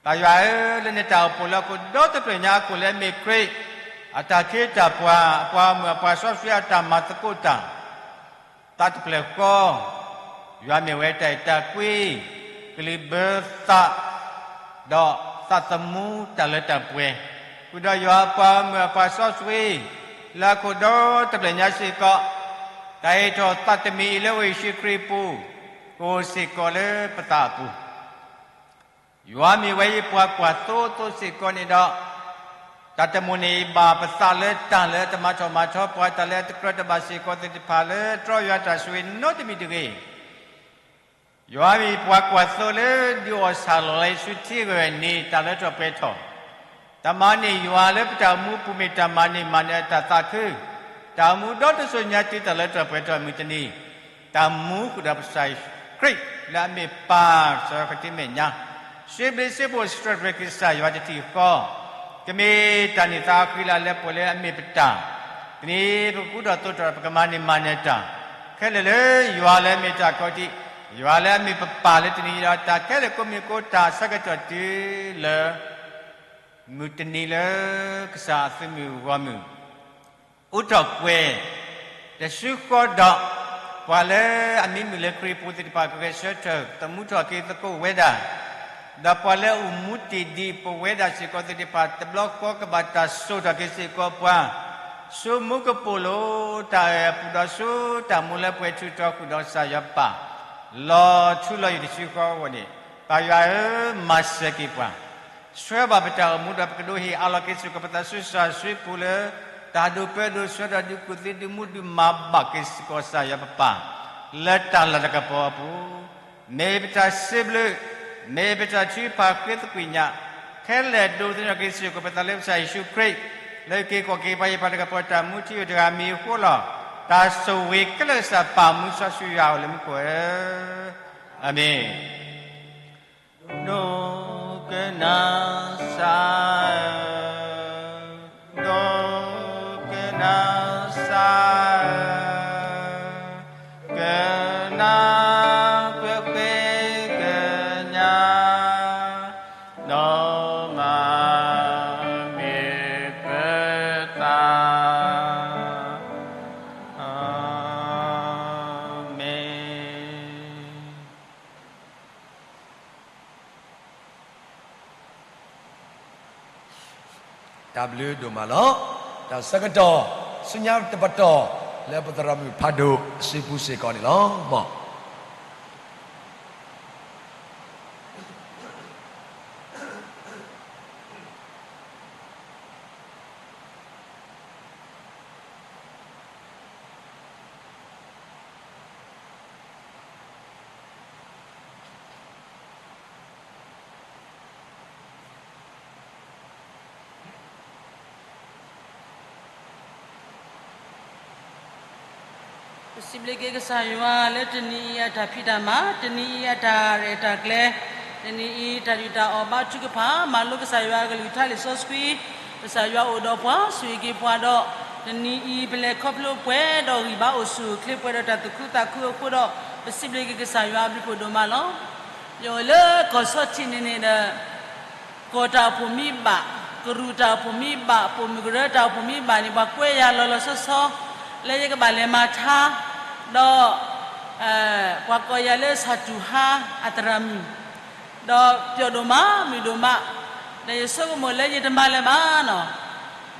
ပၢ်ယွၤဧၢ, လၢနတၢ်အိၣ်ဖှိၣ်လၢဟီၣ်ခိၣ်ဒီတဖျၢၣ်ညါအခိၣ်လၢအမ့ၢ်ခရံာ်, အတၢ်ခ့တၢ်ပှၤ, အပှၤဂီၢ်မုၢ်အပှၤစီဆှံအတၢ်မၤသကိးတၢ်, သးတဖျၢၣ်ဃီ, ယွၤမ့ၢ်ဝဲတၢ်အဲၣ်တၢ်ကွံ, ကလုၢ်ဘၢသး, ဒီးသးသမူတၢ်လၢတၢ်ပှဲၤ, ဃုာ်ဒီးယွၤအပှၤဂီၢ်မုၢ်အပှၤစီဆှံ, လၢဟီၣ်ခိၣ်ဒီတဖျၢၣ်ညါစ့ၢ်ကီး, တၢ်ဟ့ၣ်ထီၣ်သးတမံၤအံၤလၢပဝဲယ့ၣ်ၡူးခရံာ်အပူၤ, ကအိၣ်စ့ၢ်ကီးလၢပသးအပူၤ ယွၤမ့ၢ်ဝဲယပှၤကွၢ်သိအသိးစ့ၢ်ကီးန့ၣ်ဒီး, တၢ်တမိၣ်န့ၢ်ယဘၣ်ပသးလၢတၢ်လၢအတမၤထီၣ်မၤထီပှၤ တၢ်လၢအတကြၢးတဘၣ်စ့ၢ်ကီးသ့ၣ်တဖၣ်လၢတြီယွၤတၢ်ဆိၣ်ဂ့ၤနီတမံၤတဂ့ၤ. ယွၤမ့ၢ်ပှၤကွၢ်သိလၢဒုးအီၣ်ဆၣ်လီၤလၢယစုထံဂၢၢ်နံၤတၢ်လၢထီၣ်ပှဲၤထီၣ်, တၢ်မၤန့ၢ်ယွၤလၢပတၢ်အိၣ်မူအပူၤမ့ၢ်တၢ်မၤန့ၢ်မၤနၢၤအတၢ်သးခု, တၢ်အိၣ်မူဒီတစိၤညါတုၤတၢ်လၢထီၣ်ပှဲၤထီၣ်မုၢ်တနံၤ, တၢ်မူဃုာ်ဒီးပကစၢ်ခရံာ်လၢအမ့ၢ်ပၢ်ကစၢ်ယွၤခီၣ်ထံးမဲာ်ညါ, စံးဘျုးစံးဖှိၣ်စံးထီၣ်ပတြၢၤက့ၤကစၢ်ယွၤတထံၣ်ဃီ, ကမ့ၢ်တၢ်န့ၢ်သါအဃံလၤလၢပှဲၤလၢအမ့ၢ်ပတၢ်, တနံၤပကကူထီၣ်သိးထီၣ် ပကမၤန့ၢ်မၤနၢၤတၢ်, ခဲလၢာ်လၢယွၤလၢအမ့ၢ်တၢ်ခီၣ်ထံး, ယွၤလၢအမ့ၢ်ပပၢ်လၢတနံၤအံၤဒီး တၢ်ခဲလၢာ်ကိးမံၤကိးတၢ်ဆၢကတီၢ်တုၤလၢ မုၢ်တနံၤလၢကစၢ်အသုးမုၢ်ဂီၢ်မုၢ် အိးထီၣ်ကွဲၤ, တစုဃီဒီး ပှၤလၢအမံမုာ်လၢခရံာ်အပူၤသ့ၣ်တဖၣ် ကဂဲၤဆၢထၢၣ် သမူထီၣ်က့ၤသကိးဝဲဒၣ်, ဒီးပှၤလၢအအိၣ်မူတ့ၢ်ဒံးပဝဲဒၣ်စ့ၢ်ကီးသ့ၣ်တဖၣ် တဘျီဃီကဘၣ်တၢ်စိာ်ထီၣ်က့ၤစ့ၢ်ကီးပှၤ, ဆူမူကပိာ်လိၤတၢ်အဲၣ်အပူၤဒီး ဆူတၢ်မူလၢပှဲၤထူးတီၤဃုာ်ဒီးကစၢ်ယွၤပၢ်, လီၤထူလီၤယိာ်တစုဃီအဂီၢ်န့ၣ်, ပၢ်ယွၤဧၢ, မၤစၢၤက့ၤပှၤ ဆှၢဘၣ်ပတၢ်အိၣ်မူဒီး ပကဒိးဟ့ၣ်အးလီၤက့ၤစ့ၢ်ကီးပသးဆူကစၢ်စုပူၤလၢ တၢ်ဒိးပၢဒိးဆှၢဒီးဒုးကူၣ်သ့ဒုးမူဒုးမၤဘၣ်က့ၤစ့ၢ်ကီးကစၢ်ယွၤပပၢ် လၢတၢ်လၤတၢ်ကပီၤအပူၤ, မ့ၢ်ပတၢ်စံးဘျုး, မ့ၢ်ပတၢ်ထုကဖၣ်ဃ့သကွံာ်ညါ, ခဲလၢာ်ဒိးသန့ၤက့ၤစ့ၢ်ကီးပသးလၢကစၢ်ယ့ၣ်ၡူးခရံာ်, လၢက့ၤကီၢ်က့ၤပှၤဟ့ၣ်ပှၤတၢ်ကပီၤတၢ်မူထံဧိၤတဂၤမံၤအဃိလီၤ. တၢ်ဆိၣ်ဂ့ၤခဲလၢာ်ကစၢ်ပၢ်မူစီဆှံယွၤအိၣ်လၢမူခိၣ်ဧၢ, အၤမ့ၣ်. ဒိကနၣ်စၢ်ဧၢ, ဒိကနၣ်စၢ်ဧၢ, ကနၣ်ကွ့ၢ်ကွ့ၢ်ကညး, ဒီးမၤမ့ၢ်ပသး, အၤမ့ၣ်. တၢ်ဘျုးဒိၣ်မးလီၤ. တၢ်ဆၢကတီၢ် ဆူညါတပတီၢ် လၢပသရၣ်မုၣ်ဖးဒိၣ်အစုပူၤစ့ၢ်ကီးန့ၣ်လီၤ. မ် ပစံးဘျုးက့ၤကစၢ်ယွၤလၢတနံၤအံၤအတၢ်ဖံးတၢ်မၤ, တနံၤအံၤအတၢ်ရဲၣ်တၢ်ကျဲၤ, တနံၤအံၤ တၢ်ဒုၣ်တၢ်အီၣ်ဘါထုကဖၣ် မၤလိကစၢ်ယွၤအကလုၢ်ကထါလံာ်စီဆှံ, ကစၢ်ယွၤအိၣ်ဒီးပှၤ ဆိၣ်ဂ့ၤက့ၤပှၤဒီး တနံၤအံၤ ပလဲၤခီဖျိပှဲၤဒီးဂံၢ်ဘါအိၣ်ဆူၣ်အိၣ်ချ့ပှဲၤဒီးတၢ်သူၣ်ခုသးခုအဃိဒီး ပစံးဘျုးက့ၤကစၢ်ယွၤအဘျုးဖးဒိၣ်မးလီၤ. ယအိၣ်လၢကီၢ်ဆီထံးန့ၣ်န့ၣ်ဒီး ကီၢ်တၢ်အိၣ်ဖှိၣ်မံဘၣ်, ကရူၢ်တၢ်အိၣ်ဖှိၣ်မံဘၣ်, ပိာ်မုၣ်ကရၢတၢ်အိၣ်ဖှိၣ်မံဘၣ်န့ၣ် ပှၤကွဲယၤလီၤလီၤဆီဆီ လၢယကဘၣ်လဲၤမၤထါ, ဒီး ပှၤကိးယၤလၢဆၣ်တူၢ်ဟါအသရၣ်မုၣ်, ဒီးပျိာ်ဒိၣ်မး မုာ်ဒိၣ်မး, ဒီးယဆိကမိၣ်လၢယတမၤလၢၤဘၣ်နီၤ,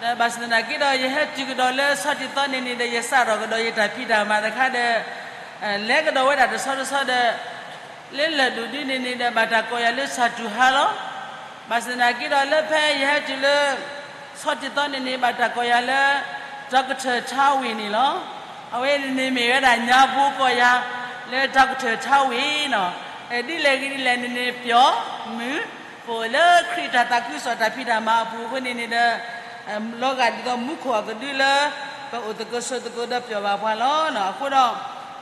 ဒီးဘၣ်ဆၣ်သနာ်က့ဒီး ယဟဲတုၤကဒီးလၢဆီတံၢ်သီန့ၣ်န့ၣ်ဒီး ယစးထီၣ်ကဒီးယတၢ်ဖံးတၢ်မၤတခါဒီး လဲၤကဒီးဝဲဒၣ်တဆီတဆီဒီး လၢလၢၢ်ဒိၣ်ဒုန့ၣ်န့ၣ်ဒီး ဘၣ်တၢ်ကိးယၤလၢဆၣ်တူၢ်ဟါလီၤ. ဘၣ်ဆၣ်သနာ်က့ဒီး လၢဖဲယဟဲတုၤလၢ ဆီတံၢ်သီန့ၣ်န့ၣ် ဘၣ်တၢ်ကိးယၤလၢ doctor ထါဝ့ၤန့ၣ်လီၤ. အဝဲန့ၣ်န့ၣ်မ့ၢ်ဝဲဒၣ်ညါဘိကိးယၤ လၢ doctor ထါဝ့ၤနီၤ, ဒ်လဲၣ်ဂ့ၤဒ်လဲၣ်န့ၣ်န့ၣ် ပျိာ်မုာ်, ပအိၣ်လၢခရံာ်တၢ်သးခုကစီၣ်တၢ်ဖံးတၢ်မၤအပူၤအဃိန့ၣ်န့ၣ်ဒီး လီၤဂာ်ဒ်သိးမူခိၣ်အကဒုလၢ ပအိၣ်သကိးဆိးသကိးဒီးပျိာ်ဘၣ်ပှၤလီၤ. အဃိဒီး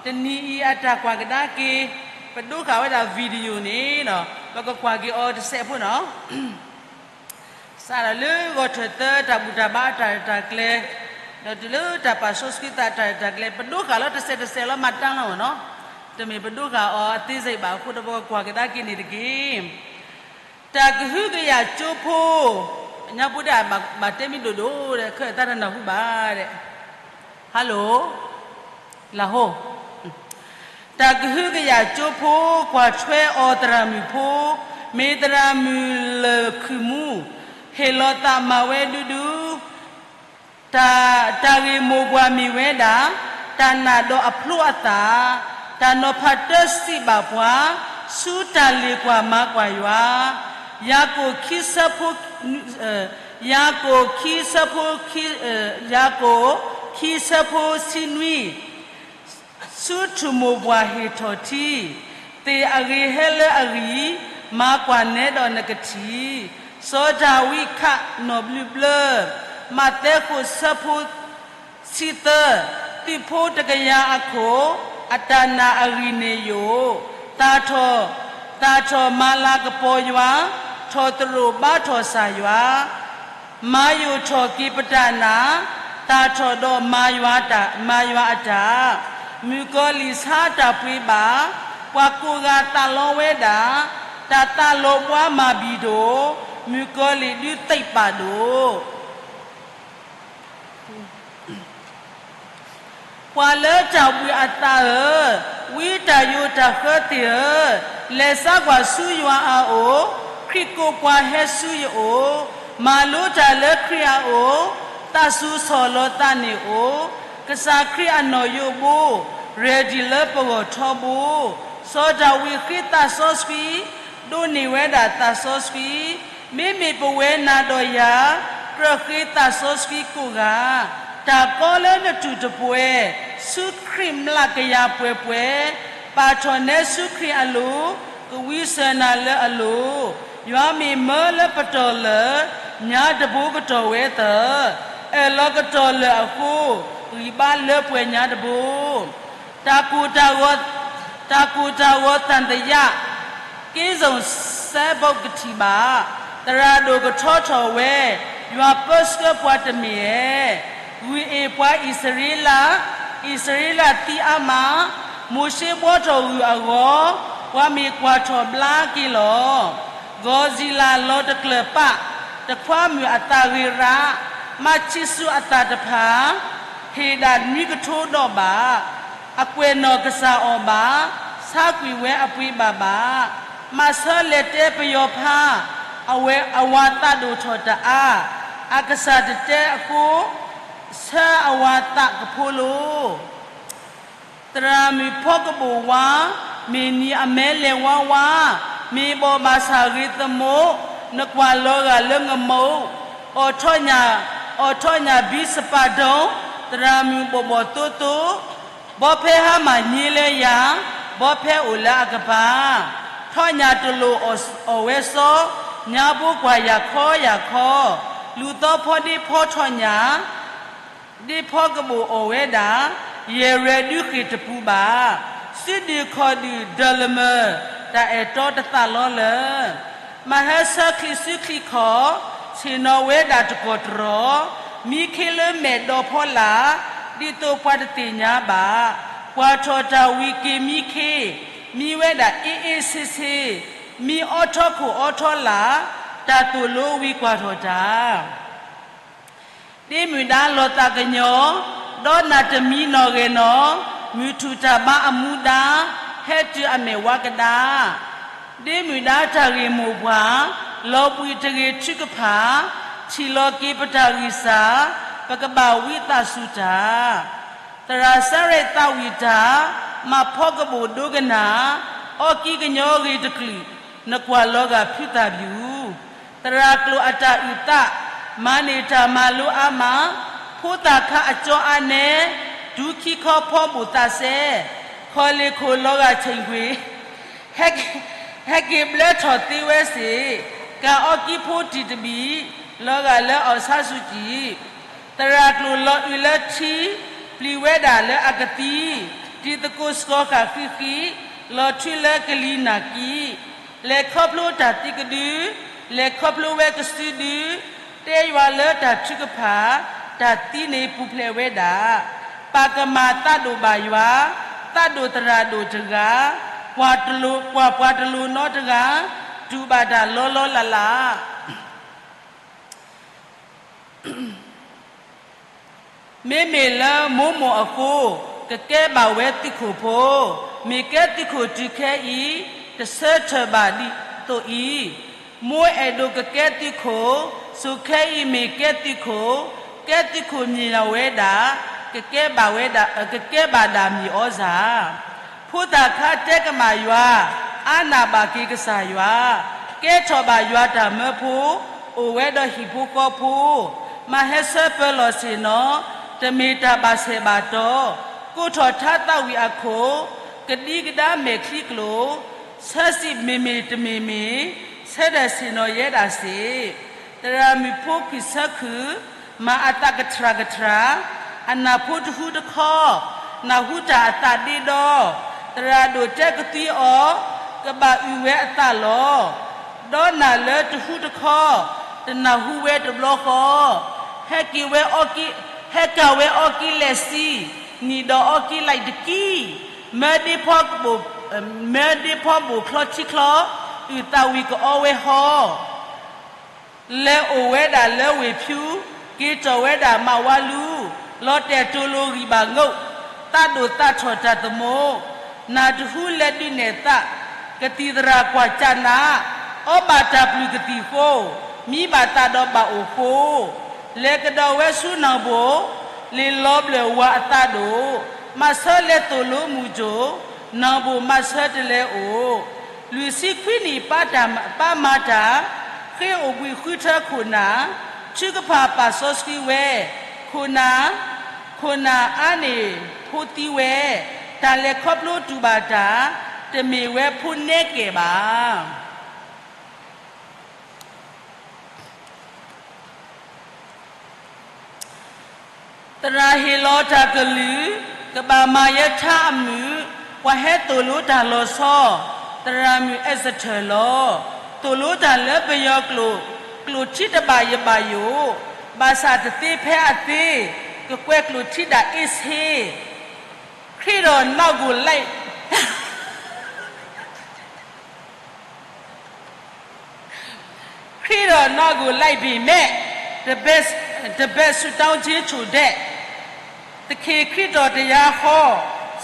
တနံၤအံၤအတၢ်ကွၢ်ကဒါက့ၤ ပဒိဃာ်ဝဲဒၣ် video န့ၣ်ဒီး ပကကွၢ်က့ၤအီၤတစဲးဖိနီၤ. စးထီၣ်လၢဂီၤထၢၣ်သၢတၢ်ဘူၣ်တၢ်ဘါအတၢ်ရဲၣ်တၢ်ကျဲၤ, ဒီးတုၤလၢတၢ်ပာ်စီဆှံသးအတၢ်ရဲၣ်တၢ်ကျဲၤ ပဒိဃာ်လီၤတစဲးတစဲးလီၤ မၤတၢ်လီၤမ့ၢ်နီၤ, တမ့ၢ်ပဒိဃာ်အီၤအသေးစိတ်ဘၣ်အဃိဒီး ပကကွၢ်ကဒါက့ၤန့ၣ်တက့ၢ်. တၢ်ကဟုကယာ်ကၠိဖိ, ညါပူၤဒၣ်ဘၣ်တဲမ့ၢ်ဒိၣ်ဒိၣ်ဒီး ခဲအံၤတၢ်တနၢ်ဟူဘၣ်ဒီး, hello, လၢဟိ တၢ်ကဟုကယာ်ကၠိဖိ ကွၢ်ထွဲအီၤသရၣ်မုၣ်ဖိ, မ့ၢ်သရၣ်မုၣ်လၢၢ်ခုၣ်မူ, ဟ့ၣ်လီၤသးမၤဝဲဒူဒူ, တၢ်, တၢ်ဂ့ၢ်မိၢ်ပှၢ်မ့ၢ်ဝဲဒၣ်, တၢ်နာ်ဒီးအဖျိအသး, တၢ်နီၤဖးတၢစံးဘၣ်ပှၤ, ဆူတၢ်လ့ၢ်ကွၢ်မၤကွၢ်ယွၤ, ယၤကိာ်ခံဆၢဖိ, ယၤကိာ်ခံဆၢဖိ, ယၤကိာ်ခံဆၢဖိဆံနွံ ဆူထူၣ်မိၢ်ပှၢ်ဟ့ၣ်ထီၣ်ထံ, သ့ၣ်အဂ့ၤဟဲလၢအဂံၢ်, မၤကွၢ်နဲဒီးနကထံၣ်, စီၤဒၤဝံးခးနီၣ်ဘျုးဘျၢ, မးသဲခိၣ်ဆၢဖိဆံသၢ, သုးဖိတကယၤအခိၣ်, အတၢ်နာ်အဂံၢ်န့ၣ်ယိာ်, သၣ်ထီၣ်, သၣ်ထီၣ်မၤလၤကပီၤယွၤ, ထီၣ်သရိာ်ဘါထီၣ်စၢ်ယွၤ မၤယိာ်ထီၣ်က့ၤပတၢ်နာ်, သၣ်ထီၣ်ဒီးမၤယွၤတၢ်, မၤယွၤအတၢ်, မုၣ်ကီၤလံၢ်ဆါတၢ်ပှ့ၤဘၣ်, ပှၤကိးဂၤသးလီဝဲဒၣ်, တၢ်သးလီပှၤမၤဘံၣ်ဒိၣ်, မုၣ်ကီၤလံၢ်ဒုးသံးပာ်ဒိၣ် ပှၤလၢတၢ်ဘှံးအသးဧၢ, ဝံတၢ်ယိးတၢ်ဃၢသ့ၣ်ဧၢ, လဲၤစါကွၢ်ဆူယွၤအအိၣ်, ခရံာ်ကိးပှၤဟဲဆူယအိၣ်, မၤလိတၢ်လၢခရံာ်အအိၣ်, သးစူၤဆီၣ်လီၤသးန့ၣ်အိၣ်, ကစၢ်ခရံာ်အနီၣ်ယိးဘိ, ရဲၣ်ဒံၣ်လၢပဂီၢ်ထီဘိ, စီၤဒၤဝံးဃ့သးစီဆှံ, ဒိးန့ၢ်ဝဲဒၣ်သးစီဆှံ, မ့မ့ၢ်ပဝဲနၤဒီးယၤ, ကြၢးဃ့သးစီဆှံကိးဂၤ, တၢ်ကီလၢနတူၢ်တပှဲၤ, ဆူခရံာ်မျးကယၤပှဲၤပှဲၤ, ပာ်ထီၣ်နဲဆူခရံာ်အလိၤ, ကဝံစၢၤနၤလၢအလိၤ, ယွၤမ့ၢ်မၢလၢပတီၢ်လၢာ်, ညါတဘိကတီၢ်ဝဲသၢ, အၢၣ်လီၤကတီၢ်လၢာ်အဃိ, ဂံၢ်ဘါလၢပှဲၤညါတဘိ တၢ်ကိၢ်တၢ်ဂီၤ, တၢ်ကိၢ်တၢ်ဂီၤသံသယ, က့စုံစဲဘိးကထံၣ်ဘၣ်, သရၣ်ဒိၣ်ကထီထီၣ်ဝဲ, ယွၤပၢဆှၢပှၤတမ့ၢ်ဧဲ, ဂုၢ်အ့ၣ်ပှၤအံၣ်စရ့လး, အံၣ်စရ့လးသံအါမး, မိၤၡ့ဘှီထီၣ်ဂုၢ်အဂီၢ်, ပှၤမ့ၢ်ကွၢ်ထီၣ်ဘျါက့ၤလီၤ. ဂီၤစံလၤလီၤတကျၢၢ်ပာ်, တခွါမုၣ်အသးဂ့ၤရး, မၤဆံးဆူအသးတဖၣ်, ဟ့ၣ်ဒၣ်နွံကထိဒီးဘၣ်, အကွဲၢ်နီၢ်ကစၢ်အီၤဘၣ်, ဆါကွံာ်ဝဲအပှ့ၤဘၣ်ဘၣ်, မၤဆၢလဲၤတဲပယီၤဖး, အဝဲအဝၤသးဒိၣ်ထီၣ်တအါ, အကစၢ်တတဲအဃိ, ဆၢအဝၤသးကဖိလိ သရၣ်မုၣ်ဖီကဘိၣ်ဝါ, မ့ၢ်နံၤအမဲလဲၤဝါဝါ, မ့ၢ်ဘီၣ်ဘၣ်ဆၣ်ဂ့ၤသမူ, နကွၢ်လီၤဂာ်လၢနမိၢ်, အိးထီၣ်ညၣ်, အိးထီၣ်ညၣ်ဘံစပၤဒိၣ်, သရၣ်မုၣ်ဘီၣ်ဘီၣ်သိသိ, ဘီဖဲဟါမၢ်ည့လၢယၤ, ဘီဖဲအိၣ်လၢအကပၤ, ထီၣ်ညၣ်တလိၣ်အီၣ်ဝဲစီ, ညါဘိကွၢ်ယၤခီယၤခီ, လူၤသီဖီဒ့ဖီထီၣ်ညၣ် ဒ့ဖီကဘိၣ်အီၣ်ဝဲဒၣ်, ယဲၢ်ရဲၣ်ဒုဃ့ၢ်တပူၤဘၣ်, စုဒုၣ်ခီၣ်ဒုၣ်ဒၢလၢမၢၢ်, တၢ်အဲၣ်တီတသးလီလၢ မၤဟဲဆၢချံးစုချံးခီၣ်, ဆ့ၣ်နီၤဝဲဒၣ်တကီၢ်တရီ, မံခ့လၢမဲာ်ဒီဖီလာ်, ဒ်သိးပှၤတသ့ၣ်ညါဘၣ်, ကွၢ်ထီၣ်တၢ်ဝံၤက့ၤမံခ့, မံဝဲဒၣ်အ့အ့ဆ့ဆ့, မံအိးထီခိၣ်အိးထီလာ်, တၢ်သိၣ်လိဝံၤကွၢ်ထီၣ်တၢ် ဒ့မုၣ်ဒါလီၤသးကညီၤ, ဒီးနၢ်တမံနီၢ်ဂဲၤနီၢ်, မုၢ်ထူၣ်တၢ်ဘါအမူဒါ, ဟဲတုၤအမဲာ်ဝါကဒါ, ဒ့မုၣ်ဒါတၢ်ဂ့ၢ်မိၢ်ပှၢ်, လီၤဘှံးတဂ့ၤထုကဖၣ်, ထံၣ်လီၤက့ၤပတၢ်ဂံၢ်စၢ်, ပကဘၣ်ဝံသးစူၤတၢ် သရၣ်စၢရဲၣ်သးဝံၣ်တၢ်, မၤဖီကဘိၣ်ဒိကနၣ်, အီကံကညီဂ့ၤတကလုာ်, နကွၢ်လီၤဂာ်ဖုသၣ်ဘျူး, သရၣ်ကျိာ်အတၢ်အုၣ်သး, မၤန့ၢ်တၢ်မၤလိအါမး, ဖိသၣ်ခါအကၠီအါနဲ, တူၢ်ခံခီဖီဘိၣ်သးစဲ, ခီၣ်လ့ၢ်ခိၣ်လီၤဂာ်ဆ့ၣ်ကွ့ၢ် ဟဲက့ၤဘျၢထီၣ်သ့ဝဲစ့ၢ်, ကၢ်အီကံဖိတံၢ်တဘံၣ်, လီၤဂာ်လၢအောင်ဆန်းစုကြည်, သရၣ်ကျိာ်လီၤအုးလၢထံ, ပျံၤဝဲဒၣ်လၢအကသံ, တံၤသကိးစှီၤဃာ်ဃံဃံ, လီၤထွံလၢကလံၤနၢ်ကံ, လဲၤခီဖျိတၢ်သံကဒု, လဲၤခီဖျိဝဲကစုဒု, တဲယွၤလၢတၢ်ထုကဖၣ်, တၢ်သံန့ၣ်ပူၤဖျဲးဝဲဒၣ်, ပာ်ကမၣ်သးဒိၣ်ဘၣ်ယွၤ, သးဒိၣ်သရၣ်ဒိၣ်တဂၤ, ကွၢ်တလိၤ, ကွၢ်ပှၤတလိၤနီတဂၤ, တူၢ်ဘၣ်တၢ်လီၤလီၤလးလး မ့မ့ၢ်လၢမိၢ်မိၢ်အဃိ, ကကဲဘၣ်ဝဲသုးခိၣ်ဖိ, မ့ၢ်ကဲသုးခိၣ်တုၤခဲအံၤ, တဆၢထၢၣ်ဘၣ်ဒ်သိးအံၤ, မိၢ်အဲၣ်ဒိးကကဲသုးခိၣ်, စိၤခဲအံၤမ့ၢ်ကဲသုးခိၣ်, ကဲသုးခိၣ်မ့ၢ်လီၤဝဲဒၣ်, ကကဲဘၣ်ဝဲဒၣ်, ကကဲဘၣ်ဒၣ်မ့ၢ်အီၤစၢ် ဖိသၣ်ခါတဲကမၣ်ယွၤ, အါနၢ်ဘၣ်က့ၤကစၢ်ယွၤ, ကဲထီၣ်ဘၣ်ယွၤတၢ်မၢဖိ, အိၣ်ဝဲဒီးဟံၣ်ဖိဃီဖိ, မၤဟဲဆၢပၢၤလီၢ်ဆ့ၣ်နီၤ, တမ့ၢ်တၢ်ဘၣ်ဆဲးဘၣ်တီ, ကိးထီၣ်ထါသးဝံၣ်အခိၣ်, ကဒံကဒါမဲာ်ချံကျိၤ, ဆၢစံးမ့မ့ၢ်တမ့ၢ်မ့ၢ်, ဆၢဒၢးဆ့ၣ်နီၤယဲဒၣ်စ့ၢ် သရၣ်မုၣ်ဖိခွံၣ်ဆၢခုၣ်, မၤအသးကထြၣ်ကထြၣ်, အနၢ်ဖိတဟူတခီ, နၢ်ဟူတၢ်အသးဒ့ဒီ, သရၣ်ဒိၣ်တဲကသွံအီၤ, ကဘၣ်အုၣ်ဝဲအသးလီၤ. ဒီးနၢ်လၢတဟူတခီ, တနၢ်ဟူဝဲတဘျီဃီ, ဟဲက့ၤဝဲအီက့, ဟဲကၢ်ဝဲအီက့လဲၣ်စံ, နံၣ်ဒီးအီက့လဲၣ်တကံ, မၢဒ့ဖီ, မၢဒ့ဖီဘိၣ်ချီထံချီ, အုၣ်သးဝံၣ်ကအီဝဲဟီ လဲၤအိၣ်ဝဲဒၣ်လၢဝ့ၢ်ဖၠူ, က့ၤတီၢ်ဝဲဒၣ်မးဝါလူ, လီၤတဲာ်တိၤလိၤဂံၢ်ဘၣ်ငိၣ်, သးဒိၣ်သးထီၣ်တၢ်သမူ, နၢ်တဟူလဲၤဒုးနဲၣ်သး, ကသံၣ်သရၣ်ကွၢ်ကနး, အီဘၣ်တၢ်ပျုၢ်ကသံၣ်ဃိ, မံဘၣ်သးဒီးဘၣ်အိၣ်ဃိ, လဲၤကဒီးဝဲဆူနၢ်ဘိၣ်, လံာ်လီၤဘျၢၣ်ဝၤအသးဒိၣ်, မၤဆၢလဲၤသိၣ်လိမုၢ်ကိၣ်, နၢ်ဘိၣ်မၤဆၢတလဲၤအိၣ် လွံၢ်ဆံခွံနံၣ်ပၢ်မၤတၢ်, ဃ့အိၣ်ဘှံးဃုထၢခိၣ်နၢ်, ထုကဖၣ်ပာ်စီဆှံဝဲ, ခိၣ်နၢ်, ခိၣ်နၢ်အါန့ၢ်ဖိသံဝဲ, တၢ်လဲၤခီဖျိတူၢ်ဘၣ်တၢ်, တမ့ၢ်ဝဲဖိနဲကဲၣ်ဘၣ်. သရၣ်ဟ့ၣ်လီၤတၢ်ကလုၢ်, ကဘၣ်မၤယဲထါအမုာ်, ပှၤဟဲသိၣ်လိတၢ်လီၤဆီ, သရၣ်မုၣ်အဲးစထၢၣ်လီၤ. သိၣ်လိတၢ်လၢပယီၤကျိာ်, ကျိာ်ထံတဘၣ်ယဘၣ်ယိၣ်, ဘၣ်ဆၣ်တသ့ဖဲအသ့, ကကွဲးကျိာ်ထံဒၣ်အ့ဆ့, ခရံာ်ဒီးနီၢ်ကီၢ်လဲး ခရံာ်ဒီးနီၢ်ကီၢ်လဲးဘ့ၣ်မဲး, တဘဲ, တဘဲဆုတောင်းခြင်းချို့တဲ့, သခင်ခရစ်တော်တရားဟော,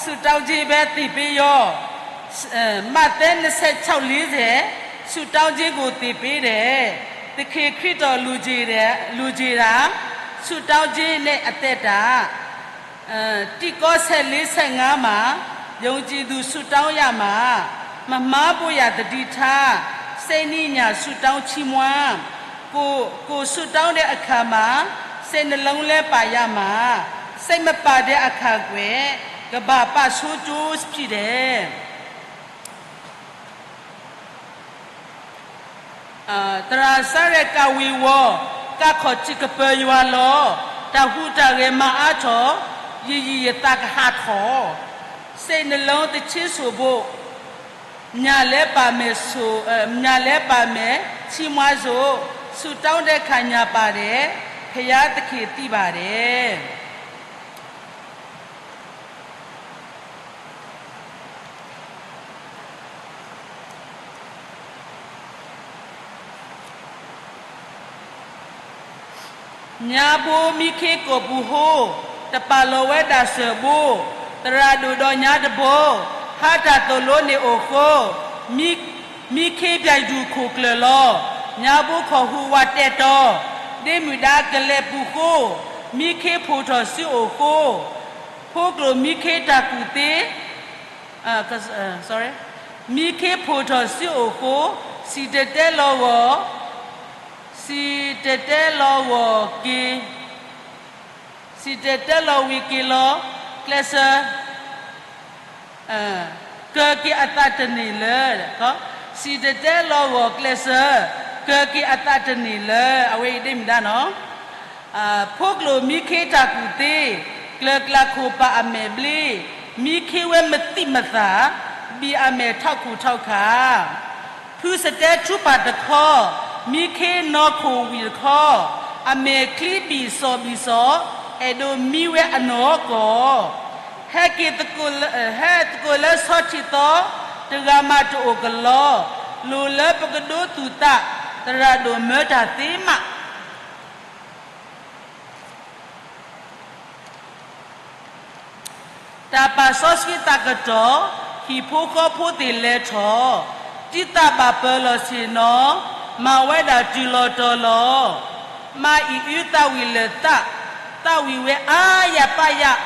ဆုတောင်းခြင်းပဲသင်ပေးရော, မဿဲနှစ်ဆယ့်ခြောက်လေးဆယ်, ဆုတောင်းခြင်းကိုသင်ပေးတယ်, သခင်ခရစ်တော်လူချင်တယ်, လူချင်တာ, ဆုတောင်းခြင်းနဲ့အသက်တာ တိကောဆယ်လေးဆယ့်ငါးမှာ, ယုံကြည်သူဆုတောင်းရမှာ, မမှားဖို့ရန်သတိထား, စိတ်နှီးညံ့ဆုတောင်းချီးမွမ်း, ကိုယ်, ကိုယ်ဆုတောင်းတဲ့အခါမှာ, စိတ်နှလုံးလည်းပါရမှာ, စိတ်မပါတဲ့အခါကွယ်, ကမ္ဘာပတ်ဆိုးကျိုးဖြစ်တယ်. သရၣ်စၢ်ရဲၣ်ကဝံၤဝီၤ, ကးခီၣ်ထံးကပၢၤယွၤလီၤ, တၢ်ဟူးတၢ်ဂဲၤမၤအါထီၣ်, ယံာ်ယံာ်ယသးကဟးထီၣ်, စိတ်နှလုံးသီချင်းဆိုဖို့ ညၣ်လဲၤပာ်မဲာ်ဆိၣ်, ညၣ်လဲၤပာ်မဲာ်ဆံးမွၤစိး, ဆုတောင်းတဲ့အခါ ညၣ်ပါတယ်, ဘုရားသခင်သိပါတယ်. ညါဘိမံခ့ကိာ်ပူၤဃိ, တပာ်လီၤဝဲဒၣ်စၢၢ်ဘိ, သရၣ်ဒိၣ်ဒီးညါတဘိ, ဟါတၢ်သိၣ်လိန့ၣ်အိၣ်ဃိ, မံ, မံခ့ပၠၣ်ယူၣ်ခိၣ်ကျၢၢ်လီၤ. ညါဘိခီၣ်ဟူးဝးတဲာ်တီၤ, ဒ့မုၣ်ဒါကလဲၤပူၤဃိ, မံခ့ဖိၣ်ထီၣ်စုအိၣ်ဃိ, ဖိကျိၣ်မံခ့တၢ်ကူၣ်သ့ မံခ့ဖိၣ်ထီၣ်စုအိၣ်ဃိ, စံၣ်တဲၤတဲလီၤဂီၤ, စံၣ်တဲၤတဲလီၤဂီၤက့ၤ, စံၣ်တဲၤတဲလီၤဝံၤက့ၤလီၤ, ကျဲးစၢး, ကၢၤက့ၤအသးတန့ၢ်လၢ, စံၣ်တဲၤတဲလီၤဂီၤကျဲးစၢး, ကၢၤက့ၤအသးတန့ၢ်လၢ အဝဲအံၤဒ့မုၣ်ဒါနီၤ ဖိကျိၣ်မံခ့တၢ်ကူၣ်သ့, ကျၢၤကျၢ်ခိၣ်ပာ်အမဲာ်ဘျ့, မံခ့ဝဲမသံၣ်မသၣ်, ဘံၣ်အမဲာ်ထီၣ်ခူၣ်ထီၣ်ခး, ဖုစတဲထူပာ်တခီ, မံခ့နီၢ်ခိၣ်ဝံၣ်တခီ, အမဲာ်ချံဘံၣ်စီၣ်ဘံၣ်စီၣ်, အဲၣ်ဒိးမံဝဲအနီၢ်ကီၢ်, ဟဲက့ၤသကိးလၢ, ဟဲသကိးလၢဆီထံသီ, တဂၤမးတအိၣ်ကလီ, လိၣ်လၢပကဒိသူၣ်သး, သရၣ်ဒိၣ်မၢတၢ်သ့မး တၢ်ပာ်စီဆှံသးကတီၢ်, ဟံၣ်ဖိဃီဖိသ့ၣ်လဲၤထီၣ်, တံၤသးဘၣ်ပၢၤလီၤဆ့ၣ်နီၤ, မၤဝဲဒၣ်တုၤလီၤတီၤလီၤ, မၤအံၤအုသးဝံၣ်လၢာ်သး, သးဝံၣ်ဝဲအါယၢ်ပၢ်ယၢ်,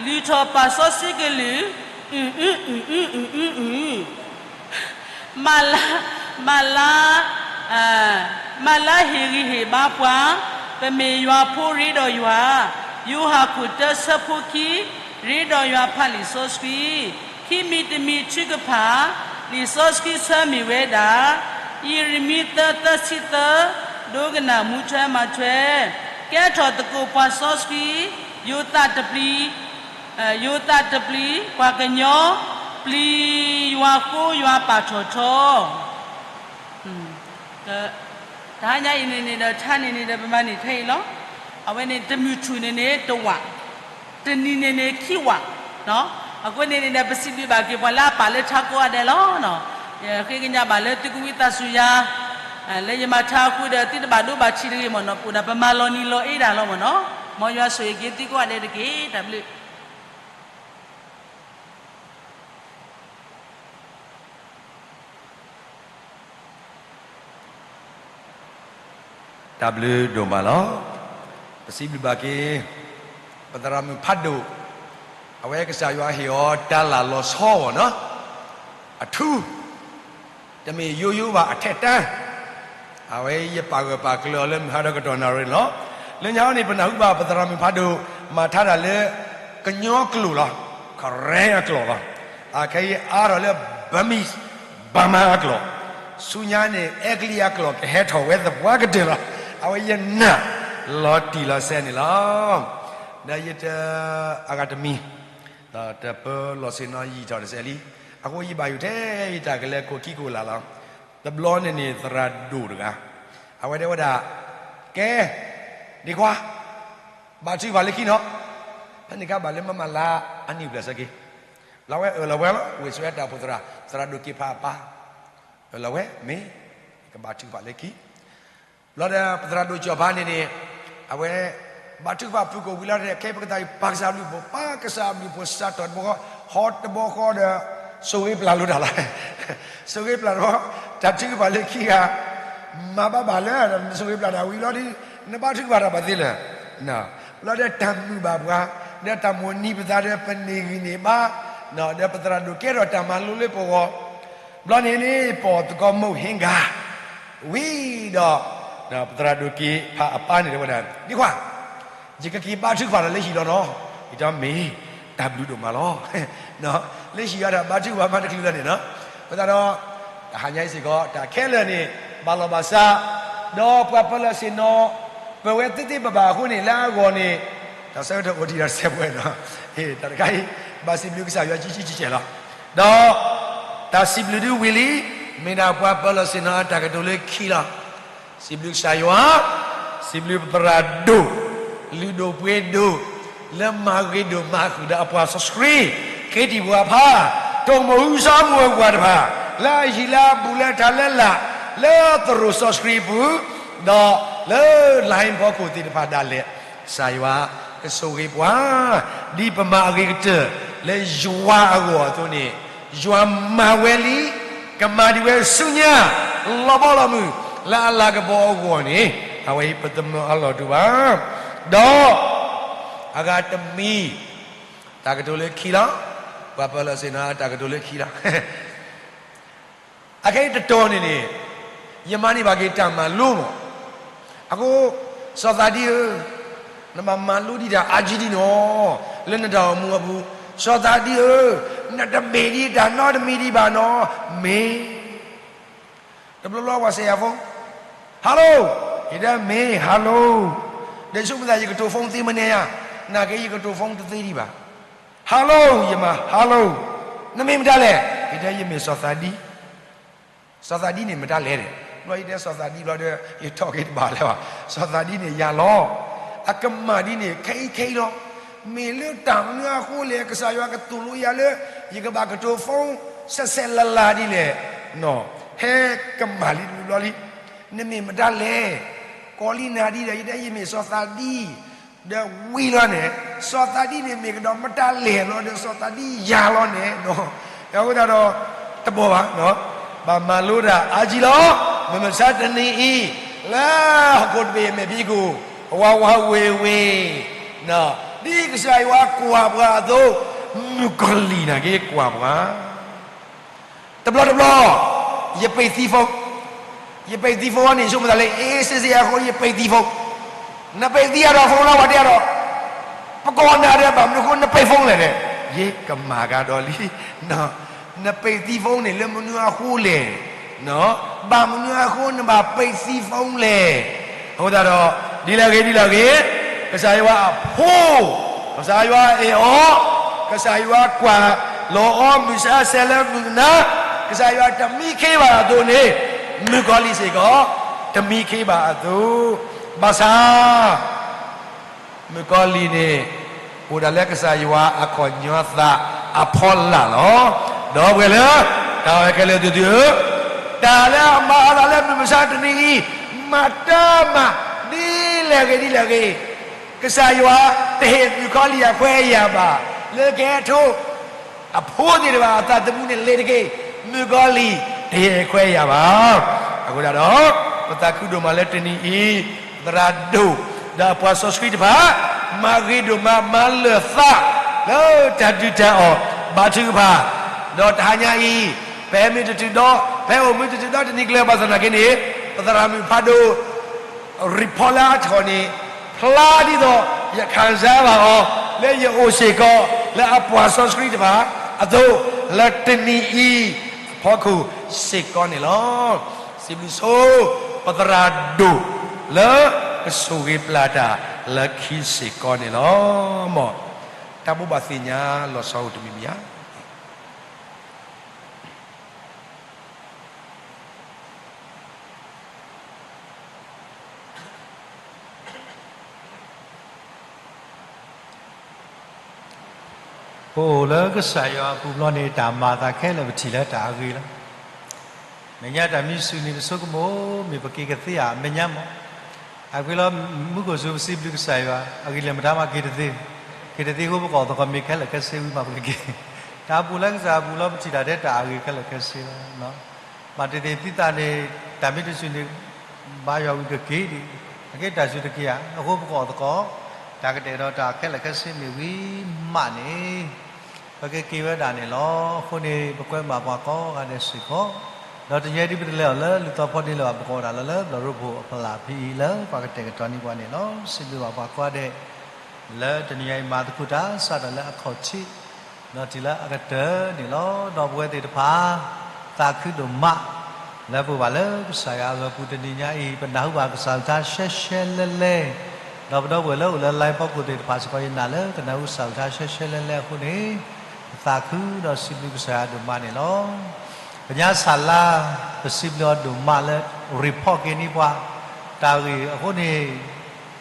လုၢ်ထီၣ်ပာ်စီဆှံကလုၢ်, အုၣ်အုၣ်အုၣ်အုၣ်အုၣ်အုၣ် မၤလၢ, မၤလၢ, မၤလၢဟ့ၣ်ဂံၢ်ဟ့ၣ်ဘါပှၤ, ပမ့ၢ်ယွၤဖိရ့ဒီးယွၤ, ယိၤဟၣ်ခိၣ်တၢဆၢဖိခံ, ရ့ဒီးယွၤဖးလံာ်စီဆှံ, ခံမံၤတမံၤထုကဖၣ်, လံာ်စီဆှံဆၢမ့ၢ်ဝဲဒၣ်, ယံးရမံသၢသၢဆံသၢ, ဒိကနၣ်မူထွဲမၤထွဲ, ကဲထီၣ်သကိးပှၤစီဆှံ, ယိၤသးတပျံၤ ယိၤသးတပျံၤ, ပှၤကညီ, ပျံၤယွၤဃိယွၤပာ်ထီၣ်ထီ, တဟါညါအံၤန့ၣ်န့ၣ်ဒီး ထါန့ၣ်န့ၣ်ဒီး ပမၤန့ၢ်ထဲအံၤလီၤ. အဝဲန့ၣ်တမုၢ်ထူၣ်န့ၣ်န့ၣ်တဝာ်, တနံၤန့ၣ်န့ၣ်ခံဝာ်, အဃိန့ၣ်န့ၣ်ဒီး ပစံးဘျုးဘၣ်က့ၤပှၤလၢအပာ်လၢထါကိးဂၤဒဲးလီၤ. ယဃ့ကညးဘၣ်လၢသုကဝံသးစူၤယၤ, လၢယမၤထါအဃိဒီး သုတဘၣ်ဒိဘၣ်ထံးတဂ့ၤမ့ၢ်နီၤ, ပအိၣ်ဒၣ်ပမၤလီၤနံၤလီၤအ့ဒၣ်လီၤမ့ၢ်နီၤ, မ်ယွၤဆိၣ်ဂ့ၤက့ၤသုကိးဂၤဒဲးတက့ၢ်. တၢ်ဘျုး တၢ်ဘျုးဒိၣ်မးလီၤ. ပစံးဘျုးဘၣ်က့ၤ ပသရၣ်မုၣ်ဖးဒိၣ်, အဝဲကစၢ်ယွၤဟ့ၣ်အီၤတၢ်လၢ်လီၤဆီဝဲနီၤ, အထူ, တမ့ၢ်ယိယိဘၣ်အထဲတၢ်, အဝဲယပာ်ဂၢၢ်ပာ်ကျၢၤအီၤလၢမုၢ်ဟါဒီးကတီၢ်နၣ်ရံၣ်လီၤ. လၢညါအံၤန့ၣ် ပနၢ်ဟူဘၣ်ပသရၣ်မုၣ်ဖးဒိၣ် မၤထါတၢ်လၢ ကညီကျိာ်လီၤ, Karen အကျိာ်လီၤ. အခဲအံၤအါထီၣ်လၢ Burmese, Burma အကျိာ်, ဆူညါန့ၣ် အဲကလံးအကျိာ်ကဟဲထီၣ်ဝဲသပှၢ်ကတၢၢ်လီၤ. အဝဲယနာ်လီၤတံၢ်လီၤဆဲးန့ၣ်လီၤ. ဒီးယတ, အဂၤတမံၤ, တပၢလီၤဆ့ၣ်နီၤယံာ်ထီၣ်တစဲးလံ. အဃိယဘၣ်ယိၣ်ထဲယတၢ်ကလဲၤခိၣ်ခံခိၣ်လာ်လီၤ. တဘျီန့ၣ်န့ၣ် သရၣ်ဒိၣ်တဂၤ, အဝဲတဲဝဲဒၣ်, ကဲ, ဒ့ခွါ, ဘါထုကဖၣ်လၢခံနီၤ, ဖဲန့ၣ်ခါဘၣ်လၢမမၤလၢအနံၣ်ဘျဲၣ်ဆၢက့ၤ, လီၤဝဲအၢၣ်လီၤဝဲလီၤ, ဝ့ၢ်ဆိးဝဲတၢ်အိၣ်ဖှိၣ်သရၣ်, သရၣ်ဒိၣ်က့ၤဖးအပၢ်, အၢၣ်လီၤဝဲ, မ့ၢ်, ကဘါထုကဖၣ်လၢခံ ဘျီဒီး ပသရၣ်ဒိၣ်ကၠီၣ်ဖါန့ၣ်န့ၣ်, အဝဲ, ဘါထုကဖၣ်ဖုၣ်ကိာ်ဝံၤလီၤဒီး ခဲအံၤပကသးအံၤ ပာ်ကစၢ်ဘျုးဖိ, ပာ်ကစၢ်ဘျုးဖိစးထီၣ်တဘျီဃီ, ဟီတဘျီဃီဒီး, ဆိၣ်ဂ့ၤပျၢ်လိာ်တၢ်လီၤ. ဆိၣ်ဂ့ၤပျၢ်တဘျီ, တၢ်ထုကဖၣ်လၢခံဂၤ, မၤဘၣ်ဘၣ်လၢ, နဆိၣ်ဂ့ၤပျၢ်တၢ်ဝံၤလီၤဒီး, နဘါထုကဖၣ်တၢ်ဘၣ်သ့လၢၤ ဘျီဒီးတၢ်မုာ်ဘၣ်ပှၤ, ဒီးတၢ်မိၣ်နံၤပသးဒီးပန့ၢ်ဂံၢ်န့ၢ်ဘါ, ဒီးပသရၣ်ဒိၣ်ကဲထီၣ်တၢ်မၤလိလၢပဂီၢ်, ဘျီန့ၣ်န့ၣ် ပအီၣ်သကိးမုၢ်ဟ့ၣ်ဂၤ, ဝံၤဒီး, ပသရၣ်ဒိၣ်က့ၤဖးအပၢ်န့ၣ်တဲဝဲဒၣ်, ဒ့ခွါ, ယကက့ၤဘါထုကဖၣ်တၢ်လၢဟံၣ်လီၤနီၤ, ယတဲမ့ၢ်, တၢ်ဘျုးဒိၣ်မးလီၤ. လၢဟံၣ်အီၤတၢ်ဘါထုကဖၣ်မးတချုးလၢၤန့ၣ်နီၤ, အဃိသတးဒီး, တဟါညါအံၤစ့ၢ်ကီး တၢ်ခဲလၢာ်န့ၣ်, ဘၣ်လီၤဘၣ်စး, ဒီးပှၤပၢၤလီၢ်ဆ့ၣ်နီၤ, ပဝဲသ့သ့ဘၣ်ဘၣ်အဃိန့ၣ် လၢအဂီၢ်န့ၣ်, တၢ်ဆၢကတီၢ်အိၣ်တံၢ်ဒီးစဲးပှဲၤနီၤ, တၢ်တခါအံၤ, ဘၣ်စံးဘျုးကစၢ်ယွၤကံကံကဲကဲလီၤ. ဒီး တၢ်စံးဘျုးဒုးဝံၤလံ, မ့ၢ်ဒၣ်ပှၤပၢၤလီၢ်ဆ့ၣ်နီၤအတၢ်ကတိၤလၢခံလီၤ. စံးဘျုးကစၢ်ယွၤ, စံးဘျုးပသရၣ်ဒိၣ်, လုၢ်ဒိၣ်ပှ့ၤဒိၣ်, လၢမၤဂ့ၤဒိၣ်မးဃုာ်ဒီးအပှၤစီဆှံ, ခ့တံၢ်ပှၤဖး, တိၢ်မုၢ်ဟူစီမုၢ်ပှၤတဖၣ်, လၢအဟံၣ်လၢအဘူးလၢထးလၢလာ်, လၢသရိာ်စီဆှံအပူၤ, ဒီးလၢ line ဖီခိၣ်သ့ၣ်တဖၣ်ဒၣ်လဲာ်, ကစၢ်ယွၤကဆိၣ်ဂ့ၤပှၤ, ဒ်ပမၤအဂ့ၤကတၢၢ်လၢယွၤအဂီၢ်အသိးန့ၣ်, ယွၤမၤဝဲလံ, ကမၤဒံးဝဲဆူညါ, လီၤဘီလီၤမုၢ်, လၢအလၤကပီၤအဂီၢ်န့ၣ်, အဝဲအံၤပတမၢအလီၢ်တအိၣ်ဘၣ်. ဒီး အဂၤတမံၤ, တၢ်ကတိၤလၢခံလီၤ, ပှၤပၢၤလီၢ်ဆ့ၣ်နီၤတၢ်ကတိၤလၢခံလီၤ. အခဲအံၤတတီၤန့ၣ်န့ၣ်, ယမၤန့ၢ်ဘၣ်က့ၤတၢ်မၤလိမး, အဃိ, စီၤသးဒံဧၢ, နဘၣ်မၤလိဒံးတၢ်အါကံဒံးနီၤ, လၢနတၢ်အိၣ်မူအပူၤ, စီၤသးဒံဧၢ, နတမ့ၢ်ဒံးတၢ်နီတမံၤဒံးဘၣ်နီၤ, မ့ၢ် တဘျီဘျီပှၤစဲးယၤ phone, hello, ယတဲမ့ၢ် hello, ဒီးဆိကမိၣ်သးယကတိၤ phone သ့မနုၤညါ, နာ်က့ ယကတိၤ phone တသ့ဒံးဘၣ်. Hello, ယမၤ hello, နမ့ၢ်မတၤလဲၣ်, ယတဲယမ့ၢ်စီၤသးဒံ, စီၤသးဒံန့ၣ်မတၤလဲၣ်ဒီး, ဘျီယတဲစီၤသးဒံဘျီဒီး ယထီၣ်က့ၤတဘၣ်လၢၤဘၣ်, စီၤသးဒံန့ၣ်ယၤလီၤ, အကမၣ်ဒ်န့ၣ် ခဲအံၤခဲအံၤလီၤ. မ့ၢ်လၢတၢ်မနုၤအဃိလဲၣ် ကစၢ်ယွၤကသိၣ်လိယၤလၢ ယကဘၣ်ကတိၤ phone ဆဲးဆဲးလၤလၤဒ်လဲၣ်, ဟဲကမၣ်လံတဘျီဘျီလံ, နမ့ၢ်မတၤလဲၣ်, ကိးလံနၤဒ်ဒီး ယတဲယမ့ၢ်စီၤသးဒံ, ဒီးဝံၤလီၤန့ၣ်, စီၤသးဒံန့ၣ်မ့ၢ်ကဒီးမတၤလဲၣ်လီၤဒီး စီၤသးဒံယၤလီၤန့ၣ်, အဃိသတးဒီး တဘီၣ်ဘၣ်, ဘၣ်မၤလိတၢ်အါကံလီၤ, မုၢ်မဆါတနံၤအံၤ, လၢဟီၣ်ခိၣ်တဘ့ၣ်အမဲာ်ဖံးခိၣ်, ဝါဝါဝ့ၤဝ့ၤ, ဒ်ကစၢ်ယွၤကွၢ်ပှၤအသိး, မုၣ်ကီၤလံၢ်နာ်က့ကွၢ်ပှၤ တဘျီတဘျီ, ယပ့းသံ phone, ယပ့းသံ phone န့ၣ် ဆိကမိၣ်သးလၢ အ့ စ့စ့အဃိ ယပ့းသံ phone, နပ့းသံအါဒီး phone လီၤ ပှၤတဲအါဒီး, ပကိးနၤဒီး ဘၣ်မနုၤအဃိနပ့း phone လဲၣ်န့ၣ်, ယကမၤကဒီးလံ, နပ့းသံ phone န့ၣ် လၢမနုၤအဃိလဲၣ်, ဘၣ်မနုၤအဃိနဘၣ်ပ့းသံ phone လဲၣ် အဃိသတးဒီး, ဒ်လဲၣ်ဂ့ၤဒ်လဲၣ်ဂ့ၤ, ကစၢ်ယွၤအဖိ, ကစၢ်ယွၤအဲၣ်အီၤ, ကစၢ်ယွၤကွၢ်လီၤအီၤမုၢ်ဆါဆဲးလၢမုၢ်ကနၣ်, ကစၢ်ယွၤတမံခ့ဘၣ်အသိးန့ၣ်, မုၣ်ကီၤလံၢ်စ့ၢ်ကီး, တမံခ့ဘၣ်အသိး, ဘၣ်ဆၣ် မုၣ်ကီၤလံၢ်န့ၣ်, အိၣ်ဒၣ်လၢကစၢ်ယွၤအခီၣ်ညီသးအဖီလာ်လီၤ. ဒီပုၢ်ဝဲၢ်လၢ, တၢ်အဲၣ်ခဲလၢာ်သ့ၣ်သုဧၢ, တၢ်လၢအမၤအသးလၢမုၢ်မဆါတနံၤအံၤ, မၤတၢ်မၤ, ဒ်လဲၣ်ဂ့ၤဒ်လဲၣ်ဂ့ၤ, ကစၢ်ယွၤတဟ့ၣ်မုၣ်ကီၤလံၢ်အခွဲးအယာ်ဘၣ်, လၢကဟဲထိ အဖိသ့ၣ်တဖၣ်အသးသမူန့ၣ်လ့ၤတက့ၢ်, မုၣ်ကီၤလံၢ်တဟ့ၣ်ခွဲးယာ်ဘၣ်. အဃိသတးဒီး, ပသးခုဒိၣ်မးလၢတနံၤအံၤ, သရၣ်ဒိၣ်, ဒီးအပှၤစီဆှံတဖၣ်, မၤဂ့ၤဒိၣ်မး မၤလၢာ်သး, လၢတၢ်ဒုၣ်တၢ်အီၣ်, ဘါထုကဖၣ်, ဒီးတဟါညါအံၤ, ပဟဲမ့ၢ်တတုၤဒီး, ပဟဲအိၣ်မ့ၢ်တတုၤဒီးတနံၤကျၢၤဘၣ်ဆၣ်သနာ်က့န့ၣ်, ပသရၣ်မုၣ်ဖးဒိၣ် report လၢအထီၣ်န့ၣ်, ဖျါဒ်သိးယခံစားဘၣ်အီၤ, လၢယအိၣ်စ့ၢ်ကီး, လၢအပှၤစီဆှံတဖၣ်အသိး, လၢတနံၤအံၤအဖီခိၣ်စ့ၢ်ကီးန့ၣ်လီၤ. စံးဘျုးဆိ ပသရၣ်ဒိၣ်လၢကဆိၣ်ဂ့ၤပျၢ်တၢ်လၢခံစ့ၢ်ကီးန့ၣ်လီၤ. မ်တၢ်ဘိးဘၣ်သ့ၣ်ညါလီၤဆီအိၣ်တမံၤမံၤဧါ. ပအိၣ်လၢကစၢ်ယွၤအပူၤဘျီန့ၣ် တၢ်မၤအသးခဲလၢာ်ပထံၣ်လၢတၢ်အဂ့ၤလီၤ. မဲာ်ညါတၢ်မံဆူၣ်န့ၣ် ပဆိကမိၣ် မ့ၢ်ပက့ၤကသ့ဧါ မဲာ်ညါမး. အဂ့ၢ်လီၤ မူခိၣ်စူၤပစံးဘျုးကစၢ်ယွၤ အဂ့ၢ်လၢမတၤမးက့ၤတသ့, က့ၤတသ့အဃိ ပကအီၣ်သကိးမ့ၤခဲလၢာ်ခဲဆ့ဝံၤမးပကက့ၤ. တၢ်ပူၤလၢကစၢ်အပူၤလီၤ ပထံၣ်တၢ်ထဲတၢ်အဂ့ၤခဲလၢာ်ခဲဆ့လီၤ. ဘၣ်တသ့ၣ်သုသးန့ၣ် တၢ်မ့ၢ်တစူၣ်န့ၣ် ဘါယွၤဝံၤကက့ၤဒံး, အက့ၤတၢ်စူၣ်တက့ၢ်ဧါ. အဃိပကအီၣ်သကိး တၢ်ကတဲာ်ကတီၤတၢ်ခဲလၢာ်ခဲဆ့မ့ၢ်ဝံၤမးန့ၣ် ပကက့ၤဝဲဒၣ်န့ၣ်လီၤ. အဃိန့ၣ် ပကွဲမးပှၤကိးဂၤဒဲးစ့ၢ်ကီး, ဒီးတနံၤအံၤဒ်ပတလဲၤအီၤလၢလူၢ်သီဖီဒ့လၢၤဘၣ် ပကိးဒၣ်လီၤလၢဘျီၣ်ရိဖှိၣ်အဖီလာ်ဖဲအံၤလၢပှၤကတဲာ်ကတီၤန့ၢ်ပှၤန့ၣ်လီၤ. စံးဘျုးဘၣ်ပှၤကိးဂၤဒဲး လၢတနံၤအံၤမၤသကိးတၢ်စးထီၣ်လၢအခီၣ်ထံး ဒီးတုၤလၢအကတၢၢ်န့ၣ်လီၤ. ဒီပုၢ်ဝဲၢ်သ့ၣ်တဖၣ် သးခုဒိၣ်မး လၢပအိၣ်ဘၣ်လၢကစၢ်ယွၤအဂီၢ်ပူၤတနံၤညါအံၤ ပနၢ်ဟူဘၣ်ကစၢ်အကလုၢ်ကထါရှဲရှဲလဲလဲ, ဒီးပဒီပုၢ်ဝဲၢ်လၢအိၣ်လၢ line ဖီခိၣ်သ့ၣ်တဖၣ်စ့ၢ်ကီး ယနာ်လၢကနၢ်ဟူကစၢ်အကလုၢ်ကထါရှဲရှဲလဲလဲအဃိန့ၣ်, ပသးခုဒီးစံးဘျုးကစၢ်ယွၤဒိၣ်မးန့ၣ်လီၤ. ကညးစၢ်လါ ပစံးဘျုးအီၤဒိၣ်မးလၢ report က့ၤန့ၢ်ပှၤ တၢ်ဂ့ၢ်အဃိန့ၣ်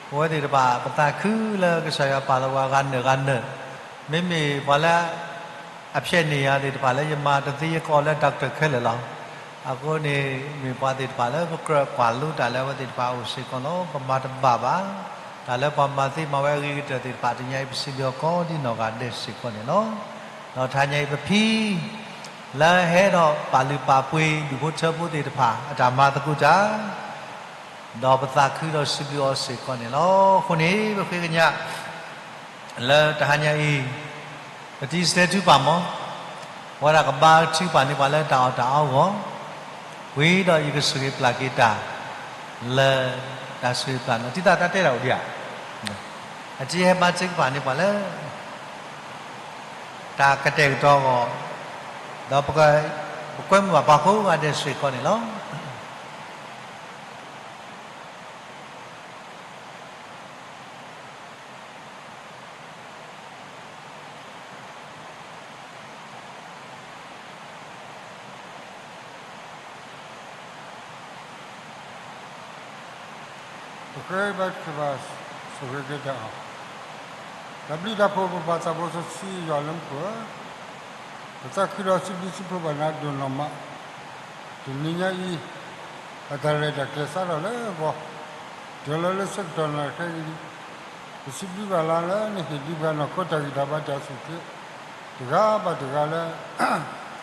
ပဝဲသ့ၣ်တဖၣ် ပသးခုလၢကစၢ်ယွၤပာ်လီၤပှၤဂၤနၢၤဂၤနၢၤ, မ့မ့ၢ်ပှၤလၢ အဖျဲးန့ၢ်ယၤသ့ၣ်တဖၣ်လၢယမၤတသ့ယကီၢ်လၢ doctor ခဲလၢာ်လီၤ. အဃိန့ၣ် မ့ၢ်ပှၤသ့ၣ်တဖၣ်လၢပကြၢးကွၢ်လိတၢ်လၢအဝဲသ့ၣ်တဖၣ်အအိၣ်စ့ၢ်ကီးလီၤ. ပမၤတဘၣ်ဘၣ် တၢ်လၢပှၤမၤသ့မၤဝဲအဂ့ၤကတၢၢ်သ့ၣ်တဖၣ် တနံၤအံၤပစံးဘျုးအီၤကိးဒ်နီၢ်ဂၤဒဲးစ့ၢ်ကီးန့ၣ်လီၤ. ဒီးတဟါညါအံၤပဖံ လၢဟဲဒီးပာ်လုၢ်ပာ်ပှ့ၤဒူၣ်ဖိထၢဖိသ့ၣ်တဖၣ် အတၢ်မၤသကိးတၢ် ဒီးပသးခုဒီးစံးဘျုးအီၤစ့ၢ်ကီးန့ၣ်လီၤ. အဃိန့ၣ် ပဃ့ကညး လၢတဟါညါအံၤ ပတံၤစတဲထုကဖၣ်မး, ပဝဲဒၣ်ကဘါထုကဖၣ်န့ၢ်ပှၤလၢတၢ်အီၣ်တၢ်အီအဂီၢ်, ဝံၤဒီးယကဆိၣ်ဂ့ၤပျၢ်က့ၤတၢ် လၢတၢ်ဆိၣ်ဂ့ၤပျၢ်န့ၣ် တံၤသၣ်တၢ်တဲတၢ်အိၣ်ဒံးဧါ, အတံၤဟဲဘါထုကဖၣ်န့ၢ်ပှၤလၢ တၢ်ကတဲာ်ကတီၤအဂီၢ်, ဒီးပ ပကွဲမုာ်ဘၣ်ပှၤကိးဂၤဒဲးစ့ၢ်ကီးန့ၣ်လီၤ. ပဃ့ဘါထုကဖၣ် ဆိၣ်ဂ့ၤက့ၤတၢ်အီၣ်, တၢ်ဘျုးတၢ်ဖှိၣ်ပပၢ်သးဘိစီဆှံယွၤလၢမူခိၣ်ဧၢ, ပသးခုဒီးစံးဘျုးစံးဖှိၣ်ဘၣ်နၤဒိၣ်နီၢ်မး, တနံၤညါအံၤ အတၢ်ရဲၣ်တၢ်ကျဲၤစးထီၣ်လၢပဂီၢ်, တုၤလီၤလၢဆၢကတီၢ်နၢ်ခဲအံၤ, ပစံးဘျုးဘၣ်နၤလၢနဟ့ၣ်ဒုးပှၤနီၢ်ခိတၢ်ဂံၢ်တၢ်ဘါတၢ်အိၣ်ဆူၣ်အိၣ်ချ့ တဂၤဘၣ်တဂၤလၢ ပ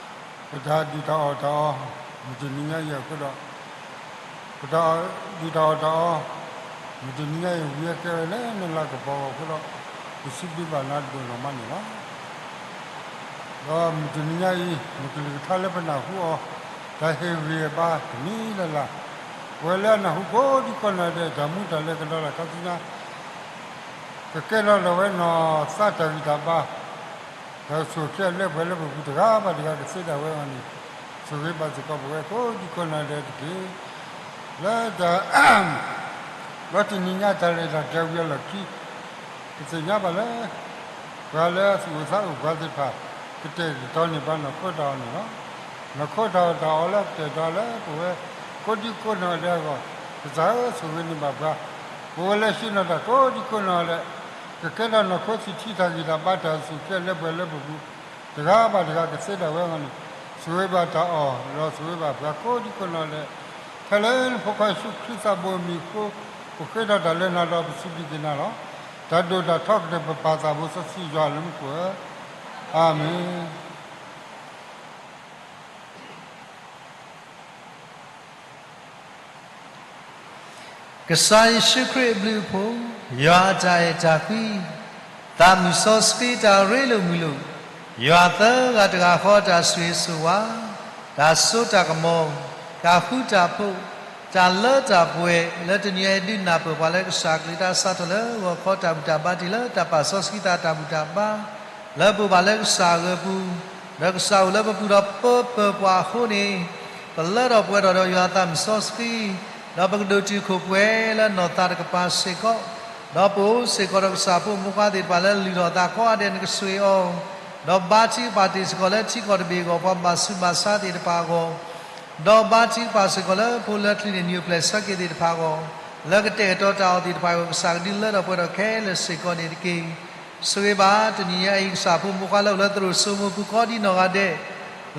တၢ်ဒုၣ်တၢ်အီၣ်တၢ်အီ မုၢ်တနံၤညါအံၤအဃိဒီး ပတၢ်ဒုၣ်တၢ်အီၣ်တၢ်အီ မုၢ်တနံၤညါအံၤ ဝံၤအကဲဝဲလၢနလၤကပီၤအဂီၢ်အဃိဒီး ပစံးဘျုးဘၣ်နၤဒိၣ်နီၢ်မးန့ၣ်လီၤ. ဒီးမုၢ်တနံၤညါအံၤ မုၢ်ကလုၢ်ကထါလၢပနၢ်ဟူအီၤ တၢ်ဟ့ၣ်ဂံၢ်ဟ့ၣ်ဘါတမံၤလၢ်လၢ်, ပဝဲလၢအနၢ်ဟူကိးဒံကိးနီၢ်ဒဲး တၢ်မူတၢ်လဲၤကဒီးလၢခါဆူညါ ကကဲထီၣ်လၢၤဝဲနီၢ်သးတၢ်ဂံၢ်တၢ်ဘါ တၢ်အိၣ်ဆူၣ်အိၣ်ချ့အလၢပှဲၤလၢပပူၤတဂၤဘၣ်တဂၤကသ့ဒၣ်ဝဲအဂီၢ်န့ၣ် ဆိၣ်ဂ့ၤဘၣ်စ့ၢ်ကီးပဝဲကိးဒံကိးနီၢ်ဒဲးတက့ၢ်. လၢတၢ် လီၤတနံၤညါတၢ်ရဲၣ်တၢ်ကျဲၤဝံၤအလီၢ်ခံ ပသ့ၣ်ညါဘၣ်လၢ ပှၤလၢအသူၣ်အိၣ်သးအိၣ်ပှၤသ့ၣ်တဖၣ် ကတဲာ်ကတီၤန့ၢ်ဘၣ်နီၢ်ခိတၢ်အီၣ်န့ၣ်လီၤ. နီၢ်ခိတၢ်အီၣ်တၢ်အီလၢကတဲာ်ကတီၤလၢပဝဲ ကိးဒံကိးနီၢ်ဒဲးအဂီၢ် ကစၢ်ဧၢ ဆိၣ်ဂ့ၤန့ၢ်ဘၣ်ပှၤ ပဝဲလၢဟံးနီၤတၢ်ကိးဒံကိးနီၢ်ဒဲး ကကဲထီၣ်နီၢ်ခိဆံးထံးတၢ်ဂံၢ်တၢ်ဘါတၢ်အိၣ်ဆူၣ်အိၣ်ချ့အလၢပှဲၤလၢပပူၤ တဂၤဘၣ်တဂၤကသ့ဒၣ်ဝဲအဂီၢ်န့ၣ် ဆိၣ်ဂ့ၤဘၣ်တၢ်အီၣ် ဒီးဆိၣ်ဂ့ၤဘၣ်ပှၤကိးဒံကိးနီၢ်ဒဲး ဖဲလၢနဖိခွါယ့ၣ်ၡူးခရံာ်သးဘိအမံၤအဃိ ပဃ့ထီၣ်တၢ်လၢနၤဒီးပစံးဘျုးက့ၤနၤလီၤ. တၢ်ဒိၣ်တၢ်ထီကတၢၢ်ပပၢ်သးဘိစီဆှံယွၤလၢမူခိၣ်ဧၢ, အၤမ့ၣ်. ကစၢ်ယ့ၣ်ၡူးခရံာ်အဘျုးအဖှိၣ်, ယွၤအတၢ်အဲၣ်တၢ်ကွံ, သးမုၢ်စီဆှံတၢ်ရ့လိာ်မုာ်လိာ်, ယွၤသၢဂၤတဂၤဃီအတၢ်ဆိၣ်ဂ့ၤဆိၣ်ဝါ, တၢ်စိတၢ်ကမီၤ, တၢ်ဃူတၢ်ဖိး, တၢ်လၢတၢ်ပှဲၤ လၢတနံၤအံၤဒုးနၢ်ပၢၢ်ပှၤလၢကစၢ်အကလုၢ်တၢ်စးထီၣ်လၢဂီၤခီတၢ်ဘူၣ်တၢ်ဘါတ့ၢ်လၢတၢ်ပာ်စီဆှံသးတၢ်ဘူၣ်တၢ်ဘါ လၢပအိၣ်ဘၣ်လၢကစၢ်အဂၢၤပူၤ, ဒီးကစၢ်အိၣ်လၢပပူၤဒီးပၢပၢၤပှၤအဃိန့ၣ်, ပလၢထီၣ်ပှဲၤထီၣ်ဒီးယွၤအသးမုၢ်စီဆှံ, ဒီးပကဒိၣ်တုာ်ခိၣ်ပှဲၤလၢနီၢ်သးတကပၤစ့ၢ်ကီး, ဒီးပအိၣ်စ့ၢ်ကီးဒီးကစၢ်ဖိမူခွါသ့ၣ်တဖၣ်လၢလုၢ်ထီၣ်သးကိးဂၤဒဲးနကဆိၣ်ဂ့ၤအီၤ, ဒီးဘါထုကဖၣ်တ့ၢ်စ့ၢ်ကီးလၢထံကီၢ်တဘ့ၣ်အဂီၢ် ပှၤဘၣ်ဆူးဘၣ်ဆါသ့ၣ်တဖၣ်အဂီၢ် ဒီးဘါထုကဖၣ်စ့ၢ်ကီးလၢဖိလၢချံန့ၣ် နံၣ်အိၣ်ဖျဲၣ်ဆၢက့ၤသ့ၣ်တဖၣ်အဂီၢ်, လၢကတဲာ်ကတီၤတၢ်အီၣ်သ့ၣ်တဖၣ်အဂီၢ် ကစၢ်ကဒုးလၢထီၣ်ပှဲၤထီၣ်ခဲလၢာ်စ့ၢ်ကီးန့ၣ်တက့ၢ်. ဆိၣ်ဂ့ၤဘၣ်တနံၤညါအံၤ ကစၢ်ဖိမူခွါလၢအိၣ်လၢသရိာ်စိမိၤပူၤကိးဒံနီၢ်ဂၤဒဲး,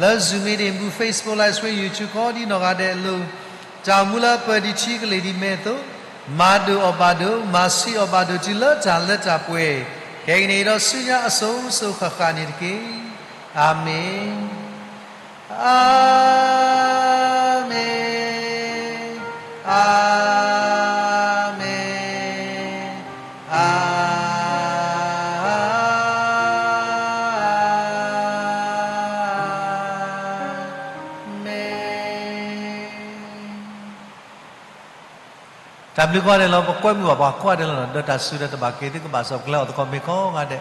လၢ Zoom meeting ပူၤ Facebook Live Stream YouTube ကိးဒံနီၢ်ဂၤဒဲးအလိၤ, တၢ်အိၣ်မူလၢပၢၤဒံးထံကလ့ၢ်ဒံးမဲာ်အသိး, မၤဒိၣ်အီၣ်ဘၣ်ဒိၣ်, မၤဆံးအီၣ်ဘၣ်ဒိၣ်တုၤလၢတၢ်လၢတၢ်ပှဲၤ, ခဲကနံၣ်အံၤဒီးဆူညါအစိၤစိၤဃၣ်ဃၣ်န့ၣ်တက့ၢ်. အၤမ့ၣ်. အၤမ့ၣ်, အၤမ့ၣ်, အၤမ့ၣ်. တၢ်ဘျုးကိးဂၤဒဲးလီၤ. ပကွဲမုာ်ဘၣ်ပှၤကိးဂၤဒဲးလီၤ. ဒီးတၢ်စူၤဒီးတဘၣ်က့ၤသုကဘၣ်စံးပကျဲအီၤသကိးမ့ၢ်ကိးဂၤဒဲး